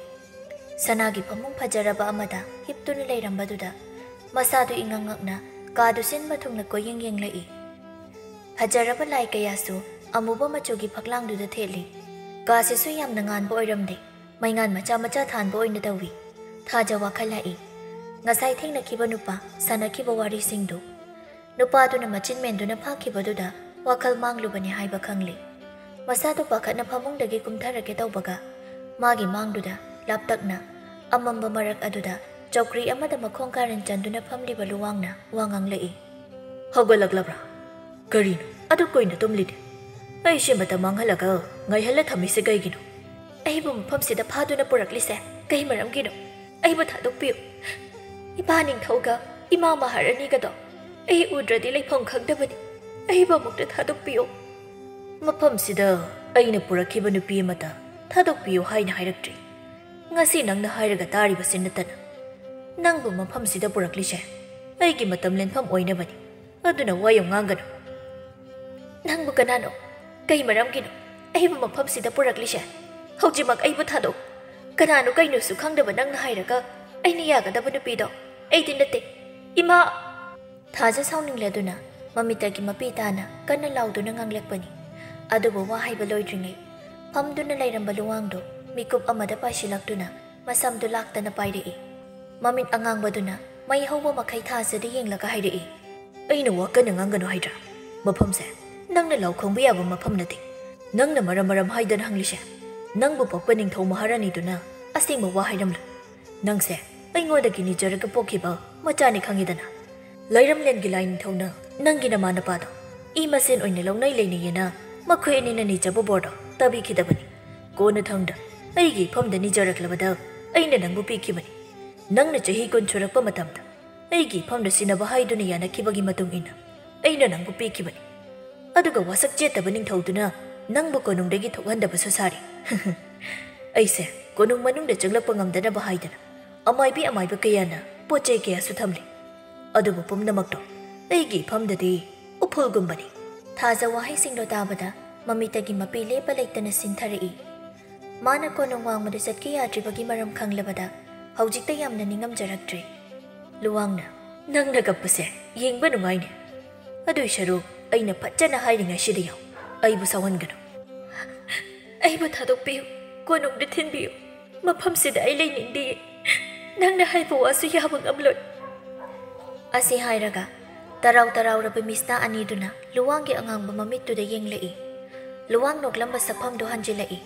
ꯁꯅꯥꯒꯤ ꯐꯃꯨꯡ ꯐꯖꯔꯕ ꯑꯃꯗ ꯍꯤꯞꯇꯨꯅ ꯂꯩꯔꯝꯕꯗꯨꯗ ꯃꯁꯥꯗꯨ ꯏꯉꯛ ꯉꯛꯅ ꯀꯥꯗꯨ ꯁꯤꯟꯕ ꯊꯨꯡꯅ ꯀꯣꯏꯌꯦꯡ ꯌꯦꯡꯂꯛꯏ꯫ ꯐꯖꯔꯕ ꯂꯥꯏ ꯀꯌꯥꯁꯨ ꯑꯃꯨꯕ ꯃꯆꯨꯒꯤ ꯐꯛꯂꯥꯡꯗꯨꯗ ꯊꯦꯠꯂꯤ꯫ ꯀꯥꯁꯤꯁꯨ ꯌꯥꯝꯅ ꯉꯥꯟꯕ ꯑꯣꯏꯔꯝꯗꯦ꯫ ꯃꯩꯉꯥꯟ ꯃꯆꯥ ꯃꯆꯥ ꯊꯥꯟꯕ ꯑꯣꯏꯅ ꯇꯧꯏ꯫ ꯊꯥꯖ ꯋꯥꯈꯜ ꯂꯥꯛꯏ꯫ ꯉꯁꯥꯏ ꯊꯦꯡꯅꯈꯤꯕ ꯅꯨꯄꯥ, ꯁꯥꯟꯅꯈꯤꯕ ꯋꯥꯔꯤꯁꯤꯡꯗꯨ꯫ ꯅꯨꯄꯥꯗꯨꯅ ꯃꯆꯤꯟ ꯃꯦꯟꯗꯨꯅ ꯐꯥꯈꯤꯕꯗꯨꯗ ꯋꯥꯈꯜ ꯃꯥꯡꯂꯨꯕꯅꯤ ꯍꯥꯏꯕ ꯈꯪꯂꯤ꯫ ꯃꯁꯥꯗꯨ ꯄꯥꯈꯠꯅ ꯐꯃꯨꯡꯗꯒꯤ ꯀꯨꯝꯊꯔꯛꯀꯦ ꯇꯧꯕꯒ, ꯃꯥꯒꯤ ꯃꯥꯡꯗꯨꯗ ꯂꯥꯞꯇꯛꯅ ꯑꯃꯝꯕ ꯃꯔꯛ ꯑꯗꯨꯗ ꯆꯧꯀ꯭ꯔꯤ ꯑꯃꯗ ꯃꯈꯣꯡ ꯀꯥꯔꯟ ꯆꯟꯗꯨꯅ ꯐꯝꯂꯤꯕ ꯂꯨꯋꯥꯡꯅ ꯋꯥ ꯉꯥꯡꯂꯛꯏ꯫ ꯍꯧꯒꯠꯂꯛꯂꯕ꯭ꯔꯥ? ꯀꯔꯤꯅꯣ ꯑꯗꯨꯛ ꯀꯨꯏꯅ ꯇꯨꯝꯂꯤꯗꯤ? ꯑꯩꯁꯦ ꯃꯇꯝ ꯃꯥꯡꯍꯜꯂꯒ ꯉꯥꯏꯍꯜꯂ ꯊꯝꯃꯤꯁꯦ ꯀꯩꯒꯤꯅꯣ? ꯑꯩꯕꯨ ꯃꯐꯝꯁꯤꯗ ꯐꯥꯗꯨꯅ ꯄꯨꯔꯛꯂꯤꯁꯦ ꯀꯩ ꯃꯔꯝꯒꯤꯅꯣ? ꯑꯩꯕꯨ ꯊꯥꯗꯣꯛꯄꯤꯌꯨ꯫ ꯏꯄꯥ ꯅꯤꯡꯊꯧꯒ ꯏꯃꯥ ꯃꯍꯥꯔꯥꯅꯤꯒꯗꯣ ꯑꯩ ꯎꯗ꯭ꯔꯗꯤ ꯂꯩꯐꯝ ꯈꯪꯗꯕꯅꯤ꯫ ꯑꯩꯕꯨ ꯑꯃꯨꯛꯇ ꯊꯥꯗꯣꯛꯄꯤꯌꯨ꯫ ꯃꯐꯝꯁꯤꯗ ꯑꯩꯅ ꯄꯨꯔꯛꯈꯤꯕ ꯅꯨꯄꯤ ꯑꯃꯇ ꯊꯥꯗꯣꯛꯄꯤꯌꯨ ꯍꯥꯏꯅ ꯍꯥꯏꯔꯛꯇ꯭ꯔꯤ꯫ ꯉꯁꯤ ꯅꯪꯅ ꯍꯥꯏꯔꯒ ꯇꯥꯔꯤꯕꯁꯤ ꯅꯠꯇꯅ꯫ ꯅꯪꯕꯨ ꯃꯐꯝꯁꯤꯗ ꯄꯨꯔꯛꯂꯤꯁꯦ ꯑꯩꯒꯤ ꯃꯇꯝ ꯂꯦꯟꯐꯝ ꯑꯣꯏꯅꯕꯅꯤ꯫ ꯑꯗꯨꯅ ꯋꯥ ꯌꯥꯝ ꯉꯥꯡꯒꯅꯨ꯫ ꯅꯪꯕꯨ ꯀꯅꯥꯅꯣ? ꯀꯩ ꯃꯔꯝꯒꯤꯅꯣ ꯑꯩꯕꯨ ꯃꯐꯝꯁꯤꯗ ꯄꯨꯔꯛꯂꯤꯁꯦ? ꯍꯧꯖꯤꯛꯃꯛ ꯑꯩꯕꯨ ꯊꯥꯗꯣꯛ꯫ ꯀꯅꯥꯅꯣ ꯀꯩꯅꯣꯁꯨ ꯈꯪꯗꯕ ꯅꯪꯅ ꯍꯥꯏꯔꯒ ꯑꯩꯅ ꯌꯥꯒꯗꯕ ꯅꯨꯄꯤꯗꯣ ꯑꯩꯗꯤ ꯅꯠꯇꯦ꯫ ꯏꯃꯥ! ꯊꯥꯖ ꯁꯥꯎꯅꯤꯡꯂꯗꯨꯅ ꯃꯃꯤꯠꯇꯒꯤ ꯃꯄꯤ ꯇꯥꯅ ꯀꯟꯅ ꯂꯥꯎꯗꯨꯅ ꯉꯥꯡꯂꯛꯄꯅꯤ꯫ ꯑꯗꯨꯕꯨ ꯋꯥ ꯍꯥꯏꯕ ꯂꯣꯏꯗ꯭ꯔꯤꯉꯩ ꯐꯝꯗꯨꯅ ꯂꯩꯔꯝꯕ ꯂꯨꯋꯥꯡꯗꯨ ꯃꯤꯀꯨꯞ ꯑꯃꯗ ꯄꯥꯏꯁꯤꯜꯂꯛꯇꯨꯅ ꯃꯁꯝꯗꯨ ꯂꯥꯛꯇꯅ ꯄꯥꯏꯔꯛꯏ꯫ ꯃꯃꯤꯠ ꯑꯉꯥꯡꯕꯗꯨꯅ ꯃꯩ ꯍꯧꯕ ꯃꯈꯩ ꯊꯥꯖꯗ ꯌꯦꯡꯂꯒ ꯍꯥꯏꯔꯛꯏ, ꯑꯩꯅ ꯋꯥ ꯀꯟꯅ ꯉꯥꯡꯒꯅꯨ ꯍꯥꯏꯗ꯭ꯔꯥ? ꯃꯐꯝꯁꯦ ꯅꯪꯅ ꯂꯥꯎ ꯈꯣꯡꯕ ꯌꯥꯕ ꯃꯐꯝ ꯅꯠꯇꯦ꯫ ꯅꯪꯅ ꯃꯔꯝ ꯃꯔꯝ ꯍꯥꯏꯗꯅ ꯍꯪꯂꯤꯁꯦ? ꯅꯪꯕꯨ ꯄꯣꯛꯄ ꯅꯤꯡꯊꯧ ꯃꯍꯥꯔꯥꯅꯤꯗꯨꯅ ꯑꯁꯦꯡꯕ ꯋꯥ ꯍꯥꯏꯔꯝꯂꯣꯏ꯫ ꯅꯪꯁꯦ ꯑꯩꯉꯣꯟꯗꯒꯤ ꯅꯤꯖꯔꯒ ꯄꯣꯛꯈꯤꯕ ꯃꯆꯥꯅꯤ ꯈꯪꯉꯤꯗꯅ꯫ ꯂꯩꯔꯝꯂꯦꯟꯒꯤ ꯂꯥꯏ ꯅꯤꯡꯊꯧꯅ ꯅꯪꯒꯤ ꯅꯃꯥ ꯅꯄꯥꯗꯣ ꯏ ꯃꯁꯦꯟ ꯑꯣꯏꯅ ꯂꯧꯅꯩ ꯂꯩꯅꯩꯌꯦꯅ ꯃꯈꯣꯏ ꯑꯅꯤꯅ ꯅꯤꯖꯕ ꯕꯣꯔꯗꯣ ꯇꯥꯕꯤꯈꯤꯗꯕꯅꯤ꯫ ꯀꯣꯟꯅꯊꯪꯗ ꯑꯩꯒꯤ ꯏꯐꯝꯗ ꯅꯤꯖꯔꯛꯂꯕꯗ ꯑꯩꯅ ꯅꯪꯕꯨ ꯄꯤꯈꯤꯕꯅꯤ꯫ ꯅꯪꯅ ꯆꯍꯤ ꯀꯨꯟ ꯁꯨꯔꯛꯄ ꯃꯇꯝꯗ ꯑꯩꯒꯤ ꯏꯐꯝꯗ ꯁꯤꯟꯅꯕ ꯍꯥꯏꯗꯨꯅ ꯌꯥꯅꯈꯤꯕꯒꯤ ꯃꯇꯨꯡ ꯏꯟꯅ ꯑꯩꯅ ꯅꯪꯕꯨ ꯄꯤꯈꯤꯕꯅꯤ꯫ ꯑꯗꯨꯒ ꯋꯥꯁꯛ ꯆꯦꯠꯇꯕ ꯅꯤꯡꯊꯧꯗꯨꯅ ꯅꯪꯕꯨ ꯀꯣꯅꯨꯡꯗꯒꯤ ꯊꯣꯛꯍꯟꯗꯕꯁꯨ ꯁꯥꯔꯤ꯫ ꯑꯩꯁꯦ ꯀꯣꯅꯨꯡ ꯃꯅꯨꯡꯗ ꯆꯪꯂꯛꯄ ꯉꯝꯗꯅꯕ ꯍꯥꯏꯗꯅ ꯑꯃꯥꯏꯕꯤ ꯑꯃꯥꯏꯕ ꯀꯌꯥꯅ ꯄꯣꯠ ꯆꯩ ꯀꯌꯥꯁꯨ ꯊꯝꯂꯤ꯫ ꯑꯗꯨꯕꯨ ꯄꯨꯝꯅꯃꯛꯇꯣ ꯑꯩꯒꯤ ꯏꯐꯝꯗꯗꯤ ꯎꯐꯨꯜꯒꯨꯝꯕꯅꯤ꯫ ꯊꯥꯖ ꯋꯥꯍꯩꯁꯤꯡꯗꯣ ꯇꯥꯕꯗ ꯃꯃꯤꯠꯇꯒꯤ ꯃꯄꯤ ꯂꯦꯞꯄ ꯂꯩꯇꯅ ꯁꯤꯟꯊꯔꯛꯏ꯫ ꯃꯥꯅ ꯀꯣꯅꯨꯡ ꯋꯥꯡꯃꯗ ꯆꯠꯀꯦ ꯌꯥꯗ꯭ꯔꯤꯕꯒꯤ ꯃꯔꯝ ꯈꯪꯂꯕꯗ ꯍꯧꯖꯤꯛꯇ ꯌꯥꯝꯅ ꯅꯤꯡꯉꯝꯖꯔꯛꯇ꯭ꯔꯦ꯫ ꯂꯨꯋꯥꯡꯅ, "ꯅꯪꯅ ꯀꯞꯄꯁꯦ ꯌꯦꯡꯕ ꯅꯨꯡꯉꯥꯏꯅꯦ꯫ ꯑꯗꯨꯏ ꯁꯔꯨꯛ ꯑꯩꯅ ꯐꯖꯅ ꯍꯥꯏꯔꯤꯉꯩꯁꯤꯗ ꯌꯥꯎ, ꯑꯩꯕꯨ ꯁꯥꯎꯍꯟꯒꯅꯨ꯫ ꯑꯩꯕꯨ ꯊꯥꯗꯣꯛꯄꯤꯌꯨ, ꯀꯣꯅꯨꯡꯗ ꯊꯤꯟꯕꯤꯌꯨ, ꯃꯐꯝꯁꯤꯗ ꯑꯩ ꯂꯩꯅꯤꯡꯗꯤꯌꯦ꯫ ꯅꯪꯅ ꯍꯥꯏꯕ ꯋꯥꯁꯨ ꯌꯥꯕ ꯉꯝꯂꯣꯏ"꯫ ꯑꯁꯤ ꯍꯥꯏꯔꯒ ꯇꯔꯥꯎ ꯇꯔꯥꯎꯔꯕ ꯃꯤꯁꯅꯥ ꯑꯅꯤꯗꯨꯅ ꯂꯨꯋꯥꯡꯒꯤ ꯑꯉꯥꯡꯕ ꯃꯃꯤꯠꯇꯨꯗ ꯌꯦꯡꯂꯛꯏ꯫ ꯂꯨꯋꯥꯡ ꯅꯣꯛꯂꯝꯕ ꯁꯛꯐꯝꯗꯨ ꯍꯟꯖꯤꯜꯂꯛꯏ꯫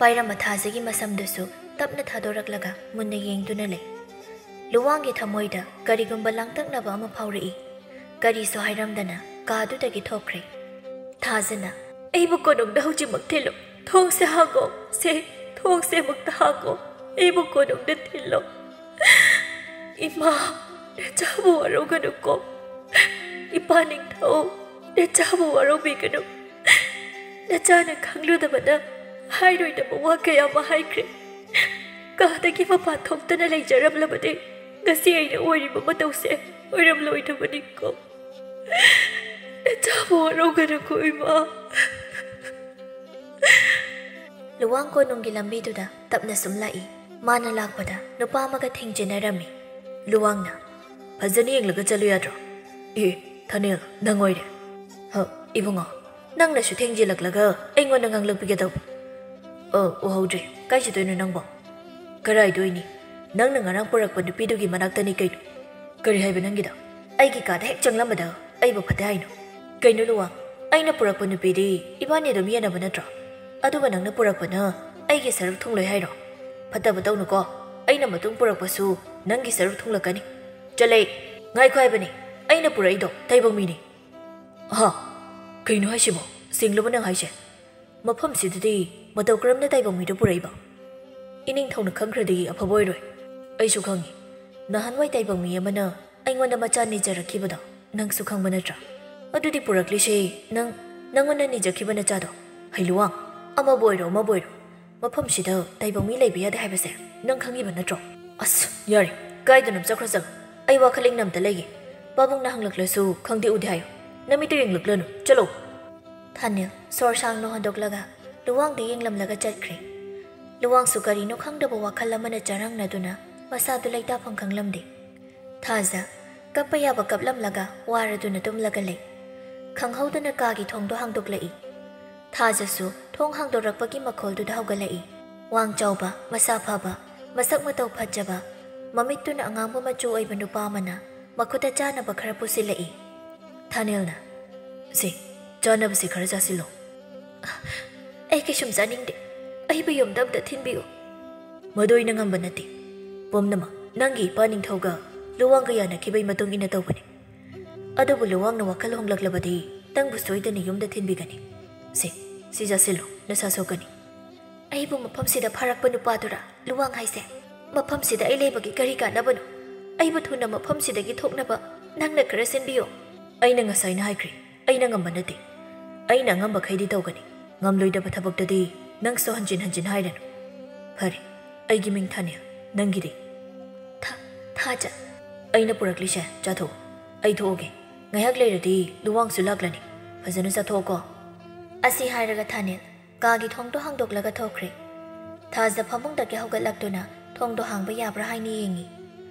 ꯄꯥꯏꯔꯝꯕ ꯊꯥꯖꯒꯤ ꯃꯁꯝꯗꯨꯁꯨ ꯇꯞꯅ ꯊꯥꯗꯣꯔꯛꯂꯒ ꯃꯨꯟꯅ ꯌꯦꯡꯗꯨꯅ ꯂꯩ꯫ ꯂꯨꯋꯥꯡꯒꯤ ꯊꯃꯣꯏꯗ ꯀꯔꯤꯒꯨꯝꯕ ꯂꯥꯡꯇꯛꯅꯕ ꯑꯃ ꯐꯥꯎꯔꯛꯏ꯫ ꯀꯔꯤꯁꯨ ꯍꯥꯏꯔꯝꯗꯅ ꯀꯥꯗꯨꯗꯒꯤ ꯊꯣꯛꯈ꯭ꯔꯦ꯫ ꯊꯥꯖꯅ, "ꯑꯩꯕꯨ ꯀꯣꯅꯨꯡꯗ ꯍꯧꯖꯤꯛꯃꯛ ꯊꯤꯜꯂꯨ꯫ ꯊꯣꯡꯁꯦ ꯍꯥꯡꯉꯣ꯫ ꯁꯦ, ꯊꯣꯡꯁꯦ ꯑꯃꯨꯛꯇ ꯍꯥꯡꯉꯣ꯫ ꯑꯩꯕꯨ ꯀꯣꯅꯨꯡꯗ ꯊꯤꯜꯂꯣ꯫ ꯏꯃꯥ, ꯅꯆꯥꯕꯨ ꯋꯥꯔꯧꯒꯅꯨꯀꯣ꯫ ꯏꯄꯥ ꯅꯤꯡꯊꯧ, ꯅꯆꯥꯕꯨ ꯋꯥꯔꯧꯕꯤꯒꯅꯨ꯫ ꯅꯆꯥꯅ ꯈꯪꯂꯨꯗꯕꯅ ꯍꯥꯏꯔꯣꯏꯗꯕ ꯋꯥ ꯀꯌꯥ ꯑꯃ ꯍꯥꯏꯈ꯭ꯔꯦ꯫ ꯀꯥꯗꯒꯤ ꯃꯄꯥꯟ ꯊꯣꯛꯇꯅ ꯂꯩꯖꯔꯝꯂꯕꯗꯤ ꯉꯁꯤ ꯑꯩꯅ ꯑꯣꯏꯔꯤꯕ ꯃꯇꯧꯁꯦ ꯑꯣꯏꯔꯝꯂꯣꯏꯗꯕꯅꯤꯀꯣ꯫ ꯅꯆꯥꯕꯨ ꯋꯥꯔꯧꯒꯅꯨꯀꯣ, ꯏꯃꯥ"꯫ ꯂꯨꯋꯥꯡ ꯀꯣꯅꯨꯡꯒꯤ ꯂꯝꯕꯤꯗꯨꯗ ꯇꯞꯅ ꯁꯨꯝ ꯂꯥꯛꯏ꯫ ꯃꯥꯅ ꯂꯥꯛꯄꯗ ꯅꯨꯄꯥ ꯑꯃꯒ ꯊꯦꯡꯖꯤꯟꯅꯔꯝꯃꯤ꯫ ꯂꯨꯋꯥꯡꯅ, "ꯐꯖꯅ ꯌꯦꯡꯂꯒ ꯆꯠꯂꯨ ꯌꯥꯗ꯭ꯔꯣ?" "ꯑꯦ, ꯊꯥꯅꯦꯜ, ꯅꯪ ꯑꯣꯏꯔꯦ?" "ꯍ, ꯏꯕꯨꯡꯉꯣ, ꯅꯪꯅꯁꯨ ꯊꯦꯡꯖꯤꯜꯂꯛꯂꯒ ꯑꯩꯉꯣꯟꯗ ꯉꯥꯡꯂꯛꯄꯤꯒꯗꯧꯕ?" "ꯑ, ꯎꯍꯧꯗ꯭ꯔꯦ꯫ ꯀꯥꯏ ꯆꯠꯇꯣꯏꯅꯣ ꯅꯪꯕꯣ?" "ꯀꯔꯥꯏꯗ ꯑꯣꯏꯅꯤ? ꯅꯪꯅ ꯉꯔꯥꯡ ꯄꯨꯔꯛꯄ ꯅꯨꯄꯤꯗꯨꯒꯤ ꯃꯅꯥꯛꯇꯅꯤ ꯀꯩꯅꯣ꯫" "ꯀꯔꯤ ꯍꯥꯏꯕ ꯅꯪꯒꯤꯗꯣ?" ꯑꯩꯒꯤ ꯀꯥꯗ ꯍꯦꯛ ꯆꯪꯂꯝꯕꯗ ꯑꯩꯕꯨ ꯐꯠꯇꯦ ꯍꯥꯏꯅꯣ? ꯀꯩꯅꯣ ꯂꯨꯋꯥꯡ, ꯑꯩꯅ ꯄꯨꯔꯛꯄ ꯅꯨꯄꯤꯗꯤ ꯏꯕꯥꯅꯤ ꯑꯗꯨꯝ ꯌꯦꯟꯅꯕ ꯅꯠꯇ꯭ꯔꯣ? ꯑꯗꯨꯒ ꯅꯪꯅ ꯄꯨꯔꯛꯄꯅ ꯑꯩꯒꯤ ꯁꯔꯨꯛ ꯊꯨꯡꯂꯣꯏ ꯍꯥꯏꯔꯣ? ꯐꯠꯇꯕ ꯇꯧꯅꯨꯀꯣ, ꯑꯩꯅ ꯃꯇꯨꯡ ꯄꯨꯔꯛꯄꯁꯨ ꯅꯪꯒꯤ ꯁꯔꯨꯛ ꯊꯨꯡꯂꯛꯀꯅꯤ꯫ ꯆꯠꯂꯦ, ꯉꯥꯏꯈꯣ ꯍꯥꯏꯕꯅꯤ, ꯑꯩꯅ ꯄꯨꯔꯛꯏꯗꯣ ꯇꯥꯏꯕꯪ ꯃꯤꯅꯤ꯫ ꯑꯍꯥ, ꯀꯩꯅꯣ ꯍꯥꯏꯁꯤꯕꯣ? ꯁꯦꯡꯂꯕ ꯅꯪ ꯍꯥꯏꯁꯦ? ꯃꯐꯝꯁꯤꯗꯗꯤ ꯃꯇꯧ ꯀꯔꯝꯅ ꯇꯥꯏꯕꯪ ꯃꯤꯗꯣ ꯄꯨꯔꯛꯏꯕ? ꯏꯅꯤꯡꯊꯧꯅ ꯈꯪꯈ꯭ꯔꯗꯤ ꯑꯐꯕ ꯑꯣꯏꯔꯣꯏ꯫ ꯑꯩꯁꯨ ꯈꯪꯉꯤ, ꯅꯍꯥꯟꯋꯥꯏ ꯇꯥꯏꯕꯪ ꯃꯤ ꯑꯃꯅ ꯑꯩꯉꯣꯟꯗ ꯃꯆꯥ ꯅꯤꯖꯔꯛꯈꯤꯕꯗꯣ ꯅꯪꯁꯨ ꯈꯪꯕ ꯅꯠꯇ꯭ꯔꯥ? ꯑꯗꯨꯗꯤ ꯄꯨꯔꯛꯂꯤꯁꯦ ꯅꯪ, ꯅꯪꯉꯣꯟꯗ ꯅꯤꯖꯈꯤꯕ ꯅꯆꯥꯗꯣ꯫ ꯍꯩꯂꯨꯋꯥꯡ, ꯑꯃꯕꯨ ꯑꯣꯏꯔꯣ ꯑꯃꯕꯨ ꯑꯣꯏꯔꯣ, ꯃꯐꯝꯁꯤꯗ ꯇꯥꯏꯕꯪ ꯃꯤ ꯂꯩꯕ ꯌꯥꯗꯦ ꯍꯥꯏꯕꯁꯦ ꯅꯪ ꯈꯪꯉꯤꯕ ꯅꯠꯇ꯭ꯔꯣ? ꯑꯁ, ꯌꯥꯔꯦ, ꯀꯥꯏꯗꯅꯣꯝ ꯆꯠꯈ꯭ꯔꯣ ꯆꯠꯂꯣ꯫ ꯑꯩ ꯋꯥꯈꯜ ꯏꯪꯅ ꯑꯝꯇ ꯂꯩꯒꯦ꯫ ꯄꯥꯕꯨꯡꯅ ꯍꯪꯂꯛꯂꯁꯨ ꯈꯪꯗꯦ ꯎꯗꯦ ꯍꯥꯏꯌꯣ꯫ ꯅꯃꯤꯠꯇꯨ ꯌꯦꯡꯂꯛꯂꯅꯨ, ꯆꯠꯂꯣ꯫ ꯊꯥꯅꯤꯜ ꯁꯣꯔ ꯁꯥꯡꯅ ꯍꯣꯟꯗꯣꯛꯂꯒ ꯂꯨꯋꯥꯡꯗ ꯌꯦꯡꯂꯝꯂꯒ ꯆꯠꯈ꯭ꯔꯦ꯫ ꯂꯨꯋꯥꯡꯁꯨ ꯀꯔꯤꯅꯣ ꯈꯪꯗꯕ ꯋꯥꯈꯜ ꯑꯃꯅ ꯆꯔꯥꯡꯅꯗꯨꯅ ꯃꯁꯥꯗꯨ ꯂꯩꯇꯥꯐꯝ ꯈꯪꯂꯝꯗꯦ꯫ ꯊꯥꯖ ꯀꯞꯄ ꯌꯥꯕ ꯀꯞꯂꯝꯂꯒ ꯋꯥꯔꯗꯨꯅ ꯇꯨꯝꯂꯒ ꯂꯩ꯫ ꯈꯪꯍꯧꯗꯅ ꯀꯥꯒꯤ ꯊꯣꯡꯗꯣ ꯍꯥꯡꯗꯣꯛꯂꯛꯏ꯫ ꯊꯥꯖꯁꯨ ꯊꯣꯡ ꯍꯥꯡꯗꯣꯔꯛꯄꯒꯤ ꯃꯈꯣꯜꯗꯨꯗ ꯍꯧꯒꯠꯂꯛꯏ꯫ ꯋꯥꯡ ꯆꯥꯎꯕ, ꯃꯁꯥ ꯐꯕ, ꯃꯁꯛ ꯃꯇꯧ ꯐꯖꯕ, ꯃꯃꯤꯠꯇꯨꯅ ꯑꯉꯥꯡꯕ ꯃꯆꯨ ꯑꯣꯏꯕ ꯅꯨꯄꯥ ꯑꯃꯅ ꯃꯈꯨꯠꯇ ꯆꯥꯅꯕ ꯈꯔ ꯄꯨꯁꯤꯜꯂꯛꯏ꯫ ꯊꯥꯅꯦꯜꯅ, "ꯁꯦ, ꯆꯥꯅꯕꯁꯦ ꯈꯔ ꯆꯥꯁꯤꯜꯂꯣ꯫" "ꯑꯩ ꯀꯩꯁꯨꯝ ꯆꯥꯅꯤꯡꯗꯦ꯫ ꯑꯩꯕꯨ ꯌꯨꯝꯗ ꯑꯝꯇ ꯊꯤꯟꯕꯤꯌꯨ꯫" "ꯃꯗꯨ ꯑꯩꯅ ꯉꯝꯕ ꯅꯠꯇꯦ꯫ ꯄꯨꯝꯅꯃꯛ ꯅꯪꯒꯤ ꯏꯄꯥ ꯅꯤꯡꯊꯧꯒ ꯂꯨꯋꯥꯡꯒ ꯌꯥꯅꯈꯤꯕꯒꯤ ꯃꯇꯨꯡ ꯏꯟꯅ ꯇꯧꯕꯅꯤ꯫ ꯑꯗꯨꯕꯨ ꯂꯨꯋꯥꯡꯅ ꯋꯥꯈꯜ ꯍꯣꯡꯂꯛꯂꯕꯗꯤ ꯅꯪꯕꯨ ꯁꯣꯏꯗꯅ ꯌꯨꯝꯗ ꯊꯤꯟꯕꯤꯒꯅꯤ꯫ ꯁꯦ, ꯁꯤ ꯆꯥꯁꯤꯜꯂꯨ, ꯅꯁꯥ ꯁꯣꯛꯀꯅꯤ꯫" "ꯑꯩꯕꯨ ꯃꯐꯝꯁꯤꯗ ꯐꯥꯔꯛꯄ ꯅꯨꯄꯥꯗꯨꯔꯥ ꯂꯨꯋꯥꯡ ꯍꯥꯏꯁꯦ? ꯃꯐꯝꯁꯤꯗ ꯑꯩ ꯂꯩꯕꯒꯤ ꯀꯔꯤ ꯀꯥꯟꯅꯕꯅꯣ? ꯑꯩꯕꯨ ꯊꯨꯅ ꯃꯐꯝꯁꯤꯗꯒꯤ ꯊꯣꯛꯅꯕ ꯅꯪꯅ ꯈꯔ ꯁꯤꯟꯕꯤꯌꯨ꯫" "ꯑꯩꯅ ꯉꯁꯥꯏꯅ ꯍꯥꯏꯈ꯭ꯔꯦ, ꯑꯩꯅ ꯉꯝꯕ ꯅꯠꯇꯦ꯫ ꯑꯩꯅ ꯑꯉꯝꯕꯈꯩꯗꯤ ꯇꯧꯒꯅꯤ꯫ ꯉꯝꯂꯣꯏꯗꯕ ꯊꯕꯛꯇꯗꯤ ꯅꯪꯁꯨ ꯍꯟꯖꯤꯟ ꯍꯟꯖꯤꯟ ꯍꯥꯏꯔꯅꯨ꯫ ꯐꯔꯦ, ꯑꯩꯒꯤ ꯃꯤꯡ ꯊꯥꯅꯦꯜ, ꯅꯪꯒꯤꯗꯤ?" "ꯊꯥ-, ꯊꯥꯖ꯫" "ꯑꯩꯅ ꯄꯨꯔꯛꯂꯤꯁꯦ ꯆꯥꯊꯣꯛꯎ꯫ ꯑꯩ ꯊꯣꯛꯑꯒꯦ꯫ ꯉꯥꯏꯍꯥꯛ ꯂꯩꯔꯗꯤ ꯂꯨꯋꯥꯡꯁꯨ ꯂꯥꯛꯂꯅꯤ꯫ ꯐꯖꯅ ꯆꯥꯊꯣꯛꯑꯣꯀꯣ꯫" ꯑꯁꯤ ꯍꯥꯏꯔꯒ ꯊꯥꯅꯦꯜ ꯀꯥꯒꯤ ꯊꯣꯡꯗꯣ ꯍꯥꯡꯗꯣꯛꯂꯒ ꯊꯣꯛꯈ꯭ꯔꯦ꯫ ꯊꯥꯖ ꯐꯃꯨꯡꯗꯒꯤ ꯍꯧꯒꯠꯂꯛꯇꯨꯅ ꯊꯣꯡꯗꯣ ꯍꯥꯡꯕ ꯌꯥꯕ꯭ꯔꯥ ꯍꯥꯏꯅ ꯌꯦꯡꯉꯤ꯫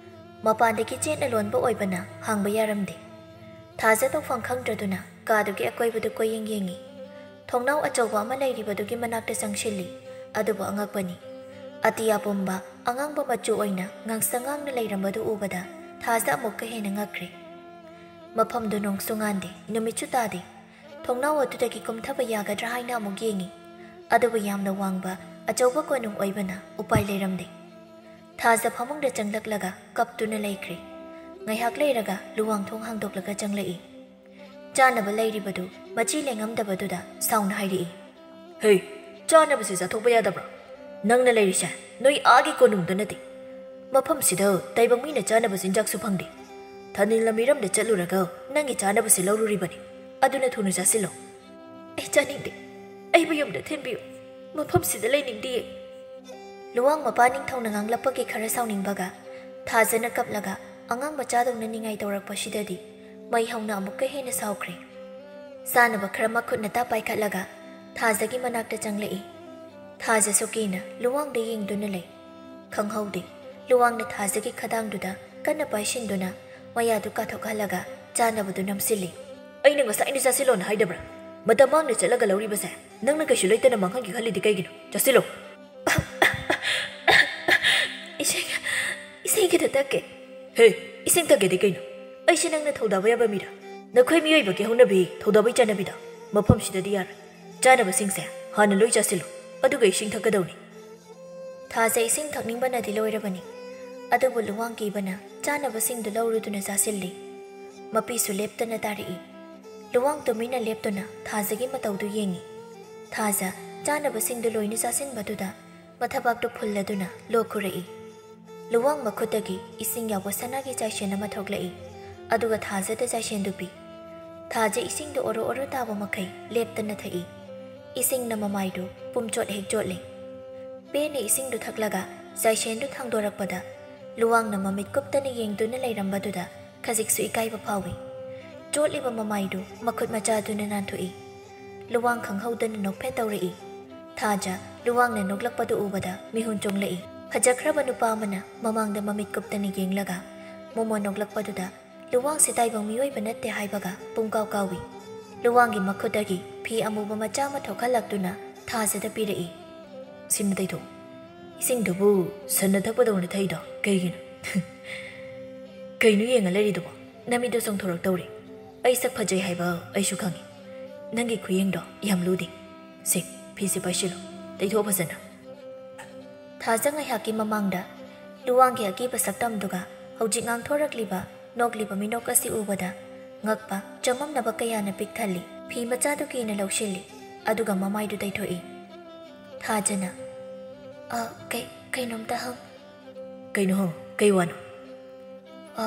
ꯃꯄꯥꯟꯗꯒꯤ ꯆꯦꯠꯅ ꯂꯣꯟꯕ ꯑꯣꯏꯕꯅ ꯍꯥꯡꯕ ꯌꯥꯔꯝꯗꯦ꯫ ꯊꯥꯖ ꯇꯧꯐꯝ ꯈꯪꯗ꯭ꯔꯗꯨꯅ ꯀꯥꯗꯨꯒꯤ ꯑꯀꯣꯏꯕꯗꯨ ꯀꯣꯏꯌꯦꯡ ꯌꯦꯡꯉꯤ꯫ ꯊꯣꯡꯅꯥꯎ ꯑꯆꯧꯕ ꯑꯃ ꯂꯩꯔꯤꯕꯗꯨꯒꯤ ꯃꯅꯥꯛꯇ ꯆꯪꯁꯤꯜꯂꯤ꯫ ꯑꯗꯨꯕꯨ ꯑꯉꯛꯄꯅꯤ, ꯑꯇꯤꯌꯥ ꯄꯨꯝꯕ ꯑꯉꯥꯡꯕ ꯃꯆꯨ ꯑꯣꯏꯅ ꯉꯥꯡꯁꯪ ꯉꯥꯡꯅ ꯂꯩꯔꯝꯕꯗꯨ ꯎꯕꯗ ꯊꯥꯖ ꯑꯃꯨꯛꯀ ꯍꯦꯟꯅ ꯉꯛꯈ꯭ꯔꯦ꯫ ꯃꯐꯝꯗꯨ ꯅꯣꯡꯁꯨ ꯉꯥꯟꯗꯦ, ꯅꯨꯃꯤꯠꯁꯨ ꯇꯥꯗꯦ꯫ ꯊꯣꯡꯅꯥꯎ ꯑꯗꯨꯗꯒꯤ ꯀꯨꯝꯊꯕ ꯌꯥꯒꯗ꯭ꯔꯥ ꯍꯥꯏꯅ ꯑꯃꯨꯛ ꯌꯦꯡꯉꯤ꯫ ꯑꯗꯨꯕꯨ ꯌꯥꯝꯅ ꯋꯥꯡꯕ ꯑꯆꯧꯕ ꯀꯣꯅꯨꯡ ꯑꯣꯏꯕꯅ ꯎꯄꯥꯏ ꯂꯩꯔꯝꯗꯦ꯫ ꯊꯥꯖ ꯐꯃꯨꯡꯗ ꯆꯪꯂꯛꯂꯒ ꯀꯞꯇꯨꯅ ꯂꯩꯈ꯭ꯔꯦ꯫ ꯉꯥꯏꯍꯥꯛ ꯂꯩꯔꯒ ꯂꯨꯋꯥꯡ ꯊꯣꯡ ꯍꯥꯡꯗꯣꯛꯂꯒ ꯆꯪꯂꯛꯏ꯫ ꯆꯥꯅꯕ ꯂꯩꯔꯤꯕꯗꯨ ꯃꯆꯤ ꯂꯦꯡꯉꯝꯗꯕꯗꯨꯗ ꯁꯥꯎꯅ ꯍꯥꯏꯔꯛꯏ, "ꯍꯦ, ꯆꯥꯅꯕꯁꯦ ꯆꯥꯊꯣꯛꯄ ꯌꯥꯗꯕ꯭ꯔꯥ? ꯅꯪꯅ ꯂꯩꯔꯤꯁꯦ ꯅꯣꯏ ꯑꯥꯒꯤ ꯀꯣꯅꯨꯡꯗ ꯅꯠꯇꯦ꯫ ꯃꯐꯝꯁꯤꯗ ꯇꯥꯏꯕꯪ ꯃꯤꯅ ꯆꯥꯅꯕ ꯆꯤꯟꯖꯥꯛꯁꯨ ꯐꯪꯗꯦ꯫ ꯊꯥꯅꯤꯜ ꯂꯝ ꯃꯤꯔꯝꯗ ꯆꯠꯂꯨꯔꯒ ꯅꯪꯒꯤ ꯆꯥꯅꯕꯁꯦ ꯂꯧꯔꯨꯔꯤꯕꯅꯤ꯫ ꯑꯗꯨꯅ ꯊꯨꯅ ꯆꯥꯁꯤꯜꯂꯣ꯫" "ꯑꯩ ꯆꯥꯅꯤꯡꯗꯦ꯫ ꯑꯩꯕꯨ ꯌꯨꯝꯗ ꯊꯤꯟꯕꯤꯌꯨ꯫ ꯃꯐꯝꯁꯤꯗ ꯂꯩꯅꯤꯡꯗꯤꯌꯦ꯫" ꯂꯨꯋꯥꯡ ꯃꯄꯥ ꯅꯤꯡꯊꯧꯅ ꯉꯥꯡꯂꯛꯄꯒꯤ ꯈꯔ ꯁꯥꯎꯅꯤꯡꯕꯒ ꯊꯥꯖꯅ ꯀꯞꯂꯒ ꯑꯉꯥꯡ ꯃꯆꯥꯗꯧꯅ ꯅꯤꯡꯉꯥꯏ ꯇꯧꯔꯛꯄꯁꯤꯗꯗꯤ ꯃꯩ ꯍꯧꯅ ꯑꯃꯨꯛꯀ ꯍꯦꯟꯅ ꯁꯥꯎꯈ꯭ꯔꯦ꯫ ꯆꯥꯅꯕ ꯈꯔ ꯃꯈꯨꯠꯅ ꯇꯥ ꯄꯥꯏꯈꯠꯂꯒ ꯊꯥꯖꯒꯤ ꯃꯅꯥꯛꯇ ꯆꯪꯂꯛꯏ꯫ ꯊꯥꯖꯁꯨ ꯀꯤꯅ ꯂꯨꯋꯥꯡꯗ ꯌꯦꯡꯗꯨꯅ ꯂꯩ꯫ ꯈꯪꯍꯧꯗꯦ, ꯂꯨꯋꯥꯡꯅ ꯊꯥꯖꯒꯤ ꯈꯗꯥꯡꯗꯨꯗ ꯀꯟꯅ ꯄꯥꯏꯁꯤꯟꯗꯨꯅ ꯃꯌꯥꯗꯨ ꯀꯥꯊꯣꯛꯍꯜꯂꯒ ꯆꯥꯅꯕꯗꯨ ꯅꯝꯁꯤꯜꯂꯤ꯫ "ꯑꯩꯅ ꯉꯁꯥꯏꯅ ꯆꯥꯁꯤꯜꯂꯣꯅ ꯍꯥꯏꯗꯕ꯭ꯔꯥ? ꯃꯇꯝ ꯃꯥꯡꯅ ꯆꯠꯂꯒ ꯂꯧꯔꯤꯕꯁꯦ ꯅꯪꯅ ꯀꯩꯁꯨ ꯂꯩꯇꯅ ꯃꯥꯡꯍꯟꯒꯦ ꯈꯜꯂꯤꯗꯤ ꯀꯩꯒꯤꯅꯣ? ꯆꯥꯁꯤꯜꯂꯣ꯫" "ꯏꯁꯤꯡ, ꯏꯁꯤꯡ ꯈꯤꯇ ꯊꯛꯀꯦ꯫" "ꯍꯦ, ꯏꯁꯤꯡ ꯊꯛꯀꯦꯗꯤ ꯀꯩꯅꯣ? ꯑꯩꯁꯦ ꯅꯪꯅ ꯊꯧꯗꯥꯕ ꯌꯥꯕ ꯃꯤꯔꯥ? ꯅꯈꯣꯏ ꯃꯤꯑꯣꯏꯕꯒꯤ ꯍꯧꯅꯕꯤ ꯊꯧꯗꯥꯕꯩ ꯆꯠꯅꯕꯤꯗ ꯃꯐꯝꯁꯤꯗꯗꯤ ꯌꯥꯔꯣꯏ꯫ ꯆꯥꯅꯕꯁꯤꯡꯁꯦ ꯍꯥꯟꯅ ꯂꯣꯏ ꯆꯥꯁꯤꯜꯂꯨ, ꯑꯗꯨꯒ ꯏꯁꯤꯡ ꯊꯛꯀꯗꯧꯅꯤ꯫" ꯊꯥꯖ ꯏꯁꯤꯡ ꯊꯛꯅꯤꯡꯕꯅꯗꯤ ꯂꯣꯏꯔꯕꯅꯤ꯫ ꯑꯗꯨꯕꯨ ꯂꯨꯋꯥꯡ ꯀꯤꯕꯅ ꯆꯥꯅꯕꯁꯤꯡꯗꯨ ꯂꯧꯔꯨꯗꯨꯅ ꯆꯥꯁꯤꯜꯂꯤ꯫ ꯃꯄꯤꯁꯨ ꯂꯦꯞꯇꯅ ꯇꯥꯔꯛꯏ꯫ ꯂꯨꯋꯥꯡ ꯇꯨꯃꯤꯟꯅ ꯂꯦꯞꯇꯨꯅ ꯊꯥꯖꯒꯤ ꯃꯇꯧꯗꯨ ꯌꯦꯡꯉꯤ꯫ ꯊꯥꯖ ꯆꯥꯅꯕꯁꯤꯡꯗꯨ ꯂꯣꯏꯅ ꯆꯥꯁꯤꯟꯕꯗꯨꯗ ꯃꯊꯕꯥꯛꯇꯨ ꯐꯨꯜꯂꯗꯨꯅ ꯂꯣꯛ ꯈꯨꯔꯛꯏ꯫ ꯂꯨꯋꯥꯡ ꯃꯈꯨꯠꯇꯒꯤ ꯏꯁꯤꯡ ꯌꯥꯎꯕ ꯁꯅꯥꯒꯤ ꯆꯥꯏꯁꯦꯟ ꯑꯃ ꯊꯣꯛꯂꯛꯏ, ꯑꯗꯨꯒ ꯊꯥꯖꯗ ꯆꯥꯏꯁꯦꯟꯗꯨ ꯄꯤ꯫ ꯊꯥꯖ ꯏꯁꯤꯡꯗꯨ ꯑꯣꯔꯣ ꯑꯣꯔꯣ ꯇꯥꯕ ꯃꯈꯩ ꯂꯦꯞꯇꯅ ꯊꯛꯏ꯫ ꯏꯁꯤꯡꯅ ꯃꯃꯥꯏꯗꯨ ꯄꯨꯝꯆꯣꯠ ꯍꯦꯛ ꯆꯣꯠꯂꯦ꯫ ꯄꯦꯟꯅ ꯏꯁꯤꯡꯗꯨ ꯊꯛꯂꯒ ꯆꯥꯏꯁꯦꯟꯗꯨ ꯊꯥꯡꯗꯣꯔꯛꯄꯗ ꯂꯨꯋꯥꯡꯅ ꯃꯃꯤꯠ ꯀꯨꯞꯇꯅ ꯌꯦꯡꯗꯨꯅ ꯂꯩꯔꯝꯕꯗꯨꯗ ꯈꯖꯤꯛꯁꯨ ꯏꯀꯥꯏꯕ ꯐꯥꯎꯏ꯫ ꯆꯣꯠꯂꯤꯕ ꯃꯃꯥꯏꯗꯨ ꯃꯈꯨꯠ ꯃꯆꯥꯗꯨꯅ ꯅꯥꯟꯊꯣꯛꯏ꯫ ꯂꯨꯋꯥꯡ ꯈꯪꯍꯧꯗꯅ ꯅꯣꯛꯐꯦꯠ ꯇꯧꯔꯛꯏ꯫ ꯊꯥꯖ ꯂꯨꯋꯥꯡꯅ ꯅꯣꯛꯂꯛꯄꯗꯨ ꯎꯕꯗ ꯃꯤꯍꯨꯟ ꯆꯣꯡꯂꯛꯏ꯫ ꯐꯖꯈ꯭ꯔꯕ ꯅꯨꯄꯥ ꯑꯃꯅ ꯃꯃꯥꯡꯗ ꯃꯃꯤꯠ ꯀꯨꯞꯇꯅ ꯌꯦꯡꯂꯒ ꯃꯣꯃꯣꯟ ꯅꯣꯛꯂꯛꯄꯗꯨꯗ ꯂꯨꯋꯥꯡꯁꯦ ꯇꯥꯏꯕꯪ ꯃꯤꯑꯣꯏꯕ ꯅꯠꯇꯦ ꯍꯥꯏꯕꯒ ꯄꯨꯡꯀꯥꯎ ꯀꯥꯎꯏ꯫ ꯂꯨꯋꯥꯡꯒꯤ ꯃꯈꯨꯠꯇꯒꯤ ꯐꯤ ꯑꯃꯨꯕ ꯃꯆꯥ ꯑꯃ ꯊꯣꯛꯍꯜꯂꯛꯇꯨꯅ ꯊꯥꯖꯗ ꯄꯤꯔꯛꯏ꯫ "ꯁꯤꯃ ꯇꯩꯊꯣꯛꯎ꯫" "ꯏꯁꯤꯡꯗꯨꯕꯨ ꯁꯟꯅ ꯊꯛꯄꯗꯧꯅ ꯊꯛꯏꯗꯣ ꯀꯩꯒꯤꯅꯣ? ꯀꯩꯅꯣ ꯌꯦꯡꯉ ꯂꯩꯔꯤꯗꯨꯕꯣ?" ꯅꯃꯤꯠꯇꯣ ꯆꯣꯡꯊꯣꯔꯛꯇꯧꯔꯦ꯫ ꯑꯩ ꯁꯛ ꯐꯖꯩ ꯍꯥꯏꯕ ꯑꯩꯁꯨ ꯈꯪꯉꯤ꯫ ꯅꯪꯒꯤ ꯈꯨꯌꯦꯡꯗꯣ ꯌꯥꯝ ꯂꯨꯗꯦ꯫ ꯁꯦ, ꯐꯤꯁꯦ ꯄꯥꯏꯁꯤꯜꯂꯨ, ꯇꯩꯊꯣꯛꯑꯣ ꯐꯖꯅ꯫ ꯊꯥꯖ ꯉꯥꯏꯍꯥꯛꯀꯤ ꯃꯃꯥꯡꯗ ꯂꯨꯋꯥꯡꯒꯤ ꯑꯀꯤꯕ ꯁꯛꯇꯝꯗꯨꯒ ꯍꯧꯖꯤꯛ ꯉꯥꯡꯊꯣꯔꯛꯂꯤꯕ ꯅꯣꯛꯂꯤꯕ ꯃꯤꯅꯣꯛ ꯑꯁꯤ ꯎꯕꯗ ꯉꯛꯄ, ꯆꯃꯝꯅꯕ ꯀꯌꯥꯅ ꯄꯤꯛ ꯊꯜꯂꯤ꯫ ꯐꯤ ꯃꯆꯥꯗꯨ ꯀꯤꯅ ꯂꯧꯁꯤꯜꯂꯤ, ꯑꯗꯨꯒ ꯃꯃꯥꯏꯗꯨ ꯇꯩꯊꯣꯛꯏ꯫ ꯊꯥꯖꯅ, "ꯑ, ꯀꯩ-, ꯀꯩꯅꯣꯝꯇ ꯍꯪ-" "ꯀꯩꯅꯣ ꯍꯪ? ꯀꯩ ꯋꯥꯅꯣ?" "ꯑ,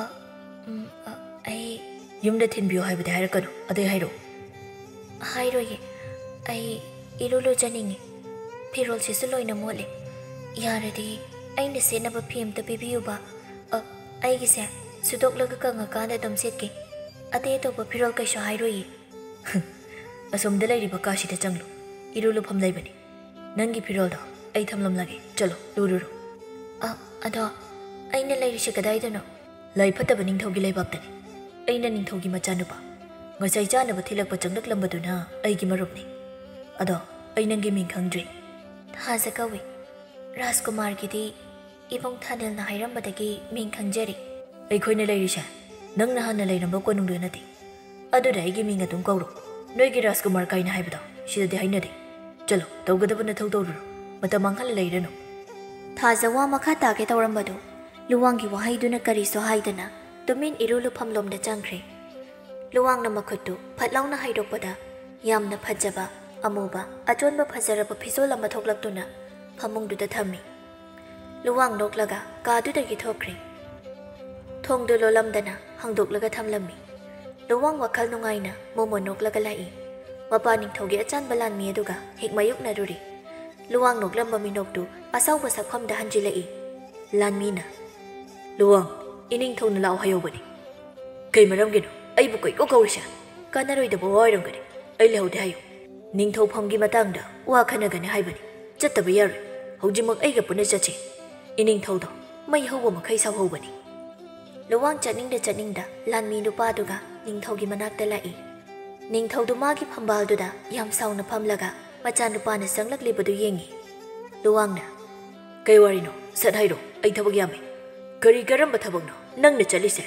ꯎꯝ, ꯑ, ꯑꯩ" "ꯌꯨꯝꯗ ꯊꯤꯟꯕꯤꯌꯣ ꯍꯥꯏꯕꯗꯤ ꯍꯥꯏꯔꯛꯀꯅꯨ, ꯑꯗꯩ ꯍꯥꯏꯔꯛꯑꯣ꯫" "ꯍꯥꯏꯔꯣꯏꯌꯦ꯫ ꯑꯩ ꯏꯔꯨ ꯂꯨꯖꯅꯤꯡꯉꯤ꯫ ꯐꯤꯔꯣꯜꯁꯤꯁꯨ ꯂꯣꯏꯅ ꯃꯣꯠꯂꯦ꯫ ꯌꯥꯔꯗꯤ ꯑꯩꯅ ꯁꯦꯠꯅꯕ ꯐꯤ ꯑꯝꯇ ꯄꯤꯕꯤꯌꯨꯕ꯫ ꯑ, ꯑꯩꯒꯤꯁꯦ ꯁꯨꯗꯣꯛꯂꯒ ꯀꯪꯉꯀꯥꯟꯗ ꯑꯗꯨꯝ ꯁꯦꯠꯀꯦ꯫ ꯑꯇꯩ ꯑꯇꯣꯞꯄ ꯐꯤꯔꯣꯜ ꯀꯩꯁꯨ ꯍꯥꯏꯔꯣꯏꯌꯦ꯫" "ꯑꯁꯣꯝꯗ ꯂꯩꯔꯤꯕ ꯀꯥꯁꯤꯗ ꯆꯪꯂꯨ꯫ ꯏꯔꯨ ꯂꯨꯐꯝ ꯂꯩꯕꯅꯤ꯫ ꯅꯪꯒꯤ ꯐꯤꯔꯣꯜꯗꯣ ꯑꯩ ꯊꯝꯂꯝꯂꯒꯦ꯫ ꯆꯠꯂꯣ, ꯂꯨꯔꯨꯔꯣ꯫" "ꯑ, ꯑꯗꯣ ꯑꯩꯅ ꯂꯩꯔꯤꯁꯦ ꯀꯗꯥꯏꯗꯅꯣ?" "ꯂꯥꯏ ꯐꯠꯇꯕ ꯅꯤꯡꯊꯧꯒꯤ ꯂꯩꯕꯥꯛꯇꯅꯤ꯫ ꯑꯩꯅ ꯅꯤꯡꯊꯧꯒꯤ ꯃꯆꯥꯅꯨꯄꯥ꯫ ꯉꯁꯥꯏ ꯆꯥꯅꯕ ꯊꯤꯜꯂꯛꯄ ꯆꯪꯂꯛꯂꯝꯕꯗꯨꯅ ꯑꯩꯒꯤ ꯃꯔꯨꯞꯅꯤ꯫ ꯑꯗꯣ ꯑꯩ ꯅꯪꯒꯤ ꯃꯤꯡ ꯈꯪꯗ꯭ꯔꯤ꯫" "ꯊꯥꯖ ꯀꯧꯏ꯫ ꯔꯥꯖꯀꯨꯃꯥꯔꯒꯤꯗꯤ ꯏꯕꯨꯡ ꯊꯥꯅꯤꯜꯅ ꯍꯥꯏꯔꯝꯕꯗꯒꯤ ꯃꯤꯡ ꯈꯪꯖꯔꯤ꯫" "ꯑꯩꯈꯣꯏꯅ ꯂꯩꯔꯤꯁꯦ ꯅꯪꯅ ꯍꯥꯟꯅ ꯂꯩꯔꯝꯕ ꯀꯣꯅꯨꯡꯗ ꯅꯠꯇꯦ꯫ ꯑꯗꯨꯅ ꯑꯩꯒꯤ ꯃꯤꯡ ꯑꯗꯨꯝ ꯀꯧꯔꯣ꯫ ꯅꯣꯏꯒꯤ ꯔꯥꯖꯀꯨꯃꯥꯔ ꯀꯥꯏꯅ ꯍꯥꯏꯕꯗꯣ ꯁꯤꯗꯗꯤ ꯍꯥꯏꯅꯗꯦ꯫ ꯆꯠꯂꯣ, ꯇꯧꯒꯗꯕ ꯅꯊꯧ ꯇꯧꯔꯨꯔꯣ꯫ ꯃꯇꯝ ꯃꯥꯡꯍꯜꯂ ꯂꯩꯔꯅꯨ꯫" ꯊꯥꯖ ꯋꯥ ꯃꯈꯥ ꯇꯥꯒꯦ ꯇꯧꯔꯝꯕꯗꯨ ꯂꯨꯋꯥꯡꯒꯤ ꯋꯥꯍꯩꯗꯨꯅ ꯀꯔꯤꯁꯨ ꯍꯥꯏꯗꯅ ꯇꯨꯃꯤꯟ ꯏꯔꯨ ꯂꯨꯐꯝꯂꯣꯝꯗ ꯆꯪꯈ꯭ꯔꯦ꯫ ꯂꯨꯋꯥꯡꯅ ꯃꯈꯨꯠꯇꯨ ꯐꯠ ꯂꯥꯎꯅ ꯍꯩꯗꯣꯛꯄꯗ ꯌꯥꯝꯅ ꯐꯖꯕ, ꯑꯃꯨꯕ, ꯑꯆꯣꯟꯕ ꯐꯖꯔꯕ ꯐꯤꯖꯣꯜ ꯑꯃ ꯊꯣꯛꯂꯛꯇꯨꯅ ꯐꯃꯨꯡꯗꯨꯗ ꯊꯝꯃꯤ꯫ ꯂꯨꯋꯥꯡ ꯅꯣꯛꯂꯒ ꯀꯥꯗꯨꯗꯒꯤ ꯊꯣꯛꯈ꯭ꯔꯦ꯫ ꯊꯣꯡꯗꯨ ꯂꯣꯜꯂꯝꯗꯅ ꯍꯥꯡꯗꯣꯛꯂꯒ ꯊꯝꯂꯝꯃꯤ꯫ ꯂꯨꯋꯥꯡ ꯋꯥꯈꯜ ꯅꯨꯡꯉꯥꯏꯅ ꯃꯣꯃꯣꯟ ꯅꯣꯛꯂꯒ ꯂꯥꯛꯏ꯫ ꯃꯄꯥ ꯅꯤꯡꯊꯧꯒꯤ ꯑꯆꯥꯟꯕ ꯂꯥꯟꯃꯤ ꯑꯗꯨꯒ ꯍꯦꯛ ꯃꯥꯌꯣꯛꯅꯔꯨꯔꯦ꯫ ꯂꯨꯋꯥꯡ ꯅꯣꯛꯂꯝꯕ ꯃꯤꯅꯣꯛꯇꯨ ꯑꯁꯥꯎꯕ ꯁꯛꯐꯝꯗ ꯍꯟꯖꯤꯜꯂꯛꯏ꯫ ꯂꯥꯟꯃꯤꯅ, "ꯂꯨꯋꯥꯡ, ꯏꯅꯤꯡꯊꯧꯅ ꯂꯥꯛꯑꯣ ꯍꯥꯏꯍꯧꯕꯅꯤ꯫ ꯀꯩ ꯃꯔꯝꯒꯤꯅꯣ ꯑꯩꯕꯨ ꯀꯣꯏꯀꯧ ꯀꯧꯔꯤꯁꯦ? ꯀꯥꯟꯅꯔꯣꯏꯗꯕ ꯋꯥ ꯑꯣꯏꯔꯝꯒꯅꯤ꯫ ꯑꯩ ꯂꯩꯍꯧꯗꯦ ꯍꯥꯏꯌꯨ꯫ ꯅꯤꯡꯊꯧꯐꯝꯒꯤ ꯃꯇꯥꯡꯗ ꯋꯥ ꯈꯟꯅꯒꯅꯤ ꯍꯥꯏꯕꯅꯤ꯫ ꯆꯠꯇꯕ ꯌꯥꯔꯣꯏ꯫ ꯍꯧꯖꯤꯛꯃꯛ ꯑꯩꯒ ꯄꯨꯟꯅ ꯆꯠꯁꯤ꯫" ꯏꯅꯤꯡꯊꯧꯗꯣ ꯃꯩ ꯍꯧꯕ ꯃꯈꯩ ꯁꯥꯎꯍꯧꯕꯅꯤ꯫ ꯂꯨꯋꯥꯡ ꯆꯠꯅꯤꯡꯗ ꯆꯠꯅꯤꯡꯗ ꯂꯥꯟꯃꯤ ꯅꯨꯄꯥꯗꯨꯒ ꯅꯤꯡꯊꯧꯒꯤ ꯃꯅꯥꯛꯇ ꯂꯥꯛꯏ꯫ ꯅꯤꯡꯊꯧꯗꯨ ꯃꯥꯒꯤ ꯐꯝꯕꯥꯜꯗꯨꯗ ꯌꯥꯝ ꯁꯥꯎꯅ ꯐꯝꯂꯒ ꯃꯆꯥꯅꯨꯄꯥꯅ ꯆꯪꯂꯛꯂꯤꯕꯗꯨ ꯌꯦꯡꯉꯤ꯫ ꯂꯨꯋꯥꯡꯅ, "ꯀꯩ ꯋꯥꯔꯤꯅꯣ? ꯁꯠ ꯍꯥꯏꯔꯣ, ꯑꯩ ꯊꯕꯛ ꯌꯥꯝꯃꯤ꯫" "ꯀꯔꯤ ꯀꯔꯝꯕ ꯊꯕꯛꯅꯣ ꯅꯪꯅ ꯆꯠꯂꯤꯁꯦ?"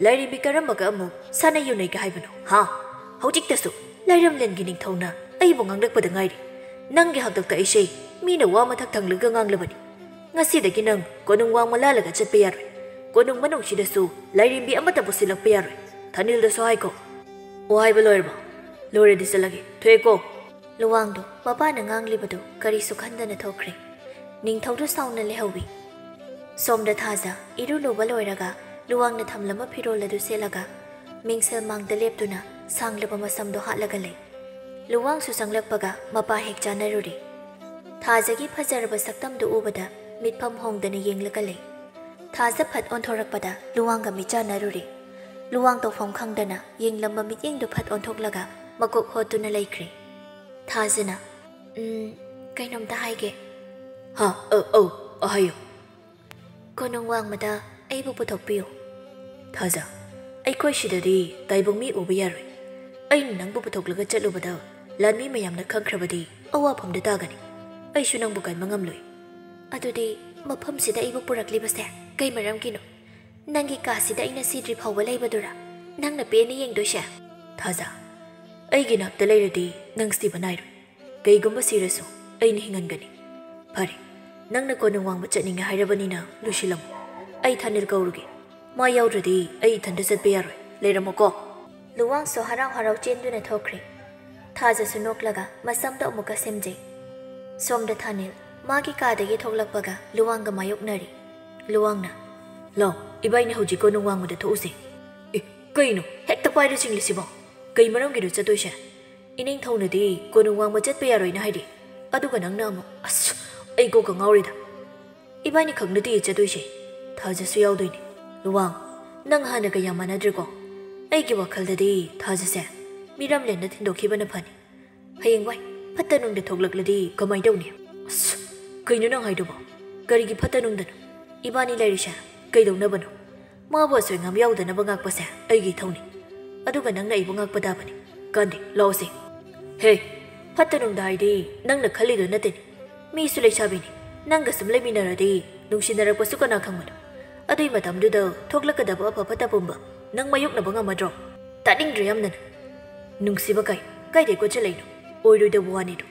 ꯂꯥꯏꯔꯦꯝꯕꯤ ꯀꯔꯝꯕꯒ ꯑꯃꯨꯛ ꯁꯥꯟꯅ ꯌꯨꯅꯩꯒꯦ ꯍꯥꯏꯕꯅꯣ, ꯍꯥ? ꯍꯧꯖꯤꯛꯇꯁꯨ ꯂꯥꯏꯔꯝꯂꯦꯟꯒꯤ ꯅꯤꯡꯊꯧꯅ ꯑꯩꯕꯨ ꯉꯥꯡꯂꯛꯄꯗ ꯉꯥꯏꯔꯤ꯫ ꯅꯪꯒꯤ ꯍꯥꯛꯇꯛꯇ ꯑꯩꯁꯦ ꯃꯤꯅ ꯋꯥ ꯃꯊꯛ ꯊꯪꯂꯒ ꯉꯥꯡꯂꯕꯅꯤ꯫ ꯉꯁꯤꯗꯒꯤ ꯅꯪ ꯀꯣꯅꯨꯡ ꯋꯥꯡꯃ ꯂꯥꯜꯂꯒ ꯆꯠꯄ ꯌꯥꯔꯣꯏ꯫ ꯀꯣꯅꯨꯡ ꯃꯅꯨꯡꯁꯤꯗꯁꯨ ꯂꯥꯏꯔꯦꯝꯕꯤ ꯑꯃꯠꯇ ꯄꯨꯁꯤꯜꯂꯛꯄ ꯌꯥꯔꯣꯏ꯫ ꯊꯥꯅꯤꯜꯗꯁꯨ ꯍꯥꯏꯀꯣ꯫ ꯑꯣ, ꯍꯥꯏꯕ ꯂꯣꯏꯔꯕꯣ? ꯂꯣꯏꯔꯗꯤ ꯆꯠꯂꯒꯦ꯫ ꯊꯣꯛꯑꯦꯀꯣ꯫ ꯂꯨꯋꯥꯡꯗꯣ ꯃꯄꯥꯅ ꯉꯥꯡꯂꯤꯕꯗꯨ ꯀꯔꯤꯁꯨ ꯈꯟꯗꯅ ꯊꯣꯛꯈ꯭ꯔꯦ꯫ ꯅꯤꯡꯊꯧꯗꯨ ꯁꯥꯎꯅ ꯂꯩꯍꯧꯋꯤ꯫ ꯁꯣꯝꯗ ꯊꯥꯖ ꯏꯔꯨ ꯂꯨꯕ ꯂꯣꯏꯔꯒ ꯂꯨꯋꯥꯡꯅ ꯊꯝꯂꯝꯕ ꯐꯤꯔꯣꯜ ꯑꯗꯨ ꯁꯦꯠꯂꯒ ꯃꯤꯡꯁꯦꯜ ꯃꯥꯡꯗ ꯂꯦꯞꯇꯨꯅ ꯁꯥꯡꯂꯕ ꯃꯁꯝꯗꯣ ꯍꯥꯠꯂꯒ ꯂꯩ꯫ ꯂꯨꯋꯥꯡꯁꯨ ꯆꯪꯂꯛꯄꯒ ꯃꯄꯥ ꯍꯦꯛ ꯆꯥꯟꯅꯔꯨꯔꯦ꯫ ꯊꯥꯖꯒꯤ ꯐꯖꯔꯕ ꯁꯛꯇꯝꯗꯨ ꯎꯕꯗ ꯃꯤꯠꯐꯝ ꯍꯣꯡꯗꯅ ꯌꯦꯡꯂꯒ ꯂꯩ꯫ ꯊꯥꯖ ꯐꯠ ꯑꯣꯟꯊꯣꯔꯛꯄꯗ ꯂꯨꯋꯥꯡꯒ ꯃꯤꯠ ꯆꯥꯟꯅꯔꯨꯔꯦ꯫ ꯂꯨꯋꯥꯡ ꯇꯧꯐꯝ ꯈꯪꯗꯅ ꯌꯦꯡꯂꯝꯕ ꯃꯤꯠꯌꯦꯡꯗꯨ ꯐꯠ ꯑꯣꯟꯊꯣꯛꯂꯒ ꯃꯀꯣꯛ ꯍꯣꯠꯇꯨꯅ ꯂꯩꯈ꯭ꯔꯦ꯫ ꯊꯥꯖꯅ, "ꯎꯝ, ꯀꯩꯅꯣꯝꯇ ꯍꯥꯏꯒꯦ꯫" "ꯍꯥ, ꯑ, ꯑꯧ, ꯑ, ꯍꯥꯏꯌꯨ꯫" "ꯀꯣꯅꯨꯡ ꯋꯥꯡꯃꯗ ꯑꯩꯕꯨ ꯄꯨꯊꯣꯛꯄꯤꯌꯨ꯫" "ꯊꯥꯖ, ꯑꯩꯈꯣꯏ ꯁꯤꯗꯗꯤ ꯇꯥꯏꯕꯪ ꯃꯤ ꯎꯕ ꯌꯥꯔꯣꯏ꯫ ꯑꯩꯅ ꯅꯪꯕꯨ ꯄꯨꯊꯣꯛꯂꯒ ꯆꯠꯂꯨꯕꯗ ꯂꯥꯟꯃꯤ ꯃꯌꯥꯝꯅ ꯈꯪꯈ꯭ꯔꯕꯗꯤ ꯑꯋꯥꯐꯝꯗ ꯇꯥꯒꯅꯤ꯫ ꯑꯩꯁꯨ ꯅꯪꯕꯨ ꯀꯟꯕ ꯉꯝꯂꯣꯏ꯫" "ꯑꯗꯨꯗꯤ ꯃꯐꯝꯁꯤꯗ ꯑꯩꯕꯨ ꯄꯨꯔꯛꯂꯤꯕꯁꯦ ꯀꯩ ꯃꯔꯝꯒꯤꯅꯣ? ꯅꯪꯒꯤ ꯀꯥꯁꯤꯗ ꯑꯩꯅ ꯁꯤꯗ꯭ꯔꯤ ꯐꯥꯎꯕ ꯂꯩꯕꯗꯨꯔꯥ ꯅꯪꯅ ꯄꯦꯟꯅ ꯌꯦꯡꯗꯣꯏꯁꯦ?" "ꯊꯥꯖ, ꯑꯩꯒꯤ ꯅꯥꯛꯇ ꯂꯩꯔꯗꯤ ꯅꯪ ꯁꯤꯕ ꯅꯥꯏꯔꯣꯏ꯫ ꯀꯩꯒꯨꯝꯕ ꯁꯤꯔꯁꯨ ꯑꯩꯅ ꯍꯤꯡꯍꯟꯒꯅꯤ꯫" "ꯐꯔꯦ, ꯅꯪꯅ ꯀꯣꯅꯨꯡ ꯋꯥꯡꯃ ꯆꯠꯅꯤꯡꯉꯦ ꯍꯥꯏꯔꯕꯅꯤꯅ ꯂꯣꯏꯁꯤꯜꯂꯝꯃꯨ꯫ ꯑꯩ ꯊꯥꯅꯤꯜ ꯀꯧꯔꯨꯒꯦ꯫ ꯃꯥ ꯌꯥꯎꯗ꯭ꯔꯗꯤ ꯑꯩ ꯏꯊꯟꯇ ꯆꯠꯄ ꯌꯥꯔꯣꯏ꯫ ꯂꯩꯔꯝꯃꯣꯀꯣ꯫" ꯂꯨꯋꯥꯡꯁꯨ ꯍꯔꯥꯎ ꯍꯔꯥꯎ ꯆꯦꯟꯗꯨꯅ ꯊꯣꯛꯈ꯭ꯔꯦ꯫ ꯊꯥꯖꯁꯨ ꯅꯣꯛꯂꯒ ꯃꯁꯝꯗꯣ ꯑꯃꯨꯛꯀ ꯁꯦꯝꯖꯩ꯫ ꯁꯣꯝꯗ ꯊꯥꯅꯤꯜ ꯃꯥꯒꯤ ꯀꯥꯗꯒꯤ ꯊꯣꯛꯂꯛꯄꯒ ꯂꯨꯋꯥꯡꯒ ꯃꯥꯌꯣꯛꯅꯔꯤ꯫ ꯂꯨꯋꯥꯡꯅ, "ꯂꯥꯎ, ꯏꯕꯥꯏꯅꯤ ꯍꯧꯖꯤꯛ ꯀꯣꯅꯨꯡ ꯋꯥꯡꯃꯗ ꯊꯣꯛꯎꯁꯦ꯫" "ꯑꯦ, ꯀꯩꯅꯣ? ꯍꯦꯛꯇ ꯄꯥꯏꯔ ꯆꯤꯡꯂꯤꯁꯤꯕꯣ? ꯀꯩ ꯃꯔꯝꯒꯤꯅꯣ ꯆꯠꯇꯣꯏꯁꯦ? ꯏꯅꯤꯡꯊꯧꯅꯗꯤ ꯀꯣꯅꯨꯡ ꯋꯥꯡꯃ ꯆꯠꯄ ꯌꯥꯔꯣꯏꯅ ꯍꯥꯏꯔꯤ, ꯑꯗꯨꯒ ꯅꯪꯅ ꯑꯃꯨꯛ, ꯑꯁ, ꯑꯩ ꯀꯣꯛꯀ ꯉꯥꯎꯔꯦꯗ꯫ ꯏꯕꯥꯅꯤ ꯈꯛ ꯅꯠꯇꯦ ꯆꯠꯇꯣꯏꯁꯦ, ꯊꯥꯖꯁꯨ ꯌꯥꯎꯗꯣꯏꯅꯤ꯫" "ꯂꯨꯋꯥꯡ, ꯅꯪ ꯍꯥꯟꯅꯒ ꯌꯥꯝ ꯃꯥꯟꯅꯗ꯭ꯔꯦꯀꯣ꯫ ꯑꯩꯒꯤ ꯋꯥꯈꯜꯗꯗꯤ ꯊꯥꯖꯁꯦ ꯃꯤꯔꯝꯂꯦꯟꯗ ꯊꯤꯟꯗꯣꯛꯈꯤꯕꯅ ꯐꯅꯤ꯫ ꯍꯌꯦꯡꯋꯥꯏ ꯐꯠꯇ ꯅꯨꯡꯗ ꯊꯣꯛꯂꯛꯂꯗꯤ ꯀꯃꯥꯏ ꯇꯧꯅꯤ?" "ꯑꯁ, ꯀꯩꯅꯣ ꯅꯪ ꯍꯥꯏꯗꯨꯕꯣ? ꯀꯔꯤꯒꯤ ꯐꯠꯇ ꯅꯨꯡꯗꯅꯣ? ꯏꯕꯥꯅꯤ ꯂꯩꯔꯤꯁꯦ ꯀꯩꯗꯧꯅꯕꯅꯣ? ꯃꯥꯕꯨ ꯑꯁꯣꯏ ꯉꯥꯝ ꯌꯥꯎꯗꯅꯕ ꯉꯥꯛꯄꯁꯦ ꯑꯩꯒꯤ ꯏꯊꯧꯅꯤ꯫ ꯑꯗꯨꯒ ꯅꯪꯅ ꯑꯩꯕꯨ ꯉꯥꯛꯄ ꯇꯥꯕꯅꯤ꯫ ꯀꯥꯟꯗꯦ, ꯂꯥꯛꯑꯣꯁꯦ꯫" "ꯍꯦ, ꯐꯠꯇ ꯅꯨꯡꯗ ꯍꯥꯏꯗꯤ ꯅꯪꯅ ꯈꯜꯂꯤꯗꯣ ꯅꯠꯇꯦꯅꯦ꯫ ꯃꯤꯁꯨ ꯂꯩꯁꯥꯕꯤꯅꯤ꯫ ꯅꯪꯒ ꯁꯨꯝ ꯂꯩꯃꯤꯟꯅꯔꯗꯤ ꯅꯨꯡꯁꯤꯅꯔꯛꯄꯁꯨ ꯀꯅꯥ ꯈꯪꯕꯅꯣ? ꯑꯗꯨꯏ ꯃꯇꯝꯗꯨꯗ ꯊꯣꯛꯂꯛꯀꯗꯕ ꯑꯐ ꯐꯠꯇ ꯄꯨꯝꯕ ꯅꯪ ꯃꯥꯌꯣꯛꯅꯕ ꯉꯝꯃꯗ꯭ꯔꯣ? ꯇꯥꯅꯤꯡꯗ꯭ꯔꯦ ꯌꯥꯝꯅ ꯅꯪ꯫ ꯅꯨꯡꯁꯤꯕ ꯀꯥꯏ, ꯀꯥꯏꯗꯩ ꯀꯣꯠꯁꯤꯜꯂꯛꯏꯅꯣ? ꯑꯣꯏꯔꯣꯏꯗꯕ ꯋꯥꯅꯤꯗꯣ꯫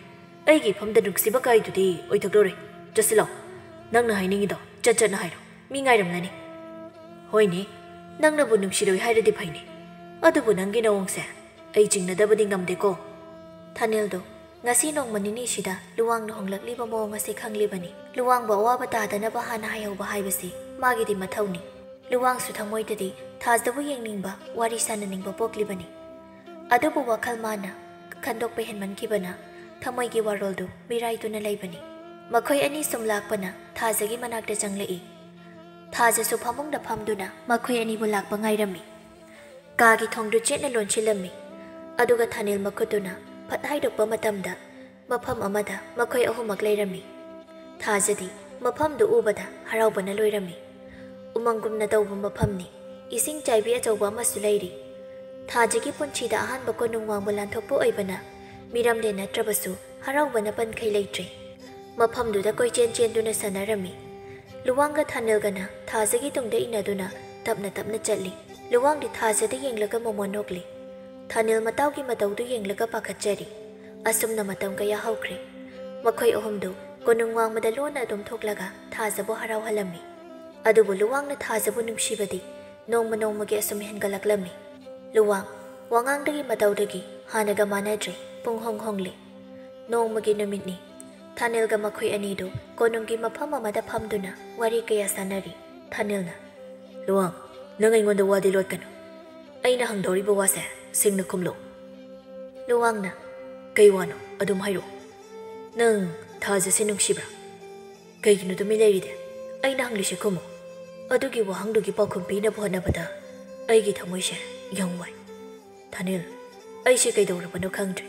ꯑꯩꯒꯤ ꯏꯐꯝꯗ ꯅꯨꯡꯁꯤꯕ ꯀꯥꯏꯗꯨꯗꯤ ꯑꯣꯏꯊꯣꯛꯂꯔꯣꯏ꯫ ꯆꯠꯁꯤꯜꯂꯣ꯫ ꯅꯪꯅ ꯍꯥꯏꯅꯤꯡꯉꯤꯗꯣ ꯆꯠ ꯆꯠꯅ ꯍꯥꯏꯔꯣ꯫ ꯃꯤ ꯉꯥꯏꯔꯝꯂꯅꯤ꯫ ꯍꯣꯏꯅꯦ, ꯅꯪꯅꯕꯨ ꯅꯨꯡꯁꯤꯔꯣꯏ ꯍꯥꯏꯔꯗꯤ ꯐꯩꯅꯦ꯫ ꯑꯗꯨꯕꯨ ꯅꯪꯒꯤ ꯅꯑꯣꯡꯁꯦ ꯑꯩ ꯆꯤꯡꯅꯗꯕꯗꯤ ꯉꯝꯗꯦꯀꯣ꯫ ꯊꯥꯅꯤꯜꯗꯣ ꯉꯁꯤ ꯅꯣꯡꯃ ꯅꯤꯅꯤꯁꯤꯗ ꯂꯨꯋꯥꯡꯅ ꯍꯣꯡꯂꯛꯂꯤꯕ ꯃꯑꯣꯡ ꯑꯁꯤ ꯈꯪꯂꯤꯕꯅꯤ꯫ ꯂꯨꯋꯥꯡꯕꯨ ꯑꯋꯥꯕ ꯇꯥꯗꯅꯕ ꯍꯥꯟꯅ ꯍꯥꯏꯍꯧꯕ ꯍꯥꯏꯕꯁꯤ ꯃꯥꯒꯤꯗꯤ ꯃꯊꯧꯅꯤ꯫ ꯂꯨꯋꯥꯡꯁꯨ ꯊꯃꯣꯏꯗꯗꯤ ꯊꯥꯖꯕꯨ ꯌꯦꯡꯅꯤꯡꯕ, ꯋꯥꯔꯤ ꯁꯥꯟꯅꯅꯤꯡꯕ ꯄꯣꯛꯂꯤꯕꯅꯤ꯫ ꯑꯗꯨꯕꯨ ꯋꯥꯈꯜ ꯃꯥꯅ ꯈꯟꯗꯣꯛꯄ ꯍꯦꯟꯃꯟꯈꯤꯕꯅ ꯊꯃꯣꯏꯒꯤ ꯋꯥꯔꯣꯜꯗꯨ ꯃꯤꯔꯥꯏꯗꯨꯅ ꯂꯩꯕꯅꯤ꯫ ꯃꯈꯣꯏ ꯑꯅꯤ ꯁꯨꯝ ꯂꯥꯛꯄꯅ ꯊꯥꯖꯒꯤ ꯃꯅꯥꯛꯇ ꯆꯪꯂꯛꯏ꯫ ꯊꯥꯖꯁꯨ ꯐꯃꯨꯡꯗ ꯐꯝꯗꯨꯅ ꯃꯈꯣꯏ ꯑꯅꯤꯕꯨ ꯂꯥꯛꯄ ꯉꯥꯏꯔꯝꯃꯤ꯫ ꯀꯥꯒꯤ ꯊꯣꯡꯗꯨ ꯆꯦꯠꯅ ꯂꯣꯟꯁꯤꯜꯂꯝꯃꯤ꯫ ꯑꯗꯨꯒ ꯊꯥꯅꯤꯜ ꯃꯈꯨꯠꯇꯨꯅ ꯐꯠ ꯍꯥꯏꯗꯣꯛꯄ ꯃꯇꯝꯗ ꯃꯐꯝ ꯑꯃꯗ ꯃꯈꯣꯏ ꯑꯍꯨꯝꯃꯛ ꯂꯩꯔꯝꯃꯤ꯫ ꯊꯥꯖꯗꯤ ꯃꯐꯝꯗꯨ ꯎꯕꯗ ꯍꯔꯥꯎꯕꯅ ꯂꯣꯏꯔꯝꯃꯤ꯫ ꯎꯃꯪꯒꯨꯝꯅ ꯇꯧꯕ ꯃꯐꯝꯅꯤ꯫ ꯏꯁꯤꯡ ꯆꯥꯏꯕꯤ ꯑꯆꯧꯕ ꯑꯃꯁꯨ ꯂꯩꯔꯤ꯫ ꯊꯥꯖꯒꯤ ꯄꯨꯟꯁꯤꯗ ꯑꯍꯥꯟꯕ ꯀꯣꯅꯨꯡ ꯋꯥꯡꯃ ꯂꯥꯟꯊꯣꯛꯄ ꯑꯣꯏꯕꯅ ꯃꯤꯔꯝꯂꯦꯟ ꯅꯠꯇ꯭ꯔꯕꯁꯨ ꯍꯔꯥꯎꯕꯅ ꯄꯟꯈꯩ ꯂꯩꯇ꯭ꯔꯦ꯫ ꯃꯐꯝꯗꯨꯗ ꯀꯣꯏꯆꯦꯟ ꯆꯦꯟꯗꯨꯅ ꯁꯥꯟꯅꯔꯝꯃꯤ꯫ ꯂꯨꯋꯥꯡꯒ ꯊꯥꯅꯤꯜꯒꯅ ꯊꯥꯖꯒꯤ ꯇꯨꯡꯗ ꯏꯟꯅꯗꯨꯅ ꯇꯞꯅ ꯇꯞꯅ ꯆꯠꯂꯤ꯫ ꯂꯨꯋꯥꯡꯗꯤ ꯊꯥꯖꯗ ꯌꯦꯡꯂꯒ ꯃꯣꯃꯣꯟ ꯅꯣꯛꯂꯤ꯫ ꯊꯥꯅꯤꯜ ꯃꯇꯥꯎꯒꯤ ꯃꯇꯧꯗꯨ ꯌꯦꯡꯂꯒ ꯄꯥꯈꯠꯆꯔꯤ꯫ ꯑꯁꯨꯝꯅ ꯃꯇꯝ ꯀꯌꯥ ꯍꯧꯈ꯭ꯔꯦ꯫ ꯃꯈꯣꯏ ꯑꯍꯨꯝꯗꯨ ꯀꯣꯅꯨꯡ ꯋꯥꯡꯃꯗ ꯂꯣꯟꯅ ꯑꯗꯨꯝ ꯊꯣꯛꯂꯒ ꯊꯥꯖꯕꯨ ꯍꯔꯥꯎꯍꯜꯂꯝꯃꯤ꯫ ꯑꯗꯨꯕꯨ ꯂꯨꯋꯥꯡꯅ ꯊꯥꯖꯕꯨ ꯅꯨꯡꯁꯤꯕꯗꯤ ꯅꯣꯡꯃ ꯅꯣꯡꯃꯒꯤ ꯑꯁꯨꯝ ꯍꯦꯟꯒꯠꯂꯛꯂꯝꯃꯤ꯫ ꯂꯨꯋꯥꯡ ꯋꯥꯉꯥꯡꯗꯒꯤ ꯃꯇꯧꯗꯒꯤ ꯍꯥꯟꯅꯒ ꯃꯥꯟꯅꯗ꯭ꯔꯦ, ꯄꯨꯡꯍꯣꯡ ꯍꯣꯡꯂꯦ꯫ ꯅꯣꯡꯃꯒꯤ ꯅꯨꯃꯤꯠꯅꯤ꯫ ꯊꯥꯅꯤꯜꯒ ꯃꯈꯣꯏ ꯑꯅꯤꯗꯨ ꯀꯣꯅꯨꯡꯒꯤ ꯃꯐꯝ ꯑꯃꯗ ꯐꯝꯗꯨꯅ ꯋꯥꯔꯤ ꯀꯌꯥ ꯁꯥꯟꯅꯔꯤ꯫ ꯊꯥꯅꯤꯜꯅ, "ꯂꯨꯋꯥꯡ, ꯅꯪ ꯑꯩꯉꯣꯟꯗ ꯋꯥꯗꯤ ꯂꯣꯠꯀꯅꯨ꯫ ꯑꯩꯅ ꯍꯪꯗꯧꯔꯤꯕ ꯋꯥꯁꯦ ꯁꯤꯡꯅ ꯈꯨꯝꯂꯨ꯫" ꯂꯨꯋꯥꯡꯅ, "ꯀꯩ ꯋꯥꯅꯣ? ꯑꯗꯨꯝ ꯍꯥꯏꯔꯛꯑꯣ꯫ ꯅꯪ ꯊꯥꯖꯁꯦ ꯅꯨꯡꯁꯤꯕ꯭ꯔꯥ? ꯀꯩꯒꯤꯅꯣ ꯇꯨꯃꯤꯟ ꯂꯩꯔꯤꯗꯤ? ꯑꯩꯅ ꯍꯪꯂꯤꯁꯦ ꯈꯨꯝꯃꯨ꯫ ꯑꯗꯨꯒꯤ ꯋꯥꯍꯪꯗꯨꯒꯤ ꯄꯥꯎꯈꯨꯝ ꯄꯤꯅꯕ ꯍꯣꯠꯅꯕꯗ ꯑꯩꯒꯤ ꯊꯃꯣꯏꯁꯦ ꯌꯥꯝ ꯋꯥꯏ꯫ ꯊꯥꯅꯤꯜ, ꯑꯩꯁꯦ ꯀꯩꯗꯧꯔꯕꯅꯣ ꯈꯪꯗ꯭ꯔꯦ꯫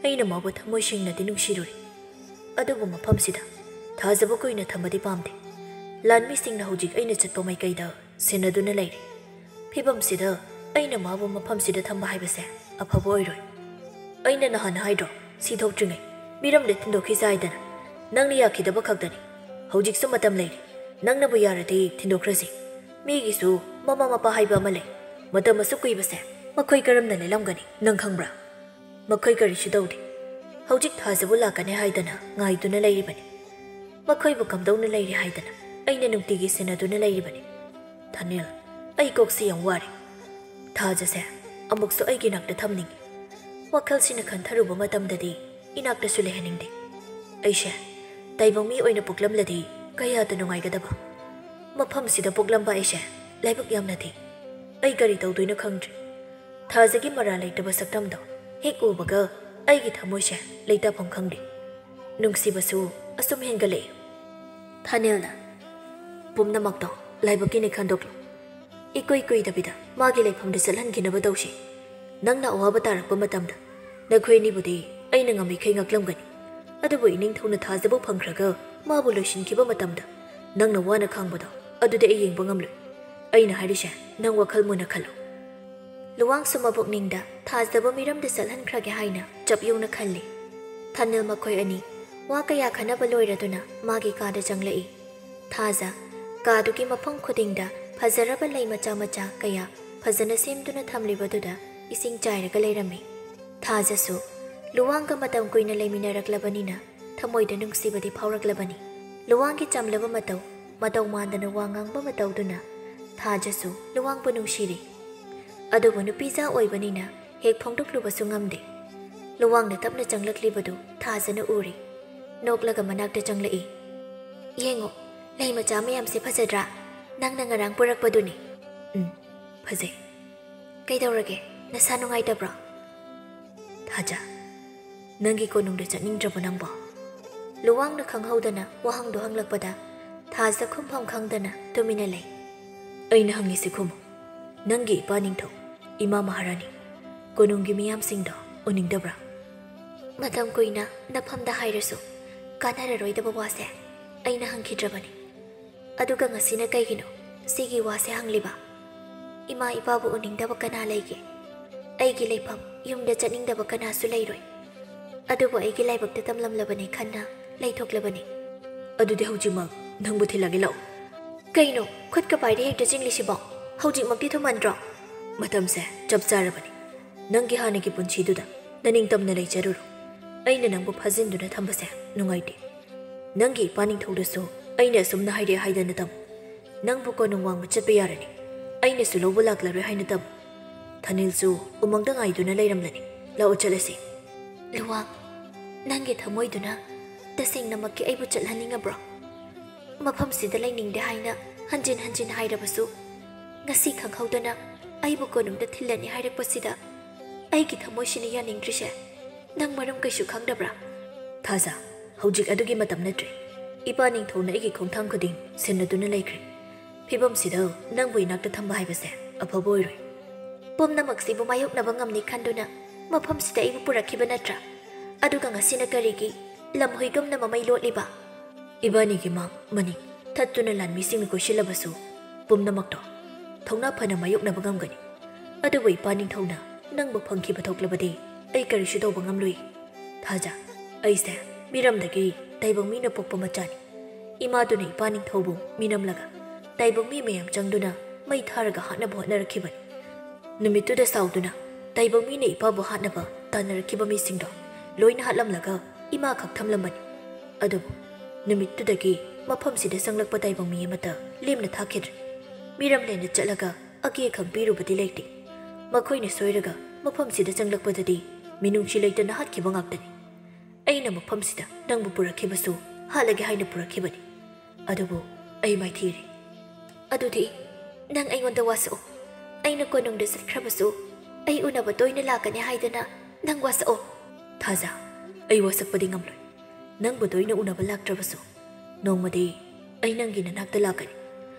ꯑꯩꯅ ꯃꯥꯕꯨ ꯊꯃꯣꯏ ꯁꯦꯡꯅꯗꯤ ꯅꯨꯡꯁꯤꯔꯨꯔꯦ꯫ ꯑꯗꯨꯕꯨ ꯃꯐꯝꯁꯤꯗ ꯊꯥꯖꯕ ꯀꯨꯏꯅ ꯊꯝꯕꯗꯤ ꯄꯥꯝꯗꯦ꯫ ꯂꯥꯟꯃꯤꯁꯤꯡꯅ ꯍꯧꯖꯤꯛ ꯑꯩꯅ ꯆꯠꯄ ꯃꯥꯏꯀꯩꯗ ꯁꯦꯟꯅꯗꯨꯅ ꯂꯩꯔꯦ꯫ ꯐꯤꯕꯝꯁꯤꯗ ꯑꯩꯅ ꯃꯥꯕꯨ ꯃꯐꯝꯁꯤꯗ ꯊꯝꯕ ꯍꯥꯏꯕꯁꯦ ꯑꯐꯕ ꯑꯣꯏꯔꯣꯏ꯫ ꯑꯩꯅ ꯅꯍꯥꯟ ꯍꯥꯏꯗ꯭ꯔꯣ, ꯁꯤ ꯊꯣꯛꯇ꯭ꯔꯤꯉꯩ ꯃꯤꯔꯝꯗ ꯊꯤꯟꯗꯣꯛꯈꯤꯁꯦ ꯍꯥꯏꯗꯅ? ꯅꯪꯅ ꯌꯥꯈꯤꯗꯕ ꯈꯛꯇꯅꯤ꯫ ꯍꯧꯖꯤꯛꯁꯨ ꯃꯇꯝ ꯂꯩꯔꯤ꯫ "ꯅꯪꯅꯕꯨ ꯌꯥꯔꯗꯤ ꯊꯤꯟꯗꯣꯛꯈ꯭ꯔꯁꯤ꯫ ꯃꯤꯒꯤꯁꯨ ꯃꯃꯥ ꯃꯄꯥ ꯍꯥꯏꯕ ꯑꯃ ꯂꯩ꯫ ꯃꯇꯝ ꯑꯁꯨꯛ ꯀꯨꯏꯕꯁꯦ ꯃꯈꯣꯏ ꯀꯔꯝꯅ ꯂꯦꯜꯂꯝꯒꯅꯤ, ꯅꯪ ꯈꯪꯕ꯭ꯔꯥ?" "ꯃꯈꯣꯏ ꯀꯔꯤꯁꯨ ꯇꯧꯗꯦ꯫ ꯍꯧꯖꯤꯛ ꯊꯥꯖꯕꯨ ꯂꯥꯛꯀꯅꯤ ꯍꯥꯏꯗꯅ ꯉꯥꯏꯗꯨꯅ ꯂꯩꯔꯤꯕꯅꯤ꯫ ꯃꯈꯣꯏꯕꯨ ꯀꯝꯗꯧꯅ ꯂꯩꯔꯤ ꯍꯥꯏꯗꯅ ꯑꯩꯅ ꯅꯨꯡꯇꯤꯒꯤ ꯁꯦꯟꯅꯗꯨꯅ ꯂꯩꯔꯤꯕꯅꯤ꯫ ꯊꯥꯅꯤꯜ, ꯑꯩ ꯀꯣꯛꯁꯤ ꯌꯥꯝ ꯋꯥꯔꯦ꯫ ꯊꯥꯖꯁꯦ ꯑꯃꯨꯛꯁꯨ ꯑꯩꯒꯤ ꯅꯥꯛꯇ ꯊꯝꯅꯤꯡꯏ꯫ ꯋꯥꯈꯜꯁꯤꯅ ꯈꯟꯊꯔꯨꯕ ꯃꯇꯝꯗꯗꯤ ꯏꯅꯥꯛꯇꯁꯨ ꯂꯩꯍꯟꯅꯤꯡꯗꯦ꯫ ꯑꯩꯁꯦ ꯇꯥꯏꯕꯪ ꯃꯤ ꯑꯣꯏꯅ ꯄꯣꯛꯂꯝꯂꯗꯤ ꯀꯌꯥꯗ ꯅꯨꯡꯉꯥꯏꯒꯗꯕ꯫ ꯃꯐꯝꯁꯤꯗ ꯄꯣꯛꯂꯝꯕ ꯑꯩꯁꯦ ꯂꯥꯏꯕꯛ ꯌꯥꯝꯅ ꯊꯤ꯫ ꯑꯩ ꯀꯔꯤ ꯇꯧꯗꯣꯏꯅꯣ ꯈꯪꯗ꯭ꯔꯦ꯫ ꯊꯥꯖꯒꯤ ꯃꯔꯥ ꯂꯩꯇꯕ ꯁꯛꯇꯝꯗꯣ ꯍꯦꯛ ꯎꯕꯒ ꯑꯩꯒꯤ ꯊꯃꯣꯏꯁꯦ ꯂꯩꯇꯥꯐꯝ ꯈꯪꯗꯦ꯫ ꯅꯨꯡꯁꯤꯕꯁꯨ ꯑꯁꯨꯝ ꯍꯦꯟꯒꯠꯂꯛꯏ꯫" ꯊꯥꯅꯤꯜꯅ, "ꯄꯨꯝꯅꯃꯛꯇꯣ ꯂꯥꯏꯕꯛꯀꯤꯅꯤ ꯈꯟꯗꯣꯛꯂꯨ꯫ ꯏꯀꯨꯏ ꯀꯨꯏꯗꯕꯤꯗ ꯃꯥꯒꯤ ꯂꯩꯐꯝꯗ ꯆꯠꯍꯟꯈꯤꯅꯕ ꯇꯧꯁꯤ꯫ ꯅꯪꯅ ꯑꯋꯥꯕ ꯇꯥꯔꯛꯄ ꯃꯇꯝꯗ ꯅꯈꯣꯏ ꯑꯅꯤꯕꯨꯗꯤ ꯑꯩꯅ ꯉꯝꯃꯤꯈꯩ ꯉꯥꯛꯂꯝꯒꯅꯤ꯫ ꯑꯗꯨꯕꯨ ꯏꯅꯤꯡꯊꯧꯅ ꯊꯥꯖꯕ ꯐꯪꯈ꯭ꯔꯒ ꯃꯥꯕꯨ ꯂꯣꯏꯁꯤꯟꯈꯤꯕ ꯃꯇꯝꯗ ꯅꯪꯅ ꯋꯥꯅ ꯈꯥꯡꯕꯗꯣ ꯑꯗꯨꯗꯤ ꯑꯩ ꯌꯦꯡꯕ ꯉꯝꯂꯣꯏ꯫ ꯑꯩꯅ ꯍꯥꯏꯔꯤꯁꯦ ꯅꯪ ꯋꯥꯈꯜ ꯃꯨꯟꯅ ꯈꯜꯂꯨ꯫" ꯂꯨꯋꯥꯡꯁꯨ ꯃꯄꯨꯛꯅꯤꯡꯗ ꯊꯥꯖꯕ ꯃꯤꯔꯝꯗ ꯆꯠꯍꯟꯈ꯭ꯔꯒꯦ ꯍꯥꯏꯅ ꯆꯞ ꯌꯨꯡꯅ ꯈꯜꯂꯤ꯫ ꯊꯥꯅꯤꯜ ꯃꯈꯣꯏ ꯑꯅꯤ ꯋꯥ ꯀꯌꯥ ꯈꯟꯅꯕ ꯂꯣꯏꯔꯗꯨꯅ ꯃꯥꯒꯤ ꯀꯥꯗ ꯆꯪꯂꯛꯏ꯫ ꯊꯥꯖ ꯀꯥꯗꯨꯒꯤ ꯃꯐꯝ ꯈꯨꯗꯤꯡꯗ ꯐꯖꯔꯕ ꯂꯩ ꯃꯆꯥ ꯃꯆꯥ ꯀꯌꯥ ꯐꯖꯅ ꯁꯦꯝꯗꯨꯅ ꯊꯝꯂꯤꯕꯗꯨꯗ ꯏꯁꯤꯡ ꯆꯥꯏꯔꯒ ꯂꯩꯔꯝꯃꯤ꯫ ꯊꯥꯖꯁꯨ ꯂꯨꯋꯥꯡꯒ ꯃꯇꯝ ꯀꯨꯏꯅ ꯂꯩꯃꯤꯟꯅꯔꯛꯂꯕꯅꯤꯅ ꯊꯃꯣꯏꯗ ꯅꯨꯡꯁꯤꯕꯗꯤ ꯐꯥꯎꯔꯛꯂꯕꯅꯤ꯫ ꯂꯨꯋꯥꯡꯒꯤ ꯆꯝꯂꯕ ꯃꯇꯧ, ꯃꯇꯧ ꯃꯥꯟꯗꯅ ꯋꯥ ꯉꯥꯡꯕ ꯃꯇꯧꯗꯨꯅ ꯊꯥꯖꯁꯨ ꯂꯨꯋꯥꯡꯕꯨ ꯅꯨꯡꯁꯤꯔꯤ꯫ ꯑꯗꯨꯕꯨ ꯅꯨꯄꯤꯖꯥ ꯑꯣꯏꯕꯅꯤꯅ ꯍꯦꯛ ꯐꯣꯡꯗꯣꯛꯂꯨꯕꯁꯨ ꯉꯝꯗꯦ꯫ ꯂꯨꯋꯥꯡꯅ ꯇꯞꯅ ꯆꯪꯂꯛꯂꯤꯕꯗꯨ ꯊꯥꯖꯅ ꯎꯔꯤ꯫ ꯅꯣꯛꯂꯒ ꯃꯅꯥꯛꯇ ꯆꯪꯂꯛꯏ꯫ "ꯌꯦꯡꯉꯣ, ꯂꯩ ꯃꯆꯥ ꯃꯌꯥꯝꯁꯦ ꯐꯖꯗ꯭ꯔꯥ? ꯅꯪꯅ ꯉꯔꯥꯡ ꯄꯨꯔꯛꯄꯗꯨꯅꯤ꯫" "ꯎꯝ, ꯐꯖꯩ꯫" "ꯀꯩꯗꯧꯔꯒꯦ? ꯅꯁꯥ ꯅꯨꯡꯉꯥꯏꯇꯕ꯭ꯔꯣ?" "ꯊꯥꯖ, ꯅꯪꯒꯤ ꯀꯣꯅꯨꯡꯗ ꯆꯠꯅꯤꯡꯗ꯭ꯔꯕꯣ ꯅꯪꯕꯣ?" ꯂꯨꯋꯥꯡꯅ ꯈꯪꯍꯧꯗꯅ ꯋꯥꯍꯪꯗꯣ ꯍꯪꯂꯛꯄꯗ ꯊꯥꯖ ꯈꯨꯝꯐꯝ ꯈꯪꯗꯅ ꯇꯨꯃꯤꯟꯅ ꯂꯩ꯫ "ꯑꯩꯅ ꯍꯪꯉꯤꯁꯤ ꯈꯨꯝꯃꯨ꯫ ꯅꯪꯒꯤ ꯏꯄꯥ ꯅꯤꯡꯊꯧ, ꯏꯃꯥ ꯃꯍꯥꯔꯥꯅꯤ, ꯀꯣꯅꯨꯡꯒꯤ ꯃꯤꯌꯥꯝꯁꯤꯡꯗꯣ ꯎꯅꯤꯡꯗꯕ꯭ꯔꯥ?" "ꯃꯇꯝ ꯀꯨꯏꯅ ꯅꯐꯝꯗ ꯍꯥꯏꯔꯁꯨ ꯀꯥꯟꯅꯔꯔꯣꯏꯗꯕ ꯋꯥꯁꯦ ꯑꯩꯅ ꯍꯪꯈꯤꯗ꯭ꯔꯕꯅꯤ꯫ ꯑꯗꯨꯒ ꯉꯁꯤꯅ ꯀꯩꯒꯤꯅꯣ ꯁꯤꯒꯤ ꯋꯥꯁꯦ ꯍꯪꯂꯤꯕ? ꯏꯃꯥ ꯏꯄꯥꯕꯨ ꯎꯅꯤꯡꯗꯕ ꯀꯅꯥ ꯂꯩꯒꯦ? ꯑꯩꯒꯤ ꯂꯩꯐꯝ ꯌꯨꯝꯗ ꯆꯠꯅꯤꯡꯗꯕ ꯀꯅꯥꯁꯨ ꯂꯩꯔꯣꯏ꯫ ꯑꯗꯨꯕꯨ ꯑꯩꯒꯤ ꯂꯥꯏꯕꯛꯇ ꯇꯝꯂꯝꯂꯕꯅꯤ ꯈꯟꯅ ꯂꯩꯊꯣꯛꯂꯕꯅꯤ꯫" "ꯑꯗꯨꯗꯤ ꯍꯧꯖꯤꯛꯃꯛ ꯅꯪꯕꯨ ꯊꯤꯜꯂꯒꯦ ꯂꯥꯛꯑꯣ꯫ ꯀꯩꯅꯣ, ꯈꯨꯠꯀ ꯄꯥꯏꯔꯦ ꯍꯦꯛꯇ ꯆꯤꯡꯂꯤꯁꯤꯕꯣ? ꯍꯧꯖꯤꯛꯃꯛꯇꯤ ꯊꯨꯃꯟꯗ꯭ꯔꯣ? ꯃꯇꯝꯁꯦ ꯆꯞ ꯆꯥꯔꯕꯅꯤ꯫ ꯅꯪꯒꯤ ꯍꯥꯟꯅꯒꯤ ꯄꯨꯟꯁꯤꯗꯨꯗ ꯅꯅꯤꯡꯇꯝꯅ ꯂꯩꯖꯔꯨꯔꯣ꯫ ꯑꯩꯅ ꯅꯪꯕꯨ ꯐꯥꯖꯤꯟꯗꯨꯅ ꯊꯝꯕꯁꯦ ꯅꯨꯡꯉꯥꯏꯇꯦ꯫ ꯅꯪꯒꯤ ꯏꯄꯥ ꯅꯤꯡꯊꯧꯗꯁꯨ ꯑꯩꯅ ꯑꯁꯨꯝꯅ ꯍꯥꯏꯔꯦ ꯍꯥꯏꯗꯅ ꯇꯝꯃꯨ꯫ ꯅꯪꯕꯨ ꯀꯣꯅꯨꯡ ꯋꯥꯡꯃ ꯆꯠꯄ ꯌꯥꯔꯅꯤ꯫ ꯑꯩꯅꯁꯨ ꯂꯧꯕ ꯂꯥꯛꯂꯔꯣꯏ ꯍꯥꯏꯅ ꯇꯝꯃꯨ꯫ ꯊꯅꯤꯜꯁꯨ ꯎꯃꯪꯗ ꯉꯥꯏꯗꯨꯅ ꯂꯩꯔꯝꯂꯅꯤ꯫ ꯂꯥꯛꯑꯣ ꯆꯠꯂꯁꯤ꯫ ꯂꯨꯋꯥꯡ, ꯅꯪꯒꯤ ꯊꯃꯣꯏꯗꯨꯅ ꯇꯁꯦꯡꯅꯃꯛꯀꯤ ꯑꯩꯕꯨ ꯆꯠꯍꯟꯅꯤꯡꯉꯕ꯭ꯔꯣ? ꯃꯐꯝꯁꯤꯗ ꯂꯩꯅꯤꯡꯗꯦ ꯍꯥꯏꯅ ꯍꯟꯖꯤꯟ ꯍꯟꯖꯤꯟ ꯍꯥꯏꯔꯕꯁꯨ, ꯉꯁꯤ ꯈꯪꯍꯧꯗꯅ ꯑꯩꯕꯨ ꯀꯣꯅꯨꯡꯗ ꯊꯤꯜꯂꯅꯤ ꯍꯥꯏꯔꯛꯄꯁꯤꯗ ꯑꯩꯒꯤ ꯊꯃꯣꯏꯁꯤꯅ ꯌꯥꯅꯤꯡꯗ꯭ꯔꯤꯁꯦ ꯅꯪ ꯃꯔꯝ ꯀꯩꯁꯨ ꯈꯪꯗꯕ꯭ꯔꯥ? ꯊꯥꯖ, ꯍꯧꯖꯤꯛ ꯑꯗꯨꯒꯤ ꯃꯇꯝ ꯅꯠꯇ꯭ꯔꯦ꯫ ꯏꯄꯥ ꯅꯤꯡꯊꯧꯅ ꯑꯩꯒꯤ ꯈꯣꯡꯊꯥꯡ ꯈꯨꯗꯤꯡ ꯁꯦꯟꯅꯗꯨꯅ ꯂꯩꯈ꯭ꯔꯦ꯫ ꯐꯤꯕꯝꯁꯤꯗ ꯅꯪꯕꯨ ꯏꯅꯥꯛꯇ ꯊꯝꯕ ꯍꯥꯏꯕꯁꯦ ꯑꯐꯕ ꯑꯣꯏꯔꯣꯏ꯫ ꯄꯨꯝꯅꯃꯛꯁꯤꯕꯨ ꯃꯥꯌꯣꯛꯅꯕ ꯉꯝꯅꯤ ꯈꯟꯗꯨꯅ ꯃꯐꯝꯁꯤꯗ ꯑꯩꯕꯨ ꯄꯨꯔꯛꯈꯤꯕ ꯅꯠꯇ꯭ꯔꯥ? ꯑꯗꯨꯒ ꯉꯁꯤꯅ ꯀꯔꯤꯒꯤ ꯂꯝꯍꯨꯏꯒꯨꯝꯅ ꯃꯃꯩ ꯂꯣꯠꯂꯤꯕ? ꯏꯕꯥꯅꯤꯒꯤ ꯃꯥꯡ ꯃꯅꯤꯡ ꯊꯠꯇꯨꯅ ꯂꯥꯟꯃꯤꯁꯤꯡꯅ ꯀꯣꯏꯁꯤꯜꯂꯕꯁꯨ ꯄꯨꯝꯅꯃꯛꯇꯣ ꯊꯧꯅꯥ ꯐꯅ ꯃꯥꯌꯣꯛꯅꯕ ꯉꯝꯒꯅꯤ꯫ ꯑꯗꯨꯕꯨ ꯏꯄꯥ ꯅꯤꯡꯊꯧꯅ ꯅꯪꯕꯨ ꯐꯪꯈꯤꯕ ꯊꯣꯛꯂꯕꯗꯤ ꯑꯩ ꯀꯔꯤꯁꯨ ꯇꯧꯕ ꯉꯝꯂꯣꯏ꯫ ꯊꯥꯖ, ꯑꯩꯁꯦ ꯃꯤꯔꯝꯗꯒꯤ ꯇꯥꯏꯕꯪ ꯃꯤꯅ ꯄꯣꯛꯄ ꯃꯆꯥꯅꯤ꯫ ꯏꯃꯥꯗꯨꯅ ꯏꯄꯥ ꯅꯤꯡꯊꯧꯕꯨ ꯃꯤꯅꯝꯂꯒ ꯇꯥꯏꯕꯪ ꯃꯤ ꯃꯌꯥꯝ ꯆꯪꯗꯨꯅ ꯃꯩ ꯊꯥꯔꯒ ꯍꯥꯠꯅꯕ ꯍꯣꯠꯅꯔꯛꯈꯤꯕꯅꯤ꯫ ꯅꯨꯃꯤꯠꯇꯨꯗ ꯁꯥꯎꯗꯨꯅ ꯇꯥꯏꯕꯪ ꯃꯤꯅ ꯏꯄꯥꯕꯨ ꯍꯥꯠꯅꯕ ꯇꯥꯟꯅꯔꯛꯈꯤꯕ ꯃꯤꯁꯤꯡꯗꯣ ꯂꯣꯏꯅ ꯍꯥꯠꯂꯝꯂꯒ ꯏꯃꯥ ꯈꯛ ꯊꯝꯂꯝꯕꯅꯤ꯫ ꯑꯗꯨꯕꯨ ꯅꯨꯃꯤꯠꯇꯨꯗꯒꯤ ꯃꯐꯝꯁꯤꯗ ꯆꯪꯂꯛꯄ ꯇꯥꯏꯕꯪ ꯃꯤ ꯑꯃꯠꯇ ꯂꯦꯝꯅ ꯊꯥꯈꯤꯗ꯭ꯔꯦ꯫ ꯃꯤꯔꯝꯂꯦꯟꯗ ꯆꯠꯂꯒ ꯑꯀꯦ ꯑꯈꯪ ꯄꯤꯔꯨꯕꯗꯤ ꯂꯩꯇꯦ꯫ ꯃꯈꯣꯏꯅ ꯁꯣꯏꯔꯒ ꯃꯐꯝꯁꯤꯗ ꯆꯪꯂꯛꯄꯗꯗꯤ ꯃꯤꯅꯨꯡꯁꯤ ꯂꯩꯇꯅ ꯍꯥꯠꯈꯤꯕ ꯉꯥꯛꯇꯅꯤ꯫ ꯑꯩꯅ ꯃꯐꯝꯁꯤꯗ ꯅꯪꯕꯨ ꯄꯨꯔꯛꯈꯤꯕꯁꯨ ꯍꯥꯠꯂꯒꯦ ꯍꯥꯏꯅ ꯄꯨꯔꯛꯈꯤꯕꯅꯤ꯫ ꯑꯗꯨꯕꯨ ꯑꯩ ꯃꯥꯏꯊꯤꯔꯦ꯫ ꯑꯗꯨꯗꯤ ꯅꯪ ꯑꯩꯉꯣꯟꯗ ꯋꯥꯁꯛꯑꯣ꯫ ꯑꯩꯅ ꯀꯣꯅꯨꯡꯗ ꯆꯠꯈ꯭ꯔꯕꯁꯨ ꯑꯩ ꯎꯅꯕ ꯇꯣꯏꯅ ꯂꯥꯛꯀꯅꯤ ꯍꯥꯏꯗꯅ ꯅꯪ ꯋꯥꯁꯛꯑꯣ꯫ ꯊꯥꯖ, ꯑꯩ ꯋꯥꯁꯛꯄꯗꯤ ꯉꯝꯂꯣꯏ꯫ ꯅꯪꯕꯨ ꯇꯣꯏꯅ ꯎꯅꯕ ꯂꯥꯛꯇ꯭ꯔꯕꯁꯨ ꯅꯣꯡꯃꯗꯤ ꯑꯩ ꯅꯪꯒꯤ ꯅꯅꯥꯛꯇ ꯂꯥꯛꯀꯅꯤ꯫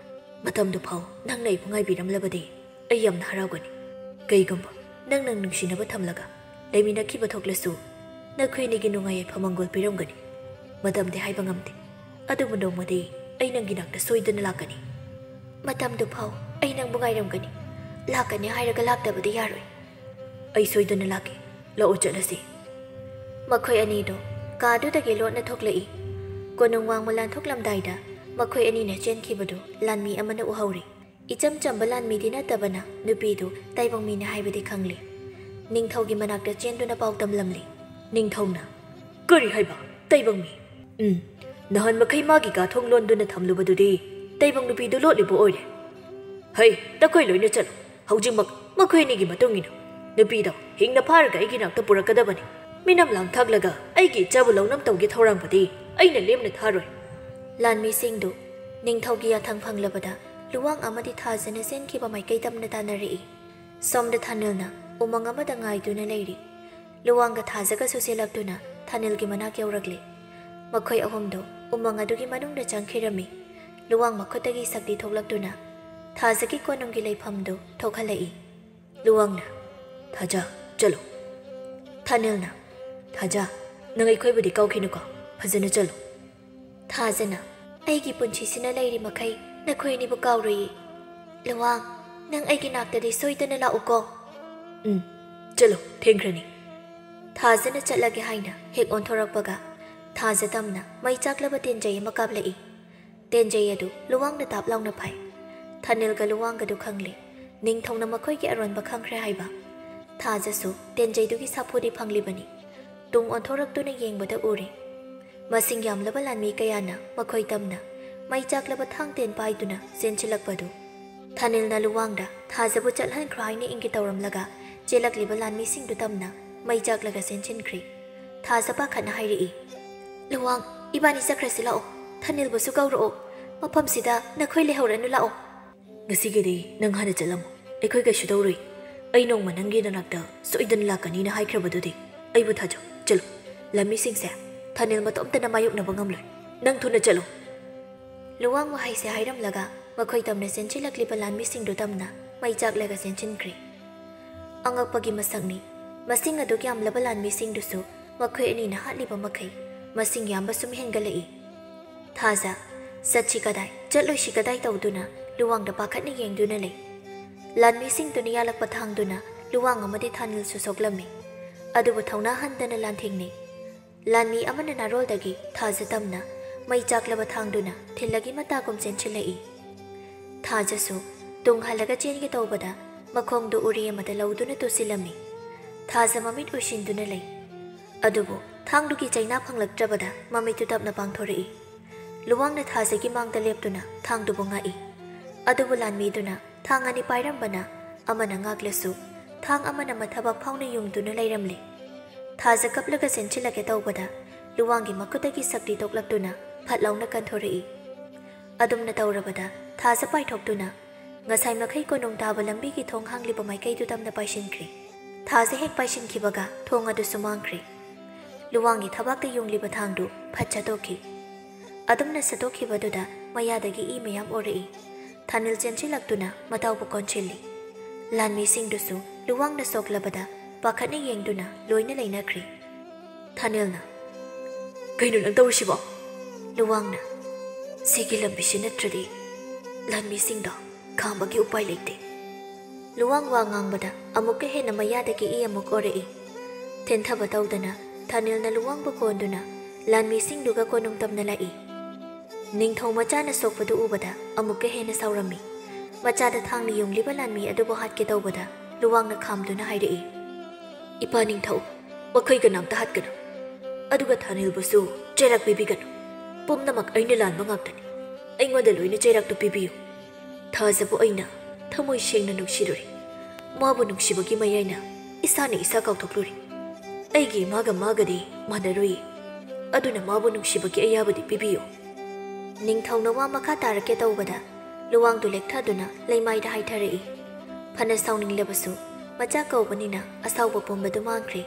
ꯃꯇꯝꯗꯨ ꯐꯥꯎ ꯅꯪꯅ ꯑꯩꯕꯨ ꯉꯥꯏꯕꯤꯔꯝꯂꯕꯗꯤ ꯑꯩ ꯌꯥꯝꯅ ꯍꯔꯥꯎꯒꯅꯤ꯫ ꯀꯩꯒꯨꯝꯕ ꯅꯪ ꯅꯪ ꯅꯨꯡꯁꯤꯅꯕ ꯊꯝꯂꯒ ꯂꯩꯃꯤꯟꯅꯈꯤꯕ ꯊꯣꯛꯂꯁꯨ, ꯅꯈꯣꯏ ꯑꯅꯤꯒꯤ ꯅꯨꯡꯉꯥꯏ ꯌꯥꯏꯐ ꯃꯪꯒꯣꯜ ꯄꯤꯔꯝꯒꯅꯤ꯫ ꯃꯇꯝꯗꯤ ꯍꯥꯏꯕ ꯉꯝꯗꯦ, ꯑꯗꯨꯕꯨ ꯅꯣꯡꯃꯗꯤ ꯑꯩ ꯅꯪꯒꯤ ꯅꯥꯛꯇ ꯁꯣꯏꯗꯅ ꯂꯥꯛꯀꯅꯤ꯫ ꯃꯇꯝꯗꯨ ꯐꯥꯎ ꯑꯩ ꯅꯪꯕꯨ ꯉꯥꯏꯔꯝꯒꯅꯤ꯫ ꯂꯥꯛꯀꯅꯤ ꯍꯥꯏꯔꯒ ꯂꯥꯛꯇꯕꯗꯤ ꯌꯥꯔꯣꯏ꯫ ꯑꯩ ꯁꯣꯏꯗꯅ ꯂꯥꯛꯀꯦ꯫ ꯂꯥꯛꯑꯣ ꯆꯠꯂꯁꯤ꯫ ꯃꯈꯣꯏ ꯑꯅꯤꯗꯣ ꯀꯥꯗꯨꯗꯒꯤ ꯂꯣꯠꯅ ꯊꯣꯛꯂꯛꯏ꯫ ꯀꯣꯅꯨꯡ ꯋꯥꯡꯃ ꯂꯥꯟꯊꯣꯛꯂꯝꯗꯥꯏꯗ ꯃꯈꯣꯏ ꯑꯅꯤꯅ ꯆꯦꯟꯈꯤꯕꯗꯨ ꯂꯥꯟꯃꯤ ꯑꯃꯅ ꯎꯍꯧꯔꯤ꯫ ꯏꯆꯝ ꯆꯝꯕ ꯂꯥꯟꯃꯤꯗꯤ ꯅꯠꯇꯕꯅ ꯅꯨꯄꯤꯗꯨ ꯇꯥꯏꯕꯪ ꯃꯤꯅꯤ ꯍꯥꯏꯕꯗꯤ ꯈꯪꯂꯤ꯫ ꯅꯤꯡꯊꯧꯒꯤ ꯃꯅꯥꯛꯇ ꯆꯦꯟꯗꯨꯅ ꯄꯥꯎ ꯇꯝꯂꯝꯂꯤ꯫ ꯅꯤꯡꯊꯧꯅ, "ꯀꯔꯤ ꯍꯥꯏꯕ? ꯇꯥꯏꯕꯪ ꯃꯤ?" "ꯎꯝ, ꯅꯍꯥꯟ ꯃꯈꯩ ꯃꯥꯒꯤ ꯀꯥ ꯊꯣꯡ ꯂꯣꯟꯗꯨꯅ ꯊꯝꯂꯨꯕꯗꯨꯗꯤ ꯇꯥꯏꯕꯪ ꯅꯨꯄꯤꯗꯨ ꯂꯣꯠꯂꯤꯕ ꯑꯣꯏꯔꯦ꯫ ꯍꯩ, ꯅꯈꯣꯏ ꯂꯣꯏꯅ ꯆꯠꯂꯨ꯫ ꯍꯧꯖꯤꯛꯃꯛ ꯃꯈꯣꯏ ꯑꯅꯤꯒꯤ ꯃꯇꯨꯡ ꯏꯟꯅ꯫ ꯅꯨꯄꯤꯗꯣ ꯍꯤꯡꯅ ꯐꯥꯔꯒ ꯑꯩꯒꯤ ꯅꯥꯛꯇ ꯄꯨꯔꯛꯀꯗꯕꯅꯤ꯫ ꯃꯤꯅꯝ ꯂꯥꯡ ꯊꯥꯛꯂꯒ ꯑꯩꯒꯤ ꯏꯆꯥꯕꯨ ꯂꯧꯅꯝ ꯇꯧꯒꯦ ꯊꯧꯔꯥꯡꯕꯗꯤ ꯑꯩꯅ ꯂꯦꯝꯅ ꯊꯥꯔꯣꯏ꯫" ꯂꯥꯟꯃꯤꯁꯤꯡꯗꯨ ꯅꯤꯡꯊꯧꯒꯤ ꯌꯥꯊꯪ ꯐꯪꯂꯕꯗ ꯂꯨꯋꯥꯡ ꯑꯃꯗꯤ ꯊꯥꯖꯅ ꯆꯦꯟꯈꯤꯕ ꯃꯥꯏꯀꯩ ꯇꯝꯅ ꯇꯥꯟꯅꯔꯛꯏ꯫ ꯁꯣꯝꯗ ꯊꯥꯅꯤꯜꯅ ꯎꯃꯪ ꯑꯃꯗ ꯉꯥꯏꯗꯨꯅ ꯂꯩꯔꯤ꯫ ꯂꯨꯋꯥꯡꯒ ꯊꯥꯖꯒꯁꯨ ꯆꯦꯜꯂꯛꯇꯨꯅ ꯊꯥꯅꯤꯜꯒꯤ ꯃꯅꯥꯛ ꯌꯧꯔꯛꯂꯤ꯫ ꯃꯈꯣꯏ ꯑꯍꯨꯝꯗꯨ ꯎꯃꯪ ꯑꯗꯨꯒꯤ ꯃꯅꯨꯡꯗ ꯆꯪꯈꯤꯔꯝꯃꯤ꯫ ꯂꯨꯋꯥꯡ ꯃꯈꯨꯠꯇꯒꯤ ꯁꯛꯇꯤ ꯊꯣꯛꯂꯛꯇꯨꯅ ꯊꯥꯖꯒꯤ ꯀꯣꯅꯨꯡꯒꯤ ꯂꯩꯐꯝꯗꯨ ꯊꯣꯛꯍꯜꯂꯛꯏ꯫ ꯂꯨꯋꯥꯡꯅ, "ꯊꯥꯖ, ꯆꯠꯂꯨ꯫" ꯊꯥꯅꯤꯜꯅ, "ꯊꯥꯖ, ꯅꯪ ꯑꯩꯈꯣꯏꯕꯨꯗꯤ ꯀꯥꯎꯈꯤꯅꯨꯀꯣ, ꯐꯖꯅ ꯆꯠꯂꯨ꯫" ꯊꯥꯖꯅ, "ꯑꯩꯒꯤ ꯄꯨꯟꯁꯤꯁꯤꯅ ꯂꯩꯔꯤ ꯃꯈꯩ ꯅꯈꯣꯏ ꯑꯅꯤꯕꯨ ꯀꯥꯎꯔꯣꯏꯌꯦ꯫ ꯂꯨꯋꯥꯡ, ꯅꯪ ꯑꯩꯒꯤ ꯅꯥꯛꯇꯗꯤ ꯁꯣꯏꯗꯅ ꯂꯥꯛꯎꯀꯣ꯫" "ꯎꯝ, ꯆꯠꯂꯣ, ꯊꯦꯡꯈ꯭ꯔꯅꯤ꯫" ꯊꯥꯖꯅ ꯆꯠꯂꯒꯦ ꯍꯥꯏꯅ ꯍꯦꯛ ꯑꯣꯟꯊꯣꯔꯛꯄꯒ ꯊꯥꯖ ꯇꯝꯅ ꯃꯩ ꯆꯥꯛꯂꯕ ꯇꯦꯟꯖꯩ ꯑꯃ ꯀꯥꯞꯂꯛꯏ꯫ ꯇꯦꯟꯖꯩ ꯑꯗꯨ ꯂꯨꯋꯥꯡꯅ ꯇꯥꯞ ꯂꯥꯎꯅ ꯐꯥꯏ꯫ ꯊꯥꯅꯤꯜꯒ ꯂꯨꯋꯥꯡꯒꯗꯨ ꯈꯪꯂꯦ꯫ ꯅꯤꯡꯊꯧꯅ ꯃꯈꯣꯏꯒꯤ ꯑꯔꯣꯟꯕ ꯈꯪꯈ꯭ꯔꯦ ꯍꯥꯏꯕ꯫ ꯊꯥꯖꯁꯨ ꯇꯦꯟꯖꯩꯗꯨꯒꯤ ꯁꯥꯐꯨꯗꯤ ꯐꯪꯂꯤꯕꯅꯤ꯫ ꯇꯨꯡ ꯑꯣꯟꯊꯣꯔꯛꯇꯨꯅ ꯌꯦꯡꯕꯗ ꯎꯔꯦ꯫ ꯃꯁꯤꯡ ꯌꯥꯝꯂꯕ ꯂꯥꯟꯃꯤ ꯀꯌꯥꯅ ꯃꯈꯣꯏ ꯇꯝꯅ ꯃꯩ ꯆꯥꯛꯂꯕ ꯊꯥꯡ ꯇꯦꯟ ꯄꯥꯏꯗꯨꯅ ꯆꯦꯟꯁꯤꯜꯂꯛꯄꯗꯨ꯫ ꯊꯥꯅꯤꯜꯅ ꯂꯨꯋꯥꯡꯗ ꯊꯥꯖꯕꯨ ꯆꯠꯍꯟꯈ꯭ꯔꯣ ꯍꯥꯏꯅ ꯏꯪꯒꯤ ꯇꯧꯔꯝꯂꯒ ꯆꯦꯜꯂꯛꯂꯤꯕ ꯂꯥꯟꯃꯤꯁꯤꯡꯗꯨ ꯇꯝꯅ ꯃꯩ ꯆꯥꯛꯂꯒ ꯆꯦꯟꯁꯤꯟꯈ꯭ꯔꯦ꯫ ꯊꯥꯖ ꯄꯥꯈꯠꯅ ꯍꯥꯏꯔꯛꯏ, "ꯂꯨꯋꯥꯡ, ꯏꯕꯥꯅꯤ ꯆꯠꯈ꯭ꯔꯁꯤ ꯂꯥꯛꯑꯣ꯫ ꯊꯥꯅꯤꯜꯕꯨꯁꯨ ꯀꯧꯔꯛꯑꯣ꯫ ꯃꯐꯝꯁꯤꯗ ꯅꯈꯣꯏ ꯂꯩꯍꯧꯔꯅꯨ ꯂꯥꯛꯑꯣ꯫" "ꯉꯁꯤꯒꯤꯗꯤ ꯅꯪ ꯍꯥꯟꯅ ꯆꯠꯂꯝꯃꯣ꯫ ꯑꯩꯈꯣꯏ ꯀꯩꯁꯨ ꯇꯧꯔꯣꯏ꯫ ꯑꯩ ꯅꯣꯡꯃ ꯅꯪꯒꯤ ꯅꯅꯥꯛꯇ ꯁꯣꯏꯗꯅ ꯂꯥꯛꯀꯅꯤꯅ ꯍꯥꯏꯈ꯭ꯔꯕꯗꯨꯗꯤ꯫ ꯑꯩꯕꯨ ꯊꯥꯖꯧ꯫ ꯆꯠꯂꯨ꯫ ꯂꯥꯟꯃꯤꯁꯤꯡꯁꯦ ꯊꯥꯅꯤꯜ ꯃꯇꯣꯝꯇꯅ ꯃꯥꯌꯣꯛꯅꯕ ꯉꯝꯂꯣꯏ꯫ ꯅꯪ ꯊꯨꯅ ꯆꯠꯂꯨ꯫" ꯂꯨꯋꯥꯡ ꯋꯥꯍꯩꯁꯦ ꯍꯥꯏꯔꯝꯂꯒ ꯃꯈꯣꯏ ꯇꯝꯅ ꯆꯦꯟꯁꯤꯜꯂꯛꯂꯤꯕ ꯂꯥꯟꯃꯤꯁꯤꯡꯗꯨ ꯇꯝꯅ ꯃꯩ ꯆꯥꯛꯂꯒ ꯆꯦꯟꯁꯤꯟꯈ꯭ꯔꯦ꯫ ꯑꯉꯛꯄꯒꯤ ꯃꯁꯛꯅꯤ꯫ ꯃꯁꯤꯡ ꯑꯗꯨꯛ ꯌꯥꯝꯂꯕ ꯂꯥꯟꯃꯤꯁꯤꯡꯗꯨꯁꯨ ꯃꯈꯣꯏ ꯑꯅꯤꯅ ꯍꯥꯠꯂꯤꯕ ꯃꯈꯩ ꯃꯁꯤꯡ ꯌꯥꯝꯕ ꯁꯨꯝ ꯍꯦꯟꯒꯠꯂꯛꯏ꯫ ꯊꯥꯖ, "ꯆꯠꯁꯤ ꯀꯗꯥꯏ, ꯆꯠꯂꯣꯏꯁꯤ ꯀꯗꯥꯏ?" ꯇꯧꯗꯨꯅ ꯂꯨꯋꯥꯡꯗ ꯄꯥꯈꯠꯅ ꯌꯦꯡꯗꯨꯅ ꯂꯩ꯫ ꯂꯥꯟꯃꯤꯁꯤꯡꯗꯨꯅ ꯌꯥꯜꯂꯛꯄ ꯊꯥꯡꯗꯨꯅ ꯂꯨꯋꯥꯡ ꯑꯃꯗꯤ ꯊꯥꯅꯤꯜꯁꯨ ꯁꯣꯛꯂꯝꯃꯤ꯫ ꯑꯗꯨꯕꯨ ꯊꯧꯅꯥ ꯍꯟꯗꯅ ꯂꯥꯟꯊꯦꯡꯅꯩ꯫ ꯂꯥꯟꯃꯤ ꯑꯃꯅ ꯅꯥꯔꯣꯜꯗꯒꯤ ꯊꯥꯖ ꯇꯝꯅ ꯃꯩ ꯆꯥꯛꯂꯕ ꯊꯥꯡꯗꯨꯅ ꯊꯤꯜꯂꯒꯤ ꯃꯇꯥꯒꯨꯝ ꯆꯦꯟꯁꯤꯜꯂꯛꯏ꯫ ꯊꯥꯖꯁꯨ ꯇꯨꯡ ꯍꯜꯂꯒ ꯆꯦꯟꯒꯦ ꯇꯧꯕꯗ ꯃꯈꯣꯡꯗꯨ ꯎꯔꯤ ꯑꯃꯗ ꯂꯧꯗꯨꯅ ꯇꯨꯁꯤꯜꯂꯝꯃꯤ꯫ ꯊꯥꯖ ꯃꯃꯤꯠ ꯎꯏꯁꯤꯟꯗꯨꯅ ꯂꯩ꯫ ꯑꯗꯨꯕꯨ ꯊꯥꯡꯗꯨꯒꯤ ꯆꯩꯅꯥ ꯐꯪꯂꯛꯇ꯭ꯔꯕꯗ ꯃꯃꯤꯠꯇꯨ ꯇꯞꯅ ꯄꯥꯡꯊꯣꯔꯛꯏ꯫ ꯂꯨꯋꯥꯡꯅ ꯊꯥꯖꯒꯤ ꯃꯥꯡꯗ ꯂꯦꯞꯇꯨꯅ ꯊꯥꯡꯗꯨꯕꯨ ꯉꯥꯛꯏ꯫ ꯑꯗꯨꯕꯨ ꯂꯥꯟꯃꯤꯗꯨꯅ ꯊꯥꯡ ꯑꯅꯤ ꯄꯥꯏꯔꯝꯕꯅ ꯑꯃꯅ ꯉꯥꯛꯂꯁꯨ ꯊꯥꯡ ꯑꯃꯅ ꯃꯊꯕꯥꯛ ꯐꯥꯎꯅ ꯌꯨꯡꯗꯨꯅ ꯂꯩꯔꯝꯂꯦ꯫ ꯊꯥꯖ ꯀꯞꯂꯒ ꯆꯦꯟꯁꯤꯜꯂꯛꯀꯦ ꯇꯧꯕꯗ ꯂꯨꯋꯥꯡꯒꯤ ꯃꯈꯨꯠꯇꯒꯤ ꯁꯛꯇꯤ ꯇꯣꯛꯂꯛꯇꯨꯅ ꯐꯠ ꯂꯥꯎꯅ ꯀꯟꯊꯣꯔꯛꯏ꯫ ꯑꯗꯨꯝꯅ ꯇꯧꯔꯕꯗ ꯊꯥꯖ ꯄꯥꯏꯊꯣꯛꯇꯨꯅ ꯉꯁꯥꯏ ꯃꯈꯩ ꯀꯣꯅꯨꯡ ꯇꯥꯕ ꯂꯝꯕꯤꯒꯤ ꯊꯣꯡ ꯍꯥꯡꯂꯤꯕ ꯃꯥꯏꯀꯩꯗꯨ ꯇꯝꯅ ꯄꯥꯏꯁꯤꯟꯈ꯭ꯔꯦ꯫ ꯊꯥꯖ ꯍꯦꯛ ꯄꯥꯏꯁꯤꯟꯈꯤꯕꯒ ꯊꯣꯡ ꯑꯗꯨꯁꯨ ꯃꯥꯡꯈ꯭ꯔꯦ꯫ ꯂꯨꯋꯥꯡꯒꯤ ꯊꯕꯥꯛꯇ ꯌꯨꯡꯂꯤꯕ ꯊꯥꯡꯗꯨ ꯐꯠ ꯆꯠꯇꯣꯛꯈꯤ꯫ ꯑꯗꯨꯝꯅ ꯁꯠꯇꯣꯛꯈꯤꯕꯗꯨꯗ ꯃꯌꯥꯗꯒꯤ ꯏ ꯃꯌꯥꯝ ꯑꯣꯔꯛꯏ꯫ ꯊꯥꯅꯤꯜ ꯆꯦꯟꯁꯤꯜꯂꯛꯇꯨꯅ ꯃꯇꯥꯎꯕꯨ ꯀꯣꯟꯁꯤꯜꯂꯤ꯫ ꯂꯥꯟꯃꯤꯁꯤꯡꯗꯨꯁꯨ ꯂꯨꯋꯥꯡꯅ ꯁꯣꯛꯂꯕꯗ ꯄꯥꯈꯠꯅ ꯌꯦꯡꯗꯨꯅ ꯂꯣꯏꯅ ꯂꯩꯅꯈ꯭ꯔꯦ꯫ ꯊꯥꯅꯤꯜꯅ, "ꯀꯩꯅꯣ ꯅꯪ ꯇꯧꯔꯤꯁꯤꯕꯣ?" ꯂꯨꯋꯥꯡꯅ, "ꯁꯤꯒꯤ ꯂꯝꯕꯤꯁꯤ ꯅꯠꯇ꯭ꯔꯗꯤ ꯂꯥꯟꯃꯤꯁꯤꯡꯗꯣ ꯈꯥꯝꯕꯒꯤ ꯎꯄꯥꯏ ꯂꯩꯇꯦ꯫" ꯂꯨꯋꯥꯡ ꯋꯥ ꯉꯥꯡꯕꯗ ꯑꯃꯨꯛꯀ ꯍꯦꯟꯅ ꯃꯌꯥꯗꯒꯤ ꯏ ꯑꯃꯨꯛ ꯑꯣꯔꯛꯏ꯫ ꯊꯤꯟꯊꯕ ꯇꯧꯗꯅ ꯊꯥꯅꯤꯜꯅ ꯂꯨꯋꯥꯡꯕꯨ ꯀꯣꯟꯗꯨꯅ ꯂꯥꯟꯃꯤꯁꯤꯡꯗꯨꯒ ꯀꯣꯅꯨꯡ ꯇꯝꯅ ꯂꯥꯛꯏ꯫ ꯅꯤꯡꯊꯧ ꯃꯆꯥꯅ ꯁꯣꯛꯄꯗꯨ ꯎꯕꯗ ꯑꯃꯨꯛꯀ ꯍꯦꯟꯅ ꯁꯥꯎꯔꯝꯃꯤ꯫ ꯃꯆꯥꯗ ꯊꯥꯡꯅ ꯌꯨꯡꯂꯤꯕ ꯂꯥꯟꯃꯤ ꯑꯗꯨꯕꯨ ꯍꯥꯠꯀꯦ ꯇꯧꯕꯗ ꯂꯨꯋꯥꯡꯅ ꯈꯥꯝꯗꯨꯅ ꯍꯥꯏꯔꯛꯏ, "ꯏꯄꯥ ꯅꯤꯡꯊꯧ, ꯃꯈꯣꯏ ꯀꯅꯥꯝꯇ ꯍꯥꯠꯀꯅꯨ꯫ ꯑꯗꯨꯒ ꯊꯥꯅꯤꯜꯕꯨꯁꯨ ꯆꯩꯔꯥꯛ ꯄꯤꯕꯤꯒꯅꯨ꯫ ꯄꯨꯝꯅꯃꯛ ꯑꯩꯅ ꯂꯥꯟꯕ ꯉꯥꯛꯇꯅꯤ꯫ ꯑꯩꯉꯣꯟꯗ ꯂꯣꯏꯅ ꯆꯩꯔꯥꯛꯇꯨ ꯄꯤꯕꯤꯌꯨ꯫ ꯊꯥꯖꯕꯨ ꯑꯩꯅ ꯊꯃꯣꯏ ꯁꯦꯡꯅ ꯅꯨꯡꯁꯤꯔꯨꯔꯦ꯫ ꯃꯥꯕꯨ ꯅꯨꯡꯁꯤꯕꯒꯤ ꯃꯌꯥꯏꯅ ꯏꯁꯥꯅ ꯏꯁꯥ ꯀꯥꯎꯊꯣꯛꯂꯨꯔꯦ꯫ ꯑꯩꯒꯤ ꯏꯃꯥꯒ ꯃꯥꯒꯗꯤ ꯃꯥꯟꯅꯔꯨꯏ꯫ ꯑꯗꯨꯅ ꯃꯥꯕꯨ ꯅꯨꯡꯁꯤꯕꯒꯤ ꯑꯌꯥꯕꯗꯤ ꯄꯤꯕꯤꯌꯨ꯫" ꯅꯤꯡꯊꯧꯅ ꯋꯥ ꯃꯈꯥ ꯇꯥꯔꯛꯀꯦ ꯇꯧꯕꯗ ꯂꯨꯋꯥꯡꯗꯨ ꯂꯦꯛꯊꯗꯨꯅ ꯂꯩꯃꯥꯏꯗ ꯍꯥꯏꯊꯔꯛꯏ꯫ ꯐꯅ ꯁꯥꯎꯅꯤꯡꯂꯕꯁꯨ ꯃꯆꯥ ꯀꯧꯕꯅꯤꯅ ꯑꯁꯥꯎꯕ ꯄꯨꯝꯕꯗꯨ ꯃꯥꯡꯈ꯭ꯔꯦ꯫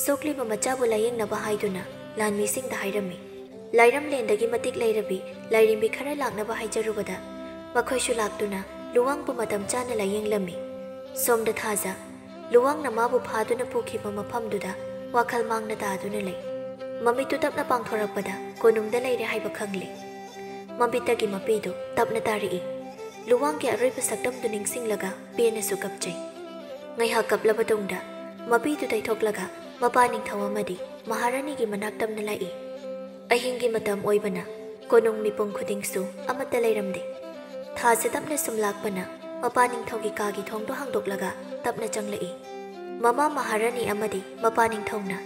ꯁꯣꯛꯂꯤꯕ ꯃꯆꯥꯕꯨ ꯂꯥꯌꯦꯡꯅꯕ ꯍꯥꯏꯗꯨꯅ ꯂꯥꯟꯃꯤꯁꯤꯡꯗ ꯍꯥꯏꯔꯝꯃꯤ꯫ ꯂꯥꯏꯔꯝꯂꯦꯟꯗꯒꯤ ꯃꯇꯤꯛ ꯂꯩꯔꯕꯤ ꯂꯥꯏꯔꯦꯝꯕꯤ ꯈꯔ ꯂꯥꯛꯅꯕ ꯍꯥꯏꯖꯔꯨꯕꯗ ꯃꯈꯣꯏꯁꯨ ꯂꯥꯛꯇꯨꯅ ꯂꯨꯋꯥꯡꯕꯨ ꯃꯇꯝ ꯆꯥꯅ ꯂꯥꯌꯦꯡꯂꯝꯃꯤ꯫ ꯁꯣꯝꯗ ꯊꯥꯖ ꯂꯨꯋꯥꯡꯅ ꯃꯥꯕꯨ ꯐꯥꯗꯨꯅ ꯄꯨꯈꯤꯕ ꯃꯐꯝꯗꯨꯗ ꯋꯥꯈꯜ ꯃꯥꯡꯅ ꯇꯥꯗꯨꯅ ꯂꯩ꯫ ꯃꯃꯤꯠꯇꯨ ꯇꯞꯅ ꯄꯥꯡꯊꯣꯔꯛꯄꯗ ꯀꯣꯅꯨꯡꯗ ꯂꯩꯔꯦ ꯍꯥꯏꯕ ꯈꯪꯂꯦ꯫ ꯃꯃꯤꯠꯇꯒꯤ ꯃꯄꯤꯗꯨ ꯇꯞꯅ ꯇꯥꯔꯛꯏ꯫ ꯂꯨꯋꯥꯡꯒꯤ ꯑꯔꯣꯏꯕ ꯁꯛꯇꯝꯗꯨ ꯅꯤꯡꯁꯤꯡꯂꯒ ꯄꯦꯟꯅꯁꯨ ꯀꯞꯆꯩ꯫ ꯉꯥꯏꯍꯥꯛ ꯀꯞꯂꯕ ꯇꯨꯡꯗ ꯃꯄꯤꯗꯨ ꯇꯩꯊꯣꯛꯂꯒ ꯃꯄꯥ ꯅꯤꯡꯊꯧ ꯑꯃꯗꯤ ꯃꯍꯥꯔꯥꯅꯤꯒꯤ ꯃꯅꯥꯛ ꯇꯝꯅ ꯂꯥꯛꯏ꯫ ꯑꯍꯤꯡꯒꯤ ꯃꯇꯝ ꯑꯣꯏꯕꯅ ꯀꯣꯅꯨꯡ ꯃꯤꯄꯨꯝ ꯈꯨꯗꯤꯡꯁꯨ ꯑꯃꯠꯇ ꯂꯩꯔꯝꯗꯦ꯫ ꯊꯥꯁꯦ ꯇꯞꯅ ꯁꯨꯝ ꯂꯥꯛꯄꯅ ꯃꯄꯥ ꯅꯤꯡꯊꯧꯒꯤ ꯀꯥꯒꯤ ꯊꯣꯡꯗꯣ ꯍꯥꯡꯗꯣꯛꯂꯒ ꯇꯞꯅ ꯆꯪꯂꯛꯏ꯫ ꯃꯃꯥ ꯃꯍꯥꯔꯥꯅꯤ ꯑꯃꯗꯤ ꯃꯄꯥ ꯅꯤꯡꯊꯧꯅ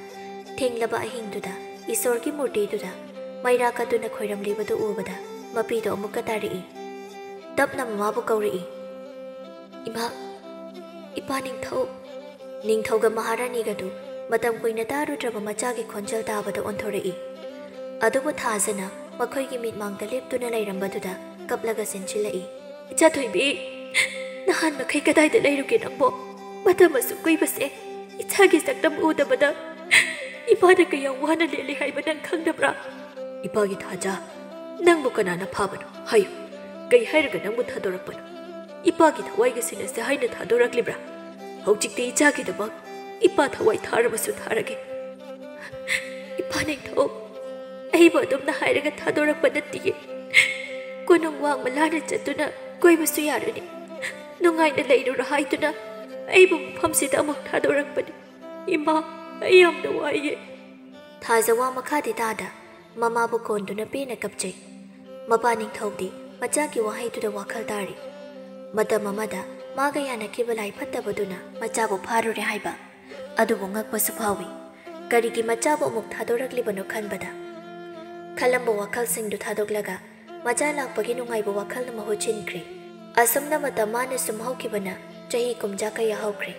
ꯊꯦꯡꯂꯕ ꯑꯍꯤꯡꯗꯨꯗ ꯏꯁꯣꯔꯒꯤ ꯃꯨꯔꯇꯤꯗꯨꯗ ꯃꯩꯔꯥ ꯀꯠꯇꯨꯅ ꯈꯣꯏꯔꯝꯂꯤꯕꯗꯨ ꯎꯕꯗ ꯃꯄꯤꯗꯣ ꯑꯃꯨꯛꯀ ꯇꯥꯔꯛꯏ꯫ ꯇꯞꯅ ꯃꯃꯥꯕꯨ ꯀꯧꯔꯛꯏ꯫ "ꯏꯃꯥ, ꯏꯄꯥ ꯅꯤꯡꯊꯧ!" ꯅꯤꯡꯊꯧꯒ ꯃꯍꯥꯔꯥꯅꯤꯒꯗꯨ ꯃꯇꯝ ꯀꯨꯏꯅ ꯇꯥꯔꯨꯗ꯭ꯔꯕ ꯃꯆꯥꯒꯤ ꯈꯣꯟꯖꯦꯜ ꯇꯥꯕꯗ ꯑꯣꯟꯊꯣꯔꯛꯏ꯫ ꯑꯗꯨꯕꯨ ꯊꯥꯖꯅ ꯃꯈꯣꯏꯒꯤ ꯃꯤꯠꯃꯥꯡꯗ ꯂꯦꯞꯇꯨꯅ ꯂꯩꯔꯝꯕꯗꯨꯗ ꯀꯞꯂꯒ ꯆꯦꯟꯁꯤꯜꯂꯛꯏ꯫ "ꯏꯆꯥ ꯊꯣꯏꯕꯤ, ꯅꯍꯥꯟ ꯃꯈꯩ ꯀꯗꯥꯏꯗ ꯂꯩꯔꯨꯒꯦ ꯅꯪꯕꯣ? ꯃꯇꯝ ꯑꯁꯨꯛ ꯀꯨꯏꯕꯁꯦ ꯏꯆꯥꯒꯤ ꯁꯛꯇꯝ ꯎꯗꯕꯗ ꯏꯄꯥꯅ ꯀꯌꯥꯝ ꯋꯥꯅ ꯂꯦꯜꯂꯤ ꯍꯥꯏꯕ ꯅꯪ ꯈꯪꯗꯕ꯭ꯔꯥ?" "ꯏꯄꯥꯒꯤ ꯊꯥꯖ, ꯅꯪꯕꯨ ꯀꯅꯥꯅ ꯐꯥꯕꯅꯣ? ꯍꯥꯏꯌꯨ, ꯀꯩ ꯍꯥꯏꯔꯒ ꯅꯪꯕꯨ ꯊꯥꯗꯣꯔꯛꯄꯅꯣ? ꯏꯄꯥꯒꯤ ꯊꯋꯥꯏꯒ ꯁꯤꯟꯅꯁꯦ ꯍꯥꯏꯅ ꯊꯥꯗꯣꯔꯛꯂꯤꯕ꯭ꯔꯥ? ꯍꯧꯖꯤꯛꯇꯤ ꯏꯆꯥꯒꯤꯗꯃꯛ ꯏꯄꯥ ꯊꯋꯥꯏ ꯊꯥꯔꯕꯁꯨ ꯊꯥꯔꯒꯦ꯫ ꯏꯄꯥ ꯅꯤꯡꯊꯧ, ꯑꯩꯕꯨ ꯑꯗꯨꯝꯅ ꯍꯥꯏꯔꯒ ꯊꯥꯗꯣꯔꯛꯄ ꯅꯠꯇꯤꯌꯦ꯫ ꯀꯣꯅꯨꯡ ꯋꯥꯡꯃ ꯂꯥꯟꯅ ꯆꯠꯇꯨꯅ ꯀꯣꯏꯕꯁꯨ ꯌꯥꯔꯅꯤ꯫ ꯅꯨꯡꯉꯥꯏꯅ ꯂꯩꯔꯨꯔꯣ ꯍꯥꯏꯗꯨꯅ ꯑꯩꯕꯨ ꯃꯐꯝꯁꯤꯗ ꯑꯃꯨꯛ ꯊꯥꯗꯣꯔꯛꯄꯅꯤ꯫ ꯏꯃꯥ, ꯑꯩ ꯌꯥꯝꯅ ꯋꯥꯏꯌꯦ꯫" ꯊꯥꯖ ꯋꯥ ꯃꯈꯥꯗꯤ ꯇꯥꯗ ꯃꯃꯥꯕꯨ ꯀꯣꯟꯗꯨꯅ ꯄꯦꯟꯅ ꯀꯞꯆꯩ꯫ ꯃꯄꯥ ꯅꯤꯡꯊꯧꯗꯤ ꯃꯆꯥꯒꯤ ꯋꯥꯍꯩꯗꯨꯗ ꯋꯥꯈꯜ ꯇꯥꯔꯤ꯫ ꯃꯇꯝ ꯑꯃꯗ ꯃꯥꯒ ꯌꯥꯅꯈꯤꯕ ꯂꯥꯏ ꯐꯠꯇꯕꯗꯨꯅ ꯃꯆꯥꯕꯨ ꯐꯥꯔꯨꯔꯦ ꯍꯥꯏꯕ꯫ ꯑꯗꯨꯕꯨ ꯉꯛꯄꯁꯨ ꯐꯥꯎꯏ꯫ ꯀꯔꯤꯒꯤ ꯃꯆꯥꯕꯨ ꯑꯃꯨꯛ ꯊꯥꯗꯣꯔꯛꯂꯤꯕꯅꯣ ꯈꯟꯕꯗ꯫ ꯈꯜꯂꯝꯕ ꯋꯥꯈꯜꯁꯤꯡꯗꯨ ꯊꯥꯗꯣꯛꯂꯒ ꯃꯆꯥ ꯂꯥꯛꯄꯒꯤ ꯅꯨꯡꯉꯥꯏꯕ ꯋꯥꯈꯜꯅ ꯃꯍꯨꯠ ꯁꯤꯟꯈ꯭ꯔꯦ꯫ ꯑꯁꯨꯝꯅ ꯃꯇꯝ ꯃꯥꯅ ꯁꯨꯝ ꯍꯧꯈꯤꯕꯅ ꯆꯍꯤ ꯀꯨꯝꯖꯥ ꯀꯌꯥ ꯍꯧꯈ꯭ꯔꯦ꯫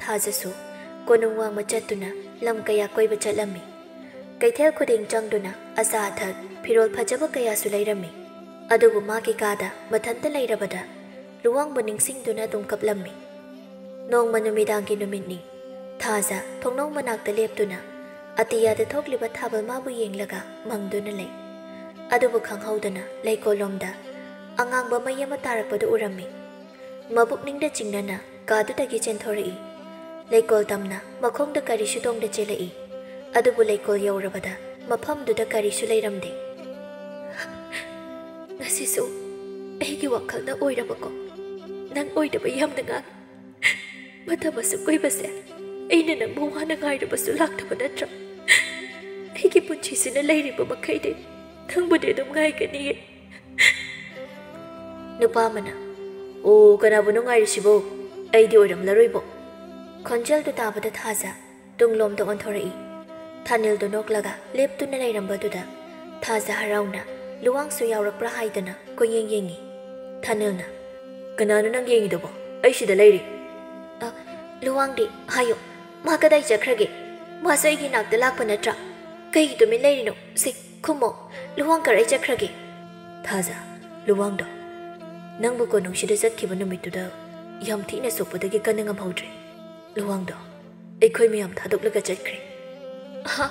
ꯊꯥꯖꯁꯨ ꯀꯣꯅꯨꯡ ꯋꯥꯡꯃ ꯆꯠꯇꯨꯅ ꯂꯝ ꯀꯌꯥ ꯀꯣꯏꯕ ꯆꯠꯂꯝꯃꯤ꯫ ꯀꯩꯊꯦꯜ ꯈꯨꯗꯤꯡ ꯆꯪꯗꯨꯅ ꯑꯆꯥ ꯑꯊꯛ, ꯐꯤꯔꯣꯜ ꯐꯖꯕ ꯀꯌꯥꯁꯨ ꯂꯩꯔꯝꯃꯤ꯫ ꯑꯗꯨꯕꯨ ꯃꯥꯒꯤ ꯀꯥꯗ ꯃꯊꯟꯇ ꯂꯩꯔꯕꯗ ꯂꯨꯋꯥꯡꯕꯨ ꯅꯤꯡꯁꯤꯡꯗꯨꯅ ꯑꯗꯨꯝ ꯀꯞꯂꯝꯃꯤ꯫ ꯅꯣꯡꯃ ꯅꯨꯃꯤꯗꯥꯡꯒꯤ ꯅꯨꯃꯤꯠꯅꯤ꯫ ꯊꯥꯖ ꯊꯣꯡꯅꯥꯎ ꯃꯅꯥꯛꯇ ꯂꯦꯞꯇꯨꯅ ꯑꯇꯤꯌꯥꯗ ꯊꯣꯛꯂꯤꯕ ꯊꯥꯕꯜ ꯃꯥꯕꯨ ꯌꯦꯡꯂꯒ ꯃꯪꯗꯨꯅ ꯂꯩ꯫ ꯑꯗꯨꯕꯨ ꯈꯪꯍꯧꯗꯅ ꯂꯩꯀꯣꯜꯂꯣꯝꯗ ꯑꯉꯥꯡꯕ ꯃꯩ ꯑꯃ ꯇꯥꯔꯛꯄꯗꯨ ꯎꯔꯝꯃꯤ꯫ ꯃꯕꯨꯛꯅꯤꯡꯗ ꯆꯤꯡꯅꯅ ꯀꯥꯗꯨꯗꯒꯤ ꯆꯦꯟꯊꯣꯔꯛꯏ꯫ ꯂꯩꯀꯣꯜ ꯇꯝꯅ ꯃꯈꯣꯡꯗ ꯀꯔꯤꯁꯨ ꯇꯣꯡꯗ ꯆꯦꯜꯂꯛꯏ꯫ ꯑꯗꯨꯕꯨ ꯂꯩꯀꯣꯜ ꯌꯧꯔꯕꯗ ꯃꯐꯝꯗꯨꯗ ꯀꯔꯤꯁꯨ ꯂꯩꯔꯝꯗꯦ꯫ "ꯉꯁꯤꯁꯨ ꯑꯩꯒꯤ ꯋꯥꯈꯜꯅ ꯑꯣꯏꯔꯕꯀꯣ? ꯅꯪ ꯑꯣꯏꯗꯕ ꯌꯥꯝꯅ ꯉꯥꯡ꯫ ꯃꯇꯝ ꯑꯁꯨꯛ ꯀꯨꯏꯕꯁꯦ ꯑꯩꯅ ꯅꯪꯕꯨ ꯋꯥꯅ ꯉꯥꯏꯔꯕꯁꯨ ꯂꯥꯛꯇꯕ ꯅꯠꯇ꯭ꯔꯥ? ꯑꯩꯒꯤ ꯁꯤꯁꯤꯅ ꯂꯩꯔꯤꯕ ꯃꯈꯩꯗꯤ ꯅꯪꯕꯨꯗꯤ ꯑꯗꯨꯝ ꯉꯥꯏꯒꯅꯤꯌꯦ꯫ ꯅꯨꯄꯥ ꯑꯃꯅ, "ꯑꯣ, ꯀꯅꯥꯕꯨꯅꯣ ꯉꯥꯏꯔꯤꯁꯤꯕꯣ? ꯑꯩꯗꯤ ꯑꯣꯏꯔꯝꯂꯔꯣꯏꯕꯣ"꯫ ꯈꯣꯟꯖꯦꯜꯗꯨ ꯇꯥꯕꯗ ꯊꯥꯖ ꯇꯨꯡꯂꯣꯝꯗ ꯑꯣꯟꯊꯣꯔꯛꯏ꯫ ꯊꯥꯅꯤꯜꯗꯨ ꯅꯣꯛꯂꯒ ꯂꯦꯞꯇꯨꯅ ꯂꯩꯔꯝꯕꯗꯨꯗ ꯊꯥꯖ ꯍꯔꯥꯎꯅ ꯂꯨꯋꯥꯡꯁꯨ ꯌꯥꯎꯔꯛꯄ꯭ꯔꯥ ꯍꯥꯏꯗꯨꯅ ꯀꯣꯏꯌꯦꯡ ꯌꯦꯡꯉꯤ꯫ ꯊꯥꯅꯤꯜꯅ, "ꯀꯅꯥꯅꯣ ꯅꯪ ꯌꯦꯡꯉꯤꯗꯨꯕꯣ? ꯑꯩ ꯁꯤꯗ ꯂꯩꯔꯤ"꯫ "ꯑ, ꯂꯨꯋꯥꯡꯗꯤ ꯍꯥꯏꯌꯨ, ꯃꯥ ꯀꯗꯥꯏ ꯆꯠꯈ꯭ꯔꯒꯦ? ꯃꯥꯁꯨ ꯑꯩꯒꯤ ꯏꯅꯥꯛꯇ ꯂꯥꯛꯄ ꯅꯠꯇ꯭ꯔꯥ? ꯀꯩꯒꯤ ꯇꯨꯃꯤꯟ ꯂꯩꯔꯤꯅꯣ? ꯁꯤ, ꯈꯨꯝꯃꯣ, ꯂꯨꯋꯥꯡ ꯀꯔꯥꯏ ꯆꯠꯈ꯭ꯔꯒꯦ?" ꯊꯥꯖ, ꯂꯨꯋꯥꯡꯗꯣ ꯅꯪꯕꯨ ꯀꯣꯅꯨꯡꯁꯤꯗ ꯆꯠꯈꯤꯕ ꯅꯨꯃꯤꯠꯇꯨꯗ ꯌꯥꯝ ꯊꯤꯅ ꯁꯣꯛꯄꯗꯒꯤ ꯀꯟꯅ ꯉꯝꯍꯧꯗ꯭ꯔꯦ꯫ ꯂꯨꯋꯥꯡꯗꯣ ꯑꯩꯈꯣꯏ ꯃꯌꯥꯝ ꯊꯥꯗꯣꯛꯂꯒ ꯆꯠꯈ꯭ꯔꯦ꯫ ꯑꯍꯥ,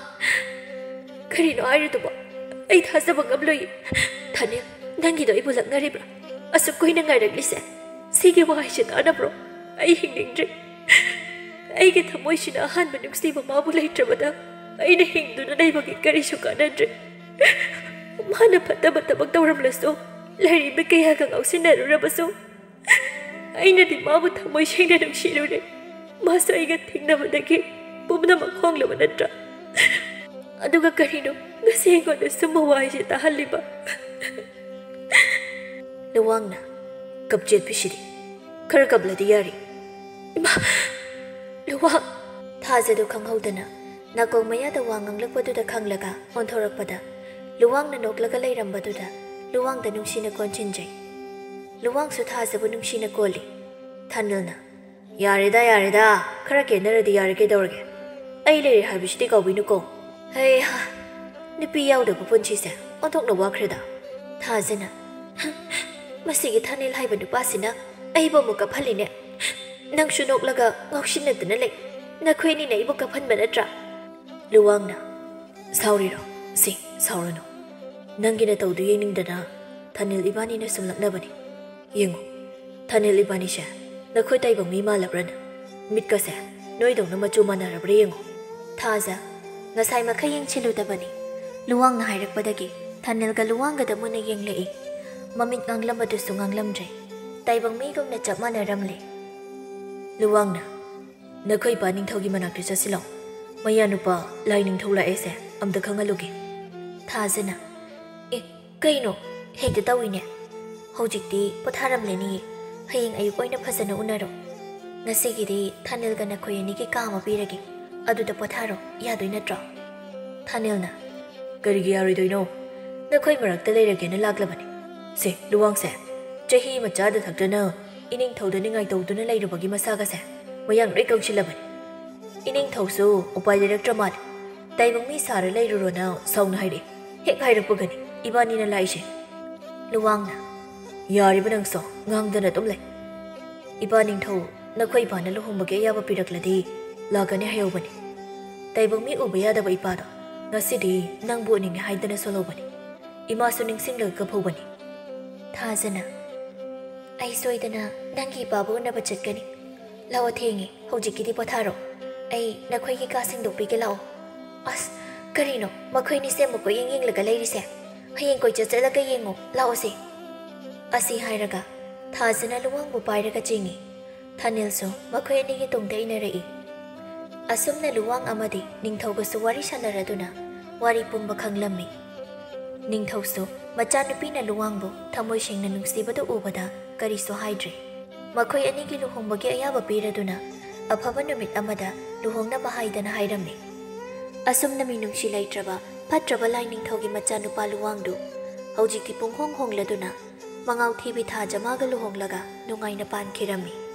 ꯀꯔꯤꯅꯣ ꯍꯥꯏꯔꯤꯗꯨꯕꯣ? ꯑꯩ ꯊꯥꯖꯕ ꯉꯝꯂꯣꯏ꯫ ꯊꯥꯅꯤꯜ, ꯅꯪꯒꯤꯗꯣ ꯑꯩꯕꯨ ꯂꯛꯅꯔꯤꯕ꯭ꯔꯥ? ꯑꯁꯨꯛ ꯀꯨꯏꯅ ꯉꯥꯏꯔꯛꯂꯤꯁꯦ ꯁꯤꯒꯤ ꯋꯥꯍꯩꯁꯦ ꯇꯥꯅꯕ꯭ꯔꯣ? ꯑꯩ ꯍꯤꯡꯅꯤꯡꯗ꯭ꯔꯦ꯫ ꯑꯩꯒꯤ ꯊꯃꯣꯏꯁꯤꯅ ꯑꯍꯥꯟꯕ ꯅꯨꯡꯁꯤꯕ ꯃꯥꯕꯨ ꯂꯩꯇ꯭ꯔꯕꯗ ꯑꯩꯅ ꯍꯤꯡꯗꯨꯅ ꯂꯩꯕꯒꯤ ꯀꯔꯤꯁꯨ ꯀꯥꯟꯅꯗ꯭ꯔꯦ꯫ ꯃꯥꯅ ꯐꯠꯇꯕ ꯊꯕꯛ ꯇꯧꯔꯝꯂꯁꯨ, ꯂꯥꯏꯔꯦꯝꯕꯤ ꯀꯌꯥꯒ ꯉꯥꯎꯁꯤꯟꯅꯔꯨꯔꯕꯁꯨ, ꯑꯩꯅꯗꯤ ꯃꯥꯕꯨ ꯊꯃꯣꯏ ꯁꯦꯡꯅ ꯅꯨꯡꯁꯤꯔꯨꯔꯦ꯫ ꯃꯥꯁꯨ ꯑꯩꯒ ꯊꯦꯡꯅꯕꯗꯒꯤ ꯄꯨꯝꯅꯃꯛ ꯍꯣꯡꯂꯕ ꯅꯠꯇ꯭ꯔꯥ? ꯑꯗꯨꯒ ꯀꯔꯤꯅꯣ ꯉꯁꯤ ꯑꯩꯉꯣꯟꯗ ꯁꯨꯝꯕ ꯋꯥꯍꯩꯁꯦ ꯇꯥꯍꯜꯂꯤꯕ? ꯂꯨꯋꯥꯡꯅ, "ꯀꯞ ꯆꯦꯠꯄꯤꯁꯤꯗꯤ, ꯈꯔ ꯀꯞꯂꯗꯤ ꯌꯥꯔꯤ"꯫ ꯏꯃꯥ! ꯂꯨꯋꯥꯡ! ꯊꯥꯖꯗꯨ ꯈꯪꯍꯧꯗꯅ ꯅꯥꯀꯣꯡ ꯃꯌꯥꯗ ꯋꯥ ꯉꯥꯡꯂꯛꯄꯗꯨꯗ ꯈꯪꯂꯒ ꯑꯣꯟꯊꯣꯔꯛꯄꯗ, ꯂꯨꯋꯥꯡꯅ ꯅꯣꯛꯂꯒ ꯂꯩꯔꯝꯕꯗꯨꯗ ꯂꯨꯋꯥꯡꯗ ꯅꯨꯡꯁꯤꯅ ꯀꯣꯟꯁꯤꯟꯖꯩ꯫ ꯂꯨꯋꯥꯡꯁꯨ ꯊꯥꯖꯕꯨ ꯅꯨꯡꯁꯤꯅ ꯀꯣꯜꯂꯤ꯫ ꯊꯥꯅꯤꯜꯅ, "ꯌꯥꯔꯦꯗ, ꯌꯥꯔꯦꯗ, ꯈꯔ ꯀꯦꯟꯅꯔꯗꯤ ꯌꯥꯔꯦ, ꯀꯩꯗꯧꯔꯒꯦ? ꯑꯩ ꯂꯩꯔꯦ ꯍꯥꯏꯕꯁꯤꯗꯤ ꯀꯥꯎꯕꯤꯅꯨꯀꯣ"꯫ ꯍꯩꯍꯥ, ꯅꯨꯄꯤ ꯌꯥꯎꯗꯕ ꯄꯨꯟꯁꯤꯁꯦ ꯑꯣꯟꯊꯣꯛꯅ ꯋꯥꯈ꯭ꯔꯦꯗ꯫ ꯊꯥꯖꯅ, "ꯍꯝ, ꯃꯁꯤꯒꯤ ꯊꯥꯅꯤꯜ ꯍꯥꯏꯕ ꯅꯨꯄꯥꯁꯤꯅ ꯑꯩꯕꯨ ꯑꯃꯨꯛ ꯀꯞꯍꯜꯂꯤꯅꯦ꯫ ꯅꯪꯁꯨ ꯅꯣꯛꯂꯒ ꯉꯥꯎꯁꯤꯟꯅꯗꯨꯅ ꯂꯩ꯫ ꯅꯈꯣꯏ ꯑꯅꯤꯅ ꯑꯩꯕꯨ ꯀꯞꯍꯟꯕ ꯅꯠꯇ꯭ꯔꯥ?" ꯂꯨꯋꯥꯡꯅ, "ꯁꯥꯎꯔꯤꯔꯣ? ꯁꯤ, ꯁꯥꯎꯔꯅꯨ꯫ ꯅꯪꯒꯤ ꯅꯇꯧꯗꯨ ꯌꯦꯡꯅꯤꯡꯗꯅ ꯊꯥꯅꯤꯜ ꯏꯕꯥꯅꯤꯅ ꯁꯨꯝ ꯂꯛꯅꯕꯅꯤ꯫ ꯌꯦꯡꯉꯨ, ꯊꯥꯅꯤꯜ ꯏꯕꯥꯅꯤ ꯁꯦ ꯅꯈꯣꯏ ꯇꯥꯏꯕꯪ ꯃꯤ ꯃꯥꯜꯂꯕ꯭ꯔꯅ? ꯃꯤꯠꯀꯁꯦ ꯅꯣꯏꯗꯧꯅ ꯃꯆꯨ ꯃꯥꯟꯅꯔꯕ꯭ꯔꯥ ꯌꯦꯡꯉꯨ"꯫ ꯊꯥꯖ ꯉꯁꯥꯏ ꯃꯈꯩ ꯌꯦꯡꯁꯤꯜꯂꯨꯗꯕꯅꯤ꯫ ꯂꯨꯋꯥꯡꯅ ꯍꯥꯏꯔꯛꯄꯗꯒꯤ ꯊꯥꯅꯤꯜꯒ ꯂꯨꯋꯥꯡꯒꯗ ꯃꯨꯟꯅ ꯌꯦꯡꯂꯛꯏ꯫ ꯃꯃꯤꯠ ꯉꯥꯡꯂꯝꯕꯗꯨꯁꯨ ꯉꯥꯡꯂꯝꯗ꯭ꯔꯦ꯫ ꯇꯥꯏꯕꯪ ꯃꯤꯒꯨꯝꯅ ꯆꯞ ꯃꯥꯟꯅꯔꯝꯂꯦ꯫ ꯂꯨꯋꯥꯡꯅ, "ꯅꯈꯣꯏ ꯏꯄꯥ ꯅꯤꯡꯊꯧꯒꯤ ꯃꯅꯥꯛꯇ ꯆꯠꯁꯤꯜꯂꯣ꯫ "ꯃꯌꯥ ꯅꯨꯄꯥ ꯂꯥꯏ ꯅꯤꯡꯊꯧ ꯂꯥꯛꯑꯦꯁꯦ, ꯑꯝꯇ ꯈꯪꯍꯜꯂꯨꯒꯦ꯫" ꯊꯥꯖꯅ, "ꯑꯦ, ꯀꯩꯅꯣ? ꯍꯦꯛꯇ ꯇꯧꯏꯅꯦ꯫ ꯍꯧꯖꯤꯛꯇꯤ ꯄꯣꯊꯥꯔꯝꯂꯅꯤꯌꯦ꯫ ꯍꯌꯦꯡ ꯑꯌꯨꯛ ꯑꯣꯏꯅ ꯐꯖꯅ ꯎꯅꯔꯣ꯫ ꯉꯁꯤꯒꯤꯗꯤ ꯊꯥꯅꯤꯜꯒ ꯅꯈꯣꯏ ꯑꯅꯤꯒꯤ ꯀꯥ ꯑꯃ ꯄꯤꯔꯒꯦ꯫ ꯑꯗꯨꯗ ꯄꯣꯊꯥꯔꯣ, ꯌꯥꯗꯣꯏ ꯅꯠꯇ꯭ꯔꯣ?" ꯊꯥꯅꯤꯜꯅ, "ꯀꯔꯤꯒꯤ ꯌꯥꯔꯣꯏꯗꯣꯏꯅꯣ? ꯅꯈꯣꯏ ꯃꯔꯛꯇ ꯂꯩꯔꯒꯦꯅ ꯂꯥꯛꯂꯕꯅꯤ꯫ ꯁꯦ, ꯂꯨꯋꯥꯡꯁꯦ, ꯆꯍꯤ ꯑꯃ ꯆꯥꯗ ꯊꯛꯇꯅ ꯏꯅꯤꯡꯊꯧꯗ ꯅꯤꯡꯉꯥꯏ ꯇꯧꯗꯨꯅ ꯂꯩꯔꯨꯕꯒꯤ ꯃꯁꯥꯒꯁꯦ ꯃꯌꯥꯡ ꯂꯣꯏ ꯀꯪꯁꯤꯜꯂꯕꯅꯤ꯫ ꯏꯅꯤꯡꯊꯧꯁꯨ ꯎꯄꯥꯏ ꯂꯩꯔꯛꯇ꯭ꯔ ꯃꯥꯜꯂꯦ꯫ ꯇꯥꯏꯕꯪ ꯃꯤ ꯁꯥꯔ ꯂꯩꯔꯨꯔꯣꯅ ꯁꯥꯎꯅ ꯍꯥꯏꯔꯛꯑꯦ꯫ ꯍꯦꯛ ꯍꯥꯏꯔꯛꯄꯒꯅꯤ ꯏꯕꯥꯅꯤꯅ ꯂꯥꯛꯏꯁꯦ꯫" ꯂꯨꯋꯥꯡꯅ, "ꯌꯥꯔꯤꯕ ꯅꯪꯁꯨ ꯉꯥꯡꯗꯅ ꯑꯗꯨꯝ ꯂꯩ꯫ ꯏꯄꯥ ꯅꯤꯡꯊꯧ, ꯅꯈꯣꯏ ꯏꯄꯥꯅ ꯂꯨꯍꯣꯡꯕꯒꯤ ꯑꯌꯥꯕ ꯄꯤꯔꯛꯂꯗꯤ ꯂꯥꯛꯀꯅꯤ ꯍꯥꯏꯍꯧꯕꯅꯤ꯫ ꯇꯥꯏꯕꯪ ꯃꯤ ꯎꯕ ꯌꯥꯗꯕ ꯏꯄꯥꯗꯣ ꯉꯁꯤꯗꯤ ꯅꯪꯕꯨ ꯎꯅꯤꯡꯉꯦ ꯍꯥꯏꯗꯅ ꯁꯣꯜꯍꯧꯕꯅꯤ꯫ ꯏꯃꯥꯁꯨ ꯅꯤꯡꯁꯤꯡꯂꯒ ꯀꯞꯍꯧꯕꯅꯤ꯫" ꯊꯥꯖꯅ, "ꯑꯩ ꯁꯣꯏꯗꯅ ꯅꯪꯒꯤ ꯏꯄꯥꯕꯨ ꯎꯅꯕ ꯆꯠꯀꯅꯤ꯫ ꯂꯥꯛꯑꯣ, ꯊꯦꯡꯉꯦ, ꯍꯧꯖꯤꯛꯀꯤꯗꯤ ꯄꯣꯊꯥꯔꯣ꯫ ꯑꯩ ꯅꯈꯣꯏꯒꯤ ꯀꯥ ꯁꯦꯡꯗꯣꯛꯄꯤꯒꯦ, ꯂꯥꯛꯑꯣ꯫" "ꯑꯁ, ꯀꯔꯤꯅꯣ ꯃꯈꯣꯏꯅꯤꯁꯦ ꯑꯃꯨꯛ ꯀꯣꯏꯌꯦꯡ ꯌꯦꯡꯂꯒ ꯂꯩꯔꯤꯁꯦ? ꯍꯌꯦꯡ ꯀꯣꯏꯆꯠ ꯆꯠꯂꯒ ꯌꯦꯡꯉꯣ, ꯂꯥꯛꯑꯣꯁꯦ꯫" ꯑꯁꯤ ꯍꯥꯏꯔꯒ ꯊꯥꯖꯅ ꯂꯨꯋꯥꯡꯕꯨ ꯄꯥꯏꯔꯒ ꯆꯦꯡꯉꯤ꯫ ꯊꯥꯅꯤꯜꯁꯨ ꯃꯈꯣꯏ ꯑꯅꯤꯒꯤ ꯇꯨꯡꯗ ꯏꯟꯅꯔꯛꯏ꯫ ꯑꯁꯨꯝꯅ ꯂꯨꯋꯥꯡ ꯑꯃꯗꯤ ꯅꯤꯡꯊꯧꯒꯁꯨ ꯋꯥꯔꯤ ꯁꯥꯟꯅꯔꯗꯨꯅ ꯋꯥꯔꯤ ꯄꯨꯝꯕ ꯈꯪꯂꯝꯃꯤ꯫ ꯅꯤꯡꯊꯧꯁꯨ ꯃꯆꯥꯅꯨꯄꯤꯅ ꯂꯨꯋꯥꯡꯕꯨ ꯊꯃꯣꯏ ꯁꯦꯡꯅ ꯅꯨꯡꯁꯤꯕꯗꯨ ꯎꯕꯗ ꯀꯔꯤꯁꯨ ꯍꯥꯏꯗ꯭ꯔꯦ꯫ ꯃꯈꯣꯏ ꯑꯅꯤꯒꯤ ꯂꯨꯍꯣꯡꯕꯒꯤ ꯑꯌꯥꯕ ꯄꯤꯔꯗꯨꯅ ꯑꯐꯕ ꯅꯨꯃꯤꯠ ꯑꯃꯗ ꯂꯨꯍꯣꯡꯅꯕ ꯍꯥꯏꯗꯅ ꯍꯥꯏꯔꯝꯃꯤ꯫ ꯑꯁꯨꯝꯅ ꯃꯤꯅꯨꯡꯁꯤ ꯂꯩꯇ꯭ꯔꯕ ꯐꯠꯇ꯭ꯔꯕ ꯂꯥꯏ ꯅꯤꯡꯊꯧꯒꯤ ꯃꯆꯥꯅꯨꯄꯥ ꯂꯨꯋꯥꯡꯗꯨ ꯍꯧꯖꯤꯛꯇꯤ ꯄꯨꯡꯍꯣꯡ ꯍꯣꯡꯂꯗꯨꯅ ꯃꯉꯥꯎꯊꯤꯕꯤ ꯊꯥꯖꯃꯥꯒ ꯂꯨꯍꯣꯡꯂꯒ ꯅꯨꯡꯉꯥꯏꯅ ꯄꯥꯟꯈꯤꯔꯝꯃꯤ꯫